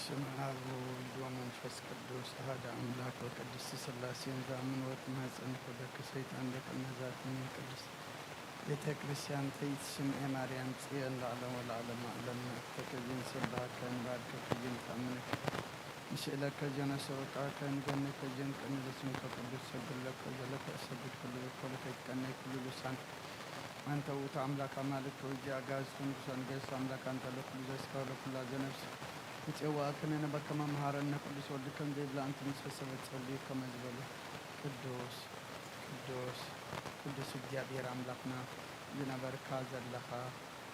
በስመ አብ ወወልድ ወመንፈስ ቅዱስ አሐደ አምላክ። በቅድስት ሥላሴ እንዘአምን ወትማጸን ኩለከ ሰይጣን ደቀ መዛትኒ ቅድስት ቤተ ክርስቲያን ተይትስምኤ ማርያም ጽዮን ለዓለም ወለዓለመ ዓለም። ንአክብረከ ዜንሰብሐከ ንባርከከ ዜንተአምነከ ንስእለከ ዜነሰውቀከ ንገነከ ዜንቀኒ ለስምከ ቅዱስ ሰግድ ለከ ዘለከ እሰግድ ኩሉ ለከ ወለከ ይትቀነይ ኩሉ ልሳን። አንተ ውእቱ አምላክ አማልክት ወእግዚእ አጋእዝት ወንጉሠ ነገሥት አምላክ አንተ ለኩሉ ዘስከ ወለኩላ ዘነፍስ ንጼዋእከ ነነበከ መምሃረነ ቅዱስ ወልድከ እንዘ ይብላ እንተ ምስፈሰበት ጸልዩ ከመ ዝበሉ ቅዱስ ቅዱስ ቅዱስ እግዚኣብሔር አምላክና ዝነበርካ ዘለኻ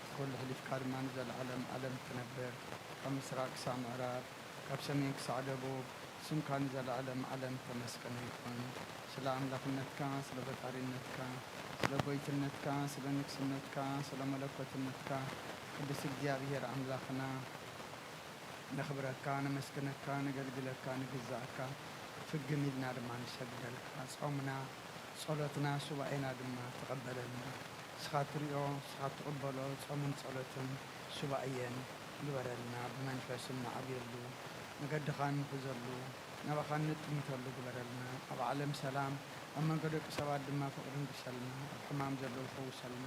ኩሉ ሕሊፍካ ድማ ንዘለዓለም ዓለም ትነብር ካብ ምስራቅ ክሳብ ምዕራብ ካብ ሰሜን ክሳዕ ደቡብ ስምካ ንዘለዓለም ዓለም ተመስገነ ይኹን። ስለ ኣምላኽነትካ፣ ስለ ፈጣሪነትካ፣ ስለ ጎይትነትካ፣ ስለ ንግስነትካ፣ ስለ መለኮትነትካ ቅዱስ እግዚኣብሔር ኣምላኽና ነኽብረካ፣ ነመስግነካ፣ ነገልግለካ፣ ንግዛእካ፣ ፍግም ኢልና ድማ ንሰግደልካ። ጾምና፣ ጸሎትና፣ ሱባኤና ድማ ተቐበለልና። ንስኻ ትሪኦ፣ ንስኻ ትቕበሎ ጾምን ጸሎትን ሱባኤን ግበረልና። ብመንፈስ እንዓብየሉ፣ መገድኻ እንሕዘሉ፣ ናባኻ እንጥምተሉ ግበረልና። ኣብ ዓለም ሰላም፣ ኣብ መንጎ ደቂ ሰባት ድማ ፍቕሪ ንግሰልና። ኣብ ሕማም ዘለዉ ፈውሰልና።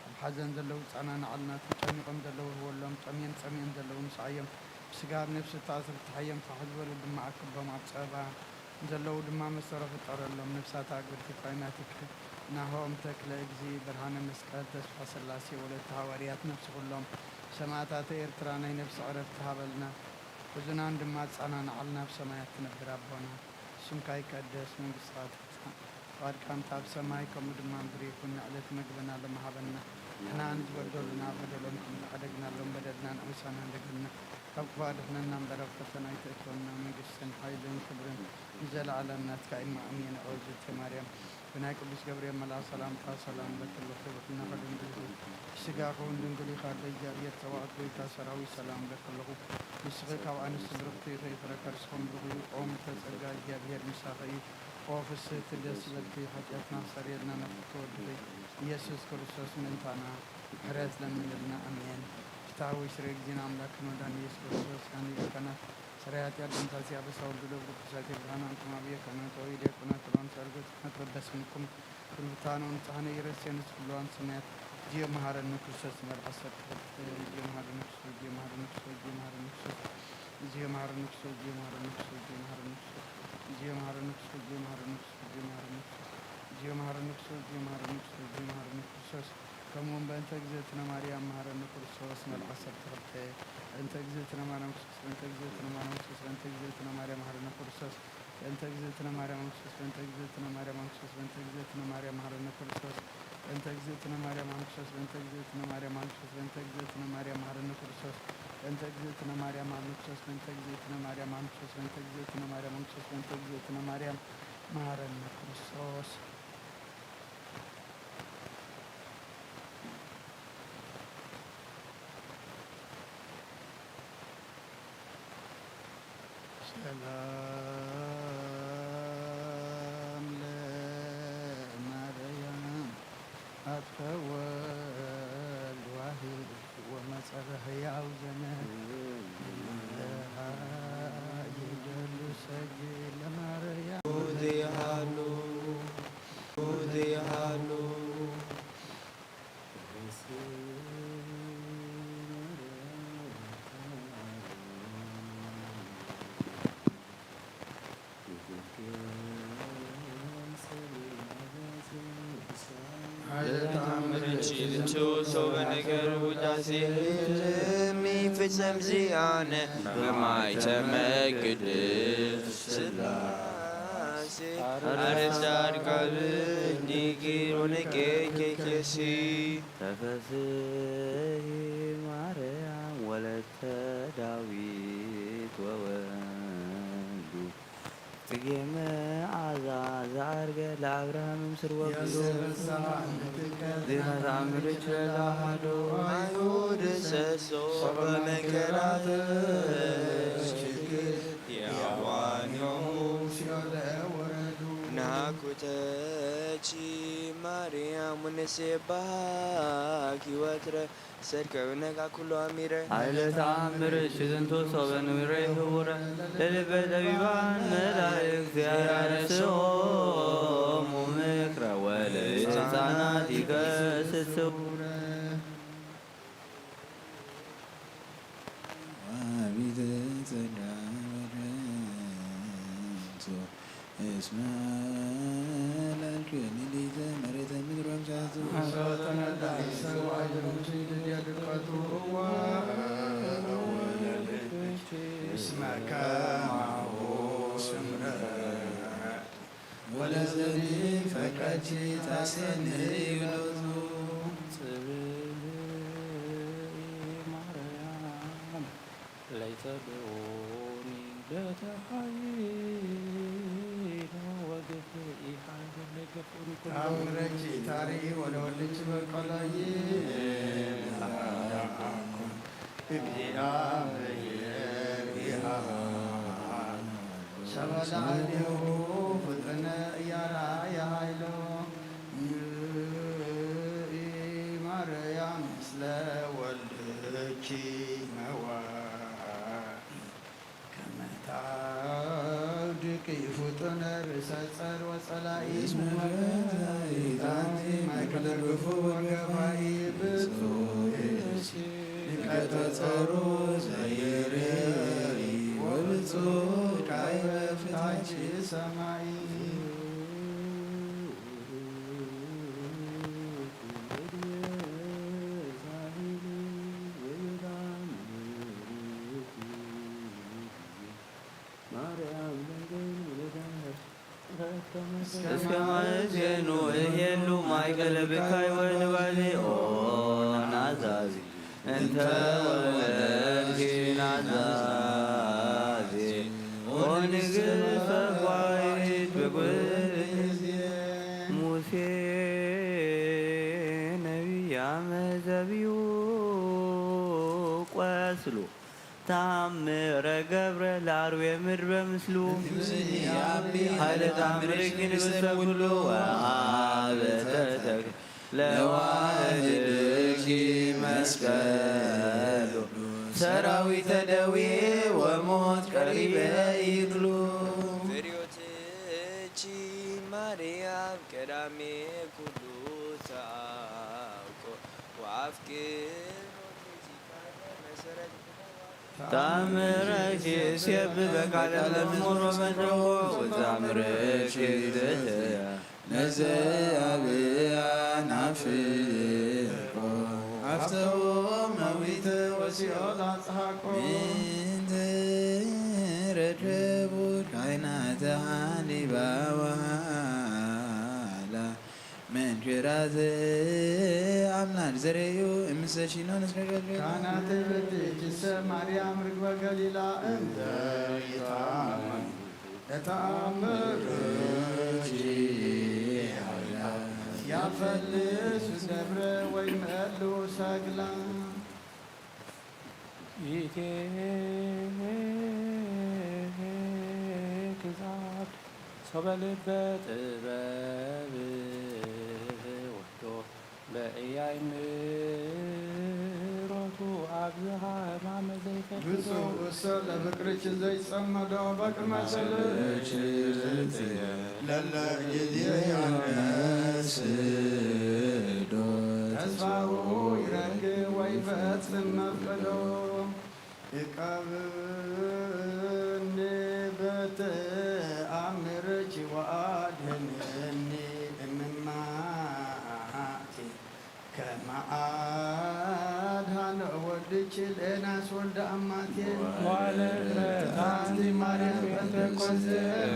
ኣብ ሓዘን ዘለዉ ጸናንዓልና። ተጨኒቖም ዘለዉ ህወሎም፣ ጠምየን ጸሚኦም ዘለዉ ንስዓዮም። ብስጋ ኣብ ነፍሲ እተኣስሩ ፍትሓዮም፣ ፋሕ ዝበሉ ድማ ኣክቦም። ኣብ ጸበባ ዘለዉ ድማ መሰሮ ፍጠረሎም። ነፍሳት ኣግብርቲ ኳይናትኪ ናሆም ተክለ እግዚእ፣ ብርሃነ መስቀል፣ ተስፋ ስላሴ፣ ወለተ ሃዋርያት፣ ነፍሲ ኩሎም ሰማእታተ ኤርትራ ናይ ነፍሲ ዕረፍቲ ሃበልና። ሕዙናን ድማ ኣጸናንዓልና። ኣብ ሰማያት ትነብር ኣቦና፣ ስምካ ይቀደስ፣ መንግስትኻ ትምጻእ፣ ፍቓድካ እንተ ኣብ ሰማይ ከምኡ ድማ ምድሪ ይኹን። ንዕለት መግብና ሎሚ ሃበና፣ ንሕና ንዝበደሉና በደሎም ከም ዝሓደግናሎም በደልና ንዕውሳና እንደገና ካብ ክፉ ኣድሕነና እምበር ኣብ ፈተና ኣይተእትወና። መንግስትን ሓይልን ክብርን ንዘለዓለም ናትካ እዩ። እሞ ኣሜን። ኦ እግዝእትየ ማርያም፣ ብናይ ቅዱስ ገብርኤል መልኣክ ሰላምታ ሰላም እለኪ ኣለኹ፣ ርክብኪ ድንግል ኢኺ፣ ብስጋኺ እውን ድንግል ኢኺ። ኣደ እግዚኣብሔር፣ ጸባኦት ጎይታ ሰራዊት፣ ሰላም እለኪ ኣለኹ፣ ንስኺ ካብ ኣንስቲ ብርኽቲ ኢኺ፣ ፍረ ከርስኺ እውን ብሩኽ እዩ። ኦ ምልዕተ ጸጋ፣ እግዚኣብሔር ምሳኺ እዩ። ኦ ፍስሕቲ ደስ ይበልኪ፣ ሓጢኣትና ኣስተሰርየልና፣ ናፍቅቲ ወድኺ ኢየሱስ ክርስቶስ ምእንታና ምሕረት ለምንልና። ኣሜን። ፍትሐ ወይስሬ እግዚእነ አምላክነ ወመድኃኒነ ኢየሱስ ክርስቶስ፣ ካህን ሊቀ ካህናት፣ ሠራይ ኃጢአት፣ ደምሳሲ አበሳ፣ ወልዱ ለብሩ ቅዱሳት ብርሃን፣ አንትሙ አብየ ካህናተ ወኢዴ ኩናተ በአምሳልከ ትኩናት በበስምኩም፣ ኩሉ ፍትሐነ ወንጽሐነ ኢረሴነ ኩሉ አምስናያት። እግዚኦ መሐረነ ክርስቶስ መልአሰ ተፈትተ። እግዚኦ መሐረነ ክርስቶስ፣ እግዚኦ መሐረነ ክርስቶስ፣ እግዚኦ መሐረነ ክርስቶስ፣ እግዚኦ መሐረነ ክርስቶስ፣ እግዚኦ መሐረነ ክርስቶስ፣ እግዚኦ መሐረነ ክርስቶስ፣ እግዚኦ መሐረነ ክርስቶስ፣ እግዚኦ መሐረነ ክርስቶስ፣ እግዚኦ መሐረነ ክርስቶስ፣ እግዚኦ መሐረነ ክርስቶስ፣ ከምኡውን በእንተ እግዝእትነ ማርያም መሐረነ ክርስቶስ መልአሰ ተፈትተ። በእንተ እግዝእትነ ማርያም ክርስቶስ፣ በእንተ እግዝእትነ ማርያም ክርስቶስ፣ በእንተ እግዝእትነ ማርያም መሐረነ ክርስቶስ፣ በእንተ እግዝእትነ ማርያም ክርስቶስ፣ በእንተ እግዝእትነ ማርያም ክርስቶስ፣ በእንተ እግዝእትነ ማርያም መሐረነ ክርስቶስ፣ በእንተ እግዝእትነ ማርያም ክርስቶስ፣ በእንተ እግዝእትነ ማርያም ክርስቶስ፣ በእንተ እግዝእትነ ማርያም መሐረነ ክርስቶስ፣ በእንተ እግዝእትነ ማርያም መሐረነ ክርስቶስ፣ በእንተ እግዝእትነ ማርያም ክርስቶስ፣ በእንተ እግዝእትነ ማርያም ክርስቶስ፣ በእንተ እግዝእትነ ማርያም መሐረነ ክርስቶስ። ሰላም ለማርያም አጥፈ ወልድ ዋሂድ ወመጸረ ሕያው ዘመን ለሃ ይደሉ ሰግድ ለማርያም። ዚሃሉ ዚሃሉ ርቺ ልትውቶ በነገር ውዳሴ የሚፈጸም ዚአነ በማይተመ ቅድስት ሥላሴ አርሳድ ቃል እንዲግር ወነቄ ኬኬሲ ተፈስሒ ማርያም ወለተ ዳዊት ወወልዱ ጽጌ መዓዛ ዘዐርገ ለአብርሃም ምስር ወግዱ። ዜና ተአምር ለአሐዱ አይሁድ ሰሶ በመከራ ተሽክር ያዋንዮሙ ሲኦል ወረዱ። ናኩተቺ ማርያም ንሴባኪ ወትረ ሰድከብነጋ ኩሎ ኣሚረ ኃይለ ተአምርኪ ዝንቱ ሶበ ንውሬ ህቡረ ለልበ ጠቢባን መላእክት ያረስኦሙ ምክረ ወለሕፃናት ይከስስው ወአቢተ ጸጋ በረንቱ እስመ ላልኩ ምልዕተ መሬተ ምድር ወምሳቱ ሰተነዳ ይሰው አይደሉት ድድያ ድቀቱ እዋ እስመ ከማሁ ስምረ ወለዘኒ ፈቀድኪ ታሴኒ ይሎቱ ጽብኢ ማርያም ለይተብዑኒ በተሓይሎ ወግፍኢሃ ዘለገፍኡኒ ኩሉ ታምረኪ ታሪ ወለወልች በቀላይ እግዚአብሔር ይሃ ሰበላዕሌሁ ፍጥነ እያራ የሃይሎ ንኢ ማርያም ምስለ ወልድኪ መዋ ከመ ታውድቂ ፍጡነ ርእሰ ጸር ወጸላኢ እስመ ፈዛኢት አንቲ ማእከለ ግፉ ወገባኢ ብፁዕ ብእሲ ድቀተ ጸሩ ዘይርኢ ወብፁዕ ካይበ ፍታች ሰማይ እስከ ማእዜኑ እሄሉ ማእከለ ብካይ ወንባዜ ኦ ናዛዚ እንተ ወለድኪ ናዛዜ ኦ ንግሥተ ጓይት ብጉል ሙሴ ነቢይ አመ ዘብዩ ቆስሉ ተአምረ ገብረ ለአርዌ ምድር በምስሉ ኃይለ ተአምርኪ ንግሥተ ኩሉ ወሀበ ተተክለ ለዋህድኪ መስቀሉ ሰራዊተ ደዌ ወሞት ቀሪበ ይግሉ ፍርዮትኪ ማርያም ቀዳሜ ኩሉ ተአውቆ ወአፍቅሮ መሰረት ተአምረኪ እሴብሕ በቃለ መዝሙር ወመድረኮ ወተአምረኪ እግዝእትየ ለዘአብያ ናፍቆ አፍተዎ መዊተ ወሲኦል አጽሓቆ ምንተ ረድቡ ካይናተ ሃሊባ ወሃላ መንክራተ አምላክ ዘርእዩ እምሰ ሺኖን እስከ ገልገል ካህናተ ቤትኪሰ ማርያም ርግበ ገሊላ እንተ ይታመን ለተአምርኪ ያፈልስ ደብረ ወይምእሉ ሰግላ ኢትክዛት ሶበ ልበ ጥበብ ወዶ በእያይምሮቱ ኣብዝሃ ሕማመ ዘይፈልጦ ብፁዕ እሰ ለፍቅርኪ ዘይጸመዶ በቅድመ ስልኪ ለለ ጊዜ ያነስዶ ተስፋሁ ይረክብ ወይፈጽም መፍቀዶ እቀብኒ በተአምርኪ ወአድህንኒ እምማእቲ ከመ አድኃነ ወልድኪ ለኤናስ ወልደ አማቴ ወለእግዝእትነ አንቲ ማርያም ጴንጠቆስቴ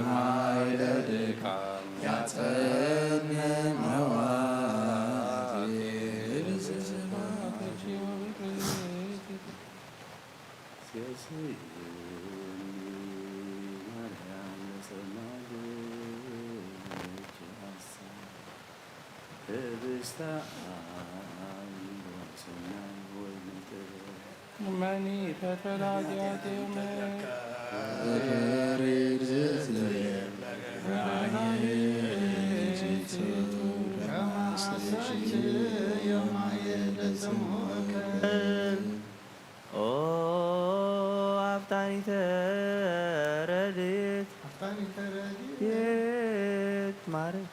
ማይለ ድካም ያጸን መዋቲ መኒ ፈተላ ዚአቴመ ዮማየ ለጽምኡከ። ኦ ኣፍጣኒተ ረድኤት፣ ኣፍጣኒተ ረድኤት። ቤት ማርያም።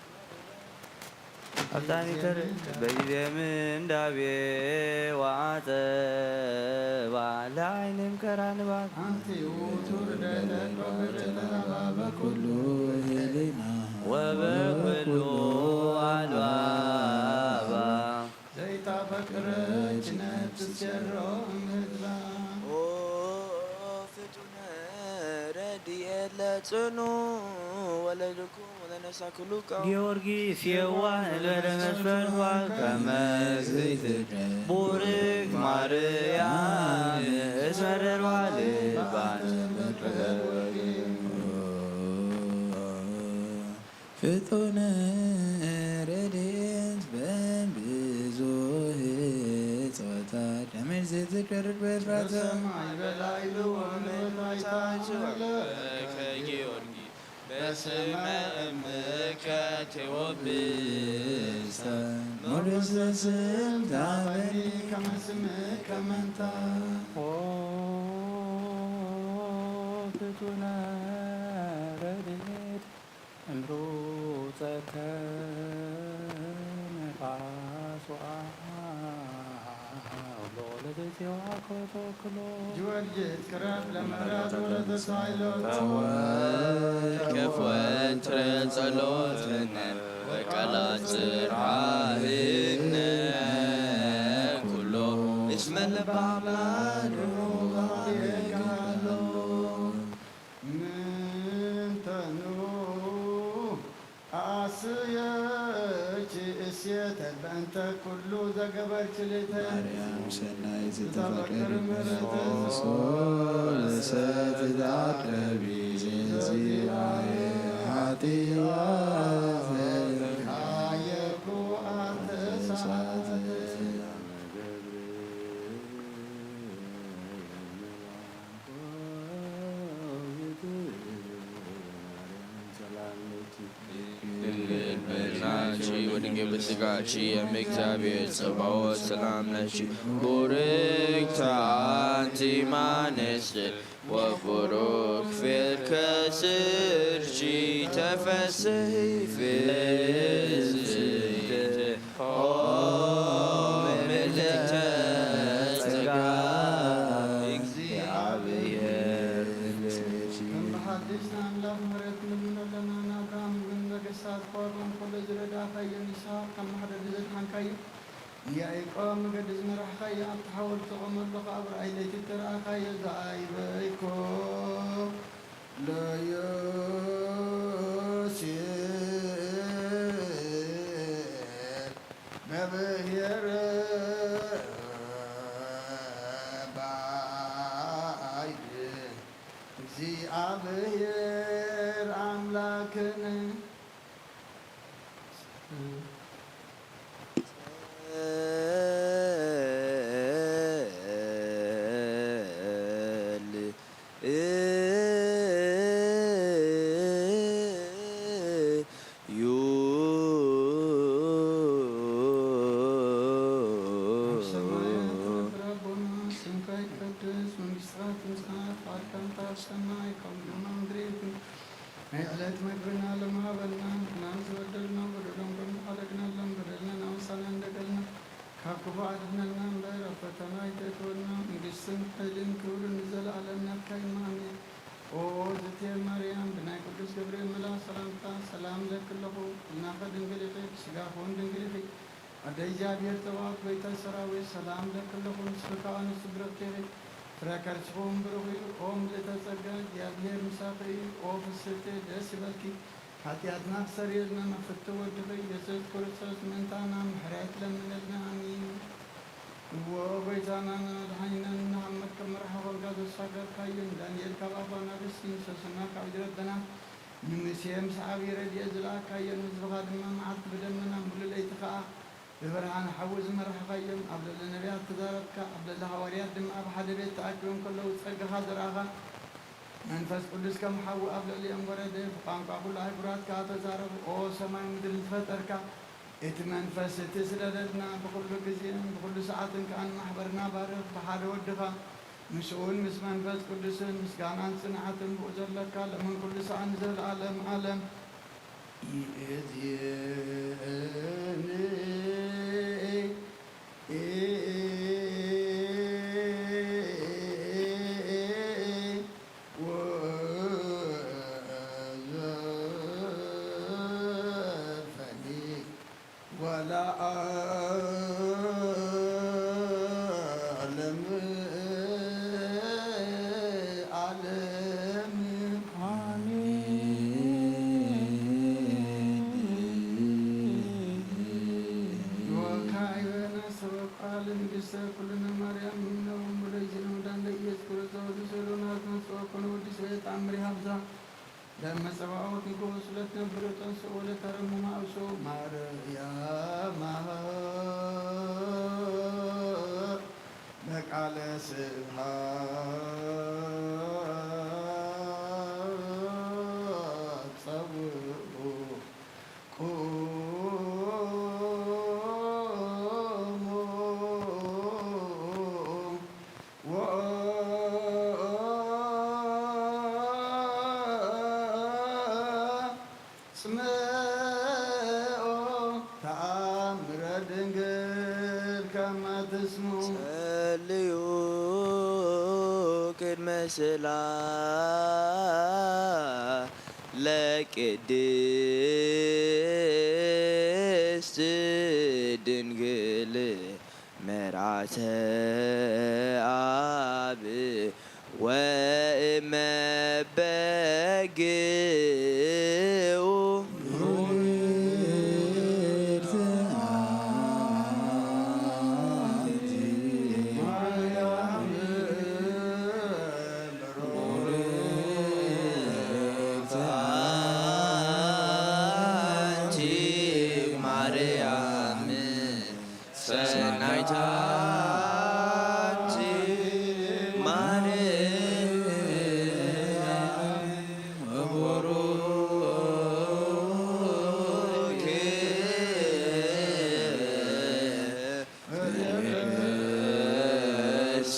ኣፍጣኒተ ረድኤት። በጊዜ ምንዳቤ ወዓጸባ ለዓይንም ከራንባት። ኣንቲ ውእቱ ርደተ በኩሉ ህሊና ወበኩሉ ኣልባባ። ዘይታፈቅረች ነፍስ ሸሮ እምህዝባ። ኦ ፍጡነ ረድኤት ለጽኑ ወለድኩም ወለነሳ ኩሉ ቀው። ጊዮርጊስ የዋህ እንበለ መስፈርቷ ከመ ዘይትደ ቡርክ ማርያም እስመ ደርባ ልባን ፍጡነ ረድኤት በብዙህ ጾታ ደመር ዘይትደርግ በፍራተ። በሰማይ በላዕሊ ወምድሪ በታሕታ አምላከ ጊዮርጊስ በስመ እምከ ቴዎብስታ ሞገሰ ስም ታበኒ ከመ ስምከ መንታ። ኦ ፍጡነ ረድኤት እምሩፀከ ነፋስ ወአውሎ ለዘይዜዋ ኮተክሎ። ጊዮርጊስ ቅረብ ለመራት ወለተሳይሎ። ተወከፍ ወትረ ጸሎትነ ወቃላት ጽርዓህነ ኩሎ እስመ ለባብላ ድሩባ የጋሎ። ምንተኑ አስየኪ እሴተ በእንተ ኩሉ ዘገበርኪ ሌተ። ማርያም ሰናይ ዝተፈቀሪ ምሕረት ሶ ለሰትዳረቢ ዚአየ ኃጢአት ካየኩ አተሳት። ድንግል በድናኪ ወድንግል በስጋኪ እም እግዚአብሔር ጸባኦት ሰላም ለኪ። ቡርክት አንቲ እማንስት ወቡሩክ ፍሬ ከርስኪ። ተፈስሒ ፍስሕት ኦ ምልዕተ ጸጋ እግዚአብሔር ምስሌኪ። ከም ብሓድሽ ንኣምላኽ ምሕረት ንልምኖ ኣለና። ንኣብርሃም ግን ነገስታት ክወርሮም ከሎ ዝረዳእካዮ ንስኻ ካብ ማሕደር ዘድሓንካዮ ንያዕቆብ መገዲ ዝመራሕካዮ ኣብቲ ሓወልቲ ዝቖመሉ ከኣ ብራእይ ለይቲ እተረኣኻዮ ዝኣይበይኮ ለዮሴፍ ገብሔር ባይድ እግዚአብሔር አምላክነ። ኣብ ሰማያት ትነብር ኣቦና፣ ስምካ ይቀደስ፣ መንግስትኻ ትምጻእ፣ ፍቓድካ እንተ ኣብ ሰማይ ከምኡ ድማ ምድሪ ትኩን። ናይ ዕለት መግብና ሎም ሃበና፣ ንሕናን ዝበደሉና በደሎም ከም ዝሓለግናሎም በደልና ኣምሳና እንደገልና፣ ካብ ክፉ ኣድሕነና እምበር፣ ኣብ ፈተና ኣይተእትወና፣ መንግስትን ሓይልን ክብርን ንዘለኣለም ናትካ እዩ። ኣሜን። ኦ ዝቴ ማርያም፣ ብናይ ቅዱስ ገብርኤል መልኣኽ ሰላምታ ሰላም እለኪ ኣለኹ። ቁልናኸ ድንግል ኢኺ፣ ብስጋኹ እውን ድንግል ኢኺ። ኣደ እግዚኣብሔር ጸባኦት፣ ጎይታ ሰራዊት፣ ሰላም እለኪ ኣለኹ። ንስኺ ከኣ ኣንስቲ ብርኽቲ ኢኺ፣ ፍረ ከርስኺ እውን ብሩኽ እዩ። ኦ ምልእተ ጸጋ፣ እግዚኣብሔር ምሳኺ እዩ። ኦ ፍስሕቲ፣ ደስ ይበልኪ፣ ሓጢኣትና ክሰርየልና ናብ ፍትው ወድኺ ኢየሱስ ክርስቶስ ምእንታና ምሕረት ለምነልና። ኣሜን። እወ፣ ጎይታናን መድሓኒናን ንሓመድ ከም መርሓ ኮንካ ዘሳገርካዮ፣ ንዳንኤል ካብ ኣፋ ኣናብስቲ፣ ንሶስና ካብ እግሪ ኣደናት፣ ንሙሴ ምስ ዓብዪ ረድኤት ዝለኣካዮ፣ ንህዝብኻ ድማ መዓልቲ ብደመና፣ ሙሉእ ለይቲ ኸኣ ብብርሃን ሓዊ ዝመራሕካዮም፣ ኣብ ልዕሊ ነቢያት ተዛረብካ፣ ኣብ ልዕሊ ሃዋርያት ድማ ኣብ ሓደ ቤት ተኣኪቦም ከለዉ ጸጋኻ ዘርኣኻ፣ መንፈስ ቅዱስ ከም ሓዊ ኣብ ልዕሊኦም ወረደ፣ ብቋንቋ ኩሉ ኣህጉራት ከኣ ተዛረቡ። ኦ ሰማይ ምድርን ዝፈጠርካ፣ እቲ መንፈስ እቲ ስደደልና፣ ብኹሉ ግዜን ብኹሉ ሰዓትን ከኣ ንማሕበርና ባርኽ፣ ብሓደ ወድኻ፣ ምስኡን ምስ መንፈስ ቅዱስን ምስጋናን ጽንዓትን ብኡ ዘለካ፣ ሎምን ኩሉ ሰዓን ንዘለኣለም ዓለም። ይእዜኒ ወዘልፈኒ ወለዓለመ ዓለም። ኣሜን። ወካዕበነ ሰበኳ ለንግሥተ ኩልነ ማርያም እምነ ወእሙ ለእግዚእነ መድኃኒነ ኢየሱስ ክርስቶስ ንስእሎ ናትነ ጸወኮነ ወዲ ሰበ ተአምሪ ሀብዛ ለመጸባኦት ንጉስ ለትነብር ተንሥኦ ለተረሙ ማእሱ ማርያም በቃለ ስብሐት ጸውዑ ቁሙ ወአጽምዑ ተአምረ ድንግል ከመ ትስምዑ። ጸልዩ ቅድመ ስእላ ለቅድስት ድንግል መርዓተ አብ ወእመ በግኡ። ሰናይት አንቲ ማርያም ቡሩክ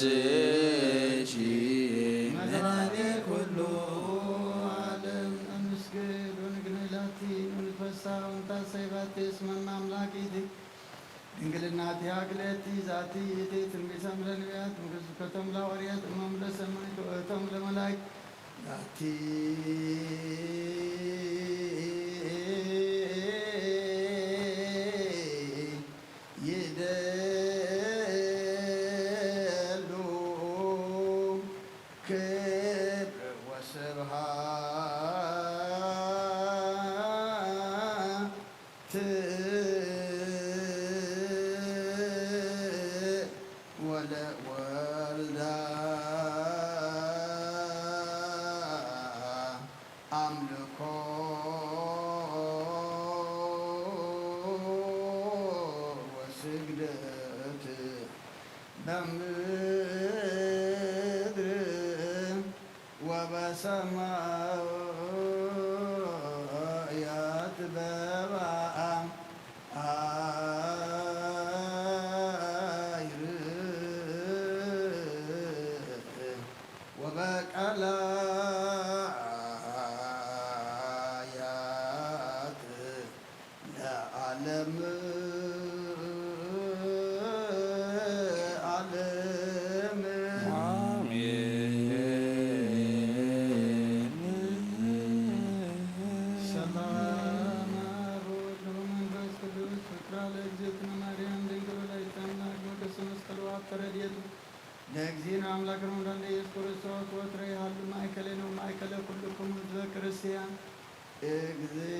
ፍስሕቲ መድኃኔ ኩሉ ዓለም። እንስግድ ወንግነይ ላቲ ወንትፈሳ ወንታሰይ ባቲ እስመ እመ አምላክ ይእቲ ድንግልናቲሃ ክልኤቲ ዛቲ ይእቲ ትንቢተ እምለ ነቢያት እምለ ስብከቶም ለሐዋርያት እሞም ለሰማዕት ወእቶም ለመላእክት ዛቲ ይደሉ ክብር ወስብሐት ወለወልዳ አምልኮ ወስግደት በምድር ወበሰማያት በበአም አይር ወበቀላያት ለዓለም ዓለም። አሜን። ሰላም አብ ወወልድ ወመንፈስ ቅዱስ ፍቅራ ለእግዝእትነ ማርያም ድንግል ወላዲተ አምላክ በከርሰ መስቀሉ ሀብተ ረድኤቱ ለእግዚእነ አምላክ ረመዳን ለኢየሱስ ክርስቶስ ወትረ ይሃሉ ማእከሌነ ወማእከለ ኩልኩም ህዝበ ክርስቲያን። እግዚእ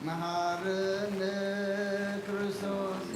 መሃረነ ክርስቶስ።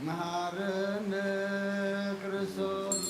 መሃረነ ክርስቶስ።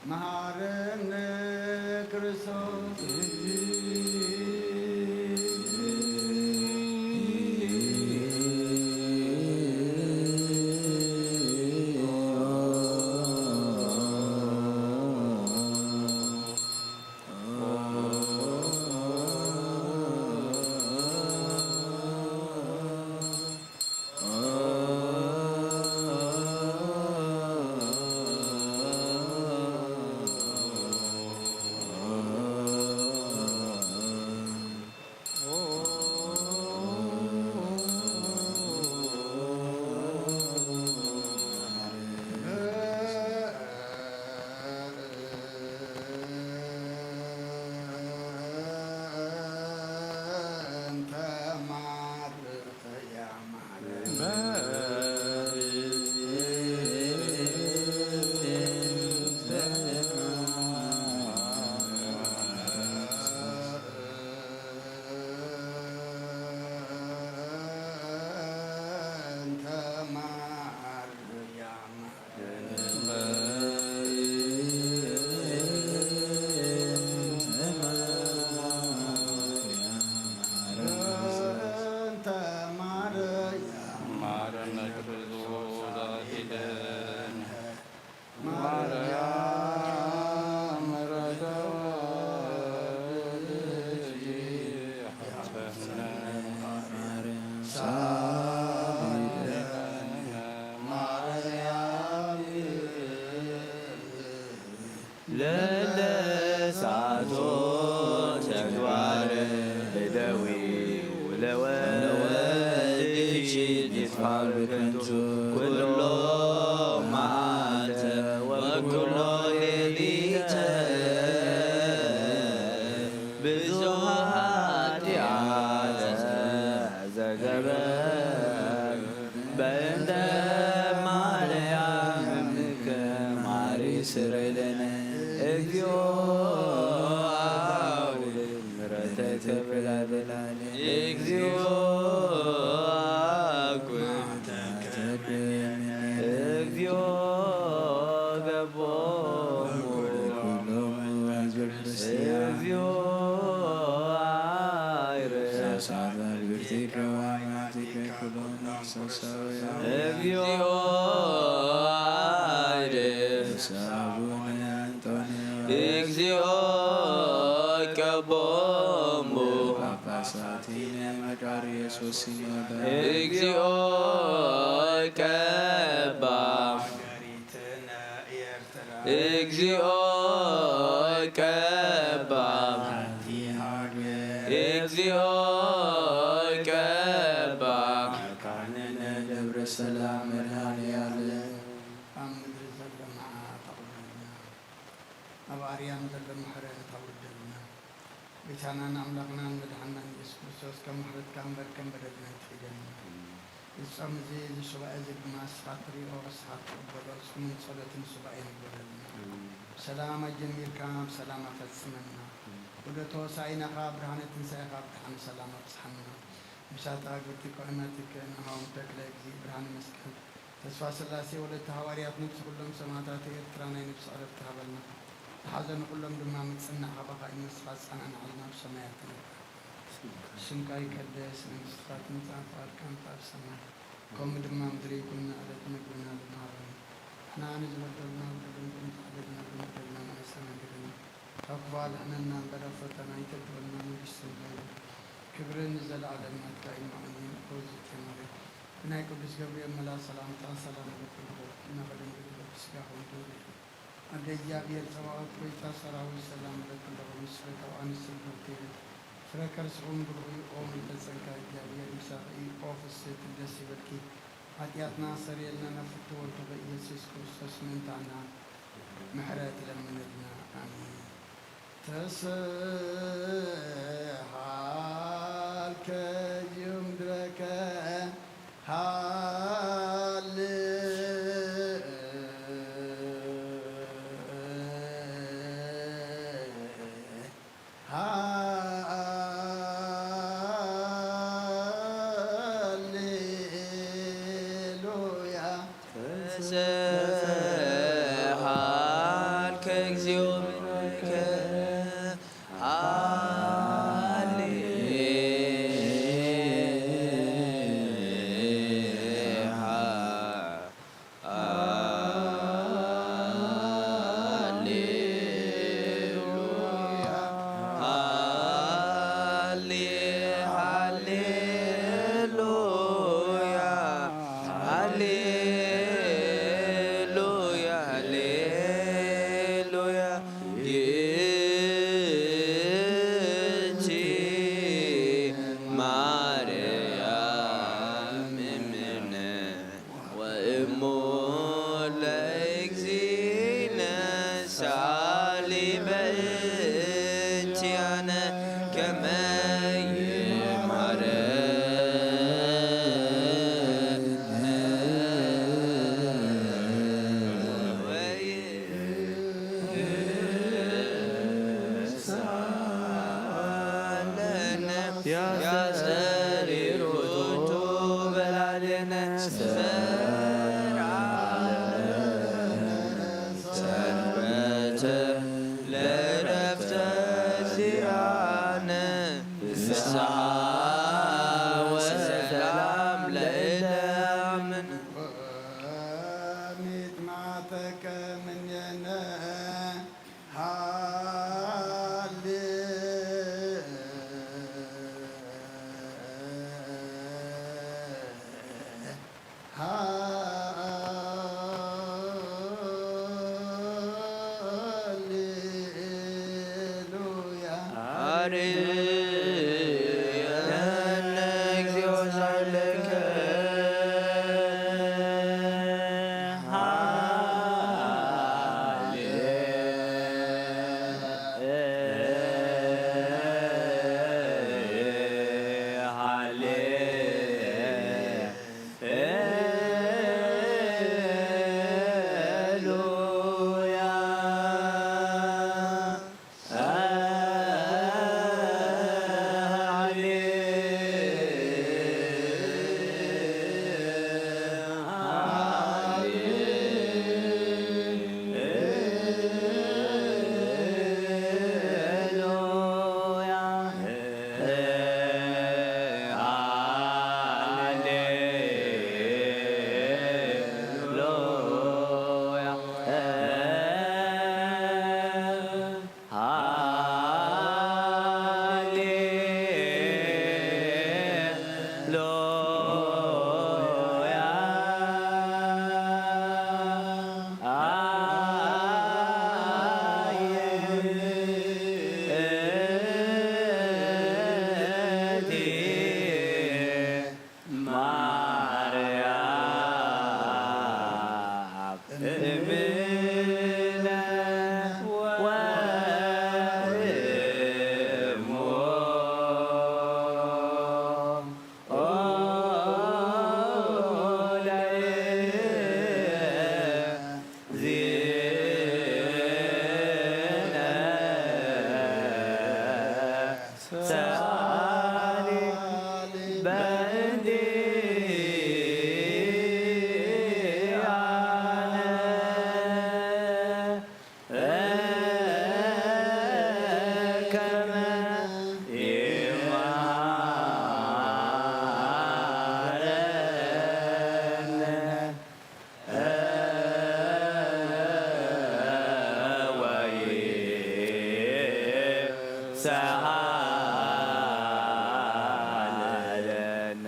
መሃረነ ክርስቶስ። በከንቱ ኩሎ መዓልተ ወኩሎ ሌሊተ ብዙሕ ኃጢአት ዘገበርኩ በእንተ ማርያምከ ማሪ ስረይ ለነ እግዚኦ አውርድ ምሕረተ ተበላበላኒ እግዚኦ አቁም ተቀበለኒ እግዚኦ ገቦሙ ለኩሎሙ ሕዝበ ክርስቲያን እግዚኦ አይረ ሳሳት ግርቲከ ዋይናቲከ ኩሎሙ ሳሳውያ እግዚኦ አይረ ሳቡነ አንጦንዮ እግዚኦ ገቦሙ ጳጳሳቲነ መቃርዮስ ወሲኖዳ እግዚኦ ቀባ ሀገሪትነ ኤርትራ እግዚኦ ቀባ ሓንቲ ሃገር እግዚኦ ቀባ መካንነ ደብረ ሰላም መድኃኔ ዓለም። ኣብ ምድሪ ዘሎ መዓት ኣቑርበልና፣ ኣብ ኣርያም ዘሎ ምሕረት ኣውርደልና። ጌታናን ኣምላኽናን መድሓንናን ኢየሱስ ክርስቶስ፣ ከም ምሕረትካ እምበር ከም በደልና ኣይትኺደና። እዚ ጾም እዚ፣ እዚ ሱባኤ እዚ ድማ ንስኻ ትሪኦ፣ ንስኻ ትቕበሎ፣ ጾምን ጸሎትን ሱባኤን ይግበረልና። ብሰላም ኣጀሚርካ ብሰላም ኣፈጽመና። ዑደት ሆሳኢናኻ ብርሃነ ትንሳኤኻ ብደሓን ሰላም ኣብጽሓና። ምሳታ ግብቲ ቆይማቲከ ንሃዎም ተክለ እግዚእ ብርሃነ መስቀል ተስፋ ስላሴ ወለተ ሃዋርያት ነብሲ ኩሎም ሰማዕታት ኤርትራ ናይ ነብሲ ዕረፍቲ ሃበልና። ንሓዘኑ ኩሎም ድማ ምጽናዕ ካባኻ እዩ፣ ንስኻ ኣጸናንዓልና፣ ኣብ ሰማያት ትነብር። ስምካ ይቀደስ፣ መንግስትኻ ትምጻእ፣ ፍቓድካ ምጻእ ኣብ ሰማይ ከምኡ ድማ ምድሪ ይኩን። ዕለት ምግብና ሎሚ ሃበና። ንሕና ንዝበደሉና በደሎም ከም ንሕና ንበድል፣ ናብ በደልና ኣይተእተና፣ ካብ ክፉእ ኣድሕነና እምበር፣ ኣብ ፈተና ኣይተእትወና፣ መንግስቲ ንዓኻ እዩ፣ ክብሪ ንዘለኣለም ናትካ እዩ። ኣሜን። ኦ ዝቴ ማርያም፣ ብናይ ቅዱስ ገብርኤል መልኣኽ ሰላምታ ሰላም እብለኪ፣ ብሩኽቲ ኢኺ፣ ከደንግጽ በብስጋኺ ድንግል ኢኺ፣ ኣደ እግዚኣብሔር ጸባኦት፣ ጎይታ ሰራዊት፣ ሰላም እብለኪ ኣለኹ፣ ምስ ፍረ ካብ ኣንስቲ ብሩኽቲ ኢኺ፣ ፍረ ከርስኹም ብሩኽ እዩ። ኦ ምልዕተ ጸጋ፣ እግዚኣብሔር ምሳኺ እዩ። ኦ ፍስሕቲ ደስ ይበልኪ፣ ሓጢኣትና ኣስተሰርየልና፣ ናብ ፍትው ወልድኺ ኢየሱስ ክርስቶስ ምእንታና ምሕረት ለምንልና። ኣሜን። ተስሓልከ ዮም ድረከ ሃሌ ሃሌሉያ። ተሰሃልከ እግዚኦ ምሕረትከ ሃሌ ሃሌሉያ፣ ሃሌ-፣ ሃሌሉያ፣ ሃሌሉያ፣ ሃሌሉያ። ይእቲ ማርያም እምነ ወእሞ ለእግዚእነ ሳሊ በእንቲአነ ከመ ይምሃረነ ወይንሳ ለነ ያስተሪ ርቱቱ በላልነ ሰርዓነ ሰንበተ ለረፍተ ዚአነ ፍስሓ ወሰላም ለእለ አምን። ሚጥማተከ ምኔነ ሃሌ ሃሌሉያ። አርያም ሰኣሊ በእንዲአነ ከመ ይምሃረነ ወይሰሃለነ።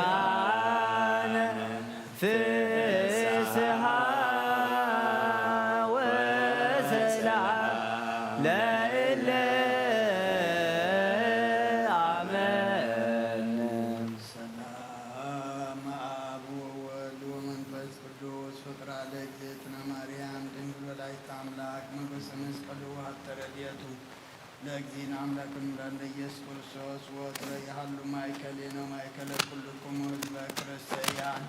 ዚአነ ፍስሃ ወሰላም ለእለ አመን። ሰላም አብ ወወልድ ወመንፈስ ቅዱስ ፍቅራ ለእግዝእትነ ማርያም ድንግል ወላዲተ አምላክ ሞገሰ መስቀሉ ሀብተ ረድኤቱ ለእግዚእነ አምላክ ምራን ለኢየሱስ ክርስቶስ ወትረ ይሃሉ ማእከሌነ ማእከለ ኩልክሙ ህዝበ ክርስቲያን።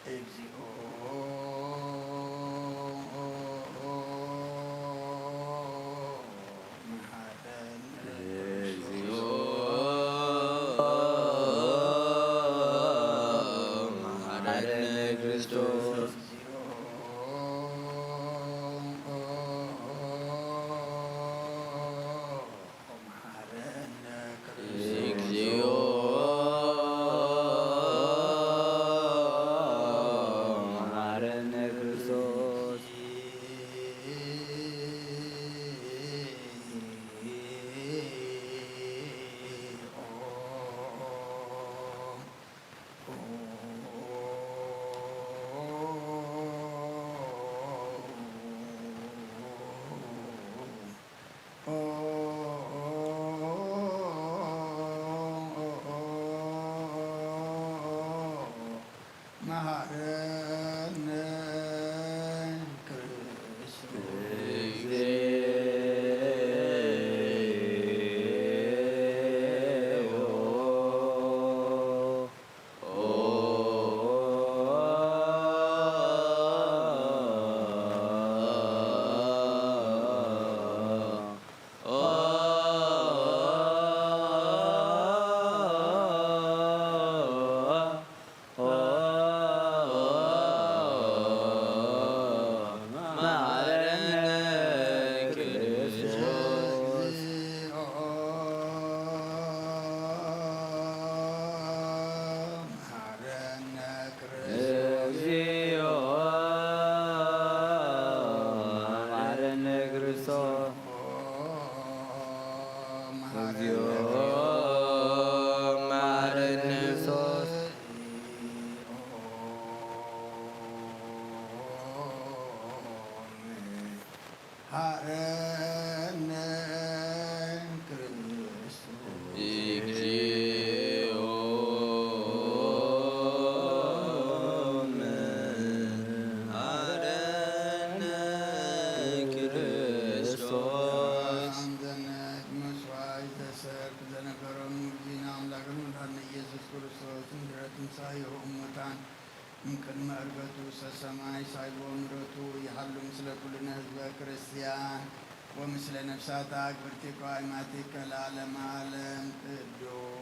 እግዚኦ መሐረነ። እግዚኦ መሐረነ ክርስቶስ። እግዚኦ መሐረነ ክርስቶስ። መሐረነ ክርስቶስ። መሐረነ ክርስቶስ። መሐረነ ክርስቶስ። እግዚኦ መሐረነ ክርስቶስ። እግዚኦ መሐረነ ክርስቶስ። መሐረነ ክርስቶስ። እግዚኦ መሐረነ ክርስቶስ። ሰላም ዘነክ መስዋዕት ተሰርክ ዘነገሮም እግዚእነ አምላክን መድኃኒነ ኢየሱስ ክርስቶስ እንድሕረ ትንሳኤሁ እሙታን እምቅድመ ዕርገቱ ውስተ ሰማይ ሳይቦ ምሕረቱ ይሃሉ ምስለ ኩልነ ህዝበ ክርስቲያን ወምስለ ነፍሳተ አግብርቲከ ወአይማቲከ ለዓለመ ዓለም። ቅዱስ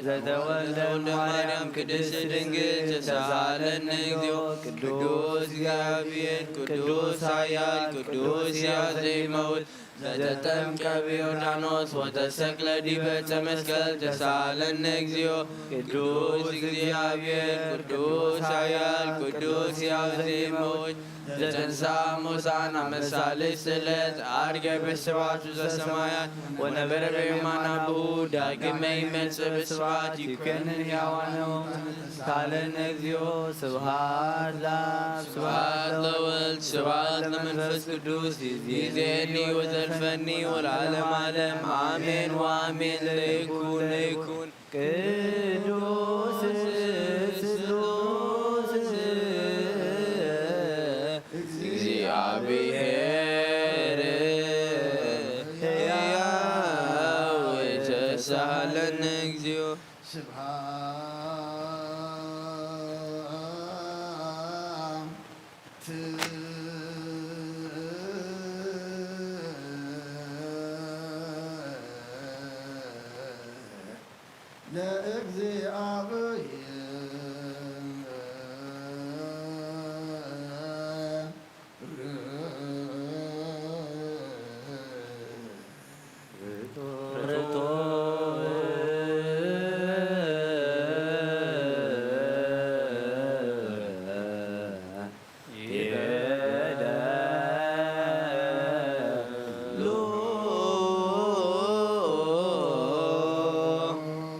ዘተወልደ ማርያም ቅድስት ድንግል ተሳሃለነ እግዚኦ። ቅዱስ እግዚኣብሔር፣ ቅዱስ ኃያል፣ ቅዱስ ሕያው ዘይመውት፣ ዘተጠምቀ ብዮርዳኖስ ወተሰቅለ ዲበ ዕፀ መስቀል ተሳሃለነ እግዚኦ። ቅዱስ እግዚኣብሔር፣ ቅዱስ ኃያል፣ ቅዱስ ሕያው ዘይመውት፣ ዘተንሳ ሙታን ኣብ መሳልስት ዕለት፣ አርገ በስብሐቱ ዘሰማያት ወነበረ በየማነ አቡሁ፣ ዳግመ ይመጽእ በስብሐት ይኮንን ሕያዋነ ወሙታነ። ተሳሃለነ እግዚኦ። ስብሐት ለአብ፣ ስብሐት ለወልድ፣ ስብሐት ለመንፈስ ቅዱስ፣ ይዜኒ ወዘልፈኒ ወለዓለመ ዓለም፣ አሜን ወአሜን። ለይኩን፣ ለይኩን። ቅዱስ ስሉስ እግዚአብሔር ሕያው ተሳሃለነ እግዚኦ። ስብሐት ለእግዚአብሔር።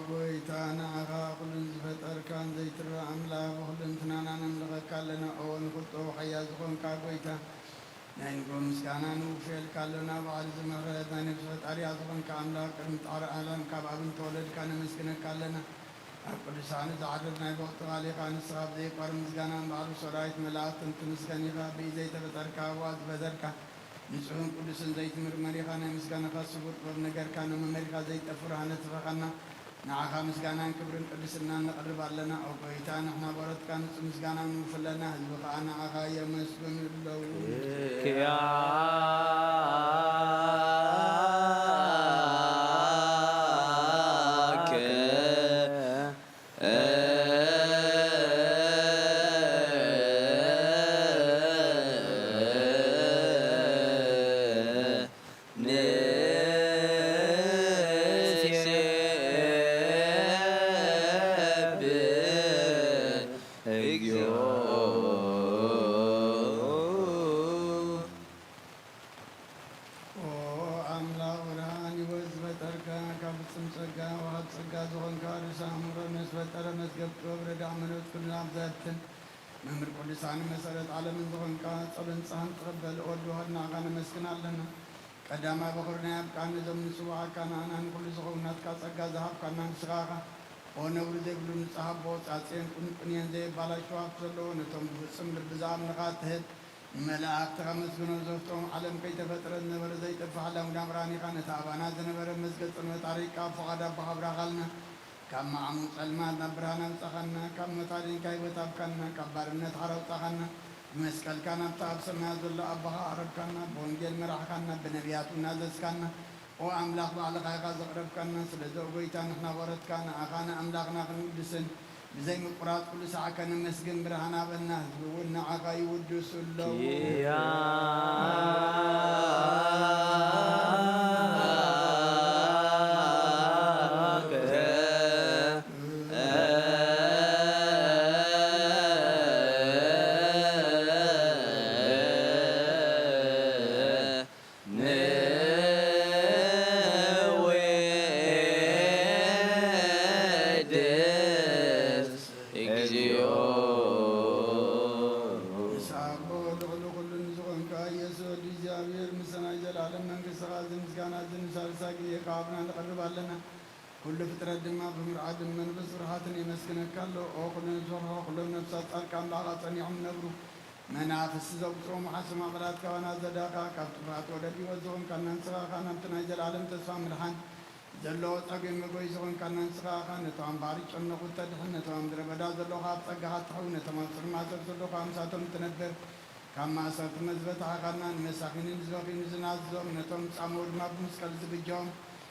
ጎይታ፣ ንዓኻ ኩሉን ዝፈጠርካን ዘይትረእ ኣምላኽ፣ ብኹለንትናና ነምልኸካ ኣለና። እወ፣ ንኹልጦ ሓያል ዝኾንካ ጎይታ፣ ናይ ንግሆ ምስጋና ንውፍየልካ ኣሎና። ባዕሪ ዝምህረት ናይ ነፍሲ ፈጣሪያ ዝኾንካ ኣምላኽ፣ ቅድሚ ጻዕሪ ዓለም ካብ ኣብ እንተወለድካ ነመስግነካ ኣለና። ኣብ ቅዱሳኑ ዝዓርፍ ናይ በቕቲ ቃል ኢኻ። ንስኻ ብዘይቋርም ምስጋና እምበኣር ብሰራዊት መላእኽቲ እንትምስገን ኢኻ። ብኢድ ዘይተፈጠርካ፣ ብኣፍ ዝፈጠርካ፣ ንጹሕን ቅዱስን ዘይትምርመር ኢኻ። ናይ ምስጋናኻ ስውር ጥበብ ነገርካ፣ ንመምህር ኢኻ። ዘይጠፍእ ብርሃን ነጺኽኻና። ንዓኻ ምስጋናን ክብርን ቅድስናን ነቕርብ ኣለና። ኦ ጎይታ፣ ንሕና ባሮትካ ንጹህ ምስጋና ንውፍለና፣ ህዝቢ ኸኣ ንዓኻ የመስግኑ ኣለዉ። ኪያከ ንሴብሕ እግዚኦ። ኦ ኣምላኽ ብርሃን ህይወት ዝፈጠርካ፣ ካብ ፍጹም ጸጋ ወሃብ ጸጋ ዝኾንካ፣ ርእሰ ኣእምሮ ንዝፈጠረ፣ መዝገብ ጥበብ ረዳእ መለኮት ኩልና ኣብ ዘህብትን መምህር ቅዱሳን መሰረት ዓለምን ዝኾንካ፣ ጸሎን ንስሓን ትቕበል ወዲ ዋህድ ንዓኻ ነመስግን ኣለና። ቀዳማይ በኹሪ ናይ ኣብ ቃል ነዞም ንጽውዓካ ንኣና ንኹሉ ዝኸውን ናትካ ጸጋ ዝሃብካና ንስኻ ኢኻ። ኦ ነውሪ ዘይብሉ ንጹህ ኣቦ፣ ጻጽየን ቁንቁንየን ዘየባላሽው ሃብቲ ዘለዎ፣ ነቶም ብፍጹም ልቢ ዝኣምንኻ እትህብ፣ ንመላእኽቲ ከመስግኖ ዘፍቶም ዓለም ከይተፈጥረ ዝነበረ ዘይጠፍእ ሓላዊ ናብራን ኢኻ። ነቲ ኣባና ዝነበረ መዝገብ ጽልመት ኣርሒቕካ ኣብ ፍቓድ ኣቦኻ ኣብራኻልና። ካብ መዓሙቕ ጸልማት ናብ ብርሃን ኣምጻኻና፣ ካብ ሞት ኣድሒንካ ህይወት ሃብካና፣ ካብ ባርነት ሓራ ኣውጻኻና። ብመስቀልካ ናብቲ ኣብ ሰማያት ዘሎ ኣቦኻ ኣቕረብካና፣ ብወንጌል መራሕካና፣ ብነቢያት እውን ኣዘዝካና። ኦ ኣምላኽ፣ ባዕልኻ ኢኻ ዘቕረብካና። ስለዚ ኦ ጎይታ፣ ንሕና ባሮትካ ንኣኻ ንኣምላኽና ክንውድስን ብዘይ ምቁራጽ ኩሉ ሳዕ ከነመስግን ብርሃን ሃበና። ህዝቢ እውን ንዓኻ ይውድሱ ኣለዉ። ኪያከ ንውድስ እግዚኦ። ንስኻ ኣቦ ልዕሊ ኩሉ ንዝኾንካ ኢየሱስ ወዲ እግዚኣብሔር፣ ምስ ናይ ዘለዓለም መንግሥትኻ እዚ ምስጋና እዚ ንሳልሳይ ግዜ ካብ ኣብና ንቐርብ ኣለና። ኩሉ ፍጥረት ድማ ብምርዓድን መንፈስ ብርሃትን የመስግነካ ኣሎ። ኦ ኩሉ ንዝፈርሖ፣ ኩሎም ነፍሳት ጻድቃን ብኣኻ ጸኒዖም ይነብሩ። መናፍስቲ ዘውጽኦም ሓሶም ኣመላት ካባና ዘዳኻ፣ ካብ ጥፍኣት ወደብ ህይወት ዝኾንካና ንስኻ ኢኻ። ናብቲ ናይ ዘለዓለም ተስፋ ምድሓን ዘለዎ ጸጉዒ መጎይ ዝኾንካና ንስኻ ኢኻ። ነቶም ኣብ ባሕሪ ጨነቑ እተድሕን፣ ነቶም ኣብ ምድረ በዳ ዘለዉ ኣብ ጸጋኻ እትሕው፣ ነቶም ኣብ ጽልማት ሰብ ዘለዉ ምሳቶም እትነብር፣ ካብ ማእሰርቲ መዝበታሕኻና፣ ንመሳኺንን ዝበኽዩን ዝናዝዞም፣ ነቶም ዝጻመዉ ድማ ብመስቀል ዝብጀኦም፣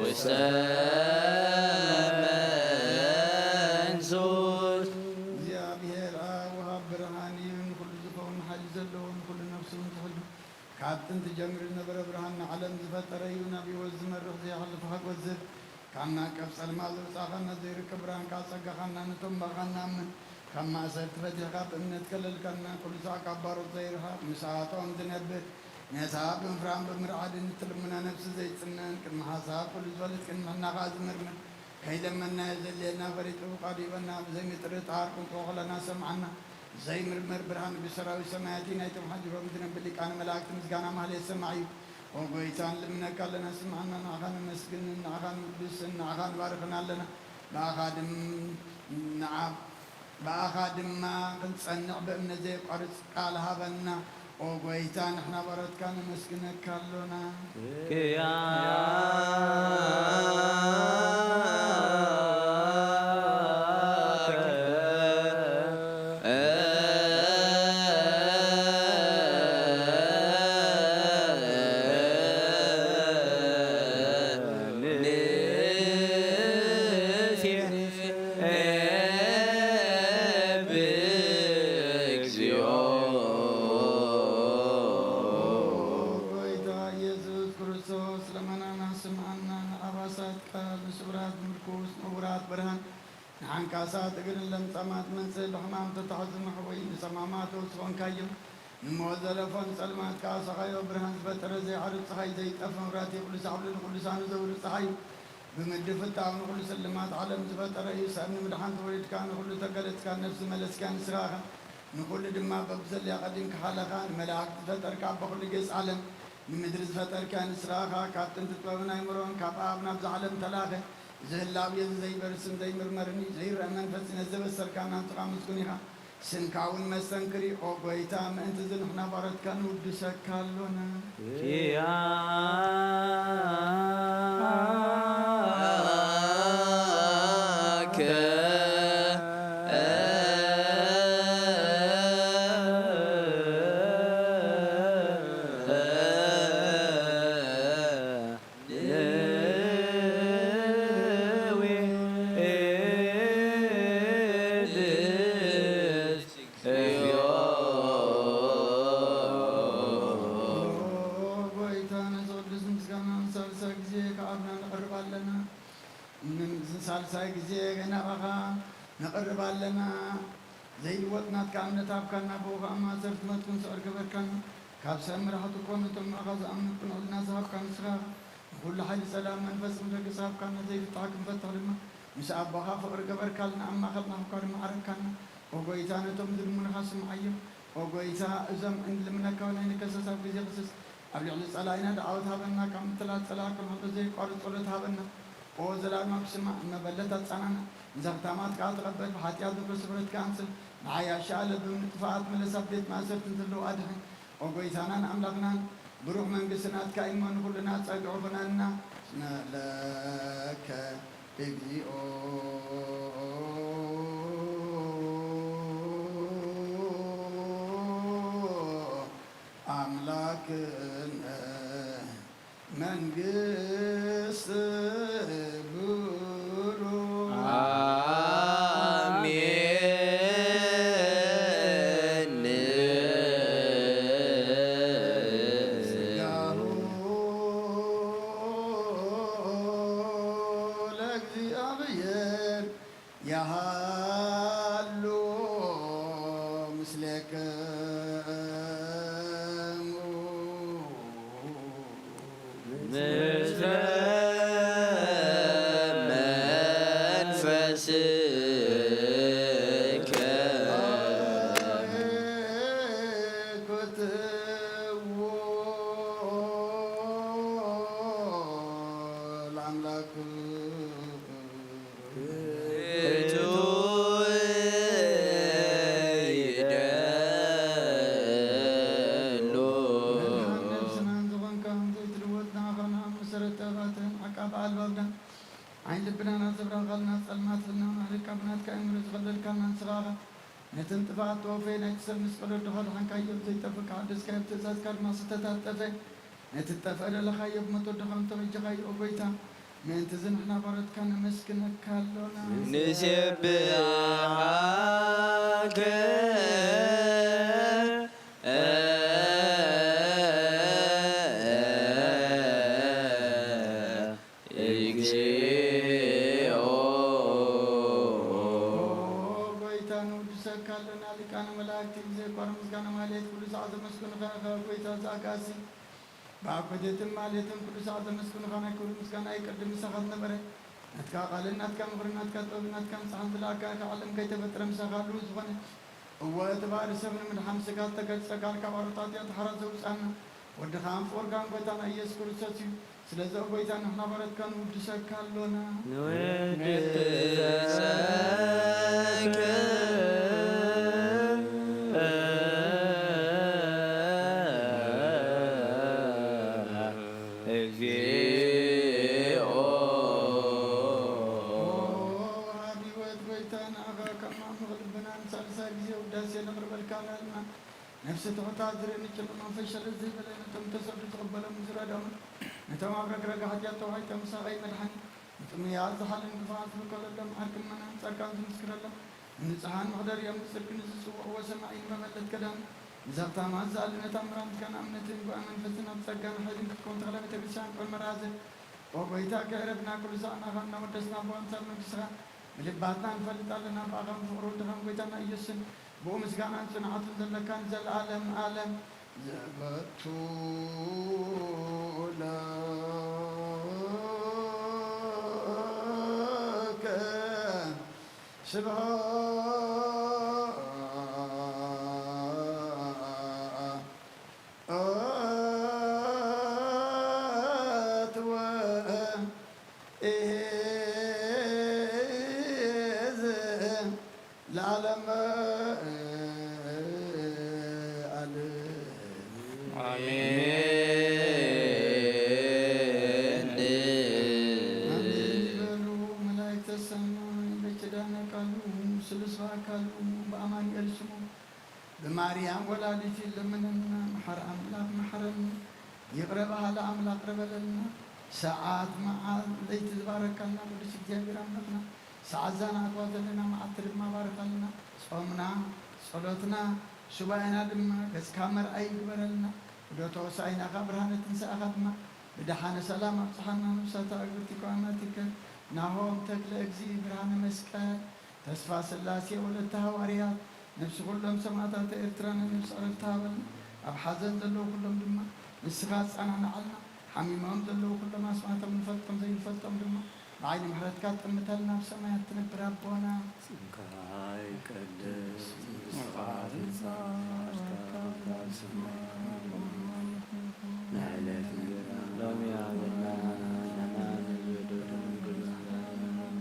ውስተ መንሱት። እግዚኣብሔር ኣብ ወሃብ ብርሃን እዩ፣ ንኹሉ ዝኸውን ሓይሊ ዘለዎ፣ ንኹሉ ነፍሱ ዝሕሉ፣ ካብ ጥንቲ ጀሚሩ ዝነበረ ብርሃን ንዓለም ዝፈጠረ እዩ። ናብ ህይወት ዝመርሕ ዘይሓልፍ ሓጎስ ዝህብ፣ ካብ ናቀብ ጸልማት ዘውጻእኻና፣ ዘይርከብ ብርሃንካ ኣጸጋኻና፣ ነቶም ባኻና ኣምን ካብ ማእሰርቲ ፈቲሕካ ብእምነት ከለልካና፣ ኩሉ ሳዕ ካብ ባሮት ዘይርሓቕ፣ ምስኣቶም ዝነብር፣ ነታ ብምፍራን ብምርዓድን እትልምና ነፍሲ ዘይጽነን፣ ቅድሚ ሓሳብ ኩሉ ዝፈልጥ፣ ቅድሚ ሕና ከኣ ዝምርምር፣ ከይለመንናዮ ዘድልየና ፈሊጡ፣ ፈቃዱ ይበና፣ ብዘይ ምጥርጣር ክንጽኦ ከለና ሰምዓና፣ ዘይምርመር ብርሃን ንጉስ ሰራዊት ሰማያት እዩ፣ ናይቶም ሓዲሮም ዝነብር ሊቃነ መላእክት ምስጋና ማህሌት ሰማዕ እዩ። ኦ ጎይታ፣ ንልምነካ ኣለና፣ ስምዓና፣ ንዓኻ ነመስግንን፣ ንዓኻ ንውድስን፣ ንዓኻ ንባርኽን ኣለና። ብኣኻ ድም-፣ ንዓ-፣ ብኣኻ ድማ ክንጸንዕ ብእምነት ዘየቋርጽ ቃል ሃበና። ኦ ጎይታ፣ ንሕና ባሮትካ ነመስግነካ ኣሎና። ክያ ጎይታ ኢየሱስ ክርስቶስ፣ ለመናና ስምዓና፣ ንኣባሳት ቃል፣ ንስውራት ምርኩስ፣ ንዕውራት ብርሃን፣ ንሓንካሳት እግርን ለምጻማት መንጽህ ብሕማም ተታሕዙ መሕወይ፣ ንጸማማት ፈውሲ ኾንካዮም። ንሞት ዘለፎን ጸልማት ከኣ ሰኻዮ ብርሃን ዝፈጠረ ዘይዓርብ ጸሓይ ዘይጠፍእ መብራህቲ ቅዱስ ዓብዱ ንቅዱሳኑ ዘብርህ ጸሓይ እዩ። ብምድፍታው ንኹሉ ስልማት ዓለም ዝፈጠረ እዩ። ሰብ ንምድሓን ተወሊድካ፣ ንኹሉ ተገለጽካ፣ ነፍሲ መለስካ ንስኻ ኢኻ። ንኹሉ ድማ በብዘለያ ቀዲምካ ሓለኻ። ንመላእክት ዝፈጠርካ ኣቦ ኩሉ ጌጽ ዓለም፣ ንምድሪ ዝፈጠርካ ንስኻ ኢኻ። ካብ ጥንቲ ጥበብን ኣይምሮን ካብ ኣብ ናብዛ ዓለም ተላኸ። እዚ ህላው እዚ ዘይበርስን ዘይምርመርን እዩ። ዘይረአ መንፈስ ነዚ ዘበሰርካና ንስኻ ምስጉን ኢኻ። ስምካ እውን መስተንክር እዩ። ኦ ጐይታ፣ ምእንቲ እዚ ንሕና ባሮትካ ንውድሰካ ኣሎና። ኪያከ ኦ ጐይታ፣ ነዚ ቅዱስ ምስጋና ንሳልሳይ ግዜ ከኣብና ነቕርብ ኣለና። ንሳልሳይ ግዜ ናባኻ ነቕርብ ኣለና። ዘይልወጥ ናትካ እምነት ሃብካና፣ ብኡ ኸኣ ማእሰርቲ መትኩን ስዕር ገበርካና። ካብ ሰብ መራሕቲ እኮ ነቶም ብኣኻ ዝኣምኑ ቅኑዕ ሕልና ዝሃብካ ንስኻ ኢኻ። ንኹሉ ሓይሊ ጸላም መንፈስ ክንደግስ ሃብካና፣ ዘይፍታሕ ክንፈትሕ ድማ ምስ ኣቦኻ ፍቕሪ ገበርካልና፣ ኣብ ማእከልና ኮንካ ድማ ዓረግካና። ኦ ጐይታ፣ ነቶም ዝልምኑኻ ስምዓዮም። ኦ ጐይታ፣ እዞም እንልምነካ ናይ ንከሰስ ኣብ ግዜ ክስስ ኣብ ልዕሊ ጸላኢና ደዓወት ሃበና፣ ካብ ምትላል ጸላኢ ክንሕሎ ዘየቋርጽ ጸሎት ሃበና። ኦ ዘላለማዊ ስማዕ፣ ንመበለት ኣጻናና፣ ንዘኽታማት ከኣ ተቐበል፣ ብሓጢኣት ንብረት ስብረት ከኣ ኣንጽፍ፣ ንዓያሺ ኣለብም ንጥፋኣት መለሳት ቤት ማእሰርቲ ዘለዉ ኣድሕን። ኦ ጐይታናን ኣምላኽናን፣ ብሩኽ መንግስቲ ናትካ እዩ እሞ፣ ንኹልና ጸግዒ ኹነና። ንለከ እግዚኦ ኣምላክነ መንግስት ብሩ። ኣሜን። ስጋሁ ለእግዚኣብሔር ያሃሉ ምስሌክሙ። ምስለ መንፈስከ። ኩትዎ ለአምላክ። መድኃን ነፍስናን ዝኾንካ ዘይትልወጥ ንዓኻ ንኣምን። መሰረት ጥበባትን ዓቃቢ ኣልባብናን ዓይን ልብናን ኣዘብራኻልና ጸልማት ሕልናና ኣርሕቕካ ብናትካ ኣእምሮ ዝኸለልካና ንስኻ ኢኻ። ነተን ጥፍኣት ተወፈየ ናይቲ ሰብ ምስ ጸሎት ዶ ካድሓንካዮ ዘይጠፍእ ክሓደስካዮ ብትእዛዝካ ድማ ዝተታጠፈ ነቲ ዝጠፍአ ደለኻዮ ብሞት ወድኻ እንተበጀኻዮ ኦ ጐይታ ምእንቲ እዚ ንሕና ባሮትካ ነመስግነካ ኣሎና። ንሴብሓከ። እግዚኦ። ኦ ጐይታ፣ ንውድሰካ ኣለና፣ ሊቃነ መላእክቲ ብዘይቋርጽ ምስጋና ማህሌት፣ ኩሉ ሰዓት ዘመስግኑኻ ኢኻ፣ ጐይታ ዘኣጋሲ። ብኣኮቴትን ማህሌትን ኩሉ ሰዓት ዘመስግኑኻ ናይ ክብሪ ምስጋና ይቅድም ምሳኻ ዝነበረ፣ ናትካ ቃልን ናትካ ምኽርን ናትካ ጥበብን ናትካ ንስሓን ዝለኣካ ኢኻ፣ ዓለም ከይተፈጥረ ምሳኻ ህልው ዝኾነ። እወ፣ እቲ ባህሪ ሰብ ንምድሓን ስጋ ዝተገልጸ ቃል ካብ ኣሮት ኃጢኣት ሓራ ዘውጻና ወድኻን ፍቑርካን ጐይታና ኢየሱስ ክርስቶስ እዩ። ስለዚ ኦ ጐይታ ንሕና ባሮትካ ንውድሰካ ኣሎና። ንውድሰከ። እግዚኦ። ወሃቢ ሕይወት ጐይታ ንዓኻ ካብ ማዕሙቕ ልብና ንሳልሳይ ግዜ ውዳሴ ነቕርበልካ ኣለና። ነፍሲ ትሑታት ዝርኢ ንጭኑቕ መንፈስ ሸለል ዘይበለ ነቶም ተሰዱ ዝቕበሎም ዝረድኦም ነቶም ኣብ ረግረግ ሓጢኣት ተዋሒጦም ምሳኻ እዩ መድሓኒ። ንጥሙያት ዝሓልን ግፉዓት ዝምከረሎም ዓርኪ ምእመናን ጻድቃን ዝምስክረሎም ንንጹሓን መኽደሪኦም ንጽድቂ ንዝጽውዕዎ ሰማዒ ንመበለት ከዳን ንዘኽታማት ዝኣሊ ነታ ምራምትካን ኣምነትን ጉባኤ መንፈስን ኣብ ጸጋን ሓይልን ክትከውን ተኽለ ቤተ ክርስቲያን ቆመ ረኣዘ። ኦ ጐይታ ከይረብና ኩሉ ሳዕ ንዓኻ እናወደስና ብኣምሳል መንግስትኻ ብልባትና ንፈልጥ ኣለና። ብኣኻን ፍቕሪ ወድኻን ጐይታና ኢየሱስን ብኡ ምስጋናን ጽንዓትን ዘለካ ንዘለኣለም ዓለም ዘበቱ ስብሐት ወእዝ ለዓለመ ዓለም። ኣሜን። ኣሜን ይበሉ መላእክተ ሰማይ። በኪዳነ ቃሉ ስሉስ በአካሉ በአማኑኤል ስሙ ብማርያም ወላዲት ይለምነና። መሓር ኣምላኽ መሓረኒ፣ ይቕረ በሃሊ ኣምላኽ ይቕረ በለልና። ሰዓት መዓልቲ ለይቲ ዝባረካልና ቅዱስ እግዚኣብሔር ኣምላኽና፣ ሰዓት ዛና ኣትዋ ዘለና መዓልቲ ድማ ባርካልና። ጾምና፣ ጸሎትና፣ ሱባኤና ድማ ገጽካ መርኣይ ይግበረልና። ዑደተ ሆሳዕናኻ ብርሃነ ትንሳኤኻ ድማ ብደሓነ ሰላም ኣብጽሓና። ነፍሳታ እግብርቲ ከዋማቲከ ናሆም ተክለ እግዚእ ብርሃነ መስቀል ተስፋ ስላሴ ወለተ ሃዋርያት፣ ነፍሲ ኩሎም ሰማእታት ኤርትራ ናይ ነፍሲ ዕረፍቲ ሃበልና። ኣብ ሓዘን ዘለዉ ኩሎም ድማ ንስኻ ኣጸናንዓልና። ሓሚሞም ዘለዉ ኩሎም ኣስማቶም ንፈልጦም ዘይንፈልጦም ድማ ብዓይኒ ምሕረትካ ትጥምተልና። ኣብ ሰማያት ትነብር ኣቦና፣ ስምካ ይቀደስ፣ መንግስትኻ ትምጻእ፣ ፈቃድካ ኣብ ሰማይ ከምኡ እውን ኣብ ምድሪ ትኹን። ንዕለት እንጀራ ሎሚ ሃበና፣ ንሕና ንበደሉ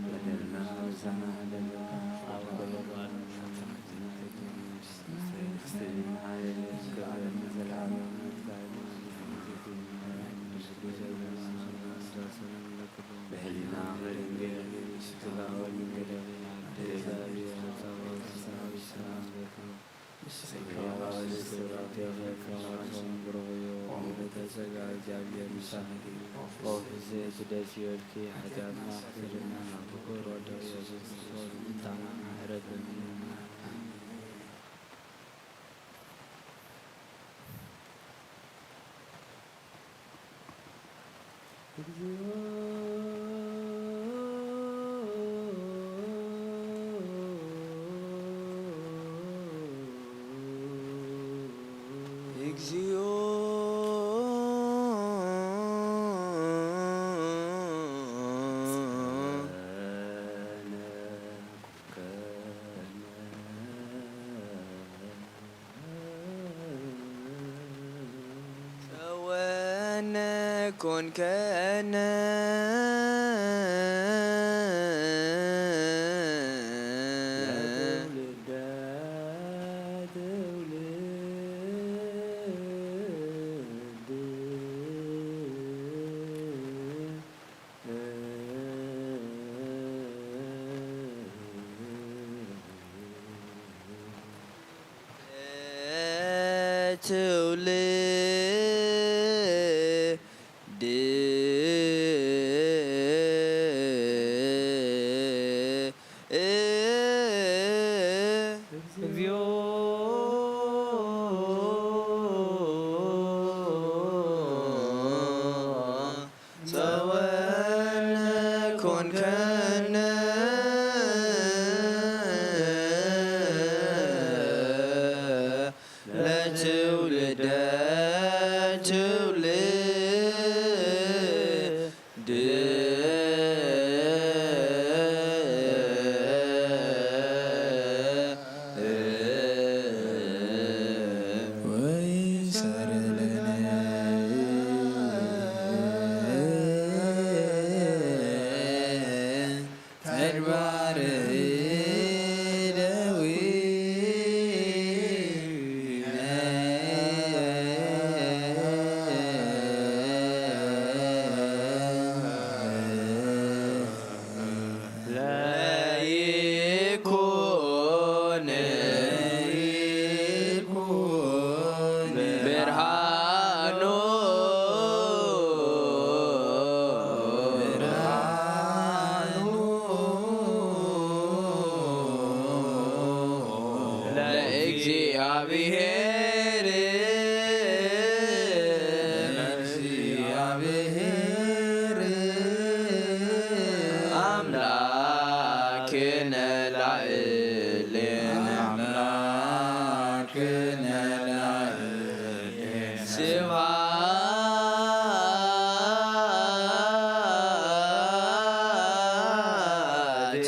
በደልና ምሳና በደልና፣ ኣብ ገበባን ብሕሊና ወድንግል ስጋ ወድንግል ኣደ እግዚኣብሔር ጸባኦት ሰራዊት ሰላም ለኪ። ብሩኽ እዩ። ኦፍ ዘትደስዮልኪ ሓጢኣትና ክፍልና ብክቡር ወድኺ ኢየሱስ ክርስቶስ ምእንታና ምሕረት ለምንና። ኣሜን። ጸወነ ኮንከነ ለትውልደ ትውልድ ትውልድ እግዚኦ ጸወነ ኮንከነ ለትውልደ ትውልድ። ወይሰር ለነ ተግባር እደዊነ ለይኩን ብርሃኑ ለእግዚኣብሔር ለእግዚኣብሔር ኣምላክነ ላዕሌነ ኣምላክነ ላዕሌነ ስብሐት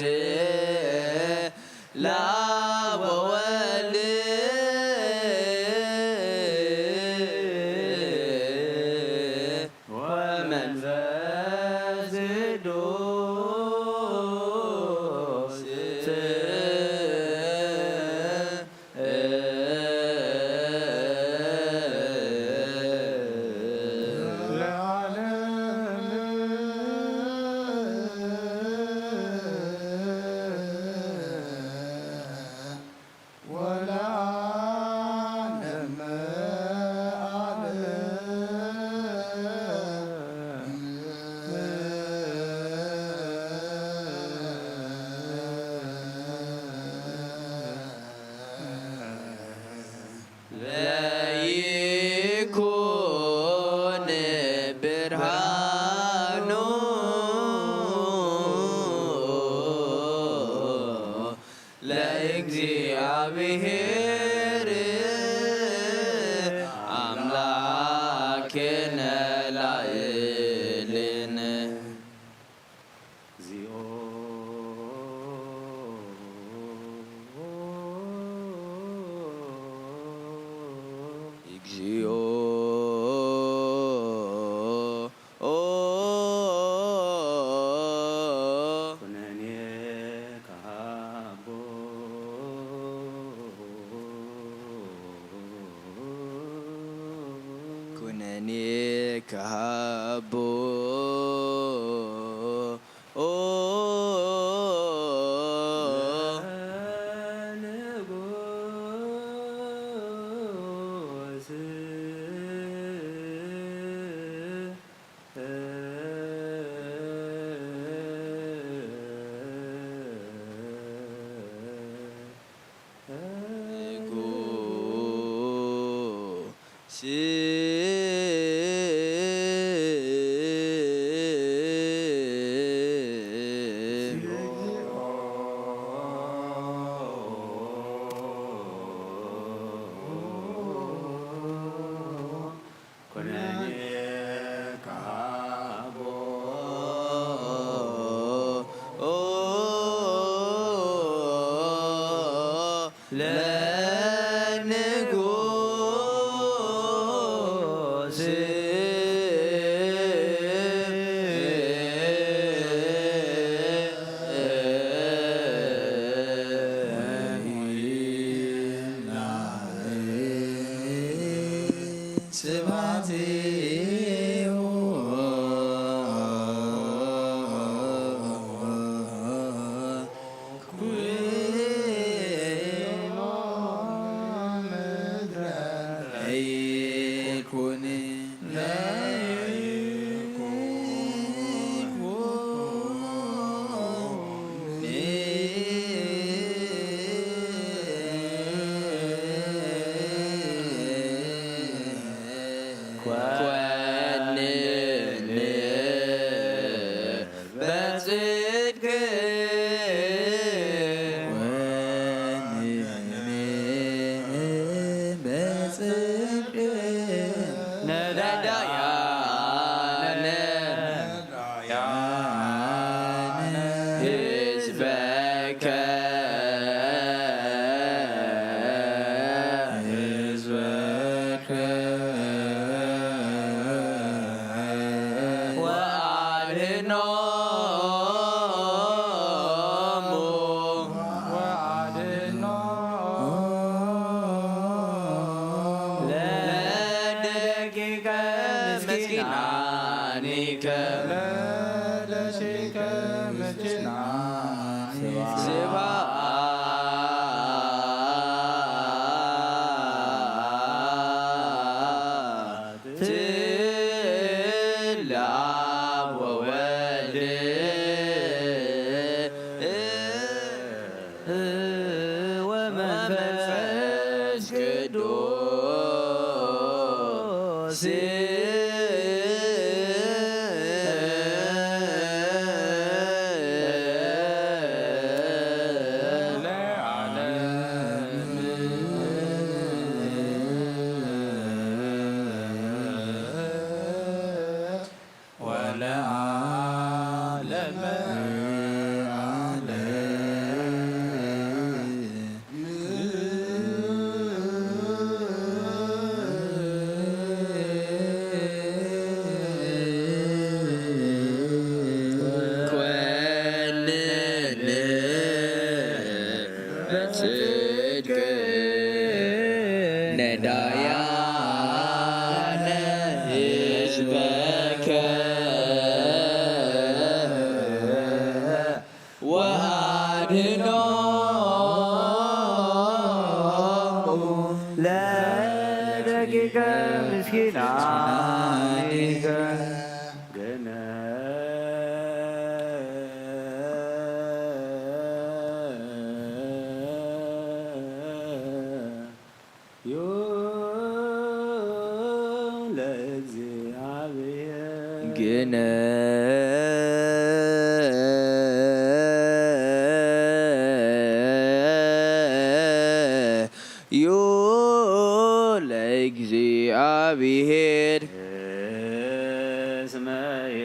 ለይኩን ብርሃኑ ለእግዚኣብሔር ኣምላክነ ላዕልን። እግዚኦ። እግዚኦ። ኩነኔ ከሃቦ። ኩነኔ ከሃቦ። ኦ። ለንጉስ። ስብሐት ኩሎ ምድረ ለይኩን ለይኩን ኮንን በጽድቅ ኮንን በጽድቅ ነዳያን ለደቂቀ ምስኪናኒከ ስብሐት ለአብ ወወልድ ወመንፈስ ቅዱስ። ኮንን በጽድቅ ነዳያነ ህዝበከ ወአድኖሙ ለደቂቀ ምስኪናኒከ ገነ ለእግዚኣብሔር። ግነ ዩ ለእግዚኣብሔር። እስመየ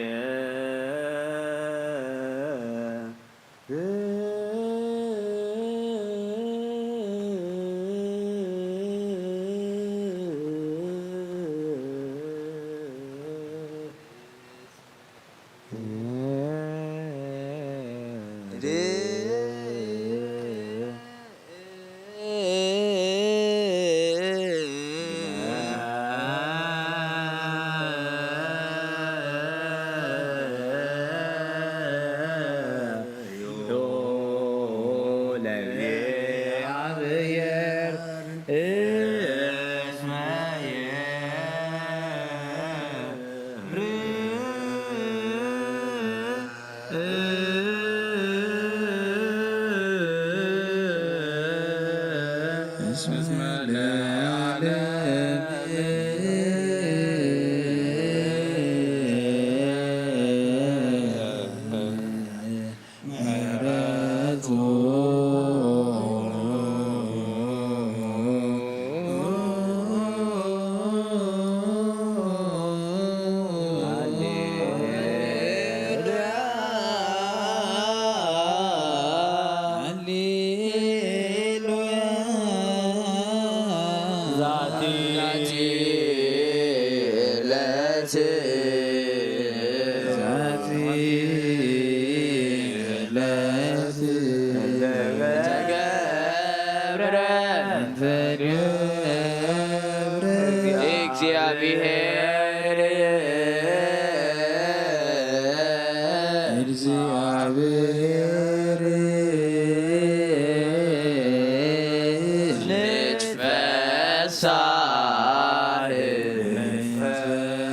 እግዚኣብሔር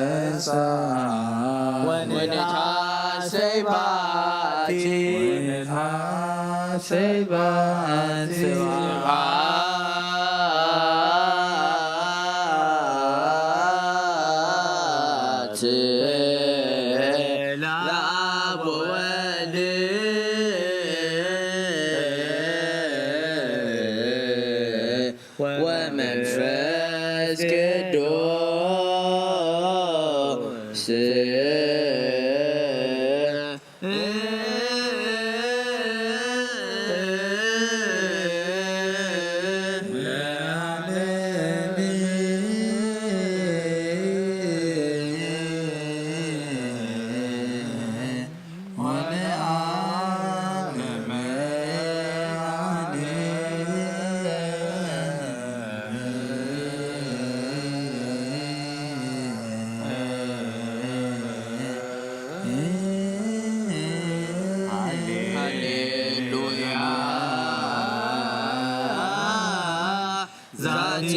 ንትፈሳህ ወንታሰይ ባቲ ስብሐት ለአብ ወወልድ ወመንፈስ ቅዱስ። ሃሌሉያ። ዛቲ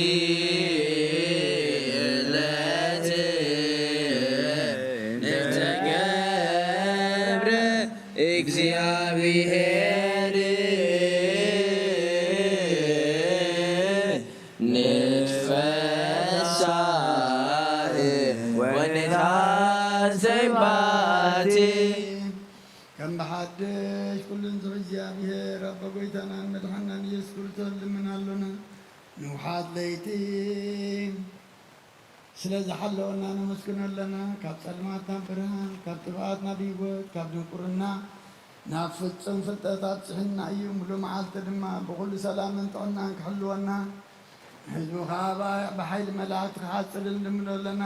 ዕለት ንተገብረ እግዚኣብሔር ንትፈሳህ ወንታሰይ ባቲ። ከም ብሓድሽ ኩሉን ዝሕዝ እግዚኣብሔር ኣቦ ጎይታናን መድሓናን ኢየሱስ ክርስቶስ ልምን ኣሎና። ንውሓት ለይቲ ስለ ዝሓለወና ነመስግኖ ኣለና። ካብ ጸልማት ናብ ብርሃን፣ ካብ ጥፍኣት ናብ ህይወት፣ ካብ ድንቁርና ናብ ፍጹም ፍልጠት ኣብጽሕና እዩ። ሙሉ መዓልቲ ድማ ብኹሉ ሰላምን ጥዕናን ክሕልወና፣ ንህዝቡ ከኣ ብሓይሊ መላእክቲ ክሓጽልን ንልምኖ ኣለና።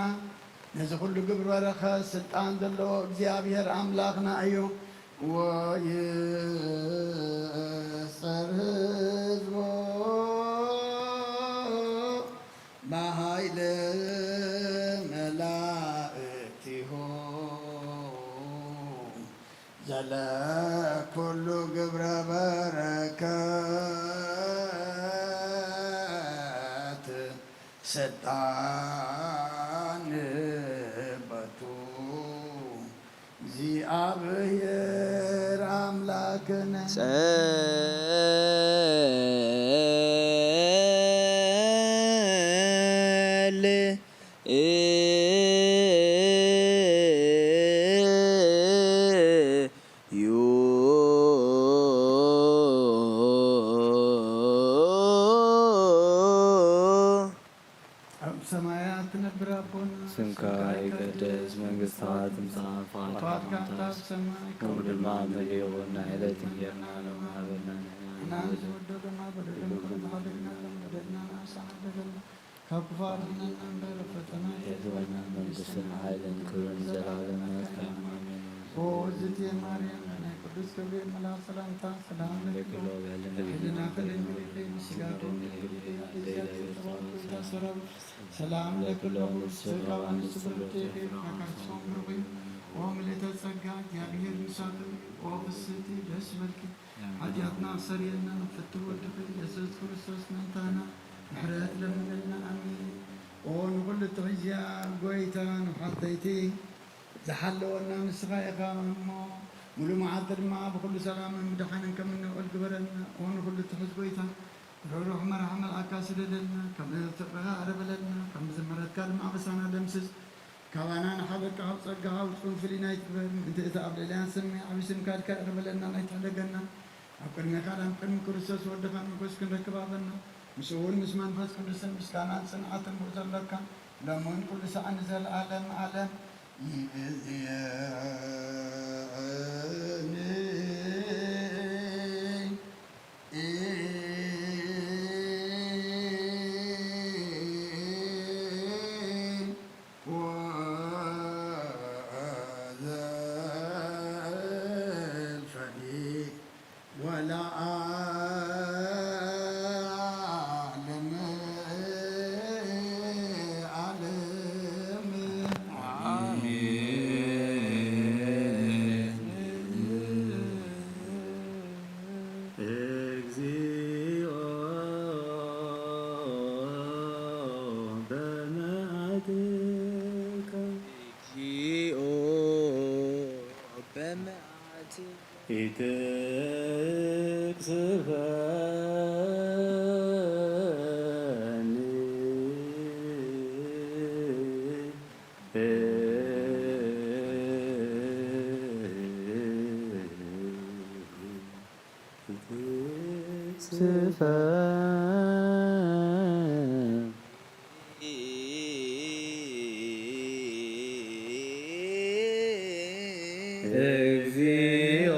ነዚ ኩሉ ግብር በረኸት ስልጣን ዘለዎ እግዚኣብሔር ኣምላኽና እዩ። ወይጸር ህዝቦ ብኃይለ መላእክቲሁ ዘለኩሉ ግብረ በረከት ስልጣን በቱ እግዚኣብሔር ኣምላክነ። ጸል ሰማያት ትነብር ኣቦና፣ ስምካ ይቀደስ፣ መንግስትኻ ትምጻእ፣ ፍቓድካ ከምታ ኣብ ሰማይ ከምኡ ድማ ኣብ ምድሪ ይኹን። ናይ ዕለት እንጀራና ሎሚ ሃበና፣ ንሕና ንበድለና በደልና፣ ንሕና ንበድለና በደልና ንኣሳሕደለና፣ ካብ ክፉ ኣድሕነና እምበር፣ ፈተና የእትወና፣ መንግስትን ሓይልን ክብርን ዘለዓለም ናትካ ኢኻ። ኣሜን። ኦ እግዝእትየ ማርያም፣ ናይ ቅዱስ ገብርኤል መልኣክ ሰላምታ ሰላም ለኪ፣ ሕሊናኺ ድንግል ኢኺ፣ ስጋኺ ድንግል ኢኺ፣ ኣደይ እግዚኣብሔር ጸባኦት፣ ሰላም ለኪ ኩሉ ስጋ ወንሱ ብርቴ ፋካሶም ርኺ ኦ ምልእተ ጸጋ፣ እግዚኣብሔር ምሳኺ፣ ኦ ፍስቲ ደስ በልኪ፣ ሓጢኣትና ኣሰሪየልና፣ ፍትው ወድኺ የሱስ ክርስቶስ መእንታና ምሕረት ለምነልና፣ ኣሜን። ኦ ንኹሉ እትሕዝያ ጎይታ ንሓተይቲ ዝሓለወና ንስኻ ኢኻ እሞ፣ ሙሉ መዓልቲ ድማ ብኹሉ ሰላምን ብድሓንን ከም እንውዕል ግበረልና። ኦ ንኹሉ እትሕዝ ጎይታ፣ ርሕሩሕ መራሒ መልኣካ ስደደልና፣ ከም ፍቕርኻ ኣረበለልና፣ ከም ምሕረትካ ድማ ኣበሳና ደምስስ። ካባና ንሓበርካ ካብ ጸጋኻ ውጹን ፍልይ ናይ ትግበር፣ ምእንቲ እቲ ኣብ ልዕሊና ዝስምዕ ዓቢ ስምካ ድካ ይቕረ በለልና፣ ናይ ትሕደገና። ኣብ ቅድሜኻ ዳም ቅድሚ ክርስቶስ ወድኻ ሞገስ ክንረክብ ሃበና። ምስኡ እውን ምስ መንፈስ ቅዱስን ምስጋናን ጽንዓትን ብኡ ዘሎካ፣ ሎሚ እውን ኩሉ ሳዕ ንዘለኣለም ዓለም ይእዝየኒ። ወዘልፈኒ ወለዓለመ ዓለም። አሜን። እግዚኦ በመዓትከ። እግዚኦ በመዓትከ። ኢትቅስፈኒ። እግዚኦ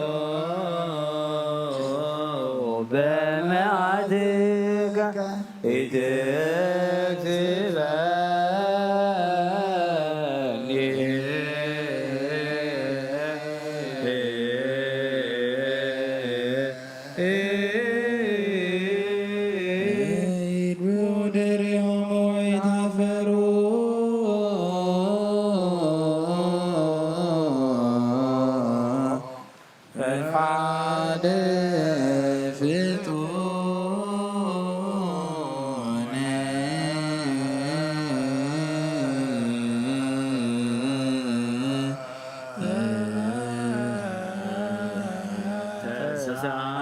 በመዓትከ ኢትትበኒ። ኢድ ብኡ ድሪሆም ወይታፈሩ። ፈድፋደ ፍጡነ።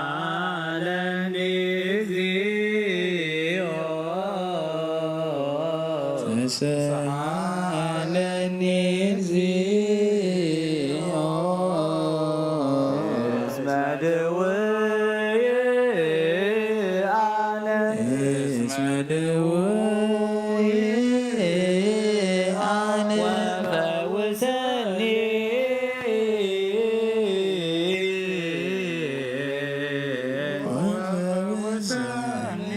ተሳለኒ እግዚኦ። ተሳለኒ እግዚኦ። እስመ ድውይ ኣነ። እስመ ድውይ ኣነ። ወፈውሰኒ። ወፈውሰኒ።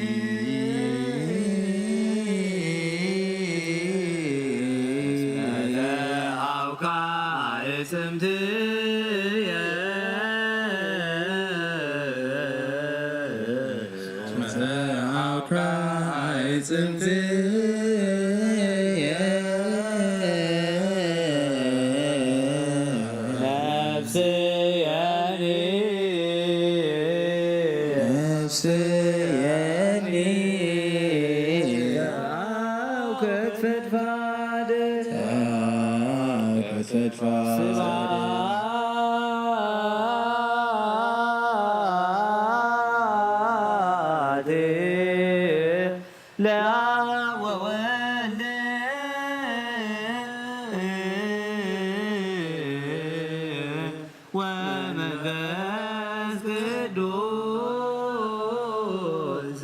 እስመ ተሃውካ እጽምትየ። እስመ ተሃውካ እጽምትየ። ነፍስየኒ። ነፍስየኒ። ተሃውከት ፈድፋደ። ተሃውከት ፈድፋደ። ስብሐት ለአብ ወወልድ ወመንፈስ ቅዱስ።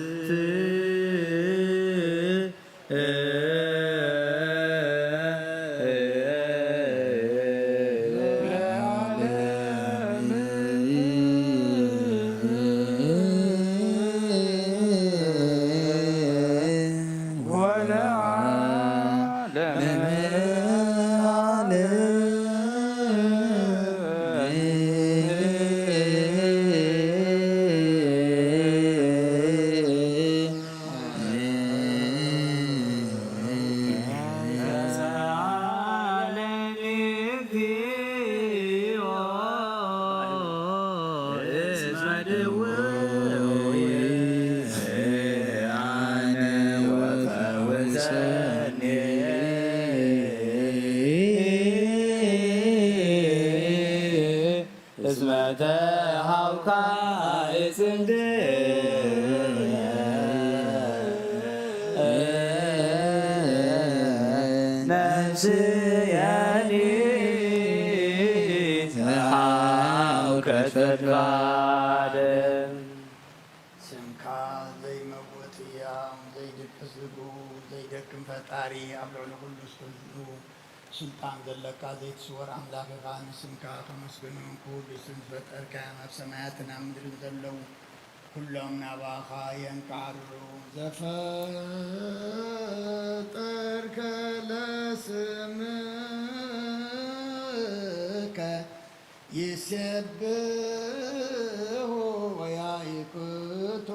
እስመ ተሃውካ ይጽንድየ ነፍስየኒ ተሃውከት ፈድፋደ። ስምካ ዘይመውት ህያው፣ ዘይድቅስ ዝግኡ፣ ዘይደክም ፈጣሪ፣ ኣብ ልዕሊ ኩሉ ዝህሉ ስልጣን ዘለካ ዘይትስወር ኣምላኽ ኢኻ። ንስምካ ከመስግኖም ክውድሱን ዝፈጠርካዮም ኣብ ሰማያትን ኣብ ምድርን ዘለዉ ኩሎም ናባኻ የንቃዕርሩ። ዘፈጠርከ ለስምከ ይሴብሑ ወያይክቱ።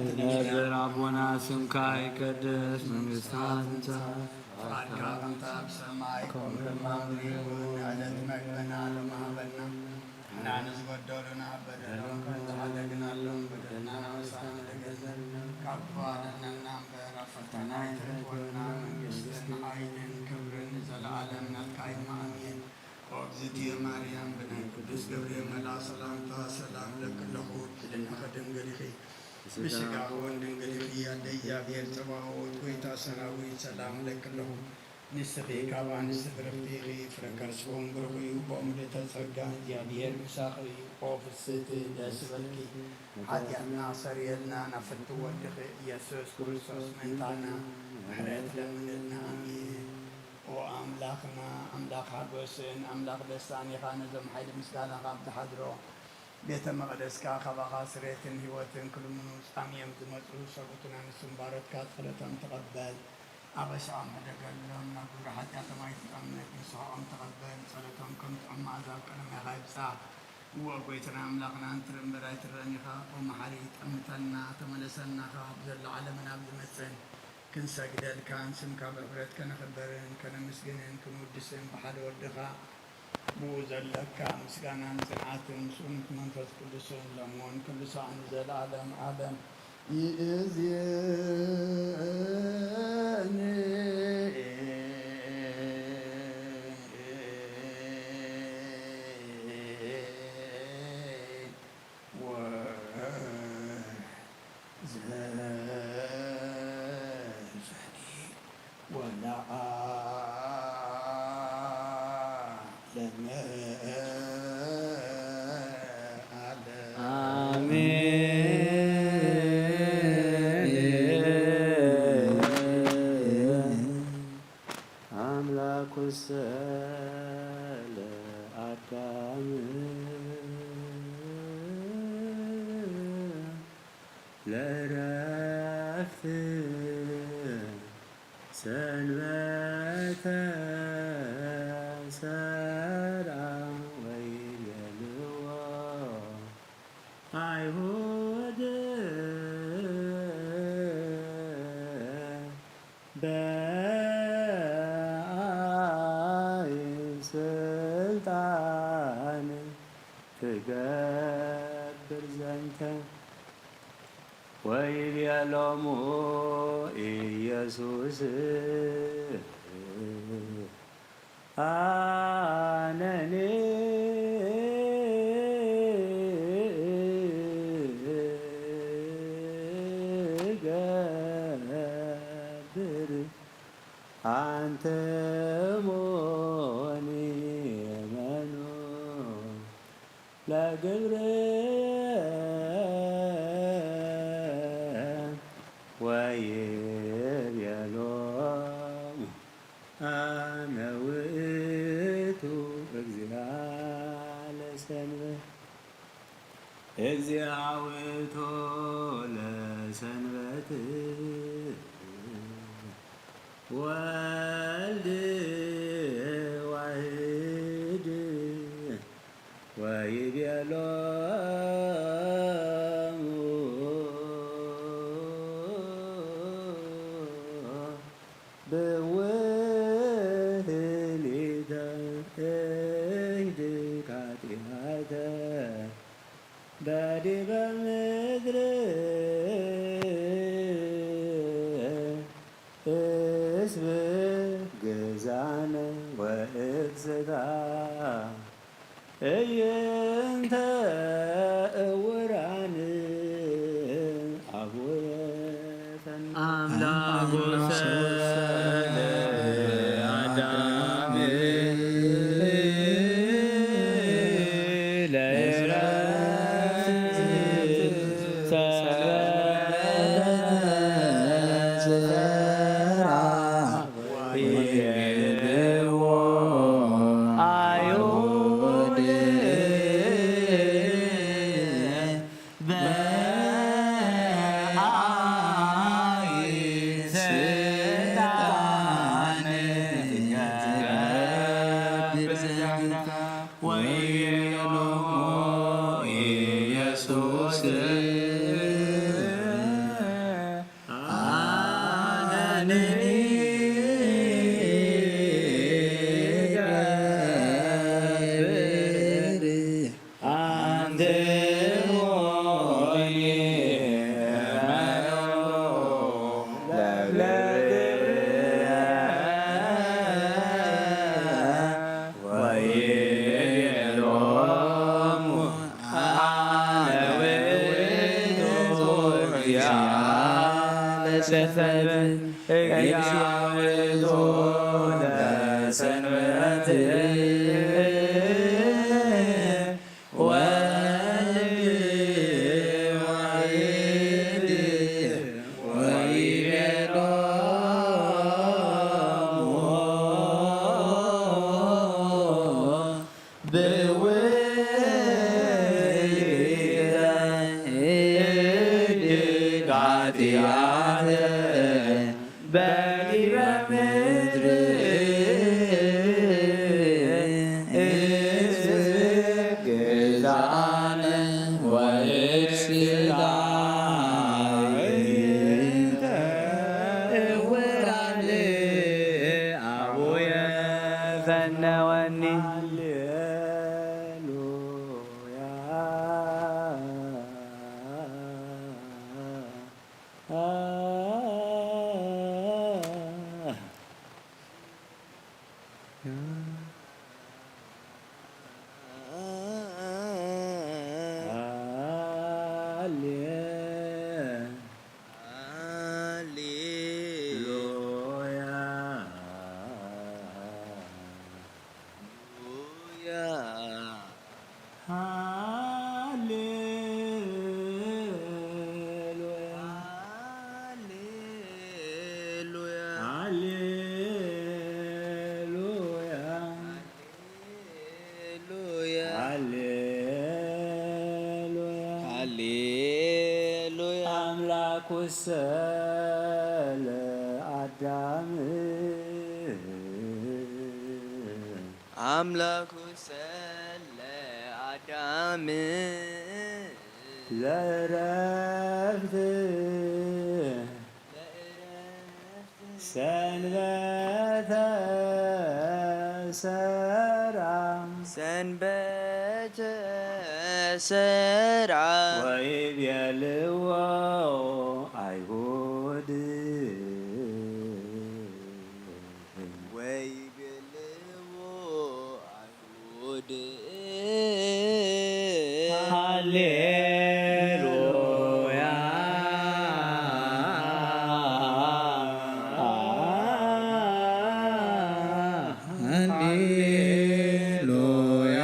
ትነብር ኣቦና፣ ስምካ ይቀደስ፣ መንግስትኻ ትምጻእ፣ ፍቓድካ ከምቲ ኣብ ሰማይ ከምኡ ድማ ኣብ ምድሪ ይኹን። ዕለት መግብና ሎሚ ሃበና፣ ንሕና ንዝበደሉና በደሎም ከም ዝሓለግናሎም በደልና ናበሳና ደገዘን፣ ካብ ክፉ ኣድሕነና እምበር፣ ኣብ ፈተና ኣይተእትወና፣ መንግስትን ሓይልን ክብርን ንዘለኣለም ናትካ እዩ። ኣሜን። ኦ እግዝእትየ ማርያም፣ ብናይ ቅዱስ ገብርኤል መልኣኽ ሰላምታ ሰላም እለኪ ኣለኹ። ብልዕልናኺ ድንግል ኢኺ፣ ብስጋኺ እውን ድንግል ኢኺ። ኣደ እግዚኣብሔር ጸባኦት፣ ጐይታ ሰራዊት፣ ሰላም እለኪ ኣለኹ። ንስኺ ካብ ኣንስቲ ብርኽቲ ኢኺ፣ ፍረ ከርስኺ እውን ብሩኽ እዩ። ብእኡ ምልእተ ጸጋ፣ እግዚኣብሔር ምሳኺ እዩ። ኦ ፍስሕቲ ደስ ይበልኪ፣ ሓጢኣትና ኣሰርየልና፣ ናብ ፍትው ወድኺ ኢየሱስ ክርስቶስ ምእንታና ምሕረት ለምንልና። ኣሜን። ኦ ኣምላኽና፣ ኣምላኽ ሓጎስን ኣምላኽ ደስታን ኢኻ። ነዞም ሓይሊ ምስጋናኻ ኣብ ዝሓድሮ ቤተ መቕደስካ ካባኻ ስሬትን ህይወትን ክልምኑ ጻምዮም ዝመጹ ሰብኡትና ንስም ባሮትካ ጸሎቶም ተቐበል። ኣበሳኦም ሕደገሎም፣ ናብ ግብሪ ሓጢኣቶም ኣይትጠምት፣ ንስሐኦም ተቐበል። ጸሎቶም ከም ጥዑም መኣዛ ኣብ ቀደሜኻ ይብጻሕ። እወ ጐይታና ኣምላኽና፣ እንትርኢ እምበር ኣይትረን ኢኻ። ኦ መሓሪ፣ ጠምተና፣ ተመለሰና፣ ካብ ዘሎ ዓለምን ኣብ ዝመጽእን ክንሰግደልካን ስምካ ብሕፍረት ከነኽብርን ከነመስግንን ክንውድስን ብሓደ ወድኻ ብኡ ዘለካ ምስጋናን ጽንዓትን ምስኡን መንፈስ ቅዱስን ሎምውን ኩሉ ሳዕ ንዘለዓለም ዓለም ይእዜኒ። ወዘፈኒ ወለዓለመ ዓለም። ኣሜን። ኣምላኩሰ ለአዳም ለእረፍት ሰንበተ ሰርዓ ወይቤልዎ ኣይሁድ በአይ ስልጣን ትገብር ዘንተ ወይቤሎሙ ኢየሱስ ኢየሱስ ኣነኒ ገብር ኣንተ ሞኒ መኑ ለግብር ወይቤሎሙ ኣነ ውእቱ እግዚአ ለሰንበት። እግዚአ ውእቱ ለሰንበት ወልድ ዋህድ ወይቤሎሙ ብውህሊተ እህድግ ኃጢአተ በዲበ ምድር እስብ ግዛነ ወእግዝእታ እይንተ እውራን አቡየ ፈን አምላክ ወሰለ አዳም ለይረፍት ሰበ ሃሌሉያ። ሃሌሉያ። አምላኩሰ ለአዳም አምላኩሰ ለአዳም ለእረፍት ሰንበተ ሰራ ሰንበተ ሰራ ወይቤልዎ አይሁድ ሃሌሉያ። ሃሌሉያ።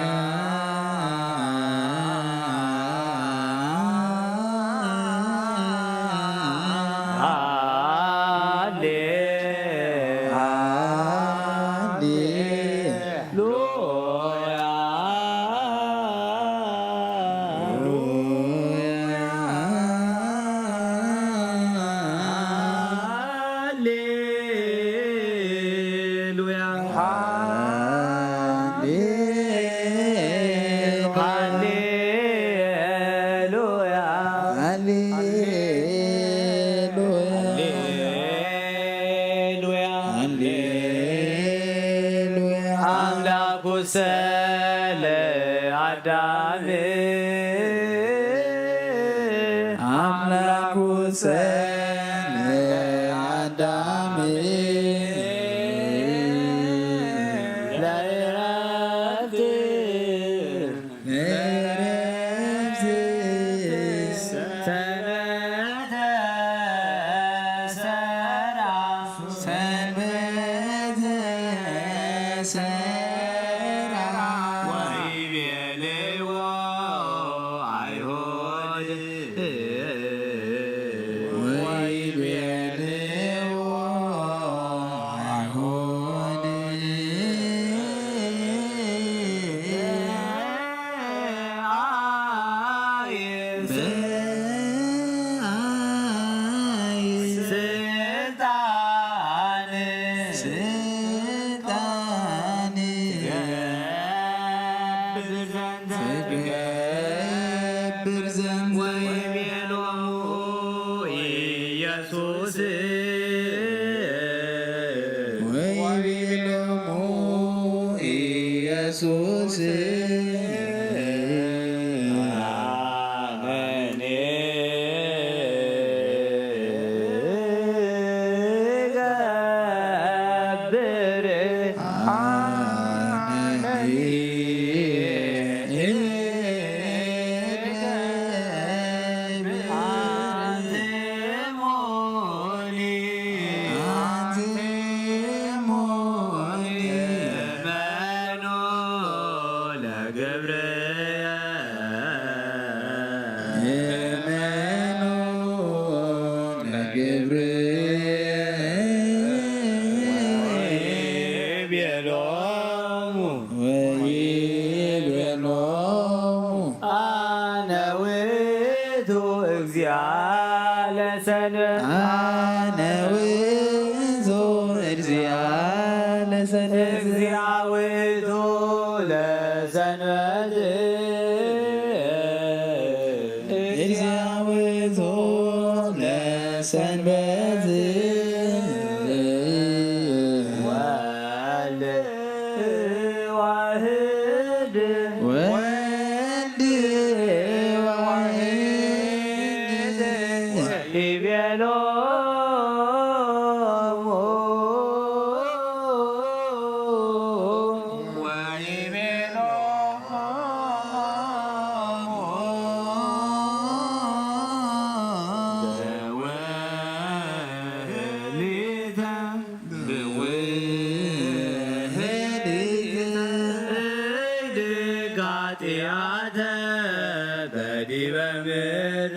ሃሌ- ሃሌ- ሉያ። ሃሌሉያ። ሃሌ- ሃሌሉያ። ሃሌሉያ። ሃሌሉያ። ሃሌሉያ። አምላኩሰ ለአዳም፣ አምላኩሰ ለአዳም ለዕረፍት፣ ለዕረፍት ሰንበተ ሰራ፣ ሰንበተ ሰራ። ወይቤልዎ አይሁድ፣ ወይቤልዎ አይሁድ፣ አይ በአይ ስልጣን፣ ስልጣን ትገብር ዘንድ፣ ትገብር ዘንድ። ወይቤሎሙ ኢየሱስ፣ ወይቤሎሙ ኢየሱስ፣ አነኒ ገብር፣ አነኒ ገብር፣ አንትሙኒ፣ አንትሙኒ እመኑ ለግብርየ፣ እመኑ ለግብርየ። ወይቤሎሙ፣ ወይቤሎሙ አነ ውእቱ እግዚአ ለሰንበት። አነ ውእቱ እግዚአ ለሰንበት። እግዚአ ውእቱ ለሰንበት። እግዚአ ውእቱ ለሰንበት። ወልድ ዋህድ፣ ወልድ ዋህድ። ወይቤሎሙ፣ ወይቤሎሙ ብውህድ፣ ብውህድ እድግ ኃጢአተ በዲበ ምድር።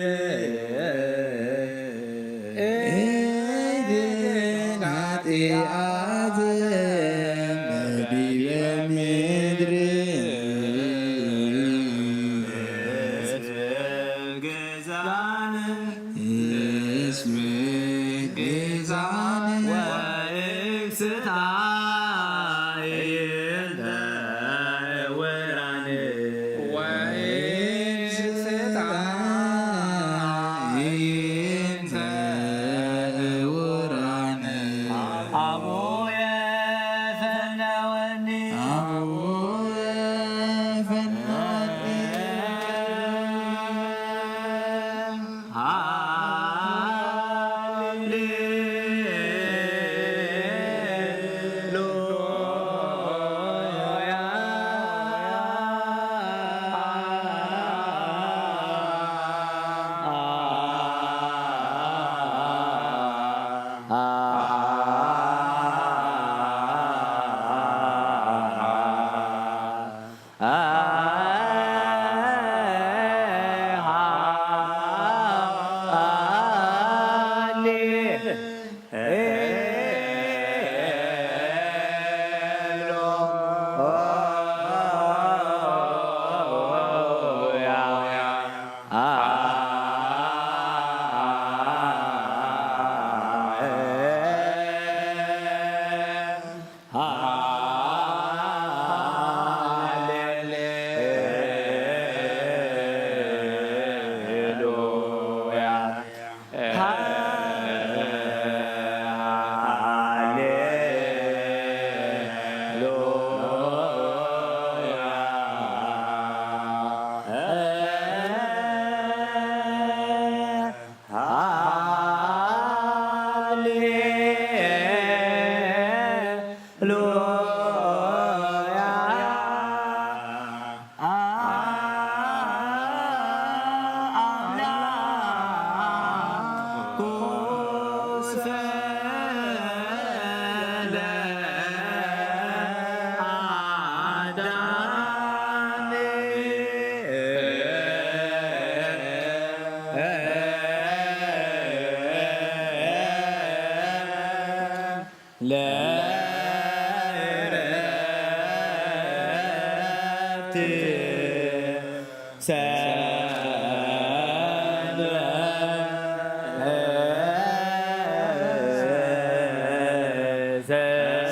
እድግ ኃጢአተ በዲበ ምድር። እስመ ግዛን፣ እስመ ግዛን ወእክስታ ይንተ ዕውራን። ወእክስታ ይንተ ዕውራን። አቡየ ፈነወኒ። አቡየ ፈነወኒ። ሃሌ ለአዳም ለእረፍት ሰንበት።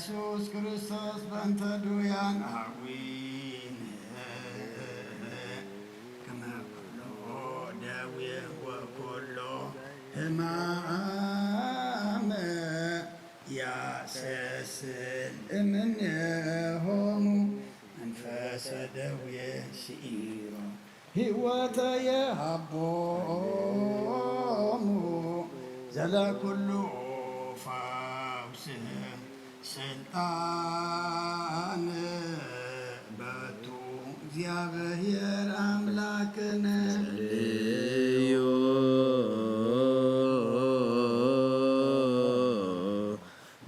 ኢየሱስ ክርስቶስ በእንተ ድውያን ኣዊን ከመ ኩሎ ደዌ ወኩሎ ሕማም ያሰስል እምኔሆሙ መንፈሰ ደዌ ስኢሮ ህይወተ የሃቦሙ ዘለኩሉ ፈውስ ስልጣን በቱ እግዚኣብሔር ኣምላክነ። ጸልዩ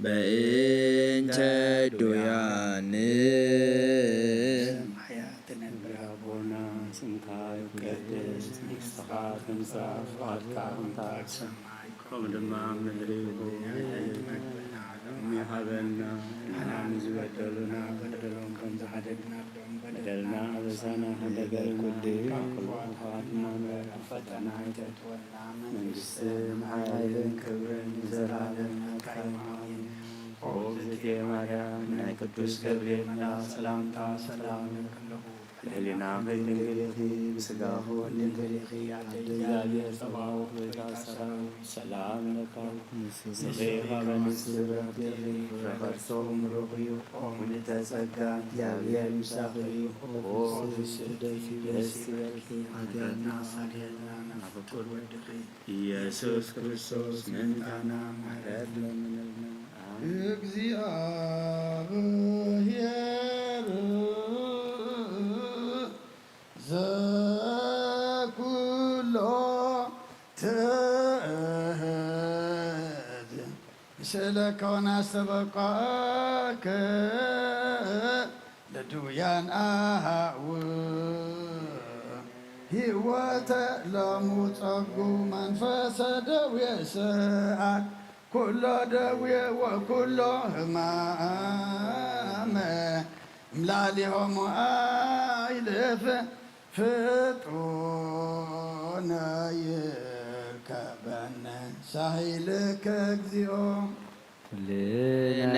በእንተ ዱያን። ሰማያት ትነብር ኣቦና፣ ስምካ ይትቀደስ፣ መንግስትኻ ትምጻእ፣ ፍቓድካ ከምታ ኣብ ሰማይ ከምኡ ድማ ኣብ ምድሪ ይኹን። ይሃበና ንዓና ንዝበደሉና በደሎም ከም ዝሓደግናሎም በደልና ኣበሳና ሓደገልና ካብ ክፉኣት ኣድሕነና። ፈተና ኣይተእትወና፣ መንግስትን ሓይልን ክብርን ንዘለኣለም ናትካ እዩ። ኣሜን። ኦ እግዝእትየ ማርያም፣ ናይ ቅዱስ ገብርኤል መልኣክ ሰላምታ ሰላም እብለኪ ኣለኹ። ብህሊናኺ ድንግል ኢኺ፣ ብስጋኺ እውን ድንግል ኢኺ። ኣደ እግዚኣብሔር ጸባኦት፣ ጎይታ ሰራዊት፣ ሰላም ለኪ። ንስኺ ካብ ኣንስቲ ብርኽቲ ኢኺ፣ ፍረ ከርሥኺ ብሩኽ እዩ። ኦ ምልዕተ ጸጋ፣ እግዚኣብሔር ምሳኺ እዩ። ኦ ፍስሕቲ ደስ ይበልኪ፣ ኣንተ እናሳልየና ናፍቅር ወድኺ ኢየሱስ ክርስቶስ ምእንታና ምሕረት ለምንልና። እግዚኣብሔር ዘኩሎ ትእዝ ምስለ ከውን ኣስተበቃከ ለድውያን ኣሃው ህይወተ ሎሙ ጸጉ መንፈሰ ደዌ ሰኣል ኩሎ ደዌ ወኩሎ ህማመ እምላሊሆሙ ኣይልፍ ፍጡነ ይርከበነ ሳሂልከ እግዚኦ። ኩልነ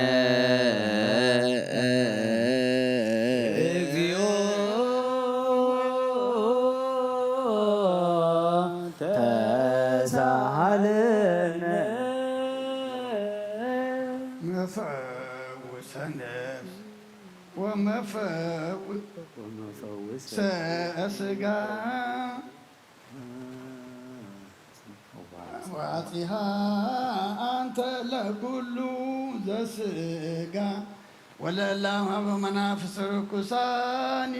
እግዚኦ ተሳሃለነ። መፈውሰ ነፍስ ወመፈውሰ ስጋ ዋጺሃ አንተ ለኩሉ ዘስጋ ወለላም ሀበ መናፍስ ርኩሳኒ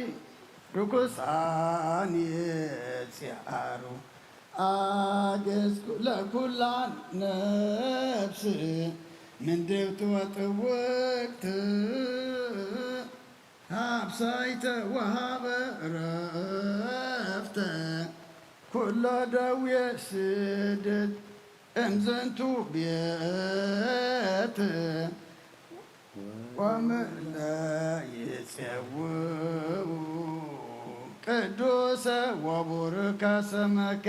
ርኩሳኒ ጺአሩ አገዝኩ ለኩላ ነፍስ ምንድብት ወጥውቅት ሀብሳይተ ወሀበ ረፍተ ኩሎ ደዌ ስድድ እምዝንቱ ቤት ወምእለ ይጼውው ቅዱሰ ወቡሩከ ስመከ።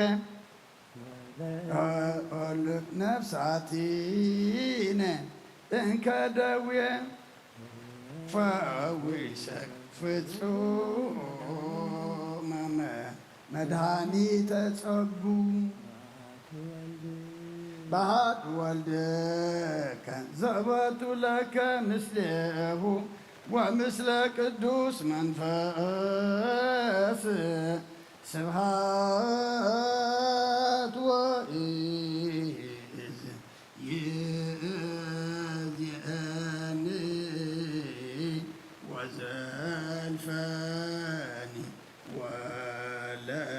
ኦልክ ነፍሳቲነ እንከ ደዌ ፈዊሰክ ፍጹመ መድኃኒተ ጸጉ። በሃድ ወልድከ ዘበቱ ለከ ምስሌሁ ወምስለ ቅዱስ መንፈስ ስብሃት ወኢዝ ይእዜኒ ወዘልፈኒ ወለአ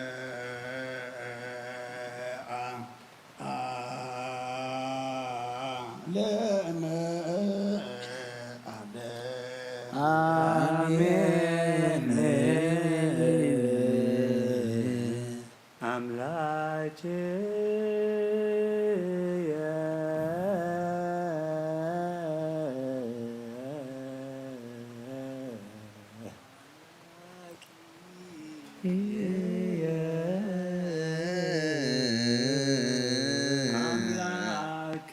ለመ አለ። አሜን። አምላኬ አምላኬ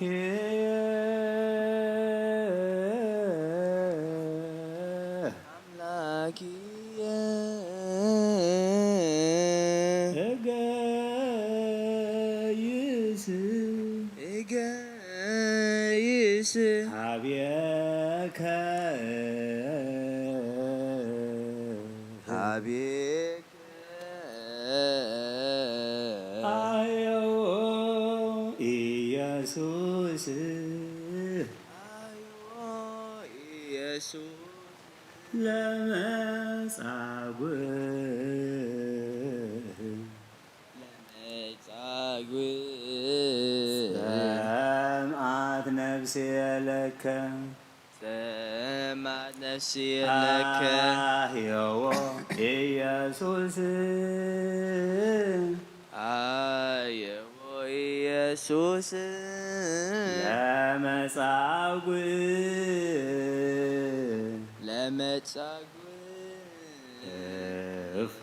ሀቤከ ሀቤከ አዮ ኢየሱስ አዮ ኢየሱስ ለመጻጉዕ ለመጻጉዕ ሰምዓት ነፍስየ ለከ ሰምዓት ነፍስየ ለከ አህየዎ ኢየሱስ አየዎ ኢየሱስ ለመጻጉዕ ለመጻጉዕ እፎ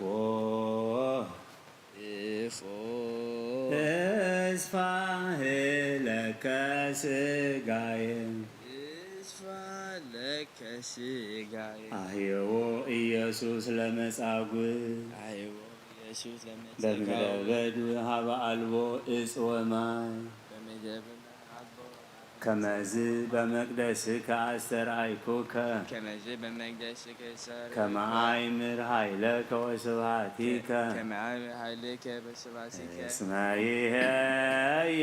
እፎ እስፋህ ለከ ስጋዬ እስፋህ ለከ ስጋዬ አህየዎ ኢየሱስ ለመጻጉዕ አየዎ ኢየሱስ ለመጻጉዕ በምድረ በዱ ሀበ አልቦ እጽ ወማይ በምድረ በዳ አልቦ ከመዝ በመቅደስከ አስተርአይኩከ ከመዝ በመቅደስከ አስተርአይኩከ ከመ አእምር ኃይለከ ወስብሐቲከ ከመ አእምር ኃይለከ ወስብሐቲከ እስመ ይሄይ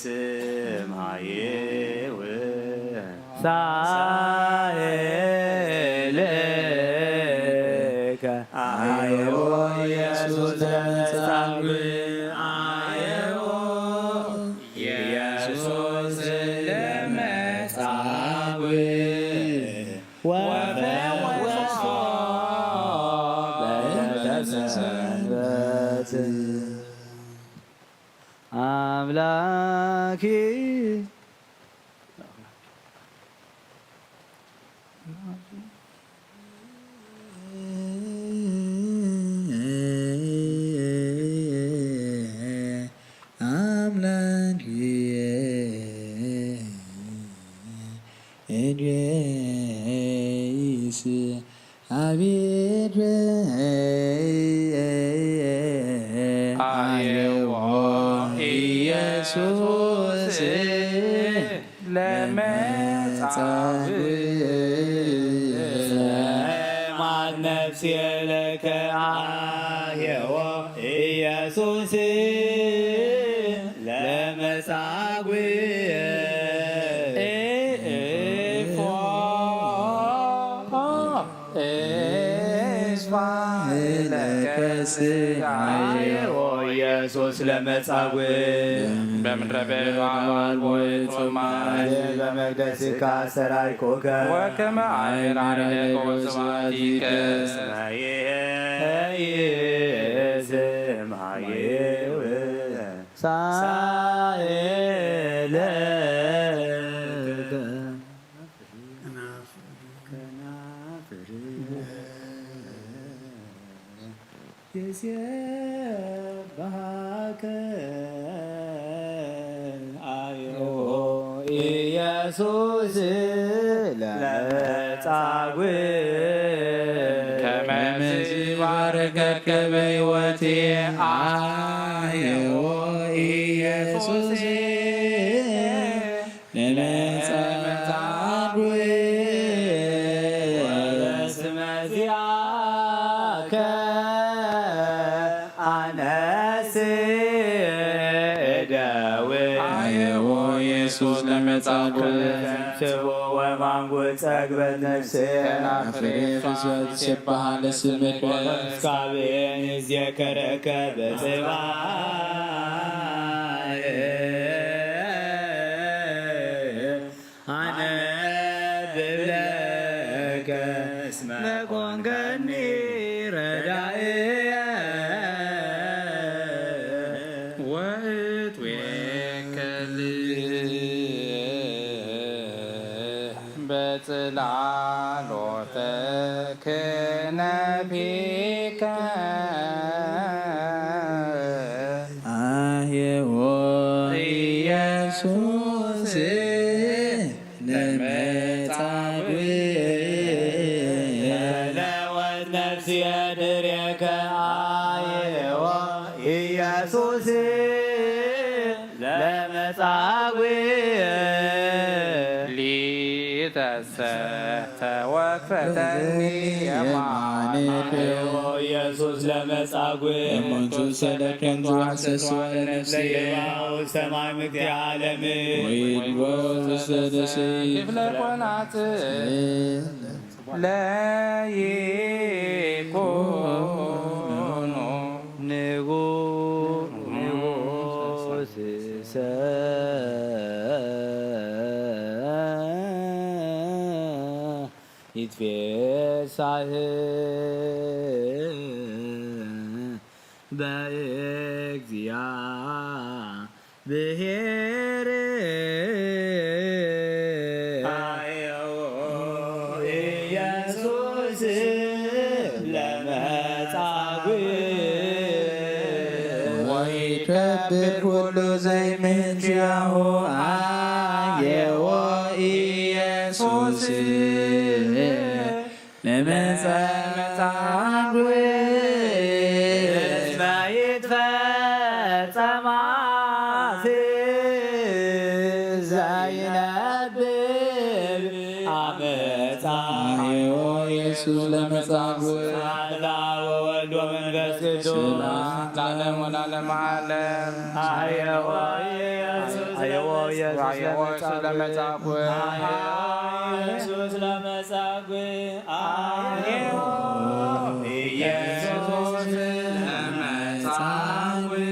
ስም ኃይሌው ሳህልከ አየዎ ኢየሱስ ለመጻጉዕ አየዎ ኢየሱስ ለመጻጉዕ ወፈወሶ በዕለተ ሰንበት አምላኪ አምላክ እድሬስ አቤት አየዎ ኢየሱስ ለመጻጉዕ ሰምዓት ነፍስየ ለከ አየዎ ኢየሱስ ለመጻጉዕ እፎ እስፋ ለከ ስጋዬ ኢየሱስ ለመጻጉዕ በምድረ በዳ አልቦ ጾማ በመቅደስከ አስተርአይኩከ ወከመ አእምር ኃይለከ ወስብሐቲከ እስመ ይሄይ ስም ኃይሌው ሳህልከ ይሴብሐከ አዮ ኢየሱስ ለመጻጉዕ ከመ ባርከከ በሕይወቴ አዮ ኢየሱስ ለመጻጉዕ ወበስመ ዚአከ አነስ እደው አየዎ ኢየሱስ ለመጻጉዕ ስቡ ወማንጉ ጸግበት ነፍሴ ከናፍሬ ፍስወት ሲባሃል ስምከ እስካቤን እዜከረከ በጽባሕ አነ ብብለከ እስመ ኮንከኒ ረዳእየ ወእትዌከል በጽላሎተ ክነፊከ አየዎ ኢየሱስ ለመጻጉዕ ለወት ነፍስየ ድሬከ አየዎ ኢየሱስ ለመጻጉዕ ተሰተ ወክፈተኒ የማኔከ። ኢየሱስ ለመጻጉዕ እሙንቱ ሰደከን ዘዋሰስዋ ለነፍሴ። ውስተ ማይ ምክቲ ዓለም። ወይድወ ውስተ ደሴት። ክፍለ ኮናት ለይኩኑ። ንጉ-፣ ንጉስሰ ይትፌሳህ በእግዚአ ብሔር። አየው ኢየሱስ ለመጻጉዕ። ወይከብር ኩሉ ዘይምንኪያሁ። አየዎ ኢየሱስ ለመጻጉዕ። እስመ ይትፈጸማ ዘይነብብ አመጻ። አዮ ኢየሱስ ለመጻጉዕ። አብ ወወልድ ወመንፈስ ቅዱስ። ስብሐት ለዓለም ወለዓለመ ዓለም። አየዎ ኢየሱስ አየዎ ኢየሱስ ለመጻጉዕ። ኢየሱስ ለመጻጉዕ። አየዎ ኢየሱስ ለመጻጉዕ።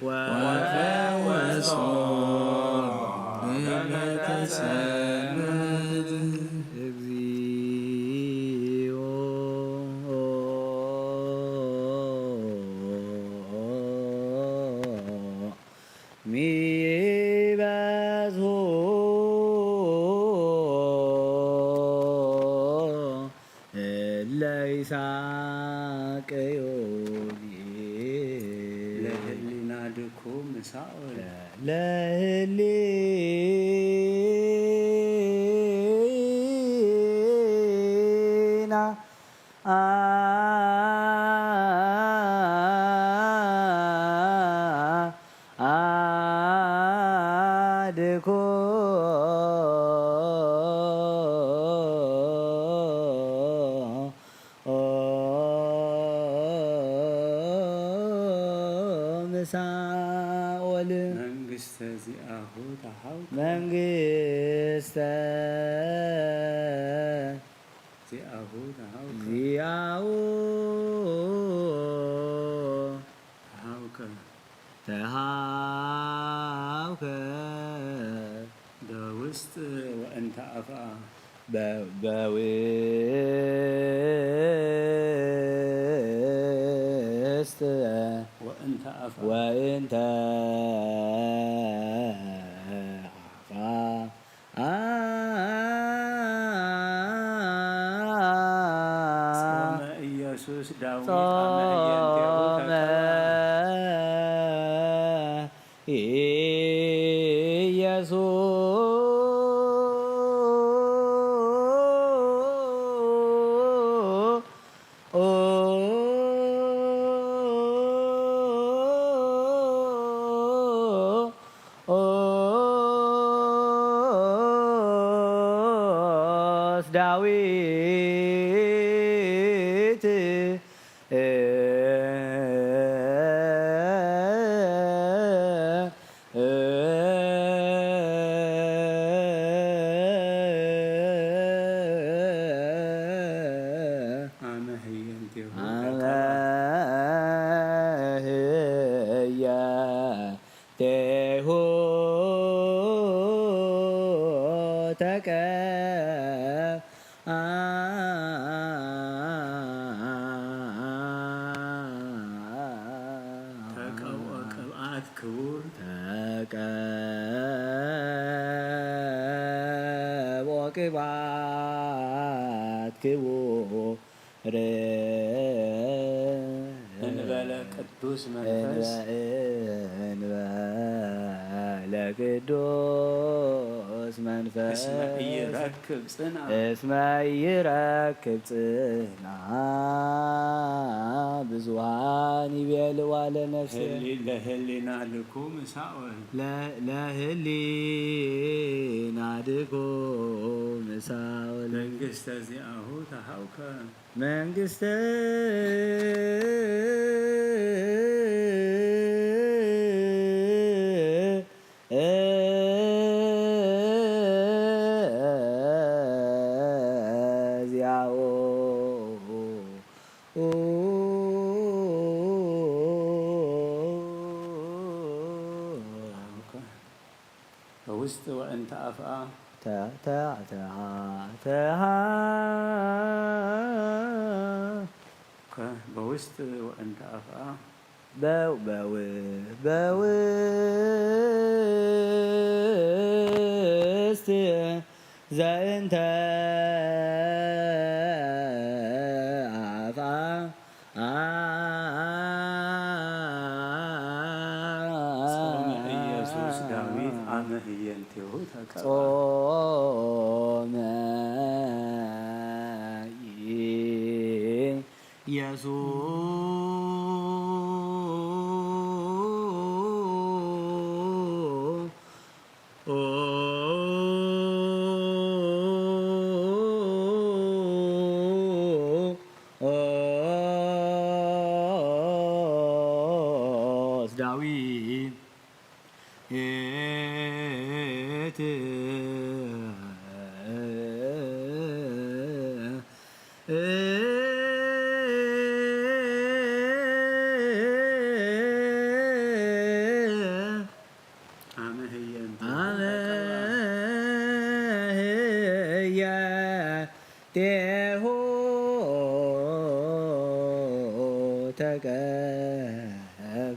ወፈወሶ ለመተሰምት። እግዚኦ። ሚበዝሁ እለ ይሳቀዮኒ። ለህሊና ድኩም ምሳኦል። ለህሊና ድኩም ምሳኦል። መንግስተ ዚአሁ ተሃውከ። መንግስተ ዚአሁ ተሃውከ። ዚአሁ ተሃውከ። ተሃውከ። በውስጥ ወእንተ አፍአ። በ-፣ በውስጥ ወእንተ አፍአ። ወእንተ አፍአ። ጾመ ኢየሱስ ዳዊት አመ ህየንቴሁ ጾመ ተቀብአ። ኢየሱስ ዳዊት አመ ህየንቴሁ አመ ህየንቴሁ ተቀ ተቀብኦ ቅብአት ክቡር። ተቀብኦ ቅብአት ክቡር። እንበለ ቅዱስ መንፈስ። እንበለ ቅዱስ መንፈስ። እስመ ኢይረክብ ጽንዓ። እስመ ኢይረክብ ጽንዓ ብዙኃን ይቤልዋ ለነፍሴ። ህሊ-፣ ለህሊና ድኩም ምሳኦል። ለ-፣ ለህሊና ድኩም ሳኦል። መንግስተ ዚአሁ ተሃውከ። መንግስተ ዚአሁ በውስጥ ወእንተ አፍአ። ተተዓተዓተሃ በውስጥ ወእንተ አፍአ። በው በው በውስጥ ዘእንተ አፍአ ጾመ ኢየሱስ ዳዊት አመ ህየንቴሁ ተቀባ። ጾመ ኢየሱስ ዳዊት አመ ህየንቴሁ አመ ህየንቴሁ ተቀብ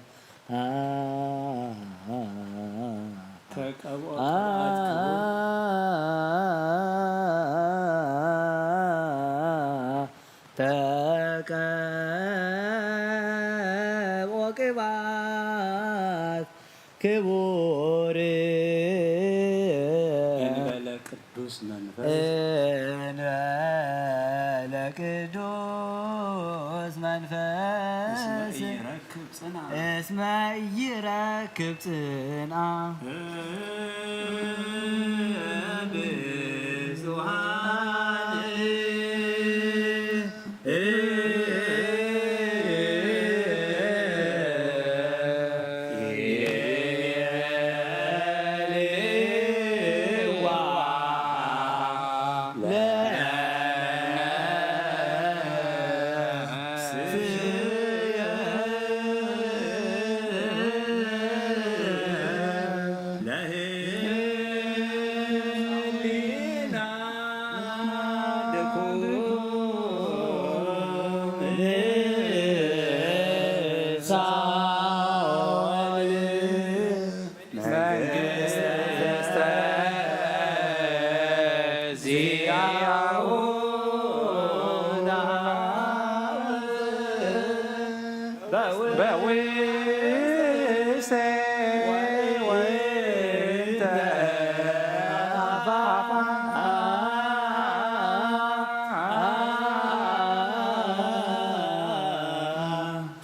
ተቀብኦ ቅብአት ክቡር ተቀብኦ ቅብአት ክቡር እንበለ ቅዱስ መንፈስ እንበለ ቅዱስ መንፈስ እስመ ኢይረክብ ጽንዓ። እስመ ኢይረክብ ጽንዓ። ብዙኃን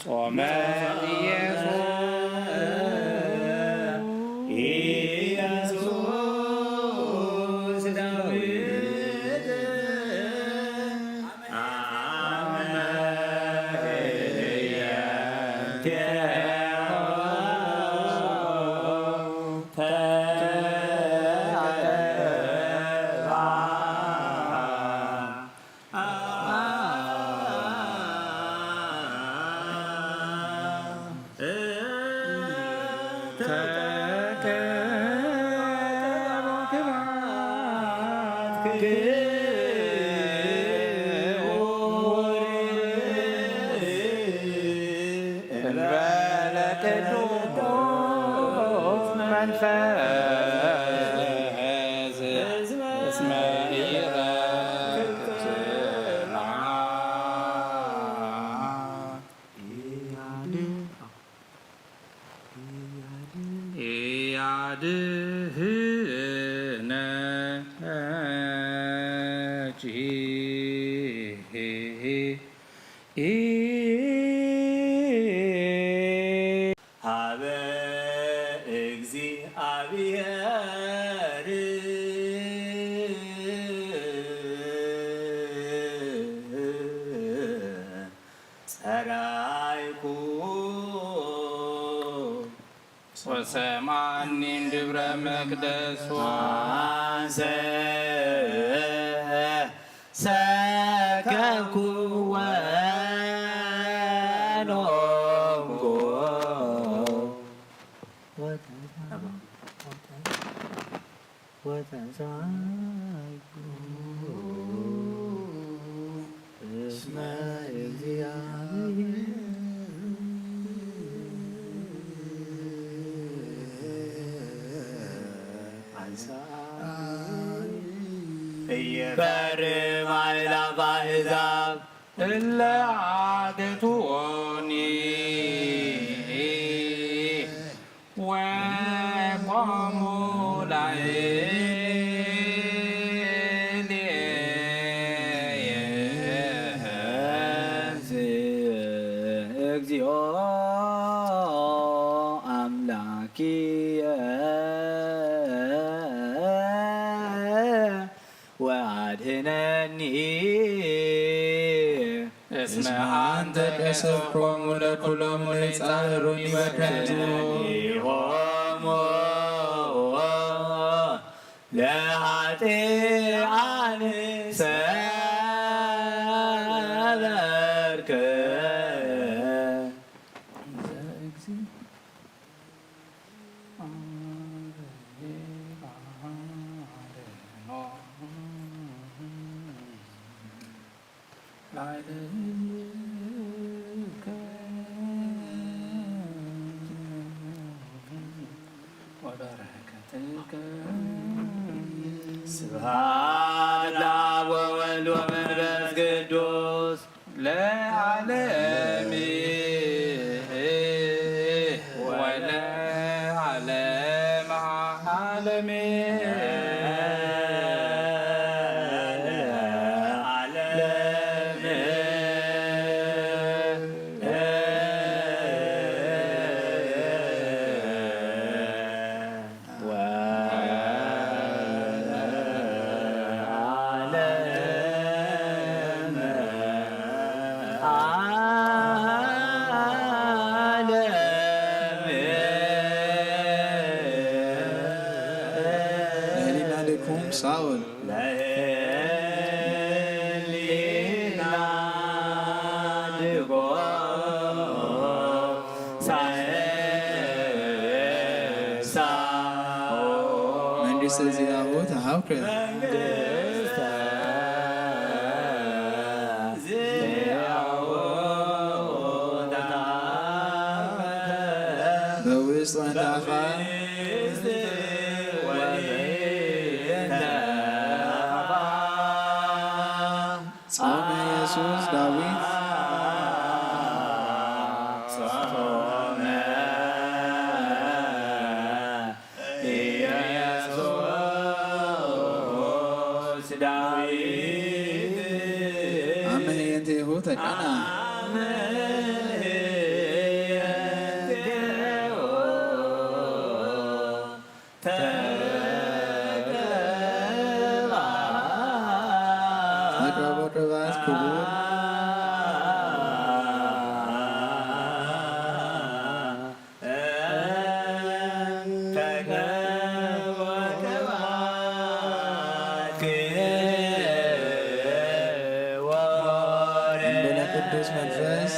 ጾመ ኢየሱስ ሰምዓኒ ግብረ መቅደስ። ኣንሰ ሰከብኩ ወኖምኩ ወተንሳይኩ እስመ እግዚአብሔር አንሳኒ። እይፈርም አእላፍ አሕዛብ እለ አገትዎኒ ወቆሙ ላዕሌየ። እግዚኦ አምላክየ ወአድህነኒ። እስመ አንተ ከሰብኮሙ ለኩሎሙ ለይጻረሩኒ በከንቱ። ሆሙ ለኃጥኣን ሰበርከ። ስብሐት ለአብ ወወልድ ወመንፈስ ቅዱስ ለዓለመ ወለዓለመ ዓለመ። ለህሊና ድኩም ሳውል። ለህሊና ድኩም ሳውል። መንግስተ ዚአሁ ተሃውከ። መንግስተ ዚአሁ ተሃውከ። በውስጥ ወንታፋ ጾመ ኢየሱስ ዳዊት። ኢየሱስ ዳዊት። አመ ህየንቴሁ ተቀና። ተቀባ። ተቀባ ቅባት ክቡር። እንበለ ቅዱስ መንፈስ።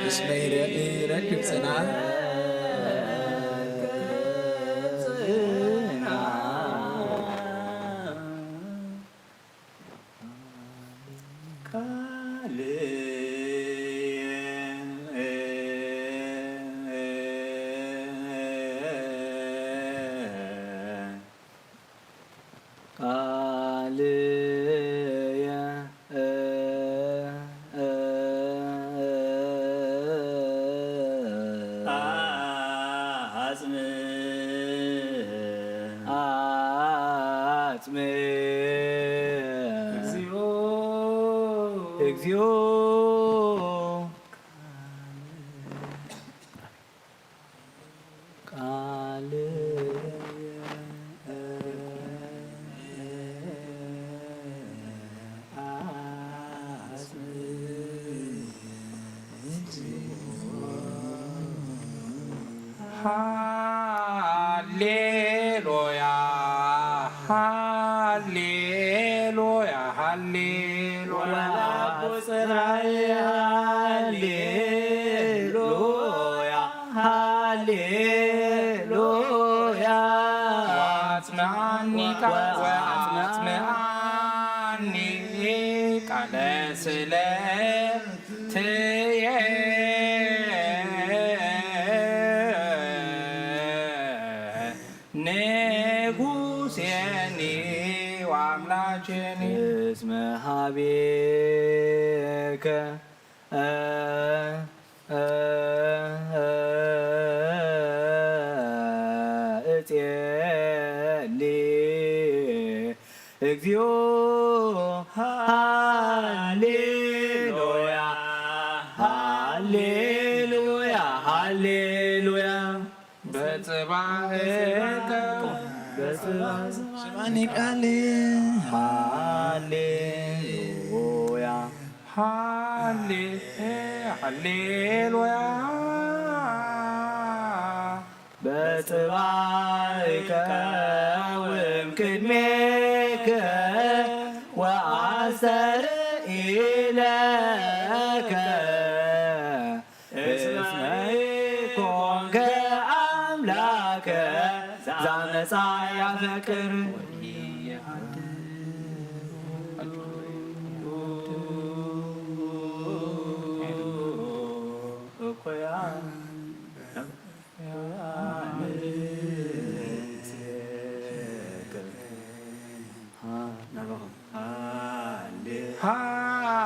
እስመ ይረክብ ጽንዓት። ቃልየ። አጽምየ። አጽምየ። እግዚኦ። እግዚኦ። ቃል ሃሌሉያ፣ ሃሌሉያ፣ ሃሌሉያ። ወለአቦ ጽራይ ሃሌሉያ፣ ሃሌሉያ። ወአጽምዓኒ ቃል፣ ወአጽምዓኒ ቃለ ስለ ትየ ንጉሴኒ ወአምላኬኒ። እስመ ሀቤከ እጼሊ እግዚኦ። ሃሌሉያ፣ ሃሌሉያ፣ ሃሌሉያ። በጽባኤከ፣ በጽባኤ ስምዓኒ ቃል። ሃሌሉያ፣ ሃሌ-፣ ሃሌሉያ። በጽባሕ እቀውም ቅድሜከ ወአስተርኢ ለከ እስመ ኢኮንከ አምላከ ዘአመፃ ያፈቅር።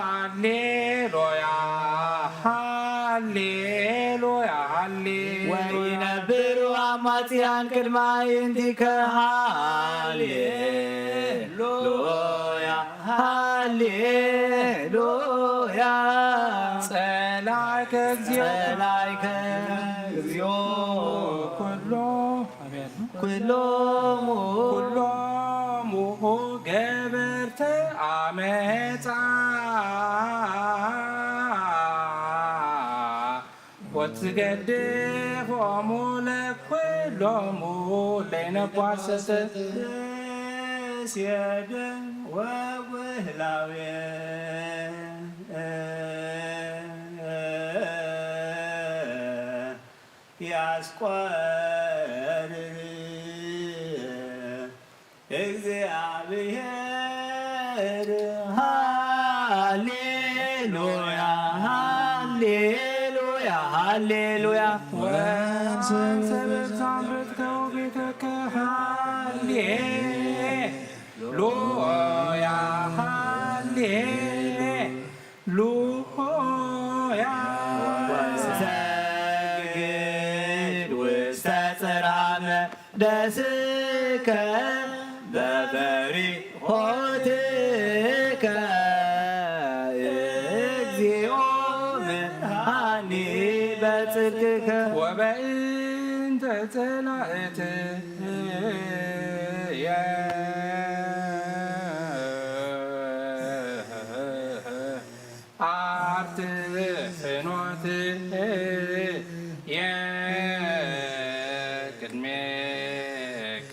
ሃሌሉያ፣ ሃሌሉያ፣ ሃሌሉያ። ወይነብሩ አማጽያን ቅድመ አዕይንቲከ። ሃሌሉያ፣ ሃሌሉያ። ጸላእከ እግዚኦ፣ ጸላእከ እግዚኦ ኩሎ ኩሎሙ ኩሎሙ ገበርተ አመፃ ወትገድፎሙ ለኩሎሙ ለይነቧሰሰ። ስየደ ወጉህላዌ ያስቆርር እግዚአብሔር። ሃሌሉያ፣ ሃሌሉያ፣ ሃሌሉያ። ወሰብእ ዛምርት ከውቤተከ። ሃሌሉያ፣ ሃሌ ሉያ። ሰግድ ውስተ ጽርሐ መቅደስከ በፈሪሆትከ እግዚኦ ምሃኒ በጽድቅከ። ወበእንተ ጸላእትየ አርት ፍኖትየ ቅድሜከ።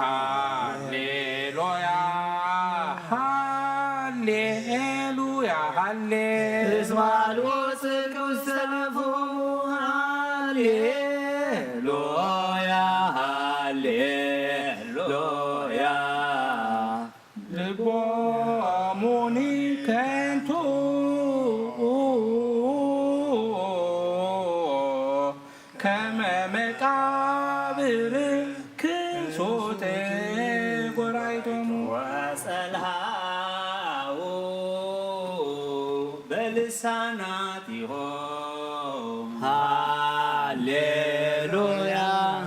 ሃሌሉያ፣ ሃሌሉያ፣ ሃሌ እስመ አልቦ ጽድቅ ውስተ አፎሙ። ሃሌሉያ፣ ሃሌሉያ። ልቦሙኒ ከንቱ ከመ መቃብር ክሱት ጎራይቶሙ። ወጸልሃው በልሳናት ይሆን። ሃሌሉያ፣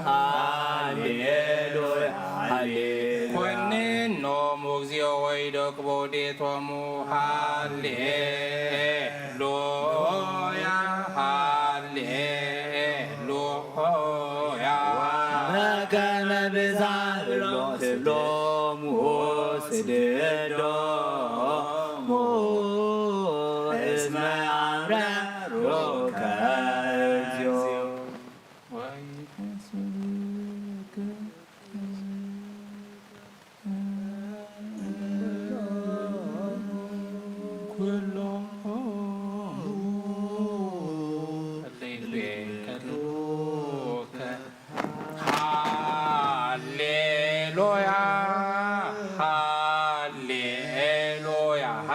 ሃሌሉያ፣ ሃሌሉያ። ኮንኖሙ እግዚኦ ወይደቅቦ ውዴቶሙ። ሃሌሉያ፣ ሃሌሉያ። በከመ ብዝኃ እሎ ስእሎሙ ስደዶሙ እስመ አምረሩከ።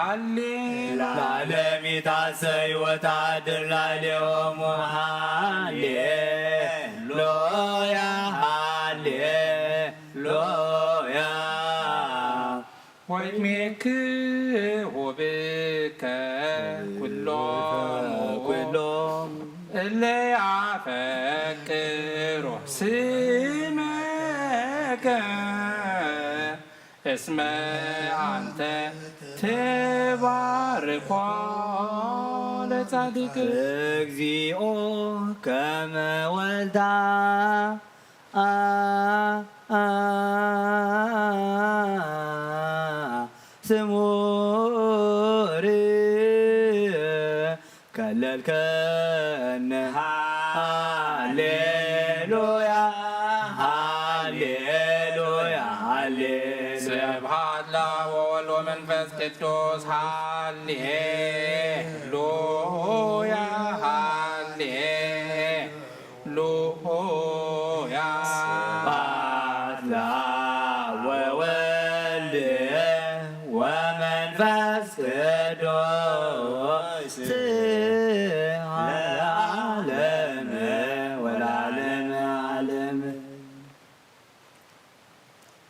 ሃሌ ለዓለም ይትሐሰይ ወተሃድር ላዕሌሆሙ። ሃሌ ሉያ፣ ሃሌ ሉያ። ወይሜክ ሆብከ ኩሎም ኩሎም እለ ያፈቅሮ ስመከ እስመ አንተ ትባርኮ ለጻድቅ። እግዚኦ ከመ ወልዳ አ አ ስሙር ከለልከነ። ሃሌሉያ፣ ሃሌሉያ፣ ሃሌሉያ። ስብሐት ለአብ ወወልድ ወመንፈስ ቅዱስ። ሃሌሉያ፣ ሃሌ ሉያ። ስብሐት ለአብ ወወልድ ወመንፈስ ቅዱስ ለዓለመ ወለዓለመ ዓለም።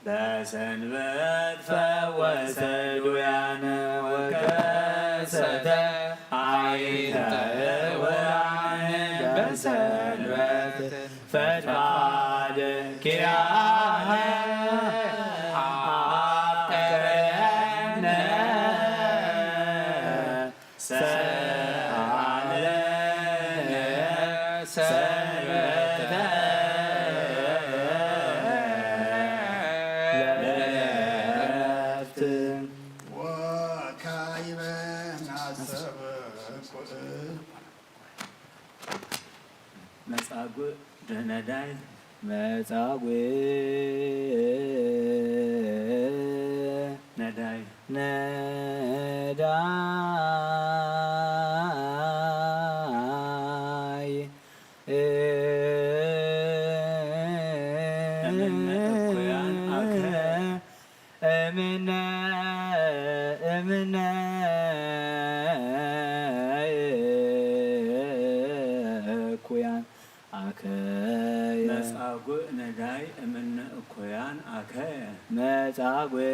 በሰንበት ፈወሰ ድውያነ ወከሰተ አይንተ ዕውራነ። በሰንበት ፈድፋደ ኪያነ አፍቀረነ። ሰአለነ ሰንበተ ለዕረፍት። ወካዕበ ናሰብኩ። መጻጉዕ ነዳይ። መጻጉዕ ነዳይ። ነዳይ። እምነ እኩያን አከ። እምነ፣ እምነ እኩያን አከየ። መጻጉዕ ነዳይ እምነ እኩያን አከየ። መጻጉዕ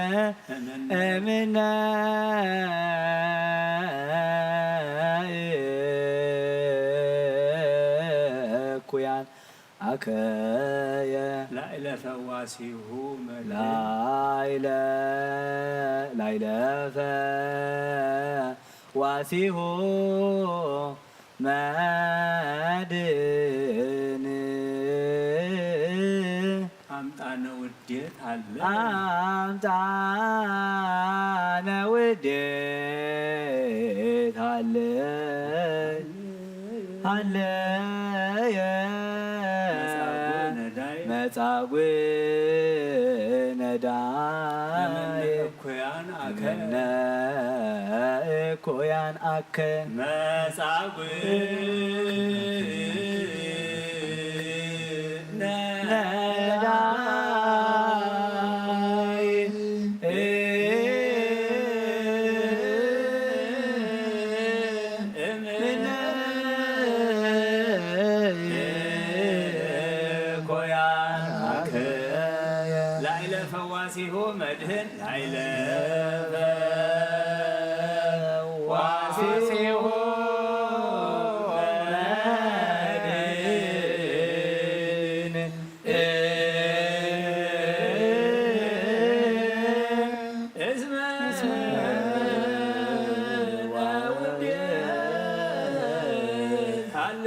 ነዳይ እምነ እኩያን አከየ። ላዕለ ፈዋሲሁ መድን። ላዕለ፣ ላዕለ ፈዋሲሁ መድን። አምጣነ ውዴት አለ። አምጣነ ውዴት አለ። አለየ። መጻጉዕ ነዳይ። መጻጉዕ ነዳይ። እምነ እኩያን አከ። እምነ እኩያን አከ። መጻጉዕ ነዳይ። እምነ እኩያን አከ። ላዕለ ፈዋሲሁ መድህን ላዕለ ፈዋሲሁ መድህን እስመ ወውዴት አለ።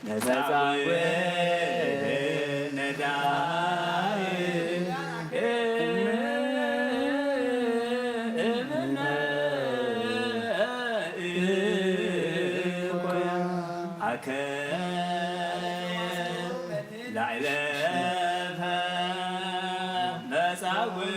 መጻጉዕ ነዳይ እምነ እኩያ አከ ላዕለ መጻጉዕ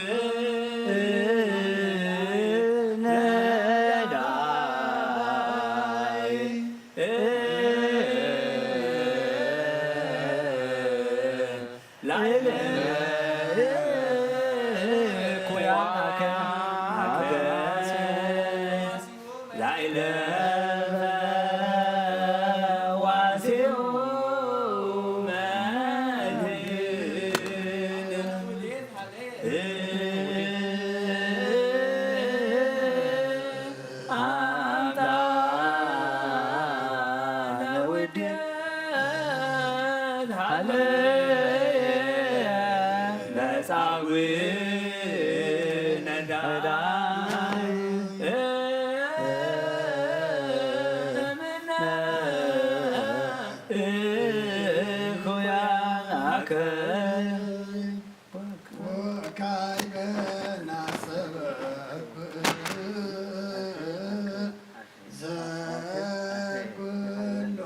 ወካዕበና ሰበብ ዘኩሎ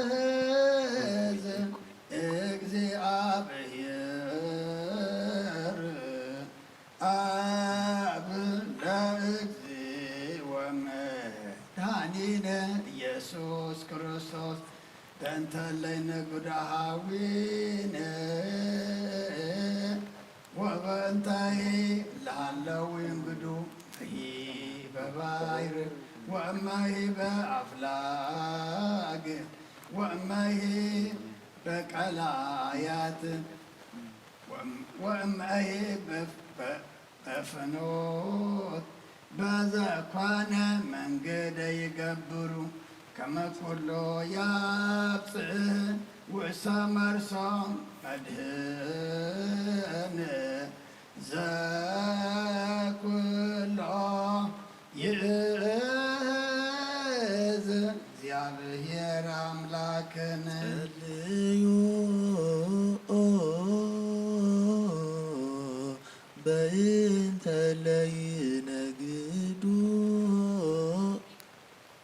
ይእዝ እግዚኣብሔር ኣብ ለእግዚእ ወመድኃኒነ ኢየሱስ ክርስቶስ በእንተለይ ንግዱ ሃዊነ ወበእንታይ ለሃለው ይንግዱ መሂበ ባይር ወመሂበ ኣፍላግ ወመሂበ ቀላያት ወእምአይ በፍኖት በዘኳነ መንገደ ይገብሩ ከመ ኩሎ ያብጽሕ ውእሰ መርሶም መድህን ዘኩሎ ይእዝ እግዚኣብሔር ኣምላክን ጸልዩ በእንተ ለይነግዱ።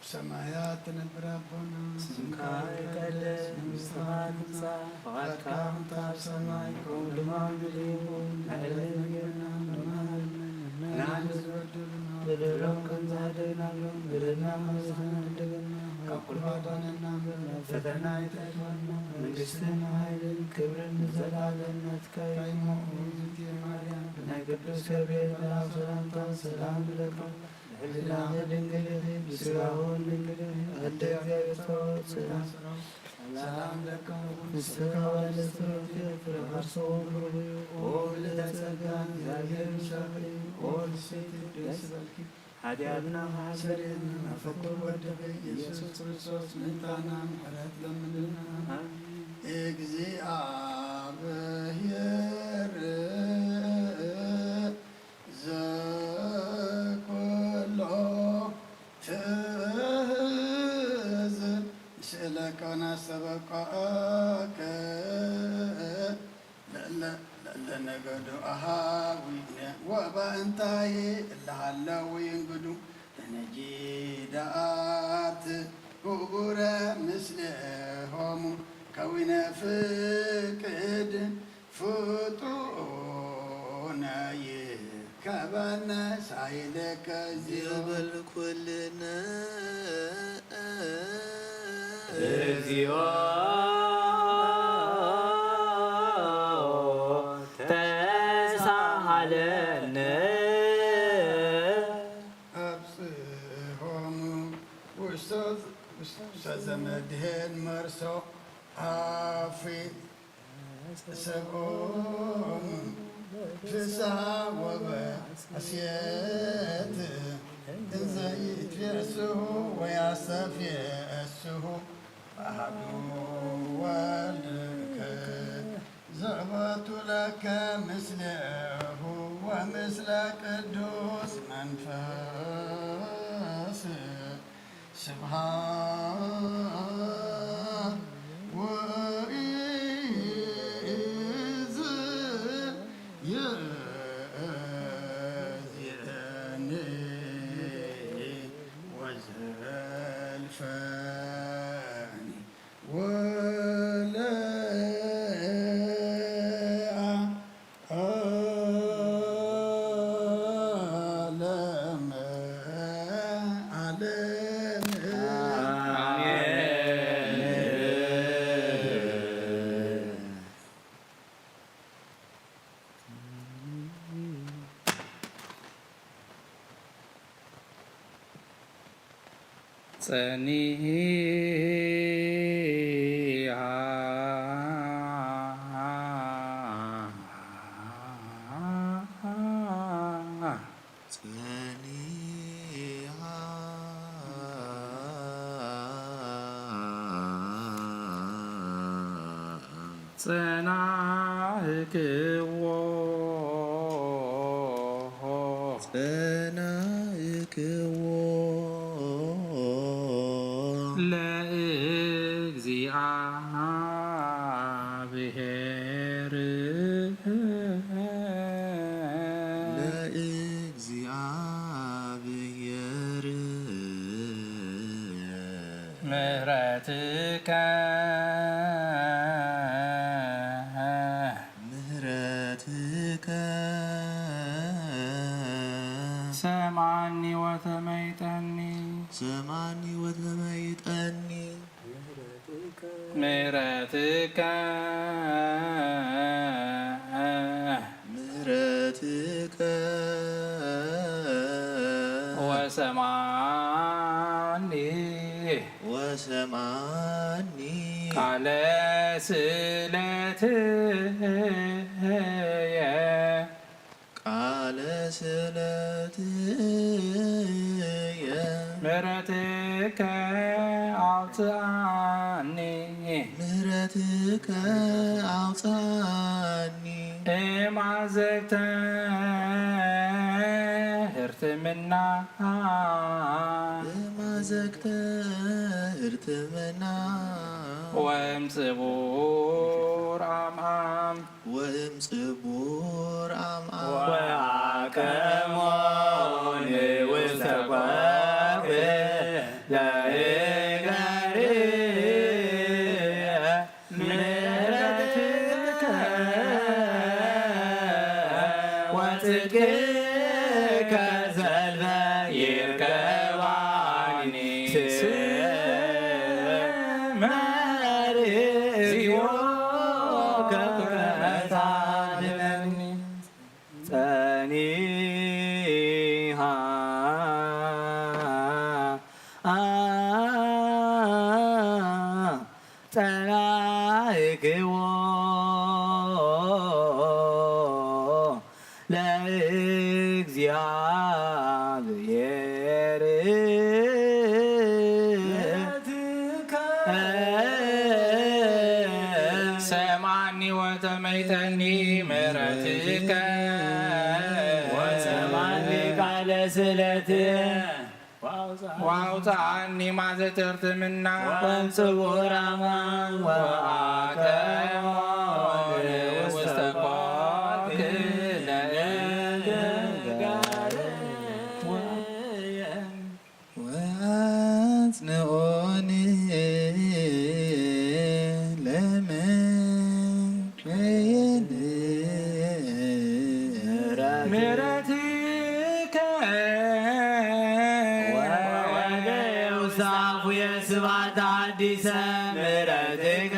ሰማያት ትነብር ኣቦና ስምካ ይቀደስ መንግስትኻ ትምጻእ ፈቓድካ ከምታ ኣብ ሰማይ ከምኡ ድማ ኣብ ምድሪ ይኹን። ዕለት ምግብና ንመሃረና ንሕና ንዝበደሉና በደሎም ከም ዝሃደግናሎም በደልና መብዝሕና ንደገና ካብ ኩሉ ኣዳነና እምበር ናብ ፈተና ኣይተእትወና መንግስትን ሓይልን ክብርን ንዘለኣለም ናትካ እዩ። ናይ ቅዱስ ገብርኤል መልኣክ ሰላምታ ሰላም ንብለካ። ብሕሊናኺ ድንግል ኢኺ፣ ብስጋኺ እውን ድንግል ኢኺ። ኣደ እግዚኣብሔር ጸባኦት ሰላም ሰላም ለኪ ንስኻ ባለስቶት ፍረ ከርሰ ብሩክ እዩ። ኦ ምልዕተ ጸጋ እግዚኣብሔር ምሳኺ ኦ ንስቲ ደስ ይበልኪ። ሓጢኣትና ሓሰሬን ኣፈቁር ወደኺ ኢየሱስ ክርስቶስ ምእንታና ምሕረት ለምንልና። እግዚኣብሔር ዘኩሎ ትእዝ ምስእለካ ናስተበቃአከ ለእለ ነገዱ ኣሃዊነ ወባእንታይ እለሃለው ይንግዱ ለነጂዳት ኡቡረ ምስሌሆሙ ከዊነ ፍቅድ ፍጡነ ይከበነ ሳይለከ እግዚኦ። ይብል ኩልነ እግዚኦ ተሳሃለነ። ኣብጽሖሙ ውስተ ዘመድህን መርሶ ኣፊ ሰብኦም ፍስሓ ወበሐሴት እንዘ ይትፌስሑ ወያስተፍስሑ በአሐዱ ወልድከ ዘዕበቱ ለከ ምስሌሁ ወምስለ ቅዱስ መንፈስ ስብሐት ወኢዝ የእዝየኒ ወዘልፈኒ ወለ ዓለመ ዓለም። ጸኒሃ ጸኒሃ ጸናህክዎ ጸናእክዎ ለእግዚኣብሔር። ለእግዚኣብሔር። ምህረትከ። ምህረትከ። ሰምዓኒ ወተመይጠኒ። ሰምዓኒ ወተመይጠኒ። ምህረትከ። ምህረትከ። ወሰምዓኒ። ወሰምዓኒ። ቃለ ስእለትየ። ቃለ ስእለትየ። ምህረትከ ኣውፅኣኒ። ምህረትከ ኣውፅኣኒ። እማዘግተ ህርትምና። እማዘግተ ህርትምና። ወእም ጽቡር ኣምኣም። ወእም ጽቡር ኣምኣም። ወአቀሞኒ ውስተ ኮክ ለእገሪ። ምህረትከ ወጽድቅከ ዘልፈ ይርከባኒ። ስመ እግዚኦ ከመ ታድነኒ። ጸኒሃ ጸናእክዎ ለእግዚኣብሔር። ሰምዓኒ ወተመይጠኒ ምህረትከ። ወሰምዓኒ ቃለ ስእለት። ወአውፅኣኒ ማዘተርትምና። ወእም ጽቡር ኣምኣም። ወአቀሞኒ ውስተ ኮክ ለእገሪ። ወአጽንኦኒ ለመክረየኒ። ምህረትከ። ወወደየ ውስተ አፉየ ስብሐት ተሐዲሰ ምህረትከ።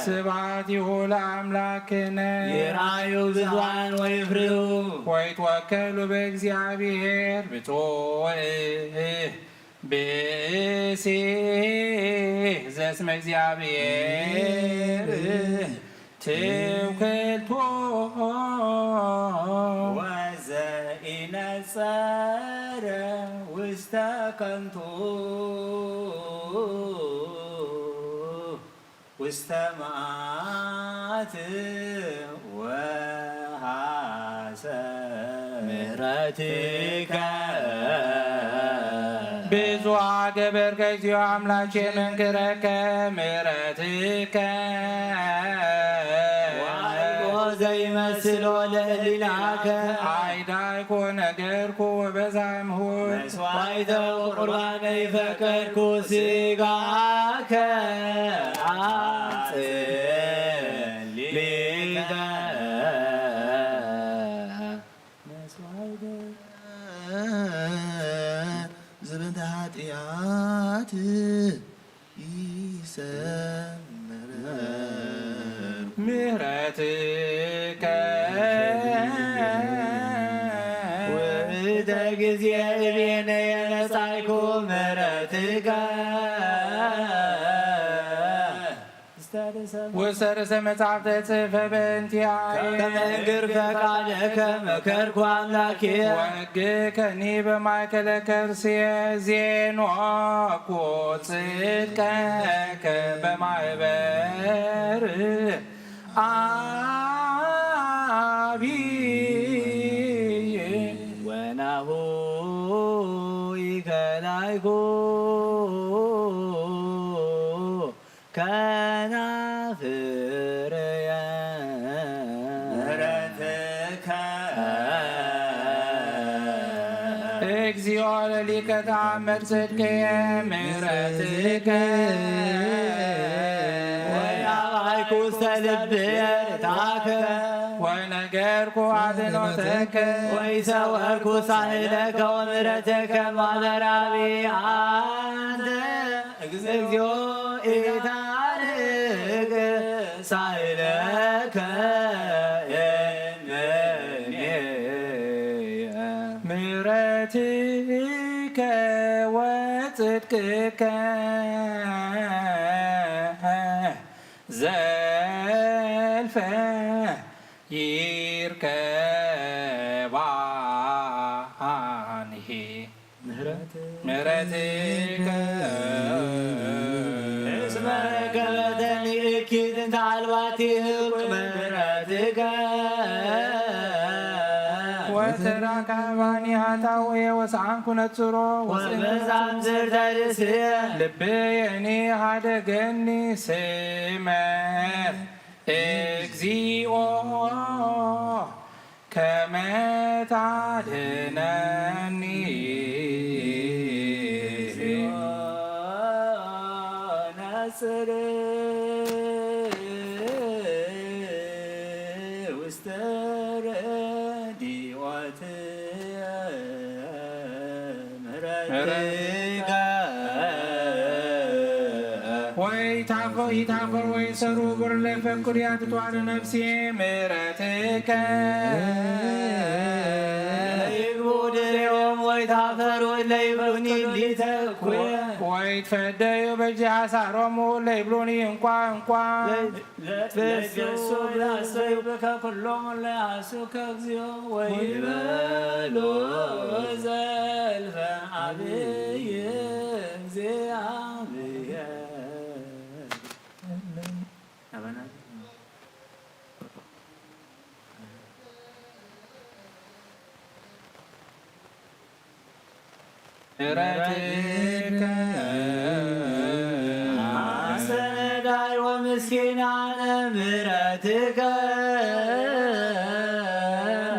ስብሐት ይሁን ለአምላክነ። ይርአዩ ብዙኃን ወይፍርሁ። ወይትወከሉ በእግዚአብሔር ብፁዕ ብእሲ ዘስመ እግዚአብሔር ትውክልቶ። ወዘኢነጸረ ውስተ ከንቱ ውስተ መዓት ወሐሰ ምህረትከ። ብዙኃ ገበርከ እግዚኦ አምላኬ መንክረከ ምህረትከ። ወአልቦ ዘይመስሎ ለህሊናከ። አይዳይኮ ነገርኩ ወበዛምሁ። መስዋዕተ ቁርባነ ይፈቀድኩ ስጋከ አጽሊተ። መስዋዕተ ዘበንተ ኃጢአት ይሰመረ ምህረትከ። ውእተ ጊዜ እቤነ የመጻይኩ ምህረትከ። ውስተ ርእሰ መጽሐፍ ተጽሕፈ በእንቲአየ። ከመ እንግር ፈቃደከ መከርኩ አምላኬ። ወሕግከኒ በማእከለ ከርስየ ዜኖኩ ጽድቀከ በማህበር አብይ። ከናፍርየ ምሕረትከ። እግዚኦ ለሊቀ ተአምር ጽድቅየ ምሕረትከ። ወያባይኩ ውስተ ልብየ ርታከ። ወነገርኩ አድኖተከ። ወይሰወርኩ ሳህለከ ወምሕረትከ ማበራቢ አንተ። እግዚኦ ኢታርቅ ሳይለከ እምኔየ። ምሕረትከ ወጽድቅከ ዘልፈ ይርከባኒ። ምሕረት ምሕረትከ እስመ ረከበተኒ እኪት እንተ አልባቲ ህልቅ ምሕረትከ። ወተራካባኒ ኃጣውየ ወሰአንኩ ነጽሮ ወመዛምዝር ተርእስየ። ልብየኒ ሀደገኒ ስመ እግዚኦ ከመ ታድነኒ። ነጽር ውስተ ረዲኦት ምሕረትከ። ወይ ታፈ- ይታፈር ወይ ሰሩ ብር ለፈቅዱ ያትቷር ነፍሴ ምሕረትከ። ይግቡ ድሬዎም ወይ ታፈሩ ለይብሉኒ ሊተኩ። ወይ ትፈደዩ በጂ ሐሳሮሙ ለይብሉኒ እንኳ እንኳ። ለትፈሱ ለትፈሱ ላስተዩ ብከ ኩሎም ለያሱከ እግዚኦ ወይበሉ ዘልፈ አብይ እግዚአብሔር። አበና ምሕረትከ። አሰነዳይ ወምስኪናነ ምሕረትከ።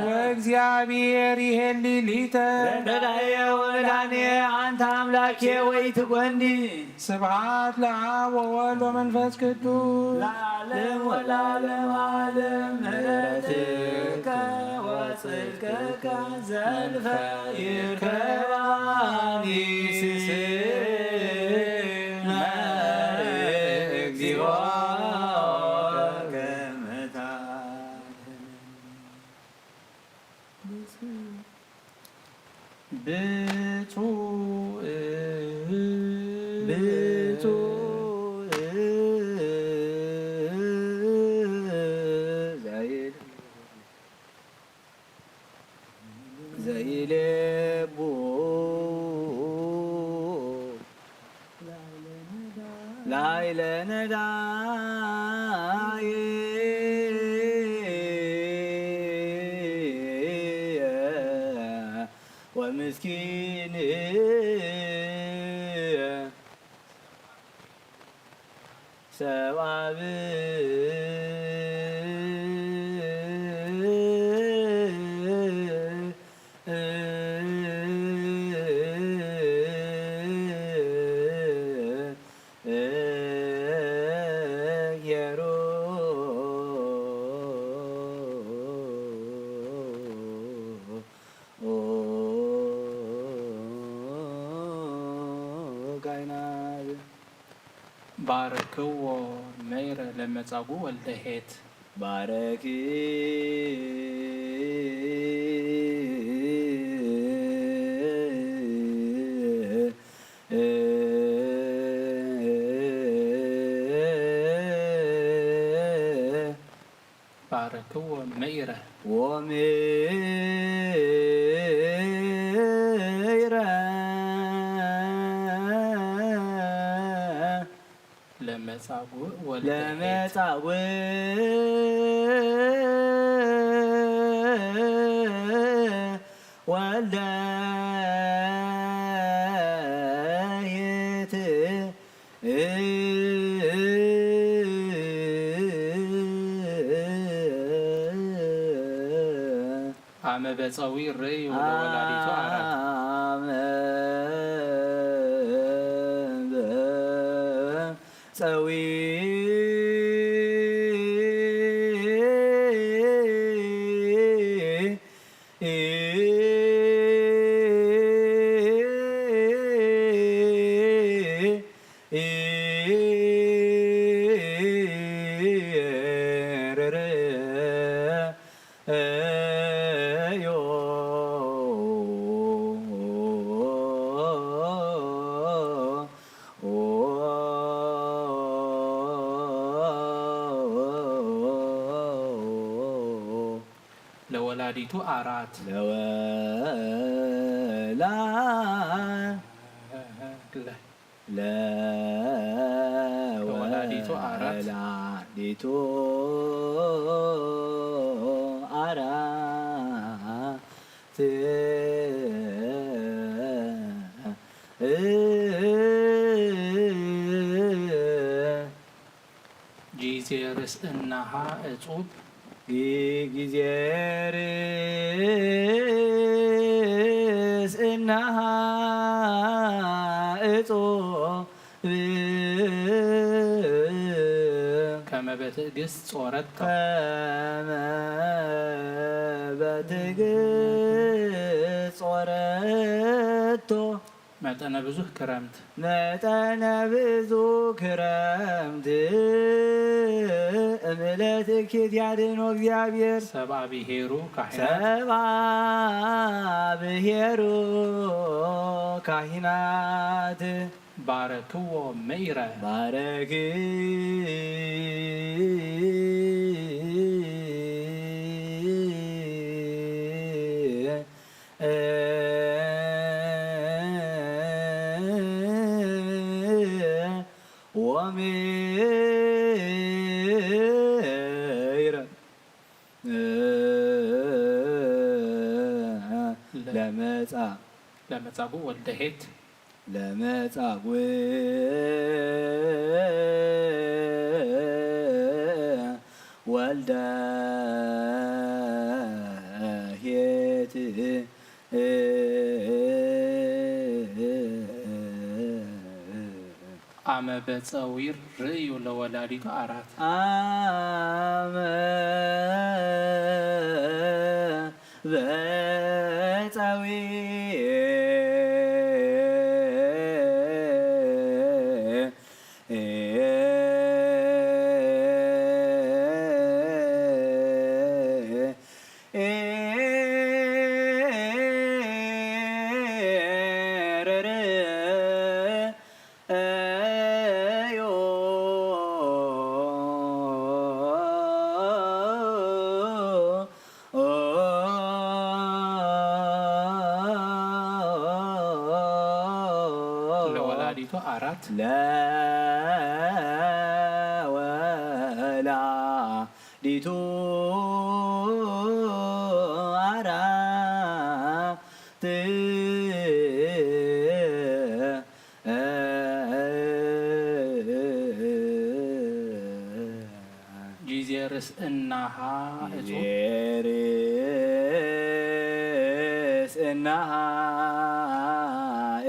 ወእግዚአብሔር ይሄሊ ሊተ። ረዳየ ወመድኃኔ አንተ አምላኬ ወይ ትጎንዲ። ስብሐት ለአብ ወወልድ ወመንፈስ ቅዱስ። ለዓለም ወለዓለም ዓለም ምሕረትከ ወጽድቅከ ዘልፈ ይርከባኒ ስመ እግዚኦ ከመ ታድነኒ። ብፁዕ ብፁዕ ዘይል ዘይሌቡ ላዕለ ነዳይ ወምስኪን ሰብአ ብር ገይሩ ጋይናል። ባርክዎ መይረ ለመጻጉ ወልደ ኄት። ባረኪ ባረክዎ መይረ። ወምይረ ለመጻጉዕ ወልደ ለመጻጉዕ ወልደ አመ በፀዊር ርእዩ ለወላዲቱ አራት። አመ በፀዊር ለወላዲቱ አራት። ለወላ ለወላዲቱ አራት። ለወላዲቱ አራት። ጊዜ ርስእናሃ እጹብ። ጊዜ ርስእናሃ እጹብ። ከመ በትዕግስት ጾረቶ። ከመ በትዕግስት ጾረቶ። መጠነ ብዙህ ክረምት። መጠነ ብዙህ ክረምት። እምዕለት እኪት ያድኖ እግዚአብሔር። ሰብአ ብሔሩ ካህናት። ሰብአ ብሔሩ ካህናት። ባረክዎ መይረ። ባረክ ወሜረ ለመጻ ለመጻጉዕ ወልደ ኄት። ለመጻጉዕ ወልደ ኄት። አመ በጸዊር ርእዩ ለወላዲቱ አራት። አመ በጸዊር ለወላዲቱ አራት። ለወላዲቱ አራት። ጊዜ ርስእናሃ እጹብ። ጊዜ ርእስናሃ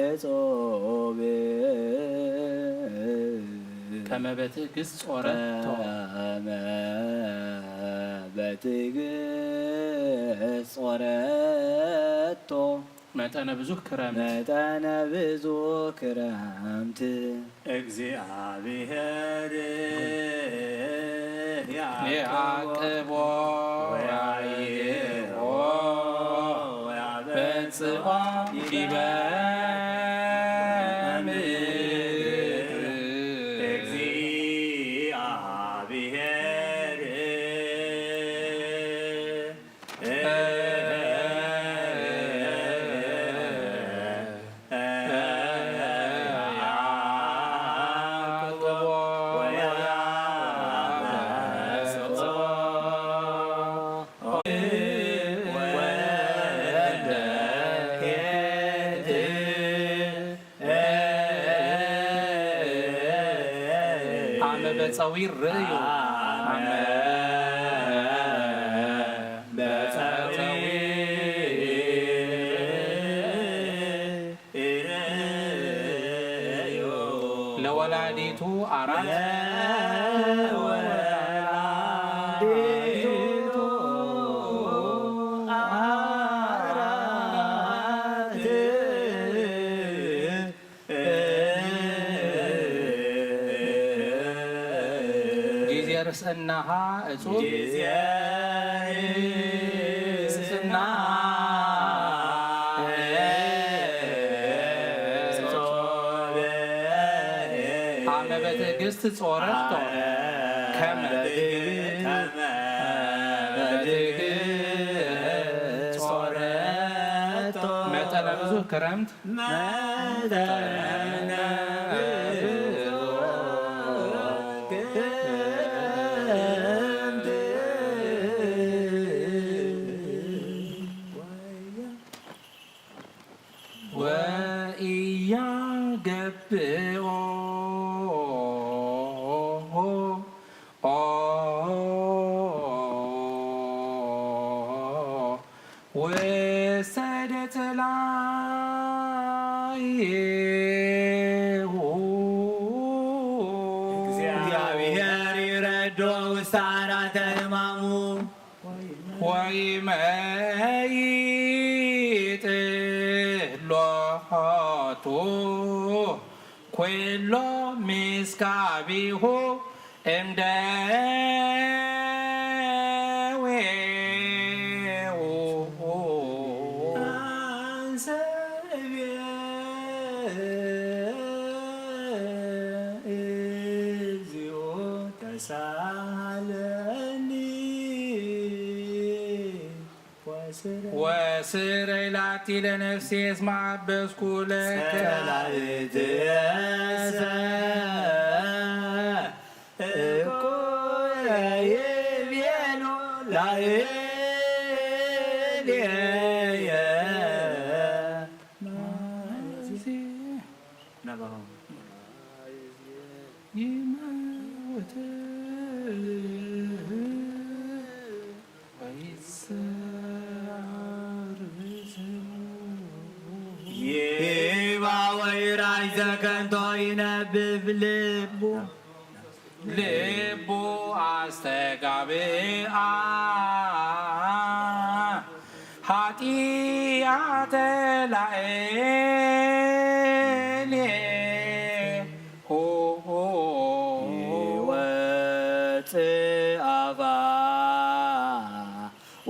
እጹብ። ከመ በትዕግስት ጾረቶ። ከመ በትዕግስት ጾረቶ። መጠነ ብዙህ ክረምት። መጠነ ብዙህ ክረምት። እግዚአብሔር ያዕቅቦ ያዕቅቦ ወያይኦ ወያበጽሖ ዲበ ምድር። እግዚአብሔር አመ በጸዊር ርእዩ። አመ በጸዊር ንጽሕናኻ እጹብ። ግዜ ንጽሕና እጹብ። ኣመ በትዕግስት ጾረቶ ከመ በትዕግስት ጾረቶ። መጠነ ብዙህ ክረምት ወኢያገብኦ ውስተ እደ ጸላኢሁ። እግዚኣብሔር ይረዶ ውስተ ዓራተ ሕማሙ። ወይመይጥ ሎቱ ኩሎ ምስካቢሁ እምደዌሁ። አንሰ እቤ እግዚኦ ተሳሃለኒ። ወስረ ወስረ ላቲ ለነፍሴ እስመ አበስኩ ለከ ጸላእትየሰ እኮ ይቤሉ ላዕሌየ። ይመውት ወይሰዓር ስሙ። ይባ ወይራይ ዘከንቶ ይነብብ ልቡ። ልቡ አስተጋብአ ኃጢአተ ላዕሌሁ። ይወፅእ አፋ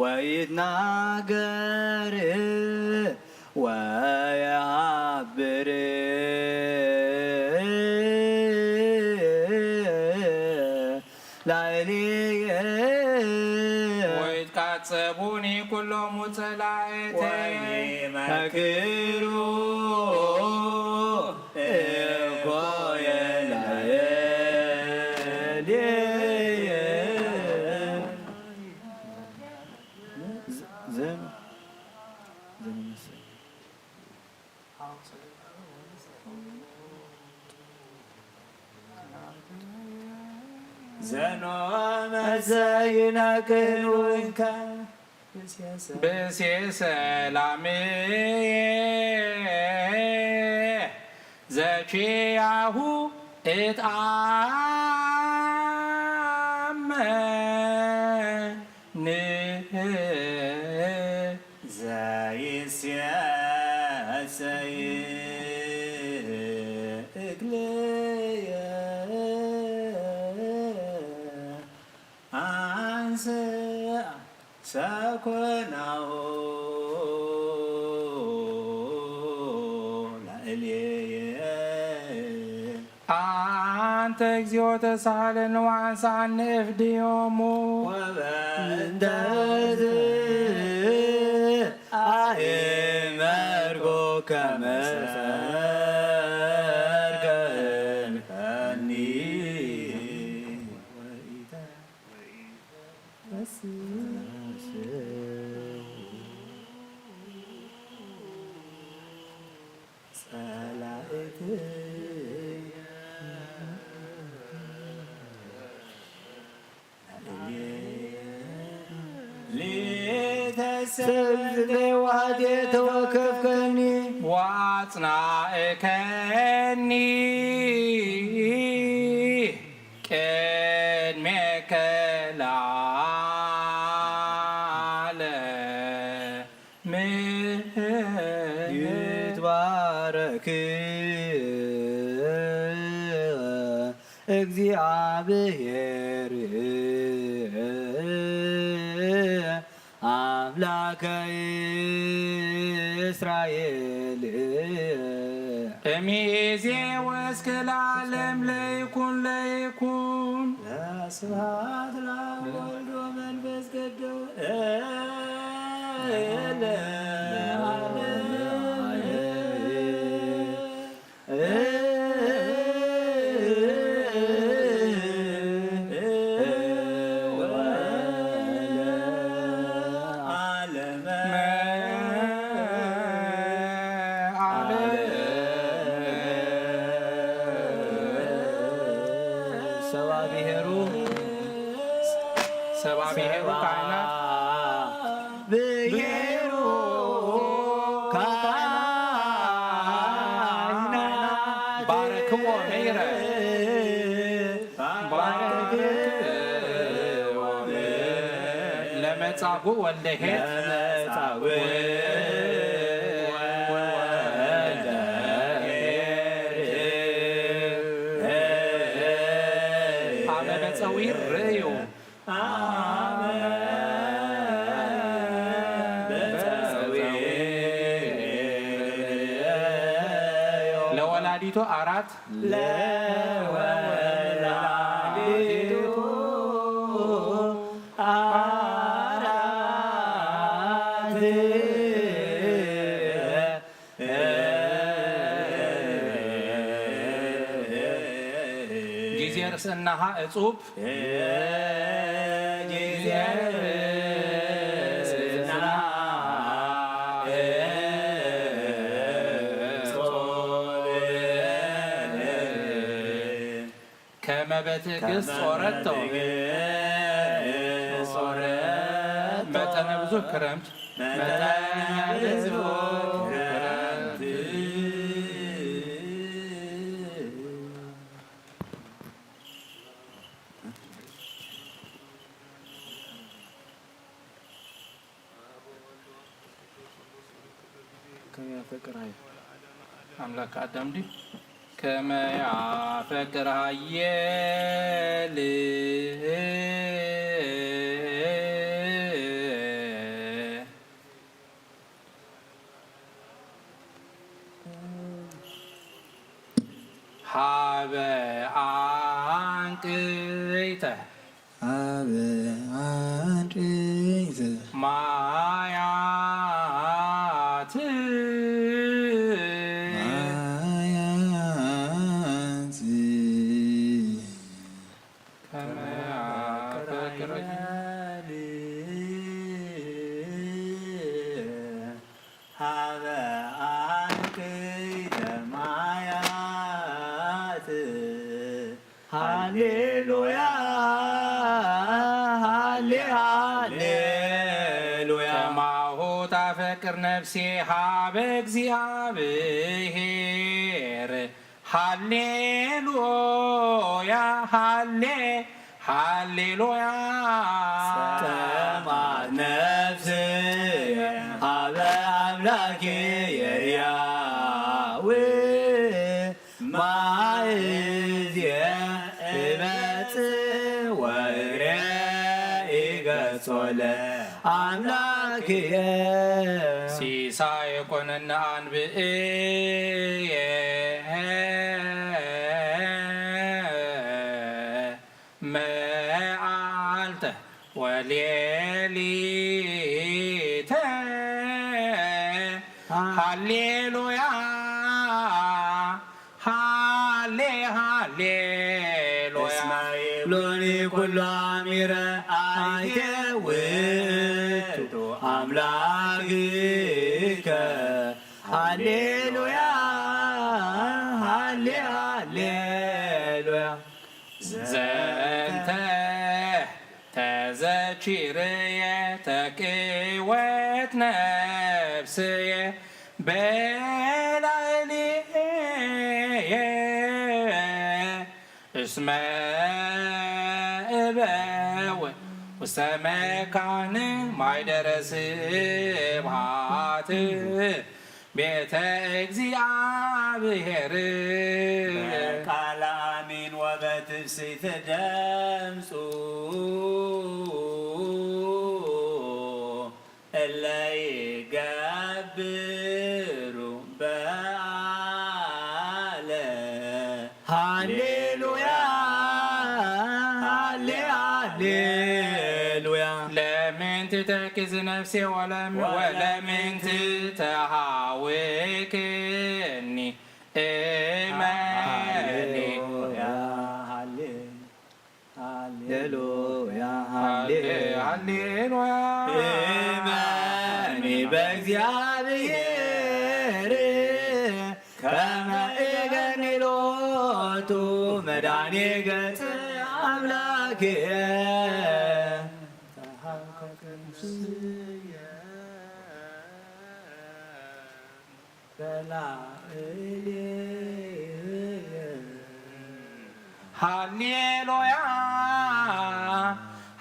ወይትናገር ወየሃብር ላዕሌየ። ወይትቃጸቡኒ ኩሎሙ ጸላእተየ። ወይመክሩ እኮየ ላዕሌየ። ዘን ዘን ዘኖ መሰይነክን ወይንከ ብሴ ሰላምየ ዘኪያሁ እትአመን ዘይሴሰይ እግልየ አንስአ ሰኮናሁ ላዕሌየ። አንተ እግዚኦ ተሳሃለነ ወአንሳነ እፍድዮሙ። ወበእንተዝ አእመርኩ ከመ ሰርቀ እምከኒ። ጸላእትየ ሊተሰብለ ዋዴ ተወከፍከኒ ዋጽናእከኒ ቅድሜከ ለዓለም። ይትባረክ እግዚአብሔር አምላከ እስራኤል እምይእዜ ወእስከ ለዓለም ለይኩን ለይኩን። ስብሐት ለአብ ወወልድ ወመንፈስ ቅዱስ ለዓለም። ሰባ ብሔሩ፣ ሰባ ብሔሩ ካህናት ብሔሩ ካህናት ባርክዎ ምይረ ባርክዎ ለመጻጉዕ ወልደ ኄር ለመጻጉዕ ወልደ ኄር አመ በጸዊር ርእዩ። ለወላዲቱ አራት ለወላዲቱ አራት ጊዜ ርእስናሃ እጹብ ጊዜ ርእስና እጹብ ከመ በትዕግስት ጾረቶ መጠነ ብዙ ክረምት መጠነ ብዙ ክረምት። ከመ ያፈቅር ኃያል አምላክ አዳም ዲ ከመ ያፈቅር ኃያል ሀበ አንቅይተ ሀበ አንቅይተ ማያት ማያት ከመ ያፈቅር ሀበ አንቅይተ ማያት ሃሌሉያ ሃሌ ሃሌሉያ። ከማሁ ታፈቅር ነፍሴ ሀበ እግዚአብሔር ሃሌሉያ ሃሌ ሃሌሉያ። ጸማት ነፍስየ ሀበ አምላክየ ያዌ ማእዝየ እመጽእ ወእሬኢ ገጾ ለአምላክየ። ሲሳየ ኮነነ አንብእየ መዓልተ ወሌሊተ። ሃሌሉያ ሃሌ ሃሌሉያ። እስመ ይብሉኒ ኩሉ አሚረ አይቴ ውእቱ አምላክከ። ሃሌሉያ ሃሌ ሃሌሉያ። ዘንተ ተዘኪርየ ተቅወት ነፍስየ በላዕሌየ እስመ እበው ውስተ መካን ማይደረ ስብሐት ቤተ እግዚአብሔር። በቃለ አሚን ወበትፍ ስይተ ደምጹ እለ ይገብሩ በዓለ። ሃሌሉያ፣ ሃሌ፣ ሃሌሉያ። ለምን ትተክዝ ነፍሴ ወለም-፣ ወለምን ትተሃውክኒ እመኒ። ሃሌሉያ፣ ሃሌ፣ ሃሌሉያ፣ ሃሌ፣ ሃሌ፣ ሃሌሉያ። እመኒ በእግዚኣብሔር ከመ እገኒ ሎቱ መድኃኔ ገጽ አምላክየ። ሃሌሉያ፣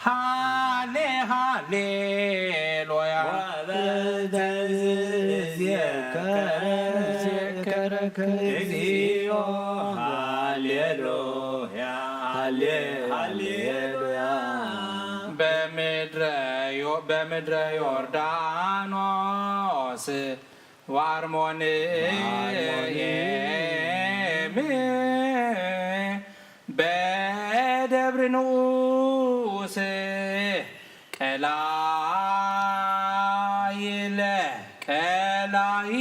ሃሌ፣ ሃሌሉያ። ወበእንተ ዝእዜከ እዜከረከ እግዚኦ። ሃሌሉያ፣ ሃሌ፣ ሃሌሉያ። በምድረ ዮ-፣ በምድረ ዮርዳኖስ ወአርሞንኤም በደብር ንዑስ ቀላይለ ቀላይ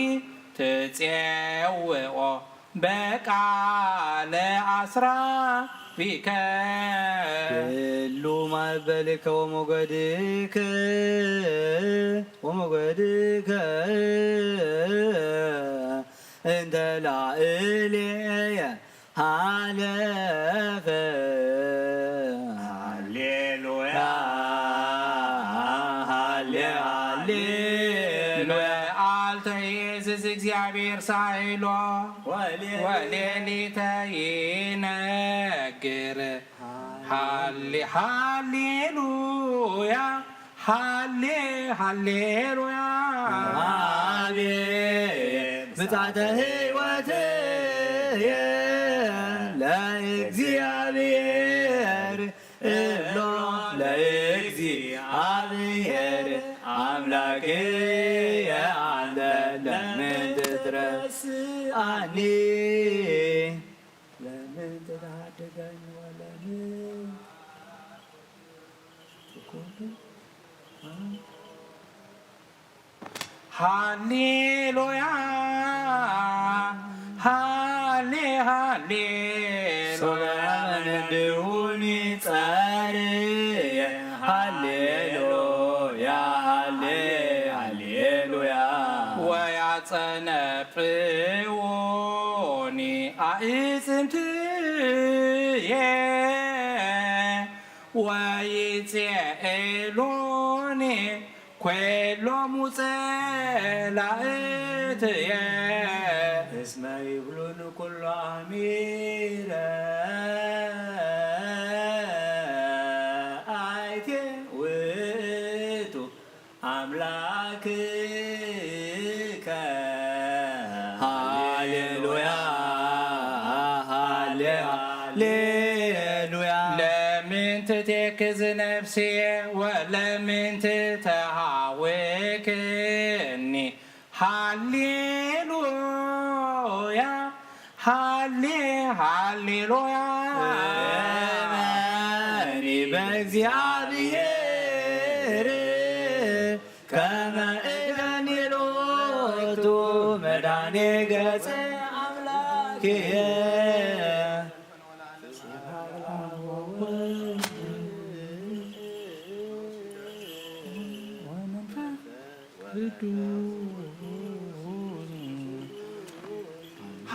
ትጼውኦ በቃለ አስራቢከ። ኩሉ ማእበልከ ወሞገድከ ወሞገድከ እንተ ላዕሌየ ሃለፈ። ሃሌሉያ፣ ሃሌ፣ ሃሌሉያ። መዓልተ ይእዝዝ እግዚኣብሔር ሳይሎ ወሌሊተ ይነግር። ሃሌ፣ ሃሌሉያ፣ ሃሌ፣ ሃሌሉያ። አቤት ምጽአተ ሕይወትየ ለእግዚአብሔር እብሎ ለእግዚአብሔር አምላክየ አንተ ለምን ትትረስአኒ? ለምን ትታደገኝ ወለምን ትኮኑ? ሃሌሉያ፣ ሃሌ፣ ሃሌሉያ። ሶበ ያመነድሁኒ ጸርየ፣ ሃሌሉያ፣ ሃሌ፣ ሃሌሉያ። ወያጸነፍዎኒ አዕጽምትየ ወይጼኤሎኒ ၶዌሎሙ ጸላእትየ። እስመ ይብሉኒ ኩሎ አሚረ አይቴ ውእቱ አምላክከ። ሃሌሉያ፣ ሃሌ፣ ሃሌሉያ። ለምን ትቴክዝ ነፍስየ ወለምን ትተሃውክኒ? ሃሌሉያ፣ ሃሌ፣ ሃሌሉያ። እመኒ በእግዚአብሔር ከመ እገኒ ሎቱ መድኃኔ ገጽ አምላክየ።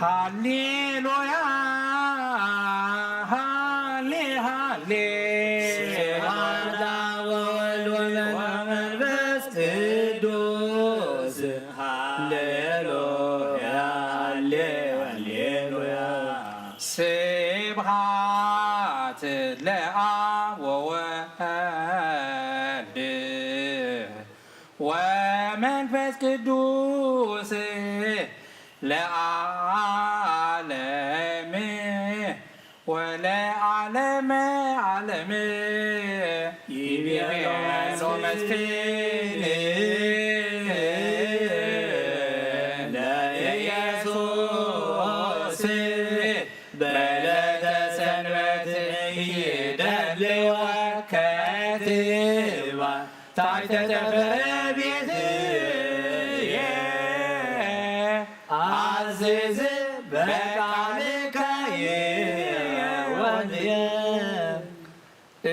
ሃሌሉያ፣ ሃሌ፣ ሃሌ። ስብሐት ለአብ ወወልድ ወመንፈስ ቅዱስ። ሃሌሉያ፣ ሃሌ፣ ሃሌሉያ። ስብሐት ለአብ ወወልድ ወመንፈስ ቅዱስ ለዓለም ወለዓለመ ዓለም ይቤሎ መስፍን ለኢየሱስ በዕለተ ሰንበት ይደልወከ ትባ ታሕተ ጠፈረ ቤትየ ኣዝዝ በቃልከ ወልየ።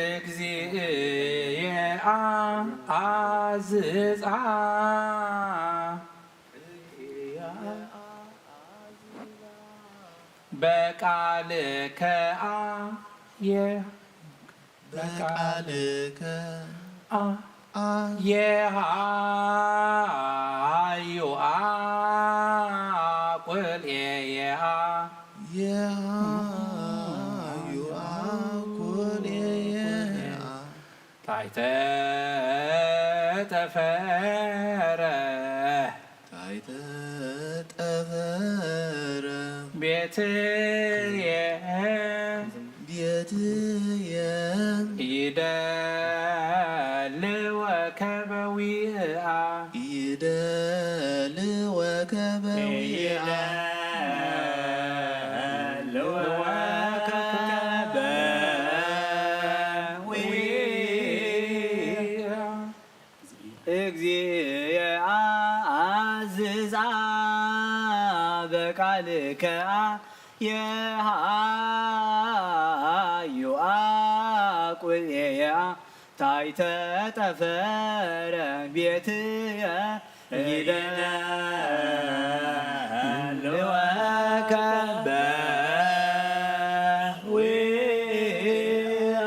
እግዚእየ አዝጻ በቃልከ አ የ በቃልከ አ አ የሃዩ አ ቁልኤየ አ የሃዩ አ ቁልኤየ አ ታሕተ ጠፈረ ታሕተ ጠፈረ ቤትየ ቤትየ ይደልወከ በዊኣ ይደልወከ በዊኣ ይደልወከ በዊኣ። እግዚአ አዝዛ በቃልከ የሃዩ አቁልኤያ ታሕተ ጠፈረ ቤትየ ይደልወከ በዊያ።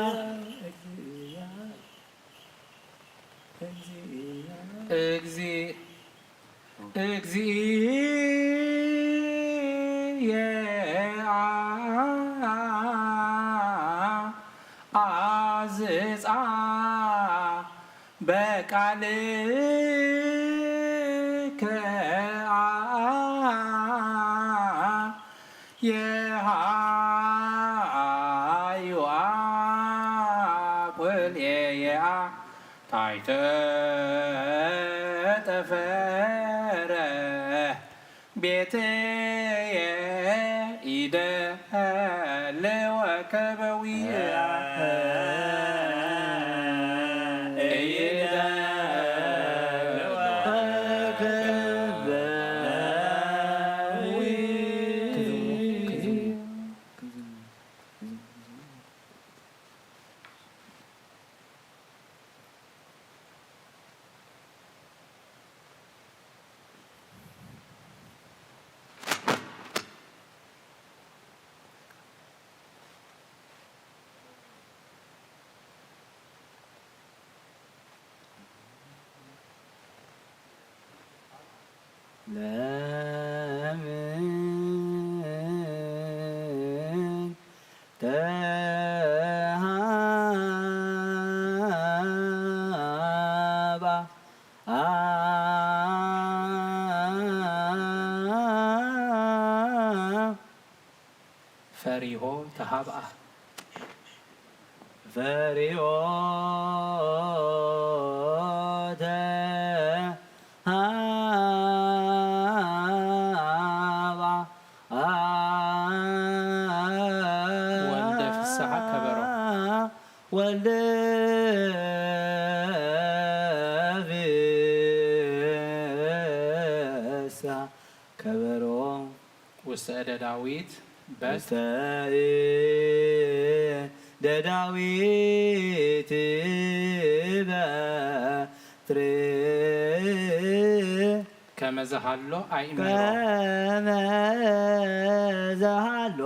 እግዚ- እግዚእየ አዝጻ በቃልከ የሃዩ አቁልኤየ ታሕተ ጠፈረ ቤትየ ይደልወከ በዊኣ ይደልወከ በዊኣ። ለምን ተሃባ ፈሪሆ ተሃብኣ። ፈሪሆ ተሃብኣ። ወልደ ፍስሓ ከበሮ። ወልደ ፍስሓ ከበሮ። ውስተ እደ ዳዊት በት ውስተ እደ ዳዊት በትር ከመ ዘሃሎ ኣእሚሮ። ከመ ዘሃሎ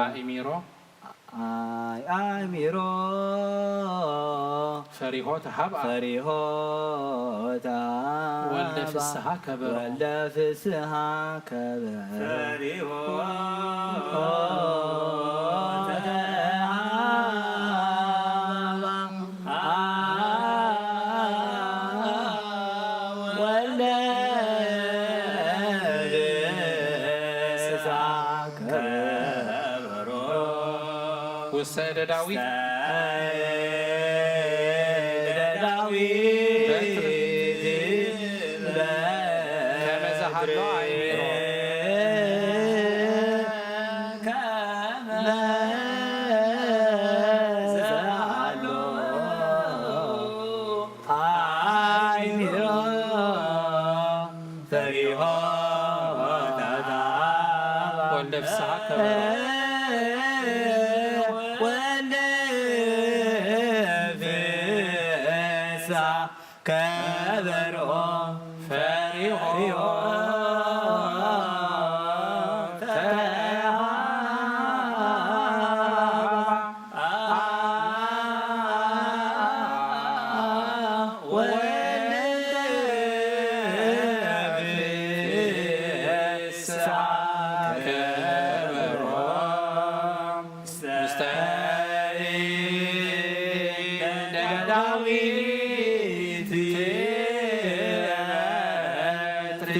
ኣእሚሮ። ኣይ ኣእሚሮ። ፈሪሆ ተሃብኣ። ፈሪሆ ተሃብኣ። ወልደ ፍስሃ ከበሮ። ወልደ ፍስሃ ከበሮ። ፈሪሆ ተሃብኣ። ወልደ ፍስሃ ከበሮ። ሰይደ ዳዊት። ሰይደ ዳዊት በትር ከመ ዝሃሎ ኣይሮ። ከመ ዝሃሎ ኣይሮ። ፈሪሆ ተታባ። ወልደ ፍስሐ ከበሮ። ወልደ ፍስሐ ከበሮ። ፈሪሆ ተሃባ። ወልደ ፍስሐ ከበሮ ምስተ እደ ዳዊት በትር።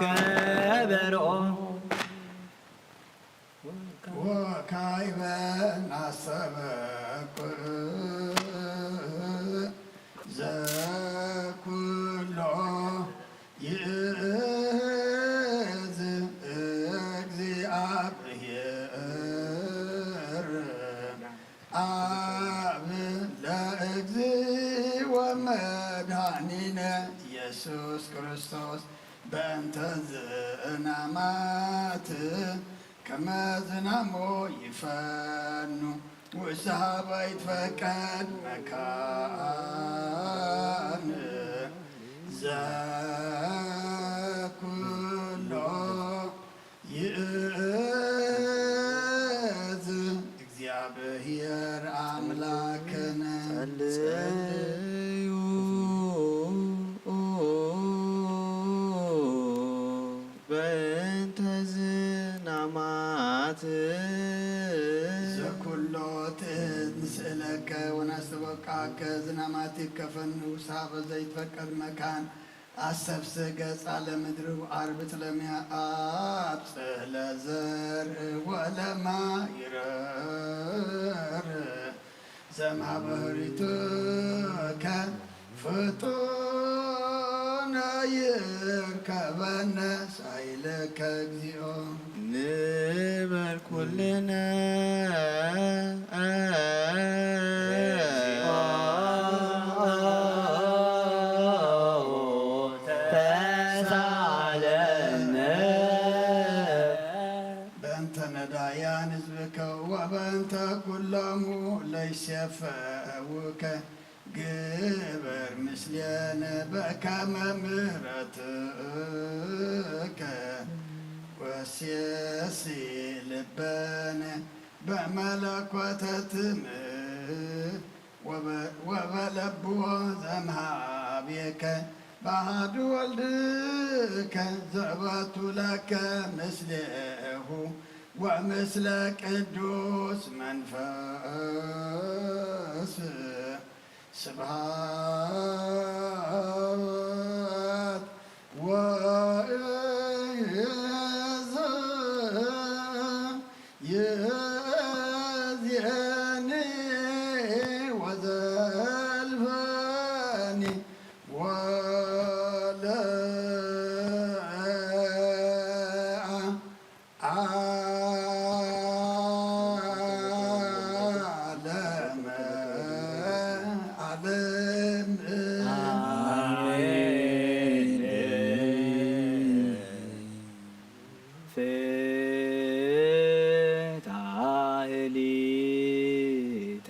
ከበሮ ወካዕበ ናስተበኩ ዘኩሎ ይእዝ እግዚኣብሔር ኣብ ለእግዚእ ወመድኃኒነ ኢየሱስ ክርስቶስ በእንተ ዝእናማት ከመ ዝናሞ ይፈኑ ውእስሃ ባይትፈቀድ መካን ዘኩሎ ይእዝ እግዚኣብሔር ኣምላክነ ጸልዩ በእንተ ዝናማት ዘኩሎ ትእዝ ንስእለከ ወናስተበቃከ ዝናማት ይከፈን ንውሳበ ዘይትፈቀድ መካን ኣሰብስ ገጻ ለምድር ወዓርብ ጥለምያ ኣብ ጽህለ ዘር ወለማ ይረር ዘምሃበ ህሪትከ ፍጡነ ይርከበነ ሳይለከ እግዚኦ ንበል ኩልነ ተሳለነ በእንተ ነዳያን ህዝብከ ወበእንተ ኩሎሙ ለይሴፈውከ ግበር ምስሌነ በከመ ምሕረትከ ወሴሲ ልበነ በመለኮተ ትምህርት ወበ-፣ ወበለብዎ ዘምሃቤከ በአሐዱ ወልድከ ዘእበቱ ለከ ምስሌሁ ወምስለ ቅዱስ መንፈስ ስብሐት ወእዝ ይእዜኒ ወዘልፈኒ ወለ ዓለመ ዓለም። አሜን። ፍታህሊተ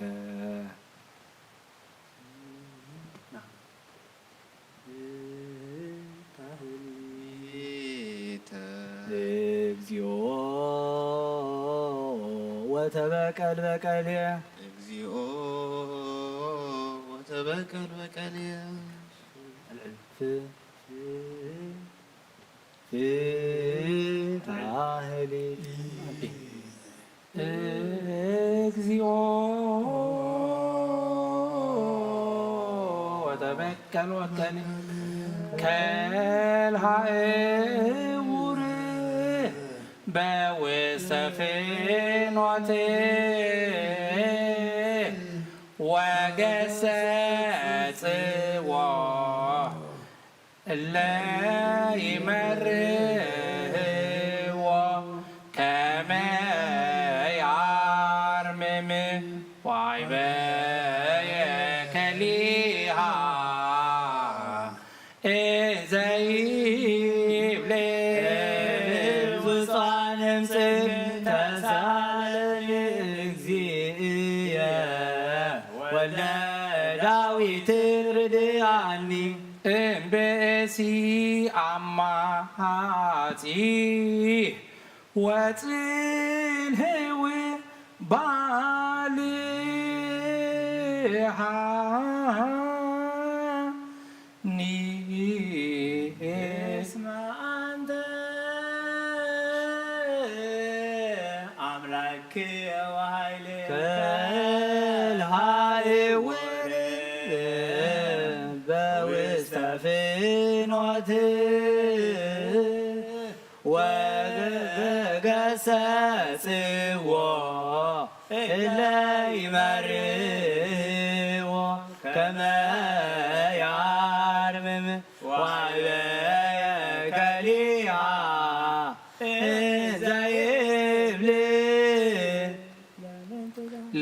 እግዚኦ ወተበቀል በቀልየ። እግዚኦ ተበቀል በቀል እየ። ፍትሐ ሌሊት እግዚኦ ወተበቀል ወከል ከልሃ እውር በውስተ ፍኖት ወገሰጽዎ እለ ይመርህዎ ከመ ያርምም ዋይበየ ከሊሃ እንዘ ይብሌ ውፃን እምፅን ተሳለኒ እግዚእየ ወልደ ዳዊትን ርድኣኒ እምብእሲ ኣማጺ ወጽልህዊ ባልሃኒ። እስመ ኣንተ ኣምላክ ወኃይል ከልሃ እውር በውስተ ፍኖት ወገሰጽዎ እለ ይመርዎ ከመ ያርምም ዋዕበየ ከሊሃ እንዘ ይብል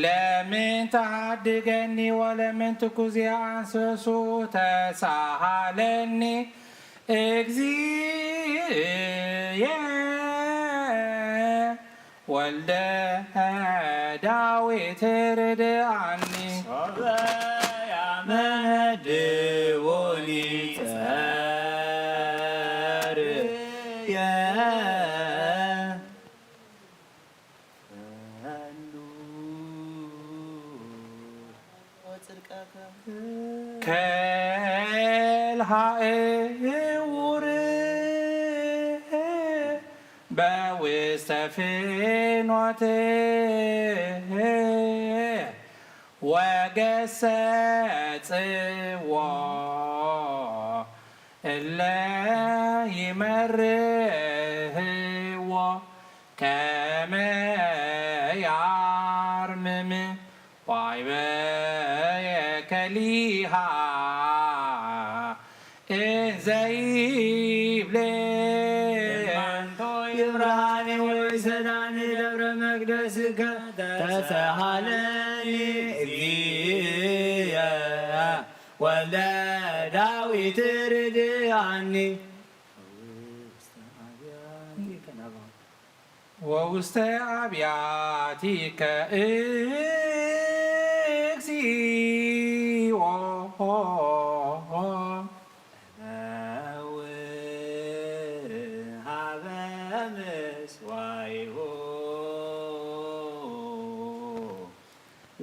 ለምን ተሃድገኒ ወለምን ትኩዜ ኣንስሱ ተሳሃለኒ እግዚእየ ወልደ ዳዊት ርድኣኒ። ሶበ ያመድውኒ ጸርየ ከልሃ እውር በውስተ ፍኖት ወገሰጽዎ እለ ይመርህዎ ከመ ያርምም ዋይበየ ከሊሃ እንዘ ይብሌ እማንቶ ይምርሃኒ ወይሰዳኒ ደብረ መቅደስከ ተሰሃለኒ እግዚእየ ወልደ ዳዊት ርድኣኒ። ወውስተ አብያቲከ እግዚኦ እበው ሀበ ምስዋይሁ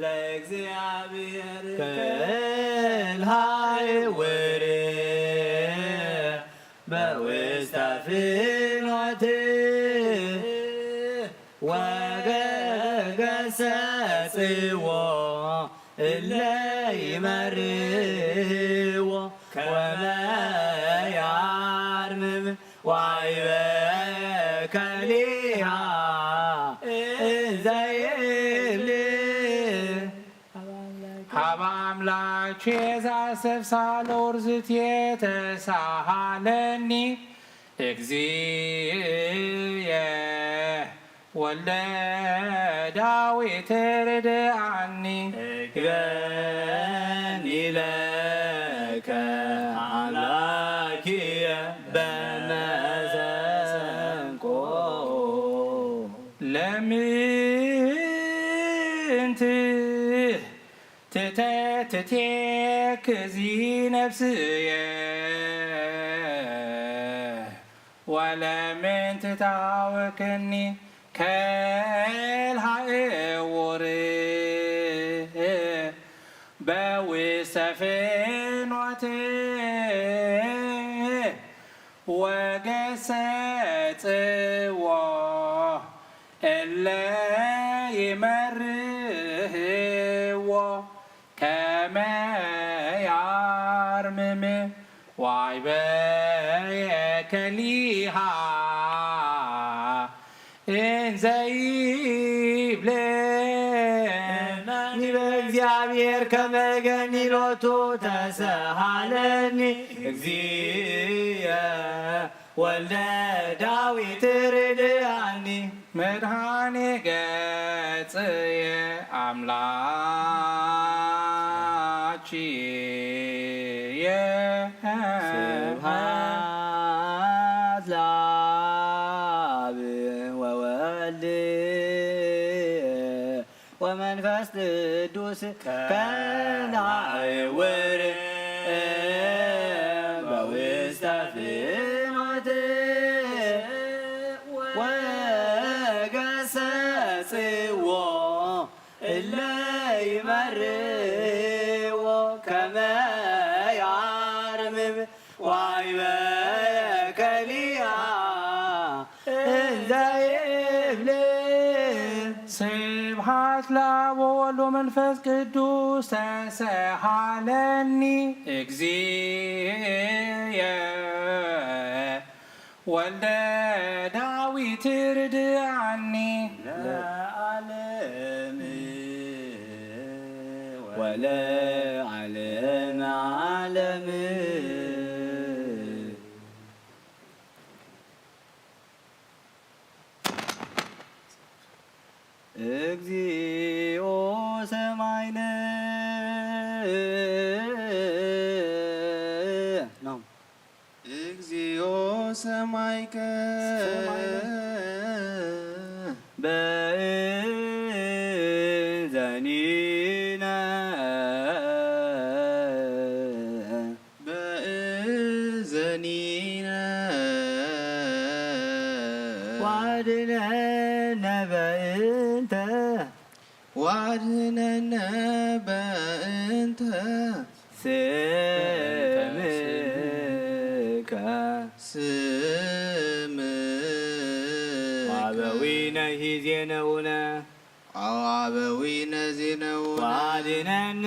ለእግዚአብሔር ከልሃ እውር በውስተ ፍኖት ወገሰጽዎ እለ ይመርዎ ከመ ያርምም ዋይበ ከሊሃ እንዘ ይብል ሀበ አምላኬ ዘአሰብሳ ለውርዝቴ ተሳሃለኒ እግዚእየ ወልደ ዳዊት ርድኣኒ። እግበኒ ለከ አምላኪየ በመሰንቆ ለምንት ትተ ትቴክዚ ነፍስየ ወለምን ትታወክኒ ከልሃ እውር በውስተ ፍኖት ወገሰጽዎ እለ ይመርህዎ ከመ ያርምም ዋይበ የከሊሃ እንዘ ይብለ እመኒ በእግዚአብሔር ከመ ገኒ ሎቱ ተሰሃለኒ እግዚእየ ወልደ ዳዊት ርድኣኒ። መድኃኔ ገጽየ አምላኪየ። ስብሐት ለአብ ወወልድ ወመንፈስ ቅዱስ ከመ ዕውር በውስተ ፍኖት ወገሰጽዎ እለ ይመርዎ ከመ ያርምም ዋይበ ከሊያ እንዘ ይብል። ስብሐት ለአብ ወወልድ ወመንፈስ ቅዱስ ተሰሃለኒ እግዚእየ ወልደ ዳዊት ርድኣኒ ለዓለም ወለዓለመ ዓለም። እግዚኦ ሰማይነ ነው። እግዚኦ ሰማይከ ሰማይነ። በእንዘኒነ በእዘኒነ ዋድነነ በእንተ ዋድነነ በእንተ ስምከ ስምከ አበዊነ ሂዜነውነ አበዊነ ዜነውነ ዋድነነ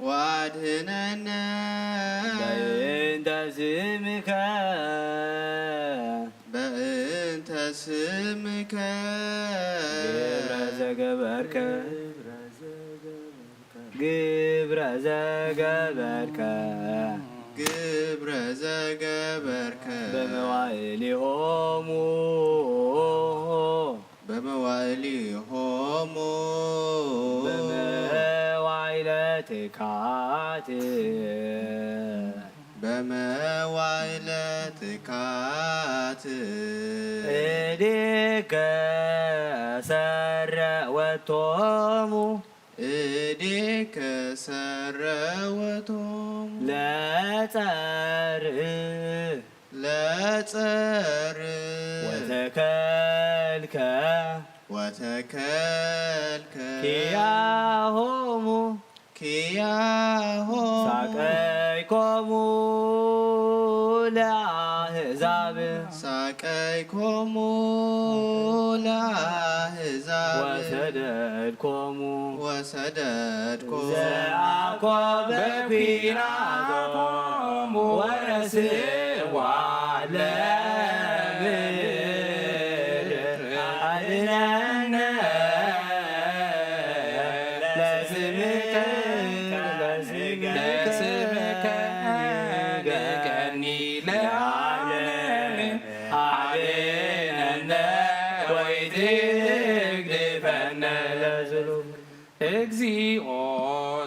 ዋድነነ በእንተ ስምከ በእንተ ስምከ ግብረ ዘገበርከ ግብረ ዘገበርከ ግብረ ዘገበርከ በመዋዕሊሆሙ በመዋዕሊሆሙ በመዋዕለ ትካት በመዋዕለ ትካት እዴከ ሰረወቶሙ እዴከ ሰረወቶሙ ለጸርእ ለጸርእ ወተከልከ ወተከልከ ኪያሆሙ ኪያሆሙ ሳቀይኮሙ ለአሕዛብ ሳቀይኮሙ ለአሕዛብ ወሰደድኮሙ ወሰደድኮሙ ዘአኮ በኩናቶሙ ወረስዋ ለምድር አድነነ ለስምከ ለስምከ ንገኒ ለዓለም አድነነ ወይትግድፈነ ለዝሉም እግዚኦ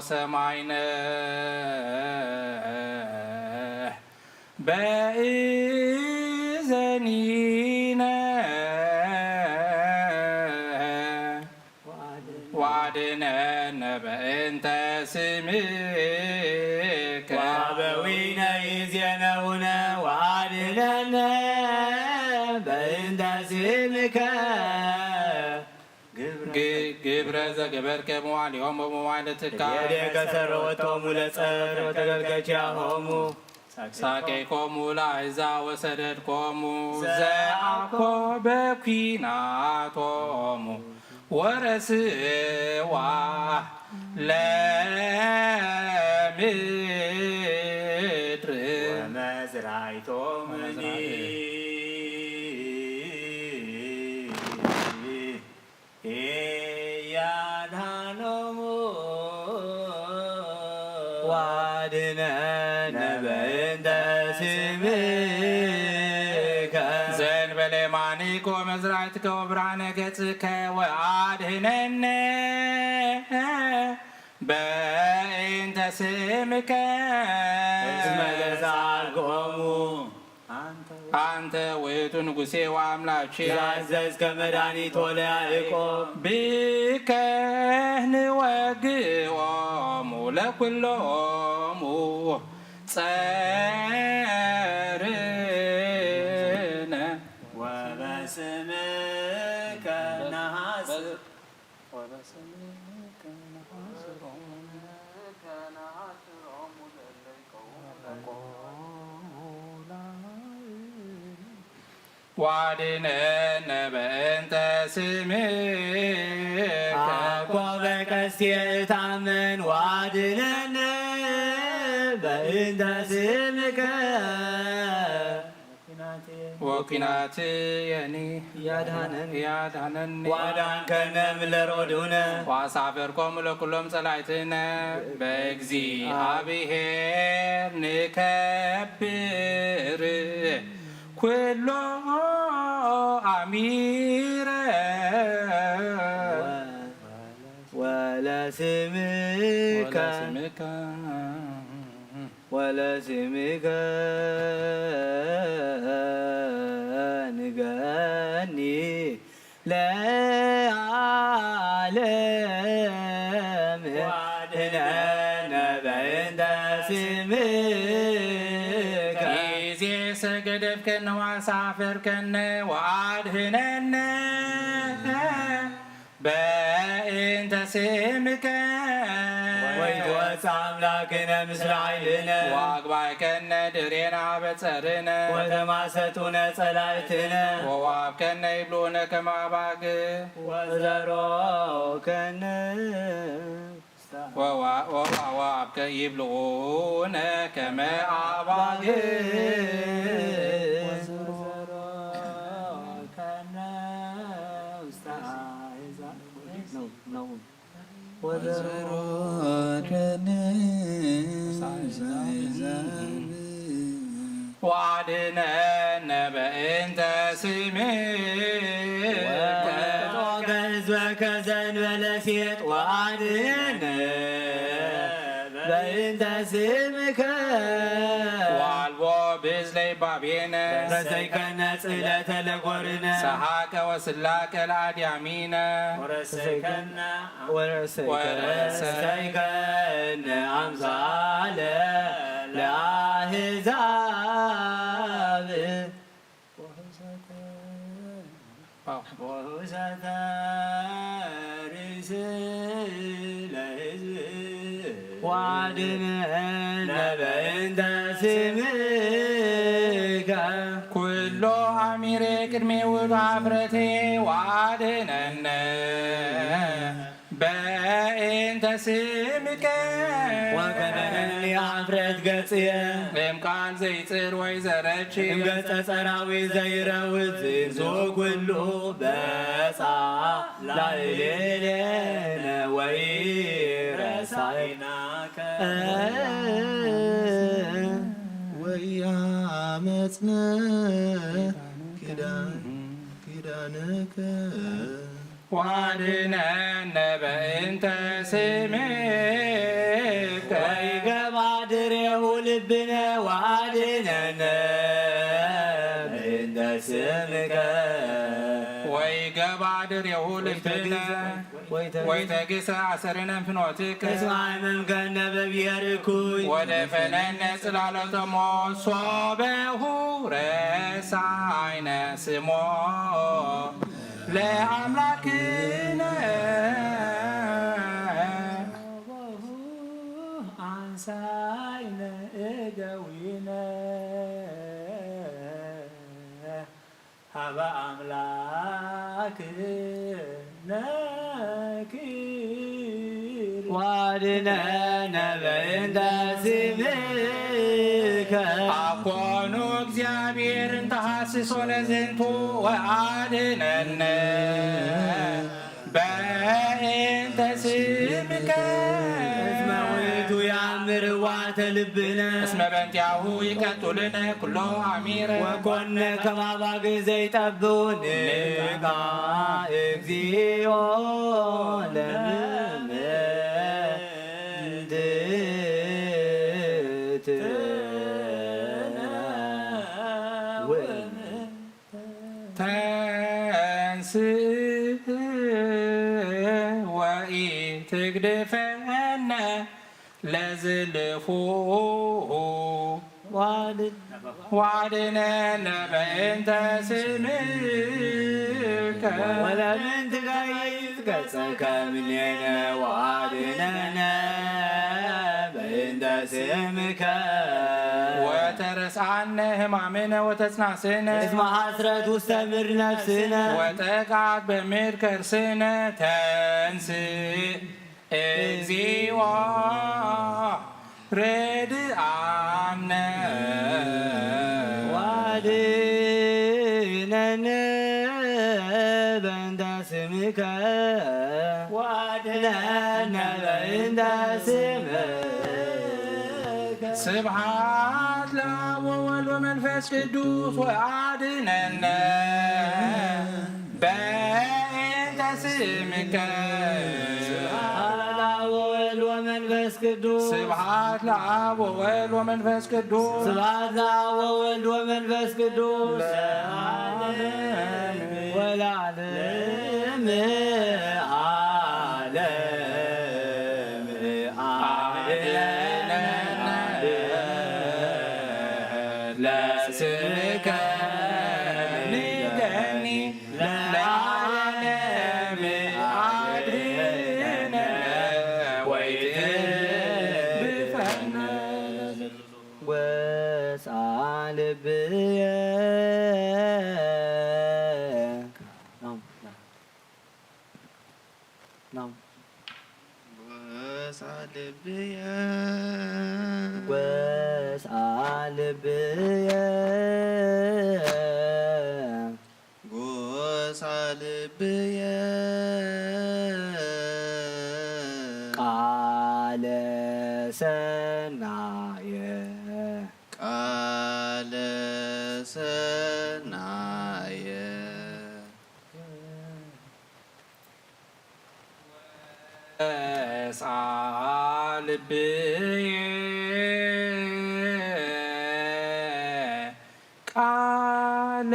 ሰማይነ በእዘኒነ ዋድነነ በእንተ ስምከ ወአበዊነ ይዜነውነ ዋድነነ በእንተ ስምከ ግብረ ዘገበርከ መዋሊሆሙ መዋለ ትካል። ጌዴ ከሰረወቶሙ ለጸር ወተገልገኪያሆሙ። ሳቄኮሙ ለአሕዛ ወሰደድኮሙ። ዘአኮ በኩናቶሙ ወረስዋ ለምድር። ወመዝራይቶምኒ ያድኃኖሙ። ወአድኅነነ በእንተ ስምከ። ዘእንበለ የማኒከ ወመዝራዕትከ ወብርሃነ ገጽከ ወአድኅነነ በእንተ ስምከ። እስመ ለዘአልክኦሙ አንተ ውእቱ ንጉሴ ወአምላኬ። ዘአዘዝከ መድኃኒቶ ለያዕቆብ። ብከ ንወግኦሙ ለኩሎሙ ጸርነ። ወበስምከ ነሐስር። ወአድኅነነ በእንተ ስምከ። አኮ በቀስቴ እታመን ወአድኅነነ በእንተ ስምከ። ወኩናትየኒ ያድኃነኒ። ያድኃነኒ። ወአድኃንከነ እምእለ ሮዱነ። ወአሳፈርኮሙ ለኩሎም ጸላእትነ። በእግዚአብሔር ንከብር ኩሎ አሚረ። ወለስምከ። ወለስምከ። ወለስምከ ንገኒ ለዓለም። ወአድኅነነ በእንተ ስምከ። ጊዜ ሰገደፍከነ ወአሳፈርከነ ወአድኅነነ በእንተ ስምከ። ወይትወጽእ አምላክነ ምስለ ኃይልነ። ወአግባእከነ ድሬና በጸርነ። ወተማሰጡነ ጸላእትነ። ወወሀብከነ ይብሉነ ከመ አባግ። ወዘሮከነ። ወዋ-፣ ወዋ-፣ ወአብከ ይብሉነ ከመ አባግ። ወዘሮከነ ውስተ አሕዛብ። ነው፣ ነው። ወዘሮከነ ውስተ አሕዛብ። ወአድነነ በእንተ ስምከ። ወአውጽኦከ ሕዝበከ ዘእንበለ ሴጥ ወአድነነ በእንተ ስምከ። ወአልቦ ብእዝለ ይባቤነ። ረሰይከነ ጽሕለተ ለጎርነ። ሰሐቀ ወስላቀ ለአድያሚነ። ወረሰይከነ ወረሰይከነ አምሳለ ለአሕዛብ። ወሁሰተ ርእስ ለሕዝብ። ወአድነነ በእንተ ስምከ። ኩሎ አሚሬ ቅድሜ ውእቱ ሀፍረቴ ወአድነነ በእንተ ስምከ። ወከደነኒ ሀፍረት ገጽየ። እምቃል ዘይጽር ወይ ዘረች። እምገጸ ጸራዊ ዘይረውት ዝንቱ ኩሉ በጻ ላዕሌነ ወኢረሳዕናከ። ወኢአመጽነ ኪዳን-፣ ኪዳንከ። ወአድነነ በእንተ ስምከ። ወይገባ ድሬሁ ልብነ ወአድነነ በእንተ ስምከ። ወይገባ ድሬሁ ልብነ ወይተግሰ አሰርነ ፍኖትከ። እስመ አመምከነ በብሔርኩይ። ወደፈነነ ጽላሎተ ሞት ሶበሁ ረሳይነ ስሞ አምላክ ነኪር ዋድነነ በእንተ ስምከ። አኮኑ እግዚአብሔር እንተ ሐስሶ ለዝንቱ ወአድነነ በእንተ ስምከ። እስመ ውእቱ ያምር ዋተ ልብነ። እስመ በእንቲአሁ ይቀትሉነ ኩሎ አሚረ። ወኮነ ከማባግ ዘይጠብው ንቃ እግዚኦ ለምንትነ። ተንስእ ወኢትግድፈነ ለዝልፉ ዋድነነ በእንተ ስምከ። ወለምንትጋይዝ ገጸከ እምኔነ ዋድነነ በእንተ ስምከ። ወተረስዓነ ሕማምነ ወተጽናስነ። እስመ ሐስረት ውስተ ምድር ነፍስነ። ወጠቃት በምድር ከርስነ። ተንስእ እግዚኦ ርድኣነ። ዋድነነ በእንተ ስምከ። ዋድነነ በእንተ ስምከ። ስብሐት ለአብ ወወልድ ወመንፈስ ቅዱስ ወአድነነ በእንተ ስምከ። ስብሐት ለአብ ወወልድ ወመንፈስ ቅዱስ። ስብሐት ለአብ ወወልድ ወመንፈስ ቅዱስ። ስብሐት ለአብ ወወልድ ወመንፈስ ቅዱስ። ለዓለመ ወለዓለመ ዓለም። አድነነ ለስምከ ንደኒ ለዓለም አድነነ ወይትብፈነ። ወስአ ልብየ ነው። ነው። ጎሳ ልብየ። ጎሳ ልብየ። ጎሳ ልብየ። ቃለ ሰናየ። ቃለ ሰናየ። ወስአ ልብየ ቃለ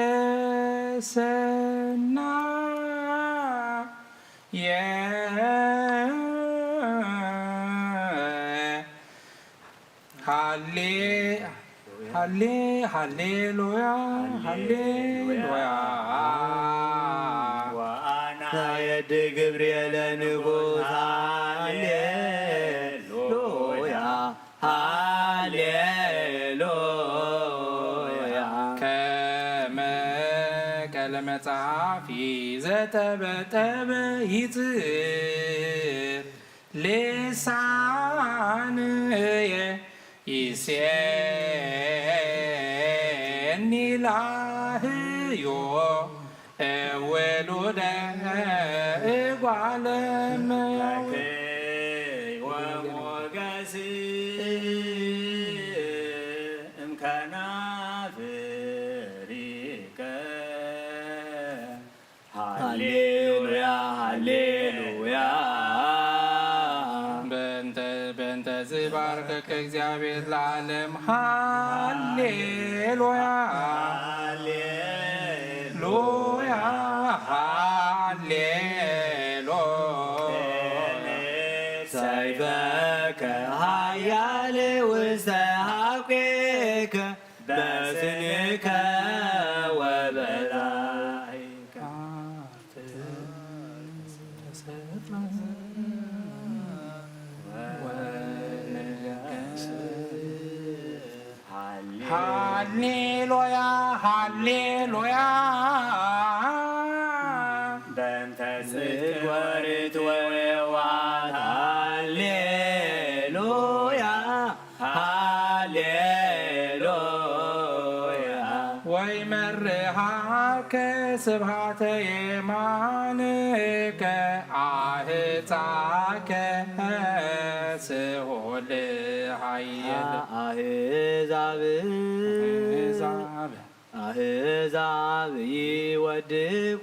ሰናየ። ሃሌ-፣ ሃሌ-፣ ሃሌሉያ፣ ሃሌሉያ። ወአና የድ ግብርኤለ ንጉሥ፣ ሃሌሉያ፣ ሃሌሉያ። ከመ ቀለመ ጸሐፊ ዘጠበጠበ ይጽር ልሳንየ ይሴኒ ላህዮ እውሉደ እጓለ እመሕያው። ወሞገስ እምከናፍሪከ። ሃሌሉያ፣ ሃሌሉያ። በእንተ፣ በእንተ ዝባርከከ እግዚአብሔር ለዓለም። ሃሌሉያ፣ ሃሌሉያ፣ ሃሌሉያ። ሰይፈከ ኃያል ውስተ ሐቄከ በስምከ ወበላይከ። ሃሌሉያ፣ ሃሌሉያ። ጽድቅ ወርትዕ ወየዋህ ሃሌሉያ ሃሌሉያ። ወይመርሃከ ስብሐተ የማንከ ኣህጻከ ስሁል ኃይል። ኣህዛብ ኣህዛብ ኣህዛብ ይወድቁ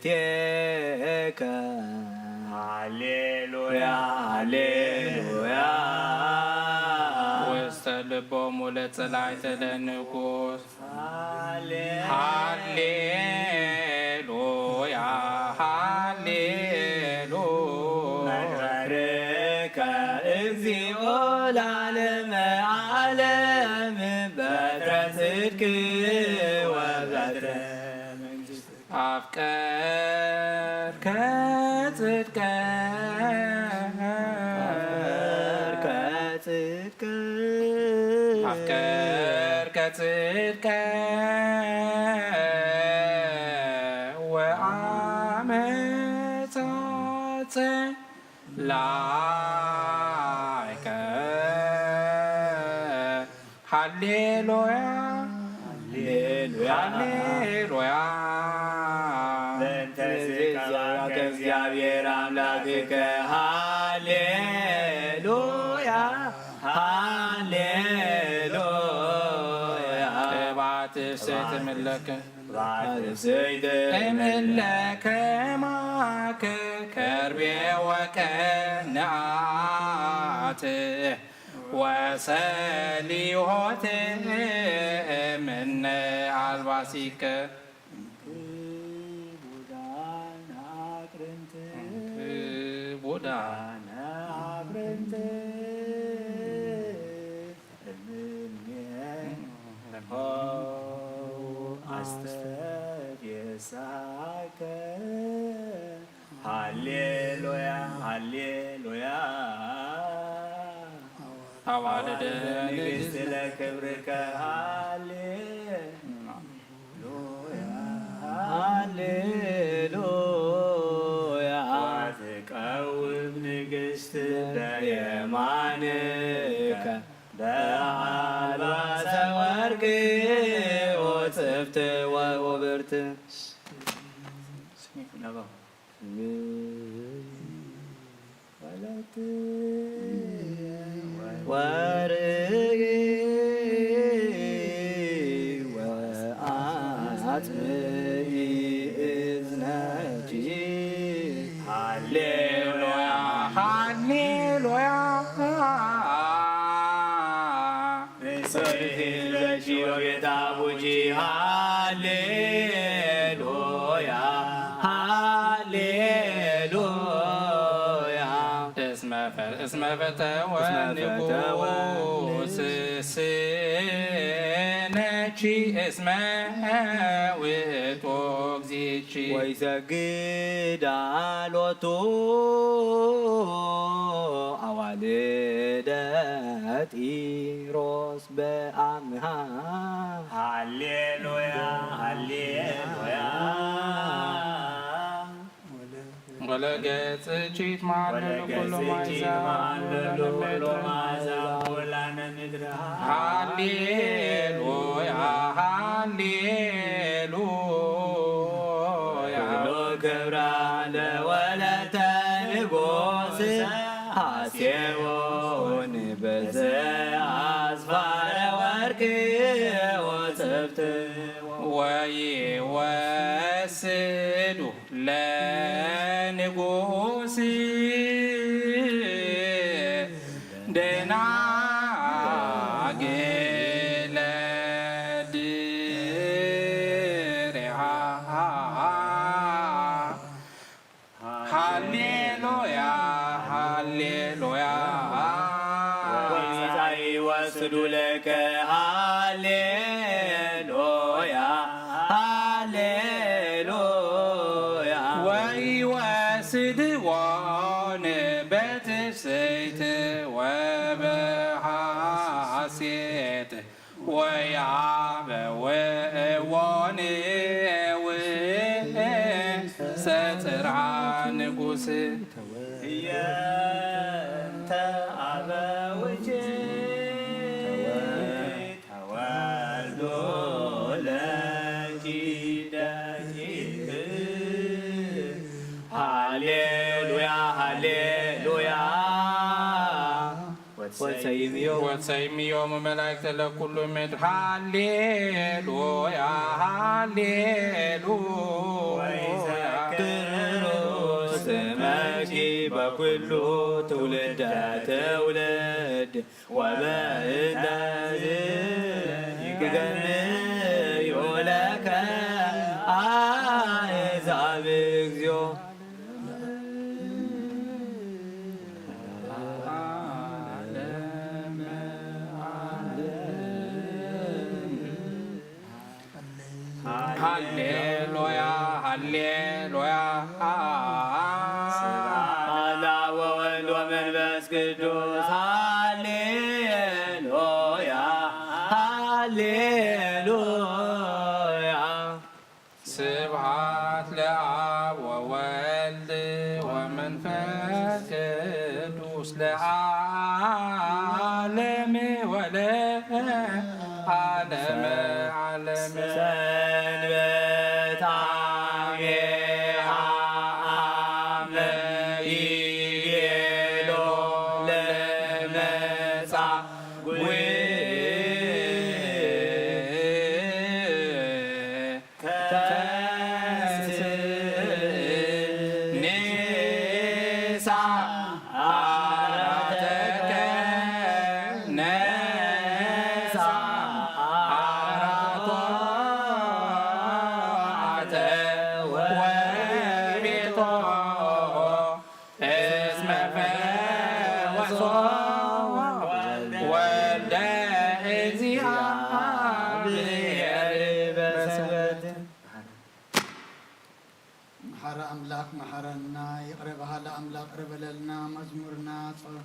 ታህቴከ። ሃሌሉያ ሃሌሉያ። ውስተ ልቦሙ ለጸላእተ ለንጉሥ። ሃሌሉያ ሃሌሉያ። መድረከ እግዚኦ ለዓለመ ዓለም በትረ ጽድቅ ወበትረ መንግስት። አፍቀርከ ጽድቀ አፍቀርከ ጽድቀ አፍቀርከ ጽድቀ ወአመጻጸ ላይከ። ሃሌሉያ ሃሌሉያ። ሃሌሉያ። በእንተ ዝቀባከ እግዚአብሔር አምላክከ። ሃሌሉያ ሃሌሉያ። ቅባት እሴት እምለከ። ቅባት እሴት እምለከ ማከ ከርቤ ወቀንአት ወሰሊሆት እምነ አልባሲከ። ክቡዳን አቅርንት ክቡዳን አቅርንት እምኔሆ አስተፌሳከ። ሃሌሉያ ሃሌሉያ። አዋልደ ንግሥት ለክብርከ። ሃሌሉያ ሃሌሉያ። ወትቀውም ንግሥት በየማንከ በአልባሰ ወርቅ ወጽፍት ወውብርት። ወርቅ ወአጽምኢ እዝነኪ። ሃሌሉያ ሃሌሉያ። ንጽሕት ለኪ ወቤት አቡኪ። ሃሌሉያ ሃሌሉያ። እስመ ፈ-፣ እስመ ፈተወ እስመ ፈተወ ንጉሥ ስነኪ እስመ ውእቱ እግዚእኪ። ወይሰግዳ ሎቱ አዋልደ ጢሮስ በአምሃ። ሃሌሉያ ሃሌሉያ። ወለገጽኪ ይትመሃለሉ ኩሎም አሕዛብ ወለነ ምድር። ሃሌሉያ ሃሌሉያ። ኩሉ ክብራ ለወለተ ንጉሥ ሐሴቦን በዘ አስፋረ ወርቅ ወጽፍት። ወይወስዱ ለንጉሥ ደናግለ ድሬሃ። ሃሌሉያ ሃሌሉያ። ወመጻኢ ወስዱ ለከ። ሃሌሉያ ሃሌሉያ። ወይ ህየንተ አበዊኪ ተወልዶ ለኪ ደቂቅ። ሃሌሉያ ሃሌሉያ። ወትሰይምዮ ወትሰይምዮ መላእክተ ለኩሉ ምድር። ሃሌሉያ ሃሌሉያ። ወይዘክሩ ስመኪ በኩሉ ትውልደ ትውልድ። ወበእንተዝ ይገንዩ ለከ አሕዛብ እግዚኦ። ሃሌሉያ ሃሌሉያ። ስብሐት ለአብ ወወልድ ወመንፈስ ቅዱስ። ሃሌሉያ ሃሌሉያ። ስብሐት ለአብ ወወልድ ወመንፈስ ቅዱስ ለዓለመ ወለዓለመ ዓለም። ሰንበት አሜሃ አመ ይቤሎ ለመጻጉዕ። ተንሥእ ንሳ ዓራተከ ነሳ ዓራቶ አተ ወቤቶ እስመ ፈወሶ ወልደ እግዚአብሔር በሰንበት። መሓሪ ኣምላኽ መሓረና፣ ይቕረ በሃሊ ኣምላኽ ይቕረ በለልና፣ መዝሙርና ጸ-፣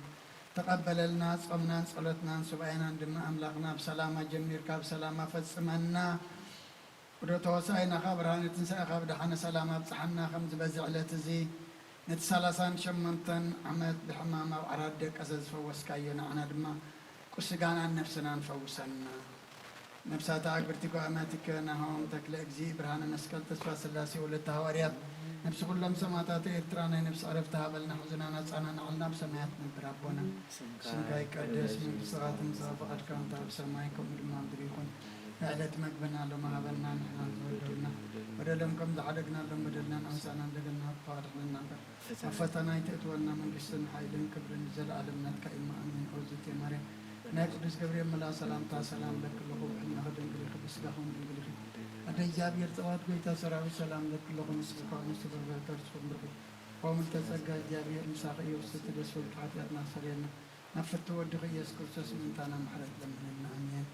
ተቐበለልና፣ ጾምናን ጸሎትናን ሱባኤናን ድማ ኣምላኽና ብሰላም ኣጀሚርካ ብሰላም ኣፈጽመና። ዑደተ ሆሳዕናኻ ብርሃነ ትንሳኤኻ ብደሓነ ሰላም ኣብጽሓና። ከምዚ በዚ ዕለት እዚ ነቲ ሰላሳን ሸሞንተን ዓመት ብሕማም ኣብ ዓራት ደቀሰ ዝፈወስካዮ ንዓና ድማ ቁስጋናን ነፍስናን ፈውሰና። ነፍሳተ ኣግብርቲ ጓማቲከ ናሆም ተክለ እግዚእ ብርሃነ መስቀል ተስፋ ስላሴ ወለተ ሃዋርያት ነፍሲ ኩሎም ሰማእታት ኤርትራ ናይ ነፍሲ ዕረፍቲ ሃበልና ሕዙናን ኣጻናንዓልና ብሰማያት ነብር ኣቦና ስምካ ይቀደስ መንግስትኻ ትምጻእ ፍቓድካ እንተ ኣብ ሰማይ ከምኡ ድማ ኣብ ምድሪ ይኹን። ንዕለት መግብና ሎሚ ሃበና ንሕና ዝበደሉና በደሎም ከም ዝሓደግናሎም በደልናን ኣምሳናን ደገልና ብፍቓድ ሕነና እምበር ኣብ ፈተና ኣይተእትወና መንግስትን ሓይልን ክብርን ንዘለኣለም ናትካ እዩ እሞ ኣሜን። ኦ ዝቴ ማርያም ናይ ቅዱስ ገብርኤል መልኣ ሰላምታ ሰላም ለኪ ኣለኹ ብሕልናኺ ድንግል ኢኺ ብስጋኺ እውን ድንግል ኢኺ ኣደ እግዚኣብሔር ጸባኦት ጎይታ ሰራዊት ሰላም ለኪ ኣለኹ ምስኪ ካብ ንሱ በረኸት ከርስኹም ብርኺ ኦ ምልዕተ ጸጋ እግዚኣብሔር ምሳኺ እዩ ውስቲ ደስ በልኪ ሓጢኣትና ኣስተሰርየልና ናብ ፍትው ወድኺ ኢየሱስ ክርስቶስ ምእንታና ምሕረት ለምነልና ኣሜን።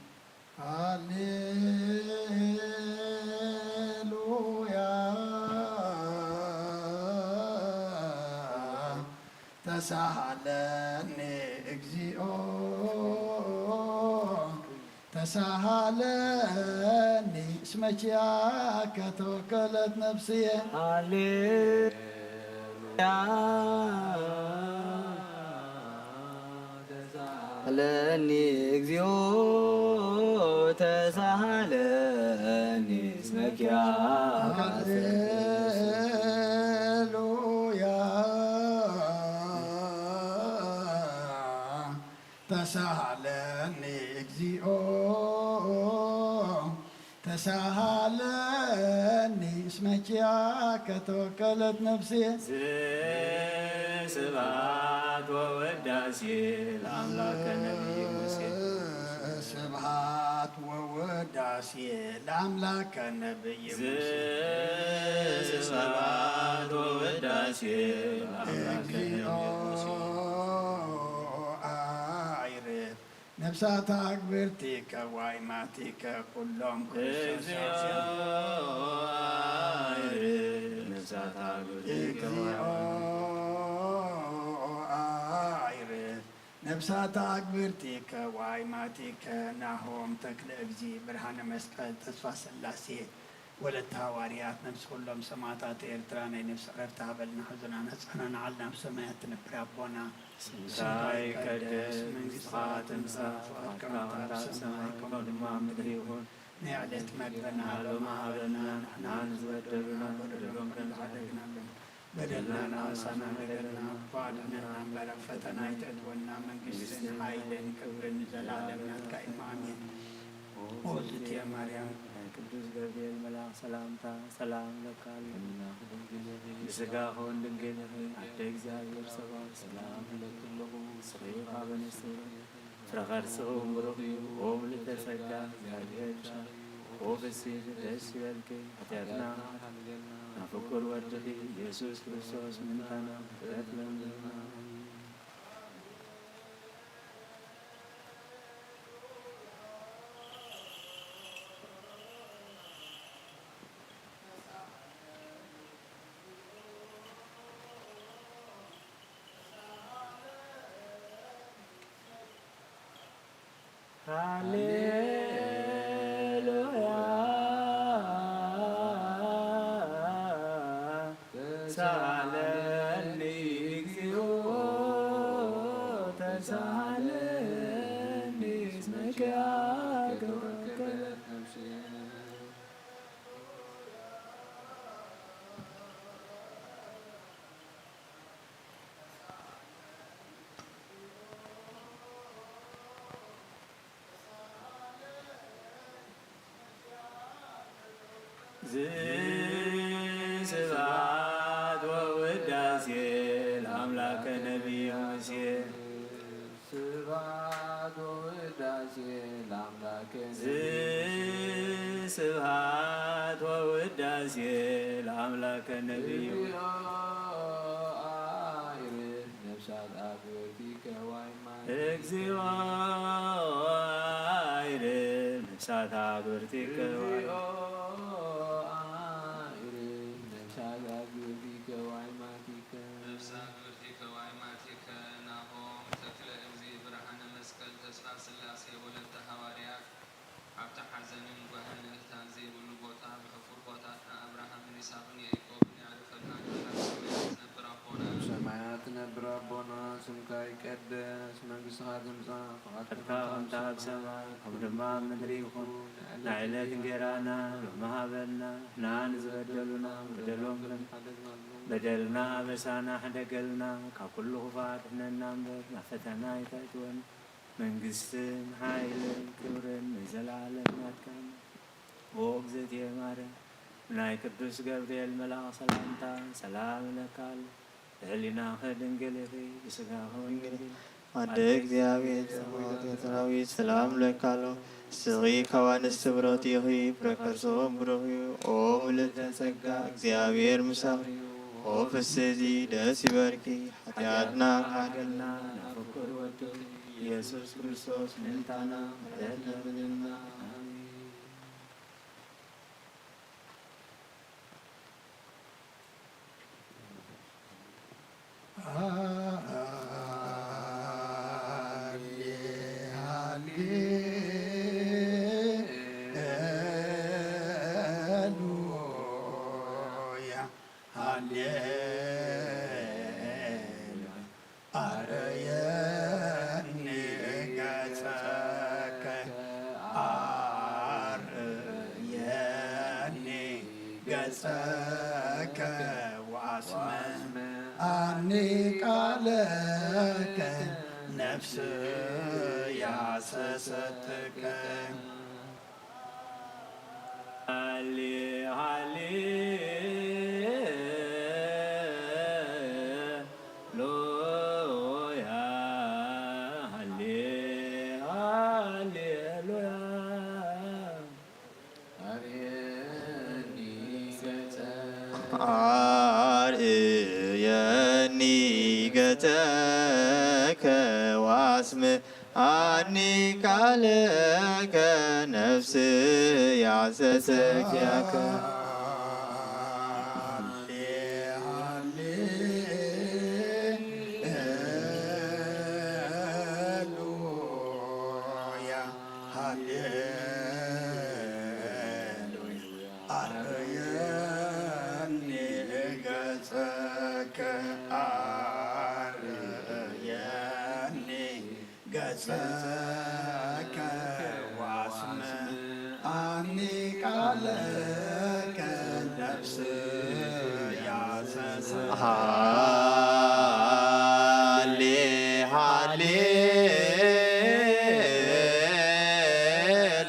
ሃሌሉያ ተሳሃለኒ እግዚኦ ተሳሃለኒ እስመ ኪያከ ተወከለት ነፍስየ። ሃሌሉያ ተሳሃለኒ እግዚኦ ተሳሃለኒ እስመ ኪያከ ሃሌሉያ ተሳሃለኒ እግዚኦ ተሳሃለኒ እስመ ኪያከ ተወከለት ነፍስየ። ስብሐት ወውዳሴ ለአምላከ ነቢይ ሙሴ። ስብሐት ወውዳሴ ለአምላከ ነቢይ ሙሴ። ስብሐት ወውዳሴ ለአምላከ ነቢይ ሙሴ። ነፍሳት ኣግብርቲከ ዋይማቲከ ኩሎም ክርስቶስ ነፍሳት ኣግብርቲከ እግዚኦ ኣይርፍ ነፍሳት ኣግብርቲከ ዋይማቲከ ናሆም ተክለ እግዚ ብርሃነ መስቀል ተስፋ ስላሴ ወለተ ሃዋርያት፣ ነፍሲ ኩሎም ሰማእታት ኤርትራ ናይ ነፍሲ ዕረፍቲ ሃበልና፣ ሕዙናን ህጻናን ዓልና ኣብ ሰማያት ትነብር ኣቦና፣ ስምካ ይቀደስ፣ መንግስትኻ ትምጻእ፣ ፍቓድካ ከምቲ ኣብ ሰማይ ከምኡ ድማ ኣብ ምድሪ ይኹን። ናይ ዕለት መግብና ሎሚ ሃበና፣ ንሕና ንዝበደሉና በደሎም ከም ዝሓደግናሎም፣ በደልና ንኣሳና፣ በደልና እኳ ኣድሕነና እምበር፣ ኣብ ፈተና ኣይተእትወና፣ መንግስትን ሓይልን ክብርን ንዘለኣለም ናትካ እዩ። ኣሜን። ኦ ዝትየ ማርያም፣ ናይ ቅዱስ ገብርኤል መልኣኽ ሰላምታ ሰላም እብለካ ኣለኹ። ብስጋኺ እውን ድንግል ኢኺ፣ ኣደ እግዚኣብሔር ሰብኣዊ ሰላም እብለኪ ኣለኹ። ንስኺ ካብ ኣንስቲ ፍረ ከርስኺ እውን ብሩኽ እዩ። ኦ ምልዕተ ጸጋ፣ እግዚኣብሔር ምሳኺ፣ ኦ ፍስሕቲ ደስ ይበልኪ፣ ሓጢኣትና ካብ ፍቁር ወድኺ ኢየሱስ ክርስቶስ ምእንታና ምሕረት ለምንና። ሃሌሉያ። ተሳሃለኒ እግዚኦ፣ ተሳሃለኒ እስመ ኪያከ ተወከለት ነፍስየ። ስብሐት ወውዳሴ ለአምላከ ነቢዩ ሙሴ። ስብሐት ወውዳሴ ለአምላከ ነቢዩ ሙሴ። ስብሐት ወውዳሴ ለአምላከ ነቢዩ። እግዚኦ አዕርፍ ነፍሳት አግብርቲከ ዋይማ። እግዚኦ አዕርፍ ነፍሳት አግብርቲከ ዋይማ። እግዚኦ አዕርፍ ነፍሳት አግብርቲከ ዋይማቲከ። ነፍሳት አግብርቲከ ዋይማቲከ። ናሆም ተክለ እግዚእ ብርሃነ መስቀል ተስፋ ስላሴ ወለተ ሃዋርያት። ኣብቲ ሓዘንን ጓህን እህታን ዘይብሉ ቦታ፣ ብሕፉር ኣቦታትና ኣብርሃምን ይስሐቅን ያዕቆብን የዕርፈልና። ንሕና ኣብ ሰማያት ትነብር ኣቦና፣ ኣብ ሰማያት ትነብር ኣቦና፣ ስምካ ይቀደስ፣ መንግስትኻ ትምጻእ፣ ፍቓድካ ፍቃድካ ከምታ ኣብ ሰማይ ከምኡ ድማ ኣብ ምድሪ ይኹን። ናይ ዕለት እንጌራና ሎሚ ሃበና፣ ንሕና ንዝበደሉና በደሎም ከም በደልና ኣበሳና ሕደገልና፣ ካብ ኩሉ ክፉእ ኣድሕነና እምበር ናብ ፈተና ኣይተእትወና። መንግስትን ሓይልን ክብርን ንዘለኣለም ናትካ። ኦ እግዝእትየ ማርያም፣ ብናይ ቅዱስ ገብርኤል መልኣኽ ሰላምታ ሰላም እብለኪ ኣለኹ። ብህሊናኺ ድንግል ኢኺ፣ ብስጋኺ እውን ድንግል። ኣደ እግዚኣብሔር ጸባኦት ኤርትራዊት ሰላም እብለኪ ኣለኹ። ንስኺ ካብ ኣንስቲ ብሩኽቲ ኢኺ፣ ፍረ ከርስኺ እውን ብሩኽ እዩ። ኦ ምልዕተ ጸጋ፣ እግዚኣብሔር ምሳኺ እዩ። ኦ ፍስሕቲ ደስ ይበልኪ፣ ሓጢኣትና ክሓደልና ናብ ፍቁር ወድኺ ኢየሱስ ክርስቶስ ምእንታና ምሕረት ለምንልና። ኣሜን። ሃሌሉያ፣ ሃሌሉያ። ኣርእየኒ ገጸከ፣ ኣርእየኒ ገጸከ ወኣስምዓኒ ቃለከ፣ ነፍስያ ሰሰትከ። ሃሌ ሃሌሉያ፣ ሃሌ ሃሌሉያ። ኣርእየኒ ገጸከ፣ ኣርእየኒ ገጸከ ወኣስምዓኒ ቃለከ፣ ነፍስያ ሰሰትከ። ሃሌሉያ፣ ሃሌሉያ። ቃለ ከነፍስ ያሰሰ ሃሌ ሃሌ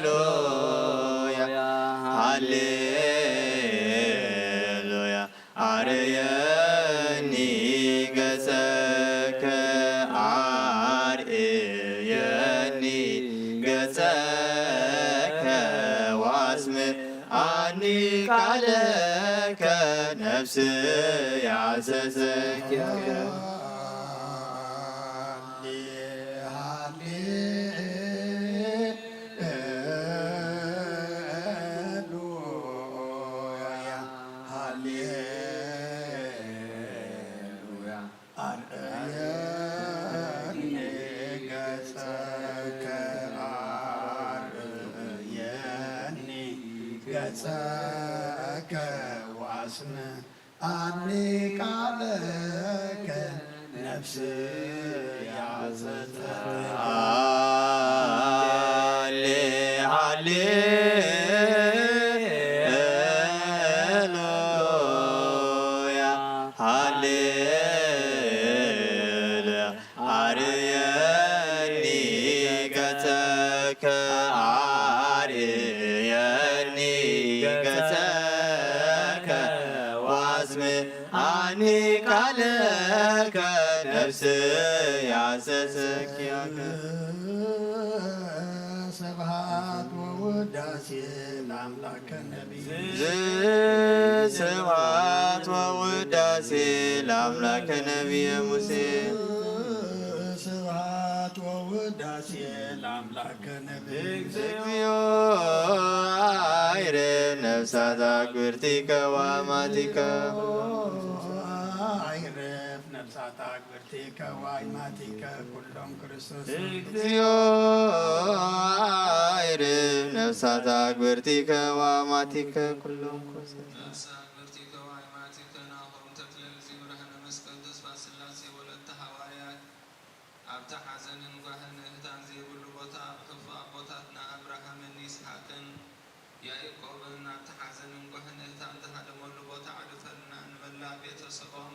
ሉያ ሃሌ ሉያ ኣርየኒ ገጸከ ኣርእየኒ ገጸከ ዋስም ኣኒ ቃለከ ነፍስ ያዘዘኪ ኣርእየኒ ገጸከ ኣርእየኒ ገጸከ ዋስም ኣኒ ቃለከ ነፍስ ያዘዘ ሃሌ ሃሌ ሉያ ሃሌ ሉያ ኣርእየኒ ገጸከ ኣርእየኒ ገጸከ ዋስም ኣኒ ቃለከ ነፍስ ያዘዘኪያከ ስብሐት ወውዳሴ ለአምላከ ነቢይ ስብሐት ወውዳሴ ለአምላከ ነቢየ ሙሴ ስብሐት ወውዳሴ ለአምላከ ነቢይ እግዚኦ አይርፍ ነፍሳት አግብርቲከ ወአማቲከ አይረፍ ነፍሳት አግብርቲከ ወአማቲከ ኩሎም ክርስቶስ እግዚኦ አይርፍ ነፍሳት አግብርቲከ ወአማቲከ ኩሎም ክርስቶስ ነፍሳት ብርቲከ ወአማቲከ ናሆም ተክለ እግዚእ ብርሃነ መስቀል ተስፋ ስላሴ ወለተ ሃዋርያት ኣብቲ ሓዘንን ጓህን እህታን ዘይብሉ ቦታ ብሕፉ ኣቦታትና ኣብርሃምን ይስሓቅን ያእቆብን ኣብቲ ሓዘንን ጓህን እህታን ዝሃደመሉ ቦታ ኣዕርፈልና ንመላእ ቤተሰቦም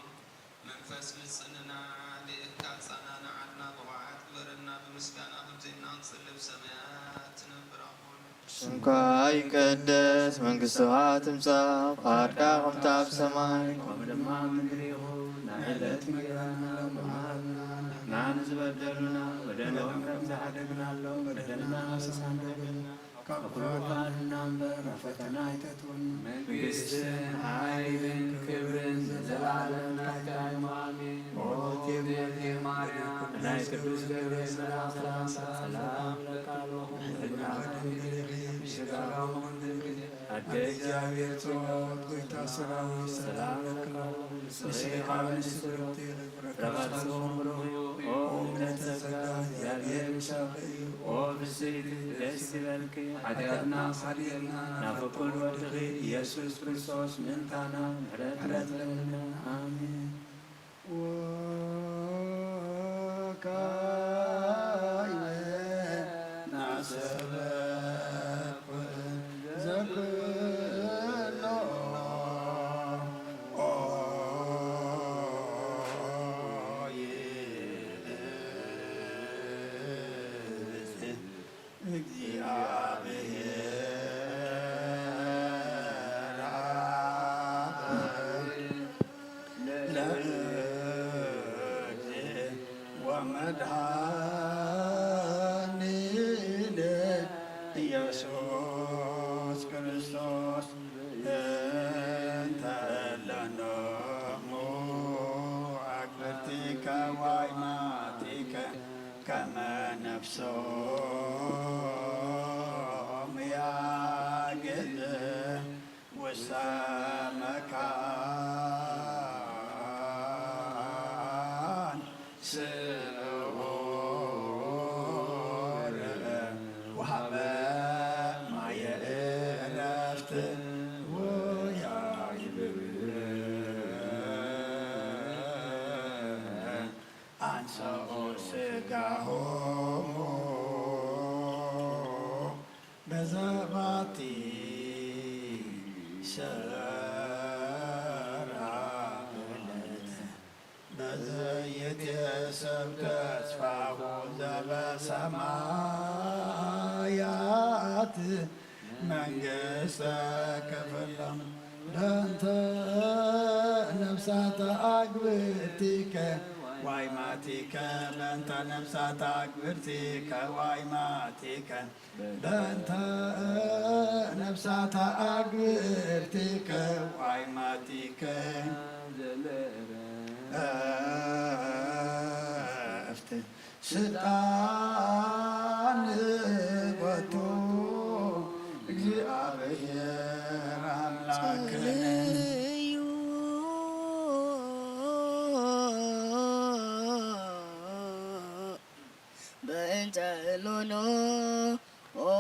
መንፈስ ምጽንናዕ ልእካ ኣጸናንዓልና ብቑዓት ግበረና ብምስጋና ከምዘይና ክንጽሊ ብሰማያት ትነብር ኣቦና ስምካ ይቀደስ መንግስትኻ ትምጻእ ፍቓድካ ከምቲ ኣብ ሰማይ ከምኡ ድማ ኣብ ምድሪ ይኹን ናይ ዕለት ምግብና ሎሚ ሃበና ንሕና ንዝበደሉና በደሎም ከም ዝሓደግናሎም በደልና ንስኻን በደልና ካብ ኩሉ ኣድሕነና እምበር ኣብ ፈተና ኣይተእትወና መንግስትን ሓይልን ክብርን ንዘለኣለም ናትካ እዩ ኣሜን ኦቲ እመቤቴ ማርያም ናይ ቅዱስ ገብርኤል መልኣክ ሰላምታ ሰላም እብለካ ኣለኹ ብድንግል ኢኺ ብስጋኺ እውን ድንግል ኣደ እግዚኣብሔር ጸባኦት ጎይታ ሰራዊት ሰላም እብለካ ኣለኹ ንስኺ ካብ ኣንስቲ ብርኽቲ ኢኺ ፍረ ከርሥኺ እውን ብሩኽ እዩ ኦ ምልዕተ ጸጋ እግዚኣብሔር ምሳኺ እዩ ኦ ፍስሕቲ ደስ ይበልኪ ሓጢኣትና ሓዲርና ናብ ፍቁር ወድኺ ኢየሱስ ክርስቶስ ምእንታና ምሕረት ለምንና ኣሜን ወካዕበ ናሰበኩ ዘክሎ እግዚአብሔር አብ ለእግዚእ ወመድኃኒነ ኢየሱስ ክርስቶስ እንተ ለኖሙ አግብርቲከ ወአይማቲከ ከመ ነፍሶም ያግብ ውስተ መካን ስዑር ወሀበ ማየ ዕረፍት ወያይብብ አንሰኦ ስጋሆሙ በዘባቲ ተራ በዘይትየሰብ ተስፋሁ ዘበሰማያት መንግስተ ክፍሎም በእንተ ነፍሳተ አግብርቲከ ዋይማቲከ በእንተ ነፍሳተ አግብርቲከ ዋይማቲከ በእንተ ነፍሳተ አግብርቲከ ዋይማቲከ ዘለእረፍት ስልጣን ቦቱ እግዚኣብሔር አምላክነ። በእንተ እሎኖ ኦሞ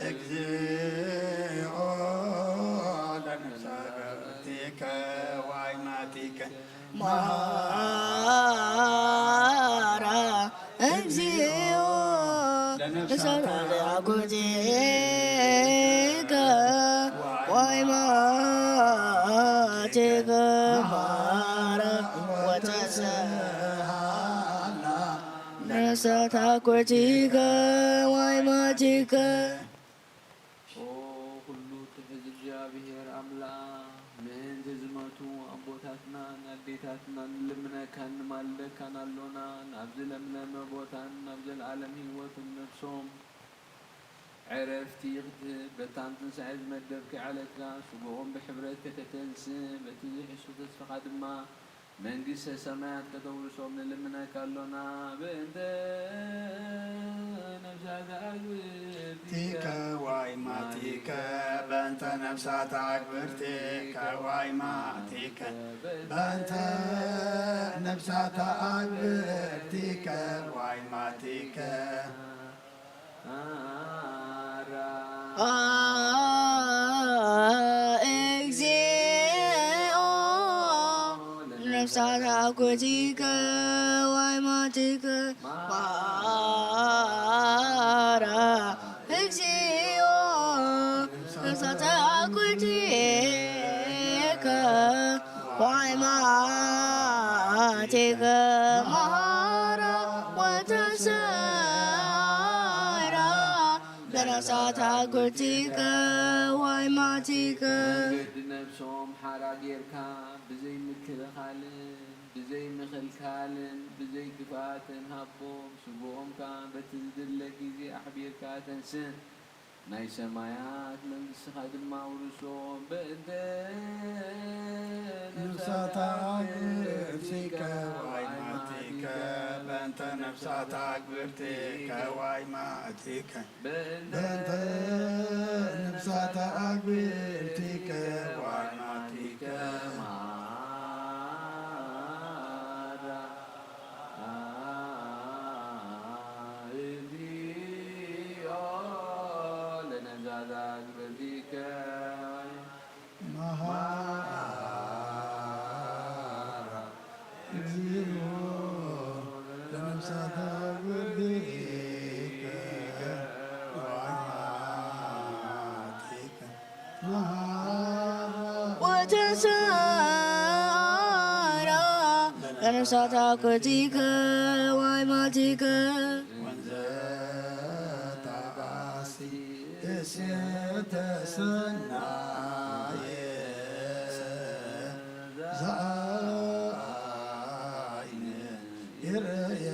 እግዚኦ ለነፍሳቲከ ዋይማቲከ መሐራ እግዚኦ ለነፍሳተ አኩቲከ ዋይማቲከ መሐራ ወተሰሃላ ነፍሳተ አኩቲከ ዋይማቲከ። ኦ ኩሉ ትሕዝ እግዚኣብሔር ኣምላኽ፣ ምእንቲ ዝመቱ ኣቦታትናን ኣዴታትናን ንልምነካን ንማልደካን ኣሎና። ናብዚ ለምለመ ቦታን ናብ ዘለኣለም ህይወትን ነፍሶም ዕረፍቲ ክትህብ፣ በታን ትንሳኤ ዝመደብኪ ዓለትካ ስግኦም ብሕብረት ከተተንስእ፣ በቲ ዝሕሱ ተስፋኻ ድማ መንግስተ ሰማያት ከተውርሶም ንልምነካ ኣሎና። በእንተ ነፍሳተ አግብርቲከ ዋይማቲከ በእንተ ነፍሳተ አግብርቲከ ዋይማቲከ በእንተ ነፍሳተ አግብርቲከ ዋይማቲከ እግዚኦ ነፍሳተ አኩቲከ ዋይማቲከ ማራ እግዚኦ ነፍሳተ አኩቲከ ዋይማቲከ ማራ ወተሰራ ለነፍሳተ አኩቲከ ዋይማቲከ። መንገዲ ነፍሶም ሓራ ጌርካ ብዘይ ምክልኻልን ብዘይ ምኽልካልን ብዘይ ክፍኣትን ሃቦም። ስግኦም ከኣ በቲ ዝድለ ግዜ ኣሕቢርካ ተንስእ። ናይ ሰማያት መንግስትኻ ድማ ውርሶም። በእንተ ነፍሳተ አግብርቲከ ዋይማቲከ በእንተ ነፍሳተ አግብርቲከ ዋይማቲከ በእንተ ነፍሳተ አግብርቲከ ዋይማቲከ ማራ እግዚኦ ለነፍሳተ አግብርቲከ መሐራ እግዚኦ ለነፍሳተ አግብርቲከ ወአማቲከ መሐራ ወተሰራ ለነፍሳተ አኩቲከ ወአማቲከ ወንዘ ተአሲ እሴተ ሰናየ ዘአይን ይርየ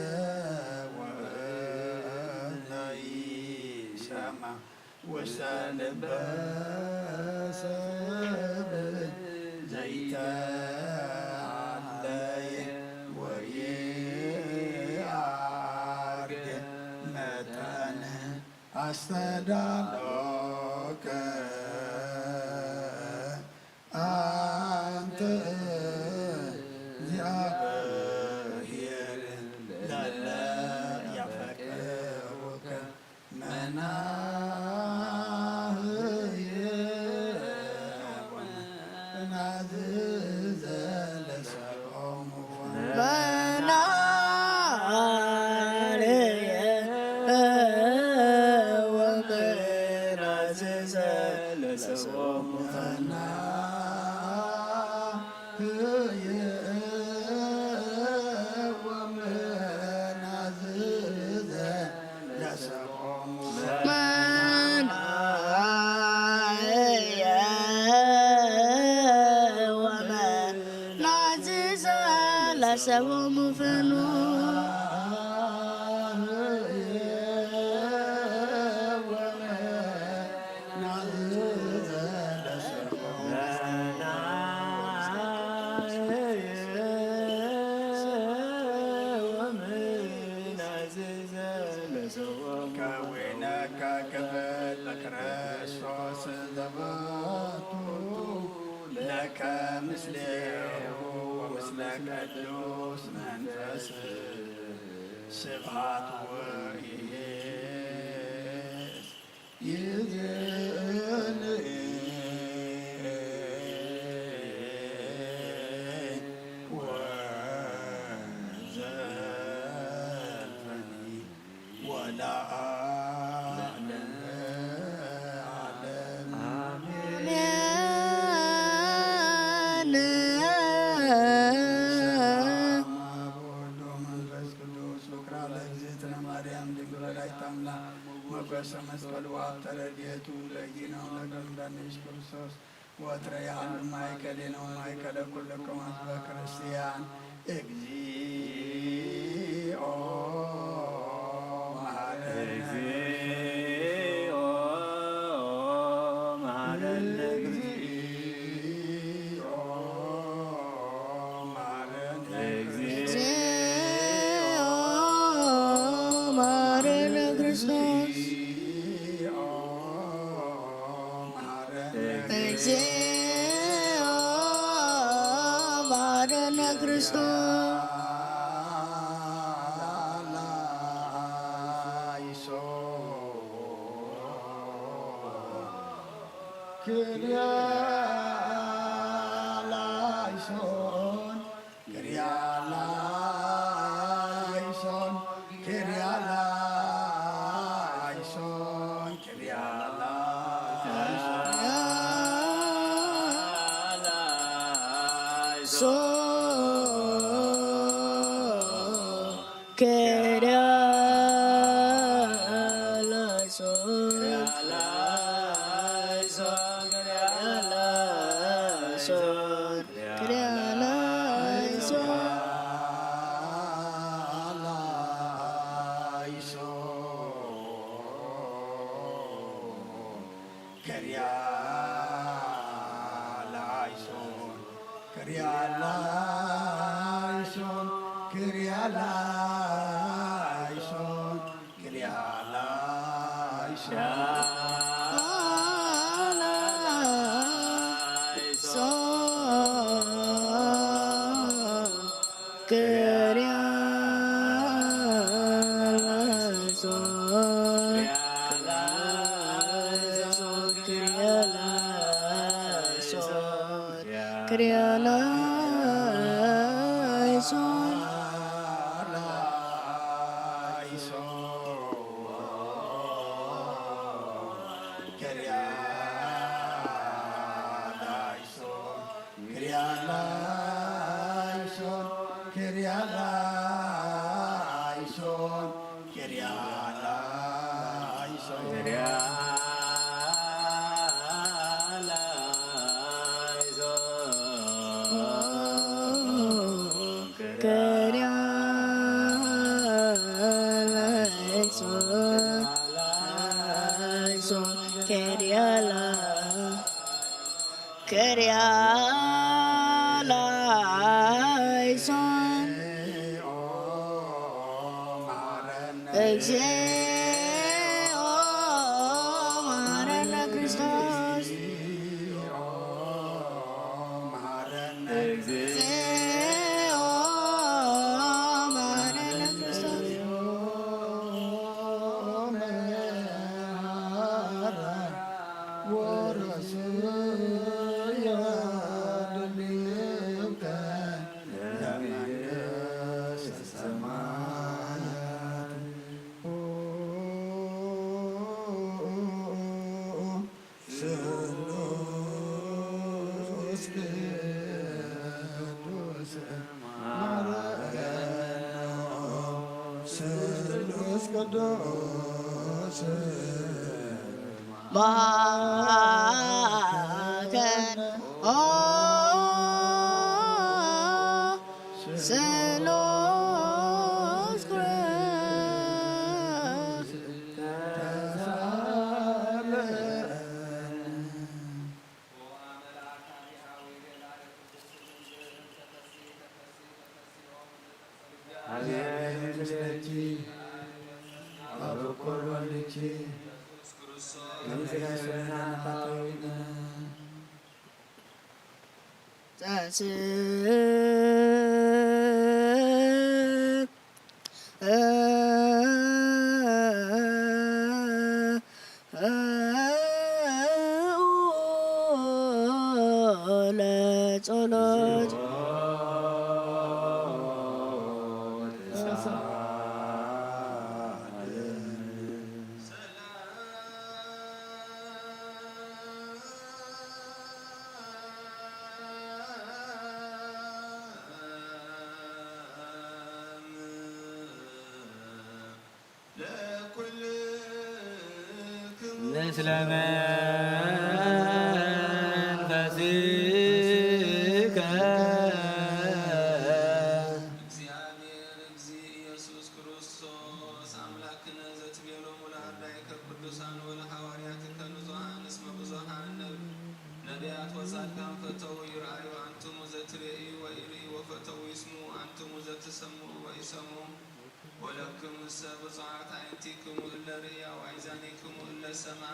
ወእዝነ ይሰማ ውስተ ልበ ሰብ ዘይተአለየ ወይአርግ መጠን አስተዳሎከ አንተ እግዚአብሔር ለለ ያፈቅሩከ መናህየ ሰቦሙ ፈኑ ከዊነካ ክብል በክርስቶስ ዘበቱ ለከ ምስሌሁ ወምስለ ቅዱስ መንፈስ ስብሐት ወይስ ይዝን ወዘልፈኒ ወለዓለመ ዓለም። አሜን። በስመ አብ ወወልድ ወመንፈስ ቅዱስ። ወክራ ለእግዝእትነ ማርያም ድንግል ወላዲተ አምላክ ሞገሰ መስቀሉ ሀብተ ረድኤቱ ለእግዚእነ ወመድኃኒነ ኢየሱስ ክርስቶስ። ወትረ ያህሉ ማእከሌነ ወማእከለ ኩልክሙ ህዝበ ክርስቲያን። እግዚኦ መሐረነ። እግዚኦ መሐረነ። እግዚኦ መሐረነ። እግዚኦ መሐረነ ክርስቶስ። እግዚኦ መሐረነ ክርስቶስ። ክሪያላይሶን፣ ክሪያላይሶን፣ ክሪያላይሶን። ክሪያላይሶን፣ ክሪያላይሶን፣ ክሪያላይሶን፣ ክሪያላይሶን። ክሪያላይሶን፣ ክሪያላይሶን፣ ክሪያላይሶን። ክሪያላይሶን። እግዚኦ መሐረነ ክርስቶስ። እግዚኦ መሐረነ ክርስቶስ። ስሉስ ቅዱስ ማከን ኦ ምስለኪ፣ ኣብ ፍቁር ወልድኪ፣ ከምዚ ናይ ስእልና ናታዊ ለጸሎት ምስለ መንፈስከ። እግዚኣብሔር እግዚእ ኢየሱስ ክርስቶስ ኣምላክነ ዘትቤሎሙ ለአርዳኢከ ቅዱሳን ወለሐዋርያትከ ንጹሐን እስመ ብዙኃን ነብ-፣ ነቢያት ወጻድቃን ፈተው ይርአዩ አንትሙ ዘትርእዩ ወኢርእዩ ወፈተው ይስምዑ አንትሙ ዘትሰምዑ ወኢሰምዑ። ወለክሙሰ ብፁዓት አዕይንቲክሙ እለ ርእያ ወአእዛኒክሙ እለ ሰምዓ፣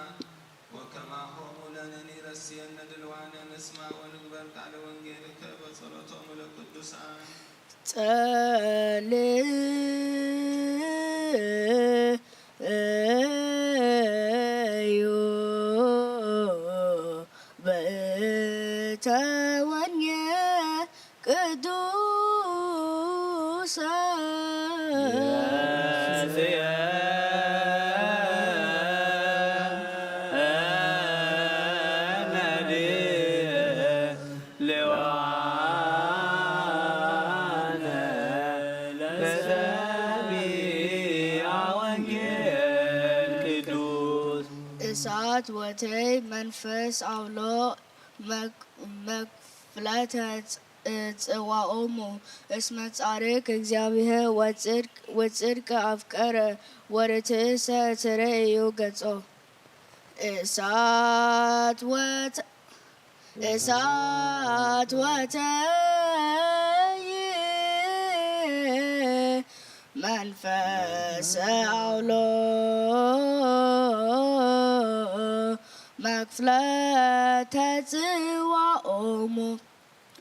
ወከማሆሙ ለነኒ ረስየነ ድልዋነ ንስማ ወንግበር ቃለ ወንጌልከ በጸሎቶሙ ለቅዱሳን። ጸልዩ በእንተ ወንጌል ቅዱሳን። እሳት ወተይ መንፈስ አውሎ መክ-፣ መክፍለተ ጽ-፣ ጽዋኦሙ እስመ ጻድቅ እግዚአብሔር ወጽድቅ፣ ወጽድቅ አፍቀረ ወርትዕሰ ትርእዩ ገጾ። እሳት ወተ-፣ እሳት ወተይ መንፈሰ አውሎ መክፍለተ ጽዋኦሙ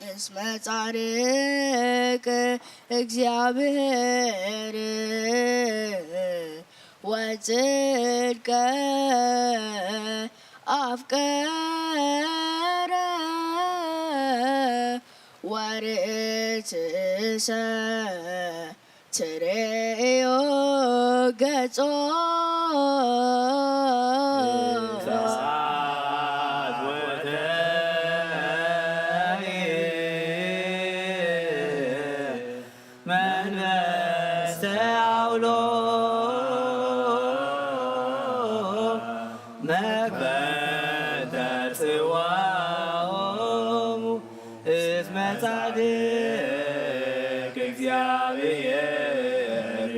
እስመ ጻድቅ እግዚአብሔር ወጽድቀ አፍቀረ ወርትዕሰ ትርእዮ ገጾ። እሳት ወተይ መንፈሰ አውሎ መክፈተ ጽዋኦሙ እስመ ጻድቅ እግዚአብሔር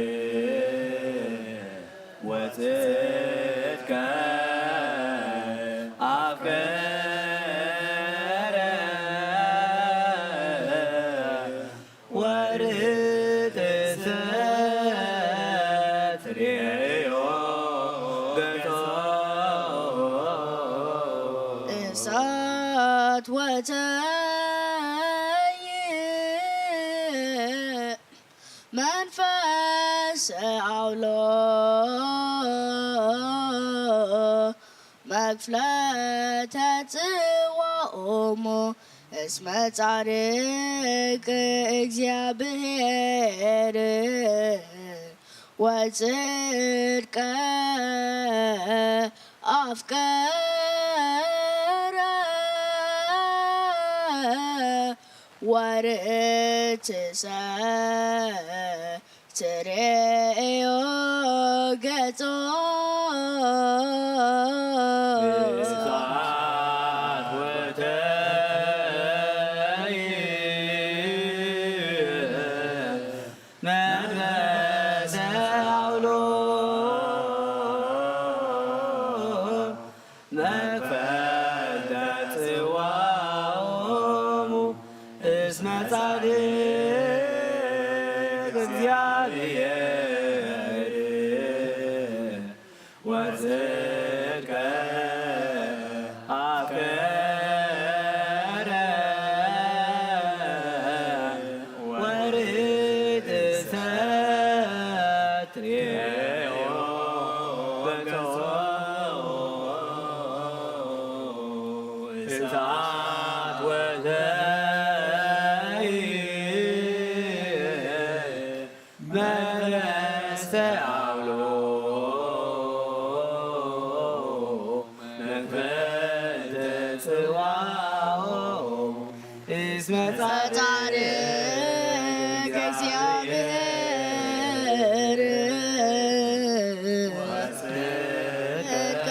ወጽድቀ አፍቀረ ወርትዕሰ ትርእዮ ገጾ። እሳት ወተይ መንፈሰ አውሎ መክፍለተ ጽዋኦሙ እስመ ጻድቅ እግዚአብሔር ወጽድቀ አፍቀረ ወርትዕሰ ትርእዮ ገጾ። እሳት ወተይ መንፈሰ አውሎ መክፈተ ጽዋኦሙ እስመ ጻድቅ እግዚአብሔር መጻርግ እግዚኣብሔር ወጽድቅ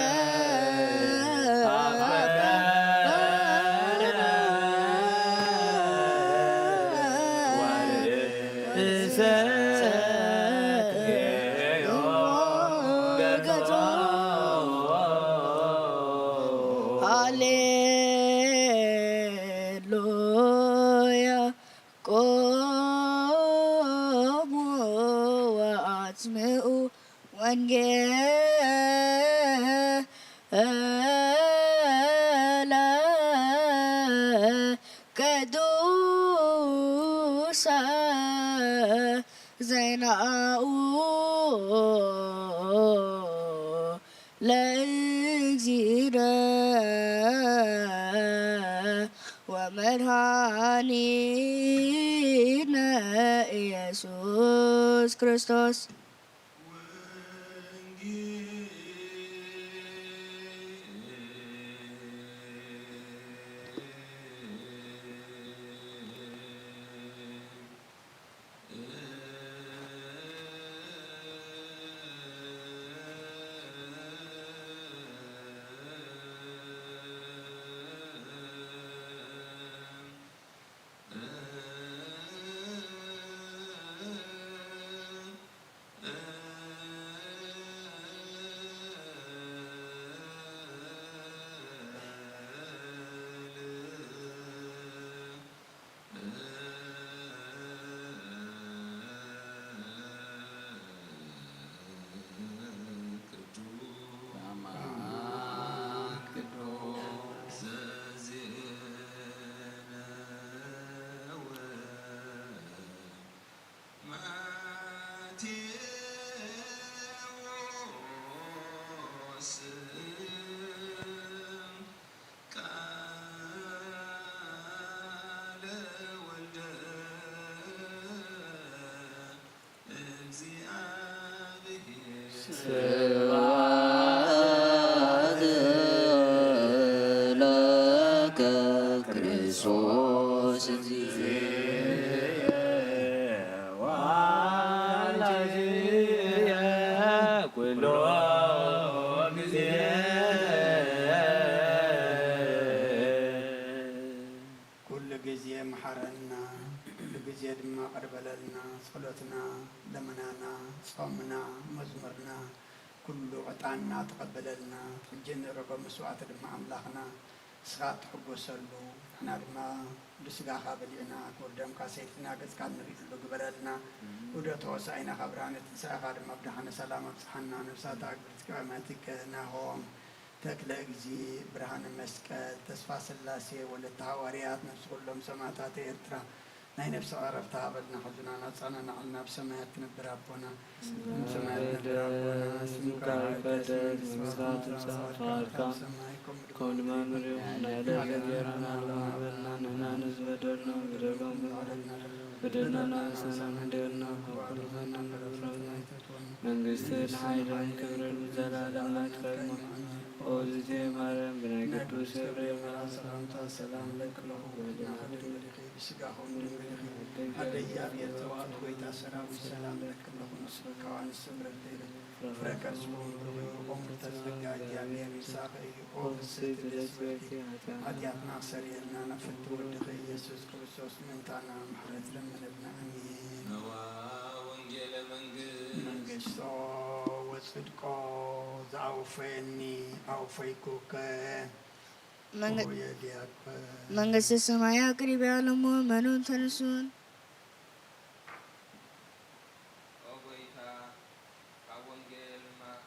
ሃሌሉያ። ቆሙ ወአጽምዑ ወንጌለ ቅዱሰ ዜናኡ ለእግዚእነ ወመድኃኒነ ኢየሱስ ክርስቶስ። ስብሐት ለከ ክርስቶስ እግዚእነ ወአምላክነ ኩሎ ግዜ። ኩሉ ግዜ መሓረና፣ ኩሉ ግዜ ድማ ቅር በለልና። ጸሎትና፣ ለመናና፣ ጾምና፣ መዝሙርና፣ ኩሉ ዕጣንና ተቐበለልና። ሕጂ እንቕርቦ መስዋዕቲ ድማ ኣምላኽና ንስኻ እትሕጎሰሉ፣ ንሕና ድማ ንስጋኻ በሊዕና ክቡር ደምካ ሰቲና ገጽካ እንርእየሉ ግበረልና። ውደት ሆሳዕናኻ ብርሃነ ትንሳኤኻ ድማ ብደሓነ ሰላም ኣብጽሓና። ነፍሳት ኣግብርትካ መትከ ናሆም ተክለ እግዚ፣ ብርሃነ መስቀል፣ ተስፋ ስላሴ፣ ወለተ ሃዋርያት፣ ነፍሲ ኩሎም ሰማእታት ኤርትራ ናይ ነፍሲ ዕረፍቲ ሃበልና። ሕዙናን ኣጻናናዕልና። ብሰማያት ትነብር ኣቦና፣ ስምካ ይትቀደስ፣ መንግስትኻ ትምጻእ፣ ፍቓድካ ከም ሰማይ ከምኡ ድማ ምድሪ ትኹን። ሃለና እንጀራና ሎሚ ሃበና፣ ንሕና ንዝበደልና በደልና ንበደልና ንሕና ንበድለና፣ ንሕና ንበድለና፣ ካብ ኩሉ ፈተና ኣድሕነና። መንግስትን ሓይልን ክብርን ዘለዓለም ናትካ ይኹን። ኦ እግዝእትየ ማርያም፣ ብናይ ቅዱስ ገብርኤል መልኣክ ሰላምታ ሰላም እለኪ ኣለኹ፣ ብሕልናኺ ድንግል ኢኺ፣ ብስጋኺ እውን ድንግል ኢኺ። ኣደ እግዚኣብሔር፣ ጸባኦት፣ ጐይታ ሰራዊት፣ ሰላም እለኪ ኣለኹ፣ ንስኺ ካብ ኣንስቲ ፍርሕቲ ኢኺ። ፍረ ከርስኺ እውን ብሩኽ እዩ። ኦ ምልዕተ ጸጋ፣ እግዚኣብሔር ምሳኺ እዩ። ኦ ፍስሕቲ ደስ ይበልኪ፣ ኃጢኣትና ኣስተሰርየልና፣ ናብ ፍትው ወድኺ ኢየሱስ ክርስቶስ ምእንታና ምሕረት ለምነልና። ኣሜን። ነዋ ወንጌለ መንግስት። መንግስቶ ወጽድቆ ዘአውፈየኒ አውፈይኩከ። መንግ-፣ ሆየ ዲያቆን። መንግስተ ሰማይ ኣቅሪብያ ለሞ መኑን ተንሱን። ኦ ጎይታ፣ ካብ ወንጌል ማ-፣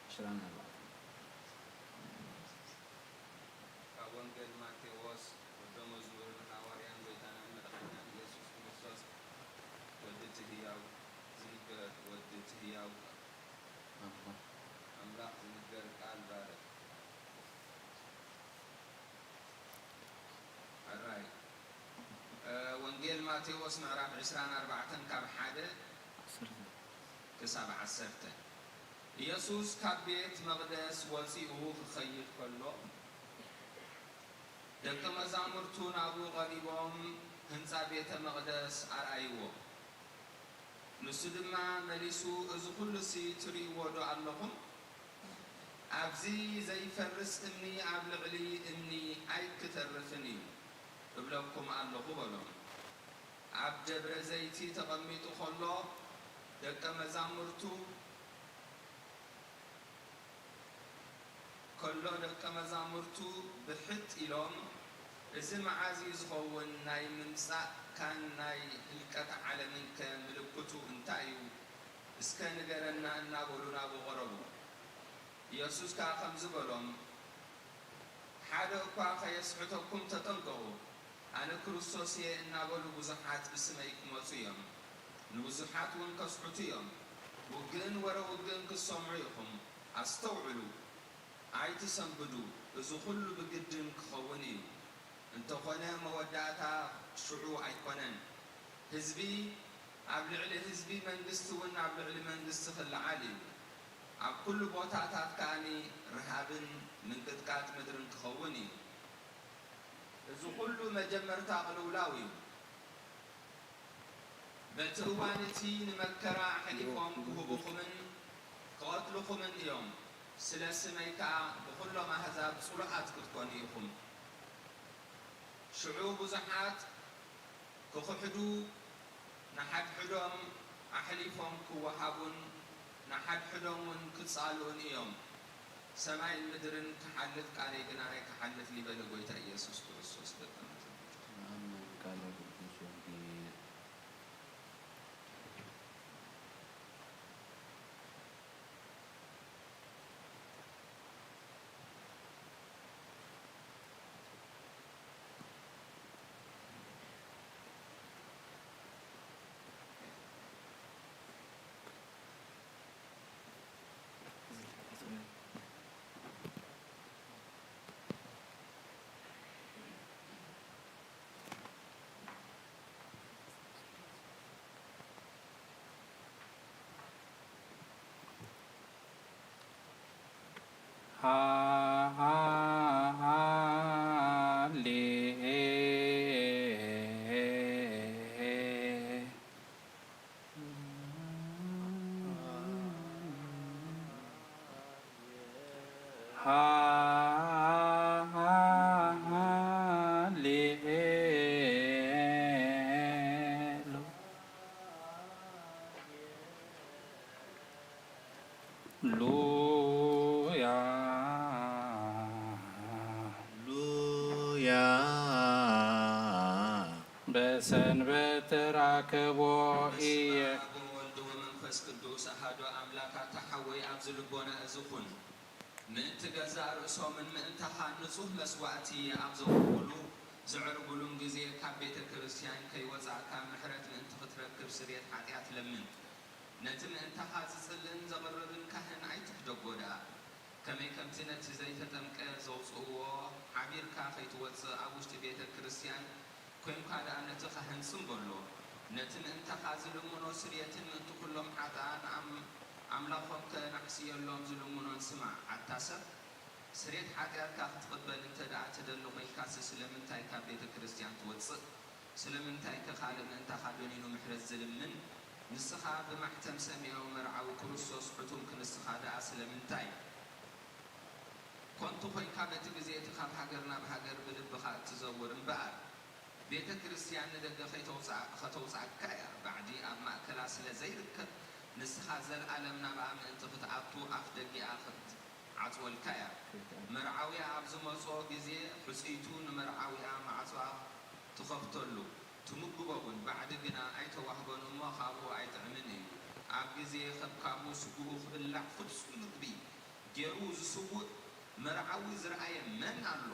ዕስራን ኣርባዕተን። ካብ ወንጌል ማቴዎስ፣ ወዶ መዝሙርን ሃዋርያን ጎይታናን መድሓኒናን ኢየሱስ ክርስቶስ፣ ወዲ እቲ ህያው ዝንገር፣ ወዲ እቲ ህያው ኣምላኽ ዝንገር ቃል ባርኽ። ሕራይ፣ እ፣ ወንጌል ማቴዎስ ምዕራፍ ዕስራን ኣርባዕተን ካብ ሓደ ክሳብ ዓሰርተ። ኢየሱስ ካብ ቤት መቕደስ ወጺኡ ክኸይድ ከሎ፣ ደቀ መዛሙርቱ ናብኡ ቀሪቦም ህንጻ ቤተ መቕደስ ኣርኣይዎ። ንሱ ድማ መሊሱ፣ "እዚ ኹሉሲ ትርእይዎ ዶ ኣለኹም? ኣብዚ ዘይፈርስ እምኒ ኣብ ልዕሊ እምኒ ኣይክተርፍን እዩ እብለኩም ኣለኹ" በሎም። ኣብ ደብረ ዘይቲ ተቐሚጡ ከሎ ደቀ መዛሙርቱ ከሎ ደቀ መዛሙርቱ ብሕት ኢሎም፣ "እዚ መዓዝ እዩ ዝኸውን? ናይ ምምጻእካን ናይ ህልቀት ዓለምንከ ምልክቱ እንታይ እዩ? እስከ ንገረና" እናበሉ ናብኡ ቐረቡ። ኢየሱስ ከኣ ከምዚ በሎም፣ ሓደ እኳ ኸየስሕተኩም ተጠንቀቑ። ኣነ ክርስቶስ እየ እናበሉ ብዙሓት ብስመይ ክመጹ እዮም፣ ንብዙሓት እውን ከስሕቱ እዮም። ውግእን ወረ ውግእን ክትሰምዑ ኢኹም። ኣስተውዕሉ፣ ኣይትሰንብዱ፣ እዚ ኹሉ ብግድን ክኸውን እዩ። እንተኾነ መወዳእታ ሽዑ ኣይኮነን። ህዝቢ ኣብ ልዕሊ ህዝቢ፣ መንግስቲ እውን ኣብ ልዕሊ መንግስቲ ክለዓል እዩ። ኣብ ኩሉ ቦታታት ከኣኒ ረሃብን ምንቅጥቃጥ ምድርን ክኸውን እዩ። እዚ ኩሉ መጀመርታ ቅልውላው እዩ። በቲ እዋን እቲ ንመከራ ኣሕሊፎም ክህቡኹምን ክቐትልኹምን እዮም። ስለ ስመይ ከኣ ብኹሎም ኣህዛብ ጽሉኣት ክትኮኑ ኢኹም። ሽዑ ብዙሓት ክኽሕዱ፣ ንሓድሕዶም ኣሕሊፎም ክወሃቡን ንሓድሕዶም እውን ክጻልኡን እዮም። ሰማይን ምድርን ክሓልፍ፣ ቃለይ ግና ኣይክሓልፍን እዩ በለ ጎይታ ኢየሱስ ክርስቶስ ደቀ መዛሙርቱ። ኣሜን። ቃለ ቅዱስ ወንጌል። ሉያ ሉያ። በሰንበት ተራከቦ ኢየ። በስመ አብ ወወልድ ወመንፈስ ቅዱስ አሐዱ አምላክ። ኣታ ሓወይ ኣብዚ ልቦና እዚ ኩን። ምእንቲ ገዛእ ርእሶምን ምእንታኻ ንጹህ መስዋእቲ ኣብ ዘቕርቡሉ፣ ዘዕርጉሉን ግዜ ካብ ቤተ ክርስቲያን ከይወጻእካ ምሕረት ምእንቲ ክትረክብ ስርየት ሓጢኣት ለምን። ነቲ ምእንታኻ ዝጽልን ዘቕርብን ካህን ኣይትሕደጎ ደኣ። ከመይ ከምቲ ነቲ ዘይተጠምቀ ዘውጽእዎ ሓቢርካ ከይትወጽእ ኣብ ውሽጢ ቤተ ክርስቲያን ኮንካ ደኣ ነቲ ካህን ጽንበሎ። ነቲ ምእንታኻ ዝልምኖ ስርየትን ምእንቲ ኩሎም ሓጥኣን ኣም-፣ ኣምላኾም ከነሕስየሎም ዝልምኖን ስማዕ። ኣታ ሰብ፣ ስርየት ሓጢኣትካ ክትቕበል እንተ ደኣ ትደሊ ኮይንካሲ ስለምንታይ ካብ ቤተ ክርስቲያን ትወጽእ? ስለምንታይከ ካልእ ምእንታኻ ደኒኑ ምሕረት ዝልምን? ንስኻ ብማሕተም ሰማያዊ መርዓዊ ክርስቶስ ሕቱም ክንስኻ ደኣ ስለምንታይ? ኮንቱ ኮይንካ በቲ ግዜ እቲ ካብ ሃገር ናብ ሃገር ብልብኻ እትዘውር እምበኣር፣ ቤተ ክርስቲያን ንደገ ከይተውጽኣ-፣ ከተውጽኣካ እያ። ባዕዲ ኣብ ማእከላ ስለ ዘይርከብ፣ ንስኻ ዘልኣለም ናብኣ ምእንቲ ክትኣቱ ኣፍ ደጊኣ ክት-፣ ዓጽወልካ እያ። መርዓውያ ኣብ ዝመጾ ግዜ ሕጽይቱ ንመርዓውያ ማዕጾኣ ትኸፍተሉ፣ ትምግቦ እውን፣ ባዕዲ ግና ኣይተዋህቦን እሞ ካብኡ ኣይጥዕምን እዩ። ኣብ ግዜ ከብካቡ ስግኡ ክብላዕ ፍጹም ምግቢ ገይሩ ዝስውእ መርዓዊ ዝረኣየ መን ኣሎ?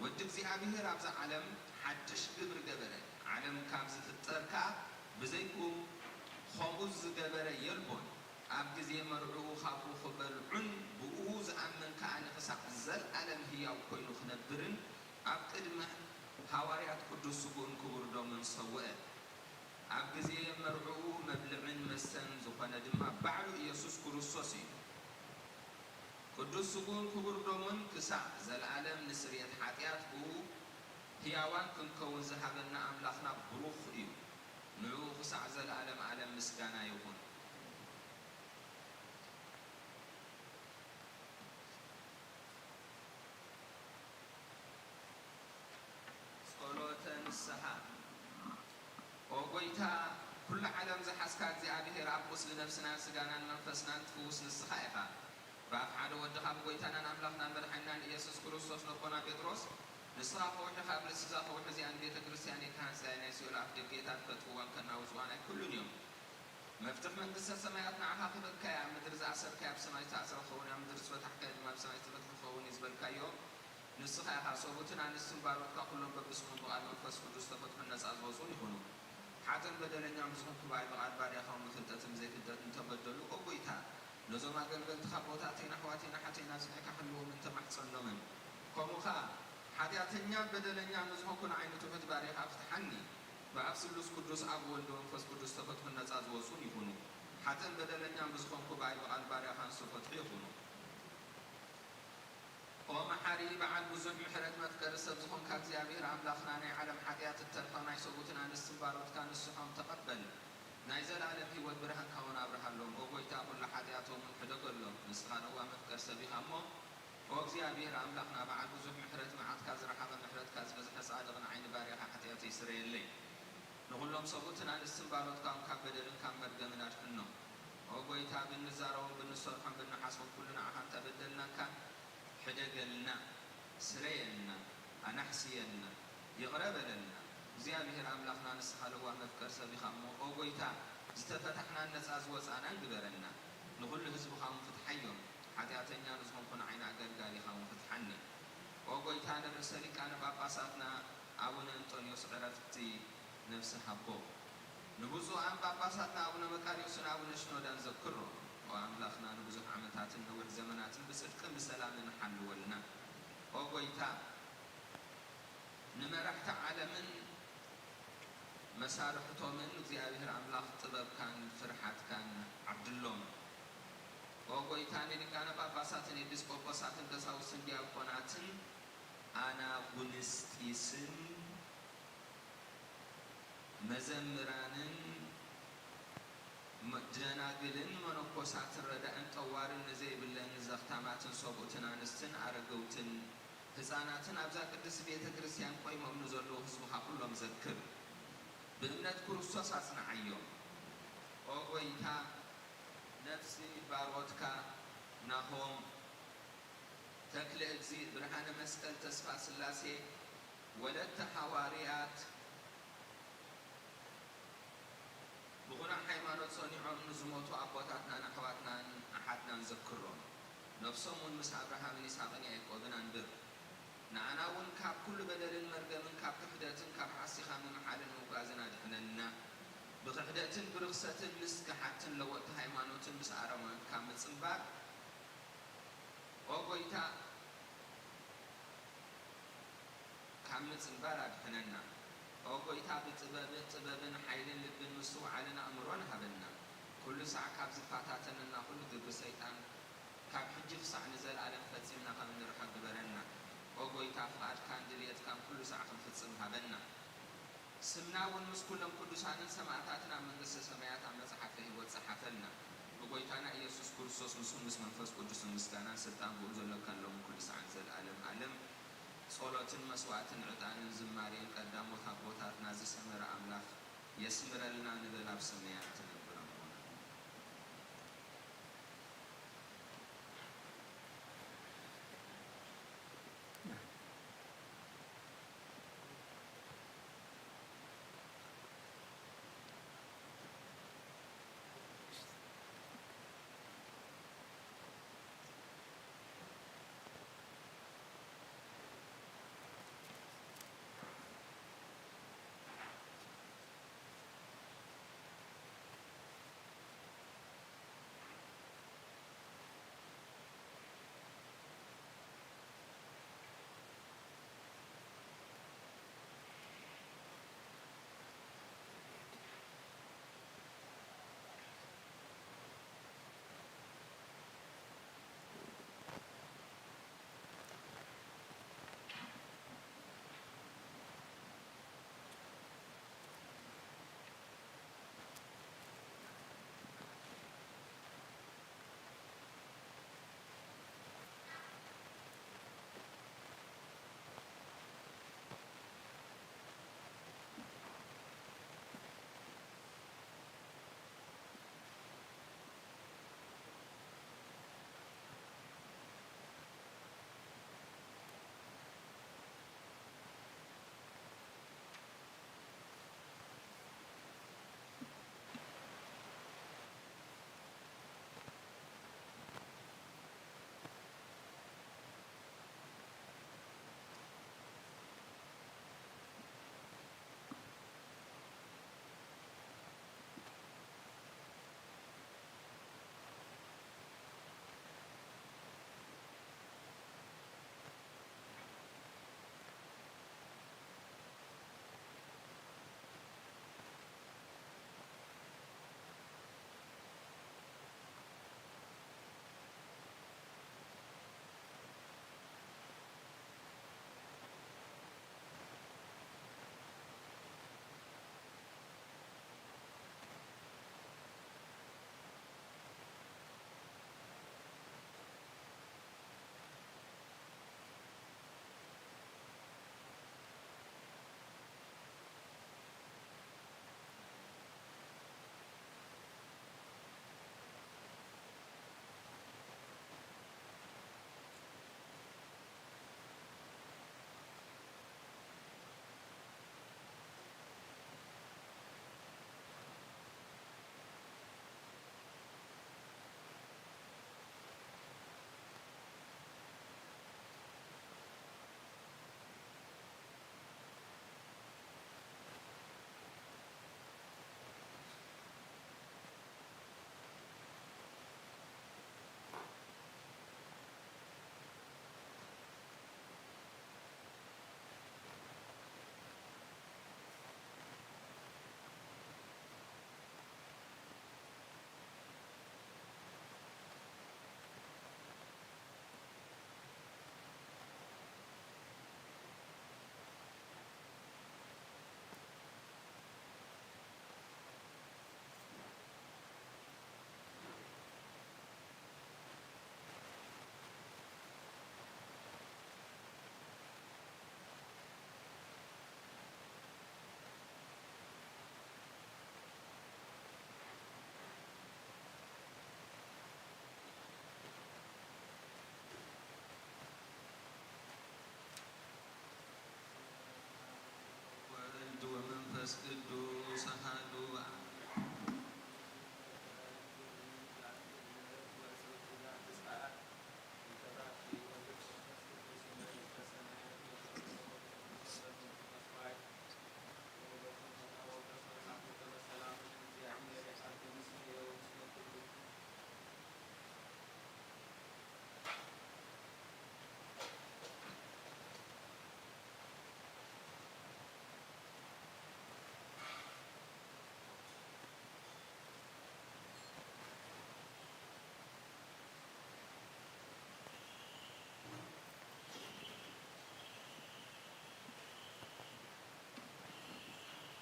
ወዲ እግዚኣብሔር ኣብዛ ዓለም ሓድሽ ግብሪ ገበረ፣ ዓለም ካብ ዝፍጠር ከኣ ብዘይብኡ ኸምኡ ዝገበረ የልቦን። ኣብ ግዜ መርዕኡ ኻብኡ ኽበልዑን ብእኡ ዝኣምን ከኣ ንኽሳዕ ዘልኣለም ህያው ኮይኑ ኽነብርን ኣብ ቅድሚ ሃዋርያት ቅዱስ ስግኡን ክቡር ደሙን ሰውአ። ኣብ ግዜ መርዕኡ መብልዕን መስተን ዝኾነ ድማ ባዕሉ ኢየሱስ ክርስቶስ እዩ። ቅዱስ ስግኡን ክቡር ደሙን ክሳዕ ዘለዓለም ንስርየት ሓጢኣት ብኡ ህያዋን ክንከውን ዝሃበና ኣምላኽና ብሩኽ እዩ። ንዕኡ ክሳዕ ዘለዓለም ዓለም ምስጋና ይኹን። ጸሎተ ንስሓ። ኦ ጐይታ፣ ኵሉ ዓለም ዝሓዝካ እግዚኣብሔር፣ ኣብ ቁስሊ ነፍስናን ስጋናን መንፈስናን ትፍውስ ንስኻ ኢኻ። ብኣፍ ሓደ ወድኻ ብጐይታናን ኣምላኽናን መድሓኒናን ኢየሱስ ክርስቶስ ነቦና ጴጥሮስ፣ ንስኻ ከውሒ ኢኻ፣ ኣብ ርእሲ እዛ ከውሒ እዚኣ ንቤተ ክርስቲያን እየ ክሃንጻ እየ፣ ናይ ሲኦል ኣፍ ደጌታት ከጥፍዋን ከናውጽዋን ኣይክእሉን እዮም። መፍትሕ መንግስተ ሰማያት ንዓኻ ክህበካ እየ። ኣብ ምድሪ ዝኣሰርካዮ ኣብ ሰማይ ዝተኣስረ ክኸውን እዩ፣ ኣብ ምድሪ ዝፈታሕካዮ ድማ ኣብ ሰማይ ዝተፈትሐ ክኸውን እዩ ዝበልካዮ ንስኻ ኢኻ። ሰብኡትን ኣንስትን ባሮትካ ኩሎም በብስሞም ብቓል መንፈስ ቅዱስ ዝተፈትሑን ነጻ ዝወጹን ይኹኑ። ሓጥእን በደለኛን ብዝኾንኩ ብኣይ ብቓል ባርያኻ እውን ብፍልጠትን ብዘይፍልጠትን እንተበደሉ፣ ኦ ጐይታ፣ ነዞም ኣገልገልትኻ ኣቦታተይን ኣሕዋተይን ኣሓተይን ኣጽኒዕካ ሓልዎም እተማሕጸኖምን። ከምኡ ኸኣ፣ ሓጢኣተኛን በደለኛን ንዝኾንኩ ንዓይ ንትሑት ባርያኻ ፍትሓኒ። ብኣብ ስሉስ ቅዱስ ኣብ ወልድ መንፈስ ቅዱስ ዝተፈትሑን ነጻ ዝወጹን ይኹኑ። ሓጥእን በደለኛን ብዝኾንኩ ብኣይ ብቓል ባርያኻን ዝተፈትሑ ይኹኑ። ኦ መሓሪ በዓል ብዙሕ ምሕረት መፍቀሪ ሰብ ዝኾንካ እግዚኣብሔር ኣምላኽና ናይ ዓለም ሓጢኣት እተርፋ ናይ ሰብኡትን ኣንስትን ባሮትካ ንስሖም ተቐበል። ናይ ዘለኣለም ህይወት ብርሃንካ እውን ኣብርሃሎም። ኦ ጐይታ ኩሉ ሓጢኣቶም እውን ሕደገሎም። ንስኻ ለዋህ መፍቀሪ ሰብ ኢኻ እሞ ኦ እግዚኣብሔር ኣምላኽና በዓል ብዙሕ ምሕረት መዓትካ ዝረሓቐ ምሕረትካ ዝበዝሐ ጻድቕ ንዓይ ንባርያኻ ሓጢኣተይ ስረየለይ። ንኹሎም ሰብኡትን ኣንስትን ባሮትካ እውን ካብ በደልን ካብ መርገምን ኣድሕኖም። ኦ ጐይታ ብንዛረቦን ብንሰርሖን ብንሓስቦን ኩሉ ንዓኻ እንተበደልናካ ሕደገልና፣ ስረየልና፣ ኣናሕስየልና፣ ይቕረ በለልና። እግዚኣብሔር ኣምላኽና ንስኻ ለዋህ መፍቀር ሰብ ኢኻ እሞ ኦ ጐይታ ዝተፈታሕናን ነጻ ዝወጻእናን ግበረና። ንኹሉ ህዝብኻ እውን ፍትሓዮም። ሓጢኣተኛ ንዝኾንኩ ንዓይ ንኣገልጋሊኻ እውን ፍትሓኒ። ኦ ጐይታ ንርእሰ ሊቃነ ጳጳሳትና ኣቡነ እንጦንዮስ ዕረፍቲ ነፍሲ ሃቦ። ንብፁዓን ጳጳሳትና ኣቡነ መቃርዮስን ኣቡነ ሽኖዳን ዘክሮ። ኦ ኣምላኽና ንብዙሕ ዓመታትን ነዊሕ ዘመናትን ብጽድቅን ብሰላምን ሓልወልና። ኦ ጐይታ ንመራሕቲ ዓለምን መሳርሕቶምን እግዚኣብሔር ኣምላኽ ጥበብካን ፍርሓትካን ዓብድሎም። ኦ ጐይታ ንሊቃነ ጳጳሳትን ኤጲስቆጶሳትን ቀሳውስትን ዲያቆናትን ኣናጉንስጢስን መዘምራንን መ-፣ ደናግልን መነኮሳትን ረዳእን ጠዋርን ንዘይብለን ንዘኽታማትን ሰብኡትን ኣንስትን ኣረገውትን ህፃናትን ኣብዛ ቅድስት ቤተ ክርስቲያን ቆይሞም ንዘለዉ ህዝብኻ ኩሎም ዘክር። ብእምነት ክርስቶስ ኣጽንዓዮም። ኦ ጐይታ፣ ነፍሲ ባሮትካ ናሆም ተክለ እግዚእ፣ ብርሃነ መስቀል፣ ተስፋ ስላሴ፣ ወለተ ሃዋርያት፣ ብኹኑዕ ሃይማኖት ጸኒዖም ንዝሞቱ ኣቦታትናን ኣሕዋትናን ኣሓትናን ዘክሮም። ነፍሶም እውን ምስ ኣብርሃምን ይስሐቅን ያዕቆብን ኣንብር። ንኣና እውን ካብ ኩሉ በደልን መርገምን ካብ ክሕደትን ካብ ዓሲኻ ምምሓልን ምጉዓዝን ኣድሕነና። ብክሕደትን ብርኽሰትን ምስ ገሓትን ለወጥቲ ሃይማኖትን ምስ ኣረማውያን ካብ ምጽንባር፣ ኦ ጐይታ፣ ካብ ምጽንባር ኣድሕነና። ኦ ጐይታ፣ ብጥበብ-፣ ጥበብን ሓይልን ልብን ምስትውዓልን ኣእምሮን ሃበና። ኩሉ ሳዕ ካብ ዝፈታተነና ኩሉ ግብሪ ሰይጣን፣ ካብ ሕጂ ክሳዕ ንዘለኣለም ፈጺምና ከም እንርሓቕ ግበረና። ኦ ጐይታ፣ ፍቓድካን ድልየትካን ኩሉ ሳዕ ክንፍጽም ሃበና። ስምና እውን ምስ ኩሎም ቅዱሳንን ሰማዕታትን ኣብ መንግስተ ሰማያት ኣብ መጽሓፈ ህይወት ጸሓፈልና። ብጐይታና ኢየሱስ ክርስቶስ፣ ምስኡን ምስ መንፈስ ቅዱስን ምስጋናን ስልጣን ብኡ ዘለካን ሎምን ኩሉ ሰዓን ዘለዓለም ዓለም። ጸሎትን መስዋዕትን ዕጣንን ዝማሬን ቀዳሞት ኣቦታትና ዝሰመረ ኣምላኽ የስምረልና ንበል። ኣብ ሰማያት ትነብር ኣቦና።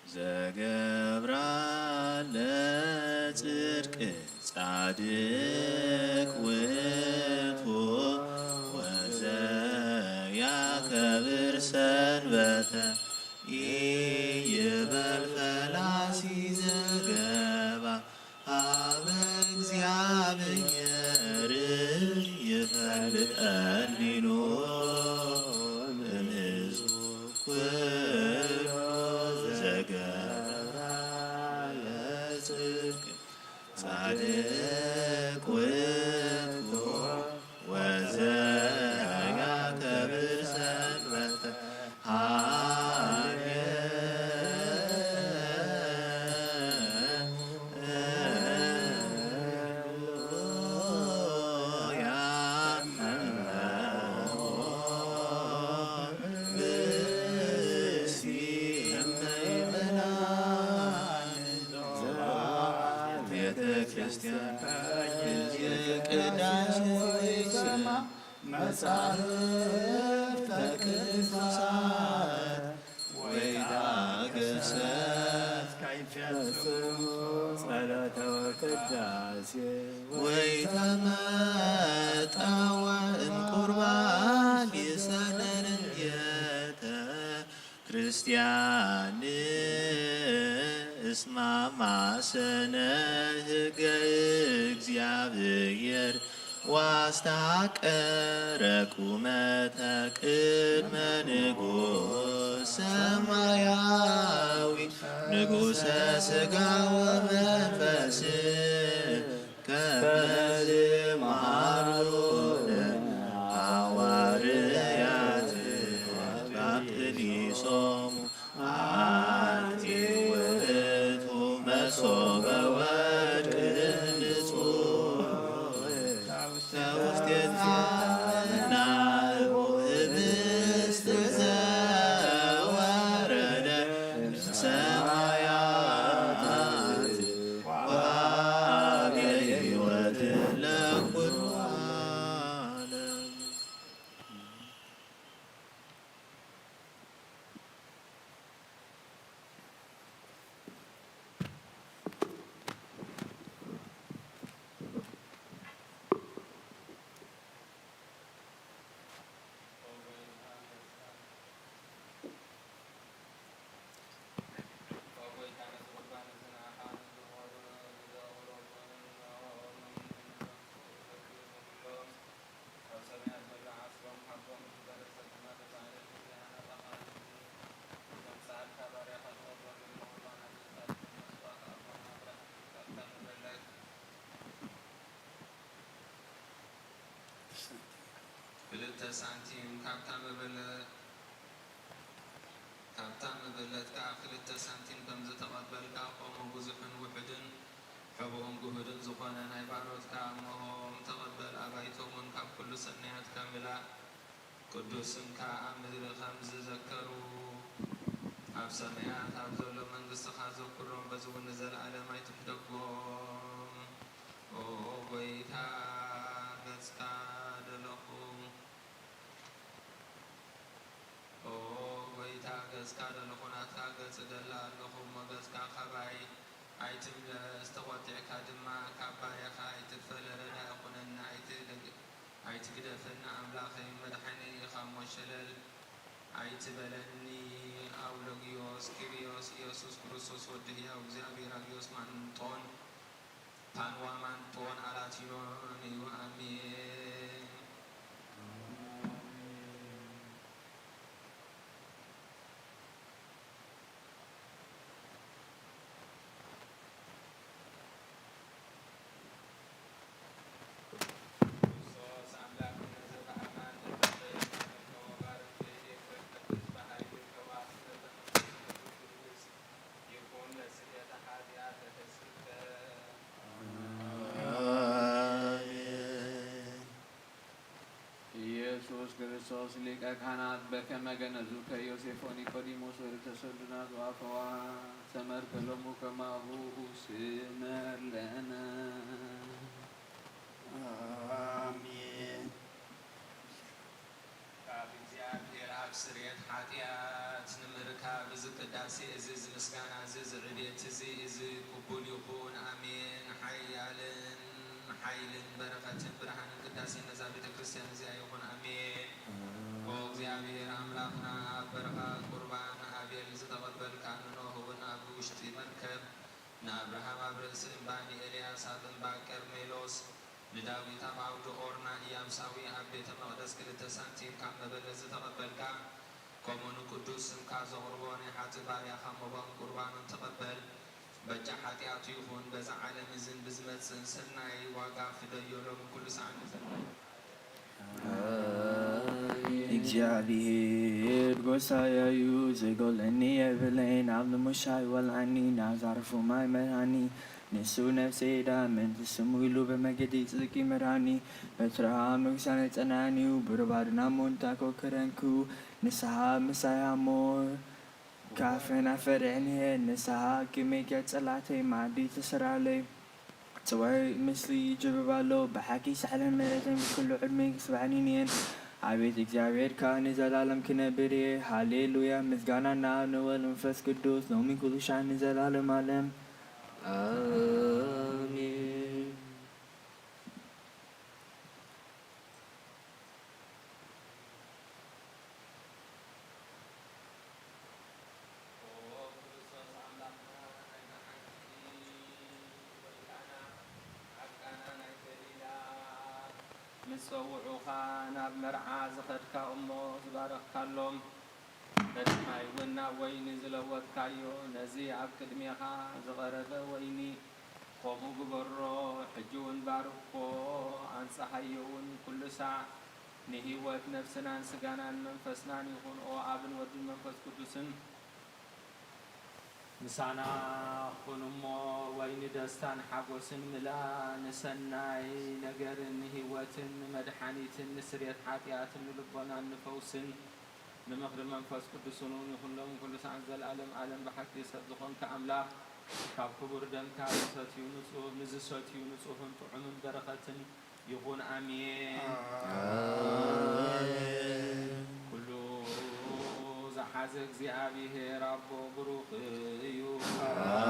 ዘገብራ ለጽድቅ ጻድቅ ውእቱ ወዘያከብር ሰንበተ ኢይበል ፈላሲ ዘገባ ሀበ እግዚአብሔር ይፈልጠኒኑ እምሕዝቡ ኩሉ ዘገብራ ለጽድቅ ጻድቅ ውእቱ ወዘያከብር ሰንበተ ሃሌ ቤተ ክርስቲያን ቅዳሴ ይሰማ መጻሕፍተ ቅዱሳት ወይታገሰ ከይፈጽሙ ጸሎተ ወቅዳሴ ወይተመጠወ እምቁርባን ይሰነን ቤተ ክርስቲያን እስማ ማሰነ ህገ እግዚአብሔር ዋስተሐቀረ ቁመተ ቅድመ ንጉሥ ሰማያዊ ንጉሠ ሥጋ ወመንፈስ ከመዝ መሃሩነ ሐዋርያት ቃጥሊሶሙ አንቲ ውእቱ መሶበ ወርቅ ንጹሕ ተውስቴታ ናእቦ ህብስት ዘወረደ ሰማያት ወሀበ ሕይወት ለኩሉ ዓለም። ክልተ ሳንቲም ካብታ መበለ-፣ ካብታ መበለት ከኣ ክልተ ሳንቲም ከም ዝተቐበልካ፣ ከምኡ ብዙሕን ውሑድን ሕቡእን ግሁድን ዝኾነ ናይ ባሮትካ ምህሮም ተቐበል። ኣባይቶም እውን ካብ ኩሉ ሰናያትካምላእ። ቅዱስ ስምካ ኣብ ምድሪ ከም ዝዘከሩ፣ ኣብ ሰማያት ኣብ ዘሎ መንግስትኻ ዘክሮም። በዚ እውን ንዘለኣለም ኣይትሕደጎም። ኦ ጐይታ፣ ገጽካ ደለኹ። ኦ ጐይታ፣ ገጽካ ደለኹ፣ ናትካ ገጽ እደሊ ኣለኹ እሞ፣ ገጽካ ካባይ ኣይትምለስ፣ ተቖጢዕካ ድማ ካብ ባርያኻ ኣይትፈለ። ረዳኢ ኩነኒ፣ ኣይትደግ-፣ ኣይትግደፈኒ፣ ኣምላኸይ መድሓኒይ ኢኻ እሞ፣ ሸለል ኣይትበለኒ። ኣውሎጊዮስ ኪርዮስ፣ ኢየሱስ ክርስቶስ ወዲ ህያው እግዚኣብሔር፣ ኣጊዮስ ማንጦን ፓንዋማንጦን ኣላቲኖን እዩ። ኣሜን። ኢየሱስ ክርስቶስ ሊቀ ካህናት በከመ ገነዙከ ዮሴፍ ወኒቆዲሞስ ወርእሰ ሰንዱናት ወአፈዋ ሰመርከ ሎሙ ከማሁ ስመር ለነ። አሜን። ካብ እግዚኣብሔር ስርየት ሓጢኣት ንምርካብ እዚ ቅዳሴ እዚ፣ እዚ ምስጋና እዚ፣ እዚ ዕቤት እዚ፣ እዚ ቅቡል ይኹን። ኣሜን። ሓያልን ሓይልን በረኸትን ብርሃንን ቅዳሴ ነዛ ቤተ ክርስቲያን እዚኣ ይኹን። ኣሜን። ኦ እግዚኣብሔር ኣምላኽና፣ ኣብ በረኻ ቁርባን ኣቤል ዝተቐበልካ ንኖህ እውን ኣብ ውሽጢ መርከብ፣ ንኣብርሃም ኣብ ርእሲ እምባ፣ ንኤልያስ ኣብ እምባ ቀርሜሎስ፣ ንዳዊት ኣብ ዓውዲ ኦር፣ ንኢያቡሳዊ ኣብ ቤተ መቕደስ ክልተ ሳንቲም ካብ መበለት ዝተቐበልካ፣ ከምኡ ንቅዱስ ስምካ ዘቕርቦ ናይ ሓጥእ ባርያኻ መባኡን ቁርባኑን ተቐበል። በጃ ሓጢኣቱ ይኹን፣ በዛ ዓለም እዝን ብዝመጽእን ሰናይ ዋጋ ፍደዮ፣ ሎምን ኩሉ ሰዓትን ንዘለኣለምን። እግዚኣብሔር ጎሳየ እዩ፣ ዝጎልእኒ የብለይን። ኣብ ንሙሻ ይወልዓኒ፣ ናብ ዛርፉ ማይ መርሃኒ። ንሱ ነፍሰይ ዳምን ስሙ ኢሉ ብመገዲ ጽድቂ ይመርሃኒ። በትራ ምጉሳን የጸንዓኒ እዩ፣ ብሩባድና ሞንታ ኮከረንኩ። ንስሓ ምሳይ እሞ ካፈና ፈሪሕንየ። ንስሓ ክመይ ገጸላተይ ማዕዲ ተሰራለይ። ጽዋይ ምስሊ ይጅብብ ኣሎ፣ ብሓቂ ሳሕልን ምሕረትን ብኩሉ ዕድመይ ክስብሓኒ ንየን። ኣቤት እግዚኣብሔር ከኣ ንዘላለም ክነብር እየ። ሃሌሉያ፣ ምስጋና ንኣብ ንወልድ መንፈስ ቅዱስ፣ ሎሚ ኩሉ ሻዕ ንዘላለም ዓለም። ኣሜን። ኦ ክርስቶስ ኣምላኽና፣ ናይታ ሓንቲ ጎይታና፣ ኣብ ቃና ናይ ገሊላ ምስ ጸውዑኻ ናብ መርዓ ዝኸድካ እሞ ዝባረኽካሎም፣ ነቲ ማይ እውን ናብ ወይኒ ዝለወጥካዮ፣ ነዚ ኣብ ቅድሜኻ ዝቐረበ ወይኒ ከምኡ ግበሮ። ሕጂ እውን ባርኮ፣ ኣንጽሃዮ እውን ኩሉ ሳዕ ንህይወት ነፍስናን ስጋናን መንፈስናን ይኹን። ኦ ኣብን ወድን መንፈስ ቅዱስን ምሳና ኩን እሞ፣ ወይኒ ደስታን ሓጎስን ምልኣ፣ ንሰናይ ነገርን ንህይወትን ንመድሓኒትን ንስርየት ሓጢኣትን ንልቦናን ንፈውስን ንምኽሪ መንፈስ ቅዱስን እውን ይኹን ሎም ኩሉ ሰዓት ዘለዓለም ዓለም። ብሓቂ ሰብ ዝኾንካ ኣምላኽ፣ ካብ ክቡር ደምካ ዝሰትዩ ንጹህ፣ ንዝሰትዩ ንጹህን ጥዑምን በረኸትን ይኹን። ኣሜን። ኣሜን። ኩሉ ዝሓዘ እግዚኣብሔር ኣቦ ብሩኽ እዩ።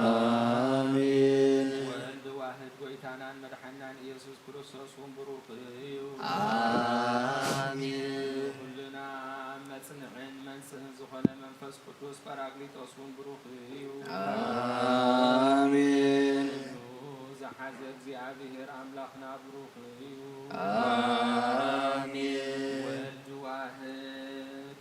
ኣሜን። ወልድ ዋህድ ጎይታናን መድሓናን ኢየሱስ ክርስቶስ እውን ብሩኽ እዩ። ኣሜን። ኩልና መጽንዕን መንጽህን ዝኾነ መንፈስ ቅዱስ ጳራቅሊጦስ እውን ብሩኽ እዩ። ኣሜን። ኩሉ ዝሓዘ እግዚኣብሔር ኣምላኽና ብሩኽ እዩ። ኣሜን። ወልድ ዋህድ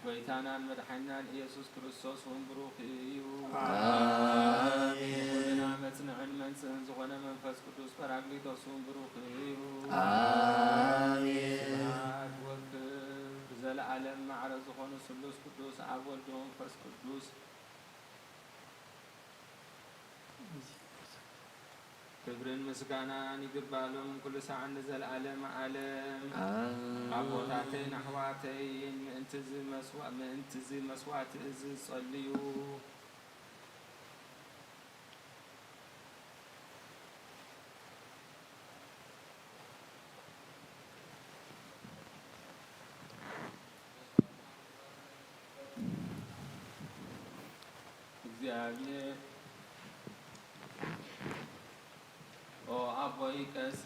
ጎይታናን መድሓኒናን ኢየሱስ ክርስቶስ እውን ብሩኽ እዩ። ኣሜን። ኩልና መጽንዕን መንጽህን ዝኾነ መንፈስ ቅዱስ ጳራቅሊጦስ እውን ብሩኽ እዩ። ኣሜን። ስብሐት ወክብር ብዘለዓለም ማዕረ ዝኾኑ ስሉስ ቅዱስ ኣብ ወልድ መንፈስ ቅዱስ ክብርን ምስጋናን ይግባሎም ኩሉ ሰዓት ንዘለዓለም ዓለም። ኣሜን። ኣቦታተይን ኣሕዋተይን ምእንቲ እዚ መስዋ-፣ ምእንቲ እዚ መስዋዕቲ እዚ ጸልዩ። እግዚኣብሔር ኦ ኣቦይ ቀስ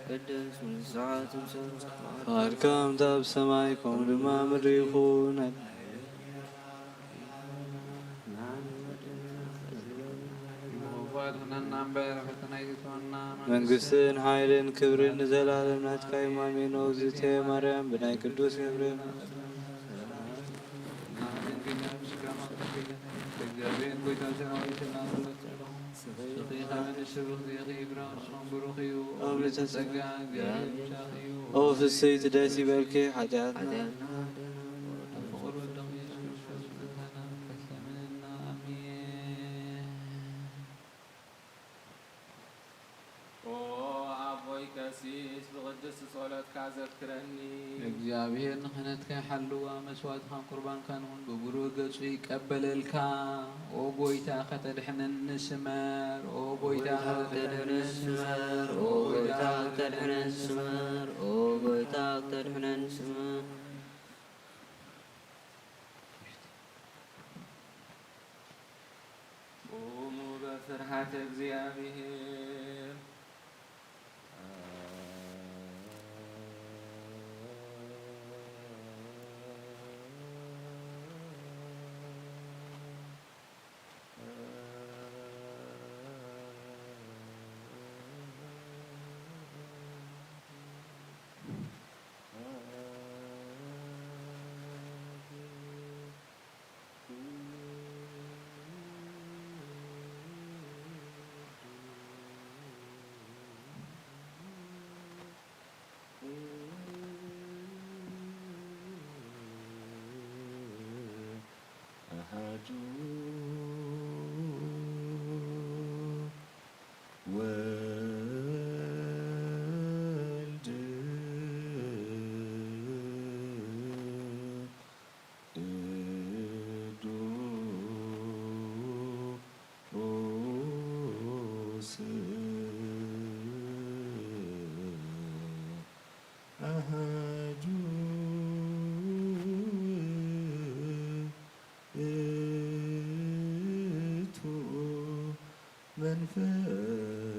ቅድስ ምንስዓት ምሰል ፍቓድካ ከምቲ ኣብ ሰማይ ከምኡ ድማ ምድሪ ይኹን። መንግስትን ሓይልን ክብርን ንዘለዓለም ናትካ እዩ። ኣሜን። ኦ እግዝእትየ ማርያም ብናይ ቅዱስ ገብርኤል እግዚኣብሔር ጎይታ ሰራዊት እናዘለጸ ስብሕቲ ይኻበኒ ስብኽ ዚእኺ ብራኽስኹም ብሩኽ እዩ። ኦ ምልዕተ ጸጋ እግዚኣብሔር ምሳኺ እዩ። ኦ ፍስሕቲ ደስ ይበልኪ ሓጢኣትና ፍቑር ወድኺ ኢየሱስ ክርስቶስ ምሕረትና ከስተምነና። ኣሜን። ኦ ኣቦይ ቀሲስ ብቕድስቲ ጸሎትካ ዘክረኒ። እግዚኣብሔር ንክህነትካ ይሓልዋ፣ መስዋእትኻን ቁርባንካን እውን ብብሩህ ገጹ ይቀበለልካ። ኦ ጎይታ ከተድሕነኒ ስመር፣ ኦ ጎይታ ከተድሕነኒ ስመር፣ ኦ ጎይታ ክተድሕነን ስመር፣ ኦ ጎይታ ክተድሕነን ስመር። ቁሙ በፍርሃተ እግዚአብሔር።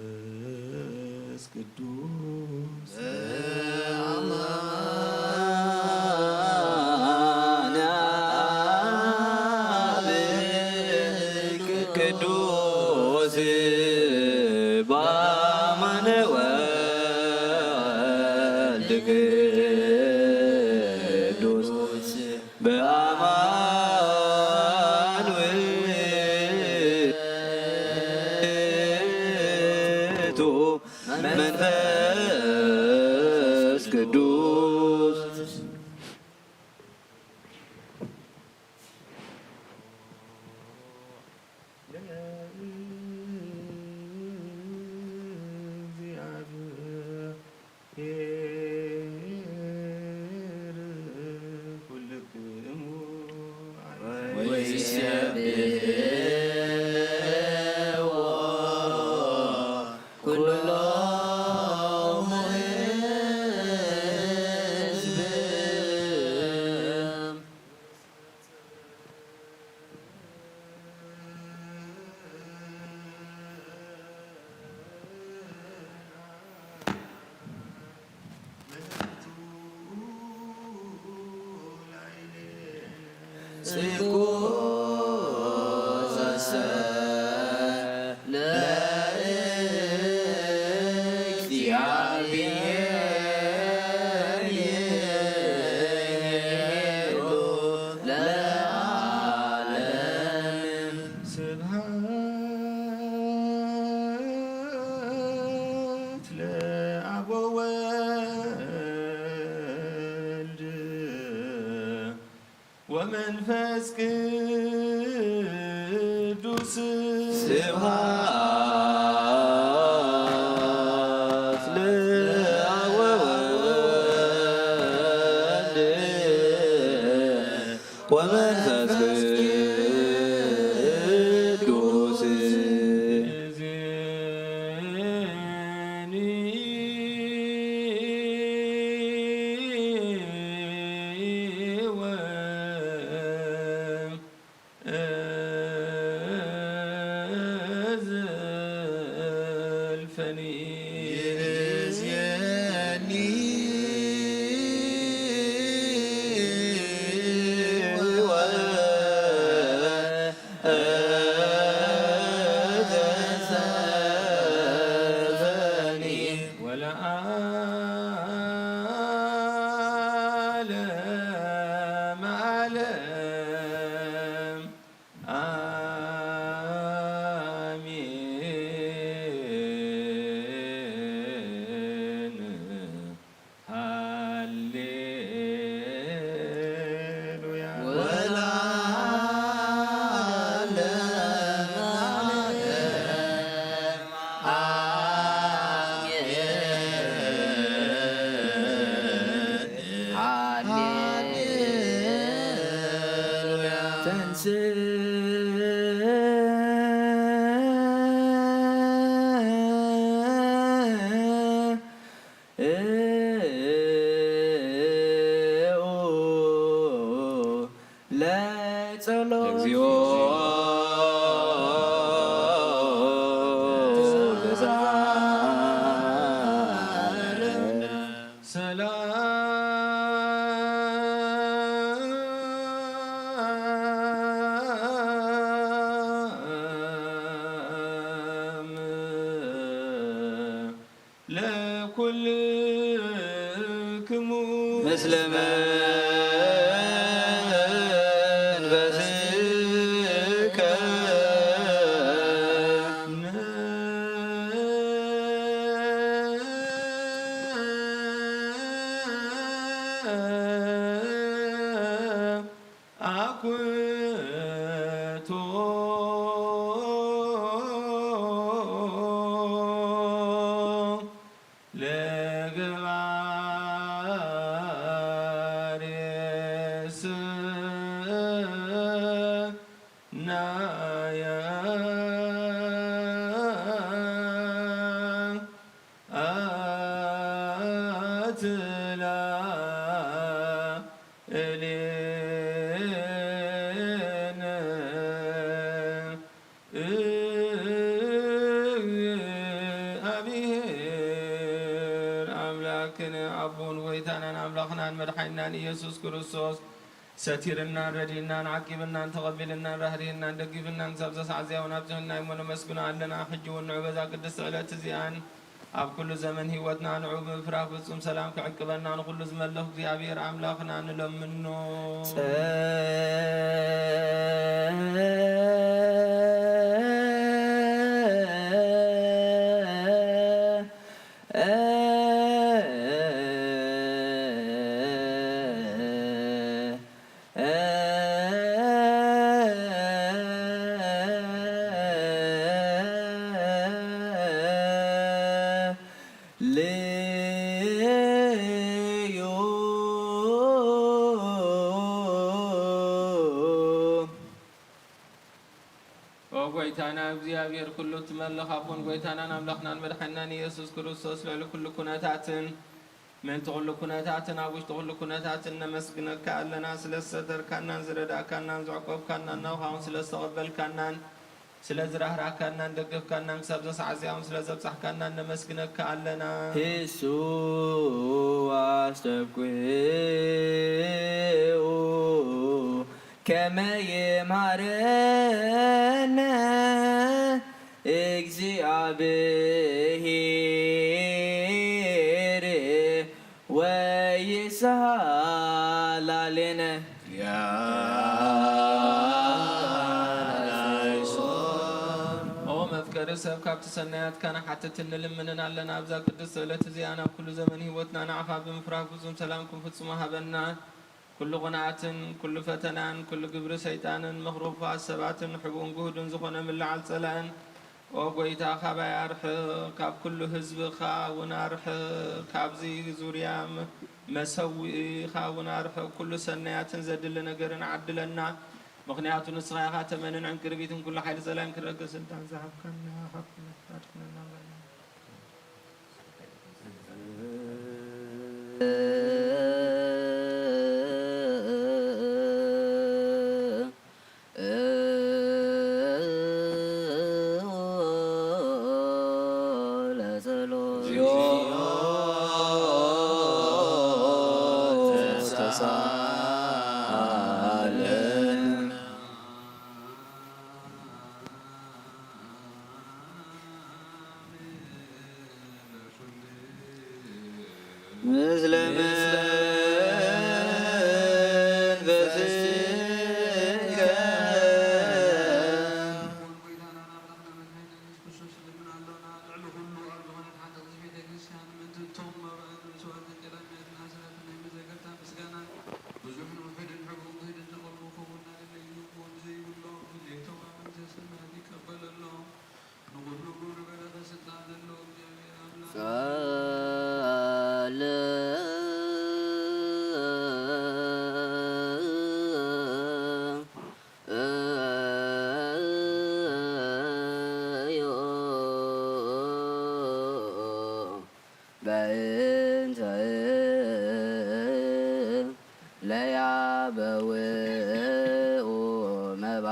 መንፈስ ቅዱስ። ቅዱስ በአማነ ወልድ ቅዱስ በአማን ውእቱ መንፈስ ቅዱስ። ስብሐት ለአብ ወወልድ ወመንፈስ ቅዱስ። ስብሐት ለአብ ወወልድ ወመንፈስ ቅዱስ። ወለዓለመ ዓለም አሜን። ለኩልክሙ ምስለ መንፈስከ። አኩቶ ለገባሬ ሰናየ አትላ እሌነ እግዚአብሔር አምላክነ። አቦን ጎይታናን አምላኽናን መድሓኒናን ኢየሱስ ክርስቶስ ሰቲርናን ረዲእናን ዓቂብናን ተቐቢልናን ራህሪህናን ደጊፍናን ክሳብ ዘሰዓት እዚኣ እውን ኣብዚሕና እሞ ነመስግኖ ኣለና። ሕጂ እውን ንዑ በዛ ቅድስቲ ዕለት እዚኣን ኣብ ኩሉ ዘመን ህይወትና ንዑ ብምፍራህ ፍጹም ሰላም ክዕቅበና ንኹሉ ዝመልኽ እግዚኣብሔር ኣምላኽና ንለምኖ። ኦ ጎይታና እግዚኣብሔር ኩሉ እትመልኽ ኣቦን ጎይታናን ኣምላኽናን መድሓኒናን ኢየሱስ ክርስቶስ ልዕሊ ኩሉ ኩነታትን ምእንቲ ኩሉ ኩነታትን ኣብ ውሽጢ ኩሉ ኩነታትን ነመስግነካ ኣለና። ስለ ዝሰተርካናን ዝረዳእካናን ዘዕቆብካናን ናብኻ እውን ስለ ዝተቐበልካናን ስለ ዝራህራህካናን ደገፍካናን ክሳብ ዘሰዓዚያ እውን ስለ ዘብጻሕካናን ነመስግነካ ኣለና። እሱ አስተብቅዑ ከመ ይምሃረነ እግዚአብሔር ወይስሃላሌነ። ኦ መፍቀሪ ሰብ፣ ካብቲ ሰናያትካ ንሓትትን ንልምንን ኣለና። ኣብዛ ቅድስቲ ዕለት እዚኣ ናብ ኩሉ ዘመን ህይወትና ንዓኻ ብምፍራህ ፍጹም ሰላም ክንፍጽሞ ሃበና። ኩሉ ቕንኣትን ኩሉ ፈተናን ኩሉ ግብሪ ሰይጣንን ምኽሪ ኽፉኣት ሰባትን ሕቡእን ግሁድን ዝኾነ ምልዓል ጸላእን ኦ ጐይታ ካባይ ኣርሕቕ፣ ካብ ኩሉ ህዝብኻ እውን ኣርሕቕ፣ ካብዚ ዙርያ መሰውኢኻ እውን ኣርሕቕ፣ ኩሉ ሰናያትን ዘድሊ ነገርን ዓድለና። ምኽንያቱ ንስኻ ኢኻ ተመንን ዕንቅርቢትን ኩሉ ሓይሊ ጸላእን ክረግእ ስልጣን ዝሃብካና፣ ካብ ኩሉ ኣድሕነና በለና። ምስለ መንፈስከ። በእንተ ለያበውኡ መባ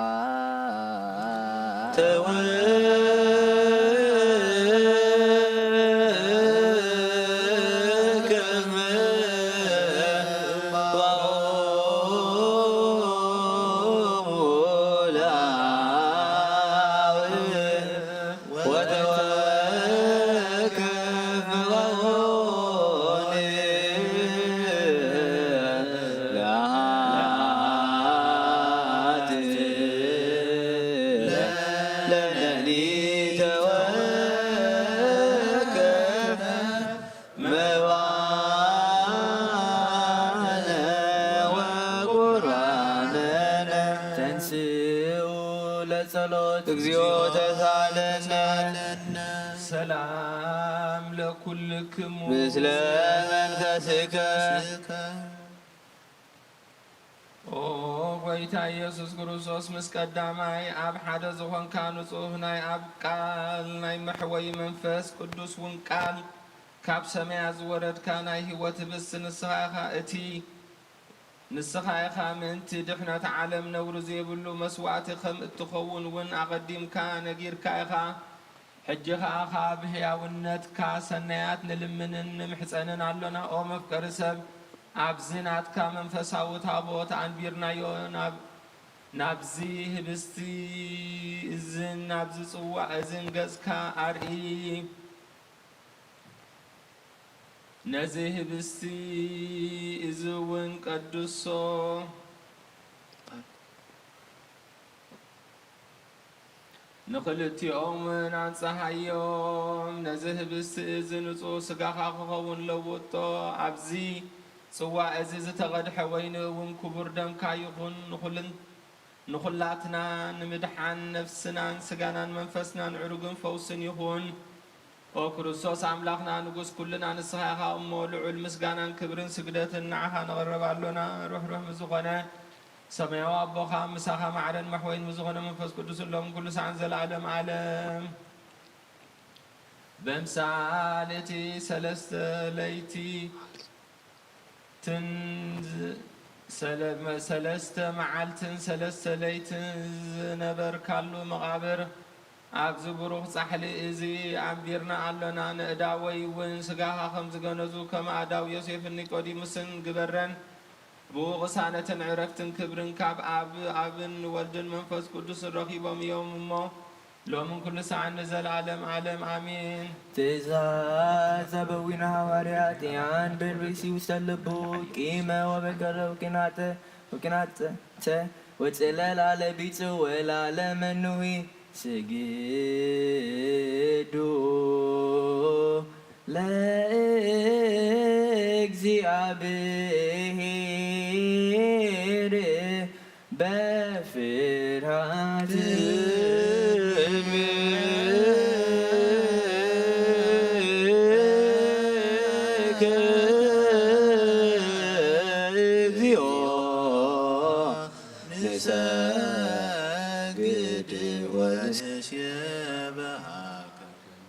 ተወከፍ እግዚኦ ተሳለነ። ሰላም ለኩልክሙ። ምስለ መንፈስከ። ኦ ጎይታ ኢየሱስ ክርስቶስ፣ ምስ ቀዳማይ ኣብ ሓደ ዝኾንካ ንጹህ ናይ ኣብ ቃል ናይ መሕወዪ መንፈስ ቅዱስ እውን ቃል ካብ ሰማያት ዝወረድካ ናይ ህይወት ህብስት ንስኻ ኢኻ። እቲ ንስኻ ኢኻ ምእንቲ ድሕነት ዓለም ነውሪ ዘይብሉ መስዋእቲ ከም እትኸውን እውን ኣቐዲምካ ነጊርካ ኢኻ። ሕጂ ኸኣ ካብ ህያውነትካ ሰናያት ንልምንን ንምሕጸንን ኣሎና። ኦ መፍቀሪ ሰብ፣ ኣብዚ ናትካ መንፈሳዊ ታቦት ኣንቢርናዮ፣ ናብ-፣ ናብዚ ህብስቲ እዝን ናብዚ ጽዋእ እዝን ገጽካ ኣርኢ። ነዚ ህብስቲ እዚ እውን ቀድሶ፣ ንኽልቲኦም እውን ኣንጽሃዮም። ነዚ ህብስቲ እዚ ንጹህ ስጋኻ ክኸውን ለውጦ። ኣብዚ ጽዋእ እዚ ዝተቐድሐ ወይኒ እውን ክቡር ደምካ ይኹን። ንኹልን-፣ ንኹላትና ንምድሓን ነፍስናን ስጋናን መንፈስናን ዕሩግን ፈውስን ይኹን። ኦ ክርስቶስ ኣምላኽና ንጉስ ኩልና ንስኻ ኢኻ እሞ፣ ልዑል ምስጋናን ክብርን ስግደትን ንዓኻ ነቕርብ ኣሎና። ርሕሩሕ ምስ ዝኾነ ሰማያዊ ኣቦኻ፣ ምሳኻ ማዕረን መሕወይን ምስ ዝኾነ መንፈስ ቅዱስ፣ ሎም ኩሉ ሰዓን ዘለዓለም ዓለም። በምሳል እቲ ሰለስተ ለይቲ ትን ዝ-፣ ሰለ-፣ መ-፣ ሰለስተ መዓልትን ሰለስተ ለይትን ዝነበርካሉ መቓብር፣ ኣብዚ ብሩኽ ጻሕሊ እዚ ኣንቢርና ኣሎና። ንእዳወይ እውን ስጋኻ ከም ዝገነዙ፣ ከም ኣእዳው ዮሴፍን ኒቆዲሙስን ግበረን። ብኡ ቅሳነትን ዕረፍትን ክብርን ካብ ኣብ፣ ኣብን ወልድን መንፈስ ቅዱስን ረኺቦም እዮም እሞ፣ ሎምን ኩሉ ሰዓን ንዘለዓለም ዓለም ኣሜን። ትእዛዝ ኣበዊነ ሃዋርያት ያን በልርእሲ ውስተ ልቡ ቂመ ወበቀረው ቅናተ ወቅናተ ወጽለላ ለቢጹ ወላለ መኑሂ ስግዱ ለእግዚኣብሔር በፍርሃት እግዚኦ ንሰግድ ወንሴብሐከ።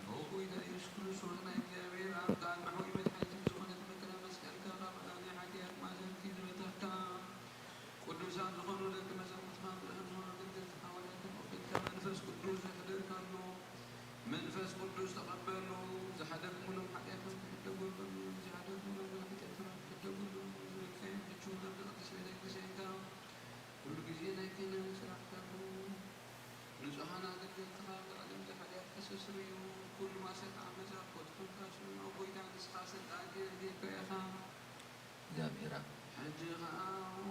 ኦ ጎይታ ኢየሱስ ክርስቶስ፣ ናይ እግዚኣብሔር ኣብ ቃል መሕወይ መድሓኒት ዝኾነት መከራ መስቀልካ፣ ካብ ናይ ሓጢኣት ማእሰርቲ ዝበተኽካ፣ ቅዱሳን ዝኾኑ ደቂ መዛሙርትኻ ብርሃን ዝኾኑ ኣገልገልቲ ሓዋርያትን ኣቦይካ መንፈስ ቅዱስ ዘሕደርካሉ፣ መንፈስ ቅዱስ ተቐበሉ። ዝሓደግኩምሎም ሓጢኣቶም ክሕደጎሎም እዮም፣ ዝሓደግኩምሎም ሓጢኣቶም ክሕደጎሎም እዮም። ዝበልካዮም ሕጂ እውን ኣብዛ ቅድስት ቤተ ክርስቲያንካ ኩሉ ግዜ ናይ ኪዳን ስራሕ ተግብሩ። ንጹሓን ኣገልገልትኻ ብዕልም ዘሓጢኣት ከሰስርዩ፣ ኩሉ ማእሰርቲ ዓመጻ ክፈትሑ ካስዑን፣ ኦ ጎይታ፣ ንስኻ ስልጣን ክህብ ኢልካ ኢኻ። እግዚኣብሔር ኣብ። ሕጂ ኸኣ፣ ኦ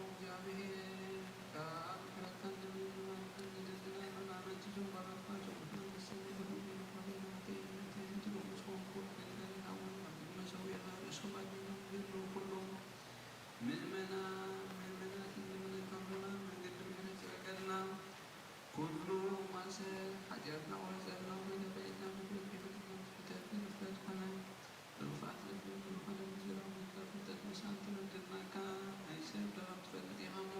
እግዚኣብሔር፣ ካብ ምሕረትካን ልምንናን ንደቅና መናመንቲ ዞም ባሮትካ ዘቑርብና ንሰኒ ተፈውዩ ንኾነ ናተይ እምነተይ ዝትርኡ ምስ ኮንኩ፣ ኣገልጋሊ ሃውን ኣብ ቅድመ ሰዊእኻ ርእስኩም ኣድኒኖም ዘለዉ ኩሎም ምእመናን ምእመናት እንምነካምና መንገዲ ምሕረት ጽረገልና። ኩሉ ማሰ ሓጢኣትና ወረጸልና፣ ወይነ በይትና ምሕረት ይፍትሐልና፣ ምሕተት ንፍረት ኮነ። ብኽፍኣት ልቢ ብዝኾነ ብዝረኣኹ ፍልጠት ምሳን ተረድእናካ፣ ናይ ሰብ ደኸም ትፈልጥ ኢኻ እሞ፣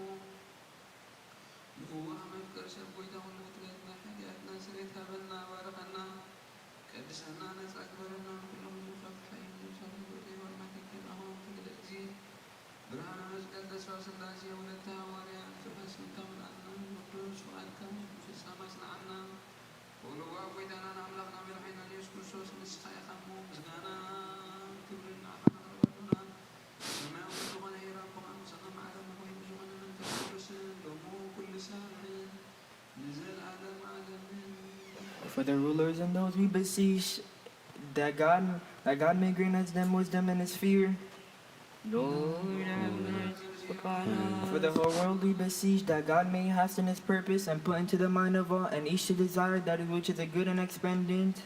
ንእዋ መፍቀር ሰብ ጎይታ ኩሉ ፍጥረት ናይ ሓጢኣትና ስሬት ሃበና፣ ባርኸና፣ ቀድሰና፣ ነጻ ግበረና። ንኩሎም ህዝብኻ ፍትሓ ይኹን። ነብሳት ንጎይታ ይባርኻ። ከከም ኣማውንቲ ልደት ግዜ ብርሃነ መስቀል ተስፋ ስላሴ ወለተ ሃዋርያ ፍርሃት ስምካ ምልኣና። ቅዱስ ፍቓድካ ፍጻመ ኣጽንዓና። ወልዋ ጎይታናን ኣምላኽና መድሓኒናን ኢየሱስ ክርስቶስ ንስኻ ኢኻ እሞ ምስጋናን ክብርን ንዓኻ ነቕርብ ኣሎና። ሰማያዊ ዝኾነ ኄር ኣቦኻን ምሳኻ ማዕረ መኾይኑ ዝኾነ መንፈስ ቅዱስን ሎሙ ኩሉ ሳዕ ንዘለዓለም ዓለምን። For the rulers and those we beseech that God, that God may grant us them wisdom and his fear. Lord, have mercy upon us. For the whole world we beseech that God may hasten his purpose and put into the mind of all and each to desire that which is a good and expedient.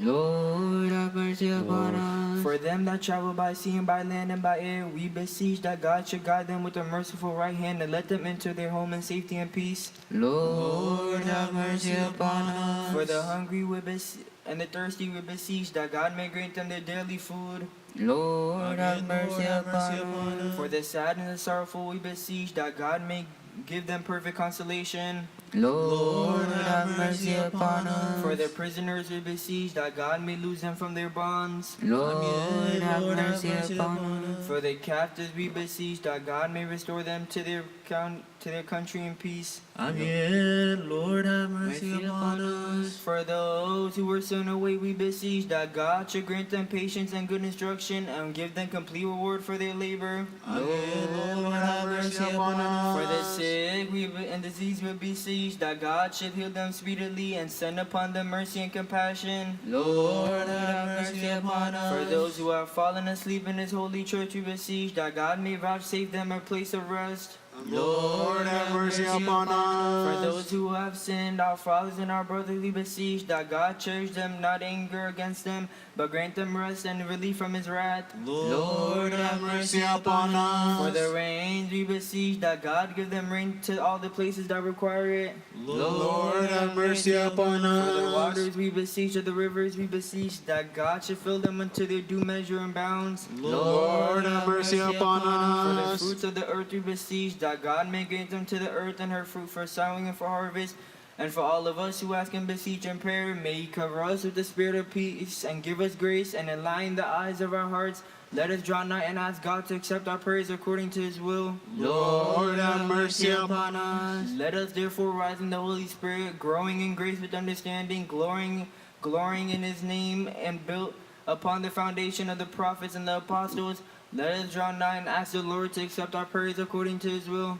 Lord, have mercy upon us. For For them that travel by sea and by land and by air, we beseech that God should guide them with a merciful right hand and let them enter their home in safety and peace. Lord, have mercy upon us. For the hungry we bes- and the thirsty we beseech that God may grant them their daily food. Lord, have mercy upon us. For the sad and the sorrowful we beseech that God may give them perfect consolation. Lord, have mercy upon us. For the prisoners we beseech that God may loose them from their bonds. Lord, have mercy upon us. For the captives we beseech that God may restore them to their count- to their country in peace. Amen. Lord, have mercy upon us. For those who were sown away, we beseech that God should grant them patience and good instruction and give them complete reward for their labor. Amen. Lord, have mercy upon us. For the sick we be- and diseased, we beseech that God should heal them speedily and send upon them mercy and compassion. Lord, have mercy upon us. For those who have fallen asleep in His holy church, we beseech that God may vouchsafe them a place of rest. Lord, have mercy upon For us. Those who have sinned, our fathers and our brothers, we beseech that God cherish them, not anger against them, but grant them rest and relief from His wrath. Lord, have mercy upon us. For the rains, we beseech that God give them rain to all the places that require it. Lord, have mercy upon For the us. Waters, we beseech, of the rivers, we beseech that God should fill them unto their due measure and bounds. Lord, have mercy upon For the us. Fruits of the earth, we beseech that God may grant them to the earth and her fruit for sowing and for harvest. And for all of us who ask and beseech in prayer, may He cover us with the spirit of peace and give us grace and enlighten the eyes of our hearts. Let us draw nigh and ask God to accept our prayers according to His will. Lord, have mercy upon us. Let us therefore rise in the Holy Spirit, growing in grace with understanding, glorying, glorying in His name, and built upon the foundation of the prophets and the apostles. Let us draw nigh and ask the Lord to accept our prayers according to His will.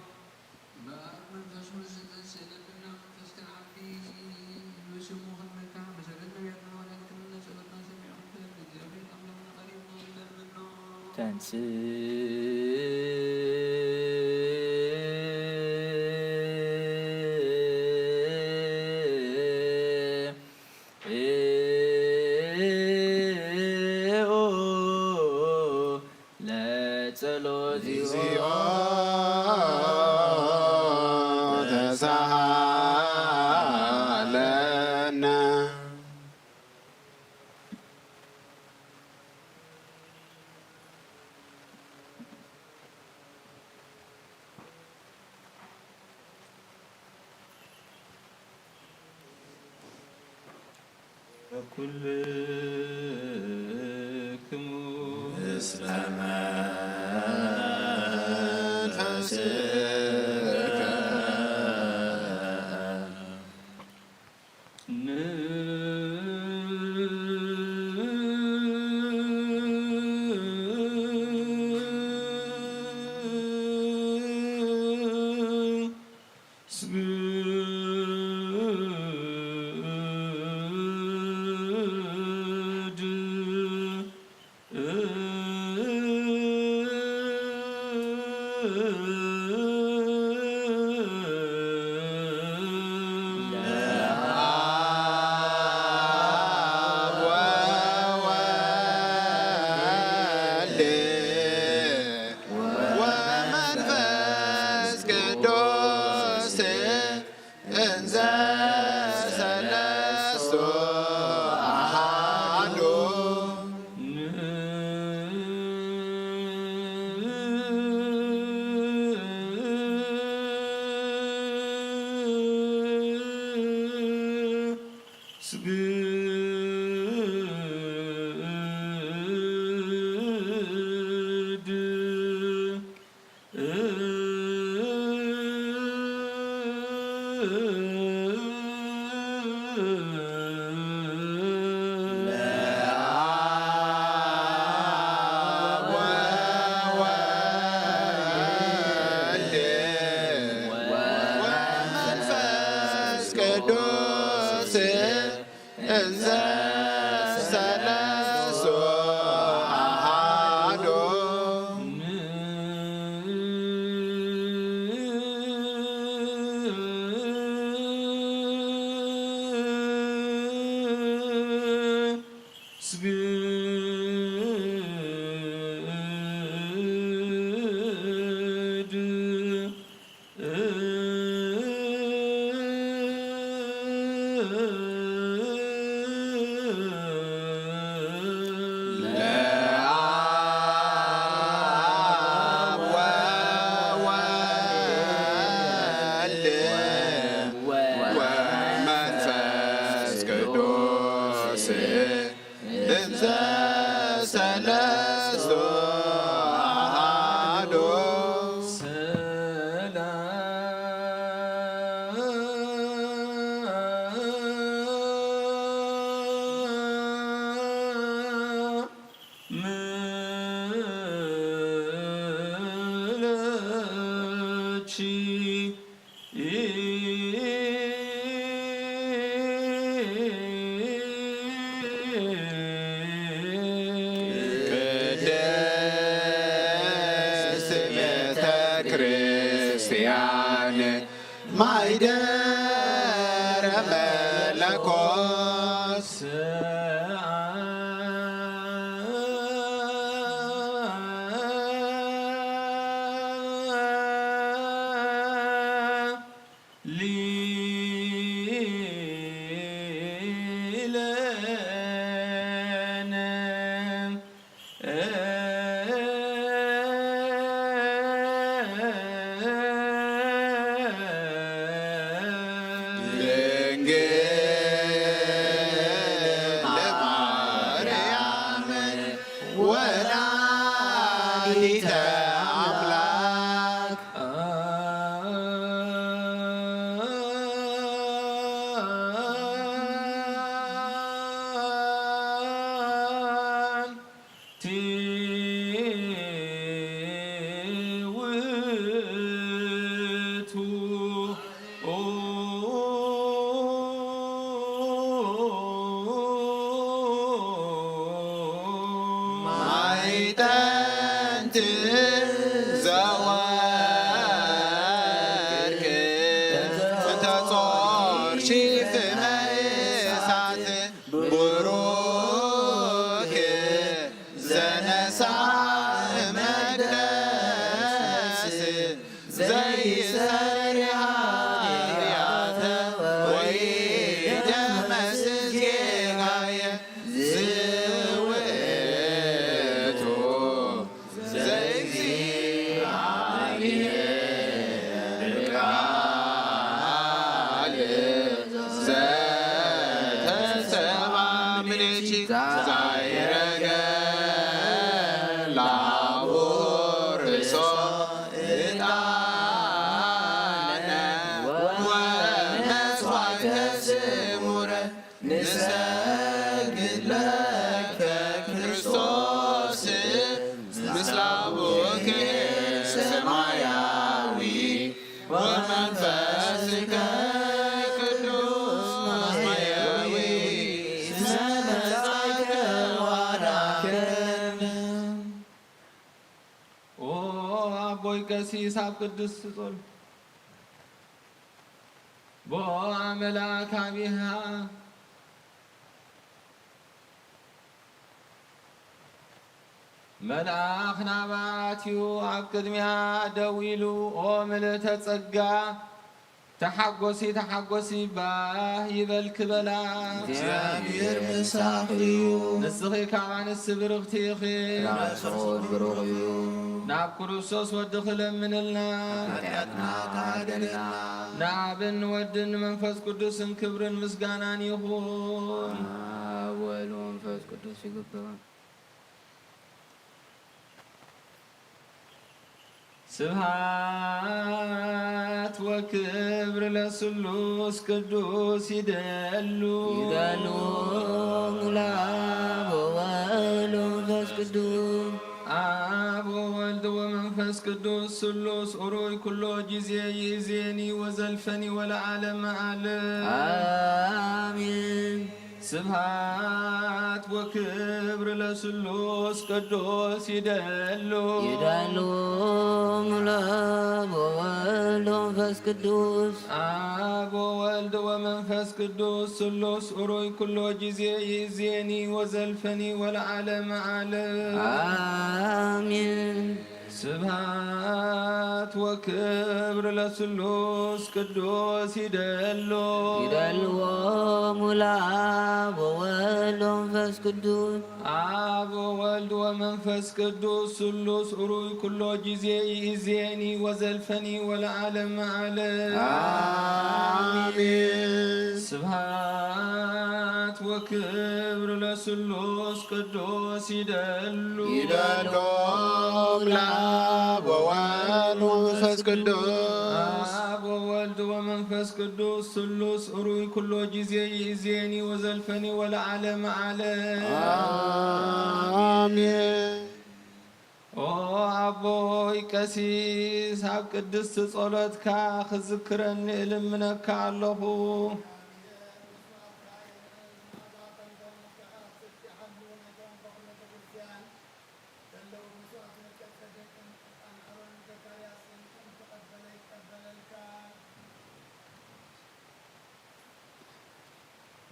በአብ መንፈስ ቅዱስ ስም ስእለትና መንፈስካ ዓቢ ንስሙ ክንመካ መሰረት ነቢያትና ወላዲትና ጸሎትና ሰሚዕኩም ዘንድ እግዚኣብሔር ኣምላኽና ቀሪብና ኣለና። ተንስእ ለጸሎት እግዚኦ ተሳሃለነ። ኩልክሙ ምስለ መንፈስከ ወመንፈስ ቅዱስ እንዘ ሰለስቱ አሐዱ። ለአብ ወወልድ ወመንፈስ ቅዱስ እንዘ ሰለስቱ አሐዱ። ሰለስቱ ኣሃዱ። ሰላም ለኪ። ቅድስት ቤተ ክርስቲያን ማይደረ መለኮት። ድንግል ማርያም ወላዲተ ኣምላክ። ማይጠንት ዘወርክ እንተ ጾርሺ ፍመ እሳት ብሩክ ዘነሳ መቅደስ ዘይሰሪ ኃጢአተ ወይ ደመስስ ጌጋየ ዝውእቱ ዘእግዚአብሔር ቃል ዘተሰብአ ምኔኪ ዛይረገ ላቡ ርእሶ ዕጣነ ወመስዋዕተ ስሙረ። ንሰግድ ለከ ክርስቶስ ምስለ አቡከ ሰማያዊ ወመንፈስከ ቅዱስ ማያዊ እስመ መጻእከ ወአዳንከነ። ኦ አቦይ ቀሲስ ኣብ ቅድስት ጾል ቦ አመላክ አቢሃ መልአኽ ናባትዩ ኣብ ቅድሚያ ደው ኢሉ፣ ኦ ምልእተ ጸጋ፣ ተሓጎሲ፣ ተሓጎሲ፣ ባህ ይበልኪ በላ። እግዚኣብሔር ምሳኺ እዩ። ንስኺ ካብ ኣንስቲ ብርኽቲ ኢኺ። ፍረ ከርሥኺ ብሩኽ እዩ። ናብ ክርስቶስ ወድኺ ለምንልና። ኃጢኣትና ተሃደልና። ንኣብን ንወድን ንመንፈስ ቅዱስን ክብርን ምስጋናን ይኹን። ኣብ ወልድ ወመንፈስ ቅዱስ ይግባእ። ስብሐት ወክብር ለስሉስ ቅዱስ ይደሉ። ይደሉ ሙላ ወወልድ ወመንፈስ ቅዱስ። አብ ወወልድ ወመንፈስ ቅዱስ ስሉስ ኡሩይ ኩሎ ጊዜ ይእዜኒ ወዘልፈኒ ወለዓለመ ዓለም። አሜን። ስብሐት ወክብር ለስሉስ ቅዱስ ይደሉ። ይደሉ ሙላ ወወልድ ወመንፈስ ቅዱስ። አብ ወወልድ ወመንፈስ ቅዱስ ስሉስ ኡሩይ ኩሎ ጊዜ ይእዜኒ ወዘልፈኒ ወለዓለመ ዓለም። አሜን። ስብሐት ወክብር ለስሉስ ቅዱስ ይደሉ። ይደልዎ ሙላ ወወልድ ወመንፈስ ቅዱስ። አብ ወወልድ ወመንፈስ ቅዱስ ስሉስ ኡሩይ ኩሎ ጊዜ ይእዜኒ ወዘልፈኒ ወለዓለመ ዓለም። አሜን። ስብሐት ወክብር ለስሉስ ቅዱስ ይደሉ። ይደሎም ለአብ ወወልድ ወመንፈስ ቅዱስ። አብ ወወልድ ወመንፈስ ቅዱስ ስሉስ ኡሩይ ኩሎ ጊዜ ይእዜኒ ወዘልፈኒ ወለዓለመ ዓለም። አሜን። ኦ ኣቦይ ቀሲስ፣ ኣብ ቅድስቲ ጸሎትካ ክዝክረኒ እልምነካ ኣለኹ።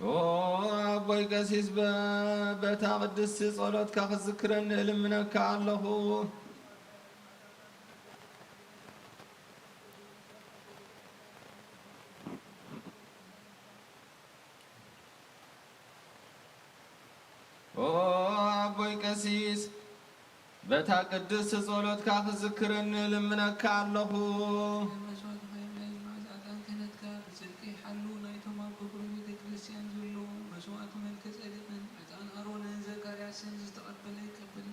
ኦ ኣቦይ ቀሲስ፣ በ-፣ በታ ቅድስቲ ጸሎትካ ክትዝክረኒ እልምነካ ኣለኹ። ኦ ኣቦይ ቀሲስ፣ በታ ቅድስቲ ጸሎትካ ክትዝክረኒ እልምነካ ኣለኹ። መስዋዕቲ ኻህን ናይ ዝመዓዝ ዕጣን ክህነትካ ብጽድቂ ሓሉ ናይቶም ኣብ በብሮ ቤተ ክርስቲያን ዘለዉ መስዋዕቲ መልከ ጼዴቅን ዕጣን ኣሮንን ዘካርያስን ዝተቐበለ ይቀበል።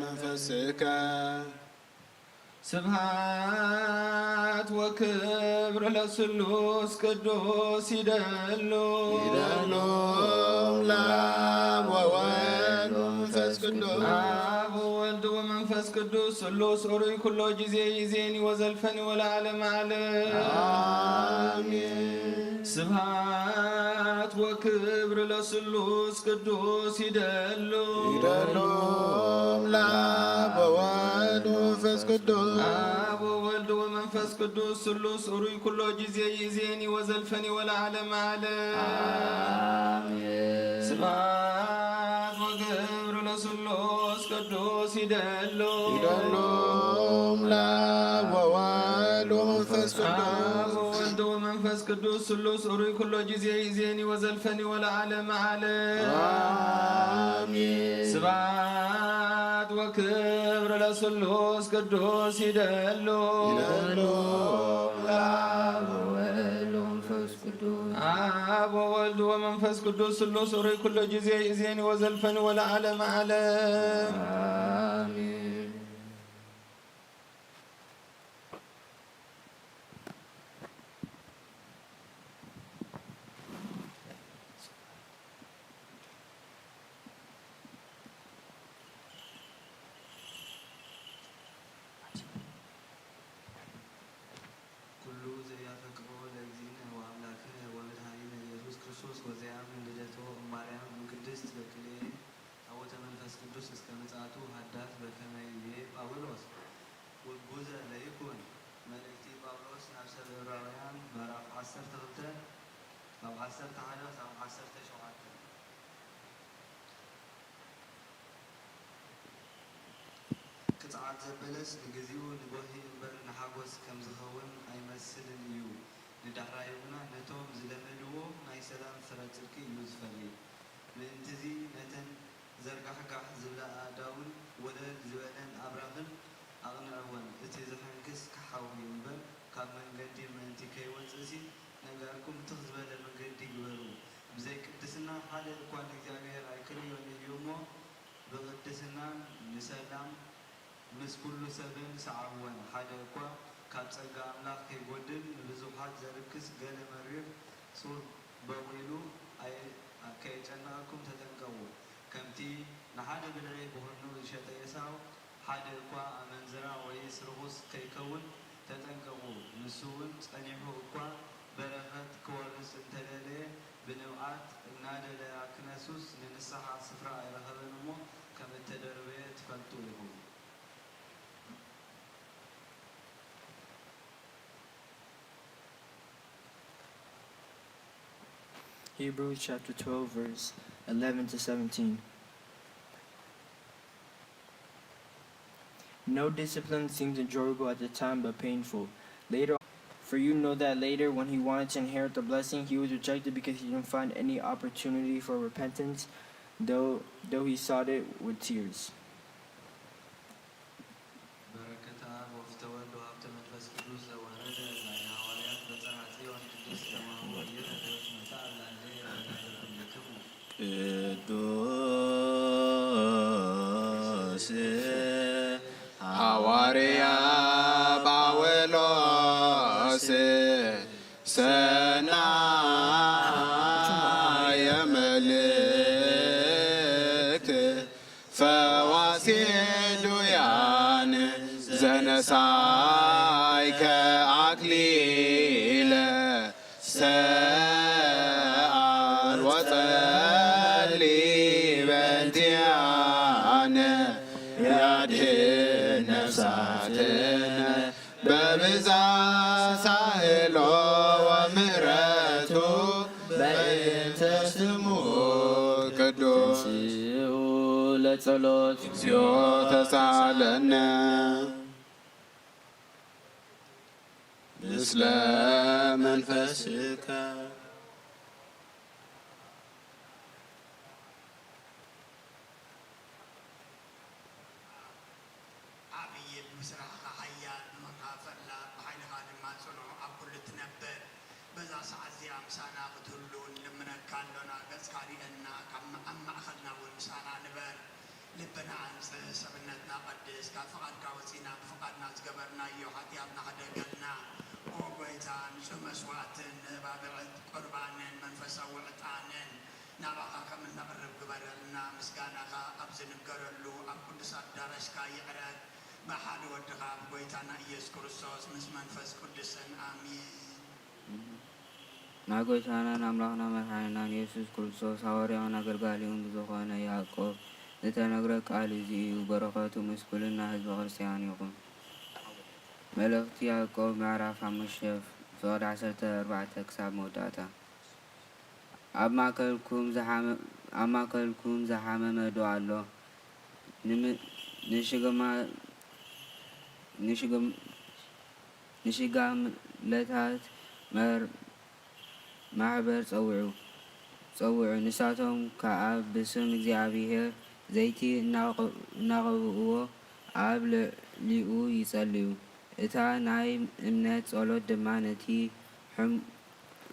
መንፈስከ ስብሐት ወክብር ለስሉስ ቅዱስ ይደሉ። ይደሉ ለአብ ወወልድ ወመንፈስ ቅዱስ። አብ ወወልድ ወመንፈስ ቅዱስ ስሉስ ኡሩይ ኩሎ ጊዜ ይዜኒ ወዘልፈኒ ወለዓለመ ዓለም። አሜን። ስብሐት ወክብር ለስሉስ ቅዱስ ይደሉ። ይደሉ ለአብ ወወልድ ወመንፈስ ቅዱስ። አብ ወወልድ ወመንፈስ ቅዱስ ስሉስ ኡሩይ ኩሎ ጊዜ ይእዜኒ ወዘልፈኒ ወለዓለመ ዓለም። አሜን። ስብሐት ወክብር ለስሉስ ቅዱስ ይደሉ። ይደሉ ለአብ ወወልድ ወመንፈስ ቅዱስ። አብ ወወልድ ወመንፈስ ቅዱስ ስሉስ ኡሩይ ኩሎ ጊዜ ይእዜኒ ወዘልፈኒ ወለዓለመ ዓለም። አሜን። ስብሐት ወክብር ለስሉስ ቅዱስ ይደሉ። ይደሉ ለአብ ወወልድ ወመንፈስ ቅዱስ። አብ ወወልድ ወመንፈስ ቅዱስ ስሉስ ኡሩይ ኩሎ ጊዜ ይእዜኒ ወዘልፈኒ ወለዓለመ ዓለም። አሜን። ኩሉ ዘያፈቅሮ ለእግዚእነ ወአምላክነ ወመድኃኒነ ኢየሱስ ክርስቶስ ወዘያምን ልደቶ እማርያም እምቅድስት በክልኤ ታቦተ መንፈስ ቅዱስ እስከ ምጽአቱ ሀዳት በከመ ይቤ ጳውሎስ። ውጉዘ ለይኩን። መልእክቲ ጳውሎስ ናብ ሰብ ዕብራውያን ምዕራፍ ዓሰርተ ክልተ ካብ ዓሰርተ ሓደ ክሳብ ዓሰርተ ሸውዓተ። ቅጽዓት ዘበለስ ንግዚኡ ንጎሂ እምበር ንሓጎስ ከም ዝኸውን ኣይመስልን እዩ። ንዳሕራዩ ግና ነቶም ዝለመድዎ ናይ ሰላም ፍረ ጽድቂ እዩ ዝፈሪ። ምእንትዚ ነተን ዘርጋሕጋሕ ዝብላ ኣእዳውን ወለል ዝበለን ኣብራኽን ኣቕንዕወን። እቲ ዝሕንክስ ክሓዊ እምበር ካብ መንገዲ ምእንቲ ከይወጽእሲ ነጋርኩም ትኽ ዝበለ መንገዲ ግበሩ። ብዘይ ቅድስና ሓደ እኳ ንእግዚኣብሔር ኣይክርእዮን እዩ እሞ፣ ብቕድስናን ንሰላም ምስ ኩሉ ሰብን ሰዓብወን። ሓደ እኳ ካብ ጸጋ ኣምላኽ ከይጎድል፣ ንብዙሓት ዘርክስ ገለ መሪር ሱር በቑሉ ኣየ-፣ ከየጨንቐኩም ተጠንቀቑ። ከምቲ ንሓደ ብልዒ ብኹርንኡ ዝሸጠ ኤሳው፣ ሓደ እኳ ኣመንዝራ ወይስ ርኹስ ከይከውን ተጠንቀቑ። ንሱ እውን ጸኒሑ እኳ በረኸት ክወርስ እንተደለየ፣ ብንብዓት እናደለያ ክነሱስ ንንስሓ ስፍራ ኣይረኸበን እሞ፣ ከም እተደርበየ ትፈልጡ ኢኹም። Hebrews chapter twelve, verse eleven to seventeen. No discipline seems enjoyable at the time, but painful. Later, for you know that later, when he wanted to inherit the blessing, he was rejected because he didn't find any opportunity for repentance, though, though he sought it with tears. በረከተ አብ ወፍተ ወልድ ወሀብተ መንፈስ ቅዱስ ዘወረደ ናይ ሃዋርያት በጽሐ ጽዮን ቅድስት ከማሁ ኢረደት መታላለ ረዳተ ኩልክሙ። ቅዱስ ሐዋርያ ጳውሎስ ሰናየ መልእክት ፈዋሴ ዱያን ዘነሳይከ አክሊለ ሰአል ወጸሊ በእንቲአነ ያድህን ነፍሳትነ በብዛ ሳህሎ ወምህረቱ በእንተ ስሙ ቅዱስ ተንሥኡ ለጸሎት እግዚኦ ተሳለነ። ምስለ መንፈስከ ዓብዪ፣ ብስራሕኻ ሓያል፣ ብመንኻኻ ፈላጥ፣ ብሓይልኻ ድማ ጽኑዕ፣ ኣብ ኩሉ እትነብር፣ በዛ ሰዓት እዚኣ ምሳና ክትህሉ ንልምነካ ኣሎና። ገጽካ ርእየና፣ ካብ ኣብ ማእከልና እውን ምሳና ንበር። ልብና ኣንጽህ፣ ሰብነትና ቀድስ፣ ካብ ፍቓድካ ወጺና ብፍቓድና ዝገበርናዮ ሓጢኣትና ሕደገልና። ኦ ጐይታ፣ ንጹህ መስዋእትን ንህባብዕት ቁርባንን መንፈሳዊ ዕጣንን ናባኻ ከም እነቕርብ ግበረልና። ምስጋናኻ ኣብ ዝንገረሉ ኣብ ቅዱስ ኣዳራሽካ ይዕረግ፣ ብሓደ ወድኻ ብጐይታና ኢየሱስ ክርስቶስ ምስ መንፈስ ቅዱስን ኣሜን። ናይ ጐይታናን ኣምላኽና መድሓኒናን ኢየሱስ ክርስቶስ ሃዋርያኡን ኣገልጋሊኡን ብዝኾነ ያዕቆብ ዝተነግረ ቃል እዚ እዩ። በረኸቱ ምስ ኩልና ህዝበ ክርስትያን ይኹን። መልእኽቲ ያዕቆብ ምዕራፍ ሓሙሽተ ፍቕዲ ዓሰርተ ኣርባዕተ ክሳብ መወዳእታ። ኣብ ማእከልኩም ዝሓመ ኣብ ማእከልኩም ዝሓመመ ዶ ኣሎ? ንም ንሽግማ ንሽግም ንሽጋምለታት መር ማሕበር ጸውዑ ጸውዑ ንሳቶም ከኣ ብስም እግዚኣብሄር ዘይቲ እናቐብእዎ ኣብ ልዕሊኡ ይጸልዩ። እታ ናይ እምነት ጸሎት ድማ ነቲ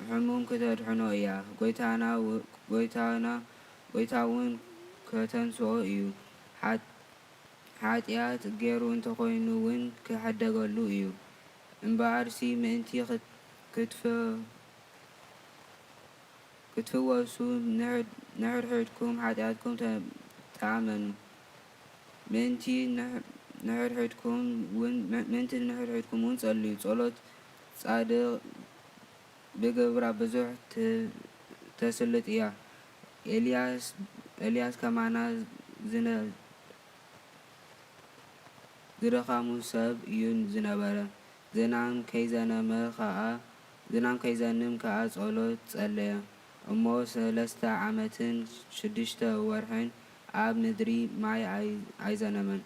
ሕሙም ከተድሕኖ እያ፣ ጐይታ'ውን ከተንስኦ እዩ፣ ሓጢኣት ገይሩ እንተኾይኑ'ውን ክሕደገሉ እዩ። እምበኣርሲ ምእንቲ ክትፈ ክትፍወሱ ንሕድሕድኩም ሓጢኣትኩም ተኣመኑ። ምእንቲ ንሕድሕድኩም እውን ጸልዩ። ጸሎት ጻድቕ ብግብራ ብዙሕ ተስልጥ እያ። ኤልያስ ከማና ዝነ ዝደኻሙ ሰብ እዩ ዝነበረ። ዝናም ከይዘነመ ከኣ ዝናም ከይዘንም ከኣ ጸሎት ጸለየ እሞ ሰለስተ ዓመትን ሽዱሽተ ወርሕን ኣብ ምድሪ ማይ ኣይዘነመን።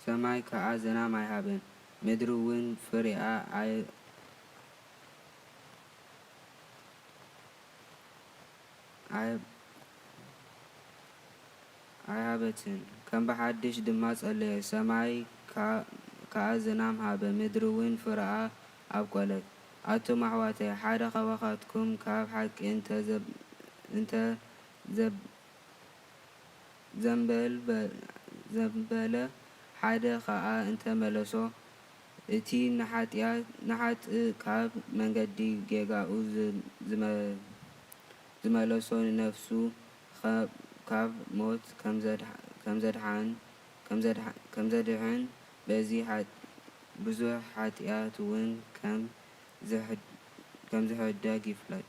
ሰማይ ከኣ ዝናም ኣይሃበን፣ ምድሪ እውን ፍሬኣ ኣይ ኣይሃበትን፣ ከም ብሓድሽ ድማ ጸለየ፣ ሰማይ ከኣ ዝናም ሃበ፣ ምድሪውን ፍረኣ ኣብቆለት። ኣቱም ኣሕዋተይ፣ ሓደ ካባኻትኩም ካብ ሓቂ እንተ ዘንበለ ሓደ ኸኣ እንተ መለሶ፣ እቲ ንሓጥእ ካብ መንገዲ ጌጋኡ ዝመለሶ ንነፍሱ ካብ ሞት ከም ዘድሓን ከም ዘድሓ-፣ ከም ዘድሕን፣ በዚ ሓጥ-፣ ብዙሕ ሓጢኣት እውን ከም ዝሕድ-፣ ከም ዝሕደግ ይፍለጥ።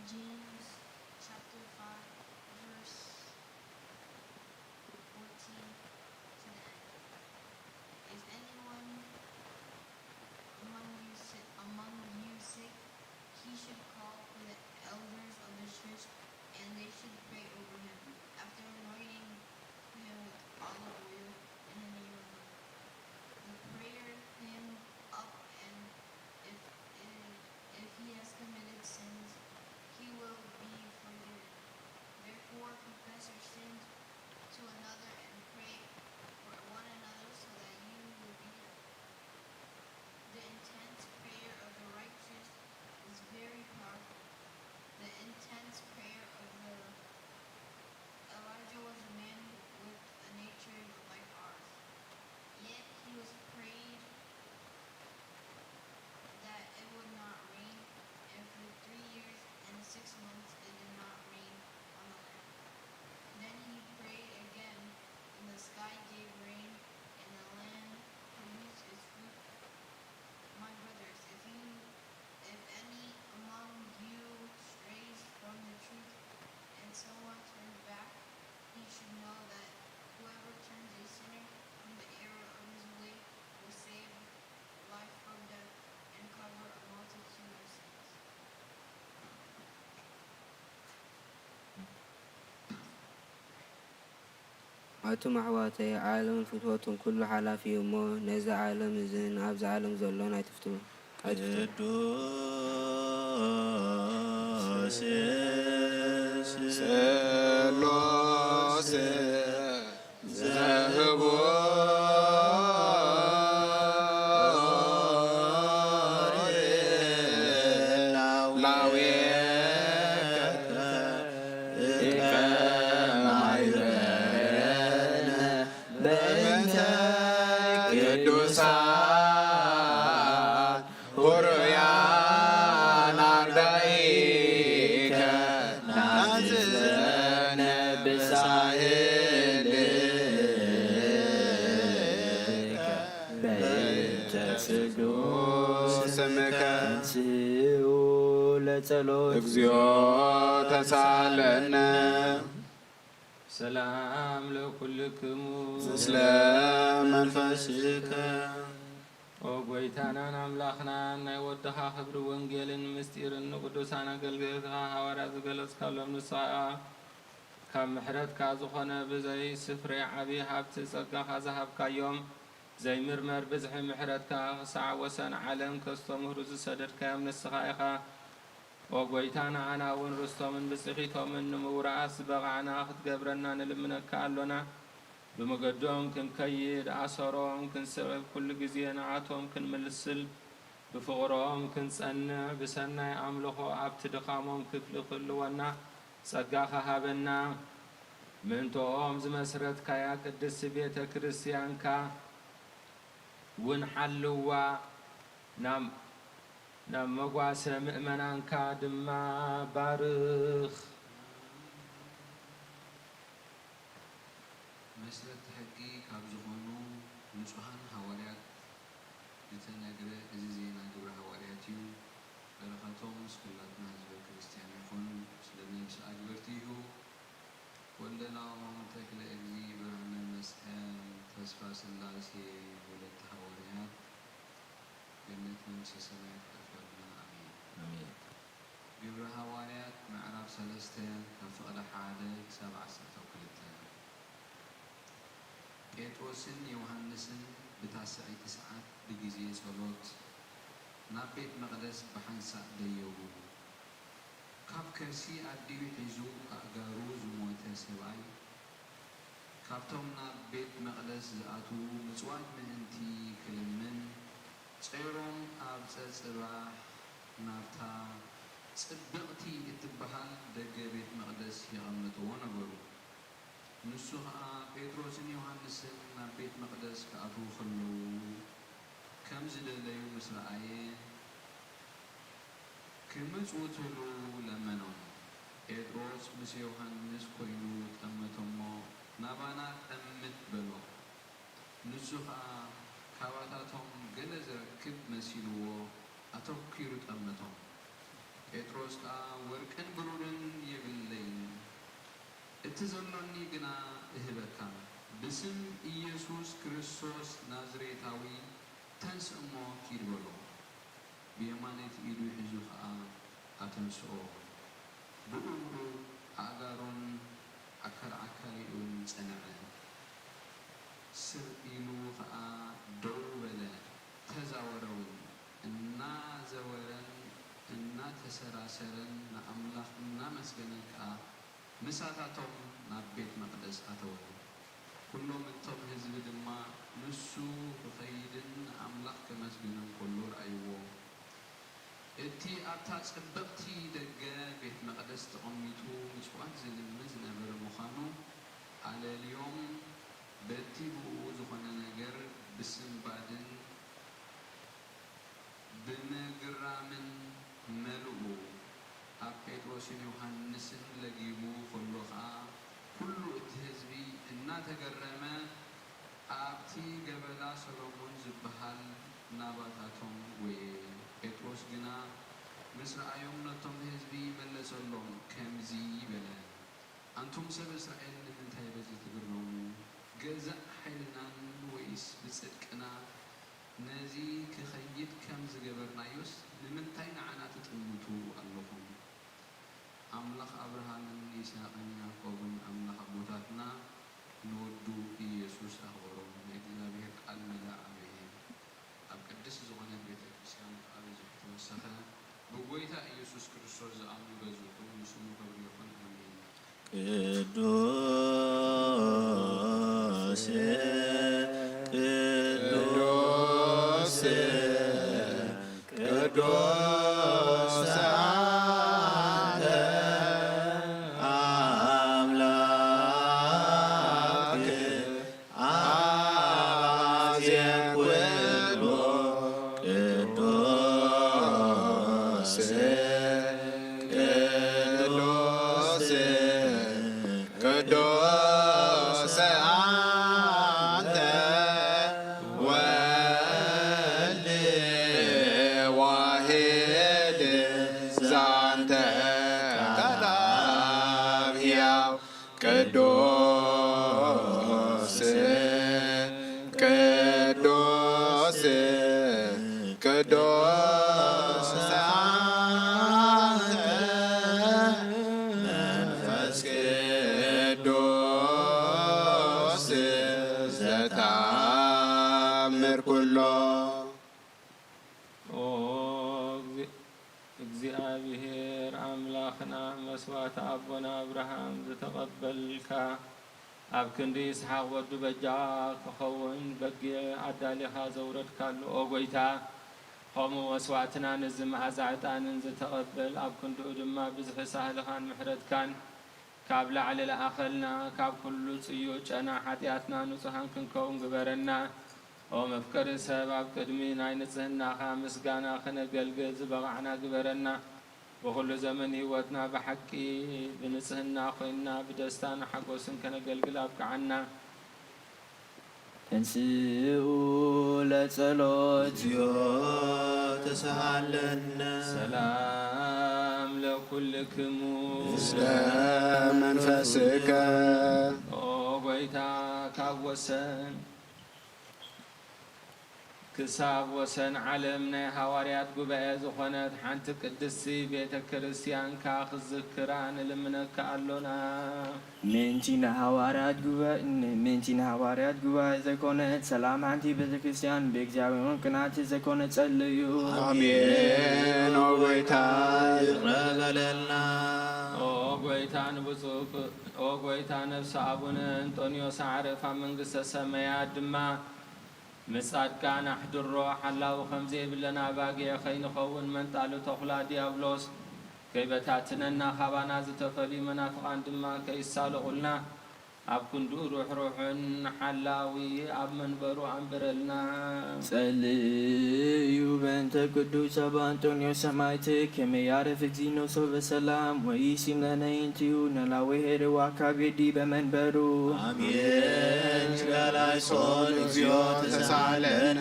James chapter five, verse fourteen to the end. Is anyone among you sick, among you sick? He should call for the elders of the church, and they should pray over him, after anointing him with olive oil in the name of the Lord. The prayer him up, and if, if he has committed sins, he will be forgiven. Therefore, confess your sins to another and pray for one another so that you will be healed. The intense prayer of the righteous is very powerful. The intense prayer of the Elijah was a man with a nature like ours. Yet he was prayed that it would not rain, and for three years and six months it did not rain on the land. Then he prayed again, and the sky gave rain, and the land produced its fruit. My brothers, if you, if any among you strays from the truth, and someone turns back, he should know that whoever turns a sinner from the error of his way will save life from death and cover a multitude of sins. ኣቱም ኣሕዋተይ፣ ዓለምን ፍትወቱን ኩሉ ሓላፊ እዩ እሞ፣ ነዚ ዓለም እዝን ኣብዚ ዓለም ዘሎን ኣይትፍትኑ። ኣይትፍትኑ። ቅዱስ ስሉስ ዘህቡር ላዌከ ኢከማይበረነ በእንተ ቅዱሳን ሆሮያን ኣርዳኢከ ናዝዘነ ብሳህልከ በእንተ ቅዱስ ስምከ እንስኡ ለጸሎት እግዚኦ ተሳለነ። ሰላም ለኩልክሙ። ምስለ መንፈስከ። ኦ ጐይታናን ኣምላኽናን፣ ናይ ወድኻ ክብሪ ወንጌልን ምስጢርን ንቅዱሳን ኣገልገልትኻ ሃዋርያት ዝገለጽካሎም ንስኻ ካብ ምሕረትካ ዝኾነ ብዘይ ስፍሪ ዓቢ ሃብቲ ጸጋኻ ዝሃብካዮም ዘይምርመር ብዝሒ ምሕረትካ ክሳዕ ወሰን ዓለም ከስተምህሩ ዝሰደድካዮም ንስኻ ኢኻ። ኦ ጐይታ፣ ንዓና እውን ርስቶምን ብጽሒቶምን ንምውራስ ዝበቓዕና ክትገብረና ንልምነካ ኣሎና። ብመገዶም ክንከይድ፣ ኣሰሮም ክንስዕብ፣ ኩሉ ግዜ ንዓቶም ክንምልስል፣ ብፍቕሮም ክንጸንዕ፣ ብሰናይ ኣምልኾ ኣብቲ ድኻሞም ክፍሊ ክህልወና ጸጋኻ ሃበና። ምእንተኦም ዝመስረትካያ ቅድስቲ ቤተ ክርስቲያንካ እውን ሓልዋ። ናብ፣ ናብ መጓሰ ምእመናንካ ድማ ባርኽ። መስረትቲ ሕጊ ካብ ዝኾኑ ንጹሃን ሃዋርያት ዝተነግረ እዚ ዜና ግብረ ሃዋርያት እዩ። በረኸቶም ምስ ኩላትና ህዝበ ክርስቲያን ይኹን። ስለ ነብሲ ኣግበርቲ እዩ። ወልደናኦም ተክለ እግዚእ ብርሃነ መስቀል ተስፋ ስላሴ ወለተ ሃዋርያት ገነት መንግስተ ሰማያት ይክፈልና። ኣሜን። ኣሜን። ግብረ ሃዋርያት ምዕራፍ ሰለስተ ካብ ፍቕዲ ሓደ ክሳብ ዓሰርተ ክልተ። ጴጥሮስን ዮሃንስን ብታስዐይቲ ሰዓት ብግዜ ጸሎት ናብ ቤት መቕደስ ብሓንሳእ ደየቡ። ካብ ከርሲ ኣዲኡ ሒዙ ኣእጋሩ ዝሞተ ሰብኣይ፣ ካብቶም ናብ ቤት መቕደስ ዝኣትዉ ምጽዋት ምእንቲ ክልምን፣ ጸይሮም ኣብ ጸጽባሕ ናብታ ጽብቕቲ እትበሃል ደገ ቤት መቕደስ የቐምጥዎ ነበሩ። ንሱ ኸኣ ጴጥሮስን ዮሃንስን ናብ ቤት መቕደስ ክኣትዉ ኸለዉ ከም ዝደለዩ ምስ ረኣየ፣ ክምጽውትሉ ለመኖም። ጴጥሮስ ምስ ዮሃንስ ኰይኑ ጠመቶ'ሞ፣ ናባና ጠምት በሎ። ንሱ ኸኣ ካባታቶም ገለ ዝረክብ መሲልዎ ኣተኲሩ ጠመቶም። ጴጥሮስ ከኣ፣ ወርቅን ብሩርን የብለይን፣ እቲ ዘሎኒ ግና እህበካ። ብስም ኢየሱስ ክርስቶስ ናዝሬታዊ ተንስእ እሞ ኪድ በሎ። ብየማነይቲ ኢዱ ሒዙ ኸኣ ኣተንስኦ። ብእግሩ ኣእጋሩን ዓከርዓካይኡን ጸንዐ። ስቕ ኢሉ ኸኣ ደው በለ። ተዛወረ እውን። እናዘወረን እናተሰራሰረን ንኣምላኽ እናመስገነ ከኣ ምሳታቶም ናብ ቤት መቕደስ ኣተወ። ኵሎም እቶም ህዝቢ ድማ ንሱ ክኸይድን ንኣምላኽ ከመስግንን ከሎ ረኣይዎ። እቲ ኣብታ ጽብቕቲ ደገ ቤት መቕደስ ተቐሚጡ ምጽዋት ዝልምን ዝነበረ ምዃኑ ኣለልዮም፣ በቲ ብእኡ ዝኾነ ነገር ብስንባድን ብምግራምን መልኡ። ኣብ ጴጥሮስን ዮሃንስን ለጊቡ ኸሎ ኸኣ፣ ኵሉ እቲ ህዝቢ እናተገረመ ኣብቲ ገበላ ሰሎሞን ዝበሃል ናባታቶም ጐየ። ጴጥሮስ ግና ምስ ረኣዮም ነቶም ህዝቢ መለሰሎም፣ ከምዚ በለ፣ ኣንቱም ሰብ እስራኤል፣ ንምንታይ በዚ ትግረሙ? ገዛእ ሓይልናን ወይስ ብጽድቅና ነዚ ክኸይድ ከም ዝገበርናዮስ ንምንታይ ንዓና ትጥምቱ ኣለኹም? ኣምላኽ ኣብርሃምን ይስሃቅን ያዕቆብን ኣምላኽ ኣቦታትና ንወዱ ኢየሱስ ኣኽበሮ። ናይ እግዚኣብሔር ቃል መላእ ዓበየ። ኣብ ቅድስት ዝኾነት ቤተ ክርስቲያን ከኣ በዚሑ ተወሰኸ። ብጎይታ ኢየሱስ ክርስቶስ ዝኣምኑ በዝሑ፣ ንስሙ ክብሪ ይኹን። ኣሜን። ቅዱስ ቅዱስ ቅዱስ አንተ አምላክ አዜ ኩሉ ቅዱስ ቅዱስ ቅዱስ አንተ ወልድ ዋሂድ ዛንተ ቃል ሕያው ቅዱስ ቅዱስ ቅዱስ አንተ መንፈስ ቅዱስ ዘተአምር ኩሎ። ኦ እግዚ-፣ እግዚኣብሔር ኣምላኽና፣ መስዋዕቲ ኣቦና ኣብርሃም ዝተቐበልካ፣ ኣብ ክንዲ ይስሓቅ ወዱ በጃ ክኸውን በጊዕ ኣዳሊኻ ዘውረድካሉ፣ ኦ ጐይታ፣ ከምኡ መስዋዕትና ነዚ መኣዛ ዕጣንን ዝተቐበል፣ ኣብ ክንድኡ ድማ ብዝሒ ሳህልኻን ምሕረትካን ካብ ላዕሊ ለኣኸልና፣ ካብ ኩሉ ጽዩእ ጨና ሓጢኣትና ንጹሃን ክንከውን ግበረና። ኦ መፍቀሪ ሰብ፣ ኣብ ቅድሚ ናይ ንጽህናኻ ምስጋና ከነገልግል ዝበቓዕና ግበረና። ብኹሉ ዘመን ህይወትና ብሓቂ ብንጽህና ኮይንና ብደስታን ሓጎስን ከነገልግል ኣብቅዓና። ተንስኡ ለጸሎት። እግዚኦ ተሳሃለነ። ሰላም ለኩልክሙ። ምስለ መንፈስከ። ኦ ጐይታ፣ ካብ ወሰን ክሳብ ወሰን ዓለም ናይ ሃዋርያት ጉባኤ ዝኾነት ሓንቲ ቅድስቲ ቤተ ክርስቲያንካ ክትዝክራ ንልምነካ ኣሎና። ምእንቲ ንሃዋርያት ጉባኤ፣ ምእንቲ ንሃዋርያት ጉባኤ ዘኮነት ሰላም ሓንቲ ቤተ ክርስቲያን ብእግዚኣብሔር ቅንዕቲ ዘኮነት ጸልዩ። ኣሜን። ኦ ጎይታ ይቕረ በለልና። ኦ ጎይታ ንብፁዕ ቅ-፣ ኦ ጎይታ ነፍሲ ኣቡነ እንጦንዮስ ኣዕርፍ ኣብ መንግስተ ሰማያት ድማ ምስ ጻድቃን ኣሕድሮ። ሓላዊ ከም ዘይብለና ኣባጊዕ ከይንኸውን መንጣሊ ተኹላ ዲያብሎስ ከይበታትነና ካባና ዝተፈልዩ መናፍቓን ድማ ከይሳለቑልና ኣብ ክንዱ ርሕሩሕን ሓላዊ ኣብ መንበሩ ኣንብረልና። ጸልዩ በእንተ ቅዱስ ኣባ እንጦንዮስ ሰማዕት ከመ ያዕርፍ እግዚእነ ሶበ ሰላም ወይሲም ለነ ይንቲዩ ነላዊ ሄርዋ ካቤዲ በመንበሩ። ኣሜን። ችጋላይ ሶን እግዚኦ ተሳለነ።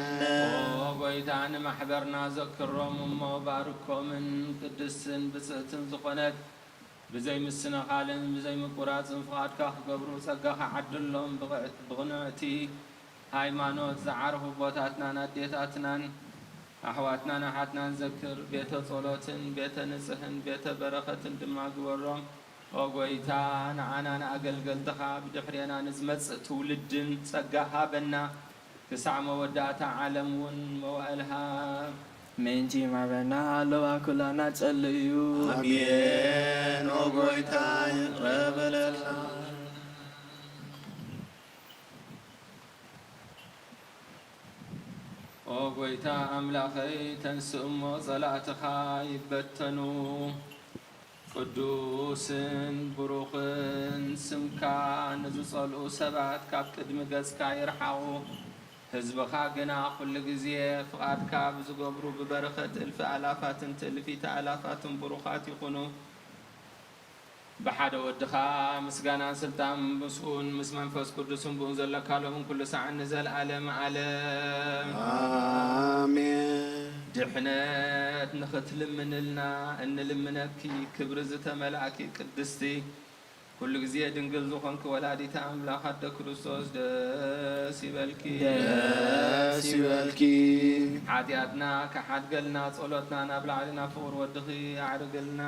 ኦ ጎይታ ንማሕበርና ዘክሮም እሞ ባርኮምን ቅድስትን ብጽእትን ዝኾነት ብዘይ ምስንኻልን ብዘይ ምቁራጽን ፍቓድካ ክገብሩ ጸጋኻ ዓድሎም። ብቕዕ-፣ ብቕንዕቲ ሃይማኖት ዝዓርፉ ኣቦታትናን ኣዴታትናን ኣሕዋትናን ኣሓትናን ዘክር። ቤተ ጸሎትን ቤተ ንጽሕን ቤተ በረኸትን ድማ ግበሮም። ኦ ጎይታ፣ ንዓናን ኣገልገልትኻ ብድሕሬና ንዝመጽእ ትውልድን ጸጋ ሃበና። ክሳዕ መወዳእታ ዓለም እውን መዋእል ሃብ። ምእንቲ ማሕበርና ኣለዋ ኩላና ጸልዩ። ኣሜን። ኦ ጎይታ ይቕረ በለልና። ኦ ጎይታ ኣምላኸይ፣ ተንስእ እሞ ጸላእትኻ ይበተኑ። ቅዱስን ብሩኽን ስምካ ንዝጸልኡ ሰባት ካብ ቅድሚ ገጽካ ይርሓቑ። ህዝብኻ ግና ኩሉ ግዜ ፍቓድካ ብዝገብሩ ብበረኸት እልፊ ኣላፋትን ትእልፊተ ኣላፋትን ብሩኻት ይኹኑ። ብሓደ ወድኻ ምስጋናን ስልጣን ምስኡን ምስ መንፈስ ቅዱስን ብኡን ዘለካ ሎምን ኩሉ ሳዕን ንዘለዓለም ዓለም። ኣሜን። ድሕነት ንኽትልምንልና እንልምነኪ፣ ክብሪ ዝተመልኣኪ ቅድስቲ ኩሉ ግዜ ድንግል ዝኾንኪ ወላዲተ ኣምላኽ ኣደ ክርስቶስ ደስ ይበልኪ። ደስ ይበልኪ። ሓጢኣትና ክሓድገልና ጸሎትና ናብ ላዕሊ ናብ ፍቕሪ ወድኺ ኣዕርግልና።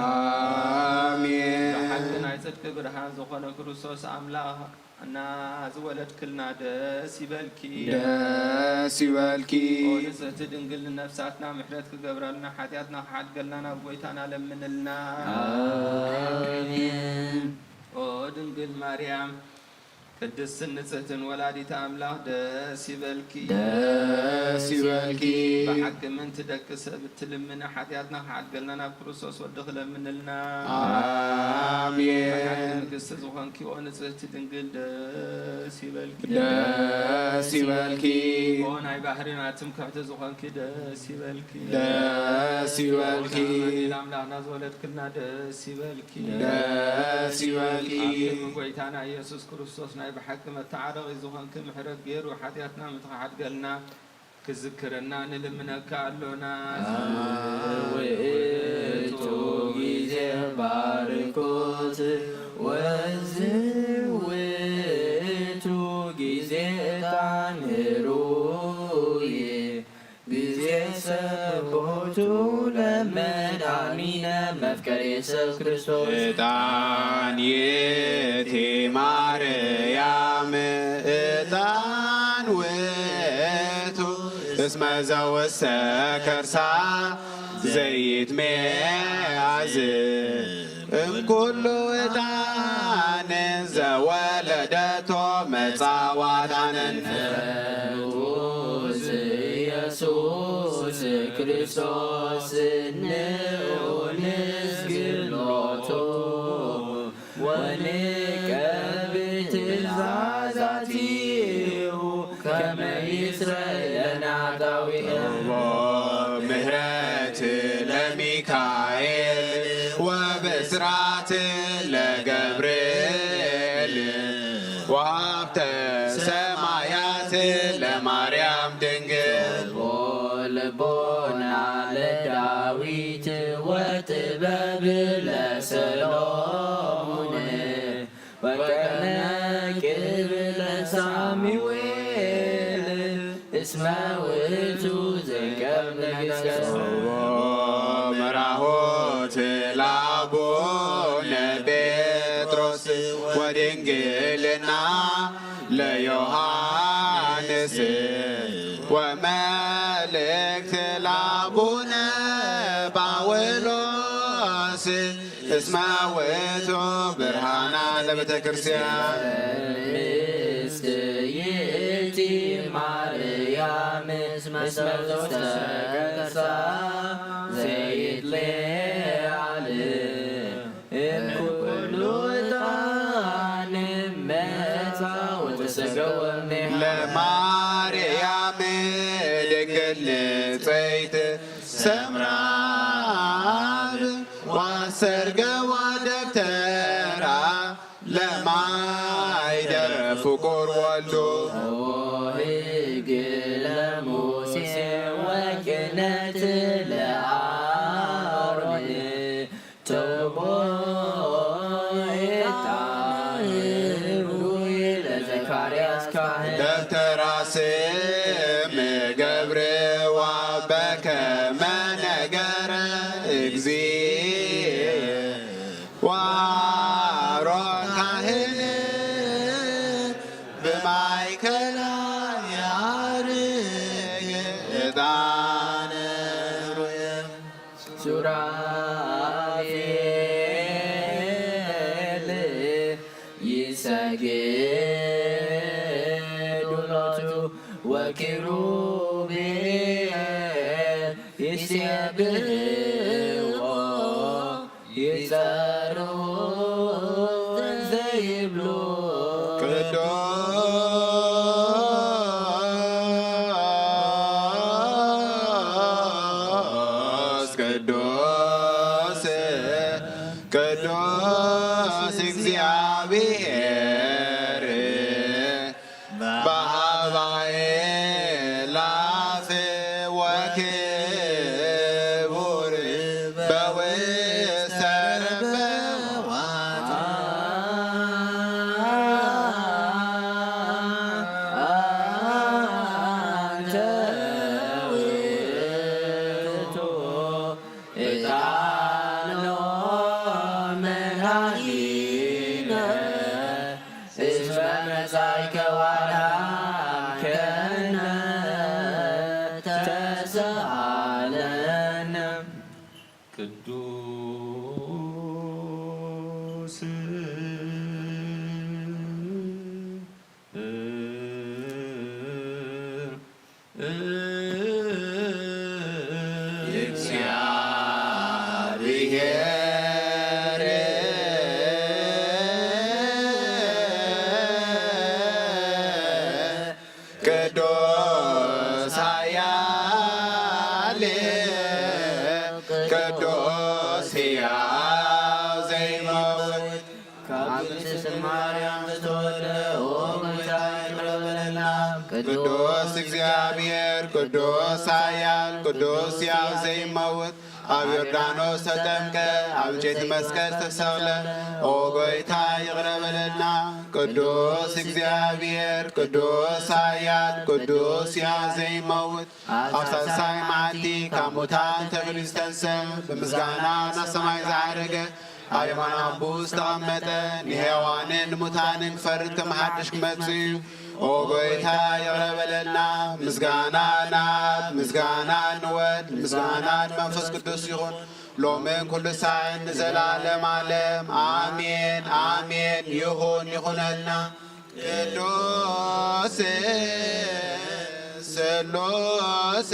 ኣሜን። ብሓቂ ናይ ጽድቂ ብርሃን ዝኾነ ክርስቶስ ኣምላኽ እና ዝወለድክልና ደስ ይበልኪ። ደስ ይበልኪ። ኦ ንጽህቲ ድንግል ንነፍሳትና ምሕረት ክገብረልና ሓጢኣትና ክሓድገልና ናብ ጎይታና ለምንልና። ኣሜን። ኦ ድንግል ማርያም ቅድስትን ንጽህትን ወላዲተ ኣምላኽ ደስ ይበልኪ። ደስ ይበልኪ። ብሓቂ ምእንቲ ደቂ ሰብ እትልምኒ ሓጢኣትና ክሓድገልና ናብ ክርስቶስ ወድኺ ለምንልና። ኣሜን። ብሓቂ ንግስቲ ዝኾንኪ ኦ ንጽህቲ ድንግል ደስ ይበልኪ። ደስ ይበልኪ። ኦ ናይ ባህርና ትምክሕቲ ዝኾንኪ ደስ ይበልኪ። ደስ ይበልኪ። ኣማኑኤል ኣምላኽና ዝወለድክልና ደስ ይበልኪ። ደስ ይበልኪ። ኣብ ቅድሚ ጎይታና ኢየሱስ ክርስቶስ ናይ ብሓቂ መተዓረቒ ዝኾንኪ ምሕረት ገይሩ ሓጢኣትና ምትኽሓድገልና ክዝክረና ንልምነካ ኣሎና። ውእቱ ጊዜ ባርኮት ወዝውቱ ጊዜ ዕጣን ህሩይ ጊዜ ሰቦቱ ለመድኃኒነ መፍቀሬ ሰብ ክርስቶስ። ዕጣን ይእቲ ማርያም ዕጣን ውእቱ እስመ ዘውስተ ከርሳ ዘይትሜአዝ እምኩሉ ዕጣን ዘወለደቶ መጻዋዕታንን። ንጉስ ኢየሱስ ክርስቶስ ንዑ ንስግድ ሎቱ ወንቀብእ ትእዛዛቲሁ ከመ ይስረይ ለነ ኃጣውኢነ። ምህረት ለሚካኤል ወብስራት ለገብርኤል ወሀብተ ሰማያት ለማርያም ድንግል። ልቦና ለዳዊት ወጥበብ ለሰሎሞን ወቀነ ቅብ ለሳሙኤል እስመ ውእቱ ዘእንቀብ ነገሥተ። ጸውዖ መራሆት ለአቡነ ጴጥሮስ ወድንግልና ለዮሐንስ ወመልእክት ለአቡነ ጳውሎስ እስመ ውእቱ ብርሃና ለቤተ ክርስቲያን። ምስለ ይእቲ ማርያም እስመ ዘውስተ ከርሳ ዘይትሌዓል እምኩሉ ዕጣን መጻ ወተሰገወ እምኔሃ። ለማርያም ድንግል ንጽሕት ሰምራ ወሰርገዋ ደብተራ ለማይደረ ፍቁር ወልዱ። ሕግ ለሙሴ ወክህነት ለአሮን ተቦ ዕጣን ሩይ ለዘካርያስ ካህን። ደብተራ ስም ገብርዋ በከመ ነገረ እግዚእ ወአሮን ካህን ብማእከላ ያርግ ዕጣነ ሩየ። ሱራፌል ይሰግዱ ሎቱ ወኪሩቤል ይሴብሕዎ ይጸርዎ ዘይብሉ። ቅዱስ ቅዱስ ቅዱስ እግዚአብሔር በአባይ ላፍ ወክቡር በውስተ ረበዋት። አንተ ውእቱ ዕጣኖ መድኃኒነ እስመ መጻእከ ወአድኃንከነ ተሳሃለነ። ቅዱስ እግዚአብሔር ቅዱስ ኃያል ቅዱስ ሕያው ዘይመውት። ካብ ቅድስት ማርያም ዝተወልደ ኦ ጌታ ይቅረ በለልና። ቅዱስ እግዚኣብሔር፣ ቅዱስ ኃያል፣ ቅዱስ ሕያው ዘይመውት፣ ኣብ ዮርዳኖስ ተጠምቀ፣ ኣብ ዕንጨይቲ መስቀል ተሰቕለ። ኦ ጌታ ይቅረ በለልና። ቅዱስ እግዚኣብሔር፣ ቅዱስ ኃያል፣ ቅዱስ ሕያው ዘይመውት፣ ኣብ ሳልሳይ መዓልቲ ካብ ሙታን ተፈልዩ ዝተንስአ፣ ብምስጋና ናብ ሰማይ ዝዓረገ፣ ኣብ የማን ኣቦኡ ዝተቐመጠ፣ ንሕያዋንን ንሙታንን ክፈርድ ከም ሓድሽ ክመጽእ እዩ። ኦ ጐይታ፣ ይቕረ በለልና። ምስጋና ንኣብ፣ ምስጋና ንወልድ፣ ምስጋና ንመንፈስ ቅዱስ ይኹን፣ ሎምን ኩሉ ሳዕን ንዘለዓለም ዓለም። ኣሜን፣ ኣሜን። ይኹን፣ ይኹነልና። ቅዱስ ስሉስ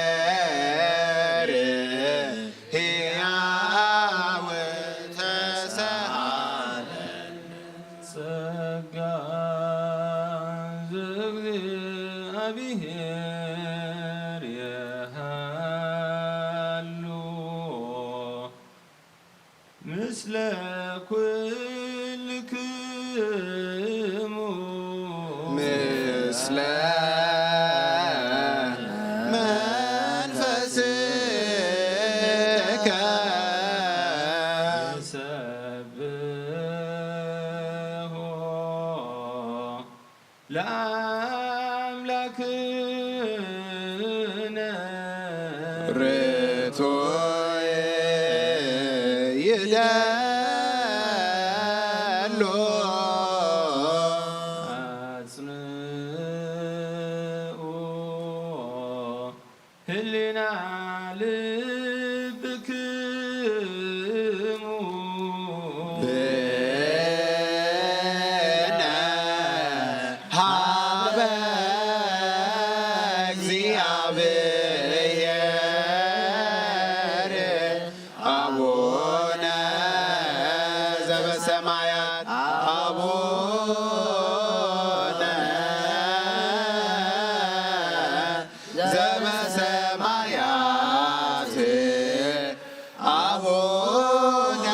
እግዚኣብሔር ሕያው ተሳሃለነ። ጸጋ ዘእግዚኣብሔር የሃሉ ምስለ ኩልክሙ። ምስለ መንፈስከ። ንሰብሖ ለአምላክነ ርቱዕ ይደሎ አጽንኡ ህሊና ልብክሙ ብነ ሃበ እግዚኣብሔር አቡነ ዘበሰማያት አቡነ ዘበሰማያት አቡነ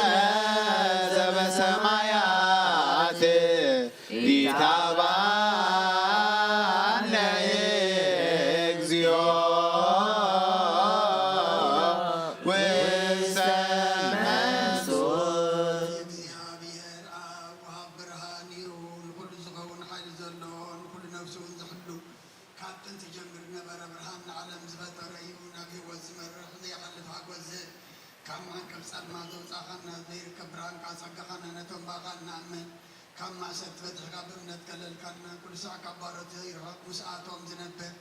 ዘበሰማያት ኢታብአነ እግዚኦ ውስተ መንሱት። እግዚኣብሔር ኣብ ወሃብ ብርሃን እዩ፣ ንኹሉ ዝኸውን ሓይሊ ዘለዎ፣ ንኹሉ ነፍሱ እውን ዝሕሉ፣ ካብ ጥንቲ ጀምር ነበረ፣ ብርሃን ንዓለም ዝፈጠረ እዩ፣ ናብ ህይወት ዝመርሕ ዘይሓልፍ ሓጎስ ዝህብ፣ ካብ መዓንቀፍ ጸልማት ዘውጻእኻና፣ ዘይርከብ ብርሃንካ ኣጸጋኻና፣ ነቶም ብኣኻ እንኣምን ካብ ማእሰርቲ ፈቲሕካ ብእምነት ከለልካና፣ ኩሉ ሳዕ ካብ ባሮት ዘይርሕቕ ምስኣቶም ዝነብር፣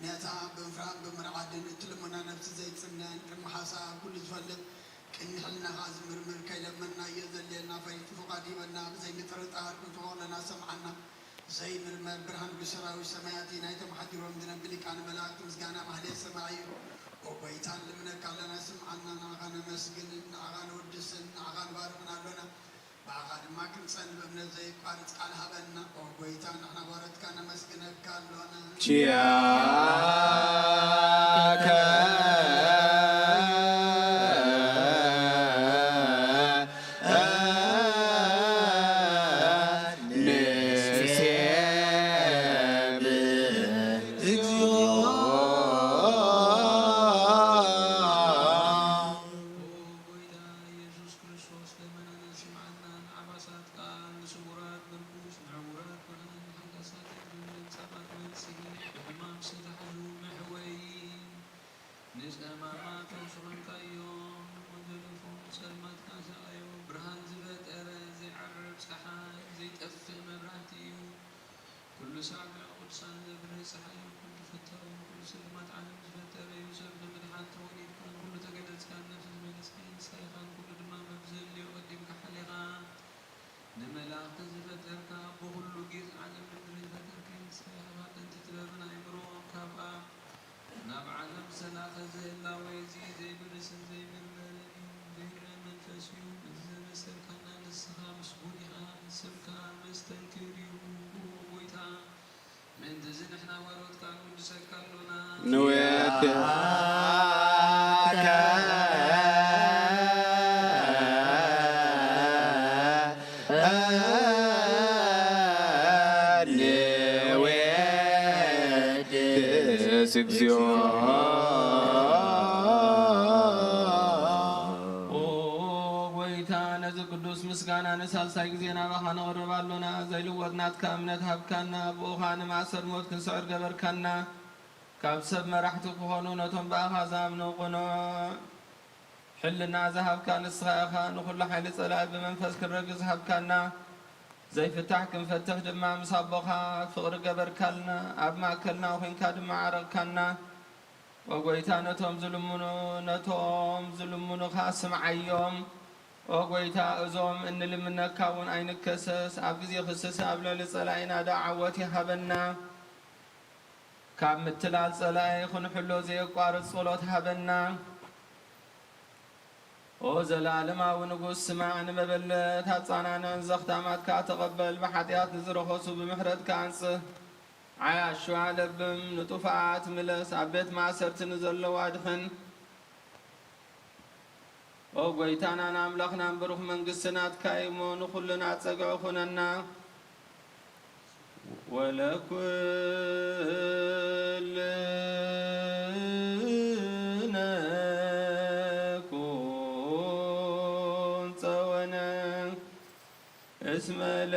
ነታ ብምፍራህን ብምርዓድን እትልሙና ነፍሲ ዘይጽነን፣ ቅድሚ ሓሳብ ኩሉ ዝፈልጥ፣ ቅድሚ ሕልናኻ ዝምርምር፣ ከይለመንናዮ ዘድልየና ፈሊጡ ፍቓድ ይበና፣ ብዘይ ምጥርጣር ክንጽውዖ ከለና ሰምዓና። ዘይምርመር ብርሃን ብሰራዊት ሰማያት ናይቶም ሓዲሮም ዝነብር ሊቃነ መላእክት ምስጋና ማህሌት ሰማይ እዩ። ኦ ጎይታ፣ ንልምነካ ኣለና፣ ስምዓና፣ ንዓኻ ነመስግንን ንዓኻ ነወድስን ንዓኻ ንባርኽን ኣሎና። ብኣኻ ድማ ክንጸን ብእምነት ዘየቋርጽ ቃል ሃበና። ኦ ጎይታ፣ ንሕና ባሮትካ ነመስግነካ ኣሎና። ኪያከ ንሴብህ እግዚኦ። ኦ ጎይታ ኢየሱስ ክርስቶስ፣ ልመናና ስምዓና፣ ንዓባሳት ቃል፣ ንስውራት ምርኩስ፣ ንዕውራት ብርሃን፣ ንሓዳሳት ዕድል፣ ንጸማት መንጽሂ፣ ብሕማም ዝተታሕዙ መሕወዪ፣ ንጸማማት ኣውስኸልካዮም፣ ወዘለፎም ጸልማትካ ሰኣዮ፣ ብርሃን ዝፈጠረ ዘይዓርብ ጸሓይ፣ ዘይጠፍእ መብራህቲ እዩ። ኩሉ ሳዕ ብልዑል ቅዱሳን ዘብርህ ጸሓይ እዩ። ኩሉ ፈታዊ፣ ኩሉ ስልማት ዓለም ዝፈጠረ እዩ። ሰብ ንምድሓን ተወሊድካ፣ ንኹሉ ተገለጽካ፣ ንነፍሲ ዝመለስካ ንስኻ ኢኻ፣ ንኹሉ ድማ በብዘድልዮ ቀዲምካ ሓሊኻ። ንመላእኽቲ ዝፈጠርካ፣ ብኹሉ ጌጽ ዓለም ምድሪ ዝፈጠርካ ንስኻ ኢኻ። ጥንቲ ጥበብን ኣእምሮን ካብ ኣብ ናብ ዓለም ዝተላእከ፣ ዝህላወ እዚ ዘይብርስን ዘይምርመርን እዩ። ብግብረ መንፈስ እዩ። እዚ ዘበሰርካና ንስኻ ምስጉን ኢኻ። ስምካ መስተንክር እዩ። ኦ ጎይታ፣ ምእንትዚ ንሕና ባሮትካ ንውድሰካ ኣሎና። ንውየትካ ንውየትስ እግዚኦ። ኦ ጎይታ፣ ነዚ ቅዱስ ምስጋና ንሳልሳይ ግዜ ናባኻ ነቕርብ ኣሎና። ዘይልወጥ ናትካ እምነት ሃብካና፣ ብኡ ኸኣ ንማእሰር ሞት ክንስዕር ገበርካና። ካብ ሰብ መራሕቲ ክኾኑ ነቶም ብኣኻ ዝኣምኑ ቅኑዕ ሕልና ዝሃብካ ንስኻ ኢኻ። ንኹሉ ሓይሊ ጸላኢ ብመንፈስ ክንረግጽ ሃብካና። ዘይፍታሕ ክንፈትሕ ድማ ምስ ኣቦኻ ፍቕሪ ገበርካልና። ኣብ ማእከልና ኾይንካ ድማ ዓረቕካና። ኦ ጐይታ፣ ነቶም ዝልምኑ፣ ነቶም ዝልምኑኻ ስምዓዮም። ኦ ጐይታ፣ እዞም እንልምነካ እውን ኣይንከሰስ። ኣብ ግዜ ክስስ ኣብ ልዕሊ ጸላኢና ደኣ ዓወት ይሃበና። ካብ ምትላል ጸላኢ ክንሕሎ ዘየቋርጽ ጸሎት ሃበና። ኦ ዘላለማዊ ንጉስ፣ ስማዕ፣ ንመበለት ኣጻናንዕን ዘኽታማትካ ተቐበል። ብሓጢኣት ንዝረኸሱ ብምሕረትካ ኣንጽህ። ዓያሹ ኣለብም፣ ንጡፋት ምለስ፣ ኣብ ቤት ማእሰርቲ ንዘለዉ ኣድሕን። ኦ ጐይታናን ኣምላኽናን፣ ብሩኽ መንግስቲ ናትካ እዩ እሞ፣ ንኹልና ጸግዒ ኩነና። ወለኩልነ ኩን ጸወነ እስመ ለ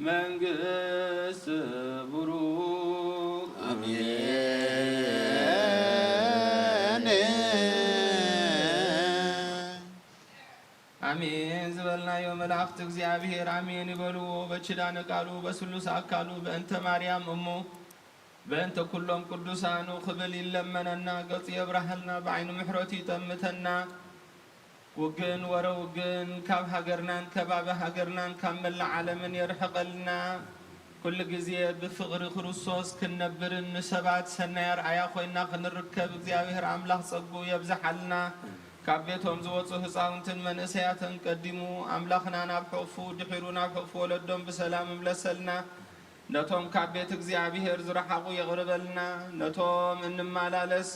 መንግስት ብሩክ። አሜን። ኣሜን ዝበልናዮ መላእኽቲ እግዚኣብሔር ኣሜን ይበልዎ። በኪዳነ ቃሉ በስሉስ ኣካሉ በእንተ ማርያም እሙ በእንተ ኩሎም ቅዱሳኑ ክብል ይለመነና፣ ገጹ የብርሃልና፣ ብዓይኑ ምሕረቱ ይጠምተና። ውግን ወረ ውግን ካብ ሃገርናን ከባቢ ሃገርናን ካብ መላእ ዓለምን የርሕቐልና። ኩሉ ግዜ ብፍቕሪ ክርስቶስ ክንነብርን ንሰባት ሰናይ ኣርኣያ ኮይና ክንርከብ እግዚኣብሔር ኣምላኽ ጸግኡ የብዝሓልና። ካብ ቤቶም ዝወጹ ህጻውንትን መንእሰያትን ቀዲሙ ኣምላኽና ናብ ሕቕፉ ድሒሩ ናብ ሕቕፉ ወለዶም ብሰላም እምለሰልና። ነቶም ካብ ቤት እግዚኣብሔር ዝረሓቑ የቕርበልና። ነቶም እንመላለስ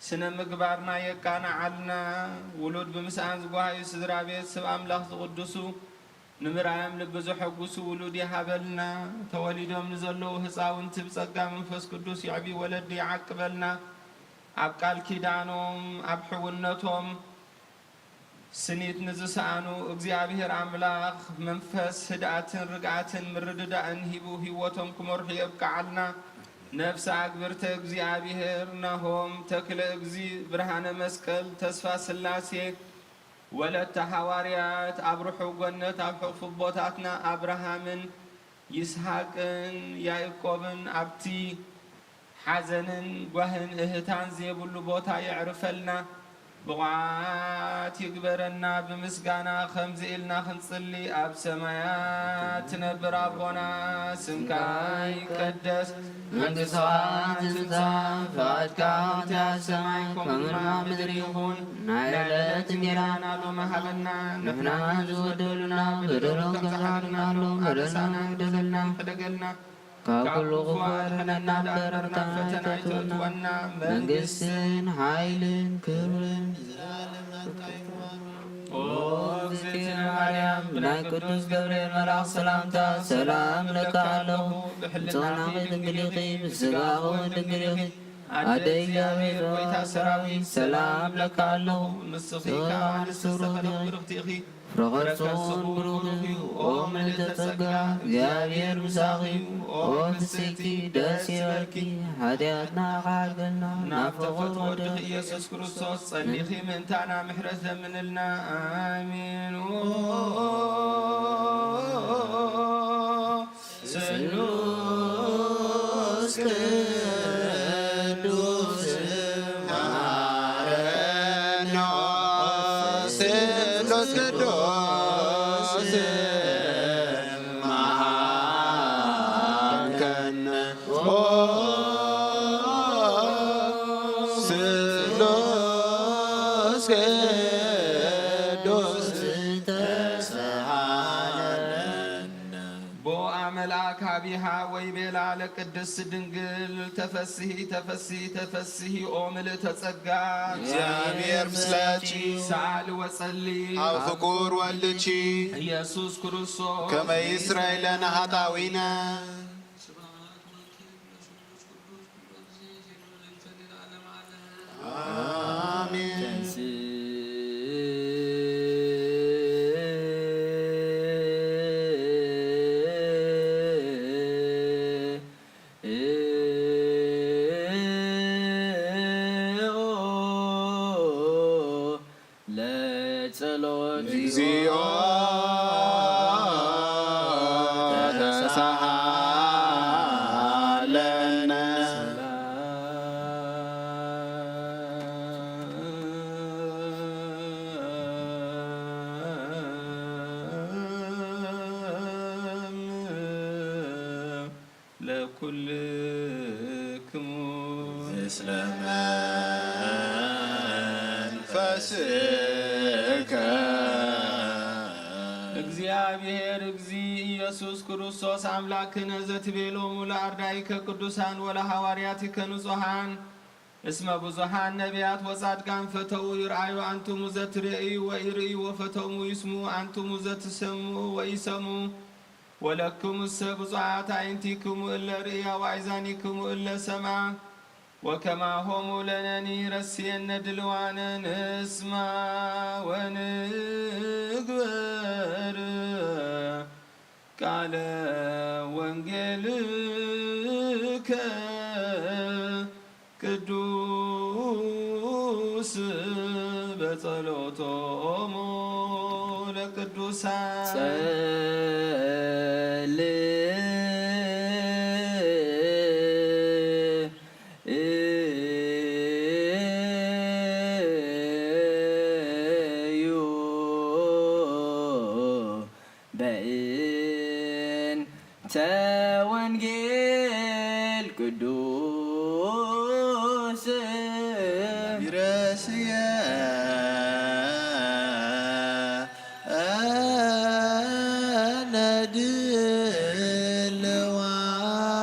ስነ ምግባርና የቃንዓልና። ውሉድ ብምስኣን ዝጓሃዩ ስድራ ቤት ስብ ኣምላኽ ዝቕድሱ ንምርኣዮም ልቢ ዘሐጉሱ ውሉድ ይሃበልና። ተወሊዶም ንዘለዉ ህፃውንቲ ብጸጋ መንፈስ ቅዱስ የዕቢ ወለዲ ይዓቅበልና። ኣብ ቃል ኪዳኖም ኣብ ሕውነቶም ስኒት ንዝሰኣኑ እግዚኣብሔር ኣምላኽ መንፈስ ህድኣትን ርግኣትን ምርድዳእን ሂቡ ህይወቶም ክመርሑ የብቅዓልና። ነፍሲ ኣግብርተ እግዚኣብሔር ናሆም ተክለ እግዚ ብርሃነ መስቀል ተስፋ ስላሴ ወለተ ሃዋርያት ኣብ ርሑው ገነት ኣብ ሕቑፉ ኣቦታትና ኣብርሃምን ይስሃቅን ያእቆብን ኣብቲ ሓዘንን ጓህን እህታን ዘይብሉ ቦታ የዕርፈልና። ብቑዓት ይግበረና ብምስጋና ከምዚ ኢልና ክንጽሊ። ኣብ ሰማያት ትነብር ኣቦና ስምካ ይቀደስ፣ መንግስትኻ ትምጻእ፣ ፍቓድካ ከምቲ ኣብ ሰማይ ከምኡ ድማ ኣብ ምድሪ ይኹን። ናይ ዕለት እንጌራና ሎሚ ሃበና፣ ንሕና ንዝበደሉና በደሎም ከም ዝሓለና፣ በደልና ኣይግደፈልና፣ ሕደገልና ካብ ኩሉ ክፉእ ኣድሕነና እምበር ናብ ፈተና ኣይተእትወና፣ መንግስትን ሓይልን ክብርን ኦ እግዝእትነ ማርያም፣ ብናይ ቅዱስ ገብርኤል መልኣኽ ሰላምታ ሰላም እብለካ ኣለኹ። ብሕልናኺ ድንግል ኢኺ፣ ብስጋኺ እውን ድንግል ኢኺ። ኣደ እግዚኣብሔር፣ ጎይታ ሰራዊት፣ ሰላም እብለካ ኣለኹ። ንስኺ ካብ ኣንስቲ ዝተፈለኺ ብርኽቲ ኢኺ። ፍረ ከርስኺ እውን ብሩኽ እዩ። ኦ ምልዕተ ጸጋ፣ እግዚኣብሔር ምሳኺ እዩ። ኦ ፍጽምቲ፣ ደስ ይበልኪ፣ ሓጢኣትና ይሓልፈልና፣ ናብ ናፍቖት ተፈትዎ ወድኺ ወድኺ ኢየሱስ ክርስቶስ ጸሊኺ ምእንታና ምሕረት ለምንልና። ኣሜን። ኦ ስሉስ ቅዱስ መሃረነ፣ ስሉስ ቅዱስ መሃርከነ፣ ኦ ስሉስ ቅዱስ ተሳሃለነ። ቦአ መልአክ ሀቢሃ ወይቤላ ለቅድስት ድንግል ተፈስሂ ተፈስሂ ተፈስሂ ኦ ምልእተ ጸጋ፣ እግዚአብሔር ምስላኪ። ሰአሊ ወጸሊ ኣብ ፍቁር ወልድኪ ኢየሱስ ክርስቶስ ከመ ይስረይ ለነ ኃጣዊነ። ስብሐት ወክብር ለስሉስ ቅዱስ ኩሎ ጊዜ ዜሎ ለንተ ለዓለመ ዓለም። አሜን። ለጸሎት እግዚኦ ተሳሃለነ። ሰላም ለኩልክሙ ምስለ መንፈስከ። እግዚኣብሔር እግዚ ኢየሱስ ክርስቶስ ኣምላክነ ዘትቤሎሙ ለአርዳኢከ ቅዱሳን ወለሐዋርያቲከ ንጹሐን እስመ ብዙኃን ነቢያት ወጻድቃን ፈተዉ ይርአዩ አንትሙ ዘትርእዩ ወኢርእዩ ወፈተውሙ ይስምዑ አንትሙ ዘትሰምዑ ወኢሰምዑ። ወለክሙሰ ብፁዓት አዕይንቲክሙ እለ ርእያ ወአእዛኒክሙ እለ ሰምዓ። ወከማሆሙ ለነኒ ረስየነ ድልዋነ ንስማ ወንግበር ቃለ ወንጌልከ ቅዱስ በጸሎቶሙ ለቅዱሳን። ጸልዩ በእንተ ወንጌል ቅዱስ ይረስየ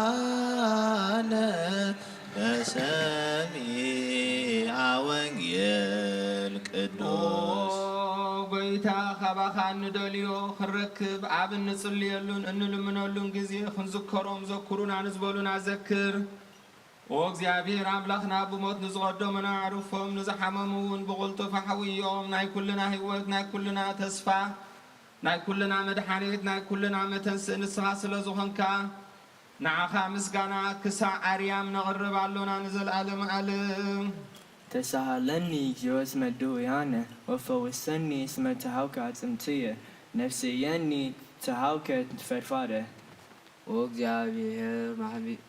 ነድልዋነ በሰሚዓ ወንጌል ቅዱስ። ኦ ጎይታ፣ ካባኻ እንደልዮ ክንረክብ ኣብ እንጽልየሉን እንልምነሉን ግዜ ክንዝከሮም ዘኩሩና ንዝበሉና ዘክር። ኦ እግዚኣብሔር ኣምላኽና፣ ብሞት ንዝቐደሙና ኣዕርፎም፣ ንዝሓመሙ እውን ብቕልጡፍ ኣሕውዮም። ናይ ኩልና ህይወት፣ ናይ ኩልና ተስፋ፣ ናይ ኩልና መድሓኒት፣ ናይ ኩልና መተንስእ ንስኻ ስለ ዝኾንካ፣ ንዓኻ ምስጋና ክሳዕ ኣርያም ነቕርብ ኣሎና ንዘለኣለም ዓለም። ተሳሃለኒ እግዚኦ እስመ ድውያነ ወፈውሰኒ እስመ ተሃውከ አጽምትየ ነፍስየኒ ተሃውከት ፈድፋደ። ኦ እግዚኣብሔር ማህቢ-፣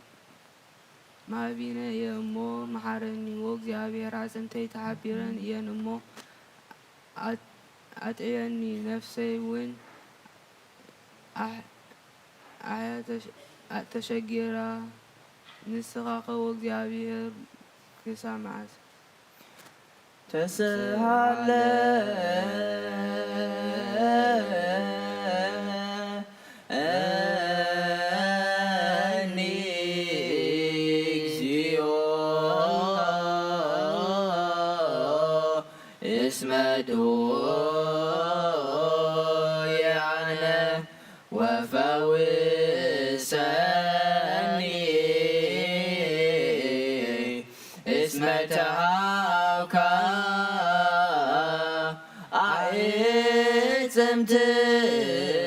ማህቢነ እየ እሞ መሓረኒ። ኦ እግዚኣብሔር ኣጽምተይ ተሓቢረን እየን እሞ ኣት-፣ ኣጥዕየኒ። ነፍሰይ እውን ኣሕ-፣ ኣሕያ ተሽ-፣ ኣ-፣ ተሸጊራ። ንስኻኸ ወእግዚኣብሔር ክሳብ መዓስ? ተስሃለ እኒ እግዚኦ እስመ ድውያነ ወፈውሰኒ እስመ ተሃውካ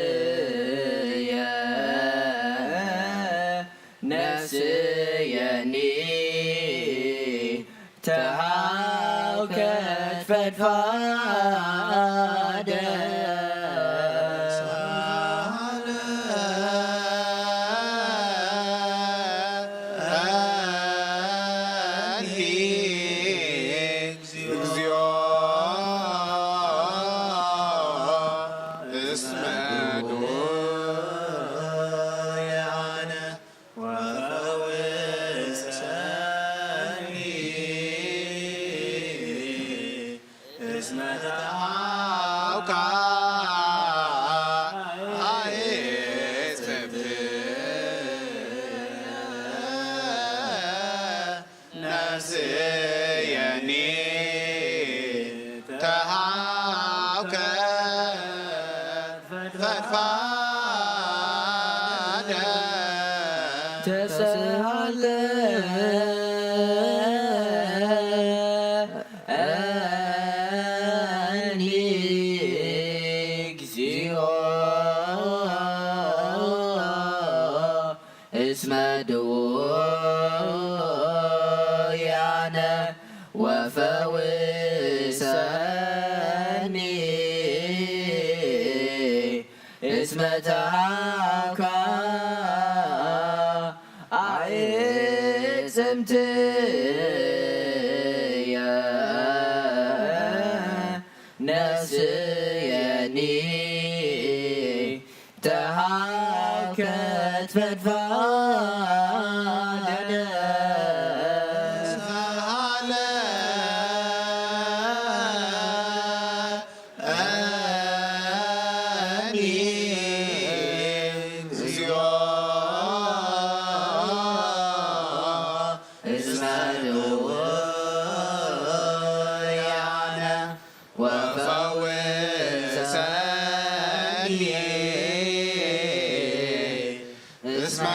ኣዕጽምትየ ነፍስየኒ ተሃውከት ፈድፋደ። እግዚኦ እስመ ድውያነ ወፈውሰኒ እስመ ተሃውካ አዕጽምትየ ነፍስየኒ ተሃውከት ፈድፋደ። ተስሃለ እኒ እግዚኦ እስመ ድውያነ ወፈውሰኒ እስመ ተሃውካ ኣዕጽምትየ ነፍስየኒ ተሃውከት ፈድፋደ። ተስሃለ እኒ እግዚኦ እስመ ድውያነ ወፈውሰኒ እስመ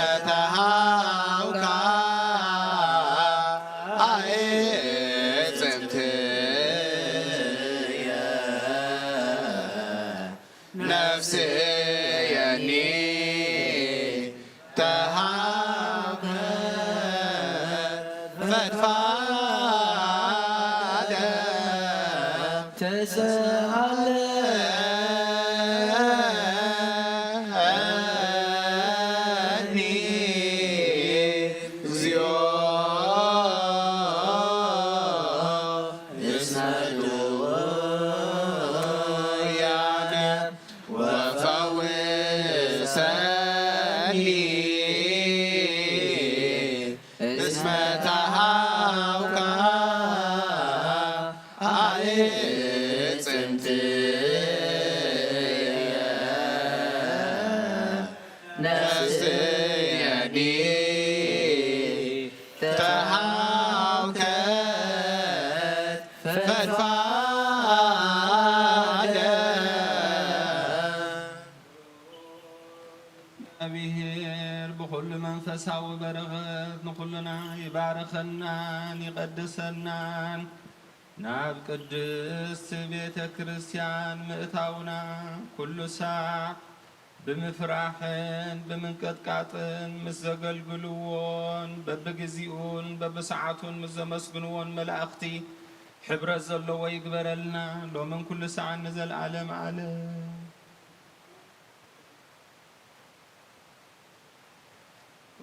ተሃብከ ፈድፋደ ተስኣለኒ እግዚኦ እስመ ድውያነ ወፈውሰኒ እስመ ተሃውካ ኣዕጽምትየ ነፍስየኒ ተሃውከት ፈድፋደ። እግዚኣብሔር ብኹሉ መንፈሳዊ በረኸት ንኹልና ይባርኸናን ይቐድሰናን። ናብ ቅድስት ቤተ ክርስቲያን ምእታውና ኩሉ ሳዕ ብምፍራሕን ብምንቅጥቃጥን ምስ ዘገልግልዎን በብግዚኡን በብሰዓቱን ምስ ዘመስግንዎን መላእኽቲ ሕብረት ዘለዎ ይግበረልና፣ ሎምን ኩሉ ሰዓን ንዘለዓለም ዓለም።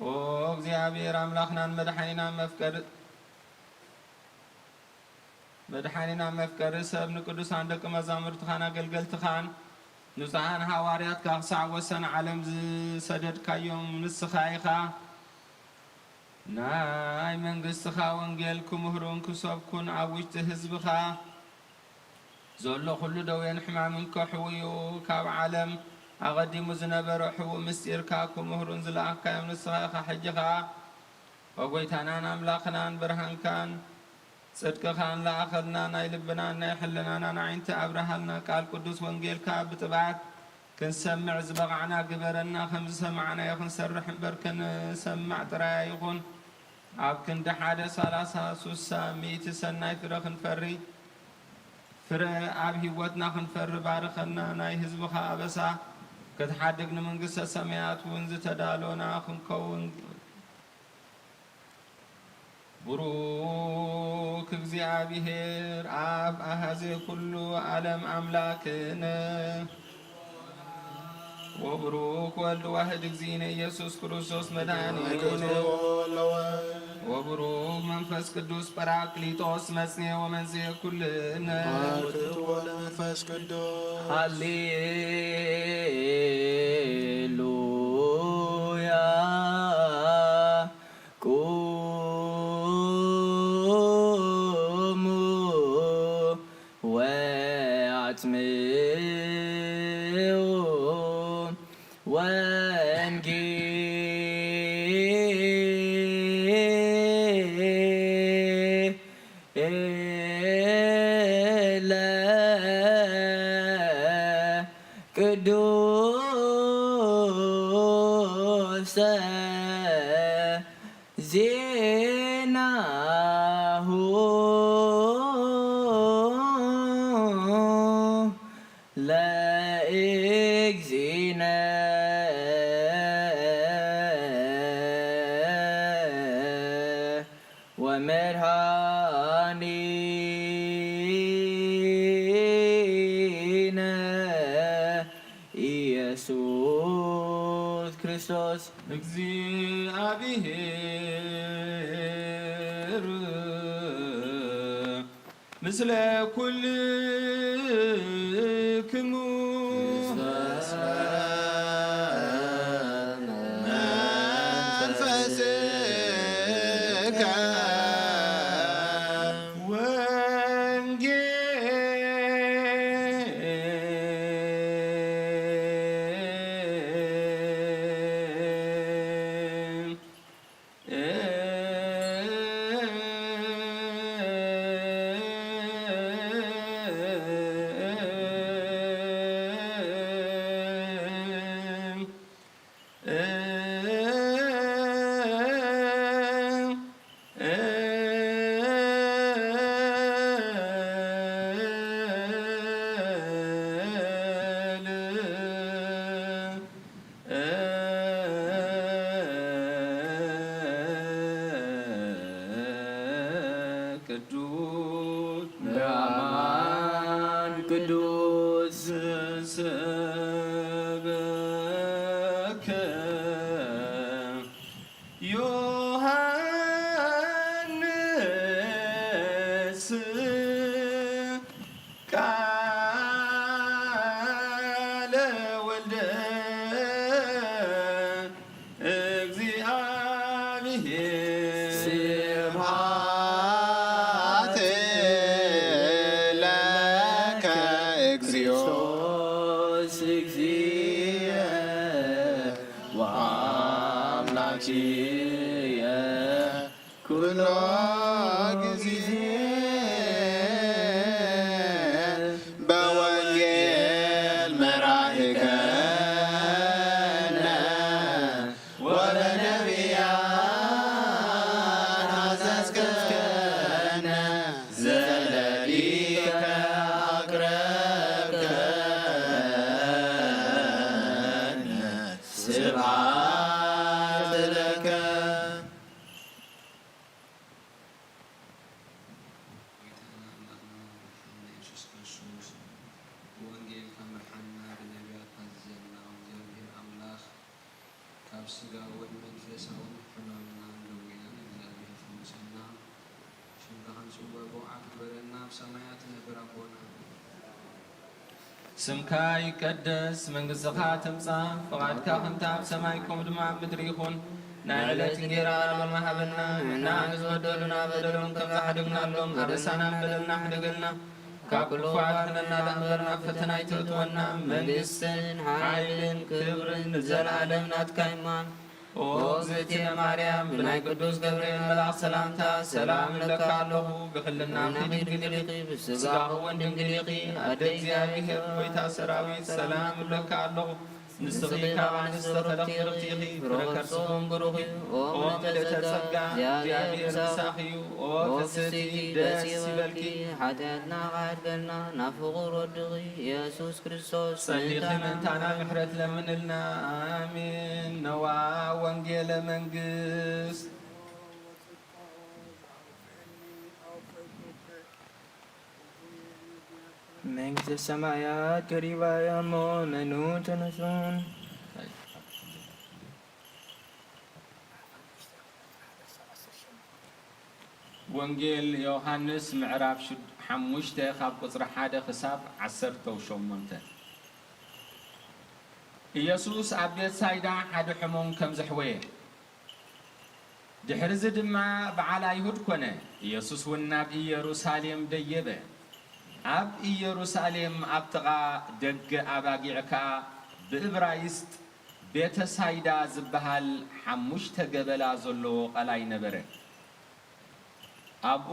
ኦ እግዚኣብሔር ኣምላኽናን መድሓኒናን መፍቀሪ መድሓኒና መፍቀሪ ሰብ ንቅዱሳን ደቂ መዛሙርትኻን ኣገልገልትኻን ንጹሓን ሃዋርያትካ ክሳዕ ወሰን ዓለም ዝሰደድካዮም ንስኻ ኢኻ። ናይ መንግስትኻ ወንጌል ክምህሩን ክሰብኩን ኣብ ውሽጢ ህዝብኻ ዘሎ ኩሉ ደዌን ሕማምን ከሕውዩ ካብ ዓለም ኣቐዲሙ ዝነበረ ሕቡእ ምስጢርካ ክምህሩን ዝለኣኽካዮም ንስኻ ኢኻ። ኦ ጐይታናን ኣምላኽናን ብርሃንካን ጽድቅኻን ለኣኸልና፣ ናይ ልብናን ናይ ሕልናናን ኣዒንቲ ኣብርሃልና። ቃል ቅዱስ ወንጌልካ ብጥብዓት ክንሰምዕ ዝበቓዕና ግበረና። ከም ዝሰማዕናዮ ክንሰርሕ እምበር ክንሰማዕ ጥራይ ኣይኹን። ኣብ ክንዲ ሓደ ሰላሳ፣ ሱሳ፣ ሚእቲ ሰናይ ፍረ ክንፈሪ፣ ፍረ ኣብ ህይወትና ክንፈሪ ባርኸና። ናይ ህዝብኻ ኣበሳ ክትሓድግ ንመንግስተ ሰማያት እውን ዝተዳሎና ክንከውን። ብሩክ እግዚኣብሔር ኣብ ኣሃዜ ኩሉ ዓለም ኣምላክነ ወብሩክ ወልድ ዋህድ እግዚእነ ኢየሱስ ክርስቶስ መድኃኒነ ወብሩክ መንፈስ ቅዱስ ጳራቅሊጦስ መጽኔ ወመንዜ ኩልነ። መንፈስ ቅዱስ። ሃሌሉያ። ቁሙ ወአጽምዑ ወንጌለ ቅዱሰ ዜናሁ ለእግዚእነ ወመድኃኒነ ኢየሱስ ክርስቶስ። እግዚኣብሔር ምስለ ኩልክሙ። መንፈስከ ወንጌል። ቅዱስ በአማን ቅዱስ ዘሰበከ ዮሐንስ ቃለ ወልደ እግዚአብሔር። ስብሐት ለከ እግዚኦ። ክርስቶስ እግዚእ ወአምላክየ ኩሎ ጊዜ በወንጌል መራህከነ ወበነቢያት አዘዝከነ ዘለሊከ አቅረብከነ ስብሐት ለከ። ጌታና ኣምላኽና መድሓኒና የሱስ ክርስቶስ ብወንጌል ካብ መርሓና ብነቢያት ኣዘዘና እግዚኣብሔር ኣምላኽ ካብ ስጋውን መንፈሳውን ሕማምናን ደዌናን እግዚኣብሔር ፈውሰና። ሽምካ ክንጽውዕ ብቑዓት ግበረና። ኣብ ሰማያት ትነብር ኣቦና ስምካ ይቀደስ፣ መንግስትኻ ትምጻእ፣ ፍቓድካ ከምቲ ኣብ ሰማይ ከምኡ ድማ ኣብ ምድሪ ይኹን። ናይ ዕለት እንጌራና ሎሚ ሃበና፣ ንሕና ንዝበደሉና በደሎም ከም ዝሓደግናሎም፣ ኣበሳና በደልና ሓደገልና፣ ካብ ክፉ ኣድሕነና ደኣ እምበር ናብ ፈተና ኣይተእትወና፣ መንግስትን ሓይልን ክብርን ንዘለኣለም ናትካ ይማን። ኦ እግዝእትየ ማርያም፣ ብናይ ቅዱስ ገብርኤል መልኣኽ ሰላምታ ሰላም እብለካ ኣለኹ። ብኽልናኺ ድንግል ኢኺ፣ ብስጋኺ እውን ድንግል ኢኺ። ኣደ እግዚኣብሔር፣ ጐይታ ሰራዊት፣ ሰላም እብለካ ኣለኹ። ንስኺ ካብ ኣንስቲ ተፈለኺ ብርኽቲ ኢኺ፣ ፍረ ከርስኺ እውን ብሩኽ እዩ። ኦ ምልእተ ጸጋ፣ እግዚኣብሔር ምሳኺ እዩ። ኦ ፍስሕቲ፣ ደስ ይበልኪ። ሓጢኣትና ከሕድገልና ናብ ፍቑር ወድኺ ኢየሱስ ክርስቶስ ጸሊኺ ምእንታና ምሕረት ለምንልና። ኣሜን። ነዋ ወንጌለ መንግስት። መንግስተ ሰማያት ቀሪባ እያ እሞ እመኑ ተነሱን። ወንጌል ዮሃንስ ምዕራፍ ሽድ-፣ ሓሙሽተ ካብ ቁጽሪ ሓደ ክሳብ ዓሰርተ ሸሞንተ። ኢየሱስ ኣብ ቤትሳይዳ ሓደ ሕሙም ከም ዘሕወየ፣ ድሕርዚ ድማ በዓል ኣይሁድ ኮነ። ኢየሱስ እውን ናብ ኢየሩሳሌም ደየበ። ኣብ ኢየሩሳሌም ኣብ ጥቓ ደገ ኣባጊዕ ከኣ ብእብራይስጥ ቤተሳይዳ ዝበሃል ሓሙሽተ ገበላ ዘለዎ ቐላይ ነበረ። ኣብኡ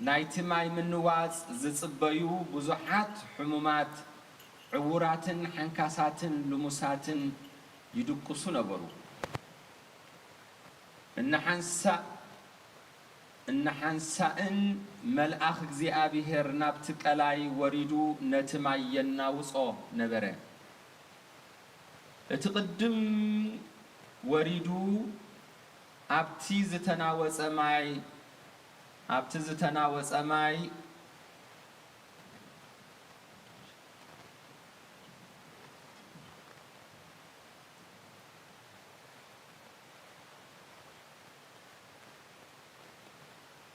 ናይቲ ማይ ምንዋጽ ዝጽበዩ ብዙሓት ሕሙማት፣ ዕዉራትን ሓንካሳትን ልሙሳትን ይድቅሱ ነበሩ። እናሓንሳእ እናሓንሳእን መልኣኽ እግዚኣብሔር ናብቲ ቀላይ ወሪዱ ነቲ ማይ የናውጾ ነበረ። እቲ ቅድም ወሪዱ ኣብቲ ዝተናወጸ ማይ፣ ኣብቲ ዝተናወጸ ማይ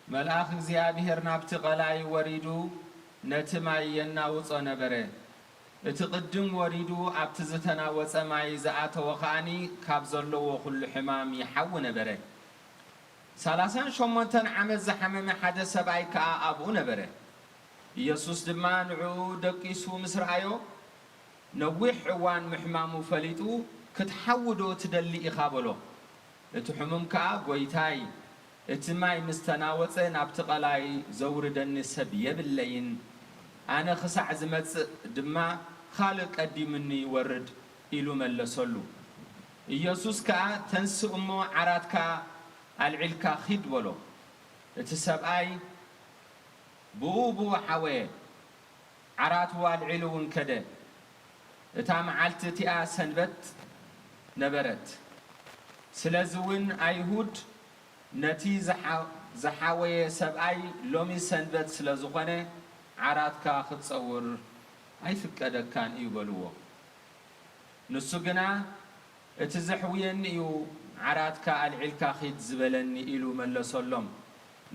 መልኣኽ እግዚኣብሔር ናብቲ ቐላይ ወሪዱ ነቲ ማይ የናውጾ ነበረ። እቲ ቅድም ወሪዱ ኣብቲ ዝተናወጸ ማይ ዝኣተወ ኸኣኒ ካብ ዘለዎ ኹሉ ሕማም ይሓዊ ነበረ። ሰላሳን ሸሞንተን ዓመት ዝሓመመ ሓደ ሰብኣይ ከኣ ኣብኡ ነበረ። ኢየሱስ ድማ ንዕኡ ደቂሱ ምስ ረኣዮ፣ ነዊሕ እዋን ምሕማሙ ፈሊጡ፣ "ክትሓዊ ዶ ትደሊ ኢኻ?" በሎ። እቲ ሕሙም ከኣ፣ "ጐይታይ፣ እቲ ማይ ምስ ተናወጸ ናብቲ ቐላይ ዘውርደኒ ሰብ የብለይን፣ ኣነ ኽሳዕ ዝመጽእ ድማ ካልእ ቀዲሙኒ ይወርድ" ኢሉ መለሰሉ። ኢየሱስ ከኣ፣ "ተንስእ እሞ ዓራትካ ኣልዒልካ ኺድ" በሎ። እቲ ሰብኣይ ብኡ ብኡ ሓወየ። ዓራቱ ኣልዒሉ እውን ከደ። እታ መዓልቲ እቲኣ ሰንበት ነበረት። ስለዚ እውን ኣይሁድ ነቲ ዝሓ-፣ ዝሓወየ ሰብኣይ፣ "ሎሚ ሰንበት ስለ ዝኾነ ዓራትካ ክትጸውር ኣይፍቀደካን እዩ" በልዎ። ንሱ ግና፣ "እቲ ዘሕውየኒ እዩ ዓራትካ ኣልዒልካ ኺድ ዝበለኒ" ኢሉ መለሰሎም።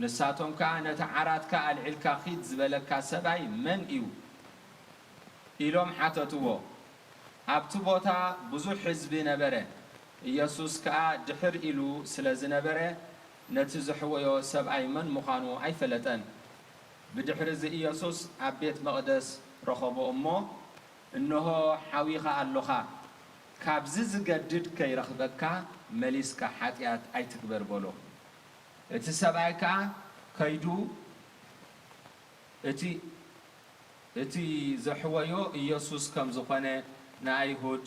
ንሳቶም ከኣ፣ "ነቲ ዓራትካ ኣልዒልካ ኺድ ዝበለካ ሰብኣይ መን እዩ?" ኢሎም ሓተትዎ። ኣብቲ ቦታ ብዙሕ ህዝቢ ነበረ። ኢየሱስ ከኣ ድሕር ኢሉ ስለ ዝነበረ፣ ነቲ ዘሕወዮ ሰብኣይ መን ምዃኑ ኣይፈለጠን። ብድሕርዚ ኢየሱስ ኣብ ቤት መቕደስ ረኸቦ እሞ፣ "እንሆ ሓዊኻ ኣሎኻ፣ ካብዚ ዝገድድ ከይረኽበካ መሊስካ ሓጢኣት ኣይትግበር" በሎ። እቲ ሰብኣይ ከኣ ከይዱ እቲ፣ እቲ ዘሕወዮ ኢየሱስ ከም ዝኾነ ንኣይሁድ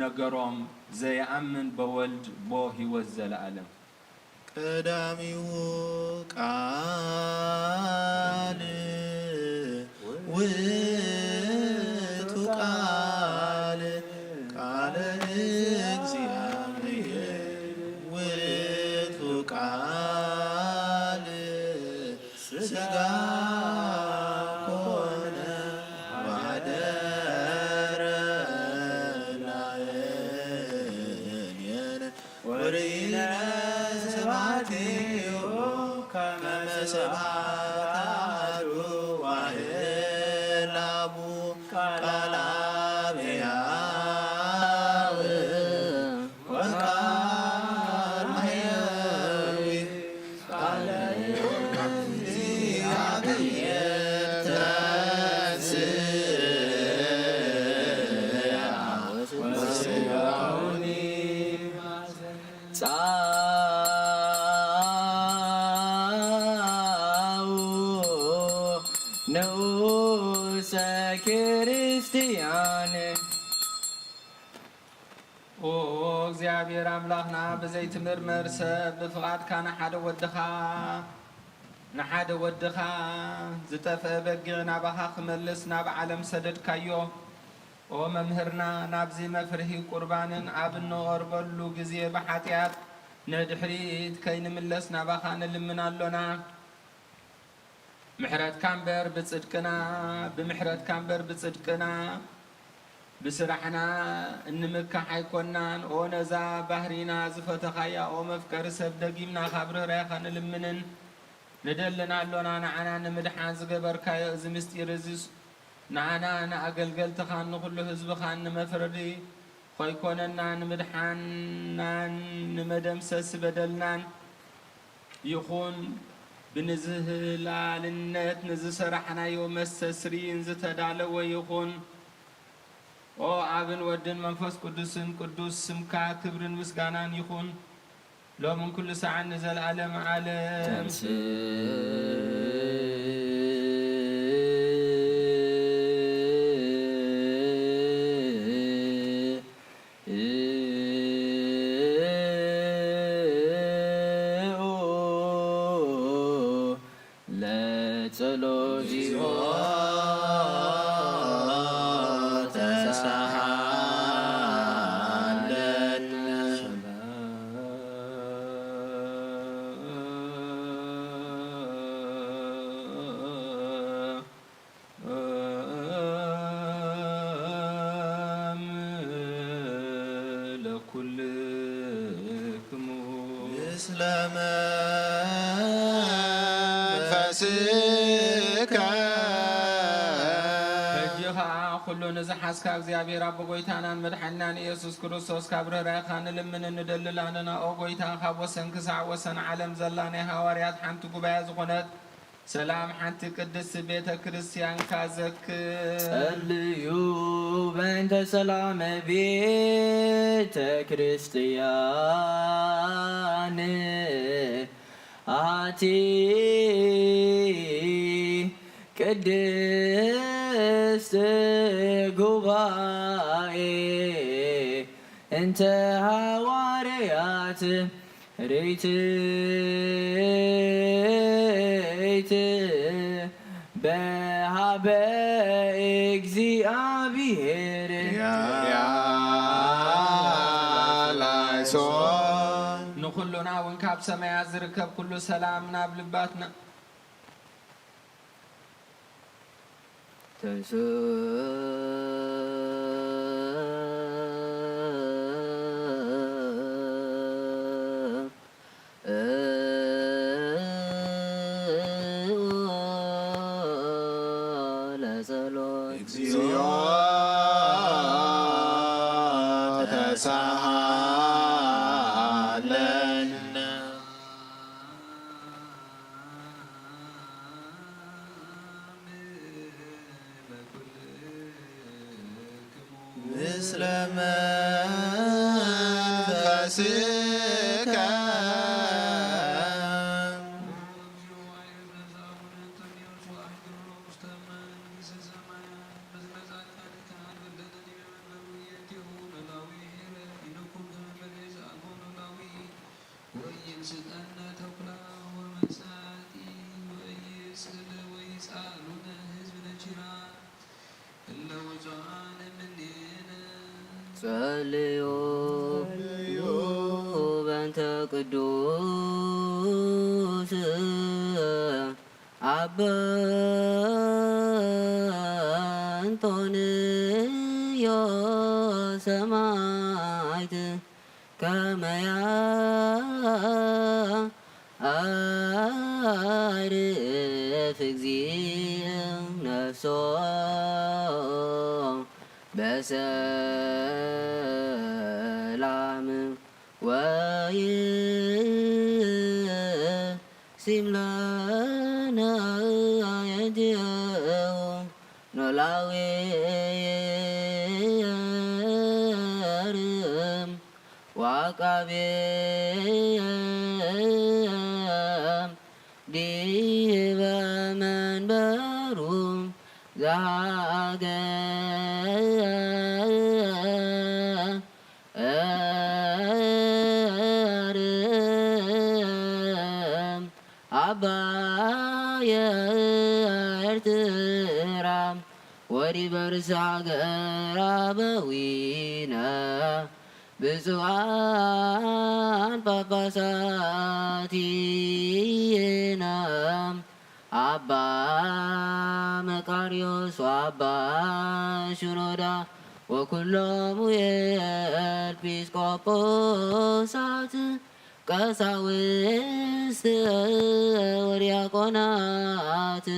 ነገሮም። ዘይኣምን በወልድ ቦ ህይወት ዘለኣለም። ቀዳሚሁ ቃል ውእቱ ቃል፣ ቃለ እግዚአብሔር ውእቱ ቃል ሥጋ ኮነ ወሐደረ ላዕሌነ ወርኢነ ስብሐቲሁ ከመ ስብሐት አሐዱ ዋሕድ ለአቡ ቃል አብ ሕያው ወቃል ሕያዊ ቃለ እግዚአብሔር ተንሥአ ወሥጋሁኒ። ጻኡ ንዑሰ ክርስቲያን። ኦ እግዚኣብሔር ኣምላኽና፣ ብዘይትምርመር ሰብ ብፍቓድካ ንሓደ ወድኻ፣ ንሓደ ወድኻ ዝጠፍአ በጊዕ ናባኻ ክመልስ ናብ ዓለም ሰደድካዮ። ኦ መምህርና፣ ናብዚ መፍርሂ ቁርባንን ኣብ እንቐርበሉ ግዜ ብሓጢኣት ንድሕሪት ከይንምለስ ናባኻ ንልምን ኣሎና። ምሕረትካ እምበር ብጽድቅና፣ ብምሕረትካ እምበር ብጽድቅና፣ ብስራሕና እንምካሕ ኣይኮናን። ኦ ነዛ ባህሪና ዝፈተኻያ፣ ኦ መፍቀሪ ሰብ፣ ደጊምና ካብ ርህራሄኻ ንልምንን ንደልን ኣሎና። ንዓና ንምድሓን ዝገበርካዮ እዚ ምስጢር እዚስ፣ ንዓና ንኣገልገልትኻን ንኹሉ ህዝብኻን ንመፍረዲ ኾይኮነና፣ ንምድሓንናን ንመደምሰሲ በደልናን ይኹን፣ ብንዝህላልነት ንዝሰራሕናዮ መስተስርይን ዝተዳለወ ይኹን። ኦ ኣብን ወድን መንፈስ ቅዱስን ቅዱስ ስምካ ክብርን ምስጋናን ይኹን፣ ሎምን ኩሉ ሰዓን ንዘለዓለመ ዓለም። ተንሥእ ለጸሎት። ለኩልክሙ። ምስለ መንፈስከ። ሕጂ ኸኣ ኩሉ ንዝሓዝካ እግዚኣብሔር ኣቦ፣ ጎይታናን መድሓኒናን ኢየሱስ ክርስቶስ፣ ካብ ርህራሄኻ ንልምን እንደልን ኣለና። ኦ ጎይታ፣ ካብ ወሰን ክሳዕ ወሰን ዓለም ዘላ ናይ ሃዋርያት ሓንቲ ጉባኤ ዝኾነት ሰላም ሓንቲ ቅድስቲ ቤተ ክርስቲያንካ ዘክር። ጸልዩ በእንተ ሰላም ቤተ ክርስቲያን ኣቲ ቅድስት ጉባኤ እንተ ሃዋርያት ርትዕት በሃበ እግዚኣብሔር። ሶን ንኹሉና እውን ካብ ሰማያት ዝርከብ ኩሉ ሰላም ናብ ልባትና ተንሱ ለጸሎት እግዚኦ ተሳሃለነ ምስለ መንፈስከ ወኢይምስጠነ ተኩላ ወመሳጢ ወኢይስእል ወኢይጻሉነ ህዝብ ነኪራ እለ ውጹዓን እምኔነ። ጸልዩ በእንተ ቅዱስ አባ እንጦንዮስ ሰማዕት ከመ ያዕርፍ እግዚእ ነፍሶ በሰላም ወይሲም ለነ አዕድኡ ኖላዊ ርም ወአቃቤ ዲበ መንበሩ ዘሃገር አባየ ኤርትራ ወዲበ ርእሰ ሃገር አበዊነ ብፁዓን ጳጳሳቲነ አባ መቃርዮስ ወአባ ሽኖዳ ወኩሎሙ ኤጲስቆጶሳት ቀሳውስት ወዲያቆናት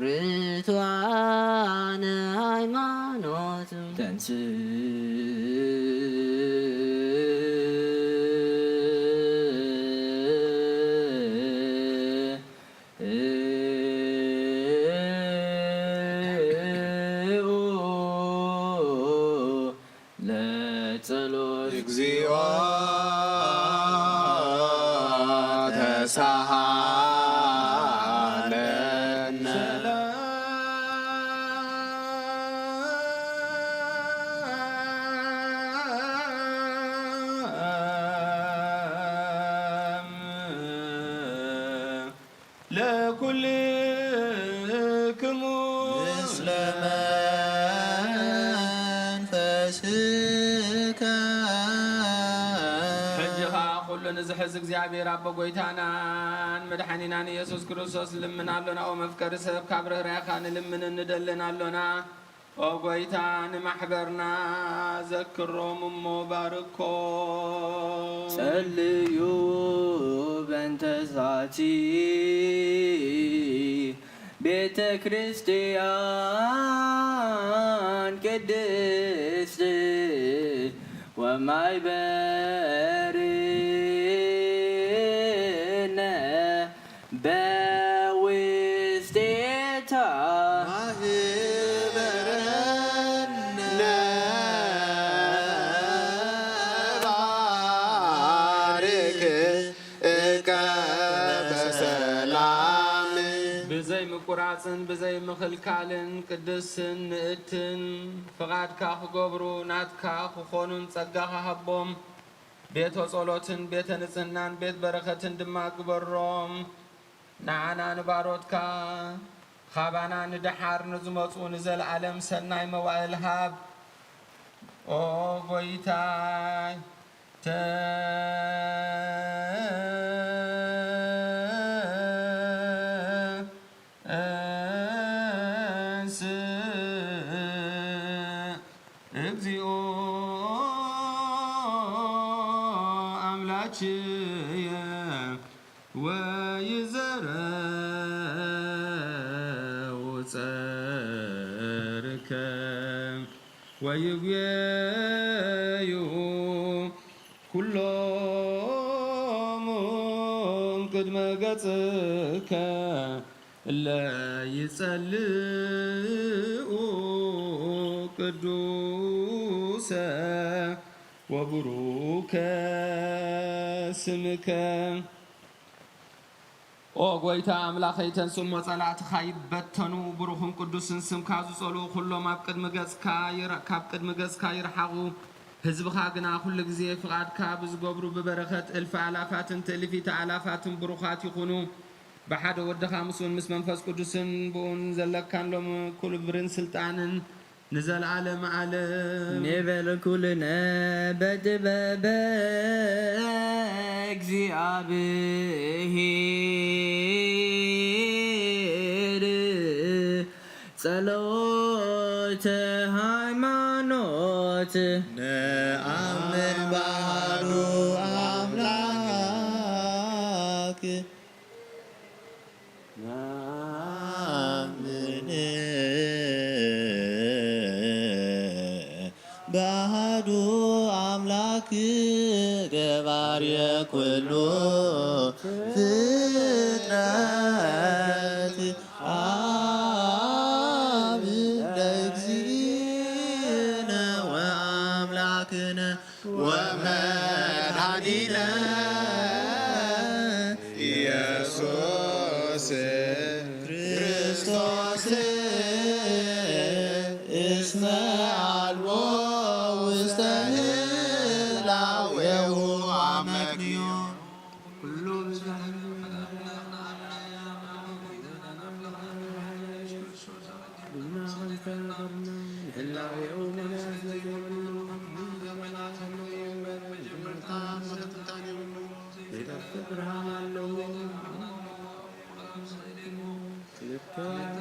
ርቱዓነ ሃይማኖት። ተንስ ለጸሎት። እግዚኦ ተሳሃለነ ለኩልክሙ ምስለ መንፈስከ። ሕጂ ኸዓ ኩሉ ንዝሕዝ እግዚኣብሔር ኣቦ ጐይታናን መድሓኒናን ኢየሱስ ክርስቶስ ልምን ኣሎና። ኦ መፍቀሪ ሰብ፣ ካብ ርህራሄኻ ንልምንን ንደልን ኣሎና። ኦ ጐይታ፣ ንማሕበርና ዘክሮም እሞ ባርኮ። ጸልዩ በእንተ ዛቲ ቤተ ክርስቲያን ቅድስት ወማይበርነ በውስቴታ ማህበረነ ባርክ እቀ በሰላም ብዘይ ምቁራጽን ብዘይ ምኽልካልን ቅድስን ምእትን ፍቓድካ ክገብሩ ናትካ ክኾኑን ጸጋኻ ሃቦም። ቤተ ጸሎትን ቤተ ንጽህናን ቤት በረኸትን ድማ ግበሮም። ንዓና ንባሮትካ፣ ኻባና ንደሓር ንዝመጹ ንዘለኣለም ሰናይ መዋእል ሃብ። ኦ ጐይታይ፣ ተ- ችየ ወይዘረው ጸርከ ወይጉየዩ ኩሎም ቅድመ ገጽከ እለ ይጸልኡ ቅዱሰ ወቡሩከ ስምከ። ኦ ጎይታ ኣምላኸይ፣ ተንስእ እሞ ጸላእትኻ ይበተኑ፣ ብሩኽን ቅዱስን ስምካ ዝጸልኡ ኩሎም ኣብ ቅድሚ ገጽካ ይረ-፣ ካብ ቅድሚ ገጽካ ይርሓቑ። ህዝብኻ ግና ኩሉ ግዜ ፍቓድካ ብዝገብሩ ብበረኸት እልፊ ኣላፋትን ትእልፊተ ኣላፋትን ብሩኻት ይኹኑ። ብሓደ ወድኻ ምስኡን ምስ መንፈስ ቅዱስን ብኡን ዘለካን ሎም ክብርን ስልጣንን ንዘለዓለም ዓለም። ንበል ኩልነ በጥበበ እግዚኣብሔር ጸሎተ ሃይማኖት። ነኣምን ባዶ ኣምላክ ነኣምን ባዶ ኣምላክ ገባርየ ኩሉ ፍጥረት ኣብ ለእግዚእነ ወኣምላክነ ወመድኃኒነ ኢየሱስ ክርስቶስ እስመ አልቦ ውስተ ህላዌሁ አመክንዮ። ኩሉ ብዛዕባ ብናወልተ በርነ ህላዌኡ መናዘ ዘይብሉ ዘይጠፍእ ብርሃን ኣለዎ። ክልተ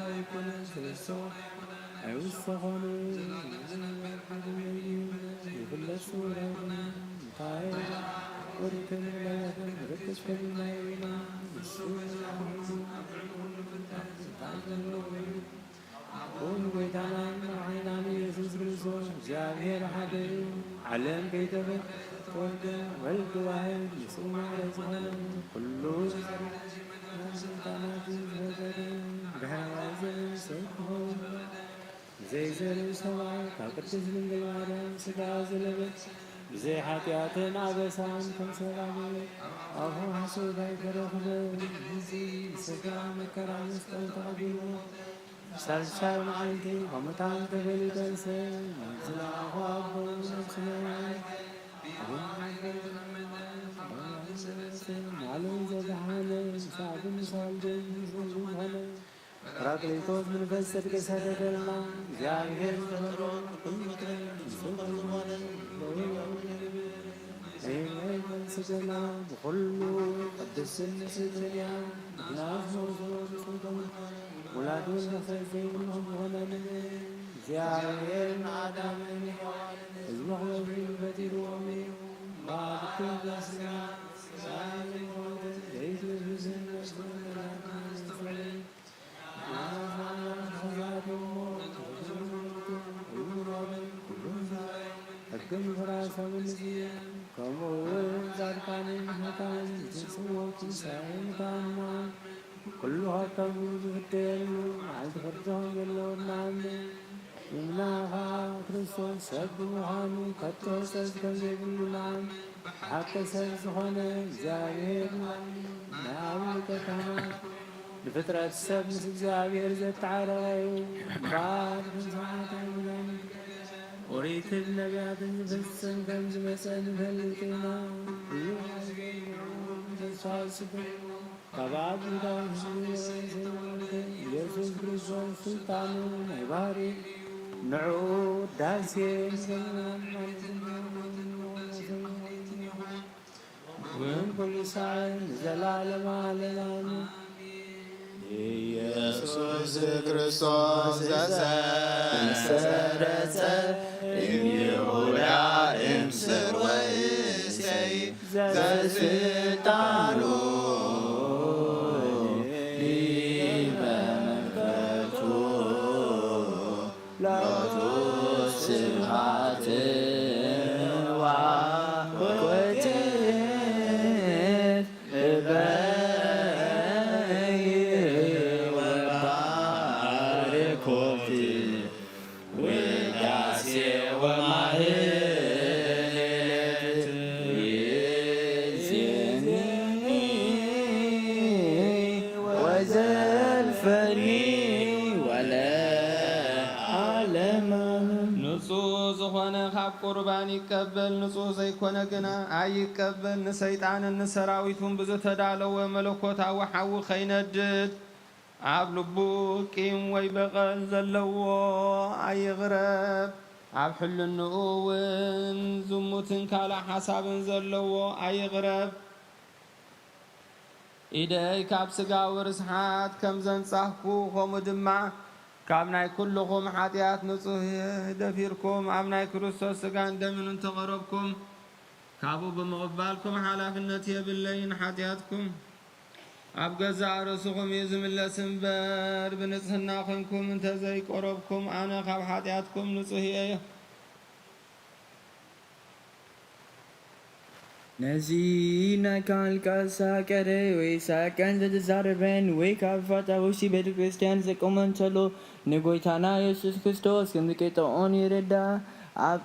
ኣይኮነ ሰለስተ ኣይወሰኾን። ይፍለጥ ስውር ኣይኮነ። እንታይ ወድክን በለክን ርክስ ከሚና ይዊና ንሱ ገዛ ኩሉ ኣብ ልዕሊ ኩሉ ፍጥረት ስልጣን ዘለዎ እዩ። ኣቦን ጎይታናን መድሓኒናን ኢየሱስ ክርስቶስ እግዚኣብሔር ሓደ እዩ። ዓለም ከይተፈጠረ ዝተወልደ ወልድ ዋሕድ ንሱ ማዕረ ዝኾነ ኩሉ ዝሰርሕ ስልጣናት ዝፈጠረ ብሕራይ ዘርእሰብ ክኸውን ዘይዘርኢ ሰብኣይ ካብ ቅድስት ድንግል ማርያም ስጋ ዝለበስ ብዘይ ሓጢኣትን ኣበሳን ከም ሰብ ኣፉ ሓሶት ኣይተረኽበ። እዚ ስጋ መከራ መስቀል ተቐቢሉ ሳልሳይ መዓልቲ ከሙታን ተፈልዩ ተንስአ፣ ናብ ዝለኣኾ ኣቦ ነፍሱ መርዓይ፣ ኣቡነ ሚካኤል ተቐመጠ፣ ንዓለም ዘድሓነ፣ ምስ ኣብን ምስ ወልድን ምስኡ ዝኾነ፣ ጳራቅሊጦስ መንፈስ ጽድቂ ሰደደልና። እግዚኣብሔር ዝፈጠሮ ኩሉ ፍጥረት ንሱ ከም ዝኾነ፣ ስገና ብኹሉ ቅድስትን ንጽሕትን እያ። ንሕና ዝፈውሶ ንጹህ ደሙ ውላዱ ንኽሰት ዘይብሉ ዝኾነ ንብል። እግዚኣብሔር ንኣዳምን ሔዋንን ህዝቢ ክበዝሑ ኢሉ ፈጢርዎም እዩ። እምበኣር እቲ ስጋ፣ ስጋ ዘይሞትን ዘይትብስን ነፍሱ ንዘለኣለም ዝተውሕደ ሕግን ፍራሰምን ከምኡ እውን ጻድቃንን ኃጥኣንን ዝትንስዎ ትንሳኤ ሙታንና ኩሉ ካብቶም ዝፍደየሉ መዓልቲ ፍርዲ ከም ዘለዎ እናኣምን እምና ኸዓ ክርስቶስ ሰብ ብምዃኑ ከቶ ሕጸጽ ከም ዘይብሉ እናኣምን ብሓቂ ሰብ ዝኾነ እግዚኣብሔር ንኣብ ሊቀ ካህናት ንፍጥረት ሰብ ምስ እግዚኣብሔር ዘተዓረቐ እዩ። እምበኣር ብስብሐት ኣይሁዳን ኦሪትን ነቢያትን ዝፍጽም ከም ዝመጸ ንፈልጥ ኢና። ኩሉ ግዜ ንዕኡ ብተስፋ ዝጽበ ካብ ኣብ ዳዊት ዝተወልደ ኢየሱስ ክርስቶስ ስልጣኑ ናይ ባህሪ ንዕኡ ዳሴ ምስጋናን ሓልዮትን ክብረትን ሞገስን ክብረትን ይኹን። እውን ኩሉ ሳዕ ንዘላለማ ለማኑ። ኢየሱስ ክርስቶስ ዘሰረጸ እምይሁዳ እምስር ወእሴይ ዘስልጣኑ ሊበ መለኮቱ ሎቱ ስብሐት ወአኮቴት እበይ ወባርኮት ውዳሴ ወማህሌት ይእዜኒ ወዘልፈኒ ወለዓለመ። ንጹህ ዝኾነ ካብ ቁርባን ይቀበል፣ ንጹህ ዘይኮነ ግና ኣይቀበል። ንሰይጣንን ንሰራዊቱን ብዝተዳለወ መለኮታዊ ሓዊ ከይነድድ፣ ኣብ ልቡ ቂም ወይ በቐል ዘለዎ ኣይቕረብ። ኣብ ሕልንኡ እውን ዝሙትን ካልእ ሓሳብን ዘለዎ ኣይቕረብ። ኢደይ ካብ ስጋዊ ርስሓት ከም ዘንጻህኩ፣ ከምኡ ድማ ካብ ናይ ኩልኹም ሓጢኣት ንጹህ እየ። ደፊርኩም ኣብ ናይ ክርስቶስ ስጋን ደምን እንተቐረብኩም፣ ካብኡ ብምቕባልኩም ሓላፍነት የብለይን። ሓጢኣትኩም ኣብ ገዛእ ርእስኹም እዩ ዝምለስ እምበር፣ ብንጽህና ኾንኩም እንተ ዘይቀረብኩም፣ ኣነ ካብ ሓጢኣትኩም ንጹህ እየ። ነዚ ናይ ካህን ቃል ሳቀረ ወይ ሳቀን ዘተዛረበን ወይ ካብ ፋታውሲ ቤተ ክርስቲያን ዘቆመን ዘሎ ንጎይታና የሱስ ክርስቶስ ከም ዝቄጠኦን ይርዳ። ኣብ፣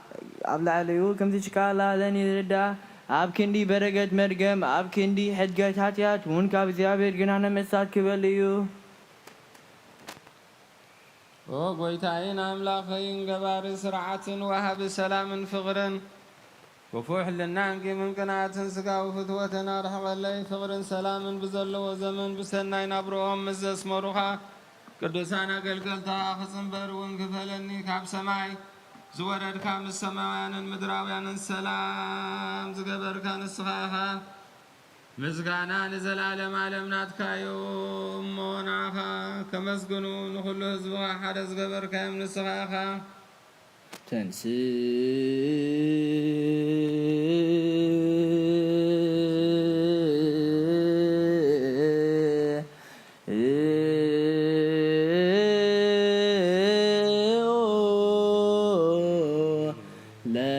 ኣብ ላዕሊኡ ከም ዝሽቃላለን ይርዳ። ኣብ ክንዲ በረገት መርገም፣ ኣብ ክንዲ ሕድገት ሓጢኣት እውን ካብ እግዚኣብሔር ግና ነመሳት ክበል እዩ። ኦ ጎይታይን ኣምላኸይን፣ ገባሪ ስርዓትን ወሃቢ ሰላምን ፍቕርን፣ ክፉእ ሕልናን ቂምን ቅንኣትን ስጋዊ ፍትወትን ኣርሕቐለይ። ፍቕርን ሰላምን ብዘለዎ ዘመን ብሰናይ ናብርኦም ምስ ዘስመሩኻ ቅዱሳን ኣገልገልታ ክጽንበር እውን ክፈለኒ። ካብ ሰማይ ዝወረድካ፣ ምስ ሰማያውያንን ምድራውያንን ሰላም ዝገበርካ ንስኻ ኢኻ። ምስጋና ንዘለዓለም ዓለም ናትካ እዩ። እሞ ንዓኻ ከመስግኑ ንኹሉ ህዝብኻ ሓደ ዝገበርካዮም ንስኻ ኢኻ። ተንስ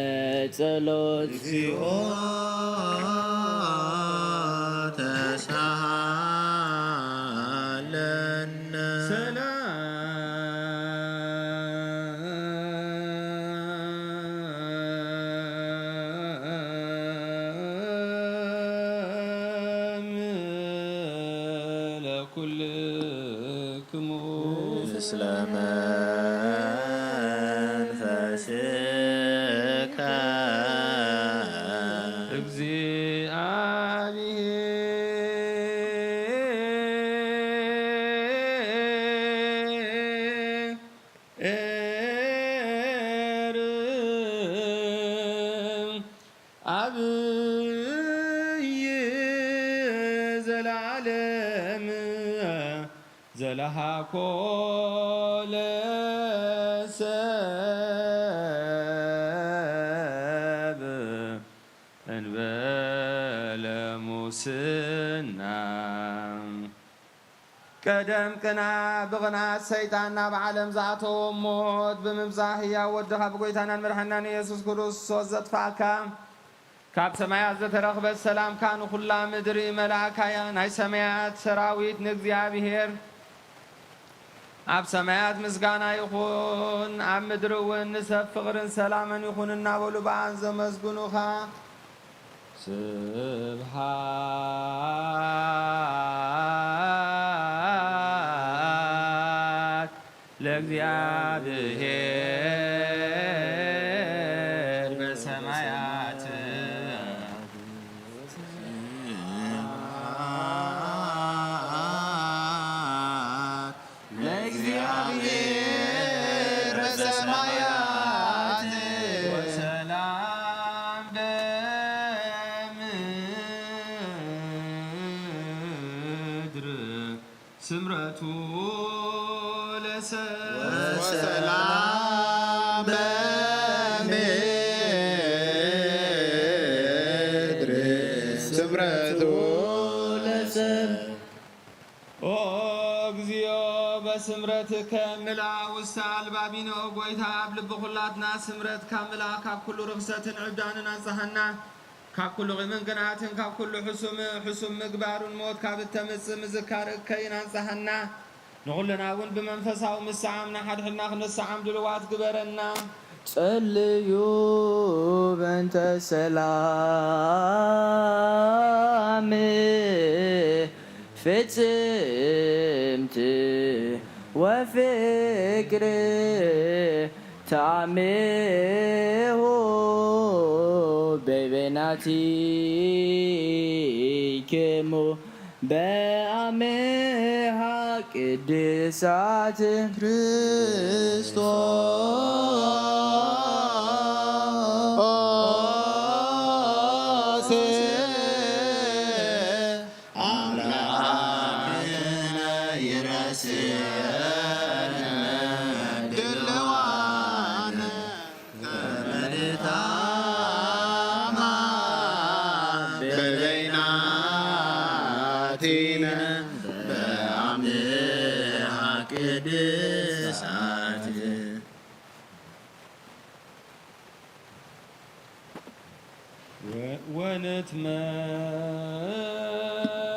ለጸሎት። እግዚኦ ተሳሃለነ። ሰላም ለኩልክሙ። ምስለ መንፈስከ። እግዚአብሔር አብይ ዘለዓለም ዘለሃኮ ለሰብ እንበለ ሙስና። ቀደም ቅና ብቕንኣት ሰይጣን ናብ ዓለም ዝኣተዎ ሞት ብምብጻሕ ህያው ወድኻ ብጎይታናን መድሓናን ኢየሱስ ክርስቶስ ዘጥፋእካ፣ ካብ ሰማያት ዘተረኽበት ሰላምካ ንኹላ ምድሪ መላእካያ። ናይ ሰማያት ሰራዊት ንእግዚኣብሔር ኣብ ሰማያት ምስጋና ይኹን፣ ኣብ ምድሪ እውን ንሰብ ፍቕርን ሰላምን ይኹን እናበሉ ብኣን ዘመስግኑኻ። ስብሐት ለእግዚኣብሔር በሰማያት። ስብሐት ለእግዚኣብሔር በሰማያት ወሰላም በምድር ስምረቱ ለሰብ ወሰላም በምድር ስምረቱ ለሰብ ኦ እግዚኦ በስምረትከ ምልኣ ውስተ ኣልባቢነ። ኦ ጎይታ፣ ኣብ ልቢ ኩላትና ስምረትካ ምልኣ። ካብ ኩሉ ርኽሰትን ዕብዳንን ኣንጽሃና። ካብ ኩሉ ቂምን ቅንኣትን፣ ካብ ኩሉ ሕሱም ሕሱም ምግባሩን ሞት ካብ እተምጽእ ምዝካር እከይን ኣንጽሃና። ንኹልና እውን ብመንፈሳዊ ምስዓም ንሓድሕድና ክንስዓም ድልዋት ግበረና። ጸልዩ በእንተ ሰላም ፍጽምቲ ወፍቅር ተአሜሁ በይበይናቲክሙ በአምሃ ቅድሳት ክርስቶስ ኣምላክነ ይረስየነ ድልዋነ ከመ ንታማ በበይናቲነ በአምሃ ቅድሳት።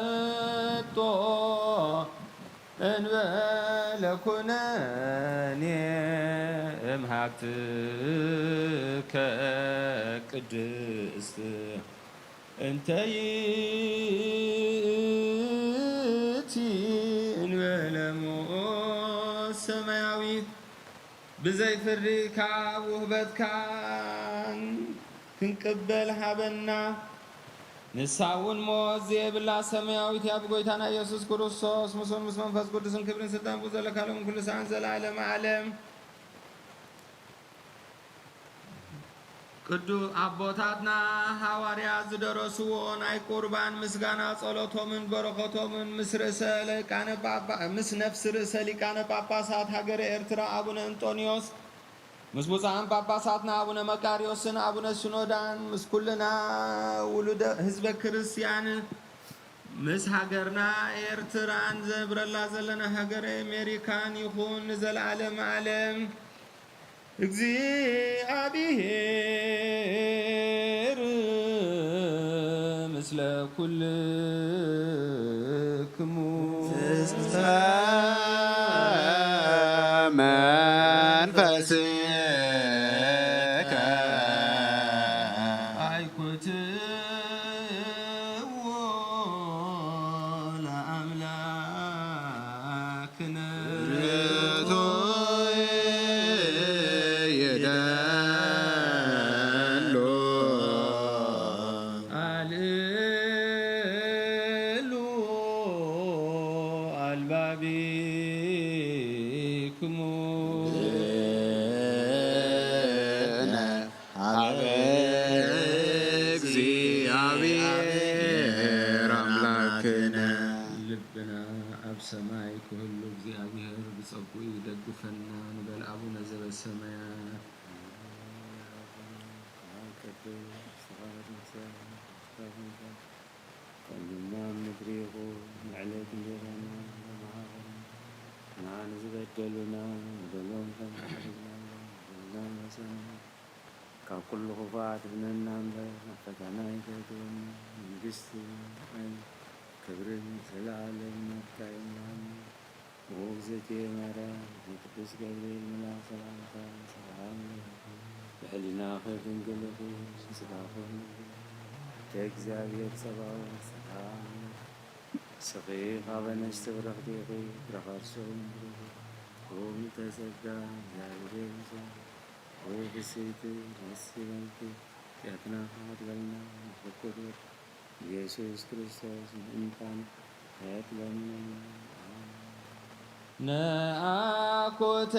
ወንትመጦ እንበለ ኩነኔ እምሃብትከ ቅድስት እንተ ይእቲ እንበለ ሞት ሰማያዊት ብዘይ ፍርዲ ካብ ውህበትካን ክንቅበል ሃበና። ንሳ እውን ሞት ዘየብላ ሰማያዊት እያ። ብጎይታና ኢየሱስ ክርስቶስ ምስኡን ምስ መንፈስ ቅዱስን ክብርን ስልጣን ብኡ ዘለካ ሎም ኩሉ ሰዓን ዘለዓለም ዓለም። ቅዱ ኣቦታትና ሃዋርያት ዝደረስዎ ናይ ቁርባን ምስጋና ጸሎቶምን በረኸቶምን ምስ ርእሰ ሊቃነ ጳጳ- ምስ ነፍሲ ርእሰ ሊቃነ ጳጳሳት ሃገረ ኤርትራ ኣቡነ እንጦንዮስ ምስ ብፁዓን ጳጳሳትና ኣቡነ መቃርዮስን ኣቡነ ሲኖዳን ምስ ኩልና ውሉደ ህዝበ ክርስቲያን ምስ ሃገርና ኤርትራን ዘብረላ ዘለና ሃገረ ኣሜሪካን ይኹን ንዘለዓለም ዓለም። እግዚኣብሔር ምስለ ኩልክሙ። ኣይኩትዎ ለኣምላክነ። ኣልእሉ ኣልባቢክሙ። ሀበ እግዚአብሔር አምላክነ። ልብና ኣብ ሰማይ ክህሉ እግዚኣብሔር ብጸጉኡ ይደግፈና ንበል። ኣቡነ ዘበሰማያት ከምና ምድሪ ይኹን ንዕለት እንጀራና ሃበና ንዝበደሉና ንበሎም ከም ሓደግናሎም ንበልና መሰና ካብ ኩሉ ክፉኣት ድነና እምበር ናብ ፈተና ኣይተእትወና። መንግስቲ፣ ሓይል፣ ክብርን ዘለኣለም ናትካ እዮም። ኣሜን። ኦ እግዝእትየ ማርያም፣ ንቅዱስ ገብርኤል መልኣክ ሰላምታ ሰላም እልኪ፣ ብሕሊናኺ ድንግል ኢኺ፣ ብስጋኺ እውን ድንግል ኢኺ፣ ኣደ እግዚኣብሔር ጸባኦት ሰላም እልኪ፣ ንስኺ ካብ ኣንስቲ ብርኽቲ ኢኺ፣ ፍረ ከርስኺ እውን ብሩኽ እዩ። ኦ ምልዕተ ጸጋ፣ እግዚኣብሔር ምሳኺ፣ ኦ ፍስሕቲ ደስ ይበልኪ፣ ኃጢአትና ይቕረ በልና፣ ንፍቁር ወልድ ኢየሱስ ክርስቶስ ምእንታነ ኃጢአት ለምነልና። ነአኩተ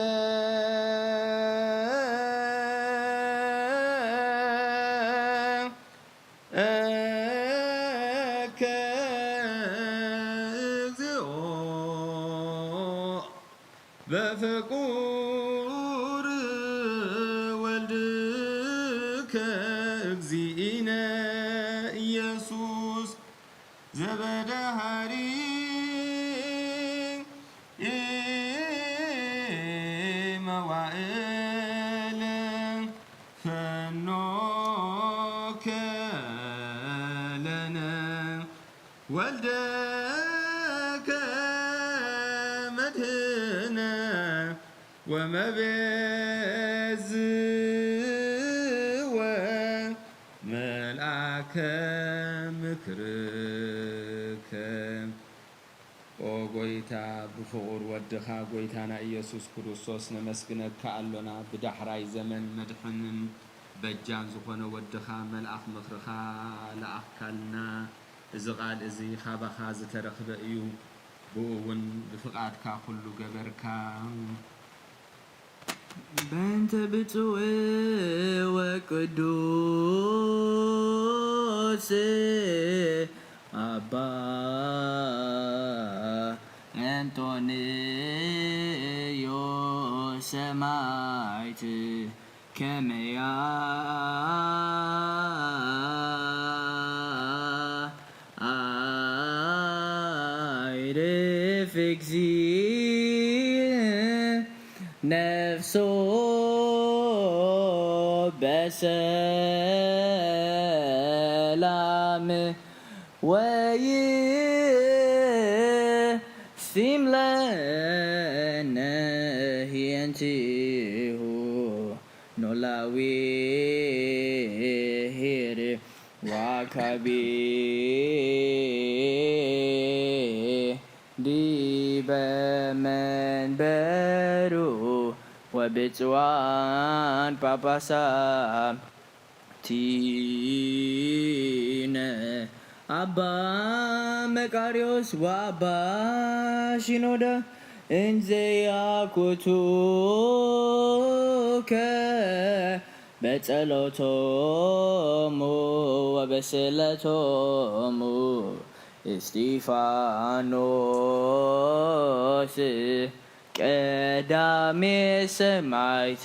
እከ እግዚኦ በፍቁር ወልድከ እግዚእነ ኢየሱስ ዘበደሃሪ መዋእል ፈኖከ ለነ ወልደከ መድህነ ወመቤዝወ መልአከ ምክርከ። ኦ ጎይታ፣ ብፍቑር ወድኻ ጎይታና ኢየሱስ ክርስቶስ ነመስግነካ ኣሎና። ብዳሕራይ ዘመን መድሕንን በጃን ዝኾነ ወድኻ መልኣኽ ምኽርኻ ለኣኽካልና። እዚ ቃል እዚ ኻባኻ ዝተረኽበ እዩ። ብኡ እውን ብፍቓድካ ኩሉ ገበርካ። በእንተ ብፁዕ ወቅዱስ ኣባ እንጦንዮስ ሰማዕት ከመያ ኣይርፍ እግዚእ ነፍሶ በሰላም ወይሲም ለነ ህየንቲሁ ኖላዊ ሄር ዋካቢ ዲበ መንበሩ ወብፅዋን ጳጳሳት ቲነ ኣባ መቃርዮስ ወኣባ ሺኖዳ እንዘያኩቱከ በጸሎቶሙ ወበስእለቶሙ እስጢፋኖስ ቀዳሜ ሰማዕት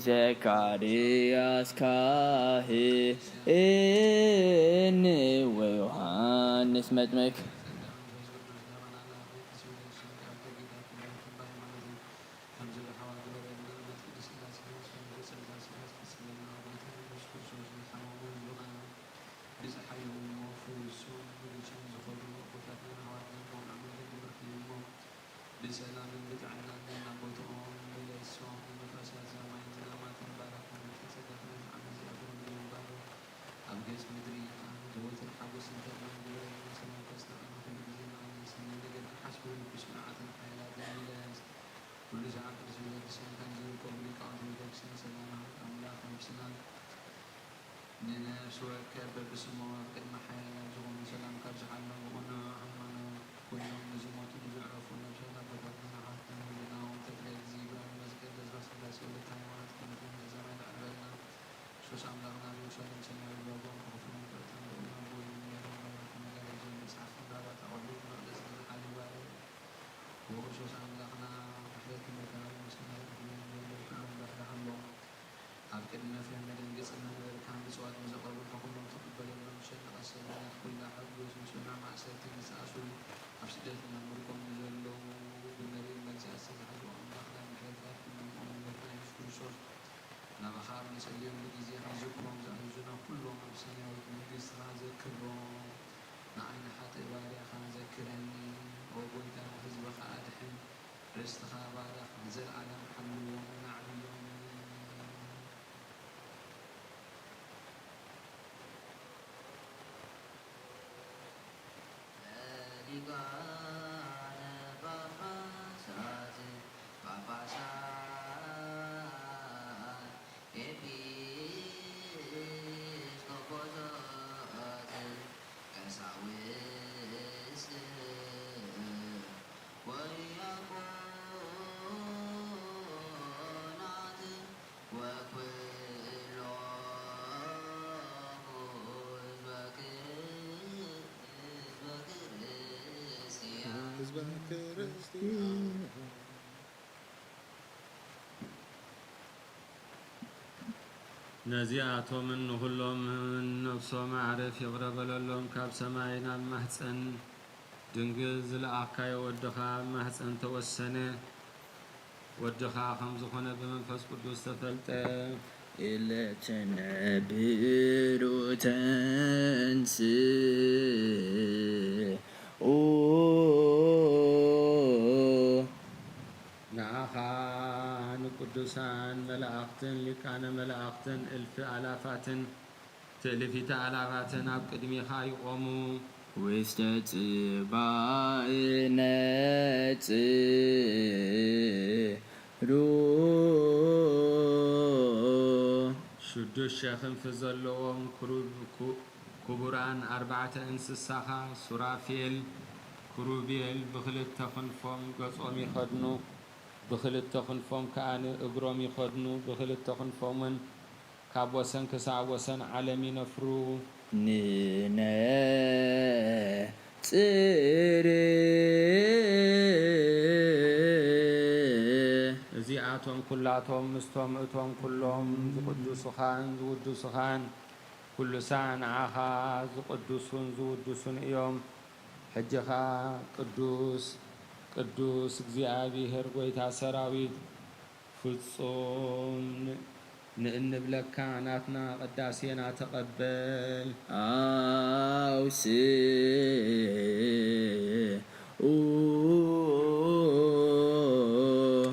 ዘካርያስ ካህን ወዮሃንስ መጥምቅ። ብፀሓዮም እሞ ፍውሶም ብልሶም ዝኾኑ ኣቦታትናን ኣሕዋትናን ብቕኑዕ መንገዲ መርሕዮም እሞ ብሰላምን ብጥዕናን ናብ ቦትኦም ምለሶም። ንነፋሳት ሰማይን ዝናማትን ባርኽ፣ ምልክት ጸጋኻ ነዚ ዓመት እዚኣ ብሩህ ግበሮ። ኣብ ገጽ ምድሪ ኢኻ ዘወትር ሓጎስን ተድላን ግበረልና። ሰላምካ ስጠቐኒ ኩሉ ግዜ ንዓና የስንየኒ። ነገርካ ሓስቡ ልቢ ጽኑዓትን ሓያላትን ይለስ። ኩሉ ዝዓቅል ዝብለ ብስምካ ንዝርከቡ ሊቃውንቲ ቤተክርስትያን ሰላም ይሃብ ኣምላኽ ነብስና ንነፍሲ ወከፍ በብስሞም ኣብ ቅድሚ ሓያል ኣብ ዝኾኑ ሰላም ካብ ዝሓለሙ ቅኑዕ ሃይማኖት ኮይኖም ንዝሞቱ ንዘዕረፉ ነብሳት ኣቦታትናን ኣሓትናን ህልናኦም ተድላይ ግዜ ይብራን መስቀል ተስፋ ስላሴ ወለተ ሃይማኖት ክንክን ዘመን ኣዕርበልና። ክርስቶስ ኣምላኽና ኣብ ኢየሩሳሌም ሰማያዊ ዋጋኦም ክኸፍሉ ምሕረትን ልዑል ኣቦ ይንገረን ባይናት መጋረጃ መጽሓፍ ዕምራራት ኣቑሑት መቕደስ ንዝሓልዩ ባርያ ብክርስቶስ ኣምላኽና ምሕረት ክንረከብ ምስጋና ይኹን። ኩሎም ባሕሪ ሃሎም ኣብ ቅድሚ ነፍርህን መደንገጽን መንበርካን ብጽዋት ንዘቕረቡልካ ኩሎም ተቐበለሎም። ሸነቐ ሰብነት ኩላ ሓጎስ ንጽኑዕ ማእሰርቲ ንዝተኣስሩ ኣብ ስደት ናብ ምርኮም ንዘለዉ ብመሪር መግዛእቲ ዝተታሕዙ ኣምላኽና ምሕረትካ ትምንኦም መምህርና የሱስ ክርስቶስ ናባኻ ኣብ ንጸልየሉ ግዜ ክንዝክሮም ዝኣዘዙና ኩሎም ኣብ ሰማያዊት መንግስትኻ ዘክሮም። ንዓይ ንሓጥእ ባርያኻን ዘክረኒ። ኦ ጎይታ ህዝብኻ ኣድሕን። ርስትኻ ባርኽ፣ ንዘለኣለም ሓልዎምን ኣዕብዮምን። ሊቃነ ጳጳሳት ጳጳሳት ኤጲስቆጶሳት ቀሳውስት ወዲያቆናት ወኩሎሙ ህዝበ ክርስቲያን። ህዝበ ክርስቲያን። ነዚኣቶምን ንኹሎምን ነፍሶም ማዕረፍ ይቕረ በለሎም። ካብ ሰማይ ናብ ማህፀን ድንግል ዝለኣኽካዮ ወድኻ ኣብ ማህፀን ተወሰነ። ወድኻ ከም ዝኾነ ብመንፈስ ቅዱስ ተፈልጠ። ኢለ ትነብሩ ተንስኡ። ንዓኻ ንቅዱሳን መላእኽትን ሊቃነ መላእኽትን እልፊ ኣላፋትን ትእልፊተ ኣላፋትን ኣብ ቅድሚኻ ይቖሙ። ውስተ ጽባእ ነጽሩ። ሽዱሽተ ክንፊ ዘለዎም ክሩብ-፣ ኩ-፣ ክቡራን ኣርባዕተ እንስሳኻ ሱራፌል፣ ክሩቤል ብኽልተ ክንፎም ገጾም ይኸድኑ፣ ብኽልተ ክንፎም ከኣ እግሮም ይኸድኑ፣ ብኽልተ ክንፎምን ካብ ወሰን ክሳብ ወሰን ዓለም ይነፍሩ። ንነጽር። እዚኣቶም ኩላቶም ምስቶም እቶም ኩሎም ዝቕድሱኻን ዝውድሱኻን ኩሉ ሳዕ ንዓኻ ዝቕድሱን ዝውድሱን እዮም። ሕጂ ኸኣ ቅዱስ ቅዱስ እግዚኣብሔር ጐይታ ሰራዊት ፍጹም ን-፣ ንእንብለካ ናትና ቅዳሴና ተቐበል። ኣውስኡ።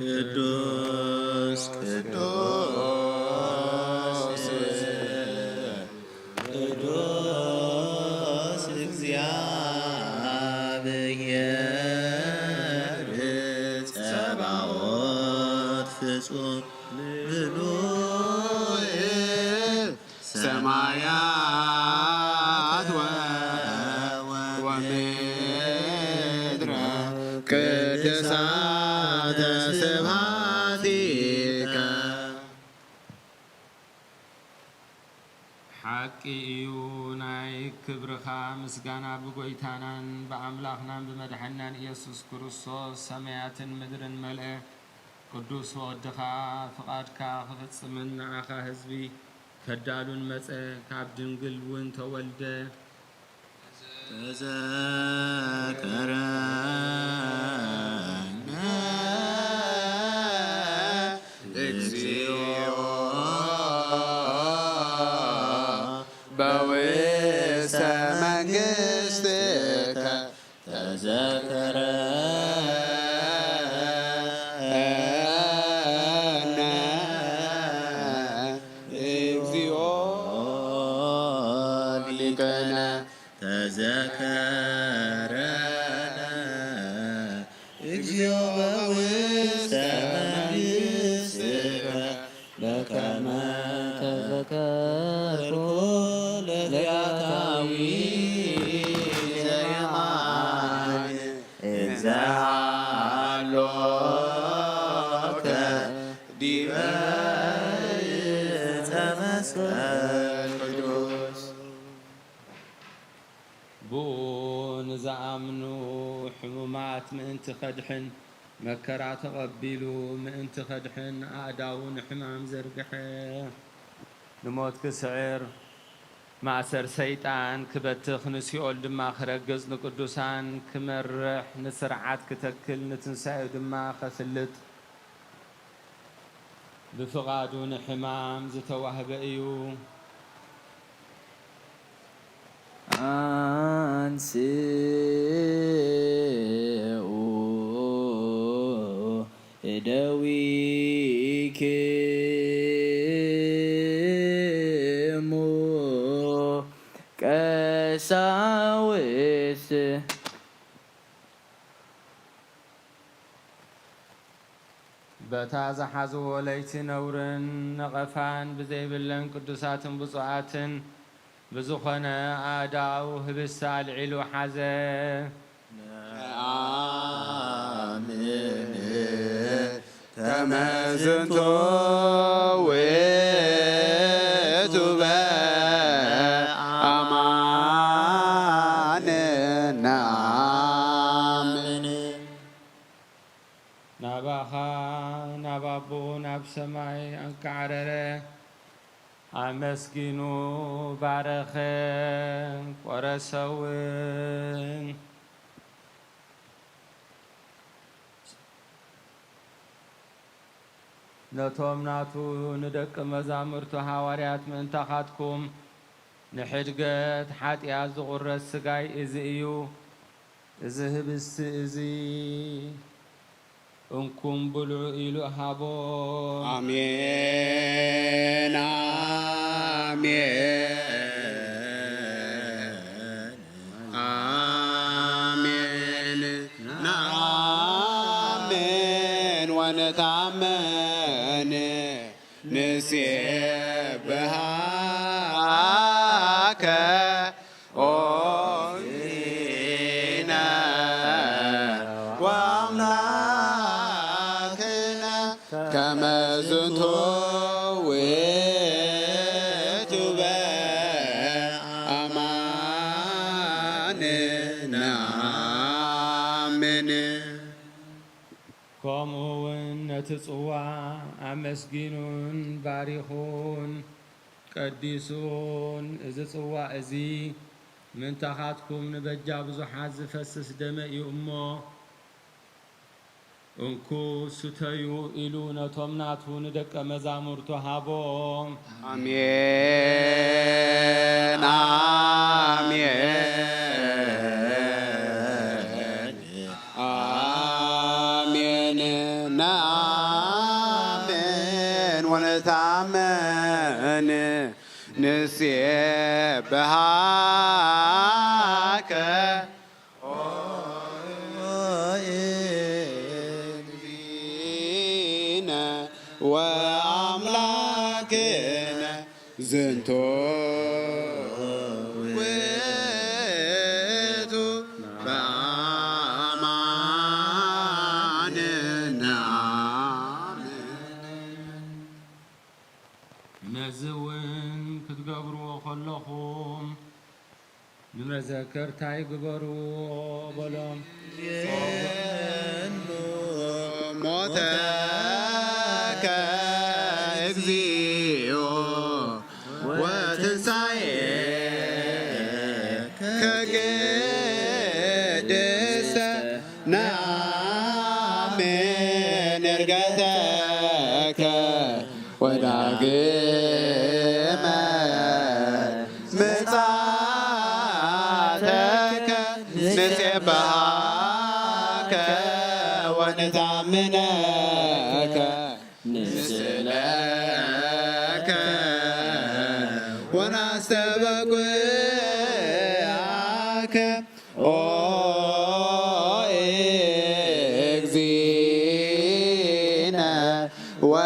ቅዱስ ቅዱስ ቅዱስ እግዚኣብሔር ጸባኦት ፍጹም ምሉእ ሰማያት ወ-፣ ወምድረ ቅድሳተ ስብሐቲከ። ሓቂ እዩ፣ ናይ ክብርኻ ምስጋና ብጐይታናን ብኣምላኽናን ብመድሓኒናን ኢየሱስ ክርስቶስ ሰማያትን ምድርን መልአ። ቅዱስ ወቕድኻ ፍቓድካ ክፍጽምን ንዓኻ ህዝቢ ከዳሉን መጸ፣ ካብ ድንግል እውን ተወልደ። ተዘከረነ እግዚኦ በውስተ መንግሥትከ። ተዘከረነ እግዚኦ ሊቀነ። ተዘከረነ እግዚኦ በውስተ መንግሥትከ። በከመ ተዘከርኩ ለፈያታዊ ዘየማን እንዘ ሃሎከ ዲበ ዕፀ መስቀል ቅዱስ። ብኡ ንዝኣምኑ ሕሙማት ምእንቲ ከድሕን መከራ ተቐቢሉ፣ ምእንቲ ከድሕን ኣእዳዉ ንሕማም ዘርግሐ። ንሞት ክስዕር፣ ማእሰር ሰይጣን ክበትኽ፣ ንሲኦል ድማ ክረግጽ፣ ንቅዱሳን ክመርሕ፣ ንስርዓት ክተክል፣ ንትንሳኤኡ ድማ ከስልጥ፣ ብፍቓዱ ንሕማም ዝተዋህበ እዩ። ኣንስኡ እደዊክሙ ቀሳውስት። በታ ዝሓዝዎ ለይቲ ነውርን ነቐፋን ብዘይብለን ቅዱሳትን ብፁዓትን ብዝኾነ ኣእዳው ህብስቲ ኣልዒሉ ሓዘ። ነኣምን ከመ ዝንቱ ውእቱ በአማን ነአምን። ናባኻ፣ ናብ ኣቦኡ፣ ናብ ሰማይ ኣንቃዕረረ። ኣመስጊኑ ባረኸ፣ ቆረሰ እውን። ነቶም ናቱ ንደቂ መዛሙርቱ ሃዋርያት፣ ምእንታኻትኩም ንሕድገት ሓጢኣት ዝቑረስ ስጋይ እዚ እዩ፣ እዚ ህብስቲ እዚ እንኩም ብልዑ ኢሉ ሃቦም። ኣሜን፣ ኣሜን፣ ኣሜን። ንኣምን ወንታመን ንሴብሃከ ኦ እግዚእነ ወአምላክነ ከመ ዝንቱ ውእቱ በአማን ነአምን። ከምኡ እውን ነቲ ጽዋ ኣመስጊኑን ባሪኹን ቀዲሱን፣ እዚ ጽዋ እዚ ምእንታኻትኩም ንበጃ ብዙሓት ዝፈስስ ደመ እዩ እሞ፣ እንኩ ስተዩ ኢሉ ነቶም ናቱ ንደቀ መዛሙርቱ ሃቦም። ኣሜን፣ ኣሜን፣ ኣሜን። ነኣምን ወነታመን ንሴብሃከ ኦ እግዚእነ ወአምላክነ ዝንቱ ውእቱ በአማን ነአምን። ነዚ እውን ክትገብርዎ ከለኹም ንመዘከርታይ ግበርዎ በሎም። ሞተከ እግዚኦ ወትንሳኤከ ቅድስተ ነአምን ዕርገተከ ወዳግመ ምጽአተከ ንሴብሃከ ወንታምነከ ንስእለከ ወናስተበቅዓከ ኦ እግዚእነ ወአምላክነ።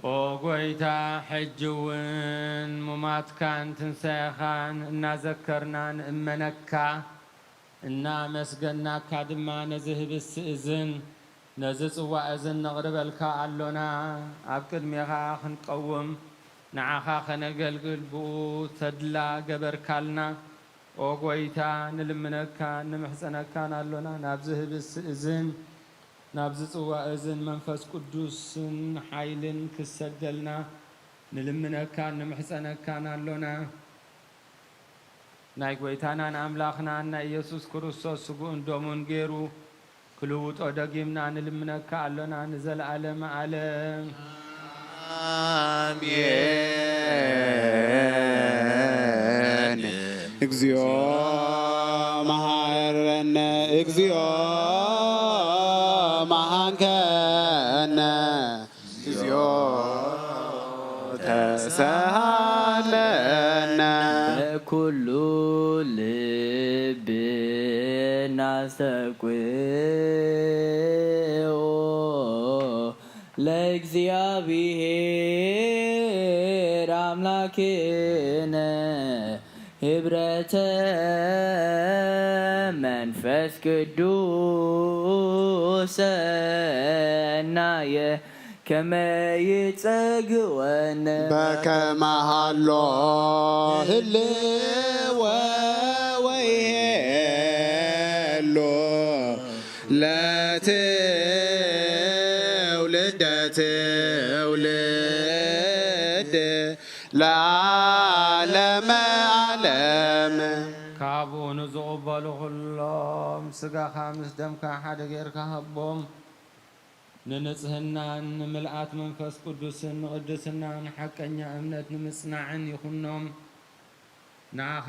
ኦ ጐይታ፣ ሕጂ እውን ሙማትካን ትንሳኤኻን እናዘከርና ንእመነካ፣ እናመስገናካ ድማ ነዚ ህብስቲ እዝን ነዚ ጽዋእ እዝን ነቕርበልካ ኣሎና። ኣብ ቅድሜኻ ክንቀውም፣ ንዓኻ ከነገልግል ብኡ ተድላ ገበርካልና። ኦ ጐይታ፣ ንልምነካን ንምሕጸነካን ኣሎና። ናብዚ ህብስቲ እዝን ናብዚ ጽዋእ እዝን መንፈስ ቅዱስን ሓይልን ክሰደልና ንልምነካን ንምሕጸነካን ኣሎና። ናይ ጐይታናን ኣምላኽናን ናይ ኢየሱስ ክርስቶስ ስግኡን ደሙን ገይሩ ክልውጦ ደጊምና ንልምነካ ኣሎና ንዘለዓለመ ዓለም። ኣሜን። እግዚኦ መሐረነ፣ እግዚኦ መሐንከነ፣ እግዚኦ ተሳሃለነ። በኩሉ ልብና አስተውቅኦ ለእግዚአብሔር አምላክነ ህብረተ መንፈስ ቅዱስ ሰናየ ከመ ይጸግወነ በከመ ሀሎ ህልወ ወይሄሎ ለትውልደ ትውልድ። ለዓለመ ዓለም። ካብኡ ንዝቕበሉ ኩሎም ስጋኻ ምስ ደምካ ሓደ ጌርካ ሃቦም። ንንጽህናን ንምልኣት መንፈስ ቅዱስን ንቕድስናን ሓቀኛ እምነት ንምጽናዕን ይኹኖም። ንዓኻ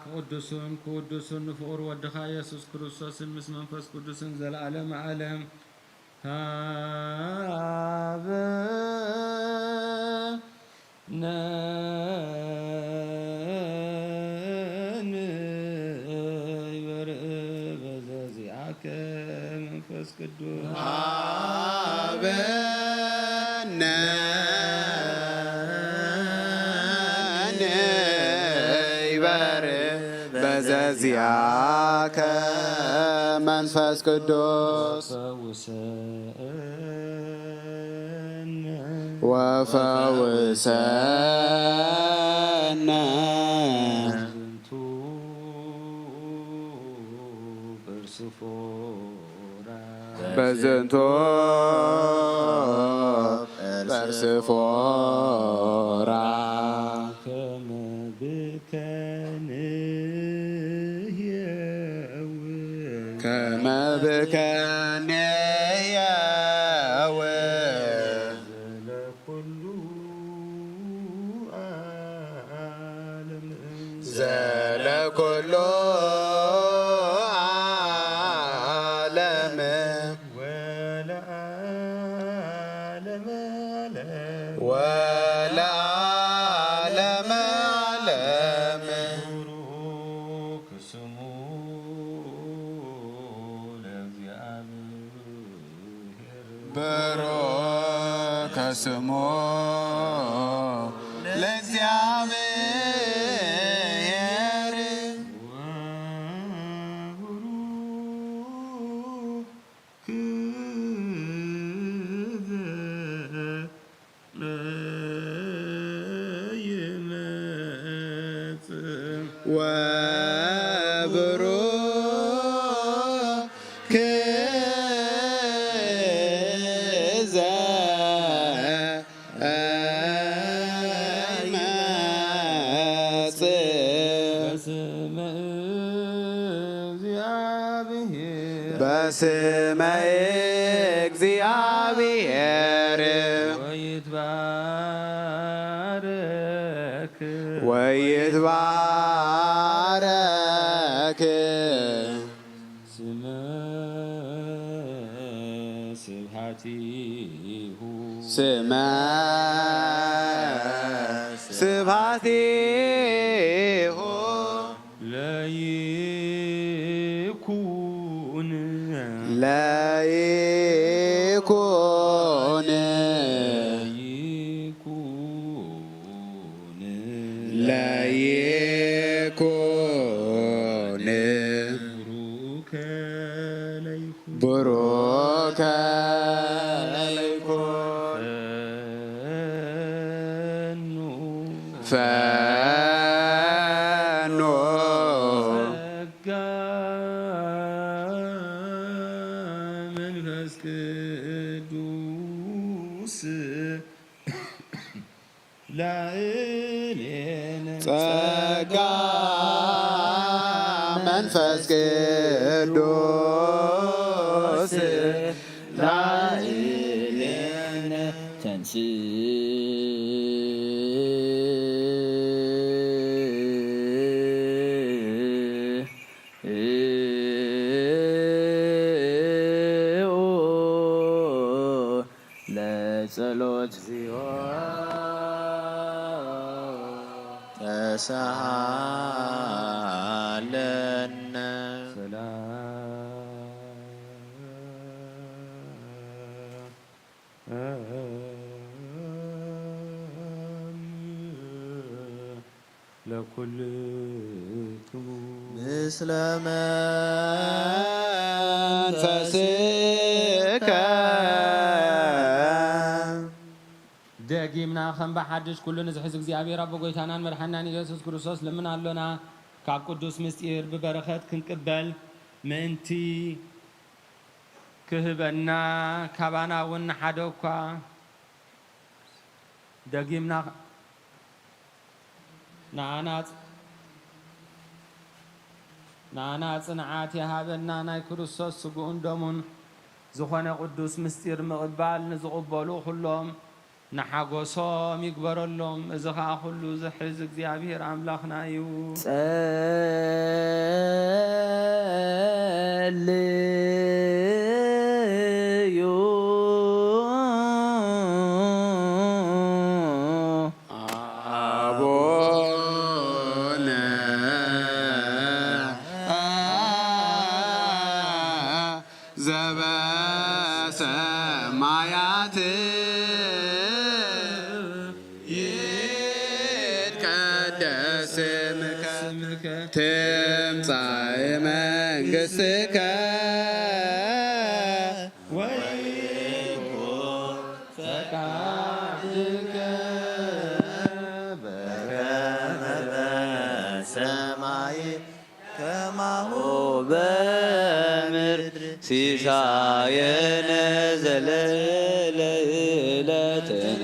ክቕድሱን ክውድሱን ንፍቑር ወድኻ የሱስ ክርስቶስን ምስ መንፈስ ቅዱስን ዘለዓለመ ዓለም ሃበ ንበርእ በዘዚኣከ መንፈስ ቅዱስ ሃበነ ንበርእ በዘዚኣከ መንፈስ ቅዱስ ፈውሰ ወፈውሰነ ዝንቱ በርሱ ፎራ በዝንቱ በርስ ፎራ ከመ ብከንየው ከመ ብከንየው ዘለኩሉ ዓለም ዘለኩሉ ዓለም ወለዓለመ ዓለም ወለዓለመ ዓለም ቡሩክ ስሙ ለእግዚኣብሔር። ብሩክ ስሙ ለእግዚኣብሔር ወብሩክ ወብሩክ ዘይመጽእ በስመ እግዚአብሔር በስመ እግዚአብሔር ወይትባረክ ወይትባረክ ስመ ስብሐቲሁ ስመ ስብሐቲሁ ለይኩን ለይኩን ለይኩን ለይኩን ቡሩከ ለይኩን ቡሩከ ለይኩን ፈኑ ፈኑ ጸጋ መንፈስ ቅዱስ ላዕሌነ ጸጋ መንፈስ ቅዱስ ላዕሌነ ተንስእ ለጸሎት ተሳሃለነ ሰላም ለኩልክሙ ምስለ መንፈስከ ደጊምና ከም ብሓድሽ ኩሉ ንዝሕዝ እግዚኣብሔር ኣቦ ጎይታናን መድሓናን ኢየሱስ ክርስቶስ ልምን ኣሎና። ካብ ቅዱስ ምስጢር ብበረኸት ክንቅበል ምእንቲ ክህበና ካባና እውን ንሓደ እኳ ደጊምና ንዓና ጽ-፣ ንዓና ጽንዓት ይሃበና። ናይ ክርስቶስ ስግኡን ደሙን ዝኾነ ቅዱስ ምስጢር ምቕባል ንዝቕበሉ ኩሎም ንሓጎሶም ይግበረሎም። እዚ ኸኣ ኩሉ ዝሕዝ እግዚኣብሔር ኣምላኽና እዩ። ጸልዩ ኣቡነ ዘበሰማያት ይትቀደስ ስምከ ትምጻእ መንግሥትከ ወይኩን ፈቃድከ በከመ በሰማይ ከማሁ በምድር ሲሳየነ ዘለለ ዕለትነ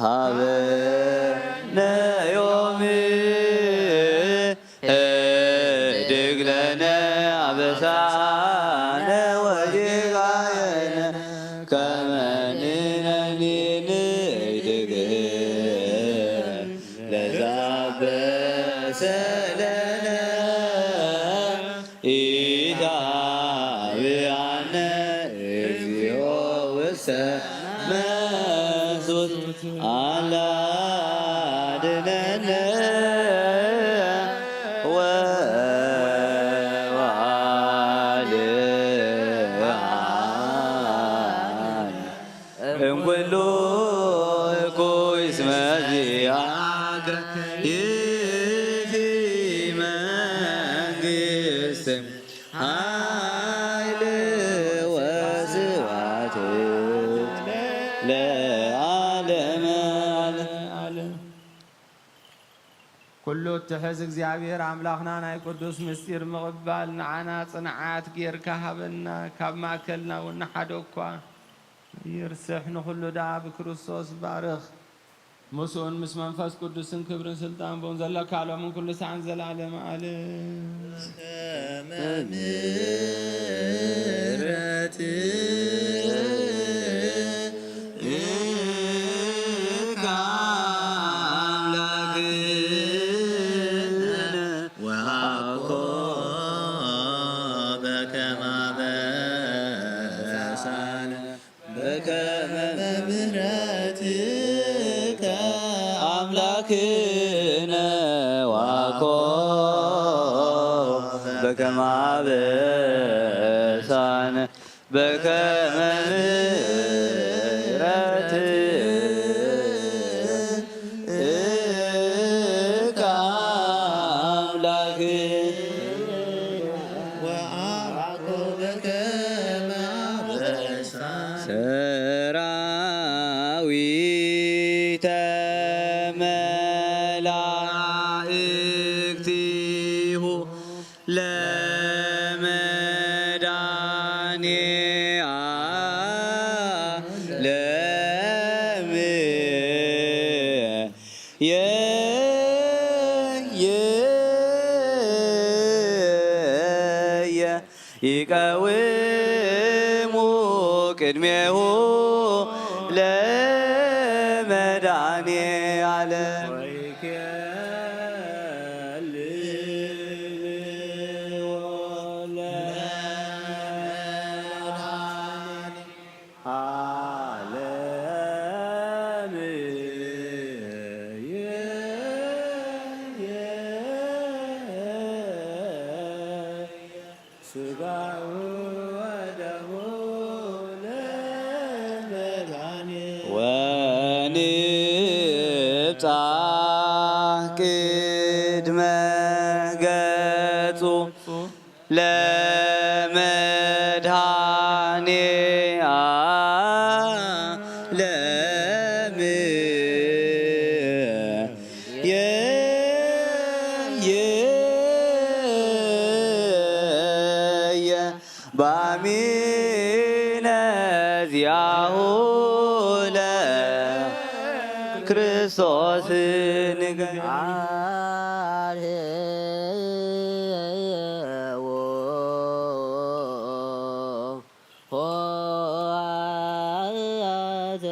ሀበነ ዮም ህድግ ለነ አበሳነ ወጌጋየነ ከመ ንሕነኒ ንህድግ ለዘአበሰ ለነ ኢታብአነ እግዚኦ ውስተ መንሱት አላ አድነነ ወአድነነ እምኩሉ እኩይ እስመ ዚአከ ይእቲ መንግስት ኃይል ወስብሐት ለዓለመ ዓለም። ኩሉ እትሕዝ እግዚኣብሔር ኣምላኽና ናይ ቅዱስ ምስጢር ምቕባል ንዓና ጽንዓት ጌርካ ሃበና። ካብ ማእከልና እውን ንሓደ እኳ ይርስሕ። ንኹሉ ደኣ ብክርስቶስ ባርኽ። ምስኡን ምስ መንፈስ ቅዱስን ክብርን ስልጣን ብኡን ዘለካ ሎምን ኩሉ ሰዓን ዘላለመ ዓለም። ከመ ምሕረትከ አምላክነ ወአኮ በከመ አበሳነ በከመ ምሕረትከ አምላክነ ወአኮ በከመ አበሳነ በከመ ምሕረትከ አምላክ ወአኮ በከመ አበሳ ሰራዊተ መላእክቲሁ ለመድኃኔ ዓለም የ-፣ የ-፣ የ-፣ ይቀውሙ ቅድሜሁ ለመድኃኔ ዓለም። ዓለም ሥጋሁ ወደሙ ለመድኃኒት ወንብጻሕ ቅድመ ገጹ ለመድኃኔ ዓለም የ-፣ የ-፣ የ-፣ ባሚነ ዚአሁ ለክርስቶስ ንገ- ኣርህዎ ሆሃተ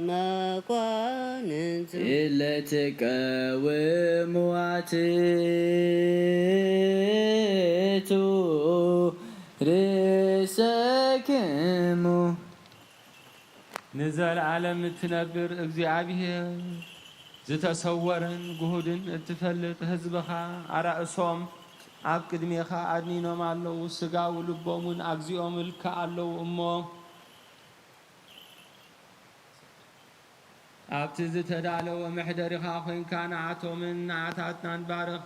መኳንንቱ እለ ትቀውምዋ ትእቱ ርእሰክሙ። ንዘለዓለም እትነብር እግዚኣብሔር፣ ዝተሰወረን ግሁድን እትፈልጥ ህዝብኻ ኣራእሶም ኣብ ቅድሜኻ ኣድኒኖም ኣለዉ። ስጋ ውልቦም እውን ኣግዚኦም እልካ ኣለዉ እሞ፣ ኣብቲ ዝተዳለወ መሕደሪኻ ኮይንካ ንዓቶምን ንዓታትናን ባርኽ።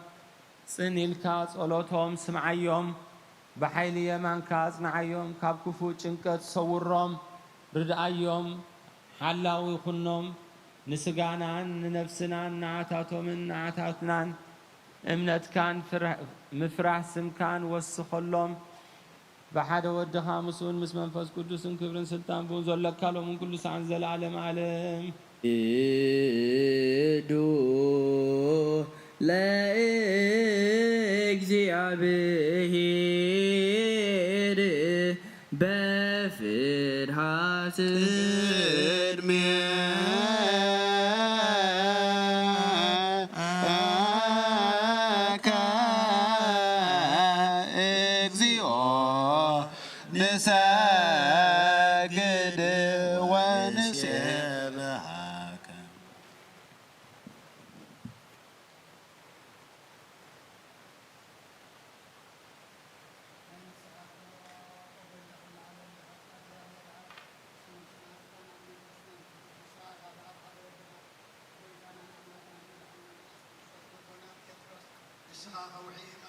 ጽን ኢልካ ጸሎቶም ስምዓዮም። ብሓይሊ የማንካ ኣጽንዓዮም። ካብ ክፉእ ጭንቀት ሰውሮም። ርድኣዮም። ሓላዊ ኩኖም። ንስጋናን ንነፍስናን ንዓታቶምን ንዓታትናን እምነትካን ፍርህ-፣ ምፍራህ ስምካን ወስኸሎም። ብሓደ ወድኻ ምስኡን ምስ መንፈስ ቅዱስን ክብርን ስልጣን ብኡን ዘለካ ሎምን ኩሉ ሰዓን ዘለዓለም ዓለም። ኢዱ ለእግዚኣብሔር በፍርሃት ቅድሜ ንስኻ ከውሒ ኢኻ።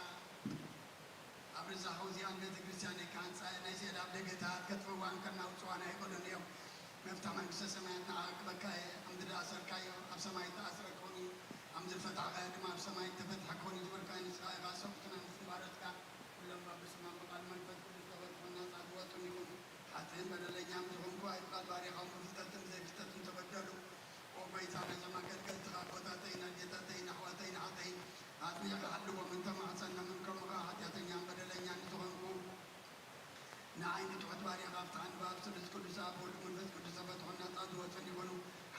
ኣብ ርዛኸው እዚኣን ቤተ ክርስቲያን ኢኻ ህንጻ ናይ ስዕል ኣብ ደገታት ከጥፍእዋን ከናውጽዋን ኣይኽእሉን እዮም። መፍትሕ መንግስተ ሰማያት ንዓኻ ክበካ እየ። ኣምዲ ዝኣሰርካዮ ኣብ ሰማይ እተኣስረ ክኾን እዩ። ኣምዲ ዝፈታሕካዮ ድማ ኣብ ሰማይ እተፈትሐ ክኾን እዩ ዝበልካዮ ንስኻ ኢኻ። ሰብኡትና ንስምባረትካ ኩሎም በብስማም ብቓል መንፈስ ቅዱስ ተበርኾና ጻድወቱን ይኹኑ። ሓጥእን በደለኛም ዝኾንኩ ኣይብቃል ባሪኻውን ብፍልጠትን ብዘይፍልጠትን ተበደሉ። ኦ ጎይታ፣ ነዞም ኣገልገልትኻ ኣቦታተይን ኣዴታተይን ኣሕዋተይን ኣሓተይን ኣጽኒዕካ ሓልዎም። እንተ ማዕጸና ምን ከሙኻ ሓጢኣተኛን በደለኛን ዝኾንኩ ንዓይ ንትሑት ባሪያኻ ፍትሓን ብኣብ ስሉስ ቅዱስ ኣብ ወልድ መንፈስ ቅዱስ ተፈትሖ ናጻ ዝወጽን ይኹኑ።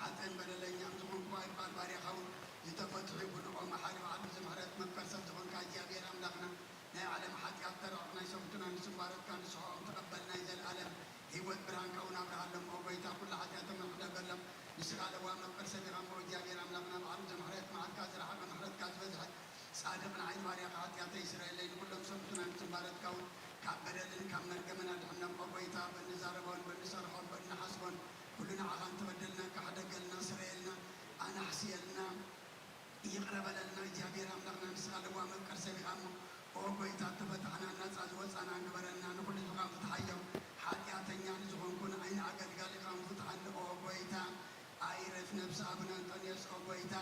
ሓጥእን በደለኛን ዝኾንኩ ኣይብቃል ባሪያኻ እውን ዝተፈትሑ ይኹኑ። ኦ መሓሪ በዓል ብዙሕ ምሕረት መፍቀር ሰብ ዝኾንካ እግዚኣብሔር ኣምላኽና ናይ ዓለም ሓጢኣት ተረቕ ናይ ሰብቱና ንስምባረትካ ንስሖም ተቐበል ናይ ዘለኣለም ህይወት ብርሃንካ እውን ኣብርሃሎም። ኦ ጎይታ ኩሉ ሓጢኣቶም ሕደገሎም። ንስኻ ለዋም መፍቀር ሰብ ኢኻ እሞ እግዚኣብሔር ኣምላኽና በዓል ብዙሕ ምሕረት መዓልካ ዝረሓቐ ምሕረትካ ዝበዝሐ ጻድቕ ንዓይ ባርያኻ ሓጢኣተይ ይስረየለይ። ንኹሎም ሰብቱና ንስምባረትካ እውን ካብ በደልን ካብ መርገምን ኣድሕኖም። ኦ ጎይታ በንዛረቦን በንሰርሖን በንሓስቦን ኩሉ ንዓኻ እንተበደልና ካሕደገልና ስረየልና ኣናሕስየልና። ይቕረ በለልና እግዚኣብሔር ኣምላኽና፣ ንስኻ ለዋም መፍቀር ሰብ ኢኻ እሞ፣ ኦ ጎይታ፣ እተፈታሕና ናጻ ዝወጻና ግበረና፣ ንኹሉ ህዝብኻ ፍትሓዮም። ሓጢኣተኛ ንዝኾንኩ ንዓይ ንኣገልጋሊኻ ፍትሓኒ፣ ኦ ጎይታ። ኣይረፍ ነብሲ ኣቡነ እንጦንዮስ፣ ኦ ጎይታ፣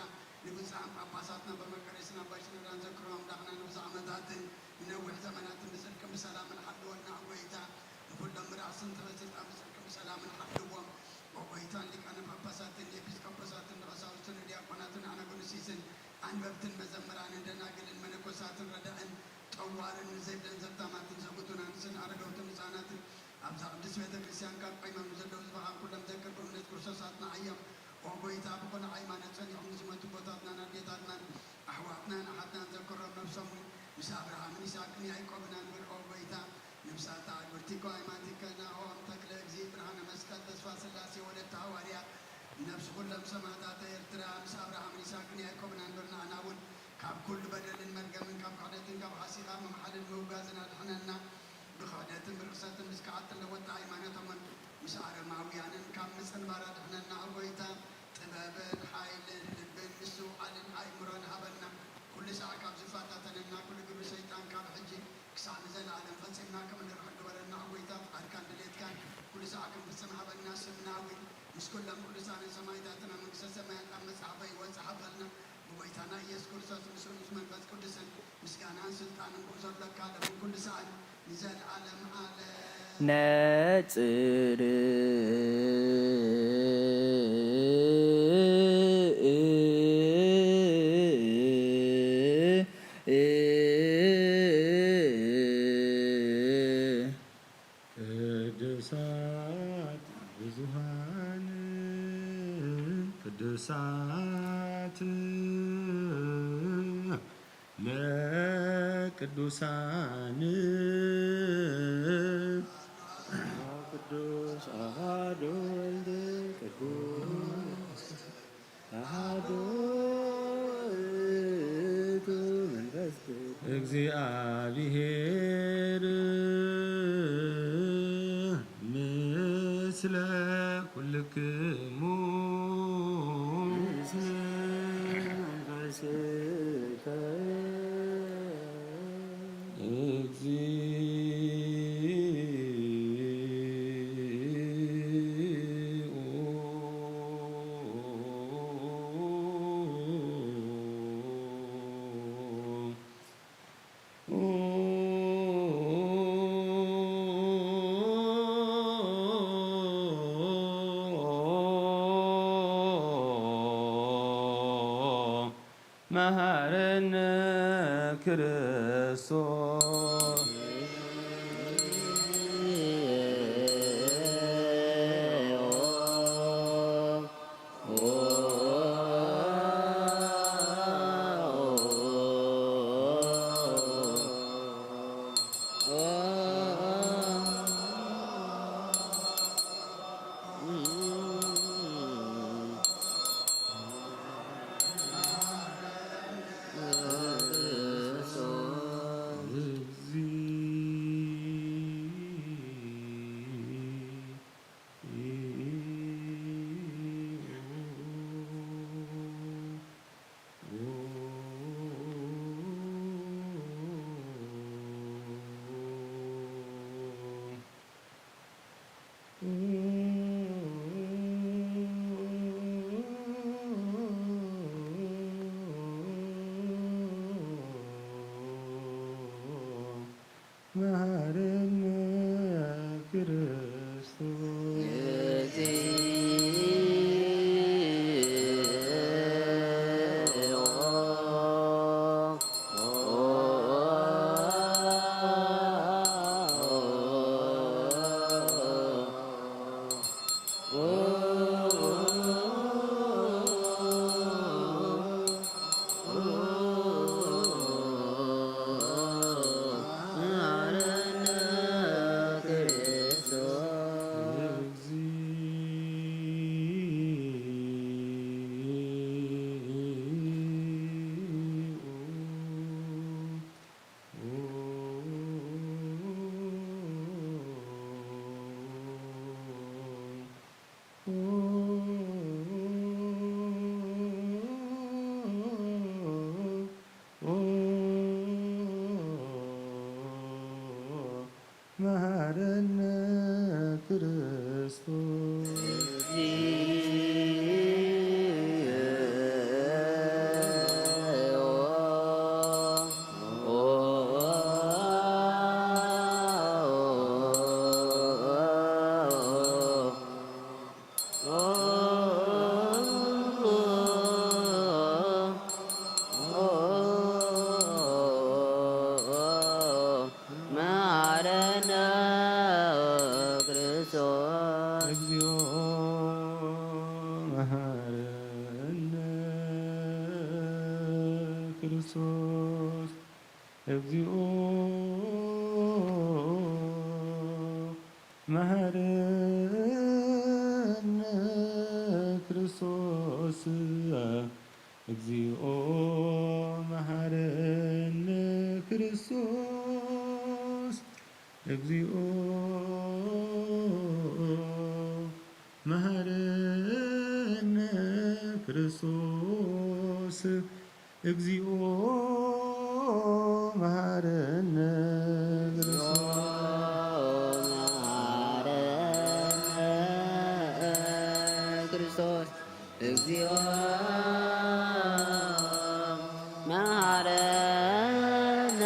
ንብፁዓን ጳጳሳትና በመቀሬስን ኣባይ ሽኖዳን ዘክሮም ኣምላኽና ንብዙሕ ዓመታትን ንነዊሕ ዘመናትን ብጽድቅን ብሰላምን ሓልወና፣ ኦ ጎይታ። ንኹሎም ምራሕስን ትሕዝትታ ብጽድቅን ብሰላምን ሓልዎም። ኦጎይታን ሊቃነ ጳጳሳትን ኤጲስቆጶሳትን ንቐሳውስትን ንዲያቆናትን ኣናጉንሲስን ኣንበብትን መዘምራንን ደናግልን መነኮሳትን ረዳእን ጠዋርን ንዘይብለን ዘብታማትን ዘሙቱን ኣንስትን ኣረገውትን ህፃናትን ኣብዛ ቅድስት ቤተ ክርስቲያን ካብ ቆይሞም ንዘለዉ ህዝብኻ ኩሎም ዘክር ብእምነት ክርስቶስ ኣጽንዓዮም። ኦጎይታ ብኹሉ ሃይማኖት ጸኒዖም ንዝሞቱ ኣቦታትናን ኣዴታትናን ኣሕዋትናን ኣሓትናን ዘክሮም ነብሶም እውን ምስ ኣብርሃምን ይስሐቅን ያዕቆብን ኣንብር ኦጎይታ። ነፍሳታ ግብርቲኮ ኣይማቲከ ናሆም ተክለ እግዚእ ብርሃነ መስቀል ተስፋ ስላሴ ወለተ ሃዋርያ ነፍሲ ኩሎም ሰማዕታተ ኤርትራ ምስ ኣብርሃምን ይስሐቅን ያዕቆብን ኣንብር ንዓና እውን ካብ ኩሉ በደልን መርገምን ካብ ክሕደትን ካብ ሓሲኻ ምምሓልን ምውጋዝን ኣድሕነና። ብክሕደትን ብርኽሰትን ምስ ከሓድትን ለወጥቲ ሃይማኖቶምን ምስ ኣረማውያንን ካብ ምጽንባር ኣድሕነና ኦ ጎይታ። ጥበብን ሓይልን ልብን ምስትውዓልን ኣእምሮን ሃበና። ኩሉ ሳዕ ካብ ዝፈታተነና ኩሉ ግብሪ ሰይጣን ካብ ሕጂ ክሳዕ ንዘለኣለም ፈጺምና ከም እንርሕቕ ግበረና። ኦ ጎይታ፣ ፍቓድካን ድሌትካን ኩሉ ሳዕ ክንፍጽም ሃበና። ስምና እውን ምስ ኩሎም ቅዱሳንን ሰማዕታትን ኣብ መንግስተ ሰማያት ኣብ መጽሓፈ ህይወት ጸሓፈልና። ብጎይታና ኢየሱስ ክርስቶስ ምስኡን ምስ መንፈስ ቅዱስን ምስጋናን ስልጣንን ብኡ ዘሎካ ለምን ኩሉ ሳዕን ንዘለኣለም ዓለም። ነጽር ቅዱሳን ቅዱስ አሐዱ ወልድ ቅዱስ አሐዱ ውእቱ መንፈስ ቅዱስ እግዚአብሔር ምስለ ኩልክሙ። ምስለ መንፈስከ እግዚኦ። መሐረነ ክርስቶስ። መሐረነ ክርስቶስ። መሐረነ ክርስቶስ። መሐረነ ክርስቶስ። እግዚኦ መሐረነ ክርስቶስ። እግዚኦ መሐረነ ክርስቶስ። እግዚኦ መሐረነ ክርስቶስ። እግዚኦ መሐረነ ክርስቶስ። እግዚኦ መሐረነ ክርስቶስ። መሐረነ ክርስቶስ። እግዚኦ መሐረነ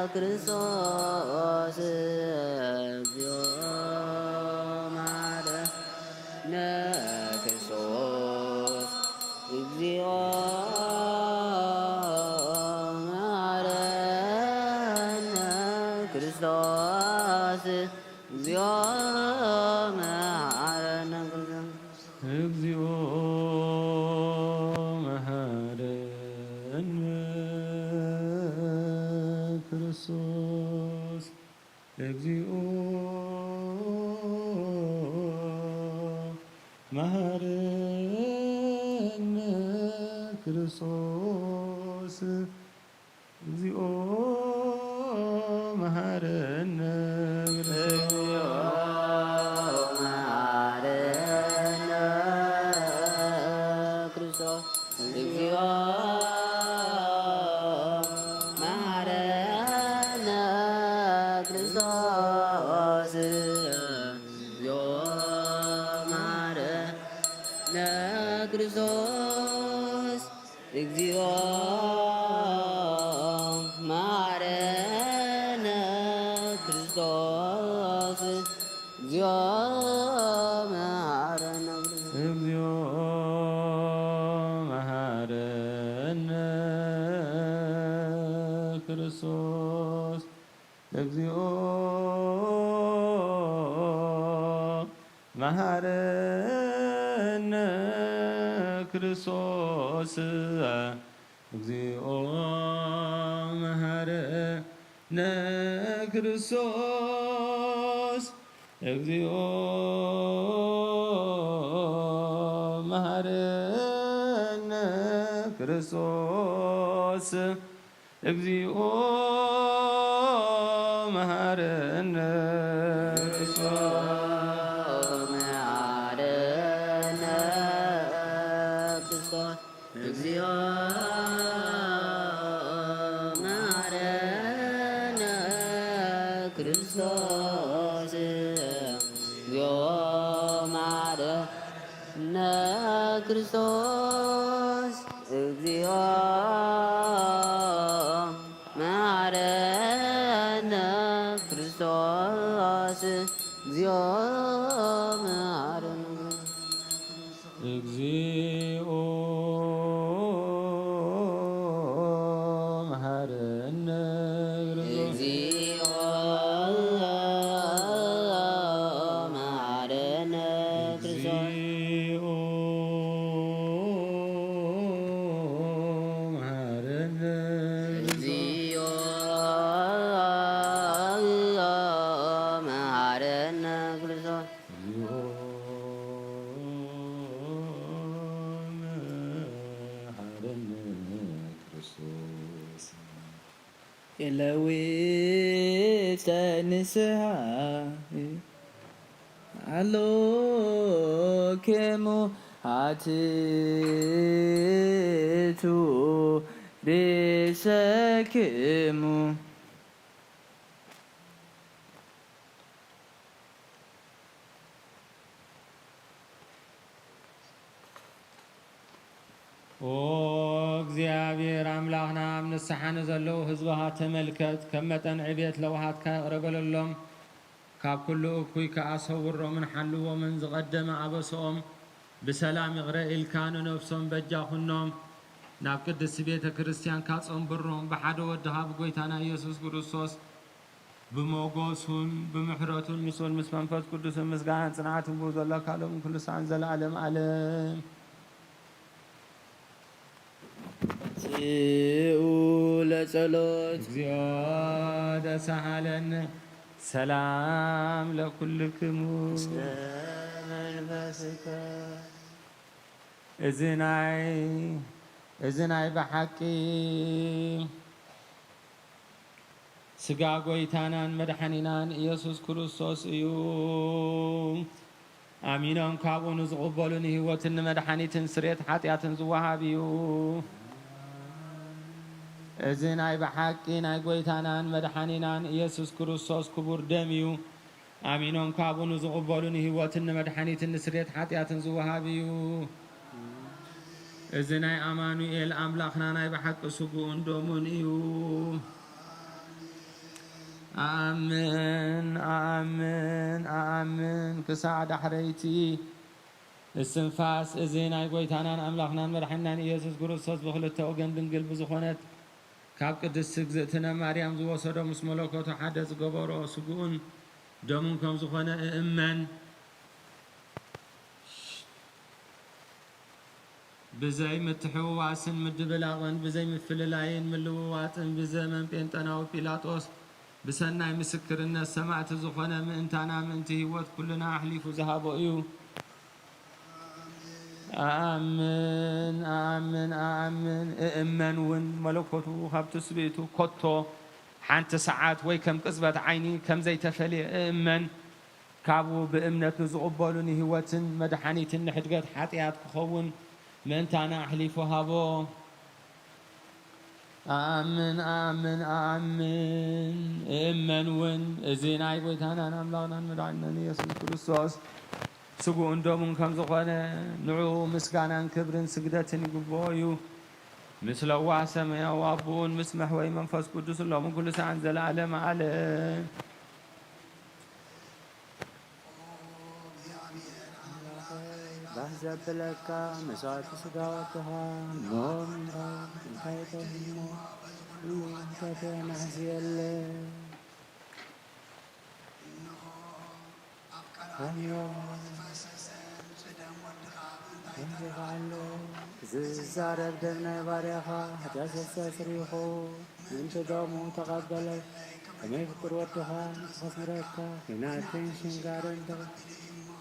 ክርስቶስ። እግዚኦ መሐረነ ክርስቶስ። እግዚኦ መሐረነ ክርስቶስ። እግዚኦ መሐረነ ክርስቶስ። እግዚኦ መሐረነ እግዚኦ መሐረነ ክርስቶስ። እግዚኦ መሐረነ። እግዚኦ መሐረነ ክርስቶስ። እግዚኦ መሐረነ ክርስቶስ። እግዚኦ መሐረነ ክርስቶስ። እግዚኦ መሐረነ ክርስቶስ። እግዚኦ መሐረነ። እግዚኦ መሐረነ ክርስቶስ። እግዚኦ መሐረነ ክርስቶስ። እግዚኦ መሐረነ ክርስቶስ። እግዚኦ መሐረነ ክርስቶስ። እግዚኦ መሐረነ። እግዚኦ መሐረነ ክርስቶስ። እግዚኦ መሐረነ ክርስቶስ። እግዚኦ መሐረነ ክርስቶስ። እግዚኦ መሐረነ ክርስቶስ። እግዚኦ መሐረነ። እግዚኦ መሐረነ ክርስቶስ። እግዚኦ መሐረነ ክርስቶስ። እግዚኦ መሐረነ ክርስቶስ። እግዚኦ መሐረነ ክርስቶስ። እግዚኦ መሐረነ ክርስቶስ። የለዊት ንስሓ ኣሎክሙ ኣትቱ ርእሰክሙ። ኦ እግዚኣብሔር ኣምላኽና፣ ኣብ ንስሓ ንዘለዉ ህዝብኻ ተመልከት፣ ከም መጠን ዕቤት ለውሃትካ ይቕረ በለሎም። ካብ ኩሉ እኩይ ከኣ ሰውሮምን ሓልዎምን፣ ዝቐደመ ኣበስኦም ብሰላም ይቕረ ኢልካ ንነፍሶም በጃ ኩኖም። ናብ ቅድስቲ ቤተ ክርስቲያንካ ጸንብሮም፣ ብሓደ ወድኻ ብጎይታና ኢየሱስ ክርስቶስ ብሞገሱን ብምሕረቱን ምስኡን ምስ መንፈስ ቅዱስን ምስጋናን ጽንዓትን ብኡ ዘሎ ኣካሎም ኩሉ ሳዕን ዘለዓለም ዓለም። ትኡ ለጸሎት። እግዚኦ ተሳሃለነ ሰላም ለኩልክሙ። ምስለ መንፈስከ። እዚ ናይ እዚ ናይ ብሓቂ ስጋ ጎይታናን መድሓኒናን ኢየሱስ ክርስቶስ እዩ። ኣሚኖም ካብኡ ንዝቕበሉ ንህይወትን ንመድሓኒትን ስርየት ሓጢኣትን ዝወሃብ እዩ። እዚ ናይ ብሓቂ ናይ ጎይታናን መድሓኒናን ኢየሱስ ክርስቶስ ክቡር ደም እዩ። ኣሚኖም ካብኡ ንዝቕበሉ ንህይወትን ንመድሓኒትን ንስርየት ሓጢኣትን ዝወሃብ እዩ። እዚ ናይ ኣማኑኤል ኣምላኽና ናይ ብሓቂ ስግኡን ደሙን እዩ። ኣኣምን፣ ኣኣምን፣ ኣኣምን ክሳዕ ዳሕረይቲ እስትንፋስ እዚ ናይ ጎይታናን ኣምላኽናን መድሓኒናን ኢየሱስ ክርስቶስ ብኽልተ ወገን ድንግል ብዝኾነት ካብ ቅድስቲ እግዝእትነ ማርያም ዝወሰዶ ምስ መለኮቱ ሓደ ዝገበሮ ስግኡን ደሙን ከም ዝኾነ እእመን። ብዘይ ምትሕውዋስን ምድብላቕን፣ ብዘይ ምፍልላይን ምልውዋጥን፣ ብዘመን ጴንጠናዊ ጲላጦስ ብሰናይ ምስክርነት ሰማዕቲ ዝኾነ ምእንታና ምእንቲ ህይወት ኩልና ኣሕሊፉ ዝሃቦ እዩ። ኣኣምን፣ ኣኣምን፣ ኣኣምን፣ እእመን እውን መለኮቱ ካብ ትስብእቱ ኮቶ ሓንቲ ሰዓት ወይ ከም ቅጽበት ዓይኒ ከም ዘይተፈልየ እእመን። ካብኡ ብእምነት ንዝቕበሉ ንህይወትን መድሓኒትን ንሕድገት ሓጢኣት ክኸውን ምእንታና ኣሕሊፉ ሃቦ። ኣኣምን፣ ኣኣምን፣ ኣኣምን፣ እእመን እውን እዚ ናይ ጐይታናን ኣምላኽናን መድሓኒትናን ኢየሱስ ክርስቶስ ስግኡን ደሙን ከም ዝኾነ ንዕኡ ምስጋናን ክብርን ስግደትን ይግብኦ እዩ። ምስ ለዋህ ሰማያዊ ኣቦኡን ምስ መሕወይ መንፈስ ቅዱስ ሎምን ኩሉ ሰዓን ዘለዓለም ዓለም። ባህ ዘብለካ መስዋእቲ ስጋ ወድኻ ሞት እንታይ ተሂሞ ኩሉ እንተተናሕስየለ። ቀራንዮ ከምዚ ኣሎ። ዝዛረብ ደም ናይ ባርያኻ ሓጢኣት ዘስተስርይኹ ምእንቲ ደሙ ተቐበለ። ከመይ ፍቁር ወድኻ ንኸስምረካ ኲናትን ሽንጋርን ተቐ-፣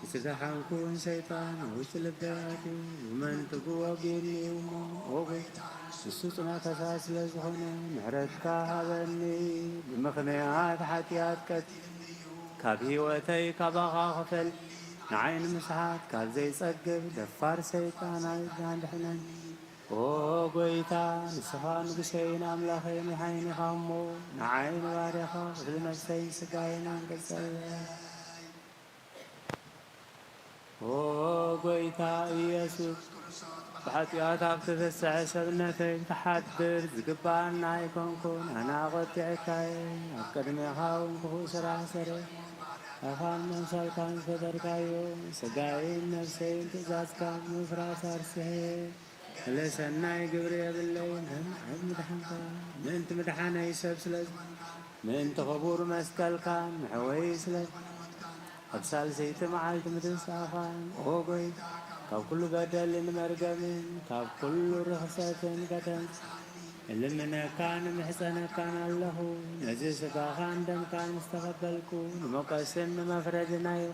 ንስኻ ሓንኩን ሰይጣን ኣብ ውሽጢ ልበይ ኣትዩ ብመንትጉ ወጊኡኒ እዩ እሞ፣ ኦ ጎይታ፣ ንሱ ጽኑዕ ፈሳሲ ስለ ዝኾነ ምሕረትካ ሃበኒ። ብምኽንያት ሓጢኣት ቀት ካብ ህይወተይ ካባኻ ክፈል ንዓይ ንምስሓት ካብ ዘይጸግብ ደፋር ሰይጣን ኣድሕነኒ። ኦ ጎይታ፣ ንስኻ ንጉሰይን ኣምላኸይን መድሓኒን ኢኻ እሞ፣ ንዓይ ንባርያኻ ክፍሊ ነፍሰይን ስጋይን ኣንቅጸለይ። ኦ ጎይታ ኢየሱስ፣ ብሓጢኣት ኣብ ትፍስሐ ሰብነተይ ክትሓድር ዝግብኣና ኣይኮንኩን። ኣነ ኣቖጢዐካየ፣ ኣብ ቅድሜኻ እውን ክፉእ ስራሕ ሰረ። ኣኻን መምሰልካን ዝፈጠርካዮ፣ ስጋይን ነፍሰይን ትእዛዝካ ምፍራስ ኣርስሐ። ገለ ሰናይ ግብሪ የብለይን፣ ከም ኣብ ምድሓንካ፣ ምእንቲ ምድሓነይ ሰብ ስለ ዝኾንካ፣ ምእንቲ ክቡር መስቀልካን መሕወይ ስለ ኣብ ሳልሰይቲ መዓልቲ ምትንሳእኻን፣ ኦ ጎይታ፣ ካብ ኩሉ በደልን መርገምን ካብ ኩሉ ርኽሰትን ከተንስሓኒ እልምነካን እምሕጸነካን ኣለኹ። ነዚ ስጋኻን ደምካን ምስ ተቐበልኩ፣ ንመውቀስን ንመፍረድን ኣይ-፣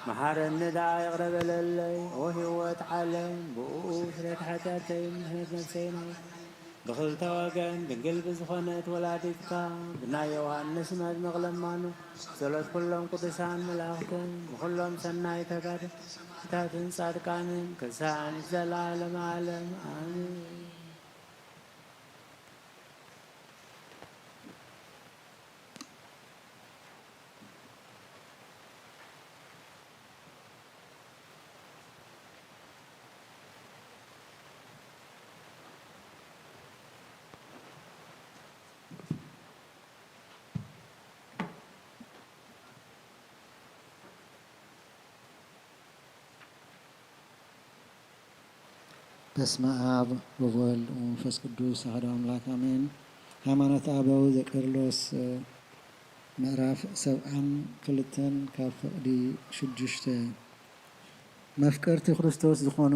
መሓረኒ ደኣ ይቕረ በለለይ። ኦ ህይወት ዓለም፣ ብእኡ ስርየት ሓጢኣተይን ድሕነት ነፍሰይን ኣይ-፣ ብኽልተ ወገን ድንግል ብዝኾነት ወላዲትካ ብናይ ዮሃንስ መጥምቕ ለማኑ ጸሎት ኩሎም ቅዱሳን መላእኽትን ብኹሎም ሰናይ ተጋድልታትን ጻድቃንን ክሳዕ ንዘለዓለመ ዓለም ኣሜን። በስመ አብ ወወልድ ወመንፈስ ቅዱስ አሐዱ አምላክ አሜን። ሃይማኖተ አበው ዘቄርሎስ ምዕራፍ ሰብዓን ክልተን ካብ ፍቕዲ ሽዱሽተ። መፍቀርቲ ክርስቶስ ዝኾኑ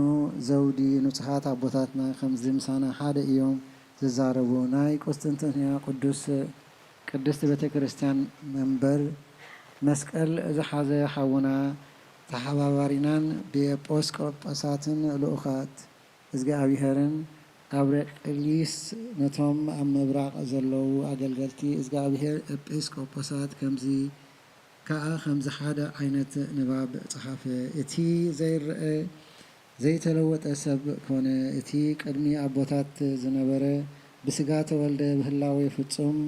ዘውዲ ንጹሓት ኣቦታትና ከምዚ ምሳና ሓደ እዮም ዝዛረቡ። ናይ ቁስጥንጥንያ ቅዱስ ቅድስት ቤተ ክርስቲያን መንበር መስቀል ዝሓዘ ሓውና ተሓባባሪናን ብኤጲስቆጶሳትን ልኡኻት እዝግኣብሄርን ኣብረቅሊስ ነቶም ኣብ ምብራቕ ዘለዉ ኣገልገልቲ እዝግኣብሄር ኤጲስቆጶሳት ከምዚ ከኣ ከምዚ ሓደ ዓይነት ንባብ ጸሓፈ። እቲ ዘይረኣ ዘይተለወጠ ሰብ ኮነ። እቲ ቅድሚ ኣቦታት ዝነበረ ብስጋ ተወልደ ብህላዌ ፍጹም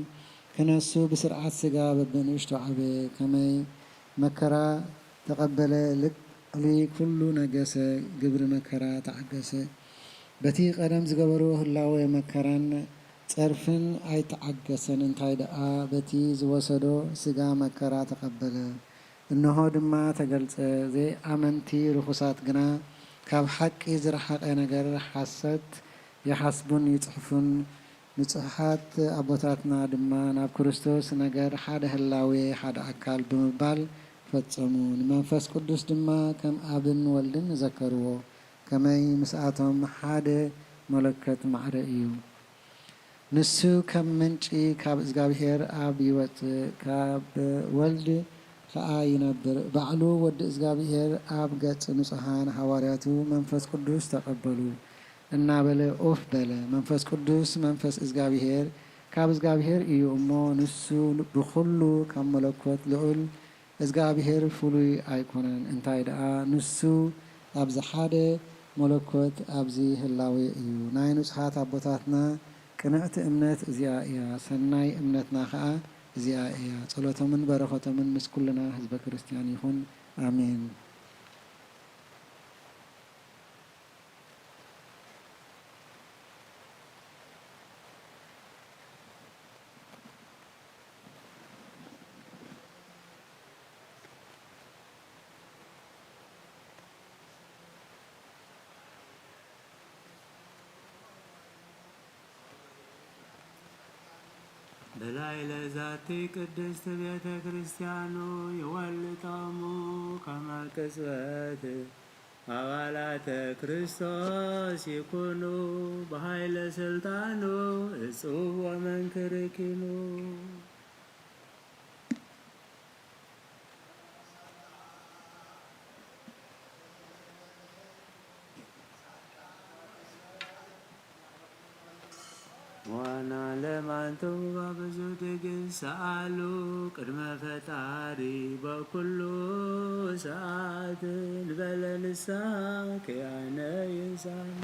ክነሱ ብስርዓት ስጋ በብንእሽቶ ዓበ። ከመይ መከራ ተቐበለ፣ ልዕሊ ኩሉ ነገሰ፣ ግብሪ መከራ ተዓገሰ። በቲ ቀደም ዝገበሮ ህላወ መከራን ጸርፍን ኣይተዓገሰን፣ እንታይ ደኣ በቲ ዝወሰዶ ስጋ መከራ ተቐበለ። እንሆ ድማ ተገልጸ፣ ዘይኣመንቲ ርኹሳት ግና ካብ ሓቂ ዝረሓቐ ነገር ሓሰት ይሓስቡን ይጽሕፉን፣ ንጹሓት ኣቦታትና ድማ ናብ ክርስቶስ ነገር ሓደ ህላዌ ሓደ ኣካል ብምባል ፈጸሙ። ንመንፈስ ቅዱስ ድማ ከም ኣብን ወልድን ዘከርዎ፣ ከመይ ምስኣቶም ሓደ መለከት ማዕረ እዩ። ንሱ ከም ምንጪ ካብ እግዚኣብሔር ኣብ ይወጽእ፣ ካብ ወልድ ከኣ ይነብር። ባዕሉ ወዲ እግዚኣብሔር ኣብ ገጽ ንጹሓን ሃዋርያቱ መንፈስ ቅዱስ ተቐበሉ እናበለ ኡፍ በለ። መንፈስ ቅዱስ መንፈስ እግዚኣብሔር ካብ እግዚኣብሔር እዩ እሞ፣ ንሱ ብኹሉ ካብ መለኮት ልዑል እግዚኣብሔር ፍሉይ ኣይኮነን። እንታይ ደኣ፣ ንሱ ኣብዚ ሓደ መለኮት ኣብዚ ህላዌ እዩ። ናይ ንጹሓት ኣቦታትና ቅንዕቲ እምነት እዚኣ እያ። ሰናይ እምነትና ኸኣ እዚኣ እያ። ጸሎቶምን በረኸቶምን ምስ ኩልና ህዝበ ክርስትያን ይኹን። ኣሜን። በላዕለ ዛቲ ቅድስት ቤተ ክርስቲያኑ ይወልጦሙ ከመ ቅጽበት ኣባላተ ክርስቶስ ይኩኑ ብኃይለ ሥልጣኑ እጹብ ወመንክር ኪኑ። ዋና ለማንቱም በብዙ ትዕግስት ሰኣሉ ቅድመ ፈጣሪ በኩሉ ሰዓት እንበለ ንስሐ ከያነ ይንሳነ።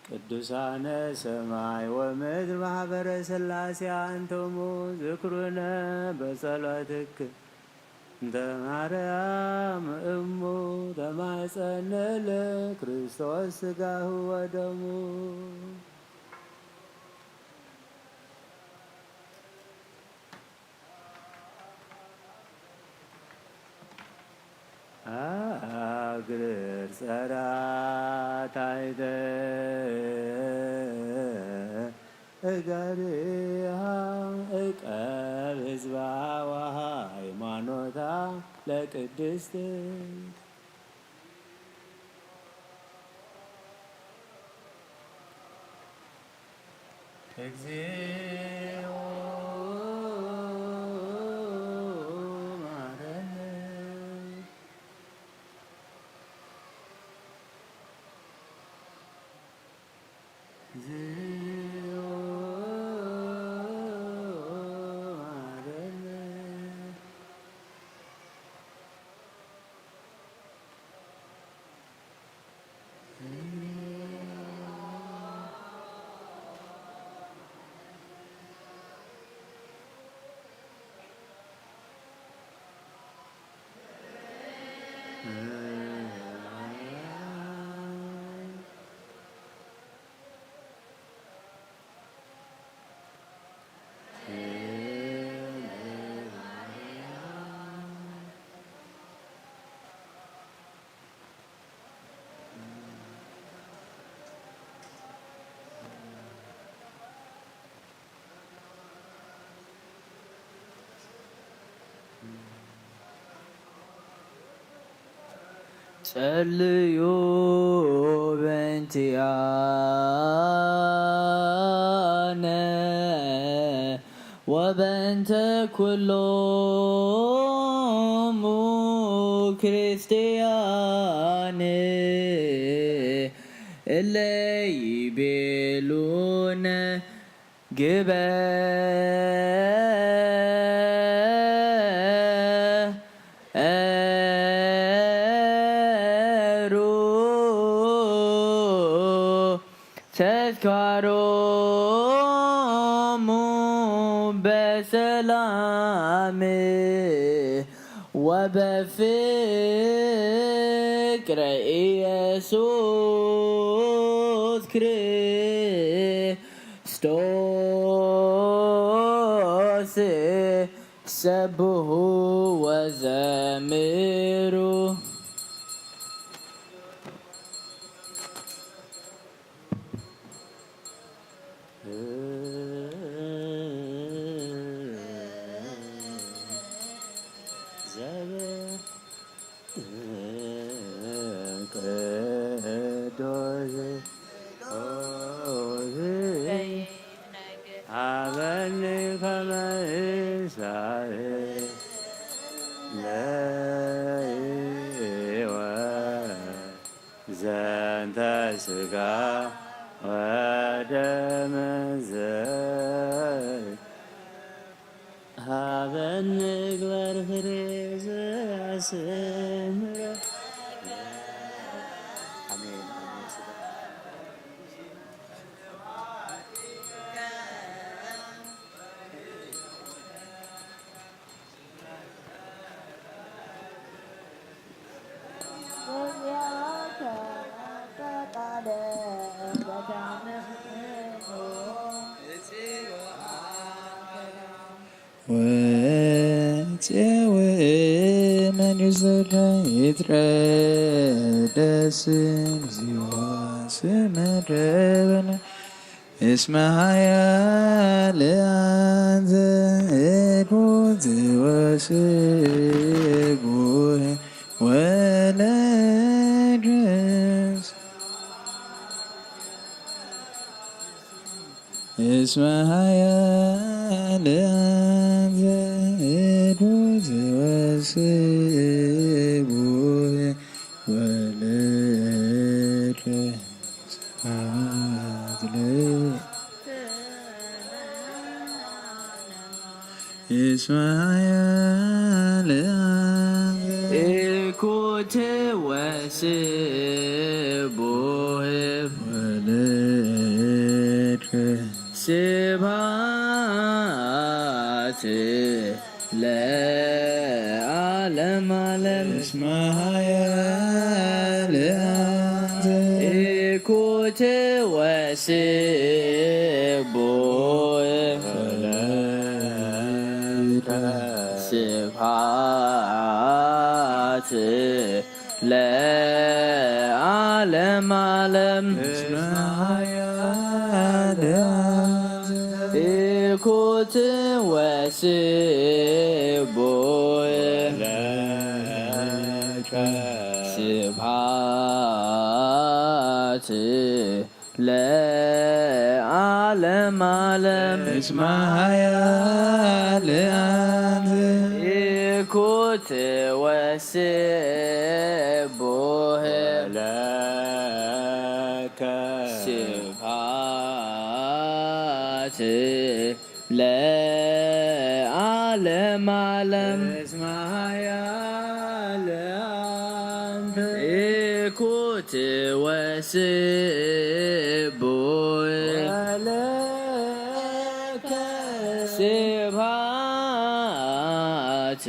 ቅዱሳነ ሰማይ ወምድር ማህበረ ሥላሴ አንትሙ ዝክሩነ በጸሎትክ እንተ ማርያም እሙ ተማጸነለ ክርስቶስ ሥጋሁ ወደሙ። አግርር ጸራታይተ እገሪሃ እቀብ ህዝባ ወሃይማኖታ ለቅድስት። እግዚኦ መሐረነ። እግዚኦ መሐረነ። ጸልዩ በእንቲኣነ ወበእንተ ኩሎሙ ክርስትያን እለ ይቤሉነ ግበሩ ተዝካሮሙ በሰላም ወበፍቅረ ኢየሱስ ክርስቶስ ሰብሑ ወዘምሩ። ዶዝ ሃበኒ ከመ እሳኤል ለይወ ዘንተ ስጋ ወደም ዘ ሃበኒ ግበር ፍሬ ዘስምረ። ኣሜን፣ ኣሜን። ወፄውእ መን እዩ ዘሎ ይትረደስ እግዚኦ ስመ ደበነ እስመ ኃያል አንተ እኩ ትወስጉ ወለድስ እስመ ኃያል አንተ እኩ ትወስጉ ወለድስ እስማኤል ኢኩት ወስቡህ ወለድ ስብሐት ለዓለም ዓለም። እስመ ኃያል አንተ ኢኩት ወስቡህ ወለድ ስብሐት ለዓለም ዓለም። እስመ ኃያል አንተ ኢኩት ወስቡህ ለከ ስብሐት ለዓለም ዓለም። እስመ ኃያል አንተ ኢኩት ወስቡህ ለከ ስብሐት ለዓለም ዓለም። እስመ ኃያል አንተ ኢኩት ወስቡህ ወለከ ስብሐት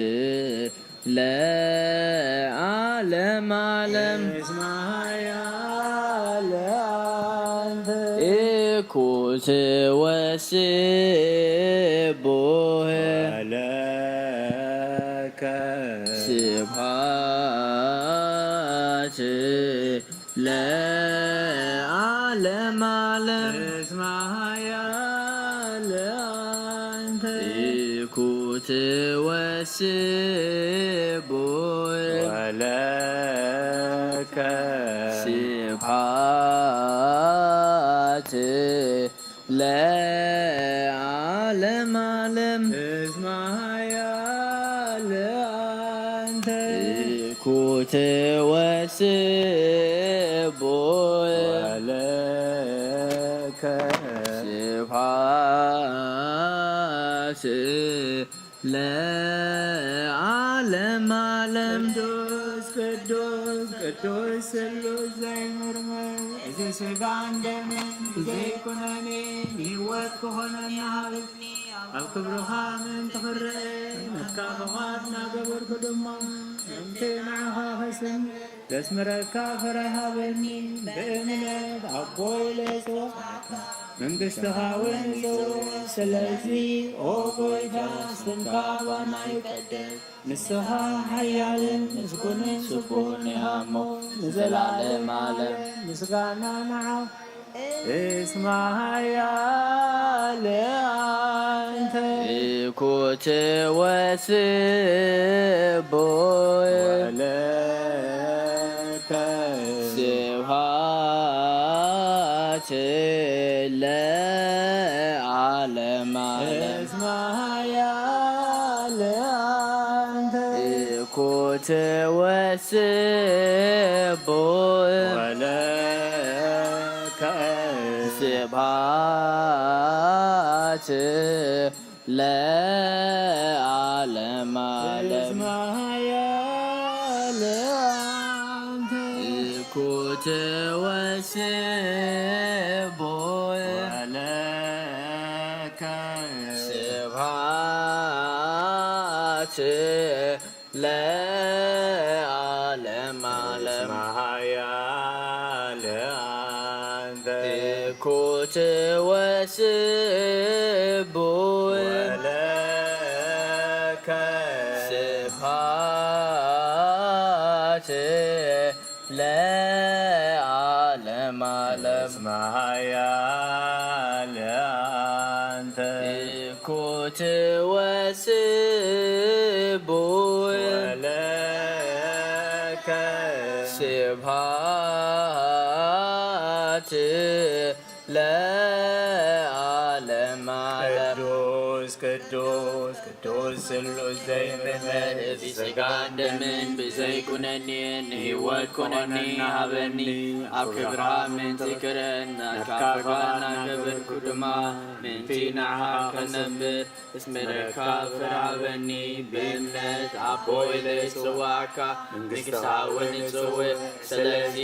ለዓለም ዓለም። እስመ ኃያል አንተ ኢኩት ወስቡህ ወለከ ስብሐት ለዓለም ዓለም። እስመ ኃያል አንተ ኢኩት ወስቡህ ወለከ ስብሐት ለዓለም ዓለም። እስመ ኃያል አንተ ኢኩት ወስቡህ ወለከ ስብሐት ለዓለም ዓለም። ቅዱስ ቅዱስ ቅዱስ ስሉስ ዘይምርምር፣ እዚ ሥጋን ደምን ብዘይ ኩነኔ ንህይወት ክኾነና ሃብኒ። ኣብ ክብርኻ ምእንቲ ክረአ፣ ናትካ ፈቓድ እናገበርኩ ድማ፣ ከምቲ ንዓኻ ኸስን ዘስምረካ ፍረ ሃበኒ። ብእምነት ኣቦ ኢለ ጽውዓካ፣ መንግሥትኻ እውን እጽውዕ። ስለዚ ኦ ጐይታ፣ ስምካ ባና ይቀደስ። ንስኻ ሓያልን ምስጉንን ስቡሕን ኢኻ እሞ፣ ንዘለዓለም ዓለም ምስጋና ንዓኻ። እስመ ኃያል አንተ ኢኩት ወስቡህ ወለከ ስብሐት ለዓለመ ዓለም። እስመ ኃያል አንተ። እኩት ወስቡሕ ወለከ። ስብሐት ለዓለመ ዓለም። እስመ ኃያል አንተ። እኩት ወስቡሕ ወለከ። ስብሐት ለዓለመ ዓለም። እስመ ኃያል አንተ። እኩት ወስቡሕ ወለከ። ስብሐት ለዓለመ ዓለም። እስመ ኃያል አንተ። እኩት ወስቡሕ ወለከ። ስብሐት ለዓለመ ዓለም። ቅዱስ ቅዱስ ቅዱስ ስሉስ ዘይምርመር፣ እዚ ሥጋን ደምን ብዘይ ኩነኔ ንህይወት ኩነኔ ሃበኒ። ኣብ ክብርኻ ምእንቲ ክረን ናትካ ፍቓድ እናገበርኩ ድማ ምእንቲ ንዓኻ ክነብር እስመ ረካ ፍረ ሃበኒ። ብእምነት ኣቦ ኢለ ይጽዋዕካ፣ መንግሥትኻ እውን ይጽውዕ። ስለዚ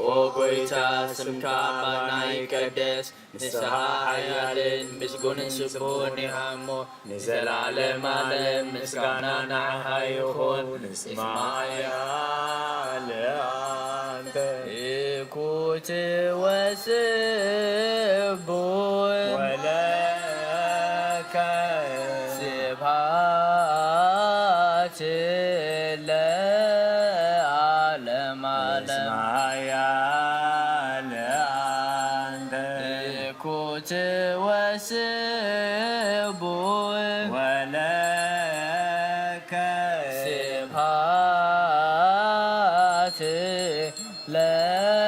ኦ ጐይታ ስምካ ባና ይቀደስ፣ ንስኻ ሓያልን ምስጉንን ስቡሕን ኢኻ እሞ ንዘለዓለም ዓለም ምስጋና ንዓኻ ይኹን። እስመ ኃያል አንተ። እኩት ወስቡሕ ወለከ። ስብሐት ለዓለመ ዓለም። እስመ ኃያል አንተ። እኩት ወስቡሕ ወለከ። ስብሐት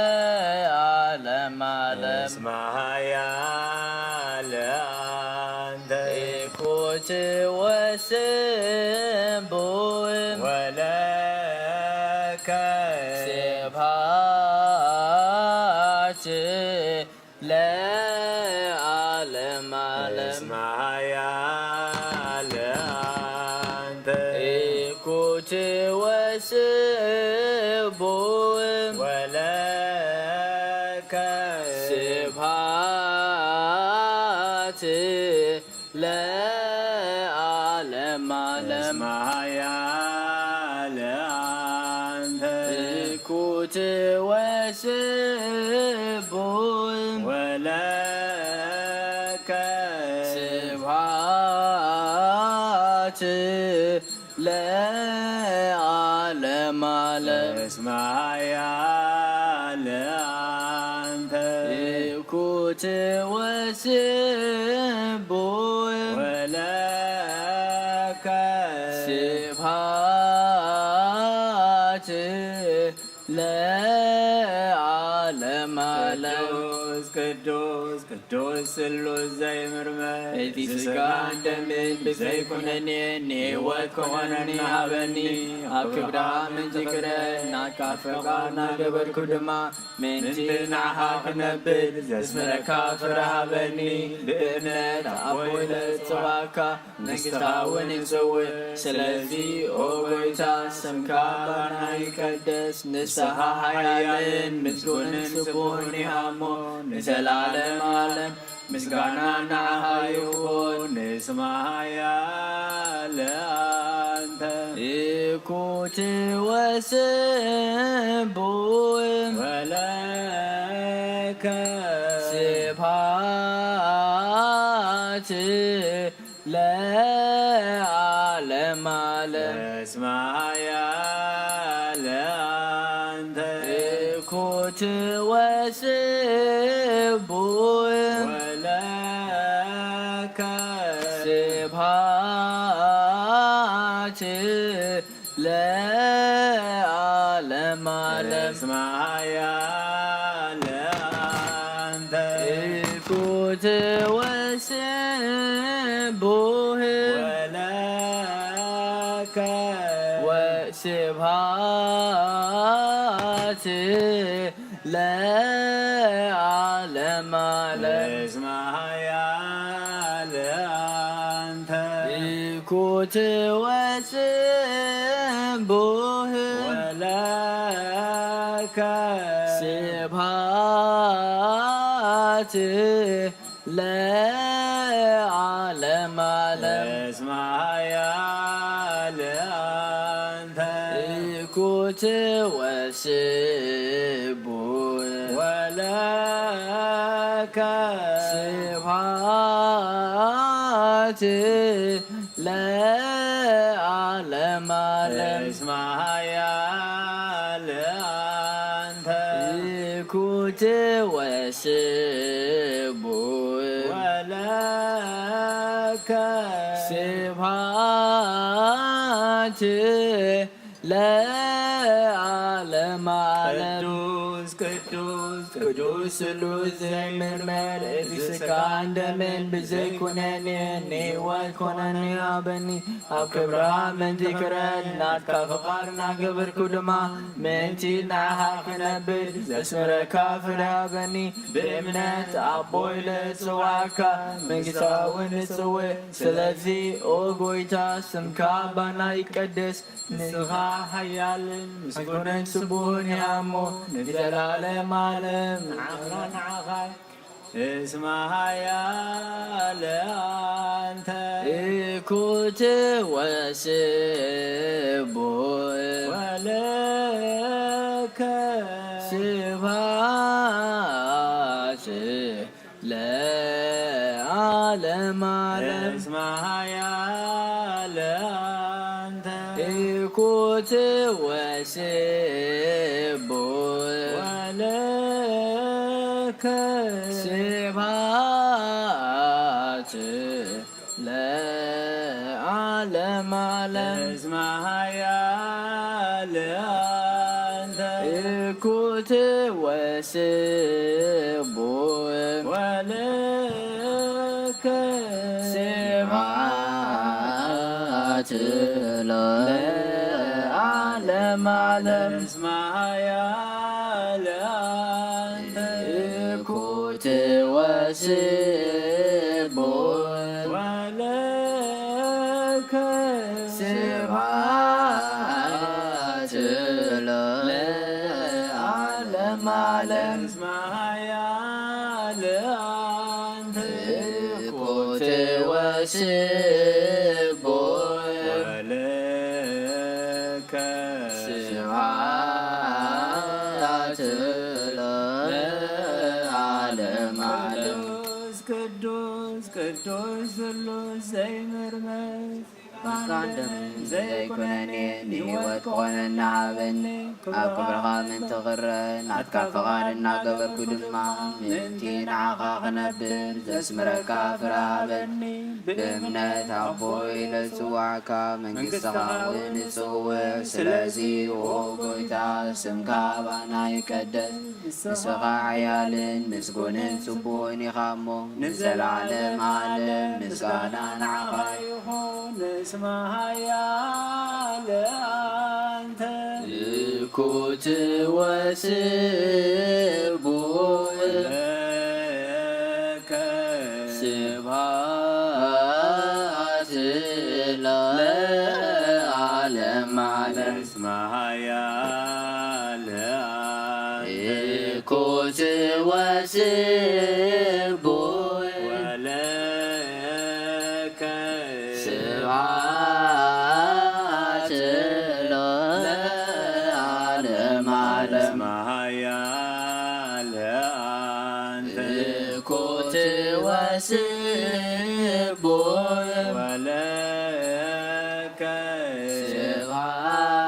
ለዓለመ ዓለም። እስመ ኃያል አንተ። እኩት ወስቡሕ ወለከ። ስብሐት ለዓለመ ዓለም። እስመ ኃያል አንተ። እኩት ወስቡሕ ወለከ። ስብሐት ለዓለመ ዓለም። እስመ ኃያል አንተ። እኩት ወስቡሕ ወለከ። ስብሐት ለዓለመ ዓለም። እስመ ኃያል አንተ። እኩት ወስቡሕ ወለከ። ስብሐት ለዓለመ ዓለም። ቅዱስ ቅዱስ ቅዱስ ስሉስ ዘይምርመር፣ እቲ ሥጋን ደምን ብዘይ ኩነኔ ንህይወት ክኾነኒ ሃበኒ። ኣብ ክብርኻ ምእንቲ ክረን ናትካ ፍቓድ እናገበርኩ ድማ ምእንቲ ንዓኻ ክነብር ዘስምረካ ፍረ ሃበኒ። ብእምነት ኣቦ ኢለ እጽዋዕካ፣ መንግሥትኻ እውን ይጽውዕ። ስለዚ ኦ ጐይታ ስምካ ባና ይቀደስ፣ ንስኻ ሓያልን ምስጉንን ስቡሕን ኢኻ እሞ ንዘለዓለም ዓለም ምስጋና ንዓኻ ይኹን። እስመ ኃያል አንተ። እኩት ወስቡሕ ወለከ። ስብሐት ለዓለመ ዓለም። እስመ ኃያል አንተ። እኩት ወስቡሕ ወለከ። ስብሐት ለዓለመ ዓለም። እስመ ኃያል አንተ። እኩት ወስቡህ ወለከ። ወስብሐት ለዓለመ ዓለም። እስመ ኃያል አንተ። እኩት ወስቡህ ወለከ። ስብሐት ለዓለመ ዓለም። እስመ ኃያል አንተ። እኩት ወስቡህ ወለከ። ስብሐት ለዓለመ ዓለም። እስመ ኃያል አንተ። እኩት ወስቡህ ወለከ። ስብሐት ለዓለመ ዓለም። ቅዱስ ቅዱስ ቅዱስ ስሉስ ዘይምርመር፣ እቲ ስጋን ደምን ብዘይ ኩነኔ ንህይወት ኮነኒ ሃበኒ። ኣብ ክብርኻ ምእንቲ ክረድ ናትካ ፍቓድ እናገበርኩ ድማ ምእንቲ ንዓኻ ክነብር ዘስምረካ ፍረ ሃበኒ። ብእምነት ኣቦ ኢለ እጽውዓካ፣ መንግስቲ እውን እጽውዕ። ስለዚ ኦ ጎይታ፣ ስምካ ባና ይቀደስ። ንስኻ ሓያልን ምስጉንን ስቡህን ኢኻ እሞ፣ ንዘለዓለም ዓለም ንዓኻ ንዓኻ። እስመ ኃያል አንተ። እኩት ወስቡህ ወለከ። ስብሐት ለዓለመ ዓለም። እስመ ኃያል አንተ። እኩት ወስቡህ ወለከ። ስብሐት ለዓለመ ዓለም። እስመ ኃያል አንተ። እኩት ወስቡህ ወለከ። ስብሐት ለዓለመ ዓለም። እስመ ኃያል አንተ። እኩት ወስቡህ ወለከ። ስብሐት ለዓለመ ዓለም። እስመ ኃያል አንተ። እኩት ወስቡህ ወለከ። ስብሐት ለዓለመ ዓለም። ቅዱስ ቅዱስ ቅዱስ ስሉስ ዘይምርመር፣ ስጋን ደምን ዘይኩነኔ ንህይወት ክኾነና ሃበኒ። ኣብ ክብርኻ ምእንቲ ክረ ናትካ ፍቓድ እናገበርኩ ድማ ምእንቲ ንዓኻ ክነብር ዘስምረካ ፍረ ሃበኒ። ብእምነት ኣቦ ኢለ ዝጽዋዕካ፣ መንግስትኻ እውን እጽውዕ። ስለዚ ኦ ጎይታ፣ ስምካ ባና ይቀደስ። ንስኻ ሓያልን ምስጉንን ጽቡቕን ኢኻ እሞ፣ ንዘለዓለም ዓለም ምስጋና ንዓኻ ይኹን። እስመ ኃያል አንተ። እኩት ወስቡህ ለከ። ስብሐት ለዓለመ ዓለም። እስመ ኃያል አንተ። እኩት ወስቡህ ወለከ። ስብሐት ለዓለመ ዓለም። እስመ ኃያል አንተ። እኩት ወስቡህ ወለከ።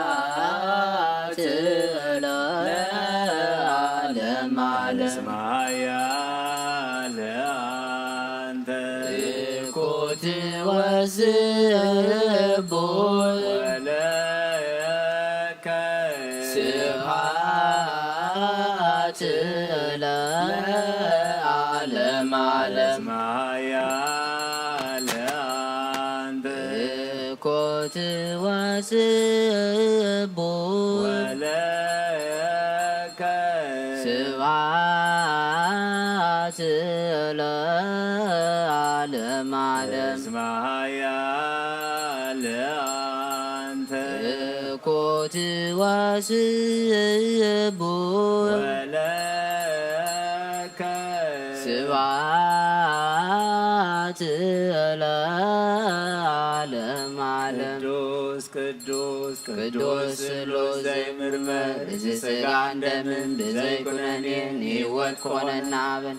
ስብሐት ለዓለመ ዓለም። እስመ ኃያል አንተ። እኩት ወስቡህ ወለከ። ስብሐት ለዓለመ ዓለም። እስመ ኃያል አንተ። እኮ ትወስቡ። ወለከ። ስብሐት ለዓለመ ዓለም። እስመ ኃያል አንተ። እኮ ትወስቡ። ወለከ። ስብሐት ለዓለመ ዓለም። ቅዱስ ቅዱስ ቅዱስ ቅዱስ ስሉስ ዘይምርመር፣ እዚ ሥጋን ደምን ብዘይ ኩነኔ ንህይወት ክኾነና ሃበን።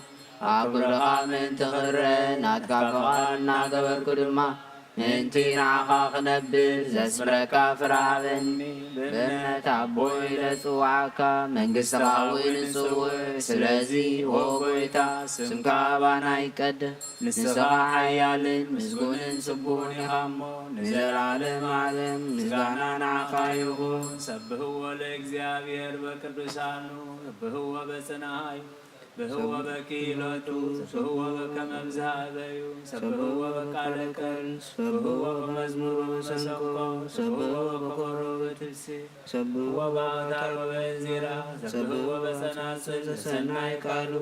ኣብ ክብርኻ ምእንቲ ክረአ ናትካ ፍቓድ እናገበርኩ ድማ፣ ምእንቲ ንዓኻ ክነብር ዘስምረካ ፍረ ሃበኒ። ብእምነት ኣቦይ ኢለ ዝጽውዓካ፣ መንግሥትኻ እውን እጽውዕ። ስለዚ ኦ ጐይታ፣ ስምካ ኣባና ይቀደስ። ንስኻ ሓያልን ምስጉንን ስቡሕን ኢኻ እሞ፣ ንዘለዓለም ዓለም ምስጋና ንዓኻ ይኹን። ሰብህዎ ለእግዚኣብሔር በቅዱሳኑ፣ ሰብህዎ በጽንዓዩ፣ ሰብህዎ በክኢሎቱ፣ ሰብህዎ በከመ ብዝሃ እበዩ፣ ሰብህዎ በቃለ ቀልስ፣ ሰብህዎ በመዝሙር ወመሰንቆ፣ ሰብህዎ በከበሮ ወበትብስት፣ ሰብህዎ በአውታር ወበእንዚራ፣ ሰብህዎ በጸናጽል ዘሰናይ ቃሉ፣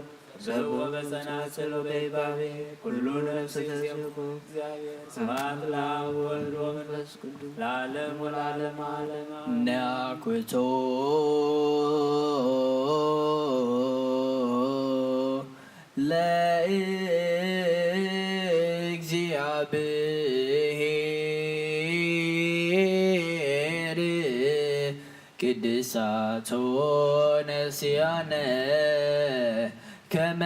ሰብህዎ በጸናጽል ወበይባቤ፣ ኩሉ ነፍስ ተሴብሖ እግዚአብሔር። ስብሐት ለአብ ወወልድ ወመንፈስ ቅዱስ ለዓለም ወለዓለመ ዓለም። ናኩቶ ለእግዚአብሔር ቅድሳቶ ነስያነ ከመ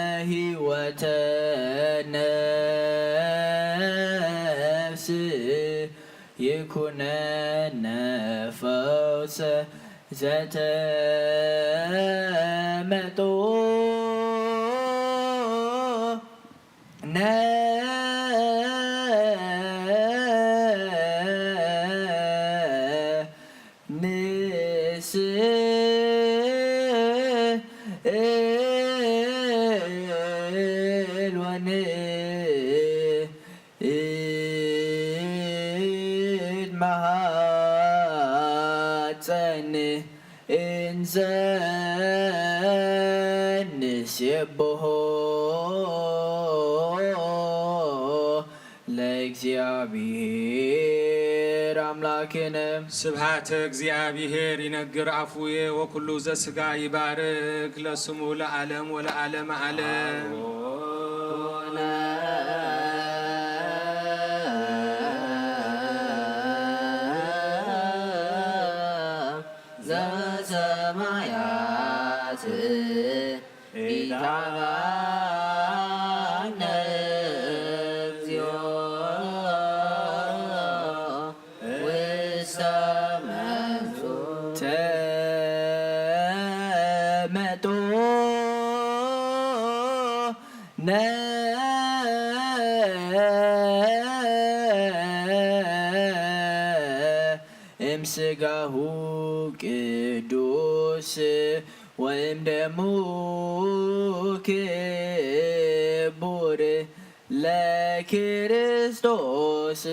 ለህይወተ ነፍስ ይኩነነ ፈውሰ ዘተመጦ ነ ንስእል ወንእድ መሃፀን እንዘ ንሴብሖ ለእግዚአብሔር አምላክነ። ስብሐተ እግዚአብሔር ይነግር አፉየ ወኩሉ ዘሥጋ ይባርክ ለስሙ ለዓለም ወለዓለመ ዓለም። ዘበሰማያት ኢታብአነ እግዚኦ ውስተ መንሱ ተመጦ ነ እምስጋሁ ቅዱስ ወእምደሙ ክቡር ለክርስቶስ።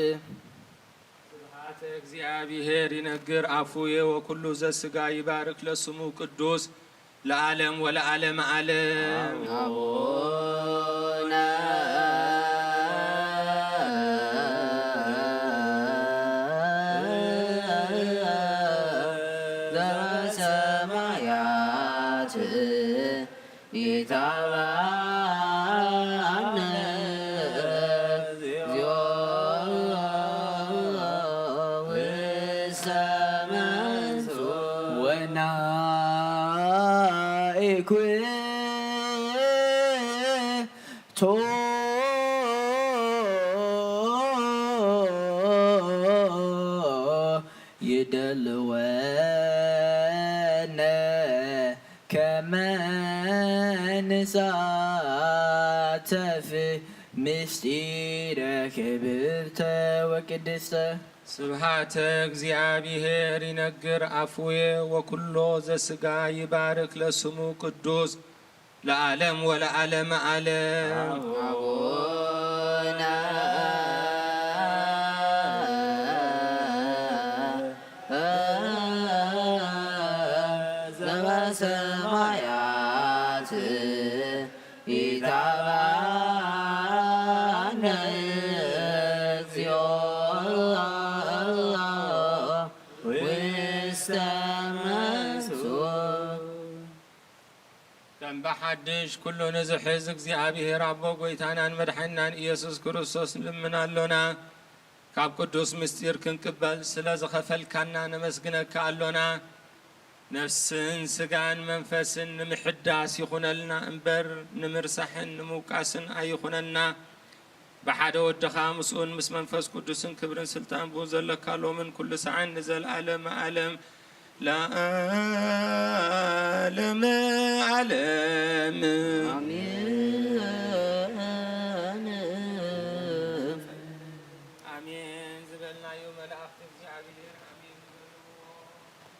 ስብሐተ እግዚአብሔር ይነግር አፉየ ወኩሉ ዘሥጋ ይባርክ ለስሙ ቅዱስ ለዓለም ወለዓለመ ዓለም። አቡነ ዘበሰማያት ይትባረክ እግዚኦ ውስተ መንሱ ወናኢኩቶ ይደልወነ ከመ ንሳተፍ ምስጢረ ክብርተ ወቅድስተ። ስብሐተ እግዚኣብሔር ይነግር ኣፉየ፣ ወኩሎ ዘስጋ ይባርክ ለስሙ ቅዱስ ለዓለም ወለዓለመ ዓለም። አቡነ ዘበሰማያት ይትባረክ እግዚኦ ውስተ መንሱ። ከም ብሓድሽ ኩሉ ንዝሕዝ እግዚኣብሔር ኣቦ ጐይታናን መድሓኒናን ኢየሱስ ክርስቶስ ንልምን ኣሎና። ካብ ቅዱስ ምስጢር ክንቅበል ስለ ዝኸፈልካና ነመስግነካ ኣሎና። ነፍስን ስጋን መንፈስን ንምሕዳስ ይኹነልና እምበር ንምርሳሕን ንምውቃስን ኣይኹነና። ብሓደ ወድኻ ምስኡን ምስ መንፈስ ቅዱስን ክብርን ስልጣን ብኡ ዘለካ ሎምን ኩሉ ሰዓን ንዘለዓለመ ዓለም ለዓለመ ዓለም። ኣሜን። ኣሜን ዝበልናዮ መላእኽቲ እግዚኣብሔር ኣሜን ዝበልዎ።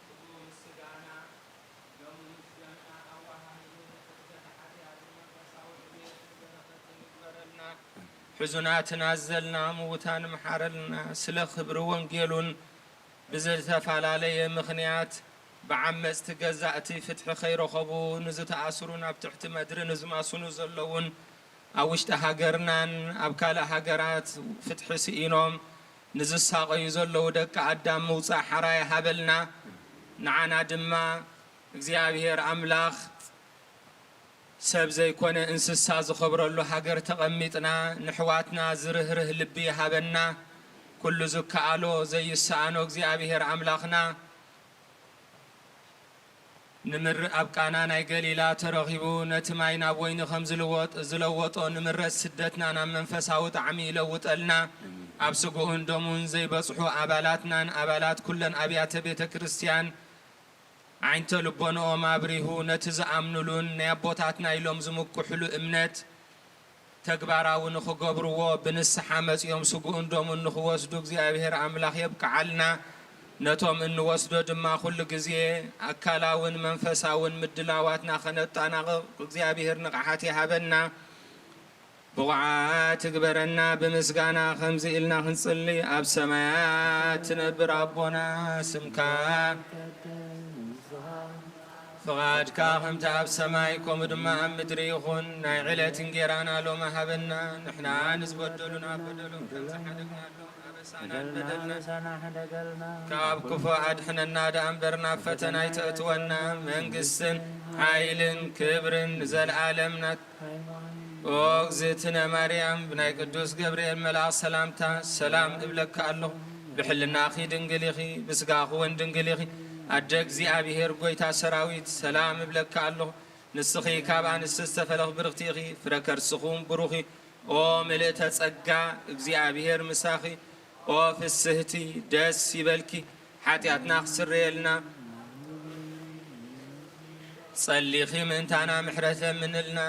ቅዱስ ሥጋና ደሙ ምስጋና ኣዋሃሂዱ ንሕድገት ሓጢኣትን መንፈሳዊ ዕቤትን በረኸትን ይግበረልና። ሕዙናትን ኣዘልና ምውታን ምሓረልና። ስለ ክብሪ ወንጌሉን ብዝተፈላለየ ምኽንያት ብዓመጽቲ ገዛእቲ ፍትሒ ከይረኸቡ ንዝተኣስሩን ኣብ ትሕቲ መድሪ ንዝማስኑ ዘለውን ኣብ ውሽጢ ሃገርናን ኣብ ካልእ ሃገራት ፍትሒ ስኢኖም ንዝሳቐዩ ዘለዉ ደቂ ኣዳም ምውጻእ ሓራ ይሃበልና። ንዓና ድማ እግዚኣብሔር ኣምላኽ ሰብ ዘይኮነ እንስሳ ዝኸብረሉ ሃገር ተቐሚጥና ንሕዋትና ዝርህርህ ልቢ ይሃበና። ኩሉ ዝከኣሎ ዘይሰኣኖ እግዚኣብሔር ኣምላኽና ንምር ኣብ ቃና ናይ ገሊላ ተረኺቡ ነቲ ማይ ናብ ወይኒ ከም ዝልወጥ ዝለወጦ ንምረት ስደትና ናብ መንፈሳዊ ጣዕሚ ይለውጠልና። ኣብ ስግኡን ደሙን ዘይበጽሑ ኣባላትናን ኣባላት ኩለን ኣብያተ ቤተ ክርስቲያን ዓይንተ ልቦንኦም ኣብሪሁ ነቲ ዝኣምኑሉን ናይ ኣቦታትና ኢሎም ዝምኩሕሉ እምነት ተግባራዊ ንኽገብርዎ ብንስሓ መጺኦም ስግኡን ደሙን ንኽወስዱ እግዚኣብሔር ኣምላኽ የብቅዓልና። ነቶም እንወስዶ ድማ ኩሉ ግዜ ኣካላውን መንፈሳውን ምድላዋትና ኸነጣናቕቕ እግዚኣብሔር ንቕሓት ይሃበና። ብቑዓት ይግበረና። ብምስጋና ኸምዚ ኢልና ኽንጽሊ፣ ኣብ ሰማያት ትነብር ኣቦና፣ ስምካ ፍቓድካ ከምቲ ኣብ ሰማይ ከምኡ ድማ ኣብ ምድሪ ይኹን። ናይ ዕለት እንጌራና ሎሚ ሃበና። ንሕና ንዝበደሉና በደሎም ከም ዝሓደግናሎም ኣበሳናን በደልና ካብ ክፉእ ኣድሕነና ደኣ እምበር ናብ ፈተና ኣይተእትወና። መንግስትን ሓይልን ክብርን ንዘለኣለም ናት ኦ እግዝእትነ ማርያም፣ ብናይ ቅዱስ ገብርኤል መልኣኽ ሰላምታ ሰላም እብለኪ ኣለኹ። ብሕልናኺ ድንግል ኢኺ፣ ብስጋኺ እውን ድንግል ኢኺ። ኣደ እግዚኣብሔር ጐይታ ሰራዊት፣ ሰላም እብለኪ ኣለኹ። ንስኺ ካብ ኣንስቲ ዝተፈለኺ ብርኽቲ ኢኺ፣ ፍረ ከርስኺ እውን ብሩኽ እዩ። ኦ ምልእተ ጸጋ፣ እግዚኣብሔር ምሳኺ። ኦ ፍስህቲ ደስ ይበልኪ፣ ሓጢኣትና ክስረየልና ጸሊኺ ምእንታና ምሕረት ለምንልና።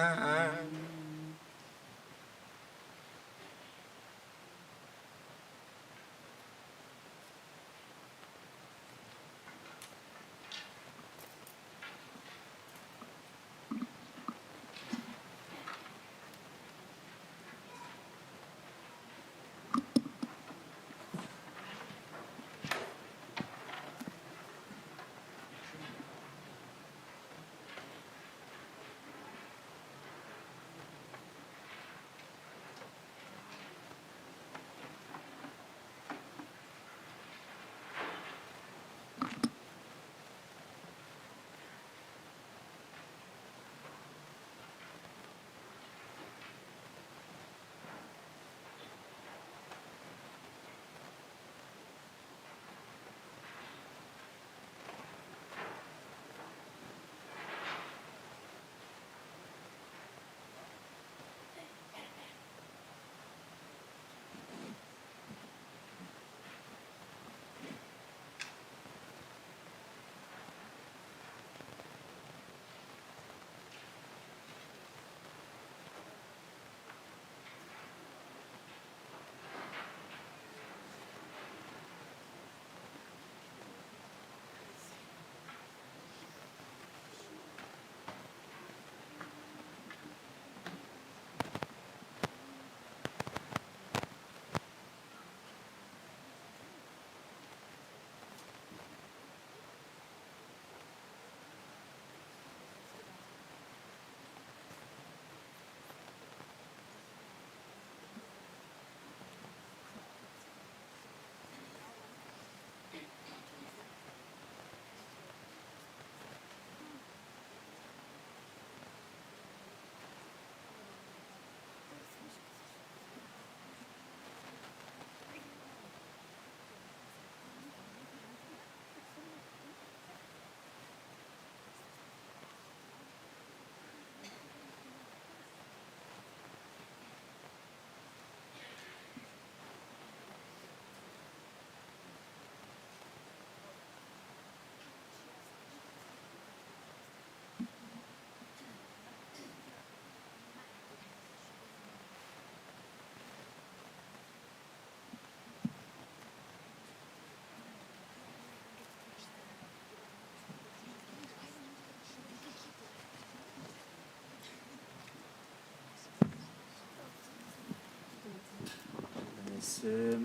ስማ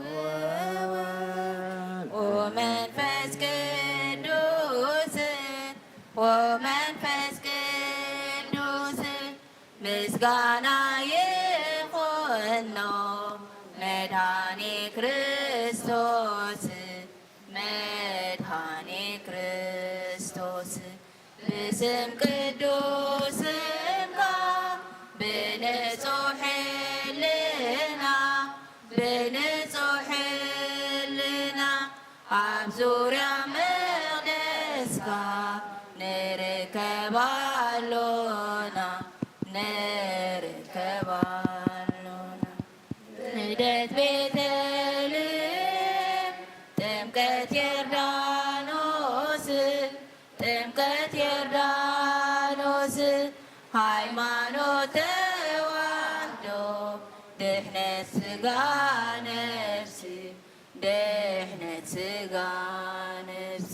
ወወልድ ወመንፈስ ቅዱስ ወመንፈስ ቅዱስ ምስጋና ይኹኖ መድኃኒ ክርስቶስ መድኃኒ ክርስቶስ ብስም ቅዱስ ስምካ ብንጹሕ ሕልና ብንጹሕ ሕልና ኣብ ዙርያ መቕደስካ ንርከብ ኣሎና ንርከብ ኣሎና። ልደት ቤተልሔም ጥምቀት ዮርዳኖስ ጥምቀት ዮርዳኖስ ሃይማኖት ተዋህዶ ድሕነት ስጋ ነፍሲ ድሕነት ስጋ ነፍሲ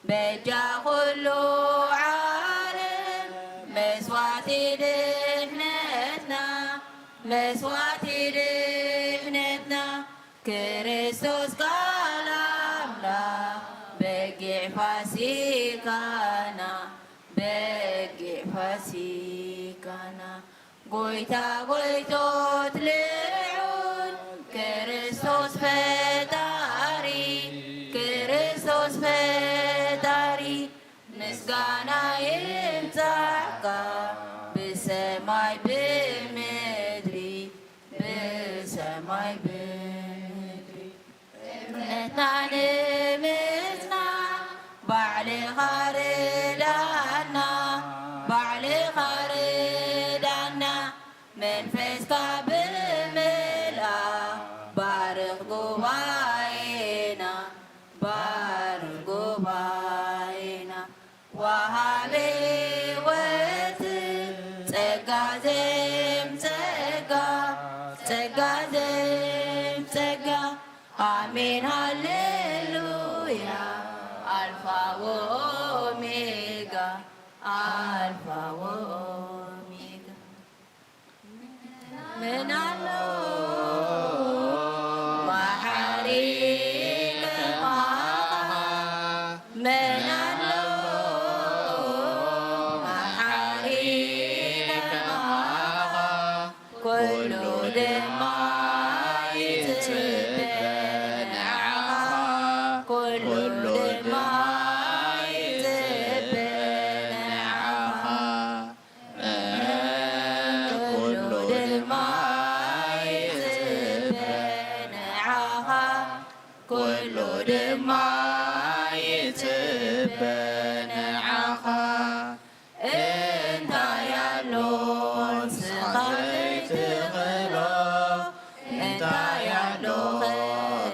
በጃ ኩሉ ዓለም መስዋዕቲ ድሕነትና መስዋዕቲ ድሕነትና ክርስቶስ ቃል ኣምላኽ በጊዕ ፋሲካና በጊዕ ፋሲካና ጎይታ ጎይቶት ልዑል ክርስቶስ ፈጣሪ ክርስቶስ ፈጣሪ ምስጋና ይብጻሕካ ብሰማይ ብምድሪ ብሰማይ ብምድሪ እምነትና ንምጽና ባዕልኻ ርዳና ባዕልኻ ርዳና መንፈስካ ብምልኣ ባርኽ ጉባኤና ባርኽ ጉባኤና ወሃቢ ሕይወት ጸጋ ዘም ጸጋ ጸጋ ዘም ጸጋ ኣሜን ሃሌሉያ ኣልፋ ወኦሜጋ ኣልፋ ወኦሜጋ ምን ኣሎ መሓሪ ከማኻ ምን ኣሎ መሓሪ ከማኻ ኩሉ ድማ ይጽበ ንዓኻ ኩሉ ድማ ይጽበ ንዓኻ ኩሉ ድማ ይጽበ ንዓኻ ኩሉ ድማ ይጽበ ንዓኻ እንታይ ኣሎ ንስኻ ዘይትኽእሎ እንታይ ኣሎ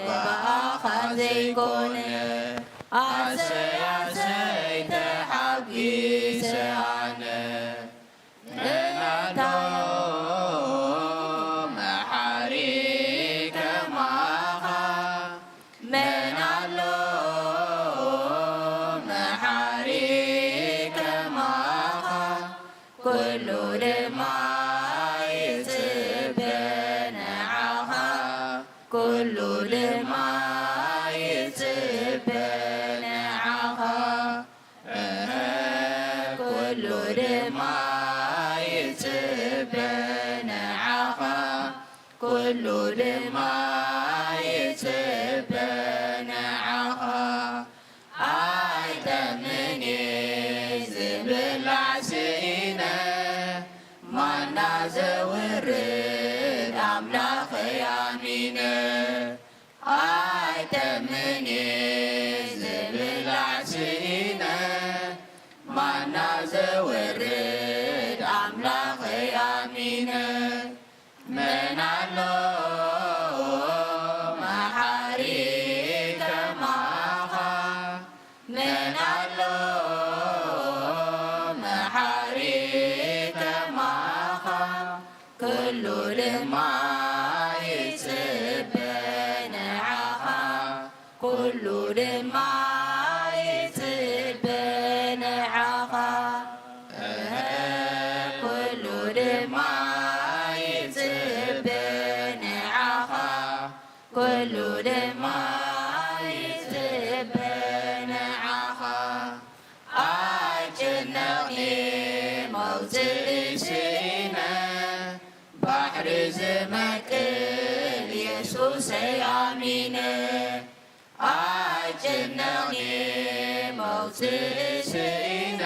ብኣኻ ዘይኮነ ኣሰይ ኣሰይ ተሓጒሰ ኣነ መን ኣሎ መሓሪ ከማኻ መን ኣሎ መሓሪ ከማኻ ኩሉ ድማ ይጽበ ንዓኻ ኩሉ ድማ ይጽበ ንዓኻ እህ ኩሉ ድማ ይጽበ ንዓኻ ኩሉ ድማ ይጽበ ንዓኻ ኣይጠምን እየ ዝብላዕ ስኢነ ማና ዘውርድ ኣምላኸይ ኣሚነ ኣይጠምን እየ ዝብላዕ ስኢነ ማና ዘውርድ ኣምላኸይ ኣሚነ መን ኣሎ መሓሪ ከማኻ መን ኣሎ መሓሪ ከማኻ ኩሉ ድማ ይጽበ ንዓኻ ኩሉ ድማ ይጽበ ንዓኻ ኩሉ ድማ ይጽበ ንዓኻ መውፅኢ ስኢነ ባሕሪ ዝመቅል የሱሰይ ኣሚነ። ኣይጭነቕኒ መውፅኢ ስኢነ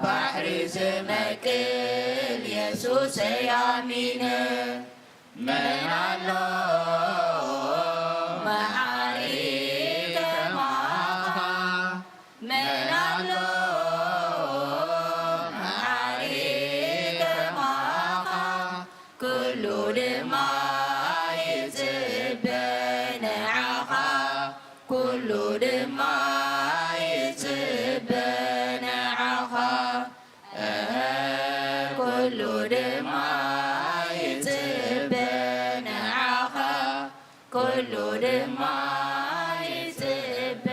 ባሕሪ ዝመቅል የሱሰይ ኣሚነ። መን ኣሎ መሓሪ ከማኻ? መን ኣሎ መሓሪ ከማኻ? ኩሉ ድማ ይጽበ ንዓኻ፣ ኩሉ ድማ ይጽበ ንዓኻ። እህ፣ ኩሉ ድማ ይጽበ ንዓኻ፣ ኩሉ ድማ ይጽበ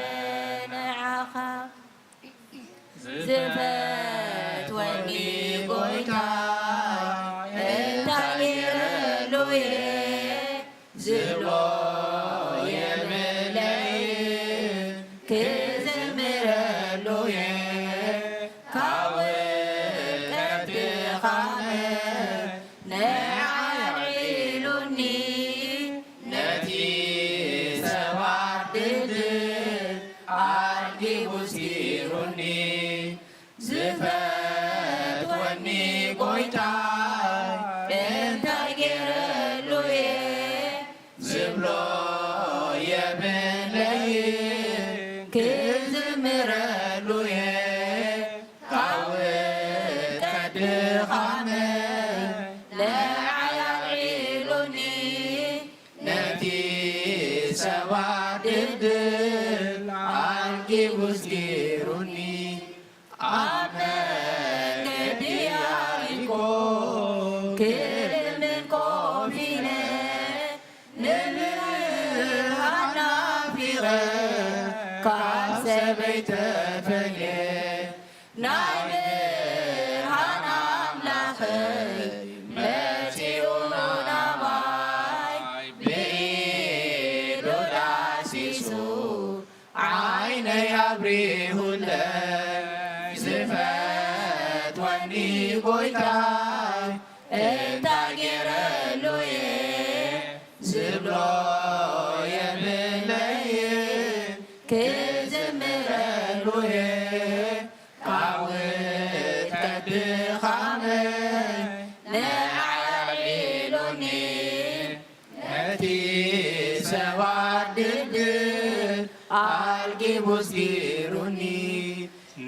ንዓኻ። ዝፈትወኒ ጎይታ እንታይ ገይረሉ እየ ዝብሎ የብለይ፣ ክዝምረሉ እየ ካብ ውድቀት ድኻመ ንዓይ ኣልዒሉኒ። ነቲ ሰባት ድልድል ኣልጊቡ ስጊሩኒ። ዝፈትወኒ ጎይታ እንታይ ገይረሉ እየ ዝብሎ የብለይ፣ ክዝምረሉ እየ ካብ ውድቀት ድኻመ ንዓይ ኣልዒሉኒ። ነቲ ሰባት ድልድል ኣልጊቡ ስጊሩኒ። ኣብ መንገዲ ያሪኮ ክልምን ኮፍ ኢለ ንብርሃን ናፊቐ ካብ ሰበይ ተፈልየ ናይ ብርሃን ኣምላኸይ መጺኡ ናባይ ብኢዱ ዳሲሱ ዓይነይ ኣብሪሁለይ። ዝፈትወኒ ጎይታይ እንታይ ገይረሉ እየ ዝብሎ የብለይን፣ ክዝምረሉ እየ ካብ ውድቀት ድኻመይ ንዓይ ኣልዒሉኒ። ነቲ ሰባት ድልድል ኣልጊቡ ስጊሩኒ።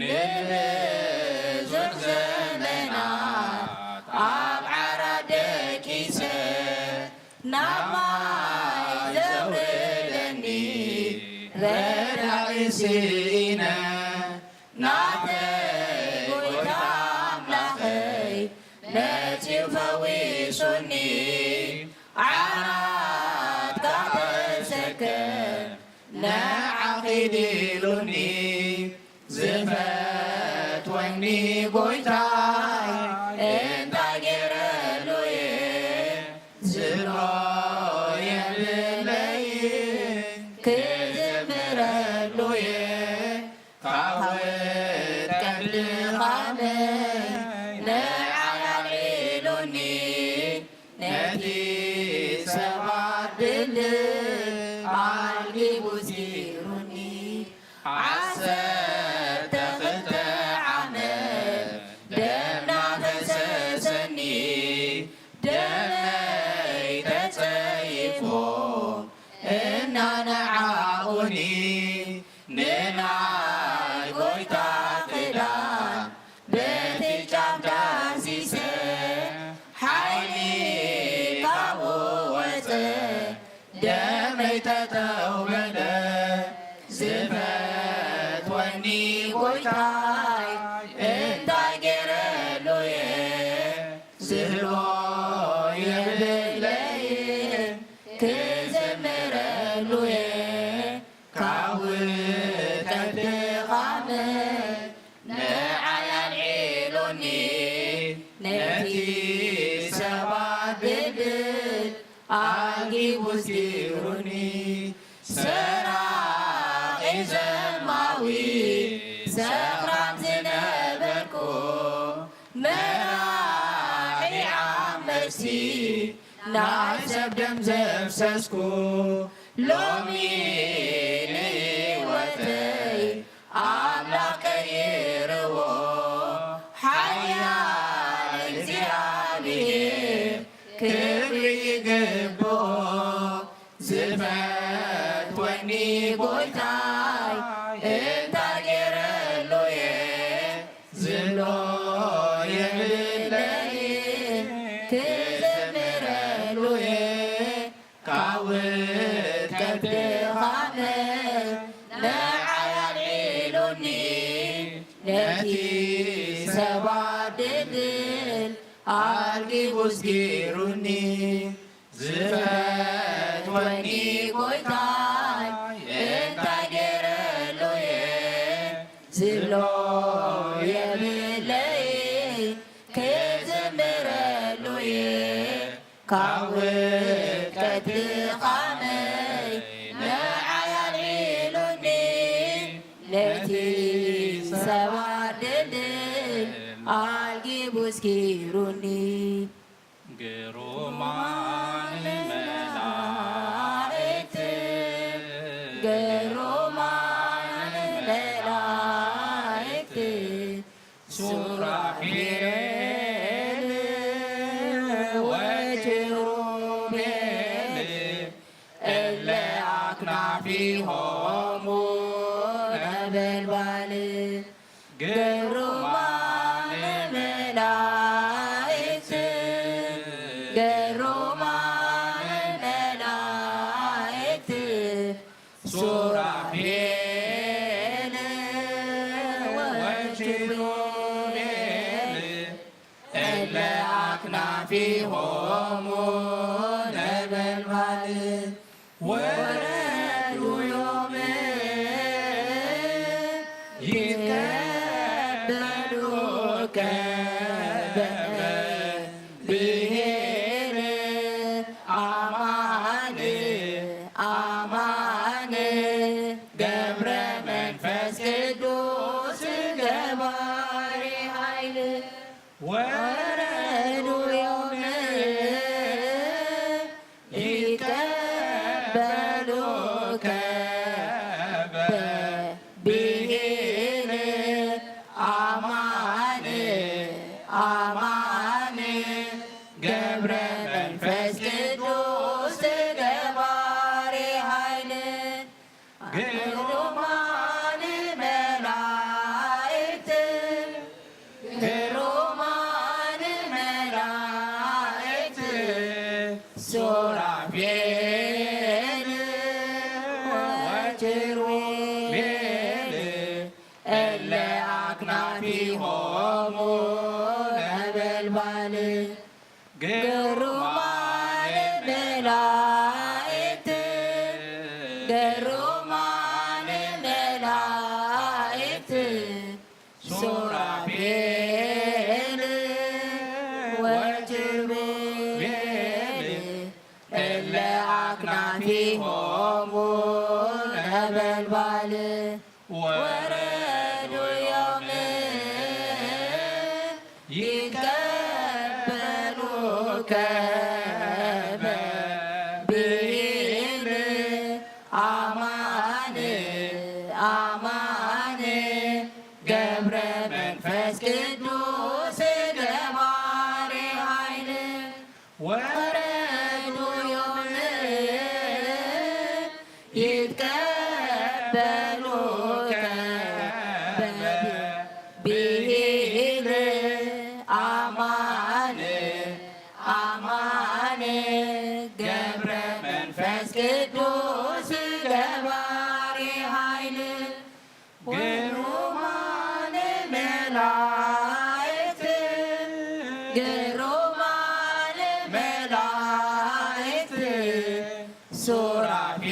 ንብዙሕ ዘመናት ኣብ ዓራት ደቂሰ ናብ ማይ ዘውርደኒ ረዳኢ ስኢነ። ናተይ ጎይታ ኣምላኸይ መጺኡ ፈዊሱኒ። ዓራትካ ተሰከም ንዓኺ ዲሉኒ። ዝፈትወኒ ጎይታይ እንታይ ገይረሉ እየ ዝብሎ የብለይን፣ ክዝምረሉ እየ ካብ ውድቀት ድኻመይ ንዓይ ኣልዒሉኒ። ነቲ ሰባት ድልድል ኣልጊቡ ስጊሩኒ። ዓሰርተ ክልተ ዓመት ደም ናፈሰሰኒ፣ ደመይ ተጸይፎም እናነዓቑኒ። ንናይ ጎይታ ክዳን በቲ ጫፍ ዳህሲሰ፣ ሓይሊ ካብኡ ወጸ፣ ደመይ ጠጠው በለ። ዝፈትወኒ ጎይታይ እንታይ ገይረሉ እየ ዝብሎ የብለይን፣ ክዝምረሉ እየ ካብ ውድቀት ድኻመይ ንዓይ ኣልዒሉኒ። ነቲ ሰባት ድልድል ኣልጊቡ ስጊሩኒ። ሰራቒ ዘማዊ ሰኽራን ዝነበርኩ ናይ ሰብ ደም ዘፍሰስኩ፣ ሎሚ ንህይወተይ ኣምላኽ ቀይርዎ። ሓያል እግዚኣብሔር ክብሪ ይግብኦ። ዝፈትወኒ ጎይታይ እንታይ ገይረሉ እየ ዝብሎ የብለይን፣ ክዝምረሉ እየ ካብ ውድቀት ድኻመይ ንዓይ ኣልዒሉኒ፣ ነቲ ሰባት ድልድል ኣልጊቡ ስጊሩኒ። ዝፈትወኒ ጎይታይ እንታይ ገይረሉ እየ ዝብሎ የብለይ፣ ክዝምረሉ እየ ካብ ውድቀት ድኻመይ ንዓይ ኣልዒሉኒ፣ ነቲ ሰባት ድልድል ኣልጊቡ ስጊሩኒ። ግሩማን መላእክት፣ ግሩማን መላእክት፣ ሱራፌል ወኪሩቤል፣ እለ ኣክናፊሆሙ ነበልባል። ግሩማን መላእክት፣ ግሩማን መላእክት፣ ሱራፌል ወኪሩቤል፣ እለ ኣክናፊሆሙ ነበልባል፣ ወረዱ ዮም ይትቀበሉከ በብሔር፣ አማን አማን፣ ገብረ መንፈስ ቅዱስ ገባሬ ኃይል። ወረዱ ዮም ይትቀበሉከ በብሔር፣ አማን አማን፣ ገብረ መንፈስ ቅዱስ ገባሬ ኃይል። ግሩማን መላእክት፣ ግሩማን መላእክት፣ ሱራፌል ወኪሩቤል፣ እለ አክናፊሆሙ ነበልባል። ግሩማን መላእክት፣ ግሩማን መላእክት፣ ሱራፌል ወኪሩቤል፣ እለ አክናፊሆሙ ነበልባል። ወረዱ ዮም ይትቀበሉከ በብሔር፣ አማን አማን፣ ገብረ መንፈስ ቅዱስ ገባሬ ኃይል። ወረዱ ዮም ይትቀበሉከ በብሔር፣ አማን አማን፣ ገብረ መንፈስ ቅዱስ ገባሬ ኃይል። ግሩማን መላእክት፣ ግሩማን መላእክት፣ ሱራፌል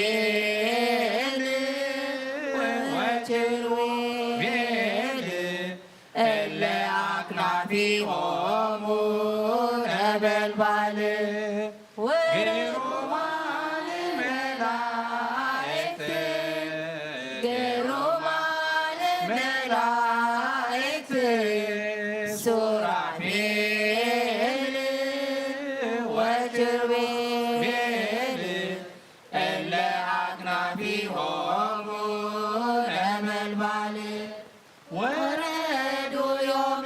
ወኪሩቤል፣ እለ አክናፊሆሙ ነበልባል። ግሩማን መላእክት፣ ግሩማን መላእክት፣ ሱራፌል ወኪሩቤል፣ ወረዱ ዮም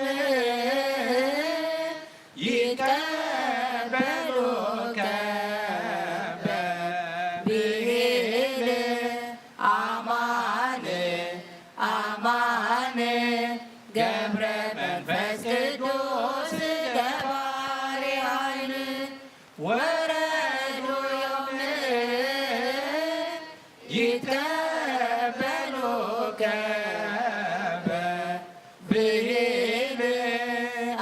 ይቀበሉከ በብሂል አማን አማን ገብረ መንፈስ ቅዱስ ገባሬ ኃይል ወረዱ ዮም ይትቀበሉከ በብሂል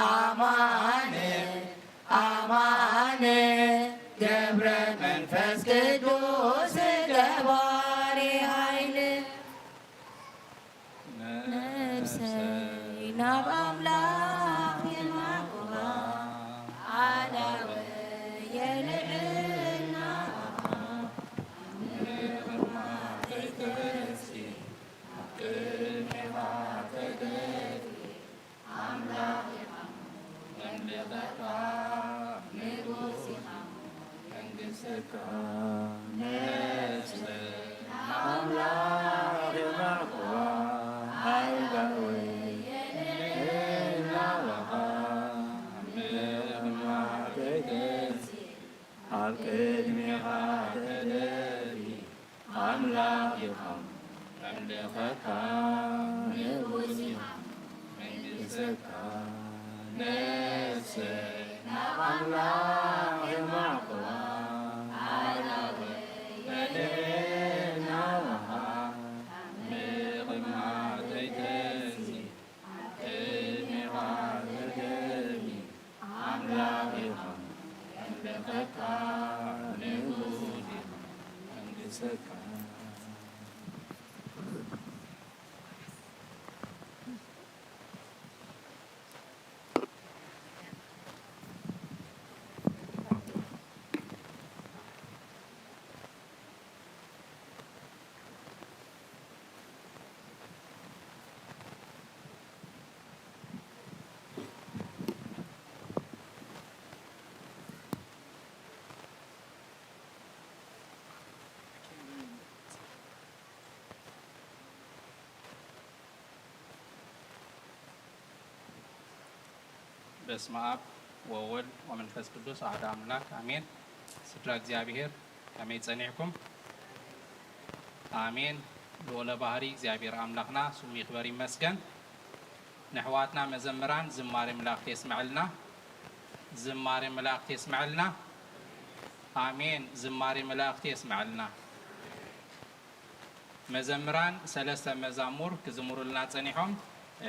አማን አማን ገብረ መንፈስ ቅዱስ ገባሬ ኃይል ነፍሰይ ናብ ኣምላኽ የማጉዋ ኣዳወ የልዕልና ኣምላኽ ኢኻ፣ መምለኸካ ንጉስ ኢኻ፣ መንግሥትካ ነፍሰ ኣምላኽ ይባርኽዋ፣ ኣልጋወይ የልዕላኻ፣ ምኽንያት ዘይትንሲ፣ ኣብ ቅድሜኻ ተደፊ፣ ኣምላኽ ኢኻ፣ መምለኸካ ንጉስ ኢኻ፣ መንግሥትካ ነፍሰ ናብ ኣምላኽ የማዕክዋ፣ ኣዳወ የልዕልና፣ ምኽንያት ዘይትንሲ፣ ኣብ ቅድሜኻ ተደፊ፣ ኣምላኽ ኢኻ፣ የምልኸካ ንጉስ ኢኻ፣ መንግሥትካ። በስመ አብ ወወልድ ወመንፈስ ቅዱስ አሐዱ አምላክ አሜን። ስድራ እግዚኣብሔር ከመይ ጸኒሕኩም? ኣሜን። ልዑለ ባህሪ እግዚኣብሔር ኣምላኽና ስሙ ይኽበር ይመስገን። ንሕዋትና መዘምራን ዝማሬ መላእክት የስመዐልና። ዝማሬ መላእክት የስመዐልና። ኣሜን። ዝማሬ መላእክት የስመዐልና። መዘምራን ሰለስተ መዛሙር ክዝምሩልና ጸኒሖም።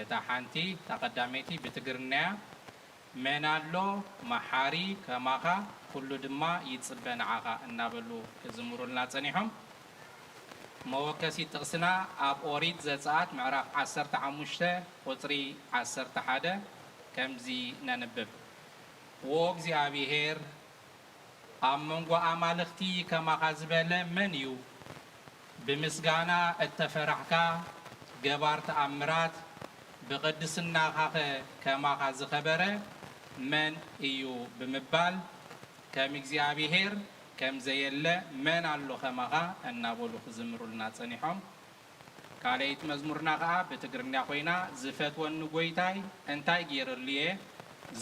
እታ ሓንቲ፣ እታ ቀዳመይቲ ብትግርኛ እያ። መን ኣሎ መሓሪ ከማኻ፣ ኩሉ ድማ ይጽበ ንዓኻ እናበሉ ክዝምሩልና ጸኒሖም። መወከሲት ጥቕስና ኣብ ኦሪት ዘጸኣት ምዕራፍ ዓሰርተ ሓሙሽተ ቁጽሪ ዓሰርተ ሓደ ከምዚ ነንብብ። ዎ እግዚኣብሔር፣ ኣብ መንጎ ኣማልኽቲ ከማኻ ዝበለ መን እዩ? ብምስጋና እተፈራሕካ፣ ገባር ተኣምራት፣ ብቕድስናኻኸ ከማኻ ዝኸበረ መን እዩ? ብምባል፣ ከም እግዚኣብሔር ከም ዘየለ መን ኣሎ ከማኻ? እናበሉ ክዝምሩልና ጸኒሖም። ካልኣይቲ መዝሙርና ኸኣ ብትግርኛ ኮይና፣ ዝፈትወኒ ጐይታይ እንታይ ገይረሉ'የ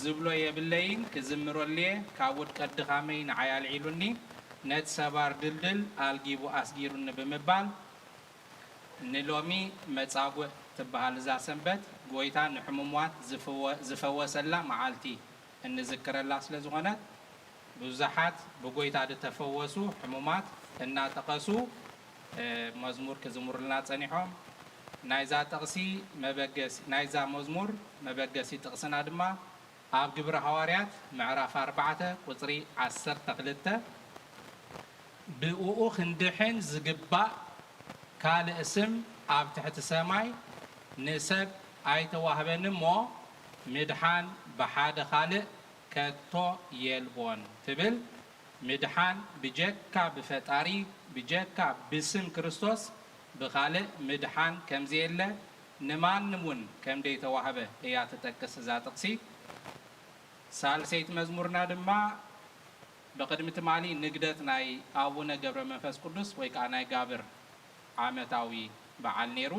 ዝብሎ የብለይን፣ ክዝምረሉ'የ፣ ካብ ውድቀት ድኻመይ ንዓይ ኣልዒሉኒ፣ ነቲ ሰባር ድልድል ኣልጊቡ ኣስጊሩኒ ብምባል፣ ንሎሚ መጻጉዕ ትበሃል እዛ ሰንበት፣ ጐይታ ንሕሙማት ዝፍወ-፣ ዝፈወሰላ መዓልቲ እንዝክረላ ስለ ዝኾነት፣ ብዙሓት ብጎይታ ዝተፈወሱ ሕሙማት እናጠቐሱ፣ እ፣ መዝሙር ክዝምሩልና ጸኒሖም። ናይዛ ጥቕሲ መበገሲ፣ ናይዛ መዝሙር መበገሲ ጥቕስና ድማ ኣብ ግብረ ሃዋርያት ምዕራፍ ኣርባዕተ ቁጽሪ ዓሰርተ ክልተ፣ ብእኡ ክንድሕን ዝግባእ ካልእ ስም ኣብ ትሕቲ ሰማይ ንሰብ ኣይተዋህበን እሞ፣ ምድሓን ብሓደ ካልእ ከቶ የልቦን ትብል። ምድሓን ብጀካ ብፈጣሪ፣ ብጀካ ብስም ክርስቶስ ብኻልእ ምድሓን ከምዘየለ፣ ንማንም እውን ከም ደይተዋህበ እያ ትጠቅስ እዛ ጥቕሲ። ሳልሰይቲ መዝሙርና ድማ ብቕድሚ ትማሊ ንግደት ናይ ኣቡነ ገብረ መንፈስ ቅዱስ ወይ ከዓ ናይ ጋብር ዓመታዊ በዓል ነይሩ።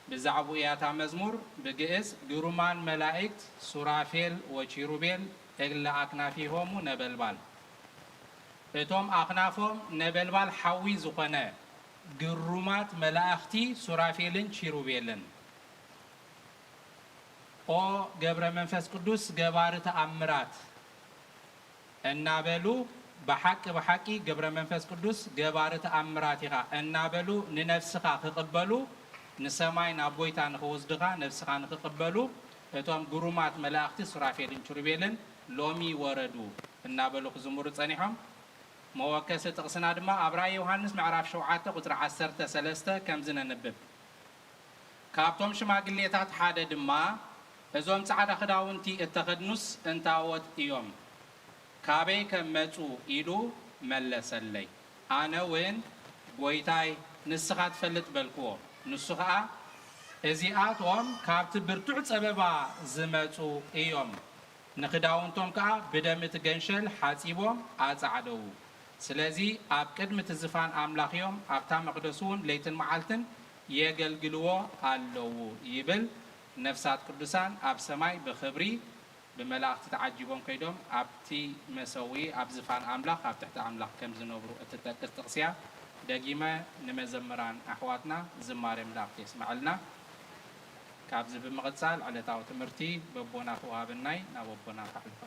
ብዛዕባኡ እያ እታ መዝሙር ብግእዝ፣ ግሩማን መላእክት ሱራፌል ወኪሩቤል እለ ኣክናፊሆሙ ነበልባል። እቶም ኣኽናፎም ነበልባል ሓዊ ዝኾነ ግሩማት መላእኽቲ ሱራፌልን ኪሩቤልን። ኦ ገብረ መንፈስ ቅዱስ ገባሪ ተኣምራት እናበሉ፣ ብሓቂ ብሓቂ ገብረ መንፈስ ቅዱስ ገባሪ ተኣምራት ኢኻ እናበሉ ንነፍስኻ ክቕበሉ፣ ንሰማይ ናብ ጎይታ ንኽወስድኻ ነፍስኻ ንኽቕበሉ፣ እቶም ግሩማት መላእኽቲ ሱራፌልን ኪሩቤልን ሎሚ ወረዱ እናበሉ ክዝምሩ ጸኒሖም። መወከሲ ጥቕስና ድማ ኣብ ራእይ ዮሃንስ ምዕራፍ ሸውዓተ ቁጽሪ ዓሰርተ ሰለስተ ከምዚ ነንብብ። ካብቶም ሽማግሌታት ሓደ ድማ፣ "እዞም ጻዕዳ ክዳውንቲ እተኸድኑስ እንታዎት እዮም? ካበይ ከ መጹ?" ኢሉ መለሰለይ። ኣነ እውን፣ "ጐይታይ፣ ንስኻ ትፈልጥ" በልክዎ። ንሱ ኸኣ፣ "እዚኣቶም ካብቲ ብርቱዕ ጸበባ ዝመጹ እዮም። ንኽዳውንቶም ከኣ ብደም እቲ ገንሸል ሓጺቦም ኣጻዕደዉ። ስለዚ ኣብ ቅድሚ እቲ ዝፋን ኣምላኽ እዮም፣ ኣብታ መቕደስ እውን ለይትን መዓልትን የገልግልዎ ኣለዉ" ይብል። ነፍሳት ቅዱሳን ኣብ ሰማይ ብኽብሪ ብመላእኽቲ ተዓጂቦም ከይዶም ኣብቲ መሰውኢ፣ ኣብ ዝፋን ኣምላኽ፣ ኣብ ትሕቲ ኣምላኽ ከም ዝነብሩ እትጠቅስ ጥቕሲ እያ። ደጊመ ንመዘምራን ኣሕዋትና ዝማሬ መላእኽቲ የስምዐልና። ካብዚ ብምቕጻል ዕለታዊ ትምህርቲ በቦና ክወሃበናይ ናብ ኣቦና ከሕልፎ።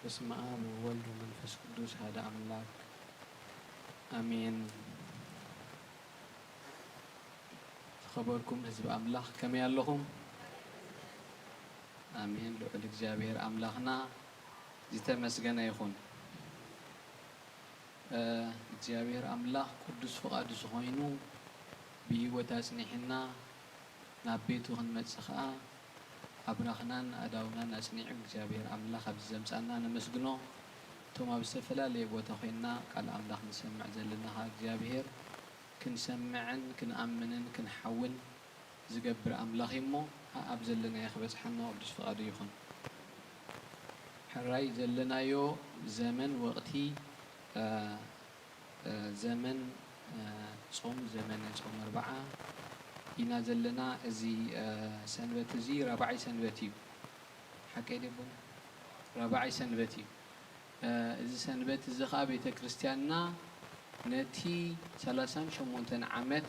በስመ አብ ወወልድ ወመንፈስ ቅዱስ ሓደ አምላክ አሜን። ዝኸበርኩም ህዝቢ ኣምላኽ ከመይ ኣለኹም? ኣሜን። ልዑል እግዚኣብሔር ኣምላኽና ዝተመስገነ ይኹን። እ፣ እግዚኣብሔር ኣምላኽ ቅዱስ ፍቓዱ ዝኾይኑ ብህይወት ኣጽኒሕና ናብ ቤቱ ክንመጽእ ኸኣ ኣብራኽናን ኣእዳውናን ኣጽኒዑ እግዚኣብሔር ኣምላኽ ኣብዚ ዘምጻና ነመስግኖ። እቶም ኣብ ዝተፈላለየ ቦታ ኮይንና ቃል ኣምላኽ ንሰምዕ ዘለና ኸኣ እግዚኣብሔር ክንሰምዕን ክንኣምንን ክንሓውን ዝገብር ኣምላኽ እዩ እሞ፣ ኣብ ዘለናዮ ክበጽሓና ቅዱስ ፍቓዱ ይኹን። ሕራይ ዘለናዮ ዘመን ወቕቲ፣ እ፣ እ፣ ዘመን፣ እ፣ ጾም፣ ዘመነ ጾም ኣርብዓ ኢና ዘለና። እዚ፣ እ፣ ሰንበት እዚ ራብዓይ ሰንበት እዩ። ሓቀይ ድዩ ኣቦና? ራብዓይ ሰንበት እዩ። እ፣ እዚ ሰንበት እዚ ኸኣ ቤተ ክርስቲያንና ነቲ ሰላሳን ሸሞንተን ዓመት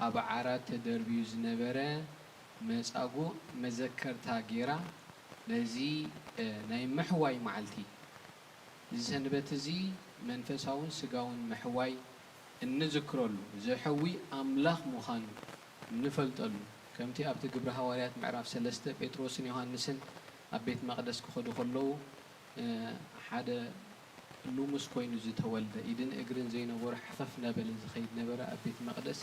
ኣብ ዓራት ተደርብዩ ዝነበረ መጻጉዕ መዘከርታ ጌራ ነዚ፣ እ፣ ናይ ምሕዋይ መዓልቲ፣ እዚ ሰንበት እዚ መንፈሳውን ስጋውን ምሕዋይ እንዝክረሉ፣ ዘሕዊ ኣምላኽ ምዃኑ እንፈልጠሉ፣ ከምቲ ኣብቲ ግብሪ ሃዋርያት ምዕራፍ ሰለስተ ጴጥሮስን ዮሃንስን ኣብ ቤት መቕደስ ክኸዱ ከለዉ፣ እ፣ ሓደ ልሙስ ኮይኑ ዝተወልደ፣ ኢድን እግርን ዘይነበሮ፣ ሓፈፍ እናበለ ዝኸይድ ነበረ። ኣብ ቤት መቕደስ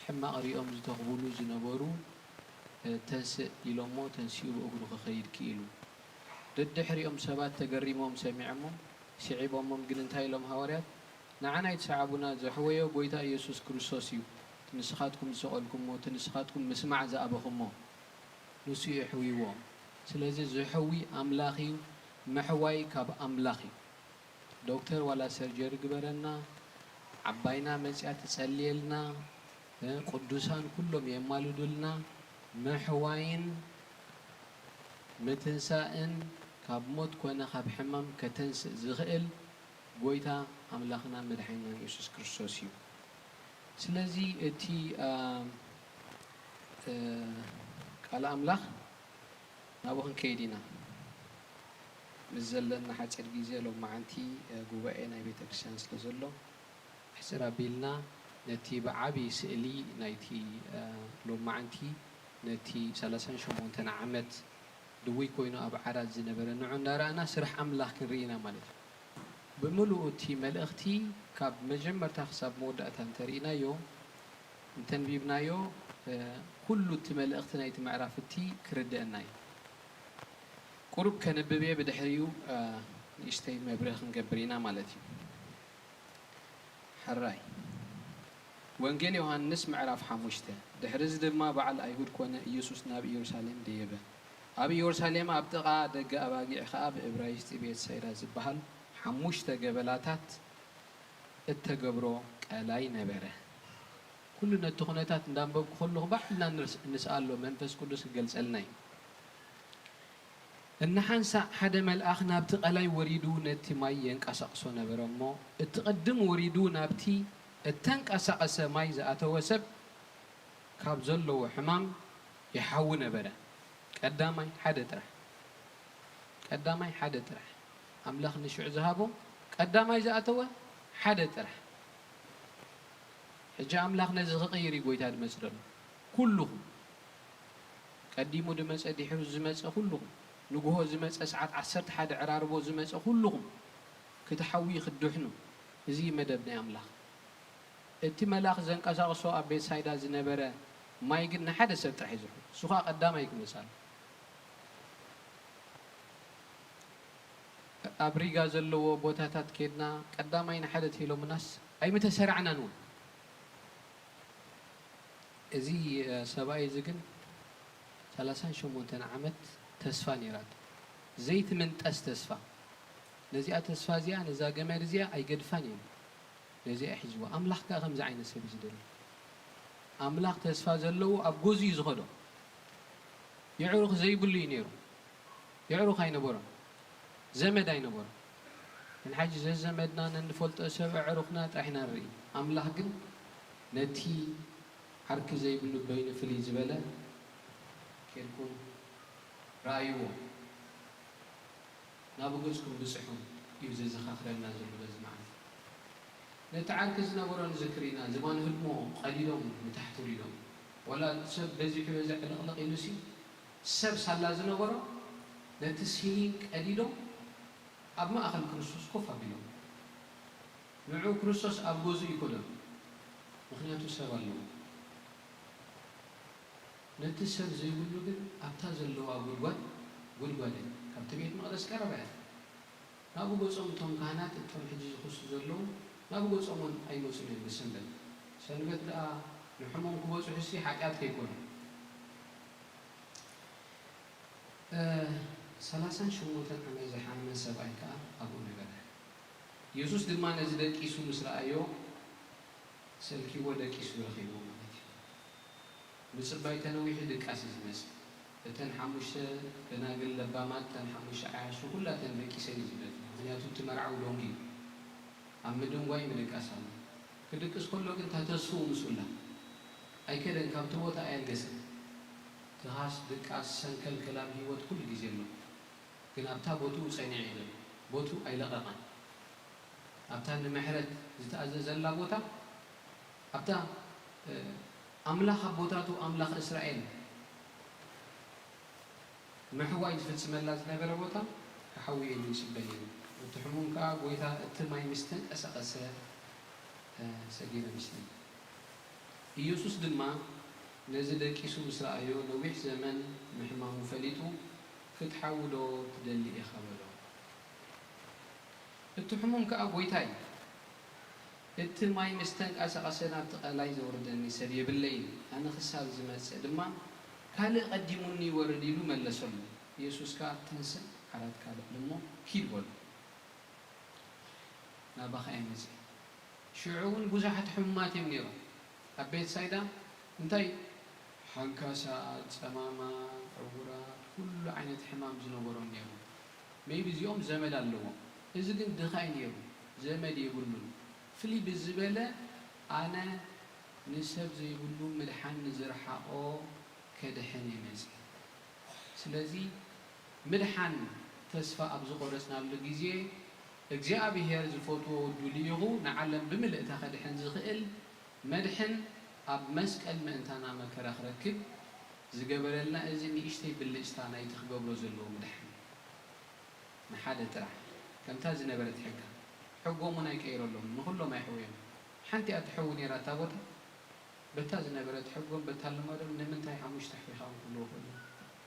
ሕማቕ ሪኦም ዝተኽብሉ ዝነበሩ፣ እ፣ "ተንስእ" ኢሎሞ፣ ተንሲኡ ብእግሩ ክኸይድ ክኢሉ። ደድሕሪኦም ሰባት ተገሪሞም ሰሚዖሞ፣ ስዒቦሞም። ግን እንታይ ኢሎም ሃዋርያት? "ንዓና ኣይትስዓቡና፣ ዘሕወዮ ጐይታ ኢየሱስ ክርስቶስ እዩ። እቲ ንስኻትኩም ዝሰቐልኩሞ፣ እቲ ንስኻትኩም ምስማዕ ዝኣበኹሞ፣ ንሱ እዩ የሕውይዎ። ስለዚ ዘሕዊ ኣምላኽ እዩ፣ ምሕዋይ ካብ ኣምላኽ እዩ። ዶክተር ዋላ ሰርጀሪ ግበረና፣ ዓባይና መጽያ ትጸልየልና፣ እ፣ ቅዱሳን ኩሎም የማልዱልና፣ ምሕዋይን ምትንሳእን ካብ ሞት ኮነ ካብ ሕማም ከተንስእ ዝኽእል ጐይታ ኣምላኽና መድሓኒናን የሱስ ክርስቶስ እዩ። ስለዚ እቲ፣ እ፣ እ፣ ቃል ኣምላኽ ናብኡ ክንከይድ ኢና። ምስ ዘለና ሓጺር ግዜ ሎማዓንቲ፣ እ፣ ጉባኤ ናይ ቤተ ክርስቲያን ስለ ዘሎ፣ ሕጽር ኣቢልና ነቲ ብዓቢ ስእሊ ናይቲ፣ እ፣ ሎማዓንቲ ነቲ ሰላሳን ሸሞንተን ዓመት ድውይ ኮይኑ ኣብ ዓራት ዝነበረ ንዑ እንዳረኣና ስራሕ ኣምላኽ ክንርኢ ኢና ማለት እዩ። ብምሉኡ እቲ መልእኽቲ ካብ መጀመርታ ክሳብ መወዳእታ እንተርኢናዮ፣ እንተንቢብናዮ፣ እ፣ ኩሉ እቲ መልእኽቲ ናይቲ ምዕራፍ እቲ ክርድአና እዩ። ቁሩብ ከንብብ እየ፣ ብድሕሪኡ፣ እ፣ ንእሽተይ መብርህ ክንገብር ኢና ማለት እዩ። ሕራይ። ወንጌል ዮሃንስ ምዕራፍ ሓሙሽተ። ድሕሪ እዚ ድማ በዓል ኣይሁድ ኮነ፣ ኢየሱስ ናብ ኢየሩሳሌም ደየበ። ኣብ ኢየሩሳሌም ኣብ ጥቓ ደገ ኣባጊዕ ኸኣ ብእብራይስጢ ቤት ሳይዳ ዝበሃል ሓሙሽተ ገበላታት እተገብሮ ቀላይ ነበረ። ኩሉ ነቲ ኩነታት እንዳንበብኩ ከለኹ ባዕልና ንርስ-፣ ንስኣሎ መንፈስ ቅዱስ ክገልጸልና እዩ። እናሓንሳእ ሓደ መልኣኽ ናብቲ ቀላይ ወሪዱ ነቲ ማይ የንቀሳቕሶ ነበረ እሞ፣ እቲ ቅድም ወሪዱ ናብቲ እተንቀሳቐሰ ማይ ዝኣተወ ሰብ ካብ ዘለዎ ሕማም ይሓዊ ነበረ። ቀዳማይ ሓደ ጥራሕ። ቀዳማይ ሓደ ጥራሕ። ኣምላኽ ንሽዑ ዝሃቦ ቀዳማይ ዝኣተወ ሓደ ጥራሕ። ሕጂ ኣምላኽ ነዚ ክቕይር እዩ ጎይታ ዝመጽእ ዘሎ። ኩልኹም፣ ቀዲሙ ዝመጸ፣ ድሒሩ ዝመጸ፣ ኩልኹም፣ ንግሆ ዝመጸ፣ ሰዓት ዓሰርተ ሓደ ዕራርቦ ዝመጸ፣ ኩልኹም ክትሓውዩ ክትድሕኑ፣ እዚ እዩ መደብ ናይ ኣምላኽ። እቲ መልኣኽ ዘንቀሳቕሶ ኣብ ቤትሳይዳ ዝነበረ ማይ ግን ንሓደ ሰብ ጥራሕ እዩ ዝውሕዝ። እሱ ኸኣ ቀዳማይ ክመጽእ ኣለዎ። ኣብ ሪጋ ዘለዎ ቦታታት ኬድና ቀዳማይ ንሓደ ተኢሎምናስ ኣይምተሰራዕናን እውን። እዚ፣ እ፣ ሰብኣይ እዚ ግን ሰላሳን ሸሞንተን ዓመት ተስፋ ነይራቶ። ዘይትምንጠስ ተስፋ። ነዚኣ ተስፋ እዚኣ፣ ነዛ ገመድ እዚኣ ኣይገድፋን እየ። ነዚኣ ሒዝዋ። ኣምላኽ ከኣ ከምዚ ዓይነት ሰብ እዩ ዝደሊ። ኣምላኽ ተስፋ ዘለዎ ኣብ ገዝኡ እዩ ዝኸዶ። የዕሩኽ ዘይብሉ እዩ ነይሩ። የዕሩኽ ኣይነበሮን። ዘመድ ኣይነበሮን። ንሕና ሕጂ ዘዘመድና ነንፈልጦ ሰብ ኣዕሩኽና ጥራሕ ኢና ንርኢ። ኣምላኽ ግን ነቲ ዓርኪ ዘይብሉ በይኑ ፍልይ ዝበለ፣ ኬድኩም ረኣይዎ፣ ናብ ገጽኩም ብጽሑ እዩ ዘዘኻኽረና ዘሎ በዚ መዓልቲ። ነቲ ዓርኪ ዝነበሮ ንዝክር ኢና፣ ዝባን ህድሞ ቀዲዶም ንታሕቲ ውሪዶም። ዋላ ሰብ በዚሑ በዚ ዕልቕልቕ ኢሉሲ፣ ሰብ ሳላ ዝነበሮ ነቲ ሲኒን ቀዲዶም ኣብ ማእከል ክርስቶስ ኮፍ ኣቢሎም። ንዑ ክርስቶስ ኣብ ገዝኡ ይኮዶም፣ ምኽንያቱ ሰብ ኣለዎ። ነቲ ሰብ ዘይብሉ ግን ኣብታ ዘለዋ ጉድጓድ ጎድጓደ፣ ካብቲ ቤት መቕደስ ቀረባ እያ። ናብኡ ገጾም እቶም ካህናት፣ እቶም ሕጂ ዝኽሱ ዘለዉ፣ ናብኡ ገጾም እውን ኣይመጹን እዮም ብሰንበት። ሰንበት ደኣ ንሕሙም ክበጽሑሲ ሓጢኣት ከይኮነ። እ፣ ሰላሳን ሸሞንተን ዓመት ዝሓመመ ሰብኣይ ከኣ ኣብኡ ነበረ። የሱስ ድማ ነዚ ደቂሱ ምስ ረኣዮ፣ ሰልኪዎ ደቂሱ ረኺብዎ ማለት እዩ። ምጽባይ ተነዊሑ ድቃስ እዩ ዝመጽእ። እተን ሓሙሽተ ደናግል ለባማት፣ እተን ሓሙሽተ ዓያሹ ኩላተን ደቂሰን እዩ ዝብለኪ። ምኽንያቱ እቲ መርዓዊ ዶንጊ እዩ። ኣብ ምድንጓይ ምድቃስ ኣሎ። ክድቅስ ከሎ ግን እታ ተስፍኡ ምስኡ ኣላ። ኣይከደን፣ ካብቲ ቦታ ኣየልገሰን። ትኻስ፣ ድቃስ፣ ሰንከልከል ኣብ ህይወት ኩሉ ግዜ ኣሎ። ግን ኣብታ ቦትኡ ጸኒዑ እዩ ዘሎ። ቦትኡ ኣይለቐቐን። ኣብታ ንምሕረት ዝተኣዘዘላ ቦታ፣ ኣብታ፣ እ፣ ኣምላኽ ኣቦታቱ፣ ኣምላኽ እስራኤል ምሕዋይ ዝፍጽመላ ዝነበረ ቦታ ክሓዊ እዩ ዝጽበ ነይሩ። እቲ ሕሙም ከኣ፣ "ጐይታ፣ እቲ ማይ ምስ ተንቀሳቐሰ፣ እ፣ ሰጊረ ምስቲ." ኢየሱስ ድማ ነዚ ደቂሱ ምስ ረኣዮ፣ ነዊሕ ዘመን ምሕማሙ ፈሊጡ፣ "ክትሓዊ ዶ ትደሊ ኢኻ?" በሎ። እቲ ሕሙም ከኣ፣ "ጐይታይ፣ እቲ ማይ ምስ ተንቀሳቐሰ ናብቲ ቀላይ ዘውርደኒ ሰብ የብለይን፣ ኣነ ክሳብ ዝመጽእ ድማ ካልእ ቀዲሙኒ ይወርድ" ኢሉ መለሰሉ። ኢየሱስ ከኣ፣ "ተንስእ፣ ዓራትካ ልዕል እሞ ኪድ" በሎ። ናባኻ እየ መጺእ። ሽዑ እውን ብዙሓት ሕሙማት እዮም ነይሮም። ኣብ ቤትሳይዳ እንታይ ሓንካሳት፣ ጸማማት፣ ዕዉራት፣ ኩሉ ዓይነት ሕማም ዝነበሮም ነይሮም። ሜይቢ እዚኦም ዘመድ ኣለዎም። እዚ ግን ድኻ እዩ ነይሩ፣ ዘመድ የብሉን። ፍልይ ብዝበለ ኣነ ንሰብ ዘይብሉ ምድሓን ንዝረሓቖ ከድሕን እየ መጺእ። ስለዚ ምድሓን ተስፋ ኣብ ዝቖረጽናሉ ግዜ፣ እግዚኣብሄር ዝፈትዎ ወዱ ልኢኹ ንዓለም ብምልእታ ከድሕን ዝኽእል መድሕን ኣብ መስቀል ምእንታና መከራ ክረክብ ዝገበረልና እዚ ንእሽተይ ብልጭታ ናይቲ ክገብሮ ዘለዎ ምድሓን ንሓደ ጥራሕ ከምታ ዝነበረት ሕጋ ሕጎም እውን ኣይቀይረሎም ንኹሎም ኣይሕውዮም ሓንቲ እያ ትሕዊ ነይራ እታ ቦታ በታ ዝነበረት ሕጎም በታ ልማዶም ንምንታይ ሓሙሽተ ኣሕዊኻ ክብልዎ ክእሉ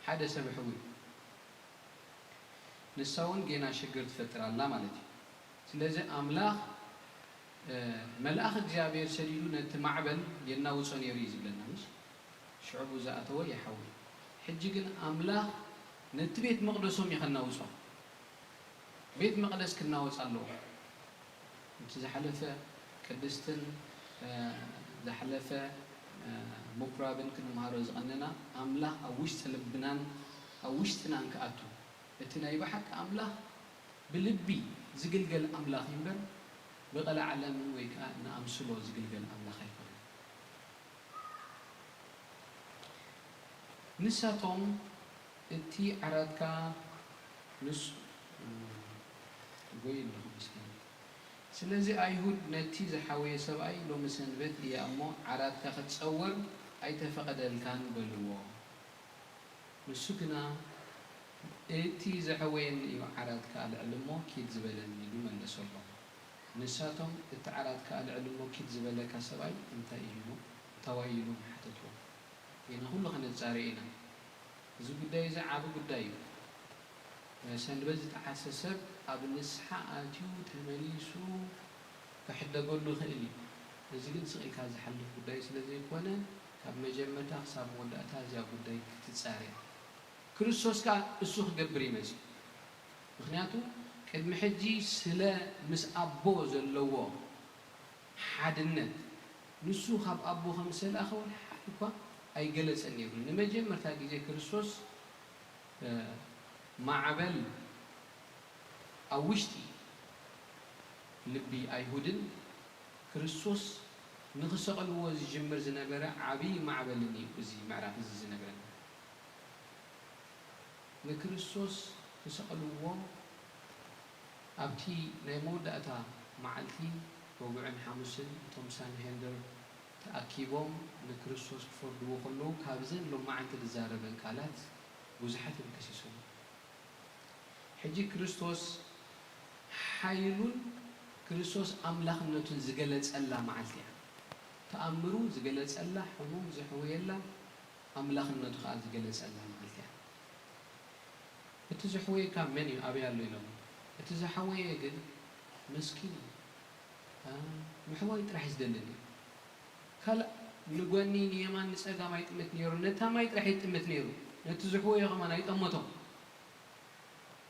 ሓደ ሰብ ሕዊ ንሳ እውን ጌና ሽግር ትፈጥር ኣላ ማለት እዩ። ስለዚ ኣምላኽ መልኣኽ እግዚኣብሔር ሰዲዱ ነቲ ማዕበል የናውጾ ነይሩ እዩ ዝብለና ምስ ሽዕቡ ዝኣተወ ይሓዊ። ሕጂ ግን ኣምላኽ ነቲ ቤት መቕደሶም እዩ ከናውጾ። ቤት መቕደስ ክናወጽ ኣለዎ። እቲ ዝሓለፈ ቅድስትን ዝሓለፈ ምኩራብን ክንምሃሮ ዝቐነና ኣምላኽ ኣብ ውሽጢ ልብናን ኣብ ውሽጥናን ክኣቱ እቲ ናይ ብሓቂ ኣምላኽ ብልቢ ዝግልገል ኣምላኽ እዩ እምበር ብቐለ ዓለምን ወይ ከዓ ንኣምስሎ ዝግልገል ኣምላኽ ኣይኮነን። ንሳቶም እቲ ዓራትካ ንሱ ጎይ ኣለኹ መስኪን። ስለዚ ኣይሁድ ነቲ ዝሓወየ ሰብኣይ ሎሚ ሰንበት እያ እሞ ዓራትካ ክትጸውር ኣይተፈቐደልካን በልዎ። ንሱ ግና እቲ ዘሕወየኒ እዩ ዓራትካ ኣልዕል እሞ ኪድ ዝበለኒ ኢሉ መለሰሎም። ንሳቶም እቲ ዓራትካ ኣልዕል እሞ ኪድ ዝበለካ ሰብኣይ እንታይ እዩ ኢሉ እንታዋይ ኢሉ ሓተትዎ። ጌና ኩሉ ከነጻርዮ ኢና። እዚ ጉዳይ እዚ ዓቢ ጉዳይ እዩ። ሰንበት ዝጠሓሰ ሰብ ኣብ ንስሓ ኣትዩ ተመሊሱ ክሕደገሉ ይኽእል እዩ። እዚ ግን ስቕ ኢልካ ዝሓልፍ ጉዳይ ስለ ዘይኮነ ካብ መጀመርታ ክሳብ መወዳእታ እዚኣ ጉዳይ ክትጻረ እያ። ክርስቶስ ከኣ እሱ ክገብር እዩ መጺኡ። ምኽንያቱ ቅድሚ ሕጂ ስለ ምስ ኣቦ ዘለዎ ሓድነት ንሱ ካብ ኣቦ ከም ዝተላእኸ እውን ሓደ እኳ ኣይገለጸን ነይሩ። ንመጀመርታ ግዜ ክርስቶስ ማዕበል ኣብ ውሽጢ ልቢ ኣይሁድን ክርስቶስ ንኽሰቐልዎ ዝጅምር ዝነበረ ዓብዪ ማዕበልን እዩ እዚ ምዕራፍ እዚ ዝነግረና። ንክርስቶስ ክሰቕልዎ ኣብቲ ናይ መወዳእታ መዓልቲ ረቡዕን ሓሙስን እቶም ሳንሄድር ተኣኪቦም ንክርስቶስ ክፈርድዎ ከለዉ ካብዘን ሎማዓንቲ ዝዛረበን ቃላት ብዙሓት እዮም ከሲሶም። ሕጂ ክርስቶስ ሓይሉን ክርስቶስ ኣምላኽነቱን ዝገለጸላ መዓልቲ እያ። ተኣምሩ ዝገለጸላ፣ ሕሙም ዘሕወየላ፣ ኣምላኽነቱ ከኣ ዝገለጸላ መዓልቲ እያ። እቲ ዘሕወየካ መን እዩ? ኣበይ ኣሎ ኢሎም። እቲ ዝሓወየ ግን መስኪን እዩ። ምሕዋይ ጥራሕ እዩ ዝደልን እዩ። ካልእ ንጎኒ ንየማን ንጸጋም ኣይጥምት ነይሩ። ነታ ማይ ጥራሕ ይጥምት ነይሩ። ነቲ ዝሕወዮ ከማን ኣይጠመቶም።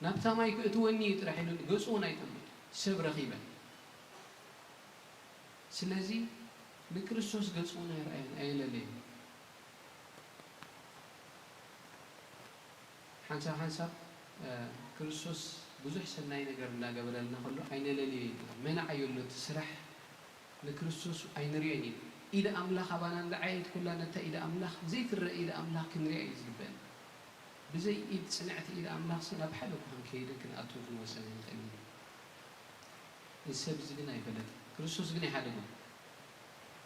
ናብታ ማይ ክእትወኒ እዩ ጥራሕ ኢሉ ገጹ እውን ኣይጠምት። ሰብ ረኺበ። ስለዚ ንክርስቶስ ገጹ እውን ኣይረኣየን፣ ኣየለለየን። ሓንሳብ ሓንሳብ ክርስቶስ ብዙሕ ሰናይ ነገር እንዳገበረልና ከሎ ኣይነለልዮ ኢና። መናዓዮ ኣሎ እቲ ስራሕ ንክርስቶስ ኣይንሪኦን ኢና። ኢድ ኣምላኽ ኣባና እንዳዓየት ኩላ ነታ ኢድ ኣምላኽ ዘይትረአ ኢድ ኣምላኽ ክንሪኣ እዩ ዝግበአና። ብዘይ ኢድ ጽንዕቲ ኢድ ኣምላኽሲ ናብ ሓደ እኳ ክንከይድን ክንኣቱን ክንወጸን ኣይንኽእልን ኢና። እዚ ሰብ እዚ ግን ኣይፈለጠን። ክርስቶስ ግን ኣይሓደጎን።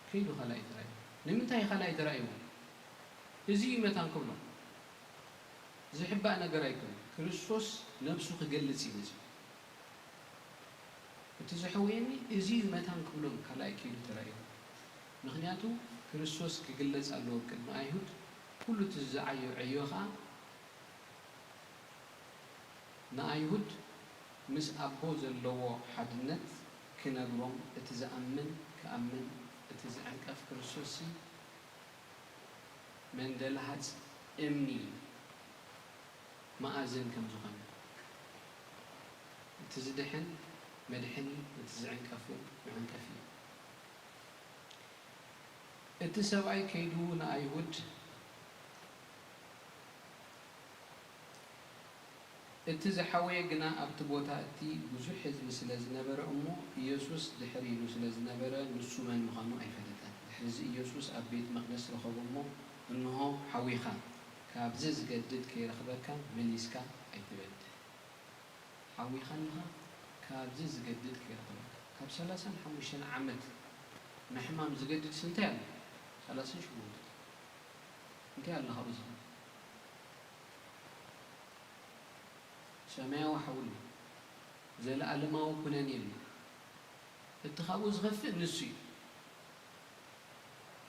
ከይዱ ካልኣይ ተራእይዎ። ንምንታይ ካልኣይ ተራእይዎ? እዚ እዩ መታን ክብሎ። ዝሕባእ ነገር ኣይኮነን። ክርስቶስ ነብሱ ክገልጽ እዩ መጺኡ። እቲ ዘሕወየኒ እዚ እዩ መታን ክብሎም ካልኣይ ከይዱ ተራእይዎ። ምኽንያቱ ክርስቶስ ክግለጽ ኣለዎ ቅድሚ ኣይሁድ። ኩሉ እቲ ዝዓዮ ዕዮ ኸኣ ንኣይሁድ ምስ ኣቦ ዘለዎ ሓድነት ክነግሮም፣ እቲ ዝኣምን ክኣምን፣ እቲ ዝዕንቀፍ ክርስቶስሲ መንደልሃጽ እምኒ መኣዝን ከም ዝኾነ፣ እቲ ዝድሕን መድሕኒ፣ እቲ ዝዕንቀፍ እውን መዐንቀፊ እዩ። እቲ ሰብኣይ ከይዱ ንኣይሁድ እቲ ዝሓወየ ግና ኣብቲ ቦታ እቲ ብዙሕ ህዝቢ ስለ ዝነበረ እሞ ኢየሱስ ድሕር ኢሉ ስለ ዝነበረ ንሱ መን ምዃኑ ኣይፈለጠን። ድሕርዚ ኢየሱስ ኣብ ቤት መቕደስ ረኸቦ እሞ እንሆ ሓዊኻ፣ ካብዚ ዝገድድ ከይረኽበካ መሊስካ ኣይትበድል። ሓዊኻ ኣለኻ ካብዚ ዝገድድ ከይረኽበካ። ካብ ሰላሳን ሓሙሽተን ዓመት ምሕማም ዝገድድስ እንታይ ኣሎ? ሰላሳን ሸሞንተን እንታይ ኣሎ ካብኡ ዝኸፍእ? ሰማያዊ ሓውሊ፣ ዘለኣለማዊ ኩነኔ ኣሎ። እቲ ካብኡ ዝኸፍእ ንሱ እዩ።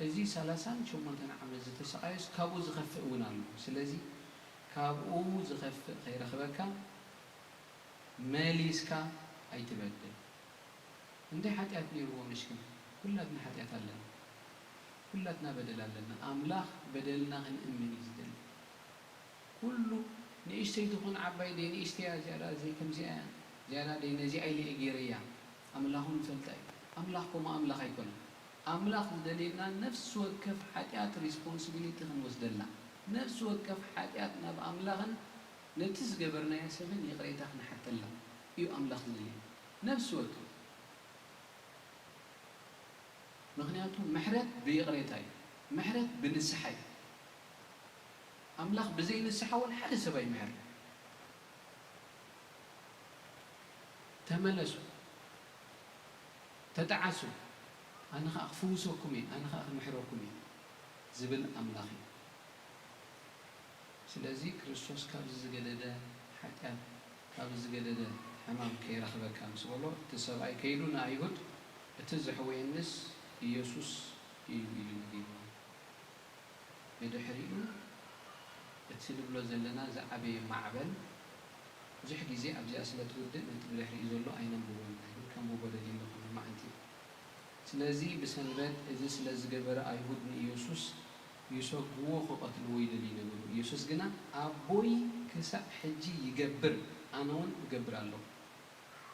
እዚ ሰላሳን ሸሞንተን ዓመት ዝተሰቓየስ ካብኡ ዝኸፍእ እውን ኣሎ። ስለዚ ካብኡ ዝኸፍእ ከይረኽበካ መሊስካ ኣይትበድል። እንታይ ሓጢኣት ነይርዎ መስኪን? ኩላትና ሓጢኣት ኣለና። ኩላትና በደል ኣለና። ኣምላኽ በደልና ክንእምን እዩ ዝደሊ። ኩሉ ንእሽተይ ትኹን ዓባይ ደይ ንእሽተያ ዝያዳ ዘይከምዚኣ እያ። ዝያዳ ደይ ነዚኣ ኢለ እየ ገይረያ። ኣምላኹ ንፈልጣ እዩ። ኣምላኽ ከምኡ ኣምላኽ ኣይኮነን። ኣምላኽ ዝደልየና ነፍሲ ወከፍ ሓጢኣት ሪስፖንሲቢሊቲ ክንወስደላ። ነፍሲ ወከፍ ሓጢኣት ናብ ኣምላኽን ነቲ ዝገበርናዮ ሰብን ይቕሬታ ክንሓተላ እዩ ኣምላኽ ዝደልየና። ነፍሲ ወከፍ። ምኽንያቱ ምሕረት ብይቕሬታ እዩ። ምሕረት ብንስሓ እዩ። ኣምላኽ ብዘይ ንስሓ እውን ሓደ ሰብ ኣይምሕርን። ተመለሱ፣ ተጠዓሱ፣ ኣነ ኸኣ ክፍውሰኩም እየ፣ ኣነ ኸኣ ክምሕረኩም እየ ዝብል ኣምላኽ እዩ። ስለዚ ክርስቶስ ካብዚ ዝገደደ ሓጢኣት፣ ካብዚ ዝገደደ ሕማም ከይረኽበካ ምስ በሎ፣ እቲ ሰብኣይ ከይዱ ንኣይሁድ፣ "እቲ ዘሕወየንስ ኢየሱስ እዩ" ኢሉ ነጊርዎ። ብድሕሪኡ እቲ ንብሎ ዘለና ዝዓበየ ማዕበል ብዙሕ ግዜ ኣብዚኣ ስለ ትውድእ ነቲ ብድሕሪኡ ዘሎ ኣይነንብቦን ኢና፣ ግን ከንብቦ ደልየ ኣለኹ ሎማዓንቲ። ስለዚ ብሰንበት እዚ ስለ ዝገበረ ኣይሁድ ንኢየሱስ ይሰጉዎ ክቐትልዎ ይደልዩ ነበሩ። ኢየሱስ ግና ኣቦይ ክሳዕ ሕጂ ይገብር፣ ኣነ እውን እገብር ኣለኹ።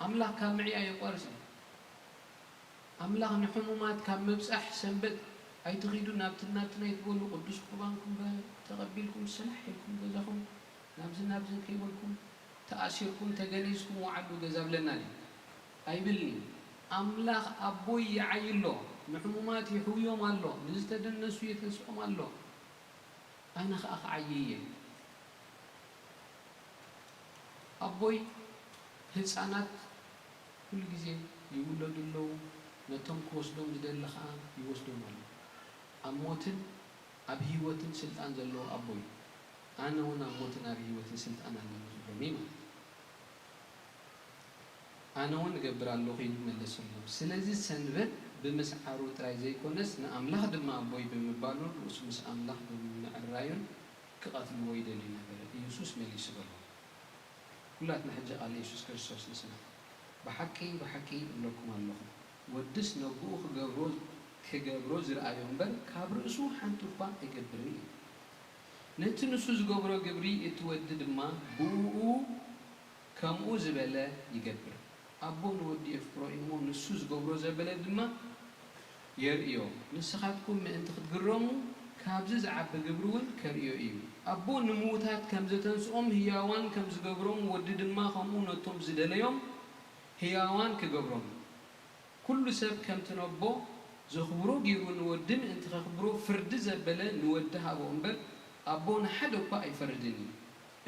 ኣምላኽ ካብ ምዕያይ የቋርጽ እዩ። ኣምላኽ ንሕሙማት ካብ ምብጻሕ ሰንበት ኣይትኺዱ ናብትን ናብትን ኣይትበሉ፣ ቅዱስ ቁርባንኩም በ-፣ ተቐቢልኩም ስላሕ ኢልኩም ገዛኹም ናብዝን ናብዝን ከይበልኩም ተኣሲርኩም ተገኒዝኩም ወዓሉ ገዛ ብለና ድዩ? ኣይብልን እዩ። ኣምላኽ ኣቦይ ይዓይ ኣሎ፣ ንሕሙማት ይሕውዮም ኣሎ፣ ንዝተደነሱ የተንስኦም ኣሎ። ኣነ ኸኣ ክዓዪ እየ። ኣቦይ ህጻናት ኩሉ ግዜ ይውለዱ ኣለዉ፣ ነቶም ክወስዶም ዝደሊ ኸኣ ይወስዶም ኣሎ። ኣብ ሞትን ኣብ ህይወትን ስልጣን ዘለዎ ኣቦይ፣ ኣነ እውን ኣብ ሞትን ኣብ ህይወትን ስልጣን ኣለኒ ክብሎም እዩ ማለት እዩ። ኣነ እውን እገብር ኣለኹ ኢሉ መለሰሎም። ስለዚ ሰንበት ብምስዓሩ ጥራይ ዘይኮነስ ንኣምላኽ ድማ ኣቦይ ብምባሉን ርእሱ ምስ ኣምላኽ ብምምዕርራዩን ክቐትልዎ ይደልዩ ነበረ። ኢየሱስ መሊሱ በሎም። ኩላትና ሕጂ ቃል ኢየሱስ ክርስቶስ ንስማዕ። ብሓቂ ብሓቂ እብለኩም ኣለኹ፣ ወድስ ነቦኡ ክገብሮ፣ ክገብሮ ዝረኣዮ እምበር ካብ ርእሱ ሓንቲ እኳ ኣይገብርን እዩ። ነቲ ንሱ ዝገብሮ ግብሪ እቲ ወዲ ድማ ብእኡ ከምኡ ዝበለ ይገብር። ኣቦ ንወዱ የፍቅሮ እዩ እሞ፣ ንሱ ዝገብሮ ዘበለ ድማ የርእዮ። ንስኻትኩም ምእንቲ ክትግረሙ፣ ካብዚ ዝዓቢ ግብሪ እውን ከርእዮ እዩ። ኣቦ ንምዉታት ከም ዘተንስኦም ህያዋን ከም ዝገብሮም፣ ወዲ ድማ ከምኡ ነቶም ዝደለዮም ህያዋን ክገብሮም። ኩሉ ሰብ ከምቲ ነቦ ዘኽብሮ ገይሩ ንወዲ ምእንቲ ኸኽብሮ ፍርዲ ዘበለ ንወዲ ሃቦ እምበር፣ ኣቦ ንሓደ እኳ ኣይፈርድን እዩ።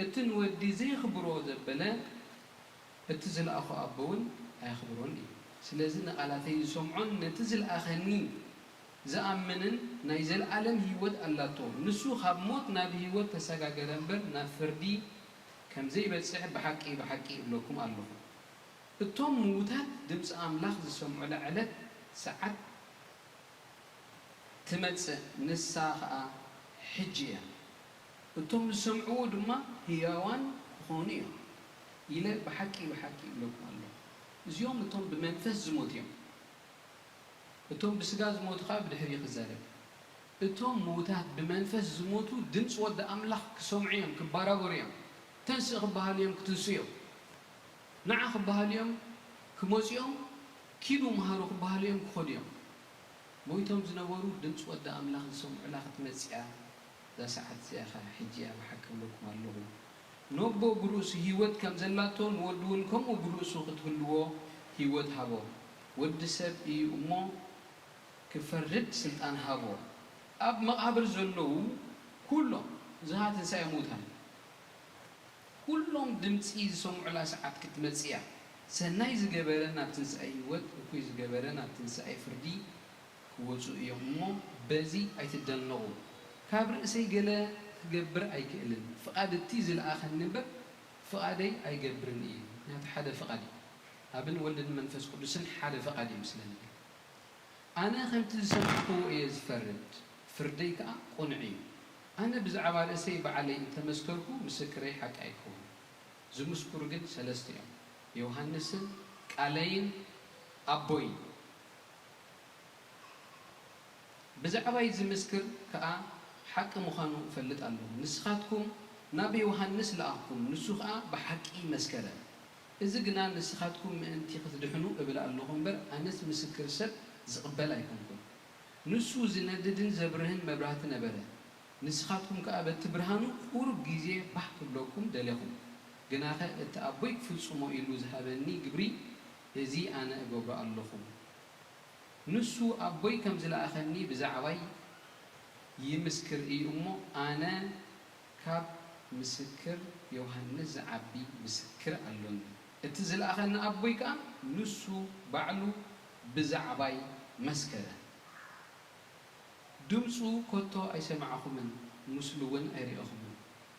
እቲ ንወዲ ዘየኽብሮ ዘበለ፣ እቲ ዝለኣኾ ኣቦ እውን ኣየኽብሮን እዩ። ስለዚ ንቓላተይ ዝሰምዖን ነቲ ዝለኣኸኒ ዝኣምንን ናይ ዘለኣለም ህይወት ኣላቶ። ንሱ ኻብ ሞት ናብ ህይወት ተሰጋገረ እምበር፣ ናብ ፍርዲ ከም ዘይበጽሕ ብሓቂ፣ ብሓቂ እብለኩም ኣለኹ። እቶም ምዉታት ድምጺ ኣምላኽ ዝሰምዑላ ዕለት፣ ሰዓት፣ ትመጽእ፣ ንሳ ኸኣ ሕጂ እያ። እቶም ዝሰምዕዎ ድማ ህያዋን ክኾኑ እዮም ኢለ ብሓቂ፣ ብሓቂ እብለኩም ኣለኹ። እዚኦም እቶም ብመንፈስ ዝሞቱ እዮም። እቶም ብስጋ ዝሞቱ ኸኣ ብድሕሪኡ ክዛረብ። እቶም ምዉታት ብመንፈስ ዝሞቱ ድምጺ ወዲ ኣምላኽ ክሰምዑ እዮም፣ ክበራበሩ እዮም። ተንስእ ክበሃሉ እዮም፣ ክትንስኡ እዮም። ንዓ ክበሃሉ እዮም፣ ክመጹ እዮም። ኪዱ መሃሩ ክበሃሉ እዮም፣ ክኸዱ እዮም። ሞይቶም ዝነበሩ ድምጺ ወዲ ኣምላኽ ዝሰምዑላ ክትመጽእ እያ። እዛ ሰዓት እዚኣ ኸኣ ሕጂ እያ፣ ብሓቂ እብለኩም ኣለኹ። ነቦ ብርእሱ ህይወት ከም ዘላቶ ንወዱ እውን ከምኡ ብርእሱ ክትህልዎ ህይወት ሃቦ። ወዲ ሰብ እዩ እሞ ክፈርድ ስልጣን ሃቦ። ኣብ መቓብር ዘለዉ ኩሎም፣ እዚ ኸኣ ትንሳኤ ሙታን፣ ኩሎም ድምጺ ዝሰምዑላ ሰዓት ክትመጽእ እያ። ሰናይ ዝገበረ ናብ ትንሳኤ ህይወት፣ እኩይ ዝገበረ ናብ ትንሳኤ ፍርዲ ክወጹ እዮም እሞ፣ በዚ ኣይትደነቑ። ካብ ርእሰይ ገለ ክገብር ኣይክእልን፣ ፍቓድ እቲ ዝለኣኸኒ እምበር፣ ፍቓደይ ኣይገብርን እየ፣ ምኽንያቱ ሓደ ፍቓድ እዩ። ኣብን ወልድን መንፈስ ቅዱስን ሓደ ፍቓድ እዩ ምስለኒ። ኣነ ከምቲ ዝሰማዕክዎ እየ ዝፈርድ፣ ፍርደይ ከኣ ቅኑዕ እዩ። ኣነ ብዛዕባ ርእሰይ ባዕለይ እንተመስከርኩ፣ ምስክረይ ሓቂ ኣይከውን። ዝምስክሩ ግን ሰለስተ እዮም፣ ዮሃንስን ቃለይን ኣቦይን። ብዛዕባይ ዝምስክር ከኣ ሓቂ ምዃኑ እፈልጥ ኣለኹ። ንስኻትኩም ናብ ዮሃንስ ለኣኽኩም፣ ንሱ ኸኣ ብሓቂ መስከረ። እዚ ግና ንስኻትኩም ምእንቲ ክትድሕኑ እብል ኣለኹ እምበር፣ ኣነስ ምስክር ሰብ ዝቕበል ኣይኮንኩን። ንሱ ዝነድድን ዘብርህን መብራህቲ ነበረ። ንስኻትኩም ከኣ በቲ ብርሃኑ ቁሩብ ግዜ ባህ ክብለኩም ደለኹም። ግናኸ እቲ ኣቦይ ክፍጽሞ ኢሉ ዝሃበኒ ግብሪ፣ እዚ ኣነ እገብሮ ኣለኹ። ንሱ ኣቦይ ከም ዝለኣኸኒ ብዛዕባይ ይምስክር እዩ እሞ፣ ኣነ ካብ ምስክር ዮሃንስ ዝዓቢ ምስክር ኣሎኒ። እቲ ዝለኣኸኒ ኣቦይ ከኣ ንሱ ባዕሉ ብዛዕባይ መስከረ። ድምጹ ከቶ ኣይሰማዕኹምን፣ ምስሉ እውን ኣይረኣኹምን።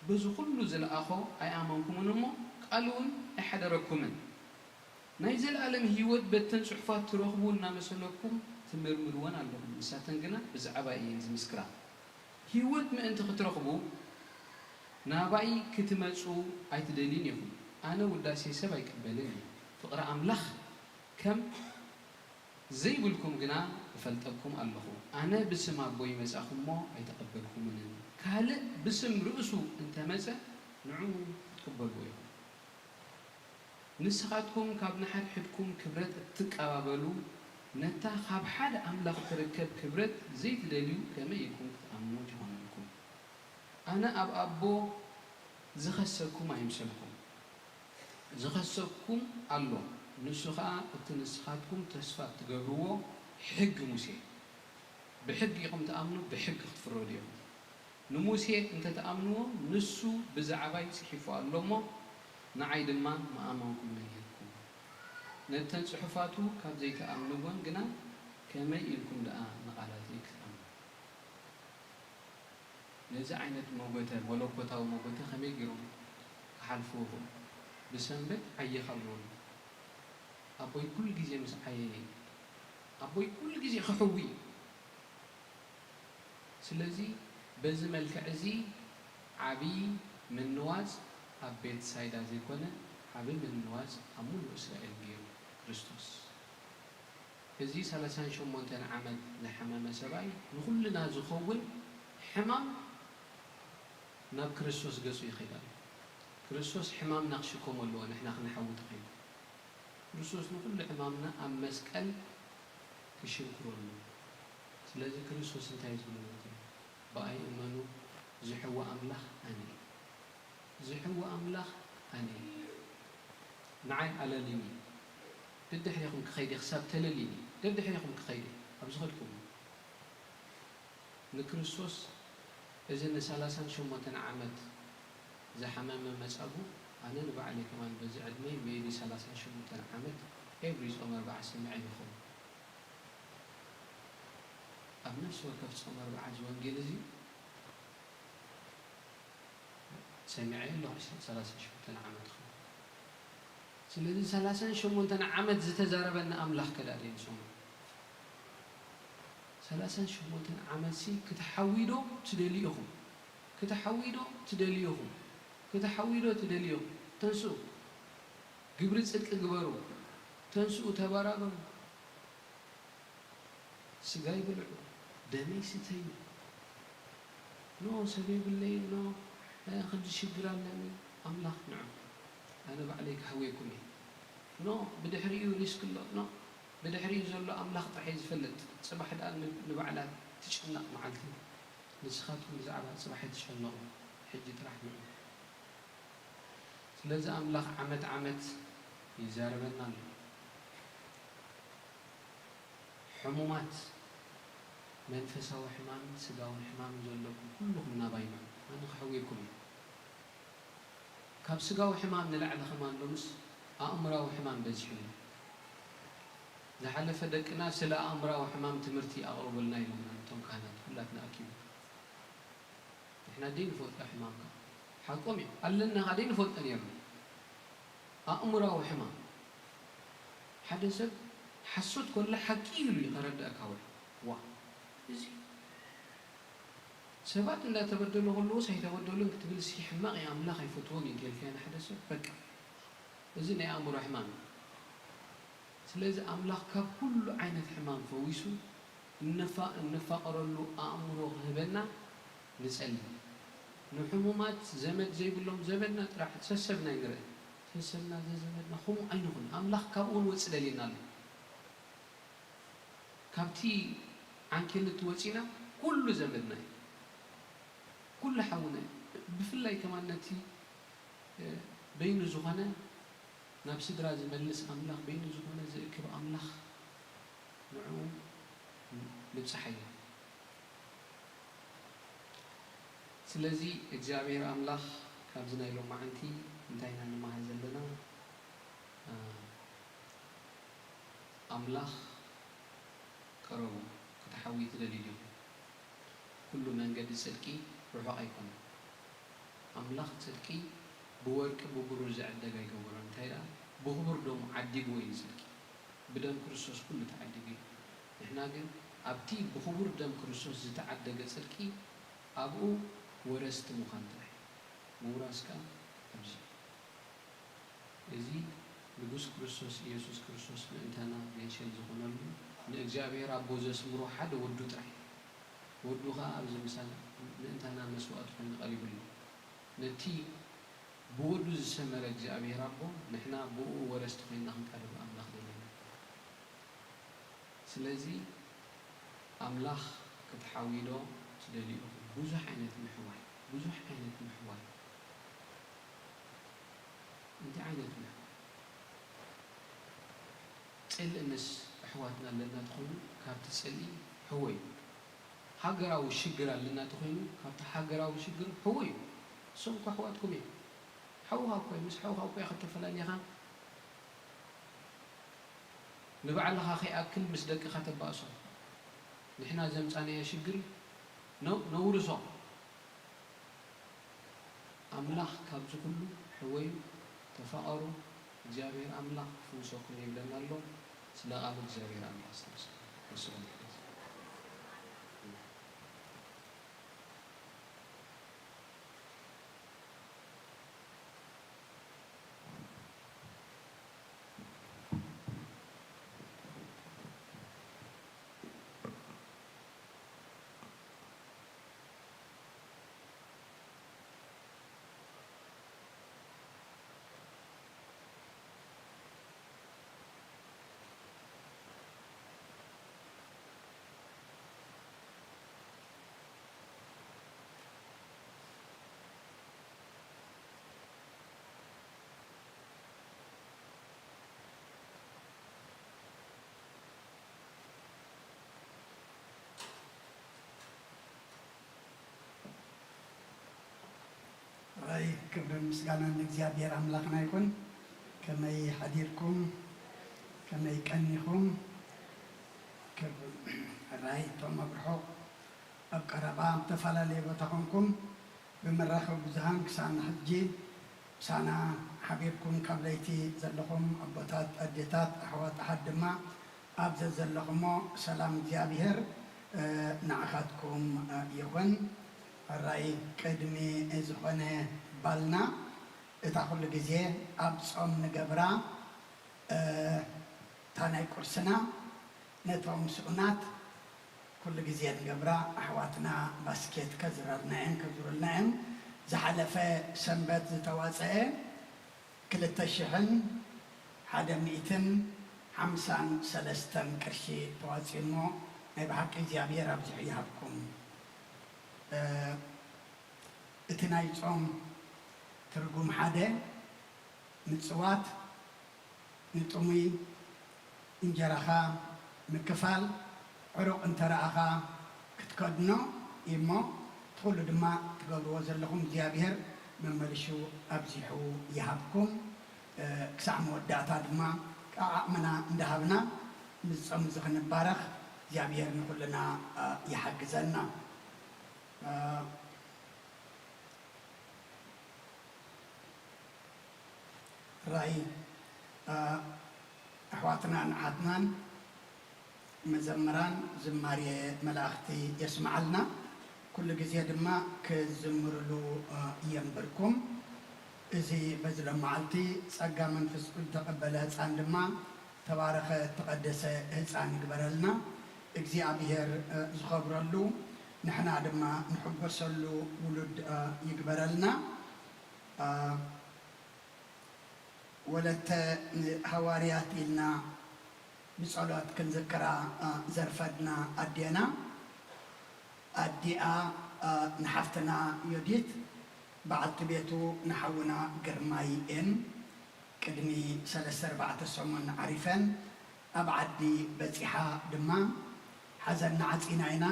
በዚ ኹሉ ዝለኣኾ ኣይኣመንኩምን እሞ፣ ቃሉ እውን ኣይሓደረኩምን። ናይ ዘለኣለም ህይወት በተን ጽሑፋት ትረኽቡ እናመሰለኩም ትምርምርወን ኣለኹም፣ ንሳተን ግና ብዛዕባይ እየን ዝምስክራ። ህይወት ምእንቲ ክትረኽቡ ናባይ ክትመጹ ኣይትደልዩን ኢኹም። ኣነ ውዳሴ ሰብ ኣይቅበልን እየ፣ ፍቕሪ ኣምላኽ ከም ዘይብልኩም ግና እፈልጠኩም ኣለኹ። ኣነ ብስም ኣቦይ መጻኹሞ ኣይተቐበልኩምንን፣ ካልእ ብስም ርእሱ እንተመጸ ንዕኡ ክትቅበልዎ ኢኹም። ንስኻትኩም ካብ ንሓድሕድኩም ክብረት እትቀባበሉ፣ ነታ ካብ ሓደ ኣምላኽ ትርከብ ክብረት ዘይትደልዩ ከመይ ኢልኩም ክትኣምኑ ትኾነልኩም? ኣነ ኣብ ኣቦ ዝኸሰኩም ኣይምሰልኩም። ዝኸሰኩም ኣሎ፣ ንሱ ኸኣ እቲ ንስኻትኩም ተስፋ እትገብርዎ ሕጊ ሙሴ። ብሕጊ ኢኹም ትኣምኑ፣ ብሕጊ ክትፍረዱ ኢኹም። ንሙሴ እንተ ትኣምንዎ፣ ንሱ ብዛዕባይ ጽሒፉ ኣሎ እሞ፣ ንዓይ ድማ ምኣመንኩሞ ነይርኩም። ነተን ጽሑፋቱ ካብ ዘይትኣምንወን ግና፣ ከመይ ኢልኩም ደኣ ንቓላተይ ክትኣምኑ? ነዚ ዓይነት መጎተ፣ መለኮታዊ መጎተ ከመይ ገይሮም ክሓልፍዎ ይኽእሉ? ብሰንበት ዓየ ካብ ዝበሉ፣ ኣቦይ ኩሉ ግዜ ምስ ዓየየ፣ ኣቦይ ኩሉ ግዜ ክሕዊ እዩ። ስለዚ በዚ መልክዕ እዚ ዓቢ ምንዋጽ ኣብ ቤት ሳይዳ ዘይኮነ፣ ዓቢ ምንዋጽ ኣብ ሙሉእ እስራኤል ገይሩ ክርስቶስ። እዚ ሰላሳን ሸሞንተን ዓመት ዝሓመመ ሰብኣይ ንኹልና ዝኸውን ሕማም ናብ ክርስቶስ ገጹ ይኸይድ ኣሎ። ክርስቶስ ሕማምና ክሽከሞ ኣለዎ፣ ንሕና ክንሓዊ ተኾይኑ። ክርስቶስ ንኹሉ ሕማምና ኣብ መስቀል ክሽንክሮ ኣለዎ። ስለዚ ክርስቶስ እንታይ እዩ ዝብለና ዘሎ? ብኣይ እመኑ፣ ዝሕዊ ኣምላኽ ኣነ እየ። ዝሕዊ ኣምላኽ ኣነ እየ። ንዓይ ኣለልዩኒ። ደድሕሬኹም ክኸይድ እየ፣ ክሳብ ተለልዩኒ። ደድሕሬኹም ክኸይድ እየ፣ ኣብ ዝኸድኩሞ። ንክርስቶስ እዚ ንሰላሳን ሸሞንተን ዓመት ዝሓመመ መጻጉ፣ ኣነ ንባዕለይ ከማን በዚ ዕድመይ maybe ሰላሳን ሸሞንተን ዓመት every ጾም ኣርብዓ ሰሚዐ ይኸውን። ኣብ ነፍሲ ወከፍ ጾም ኣርብዓ እዚ ወንጌል እዚ ሰሚዐ ኣለኹ። ሰላሳን ሸሞንተን ዓመት ይኸውን። ስለዚ ሰላሳን ሸሞንተን ዓመት ዝተዛረበኒ ኣምላኽ ከ ደኣ ደይንሰምዖ? ሰላሳን ሸሞንተን ዓመትሲ ክትሓዊ ዶ ትደልዩ ኢኹም? ክትሓዊ ዶ ትደልዩ ኢኹም? ክትሓዊ ዶ ትደልዩ ኢኹም? ተንስኡ፣ ግብሪ ጽድቂ ግበሩ፣ ተንስኡ፣ ተበራበሩ። ስጋይ ብልዑ፣ ደመይ ስተዩ። ኖ፣ ሰብ የብለይን፣ ኖ፣ እ፣ ከምዚ ሽግር ኣለኒ። ኣምላኽ ንዑ፣ ኣነ ባዕለይ ክሕውየኩም እየ። ኖ፣ ብድሕሪኡ ሪስክ ኣሎ፣ ኖ፣ ብድሕሪኡ ዘሎ ኣምላኽ ጥራሕ እዩ ዝፈልጥ። ጽባሕ ደኣ ን-፣ ንባዕላ ትጭነቕ መዓልቲ። ንስኻትኩም ብዛዕባ ጽባሕ ኣይትጨነቑ፣ ሕጂ ጥራሕ ንዑ። ስለዚ ኣምላኽ ዓመት ዓመት ይዛረበና ኣሎ። ሕሙማት፣ መንፈሳዊ ሕማምን ስጋውን ሕማምን ዘለኩም ኩልኹም ናባይ ንዑ፣ ኣነ ክሕውየኩም እየ። ካብ ስጋዊ ሕማም ንላዕሊ ከማን ሎምስ ኣእምራዊ ሕማም በዚሕና። ዝሓለፈ ደቅና ስለ ኣእምራዊ ሕማም ትምህርቲ ኣቕርቡልና ኢሎምና፣ ነቶም ካህናት ኩላትና ኣኪቡ። ንሕና ደይ ንፈልጦ ሕማምካ። ሓቆም እዩ፣ ኣለና ኻ ደይ ንፈልጦ ነይርና። ኣእምራዊ ሕማም። ሓደ ሰብ ሓሶት ኮላ ሓቂ ኢሉ እዩ ከረድኣካ። ወይ ዋ፣ እዚ ሰባት እንዳተበደሉ ከለውስ ኣይተበደሉን ክትብል ሲ ሕማቕ እዩ፣ ኣምላኽ ኣይፈትዎን እዩ እንተልካዮ ንሓደ ሰብ፣ በቃ፣ እዚ ናይ ኣእምሮ ሕማም እዩ። ስለዚ ኣምላኽ ካብ ኩሉ ዓይነት ሕማም ፈዊሱ እነፋ-፣ እነፋቐረሉ ኣእምሮ ክህበና ንጸሊ። ንሕሙማት ዘመድ ዘይብሎም ዘመድና ጥራሕ ሰሰብና ኣይንርእ። ሰሰብና ዘዘመድና ከምኡ ኣይንኹን። ኣምላኽ ካብኡ ንወጽእ ደልየና ኣሎ። ካብቲ ዓንኬል እቲ ወጺና ኩሉ ዘመድና እዩ። ኩሉ ሓውና እዩ። ብፍላይ ከማን ነቲ፣ እ፣ በይኑ ዝኾነ ናብ ስድራ ዝመልስ ኣምላኽ፣ በይኑ ዝኾነ ዝእክብ ኣምላኽ ንዕኡ ንብጽሓዮ። ስለዚ እግዚኣብሔር ኣምላኽ ካብዚ ናይ ሎማዓንቲ እንታይ ኢና ንመሃር ዘለና? እ፣ ኣምላኽ ቀረቡ ክትሓዊ ትደልዩ ዲኹም? ኩሉ መንገዲ ጽድቂ ርሑቕ ኣይኮነን። ኣምላኽ ጽድቂ ብወርቂ ብብሩር ዝዕደግ ኣይገበሮን። እንታይ ደኣ? ብኽቡር ደሙ ዓዲግዎ እዩ ንጽድቂ። ብደም ክርስቶስ ኩሉ ተዓዲጉ እዩ። ንሕና ግን ኣብቲ ብኽቡር ደም ክርስቶስ ዝተዓደገ ጽድቂ ኣብኡ ወረስቲ ምዃን ጥራይ። ምውራስ ከኣ ኣብዚ። እዚ ንጉስ ክርስቶስ ኢየሱስ ክርስቶስ ምእንታና ገንሸል ዝኾነሉ፣ ንእግዚኣብሔር ኣቦ ዘስምሮ ሓደ ወዱ ጥራይ። ወዱ ኸኣ ኣብዚ ምሳና ምእንታና መስዋእቲ ኮይኑ ቀሪቡ ኣሎ። ነቲ ብወዱ ዝሰመረ እግዚኣብሔር ኣቦ፣ ንሕና ብእኡ ወረስቲ ኮይንና ክንቀርብ ኣምላኽ ደለየና። ስለዚ ኣምላኽ ክትሓውዩ ዶ ትደልዩ ኢኹም? ብዙሕ ዓይነት ምሕዋይ፣ ብዙሕ ዓይነት ምሕዋይ። እንታይ ዓይነት ምሕዋይ? ጽልኢ ምስ ኣሕዋትና ኣለና ተኾይኑ፣ ካብቲ ጽልኢ ሕወዩ። ሃገራዊ ሽግር ኣለና ተኾይኑ፣ ካብቲ ሃገራዊ ሽግር ሕወዩ። እሶም እኮ ኣሕዋትኩም እዮም። ሓውኻ እኮ እዩ፣ ምስ ሓውኻ እኮ ኢኻ እተፈላሊኻ። ንባዕልኻ ከይኣክል ምስ ደቅኻ ተባእሶ። ንሕና ዘምጻናዮ ሽግር ነ-፣ ነውርሶ። ኣምላኽ ካብዚ ኩሉ ሕወዩ፣ ተፋቐሩ፣ እግዚኣብሔር ኣምላኽ ክፍውሰኩም ይብለና ኣሎ። ስለ ቃሉ እግዚኣብሔር ኣምላኽ ዝተመስገነ። ወስብሐት ለእግዚኣብሔር። ራይ ክብርን ምስጋናን ንእግዚኣብሔር ኣምላኽና ይኹን። ከመይ ሓዲርኩም? ከመይ ቀኒኹም? ክብ-፣ ራይ እቶም ኣብ ርሑቕ ኣብ ቀረባ ኣብ ዝተፈላለየ ቦታ ኾንኩም ብመራኸቢ ብዙሃን ክሳብ ንሕጂ ምሳና ሓቢርኩም ካብ ለይቲ ዘለኹም ኣቦታት፣ ኣዴታት፣ ኣሕዋት፣ ኣሓት ድማ ኣብ ዘዘለኹሞ ሰላም እግዚኣብሔር፣ እ፣ ንዓኻትኩም፣ እ፣ ይኹን። ሕራይ ቅድሚ ዝኾነ ባልና እታ ኩሉ ግዜ ኣብ ጾም ንገብራ፣ እ፣ እታ ናይ ቁርስና ነቶም ስኡናት ኩሉ ግዜ ንገብራ ኣሕዋትና ባስኬት ከዝረልና እየን፣ ከዝሩልና እየን። ዝሓለፈ ሰንበት ዝተዋጸአ ክልተ ሽሕን ሓደ ሚእትን ሓምሳን ሰለስተን ቅርሺ ተዋጺኡ እሞ ናይ ብሓቂ እግዚኣብሔር ኣብዚሑ ይሃብኩም። እ፣ እቲ ናይ ጾም ትርጉም ሓደ ምጽዋት ንጥሙይ እንጀራኻ ምክፋል፣ ዕሩቕ እንተ ረኣኻ ክትከድኖ እዩ እሞ፣ እቲ ኹሉ ድማ ትገብርዎ ዘለኹም እግዚኣብሄር መመሊሹ ኣብዚሑ ይሃብኩም። እ፣ ክሳዕ መወዳእታ ድማ ዓቕምና እንዳሃብና፣ ምስ ጾም እዚ ክንባረኽ እግዚኣብሄር ንኹልና፣ እ፣ ይሓግዘና። እ፣ ራይ ኣሕዋትናን ኣሓትናን መዘምራን ዝማሬ መላእኽቲ የስምዓልና። ኩሉ ግዜ ድማ ክዝምርሉ የንብርኩም። እዚ በዚ ሎም መዓልቲ ጸጋ መንፈስ ቅዱስ ዝተቐበለ ህፃን ድማ ተባረኸ ተቐደሰ ህፃን ይግበረልና። እግዚኣብሔር ዝኸብረሉ ንሕና ድማ ንሕጎሰሉ ውሉድ ይግበረልና። ወለተ ንሃዋርያት ኢልና ብጸሎት ክንዝክራ ዘርፈድና ኣዴና፣ ኣዲኣ ንሓፍትና ዮዲት፣ በዓልቲ ቤቱ ንሓውና ግርማይ እየን። ቅድሚ ሰለስተ ኣርባዕተ ሰሙን ዓሪፈን ኣብ ዓዲ በጺሓ ድማ ሓዘንና ዓጺና ኢና፣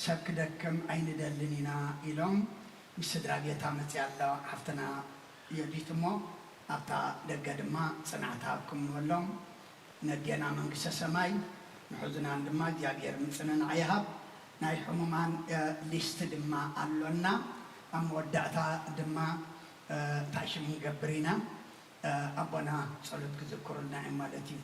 ሰብ ክደክም ኣይንደልን ኢና ኢሎም ምስ ስድራ ቤታ መጺኣ ኣላ ሓፍትና ዮዲት እሞ ኣብታ ደገ ድማ ጽንዓት ሃብኩም ንበሎም። ነዴና መንግስተ ሰማይ ንሕዙናን ድማ እግዚኣብሔር ምጽንናዕ ይሃብ። ናይ ሕሙማን ሊስት ድማ ኣሎና። ኣብ መወዳእታ ድማ እንታይ ሽም ንገብር ኢና። ኣቦና ጸሎት ክዝክሩልና እዮም ማለት እዩ።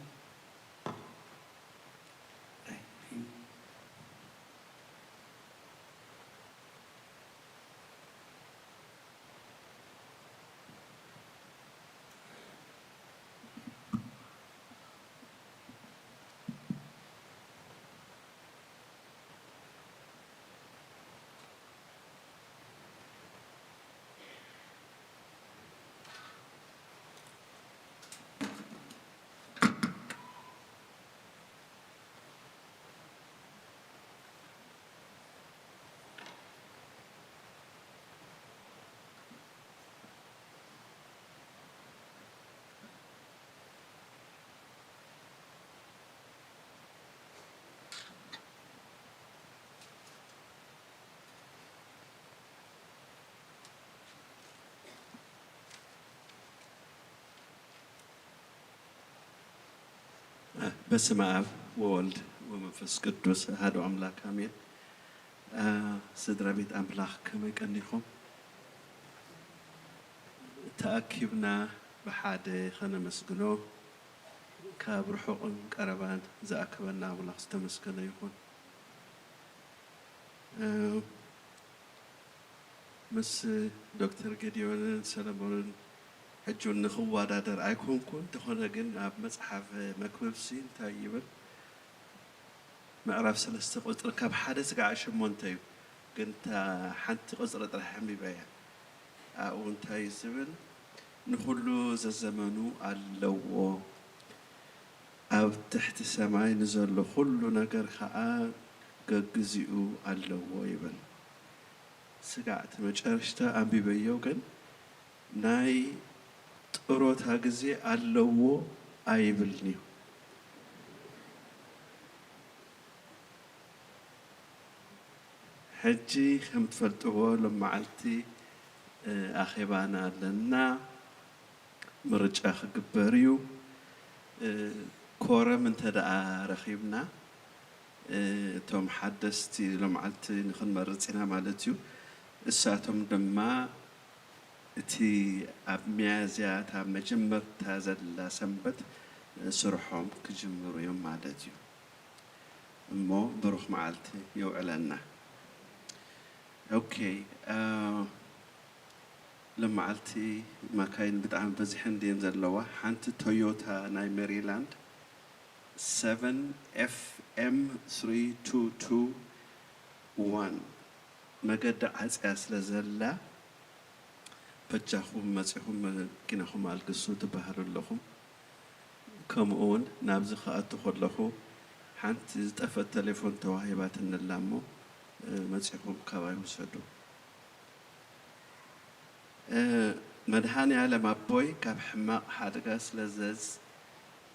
በስመ አብ ወወልድ ወመንፈስ ቅዱስ አሐዱ አምላክ አሜን። ስድራ ቤት ኣምላኽ ከመይ ቀኒኹም? ተኣኪብና ብሓደ ኸነመስግኖ ካብ ርሑቕን ቀረባን ዝኣከበና ኣምላኽ ዝተመስገነ ይኹን። ምስ ዶክተር ጌድዮንን ሰለሞንን ሕጂ እውን ንኽወዳደር ኣይኮንኩን፣ እንተኾነ ግን ኣብ መጽሓፍ መክብብሲ እንታይ ይብል? ምዕራፍ ሰለስተ ቁጽሪ ካብ ሓደ ስጋዕ ሸሞንተ እዩ፣ ግን እታ ሓንቲ ቁጽሪ ጥራሕ ኣንቢበያ። ኣብኡ እንታይ እዩ ዝብል? ንኹሉ ዘዘመኑ ኣለዎ፣ ኣብ ትሕቲ ሰማይ ንዘሎ ኩሉ ነገር ኸኣ ገግዚኡ ኣለዎ ይብል። ስጋዕ እቲ መጨረሽታ ኣንቢበዮ፣ ግን ናይ ጥሮታ ግዜ ኣለዎ ኣይብልን እዩ። ሕጂ ከም ትፈልጥዎ ሎም መዓልቲ ኣኼባና ኣለና። ምርጫ ክግበር እዩ። ኮረም እንተ ደኣ ረኺብና እቶም ሓደስቲ ሎምዓልቲ ንኽንመርጽ ኢና ማለት እዩ። እሳቶም ድማ እቲ ኣብ ሚያዝያ እታ መጀመርታ ዘላ ሰንበት ስርሖም ክጅምሩ እዮም ማለት እዩ። እሞ ብሩኽ መዓልቲ የውዕለና። ኦኬ፣ ሎምዓልቲ ማካይን ብጣዕሚ በዚሐን ድየን ዘለዋ? ሓንቲ ቶዮታ ናይ ሜሪላንድ ሰቨን ኤፍ ኤም ስሪ ቱ ቱ ዋን መገዲ ዓጽያ ስለ ዘላ በጃኹም መጺኹም መኪናኹም ኣልግሱ ትበሃሉ ኣለኹም። ከምኡ እውን ናብዚ ክኣቱ ከለኹ ሓንቲ ዝጠፈት ተሌፎን ተዋሂባትኒ ኣላ እሞ መጺኹም ካባይ ውሰዱ። መድሃኔ ኣለም ኣቦይ ካብ ሕማቕ ሓደጋ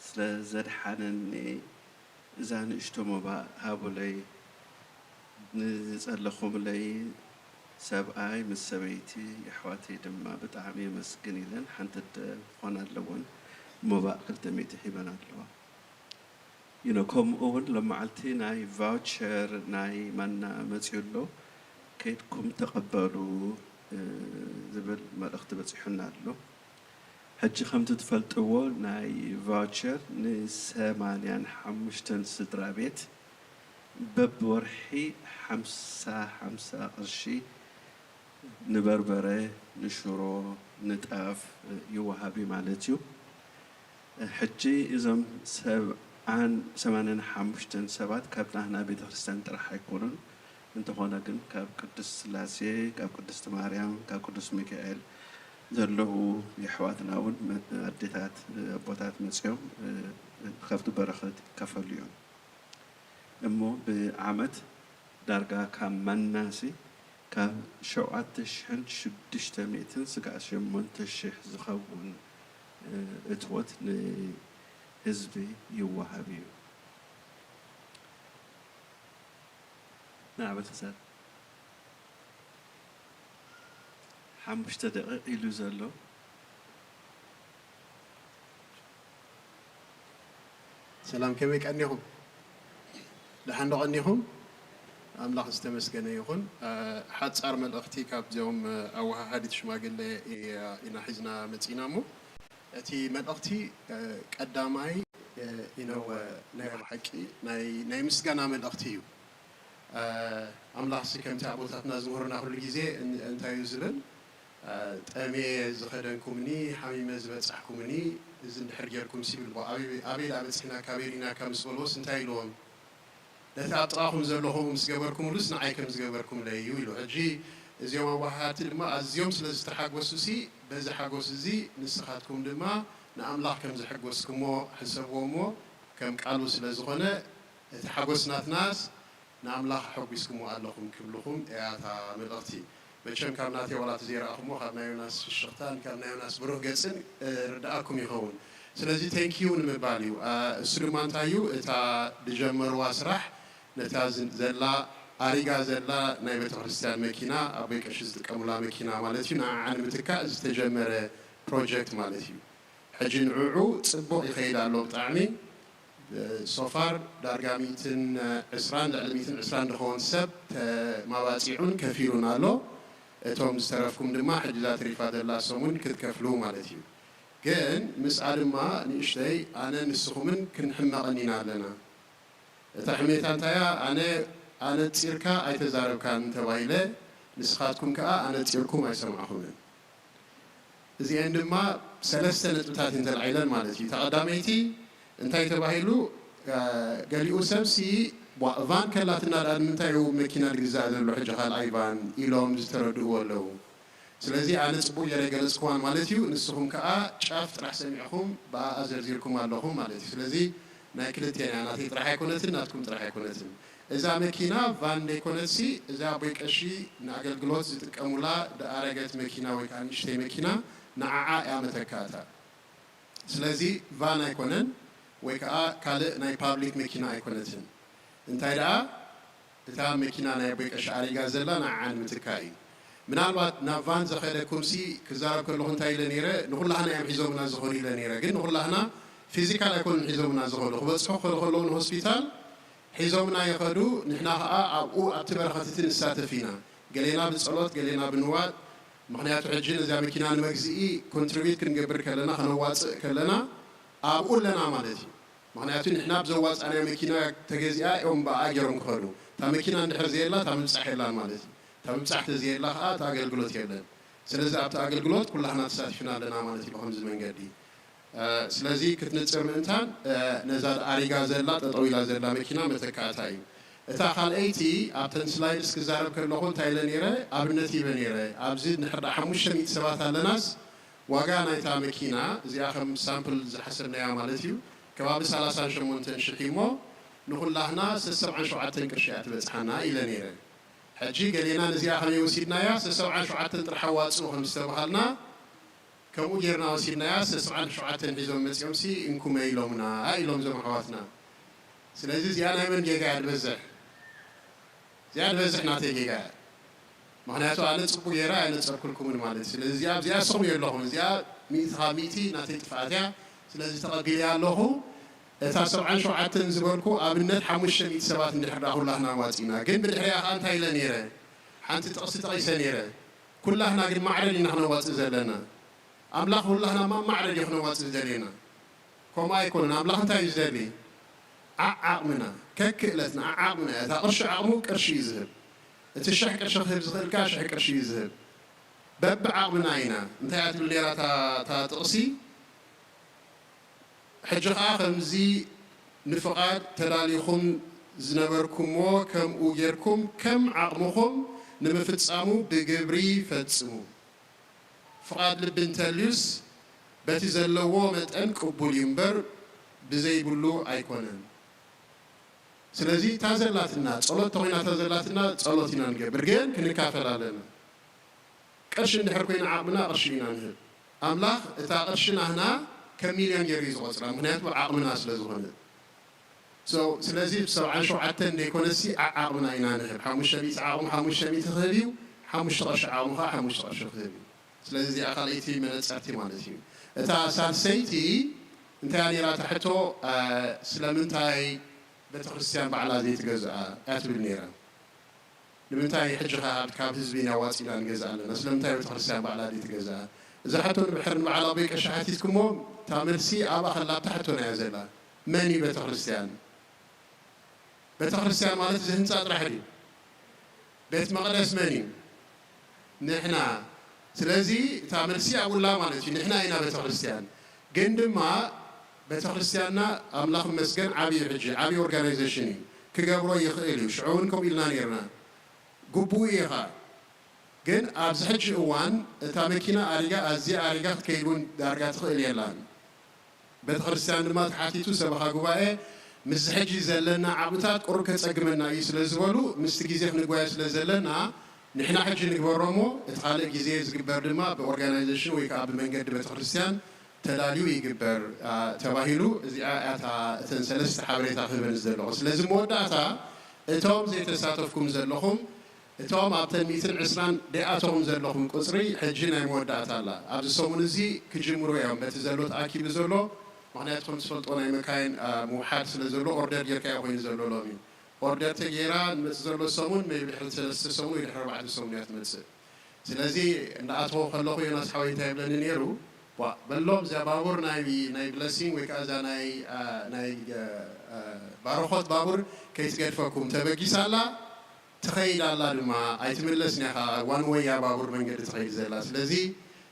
ስለ ዘድሓነኒ እዛ ንእሽቶ ሞባእ ሃቡለይ። ንዝጸለኹምለይ ሰብኣይ ምስ ሰበይቲ የሕዋተይ ድማ ብጣዕሚ የመስግን ኢለን ሓንቲ ኣደ ክኾና ኣለወን ሞባእ ክልተ ሚእቲ ሂበን ኣለዋ። You know፣ ከምኡ እውን ሎምዓልቲ ናይ ቫውቸር ናይ ማና መጺኡ ኣሎ፣ ከይድኩም ተቐበሉ ዝብል መልእኽቲ በጺሑና ኣሎ። ሕጂ ከምቲ ትፈልጥዎ ናይ ቫውቸር ንሰማንያን ሓሙሽተን ስድራ ቤት በብወርሒ ሓምሳ ሓምሳ ቅርሺ ንበርበረ፣ ንሽሮ፣ ንጣፍ ይወሃብ እዩ ማለት እዩ። ሕጂ እዞም ሰብዓን ሰማንያን ሓሙሽተን ሰባት ካብ ናህና ቤተክርስትያን ጥራሕ ኣይኮኑን። እንተኾነ ግን ካብ ቅድስት ስላሴ፣ ካብ ቅድስት ማርያም፣ ካብ ቅዱስ ሚካኤል ዘለዉ የሕዋትና እውን መ-፣ ኣዴታት፣ ኣቦታት መጺኦም፣ እ፣ ካብቲ በረኸት ይካፈሉ እዮም። እሞ ብዓመት ዳርጋ ካብ ማናሲ ካብ ሸውዓተ ሽሕን ሽዱሽተ ሚእትን ስጋዕ ሸሞንተ ሽሕ ዝኸውን፣ እ፣ እትወት ንህዝቢ ይወሃብ እዩ። ንዓመት ክሳብ ሓሙሽተ ደቂቕ ኢሉ ዘሎ። ሰላም፣ ከመይ ቀኒኹም? ደሓን ዶ ቀኒኹም? ኣምላኽ ዝተመስገነ ይኹን። እ፣ ሓጻር መልእኽቲ ካብዚኦም፣ እ፣ ኣወሃሃዲት ሽማግለ እያ፣ ኢና ሒዝና መጺና እሞ፣ እቲ መልእኽቲ፣ እ፣ ቀዳማይ፣ እ፣ ኢነወ ናይ ብሓቂ ናይ፣ ናይ ምስጋና መልእኽቲ እዩ። እ፣ ኣምላኽሲ ከምቲ ኣቦታትና ዝምህሩና ኩሉ ግዜ እን-፣ እንታይ እዩ ዝብል? እ፣ ጠምየ ዝኸደንኩምኒ፣ ሓሚመ ዝበጻሕኩምኒ፣ እዚ እንድሕር ጌርኩምሲ ይብል። ኣበይ፣ ኣበይ ደኣ በጺሕናካ፣ ኣበይ ርኢናካ ምስ በልዎስ እንታይ ኢልዎም? ነቲ ኣብ ጥቓኹም ዘሎ ከምኡ ምስ ገበርኩምሉስ ንዓይ ከም ዝገበርኩምለይ እዩ ኢሉ። ሕጂ እዚኦም ኣወሃሃድቲ ድማ ኣዝዮም ስለ ዝተሓጎሱሲ፣ በዚ ሓጎስ እዚ ንስኻትኩም ድማ ንኣምላኽ ከም ዘሐጎስኩሞ ሕሰብዎ እሞ፣ ከም ቃሉ ስለ ዝኾነ፣ እቲ ሓጎስ ናትናስ ንኣምላኽ ኣሐጒስኩሞ ኣለኹም ክብልኹም እያ እታ መልእኽቲ። መቸም ካብ ናተይ ዋላ እቲ ዘይረኣኹሞ፣ ካብ ናይ ዮናስ ፍሽኽታን ካብ ናይ ዮናስ ብሩህ ገጽን፣ እ፣ ርድኣኩም ይኸውን። ስለዚ ቴንኪዩ ንምባል እዩ። እ፣ እሱ ድማ እንታይ እዩ? እታ ዝጀመርዋ ስራሕ፣ ነታ ዝ-፣ ዘላ፣ ኣሪጋ ዘላ ናይ ቤተክርስትያን መኪና፣ ኣቦይ ቀሺ ዝጥቀሙላ መኪና ማለት እዩ፣ ንዓዓ ንምትካእ ዝተጀመረ ፕሮጀክት ማለት እዩ። ሕጂ ንዕዑ ጽቡቕ ይኸይድ ኣሎ ብጣዕሚ። ሶፋር ዳርጋ ሚእትን ዕስራን፣ ልዕሊ ሚእትን ዕስራን ዝኸውን ሰብ ተማባጺዑን ከፊሉን ኣሎ። እቶም ዝተረፍኩም ድማ ሕጂ እዛ ተሪፋ ዘላ ሰሙን ክትከፍሉ ማለት እዩ። ግን ምስኣ ድማ ንእሽተይ ኣነ ንስኹምን ክንሕመቐን ኢና ኣለና። እታ ሕሜታ እንታያ? ኣነ፣ ኣነጺርካ ኣይተዛረብካን ተባሂለ፣ ንስኻትኩም ከኣ ኣነጺርኩም ኣይሰማዕኹምን። እዚኤን ድማ ሰለስተ ነጥብታት እየን ተላዒለን ማለት እዩ። እታ ቀዳመይቲ እንታይ ተባሂሉ? አ፣ ገሊኡ ሰብሲ፣ "ቧ-፣ ቫን ከላትና ደኣ ንምንታይ እዩ መኪና ዝግዛእ ዘሎ ሕጂ ካልኣይ ቫን?" ኢሎም ዝተረድእዎ ኣለዉ። ስለዚ ኣነ ጽቡቕ ገይረ ገለጽክዋን ማለት እዩ። ንስኹም ከኣ ጫፍ ጥራሕ ሰሚዕኹም ብኣኣ ዘርዚርኩም ኣለኹም ማለት እዩ። ስለዚ ናይ ክልቴና እያ፣ ናተይ ጥራሕ ኣይኮነትን፣ ናትኩም ጥራሕ ኣይኮነትን። እዛ መኪና ቫን ዘይኮነትሲ፣ እዛ ኣቦይ ቀሺ ንኣገልግሎት ዝጥቀሙላ ዝኣረገት መኪና ወይ ከዓ ንእሽተይ መኪና፣ ንዓዓ እያ መተካእታ። ስለዚ ቫን ኣይኮነን ወይ ከዓ ካልእ ናይ ፓብሊክ መኪና ኣይኮነትን። እንታይ ደኣ፣ እታ መኪና ናይ ኣቦይ ቀሺ ኣሪጋ ዘላ ንዓዓ ንምትካእ እዩ። ምናልባት ናብ ቫን ዘኸደኩምሲ ክዛረብ ከለኹ እንታይ ኢለ ነይረ፣ ንኹላህና እዮም ሒዞምና ዝኸዱ ኢለ ነይረ። ግን ንኹላህና ፊዚካል ኣይኮኑን ሒዞምና ዝኸዱ። ክበጽሑ ክኸዱ ከለዉ ንሆስፒታል ሒዞምና ይኸዱ፣ ንሕና ኸኣ ኣብኡ ኣብቲ በረኸት እቲ ንሳተፍ ኢና። ገሌና ብጸሎት፣ ገሌና ብንዋት። ምኽንያቱ ሕጂ ነዚኣ መኪና ንመግዝኢ ኮንትሪቢዩት ክንገብር ከለና፣ ከነዋጽእ ከለና ኣብኡ ኣለና ማለት እዩ። ምኽንያቱ ንሕና ብዘዋጻእናዮ መኪና ተገዚኣ እዮም ብኣ ገይሮም ክኸዱ። እታ መኪና እንድሕር ዘየላ እታ ምብጻሕ የላን ማለት እዩ። እታ ምብጻሕ ተዘየላ ኸኣ እታ ኣገልግሎት የለን። ስለዚ ኣብቲ ኣገልግሎት ኩላህና ተሳቲፍና ኣለና ማለት እዩ ብኸምዚ መንገዲ። እ፣ ስለዚ ክትንጽር ምእንታን፣ እ፣ ነዛ ኣሪጋ ዘላ፣ ጠጠው ኢላ ዘላ መኪና መተካእታ እዩ። እታ ካልኣይቲ ኣብተን ስላይድስ ክዛረብ ከለኹ እንታይ ኢለ ነይረ? ኣብነት ሂበ ነይረ። ኣብዚ እንድሕር ደኣ ሓሙሽተ ሚእቲ ሰባት ኣለናስ ዋጋ ናይታ መኪና እዚኣ ከም ሳምፕል ዝሓሰብናያ ማለት እዩ፣ ከባቢ ሰላሳን ሸሞንተን ሽሕ እሞ ንኹላህና ሰሰብዓን ሸውዓተን ቅርሺ እያ ትበጽሓና ኢለ ነይረ። ሕጂ ገሌና ነዚኣ ከመይ ወሲድናያ? ሰሰብዓን ሸውዓተን ጥራሕ ኣዋጽኡ ከም ዝተባሃልና፣ ከምኡ ጌርና ወሲድናያ። ሰሰብዓን ሸውዓተን ሒዞም መጺኦምሲ እንኩመ ኢሎምና ኢሎም እዞም ኣሕዋትና። ስለዚ እዚኣ ናይ መን ጌጋ እያ ትበዝሕ? እዚኣ ትበዝሕ ናተይ ጌጋ እያ። ምኽንያቱ ኣነ ጽቡቕ ጌረ ኣየነጸርኩልኩምን ማለት እዩ። ስለዚ እዚኣ፣ እዚኣ ንስኹም የለኹም። እዚኣ ሚእቲ ካብ ሚእቲ ናተይ ጥፍኣት እያ። ስለዚ ተቐቢለያ ኣለኹ። እታ ሰብዓን ሸውዓተን ዝበልኩ ኣብነት ሓሙሽተ ሚእቲ ሰባት እንድሕር ደኣ ኩላህና ዋጺና። ግን ብድሕሪኣ ከኣ እንታይ ኢለ ነይረ? ሓንቲ ጥቕሲ ጠቒሰ ነይረ። ኩላህና ግን ማዕረ ዲና ክነዋጽእ ዘለና? ኣምላኽ ኩላህና ማማዕረግ እዩ ክነዋፅእ ዝደልየና። ከምኡ ኣይኮነን። ኣምላኽ እንታይ እዩ ዝደሊ? ዓዓቕምና፣ ከክእለትና ዓዓቕምና እያ። እታ ቅርሺ ዓቕሙ ቅርሺ እዩ ዝህብ። እቲ ሽሕ ቅርሺ ክህብ ዝኽእል ከኣ ሽሕ ቅርሺ እዩ ዝህብ። በብዓቕምና ኢና። እንታይ እያ ትብል ነይራ እታ፣ እታ ጥቕሲ? ሕጂ ኸኣ ከምዚ ንፍቓድ ተዳሊኹም ዝነበርኩምዎ ከምኡ ጌርኩም ከም ዓቕምኹም ንምፍጻሙ ብግብሪ ፈጽሙ። ፍቓድ ልቢ እንተልዩስ በቲ ዘለዎ መጠን ቅቡል እዩ እምበር ብዘይብሉ ኣይኮነን። ስለዚ እታ ዘላትና ጸሎት ተኾይና እታ ዘላትና ጸሎት ኢና ንገብር፣ ግን ክንካፈል ኣለና። ቅርሺ እንድሕር ኮይና ዓቕምና ቅርሺ ኢና ንህብ። ኣምላኽ እታ ቅርሺ ናህና ከም ሚልዮን ገይሩ እዩ ዝቖጽራ፣ ምኽንያቱ ዓቕምና ስለ ዝኾነ። So፣ ስለዚ ሰብዓን ሸውዓተን ዘይኮነሲ ዓ-፣ ዓቕምና ኢና ንህብ። ሓሙሽተ ሚእቲ ዓቕሙ ሓሙሽተ ሚእቲ ክህብ እዩ፣ ሓሙሽተ ቅርሺ ዓቕሙ ኸዓ ሓሙሽተ ቅርሺ ክህብ እዩ። ስለዚ እዚኣ ካልኣይቲ መነጸርቲ ማለት እዩ። እታ ሳልሰይቲ እንታይ እያ ነይራ እታ ሕቶ? አ፣ ስለምንታይ ቤተክርስትያን ባዕላ ዘይትገዝኣ እያ ትብል ነይራ። ንምንታይ ሕጂ ኸኣ ካብ ህዝቢ ኢና ዋጺና ንገዝእ ኣለና? ስለምንታይ ቤተክርስትያን ባዕላ ዘይትገዝኣ? እዛ ሕቶ ንድሕር ንበዓል ኣቦይ ቀሺ ሓቲትኩሞ፣ እታ መልሲ ኣብኣ ከላ ኣብታ ሕቶና እያ ዘላ። መን እዩ ቤተክርስትያን? ቤተክርስትያን ማለት እዚ ህንጻ ጥራሕ ድዩ? ቤት መቕደስ መን እዩ? ንሕና። ስለዚ እታ መልሲ ኣብኡ ኣላ ማለት እዩ። ንሕና ኢና ቤተክርስትያን። ግን ድማ ቤተክርስትያንና ኣምላኽ ይመስገን ዓብዪ እዩ ሕጂ፣ ዓብዪ ኦርጋናይዜሽን እዩ። ክገብሮ ይኽእል እዩ። ሽዑ እውን ከምኡ ኢልና ነይርና። ግቡእ እዩ ኸኣ። ግን ኣብዚ ሕጂ እዋን እታ መኪና ኣሪጋ፣ ኣዝያ ኣሪጋ ክትከይድ እውን ዳርጋ ትኽእል የላን። ቤተክርስትያን ድማ ተሓቲቱ ሰበኻ ጉባኤ ምስዚ ሕጂ ዘለና ዓቕምታት ቁሩብ ከጸግመና እዩ ስለ ዝበሉ፣ ምስቲ ግዜ ክንጓየ ስለ ዘለና፣ ንሕና ሕጂ ንግበሮ እሞ፣ እቲ ካልእ ግዜ ዝግበር ድማ ብኦርጋናይዜሽን ወይ ከኣ ብመንገዲ ቤተክርስትያን ተዳልዩ ይግበር፣ አ፣ ተባሂሉ። እዚኣ እያ እታ፣ እተን ሰለስተ ሓበሬታ ክህበን ዝደለኹ። ስለዚ መወዳእታ፣ እቶም ዘይተሳተፍኩም ዘለኹም፣ እቶም ኣብተን ሚእትን ዕስራን ደይኣተኹም ዘለኹም ቁጽሪ፣ ሕጂ ናይ መወዳእታ ኣላ። ኣብዚ ሰሙን እዚ ክጅምሩ እዮም፣ በቲ ዘሎ ተኣኪቡ ዘሎ። ምኽንያቱ፣ ከም ትፈልጦ፣ ናይ መካይን፣ አ፣ ምውሓድ ስለ ዘሎ፣ ኦርደር ጌርካዮ ኮይኑ ዘሎ ሎሚ። ኦርደር ተገይራ ንመጽእ ዘሎ ሰሙን፣ ሜይቢ ድሕሪ ሰለስተ ሰሙን ወይ ድሕሪ ኣርባዕተ ሰሙን እያ ትመጽእ። ስለዚ፣ እንዳኣተኹ ከለኹ ዮናስ ሓወይ እንታይ ይብለኒ ነይሩ? "ዋ፣ በሎም፣ እዚኣ ባቡር ናይ፣ ናይ ብለሲንግ ወይ ከኣ እዛ ናይ፣ አ፣ ናይ፣ አ፣ አ፣ ባርኾት ባቡር ከይትገድፈኩም፣ ተበጊሳ ኣላ፣ ትኸይድ ኣላ ድማ፣ ኣይትምለስን እያ ኸኣ፣ ዋን ዌይ እያ ባቡር መንገዲ ትኸይድ ዘላ። ስለዚ፣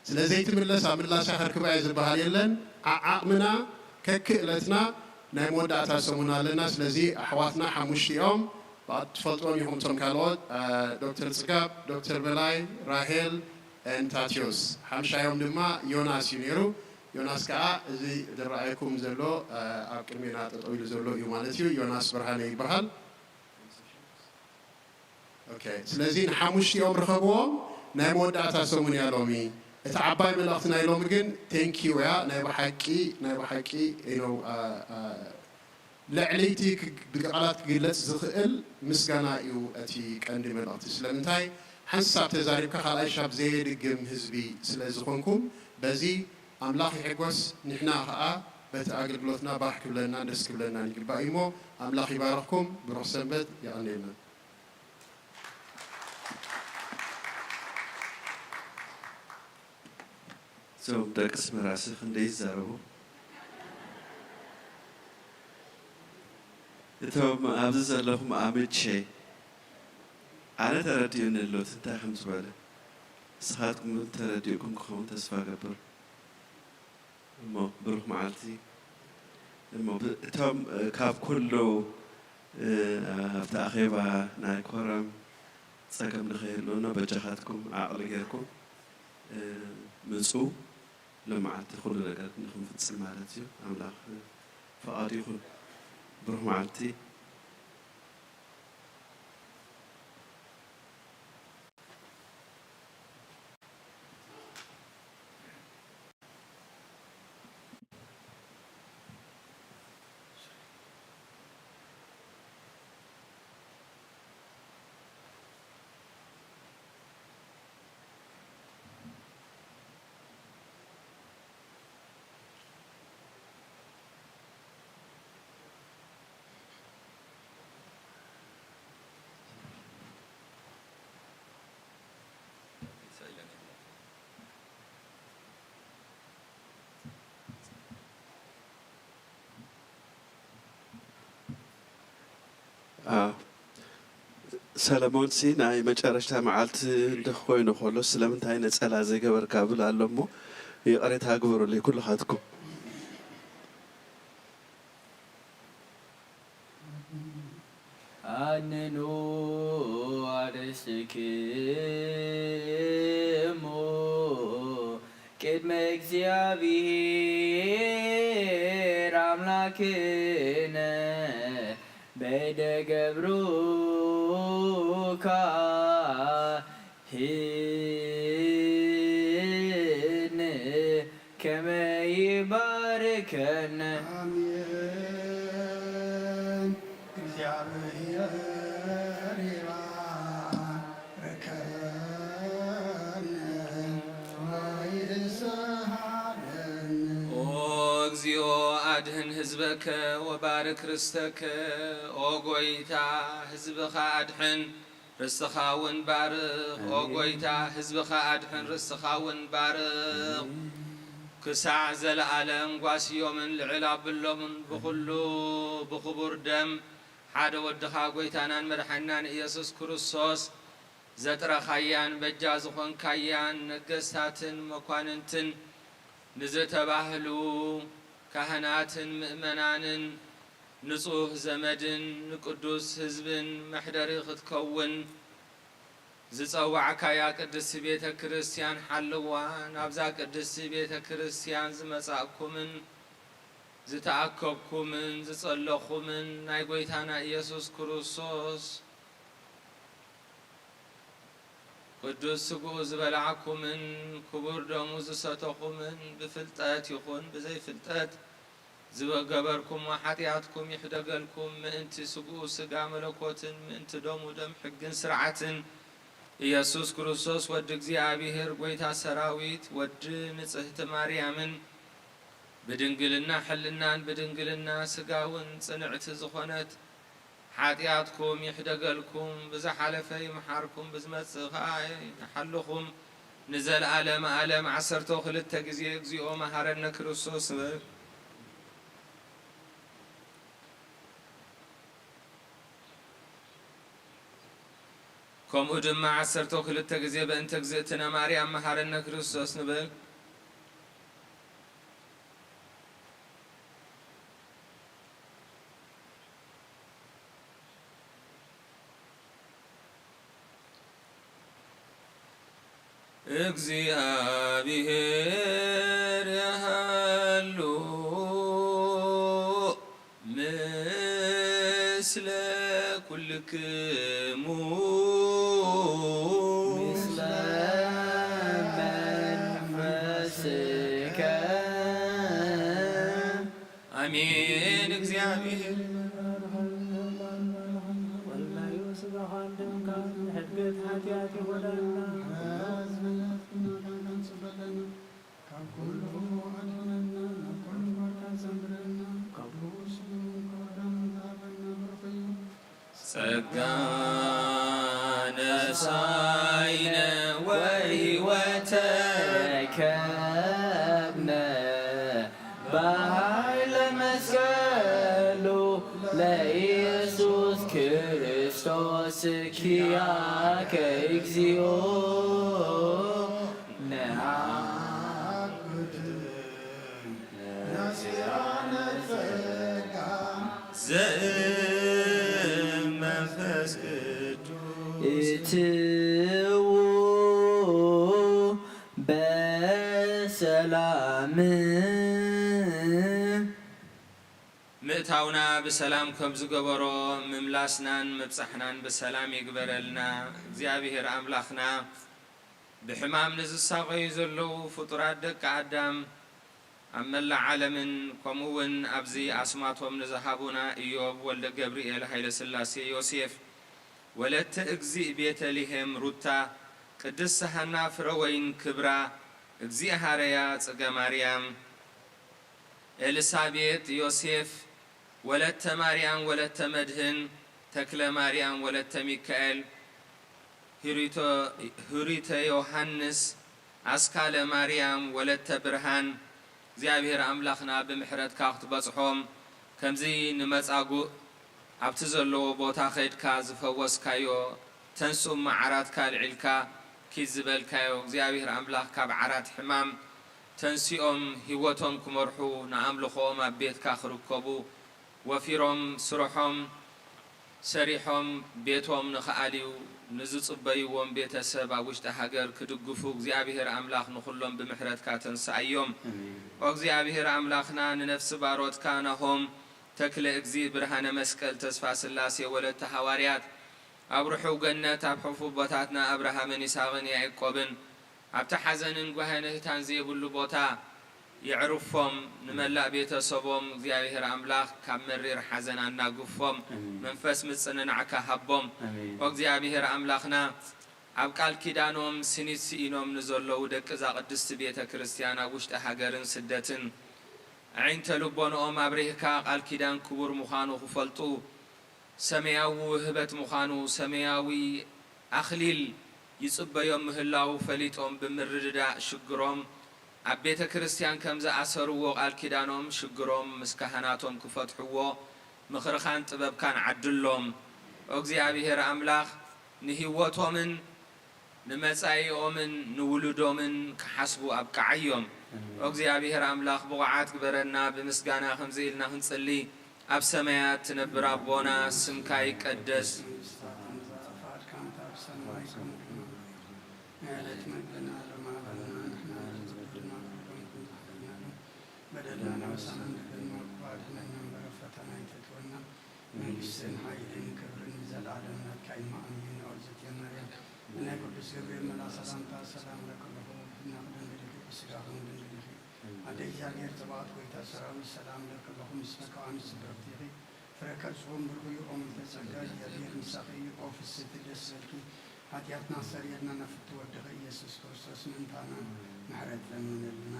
ስለ ዘይትምለስ ኣብ ምላሳ ከርክባ እየ ዝበሃል የለን። ዓዓቕምና፣ ከክእለትና ናይ መወዳእታ ሰሙን ኣለና። ስለዚ ኣሕዋትና ሓሙሽቲኦም፣ ብኣ ትፈልጥዎም ኢኹም እቶም ካልኦት፣ አ፣ ዶክተር ጽጋብ፣ ዶክተር በላይ፣ ራሄል፣ and ታትዮስ። ሓምሻዮም ድማ ዮናስ እዩ ነይሩ። ዮናስ ከኣ እዚ ዝረኣየኩም ዘሎ፣ አ፣ ኣብ ቅድሜና ጠጠው ኢሉ ዘሎ እዩ ማለት እዩ። ዮናስ ብርሃነ ይበሃል። ኦኬ፣ ስለዚ ንሓሙሽቲኦም ርኸብዎም፣ ናይ መወዳእታ ሰሙን እያ ሎሚ። እታ ዓባይ መልእኽቲ ናይ ሎሚ ግን ቴንኪዩ እያ። ናይ ብሓቂ፣ ናይ ብሓቂ፣ you know፣ አ፣ አ፣ ልዕሊ እቲ ክግ-፣ ብቃላት ክግለጽ ዝኽእል ምስጋና እዩ እቲ ቀንዲ መልእኽቲ። ስለምንታይ? ሓንሳብ ተዛሪብካ ካልኣይ ሻብ ዘየድግም ህዝቢ ስለ ዝኾንኩም፣ በዚ ኣምላኽ ይሕጎስ፣ ንሕና ኸኣ በቲ ኣገልግሎትና ባህ ክብለናን ደስ ክብለናን ይግባእ እዩ እሞ፣ ኣምላኽ ይባርኽኩም። ብሩኽ ሰንበት፣ የቐንየልና። እዞም ደቂ ኣስመራሲ ክንደይ ይዛረቡ። እቶም ኣብዚ ዘለኹም ኣምቼ፣ ኣነ ተረዲኡኒ ኣሎ እቲ እንታይ ከም ዝበለ። ንስኻትኩም እውን ተረዲእኩም ክኸውን ተስፋ እገብር። እሞ ብሩኽ መዓልቲ። እሞ ብ-፣ እቶም፣ እ፣ ካብ ኩሉ፣ እ፣ ኣብቲ ኣኼባ ናይ ኮረም ጸገም ንኸይህልወና በጃኻትኩም ዓቕሊ ጌርኩም፣ እ፣ ምጹ። ሎመዓልቲ ኩሉ ነገር ንኽንፍጽም ማለት እዩ። ኣምላኽ ፍቓዱ ይኹን። ብሩኽ መዓልቲ። ሰለሞንሲ ናይ መጨረሽታ መዓልቲ እንድኽ ኮይኑ ከሎ ስለምንታይ ነጸላ ዘይገበርካ ብል ኣሎ እሞ ይቕሬታ ግበሩለይ ኩልኻትኩም። ኣነኑ ኣርእስክሙ ቅድመ እግዚኣብሔር ኣምላክነ በይደ ገብሩ ካህን ከመይ ይባርከነ። ኣሜን። እግዚኣብሔር ይባርከነ ወይስሃለነ። ኦ እግዚኦ ኣድህን ህዝበከ ወባርክ ርስተከ። ኦ ጎይታ ህዝብኻ ኣድሕን ርስትኻ እውን ባርኽ። ኦ ጎይታ ህዝብኻ ኣድሕን ርስትኻ እውን ባርኽ። ክሳዕ ዘለኣለም ጓስዮምን ልዕል ኣብሎምን ብኹሉ ብኽቡር ደም ሓደ ወድኻ ጎይታናን መድሓኒናን ኢየሱስ ክርስቶስ ዘጥረኻያን በጃ ዝኾንካያን ነገስታትን መኳንንትን ንዝተባህሉ ካህናትን ምእመናንን ንጹህ ዘመድን ንቅዱስ ህዝብን መሕደሪ ክትከውን ዝጸዋዕካያ ቅድስቲ ቤተ ክርስቲያን ሓልዋ። ናብዛ ቅድስቲ ቤተ ክርስቲያን ዝመጻእኩምን ዝተኣከብኩምን ዝጸለኹምን ናይ ጐይታና ኢየሱስ ክርስቶስ ቅዱስ ስግኡ ዝበላዕኩምን ክቡር ደሙ ዝሰተኹምን ብፍልጠት ይኹን ብዘይፍልጠት ዝገበርኩሞ ሓጢኣትኩም ይሕደገልኩም። ምእንቲ ስግኡ ስጋ መለኮትን ምእንቲ ደሙ ደም ሕግን ስርዓትን ኢየሱስ ክርስቶስ ወዲ እግዚኣብሔር ጐይታ ሰራዊት ወዲ ንጽህቲ ማርያምን ብድንግልና ሕልናን ብድንግልና ስጋውን ጽንዕቲ ዝኾነት ሓጢኣትኩም ይሕደገልኩም፣ ብዝሓለፈ ይምሓርኩም፣ ብዝመጽእ ኸኣ ይሓልኹም፣ ንዘለኣለመ ኣለም ዓሰርተ ክልተ ግዜ እግዚኦ መሃረነ ክርስቶስ ንበል። ከምኡ ድማ ዓሰርተ ክልተ ግዜ በእንተ እግዝእትነ ማርያም መሃረነ ክርስቶስ ንበል። እግዚኣብሔር ይሃሉ ምስለ ኩልክሙ። ምስለ መንፈስከ። ኣሜን። እግዚኣብሔር ወልዳዩ ስጋኻን ደምካን ሕድገት ሓጢኣት ይኾነልና። ካብ ኩሉ ኣድሕነና፣ ካብ ኩሉ መከራ ሰውረና፣ ካብ ርኹስ ስሙ ካብ ኣዳም ዝሃበና ብሩኽ እዩ። ጸጋ ነሳይነ ወሕይወተ ረከብነ በኃይለ መስቀሉ ለኢየሱስ ክርስቶስ ኪያከ እግዚኦ ነአኩት ነሲራነ ጸጋ ዘእም መንፈስ ቅዱስ። እትዉ በሰላም። ምእታውና ብሰላም ከም ዝገበሮ ምምላስናን ምብጻሕናን ብሰላም ይግበረልና። እግዚኣብሔር ኣምላኽና ብሕማም ንዝሳቐዩ ዘለዉ ፍጡራት ደቂ ኣዳም ኣብ መላእ ዓለምን ከምኡ እውን ኣብዚ ኣስማቶም ንዝሃቡና ኢዮብ ወልደ ገብርኤል ሃይለስላሴ ዮሴፍ ወለተ እግዚእ ቤተልሔም ሩታ ቅድስት ሃና ፍረወይን ክብራ እግዚእ ሃረያ ጽገ ማርያም ኤልሳቤጥ ዮሴፍ ወለተ ማርያም ወለተ መድህን ተክለ ማርያም ወለተ ሚካኤል ህሪተ ዮሃንስ ኣስካለ ማርያም ወለተ ብርሃን እግዚኣብሔር ኣምላኽና ብምሕረትካ ክትበጽሖም ከምዚ ንመጻጉእ ኣብቲ ዘለዎ ቦታ ኸድካ ዝፈወስካዮ ተንስኡ እሞ ዓራትካ ኣልዒልካ ኪድ ዝበልካዮ እግዚኣብሔር ኣምላኽ ካብ ዓራት ሕማም ተንሲኦም ህይወቶም ክመርሑ ንኣምልኾኦም ኣብ ቤትካ ክርከቡ ወፊሮም ስርሖም ሰሪሖም ቤቶም ንኽኣልዩ ንዝጽበይዎም ቤተሰብ ኣብ ውሽጢ ሃገር ክድግፉ እግዚኣብሔር ኣምላኽ ንኹሎም ብምሕረትካ ተንስኣዮም። ኦ እግዚኣብሔር ኣምላኽና ንነፍሲ ባሮትካ ናሆም ተክለ እግዚእ ብርሃነ መስቀል ተስፋ ስላሴ ወለተ ሃዋርያት ኣብ ርሑው ገነት ኣብ ሕፉ ቦታትና ኣብርሃምን ይስሃቅን ያዕቆብን ኣብቲ ሓዘንን ጓህንህታን ዘይብሉ ቦታ የዕርፎም ንመላእ ቤተሰቦም እግዚኣብሔር ኣምላኽ ካብ መሪር ሓዘን ኣናግፎም መንፈስ ምጽንናዕካ ሃቦም ኦ እግዚኣብሔር ኣምላኽና ኣብ ቃል ኪዳኖም ስኒት ስኢኖም ንዘለዉ ደቂ እዛ ቅድስቲ ቤተ ክርስቲያን ኣብ ውሽጢ ሃገርን ስደትን ኣዒንተ ልቦንኦም ኣብሪህካ ቃል ኪዳን ክቡር ምዃኑ ክፈልጡ ሰማያዊ ውህበት ምዃኑ ሰማያዊ ኣኽሊል ይጽበዮም ምህላዉ ፈሊጦም ብምርድዳእ ሽግሮም ኣብ ቤተ ክርስቲያን ከም ዝኣሰርዎ ቃል ኪዳኖም ሽግሮም ምስ ካህናቶም ክፈትሕዎ ምኽርኻን ጥበብካን ዓድሎም። ኦ እግዚኣብሔር ኣምላኽ ንህይወቶምን ንመጻኢኦምን ንውሉዶምን ክሓስቡ ኣብቅዓዮም። ኦ እግዚኣብሔር ኣምላኽ ብቑዓት ግበረና። ብምስጋና ከምዚ ኢልና ክንጽሊ ኣብ ሰማያት ትነብር ኣቦና ስምካ ይቀደስ። በደልና ነውሳና እንደገና ክፋ ድነና በረፈተና ይተትወና መንግስትን ኃይልን ክብርን ዘለዓለም ናትካ እዩ። ኣሜን። ኦርዝት የማርያም ናይ ቅዱስ ገብርኤል መላ ሰላምታ ሰላም ለክለኹ ብናኽ ድንግልኪ ብስጋኹም ድንግልኪ ኣደ እግዚኣብሔር ተባዕት ጎይታ ሰራዊት ሰላም ለክለኹ ምስ መካዋን ስብረብቲኺ ፍረ ከርጽኹም ብርኩ እዩ። ኦምልተ ጸጋ እግዚኣብሔር ምሳኺ እዩ። ኦ ፍስቲ ደስ በልኪ ሓጢኣትና ኣስተርእየልና ናብ ፍትው ወድኺ ኢየሱስ ክርስቶስ ምእንታና ምሕረት ለምንልና።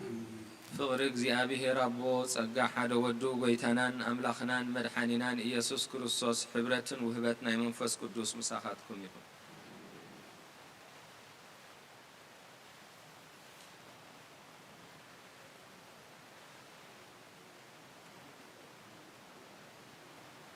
ኣሜን። ፍቕሪ እግዚኣብሔር ኣቦ፣ ጸጋ ሓደ ወዱ ጐይታናን ኣምላኽናን መድሓኒናን ኢየሱስ ክርስቶስ፣ ሕብረትን ውህበት ናይ መንፈስ ቅዱስ ምሳኻትኩም ይኹን።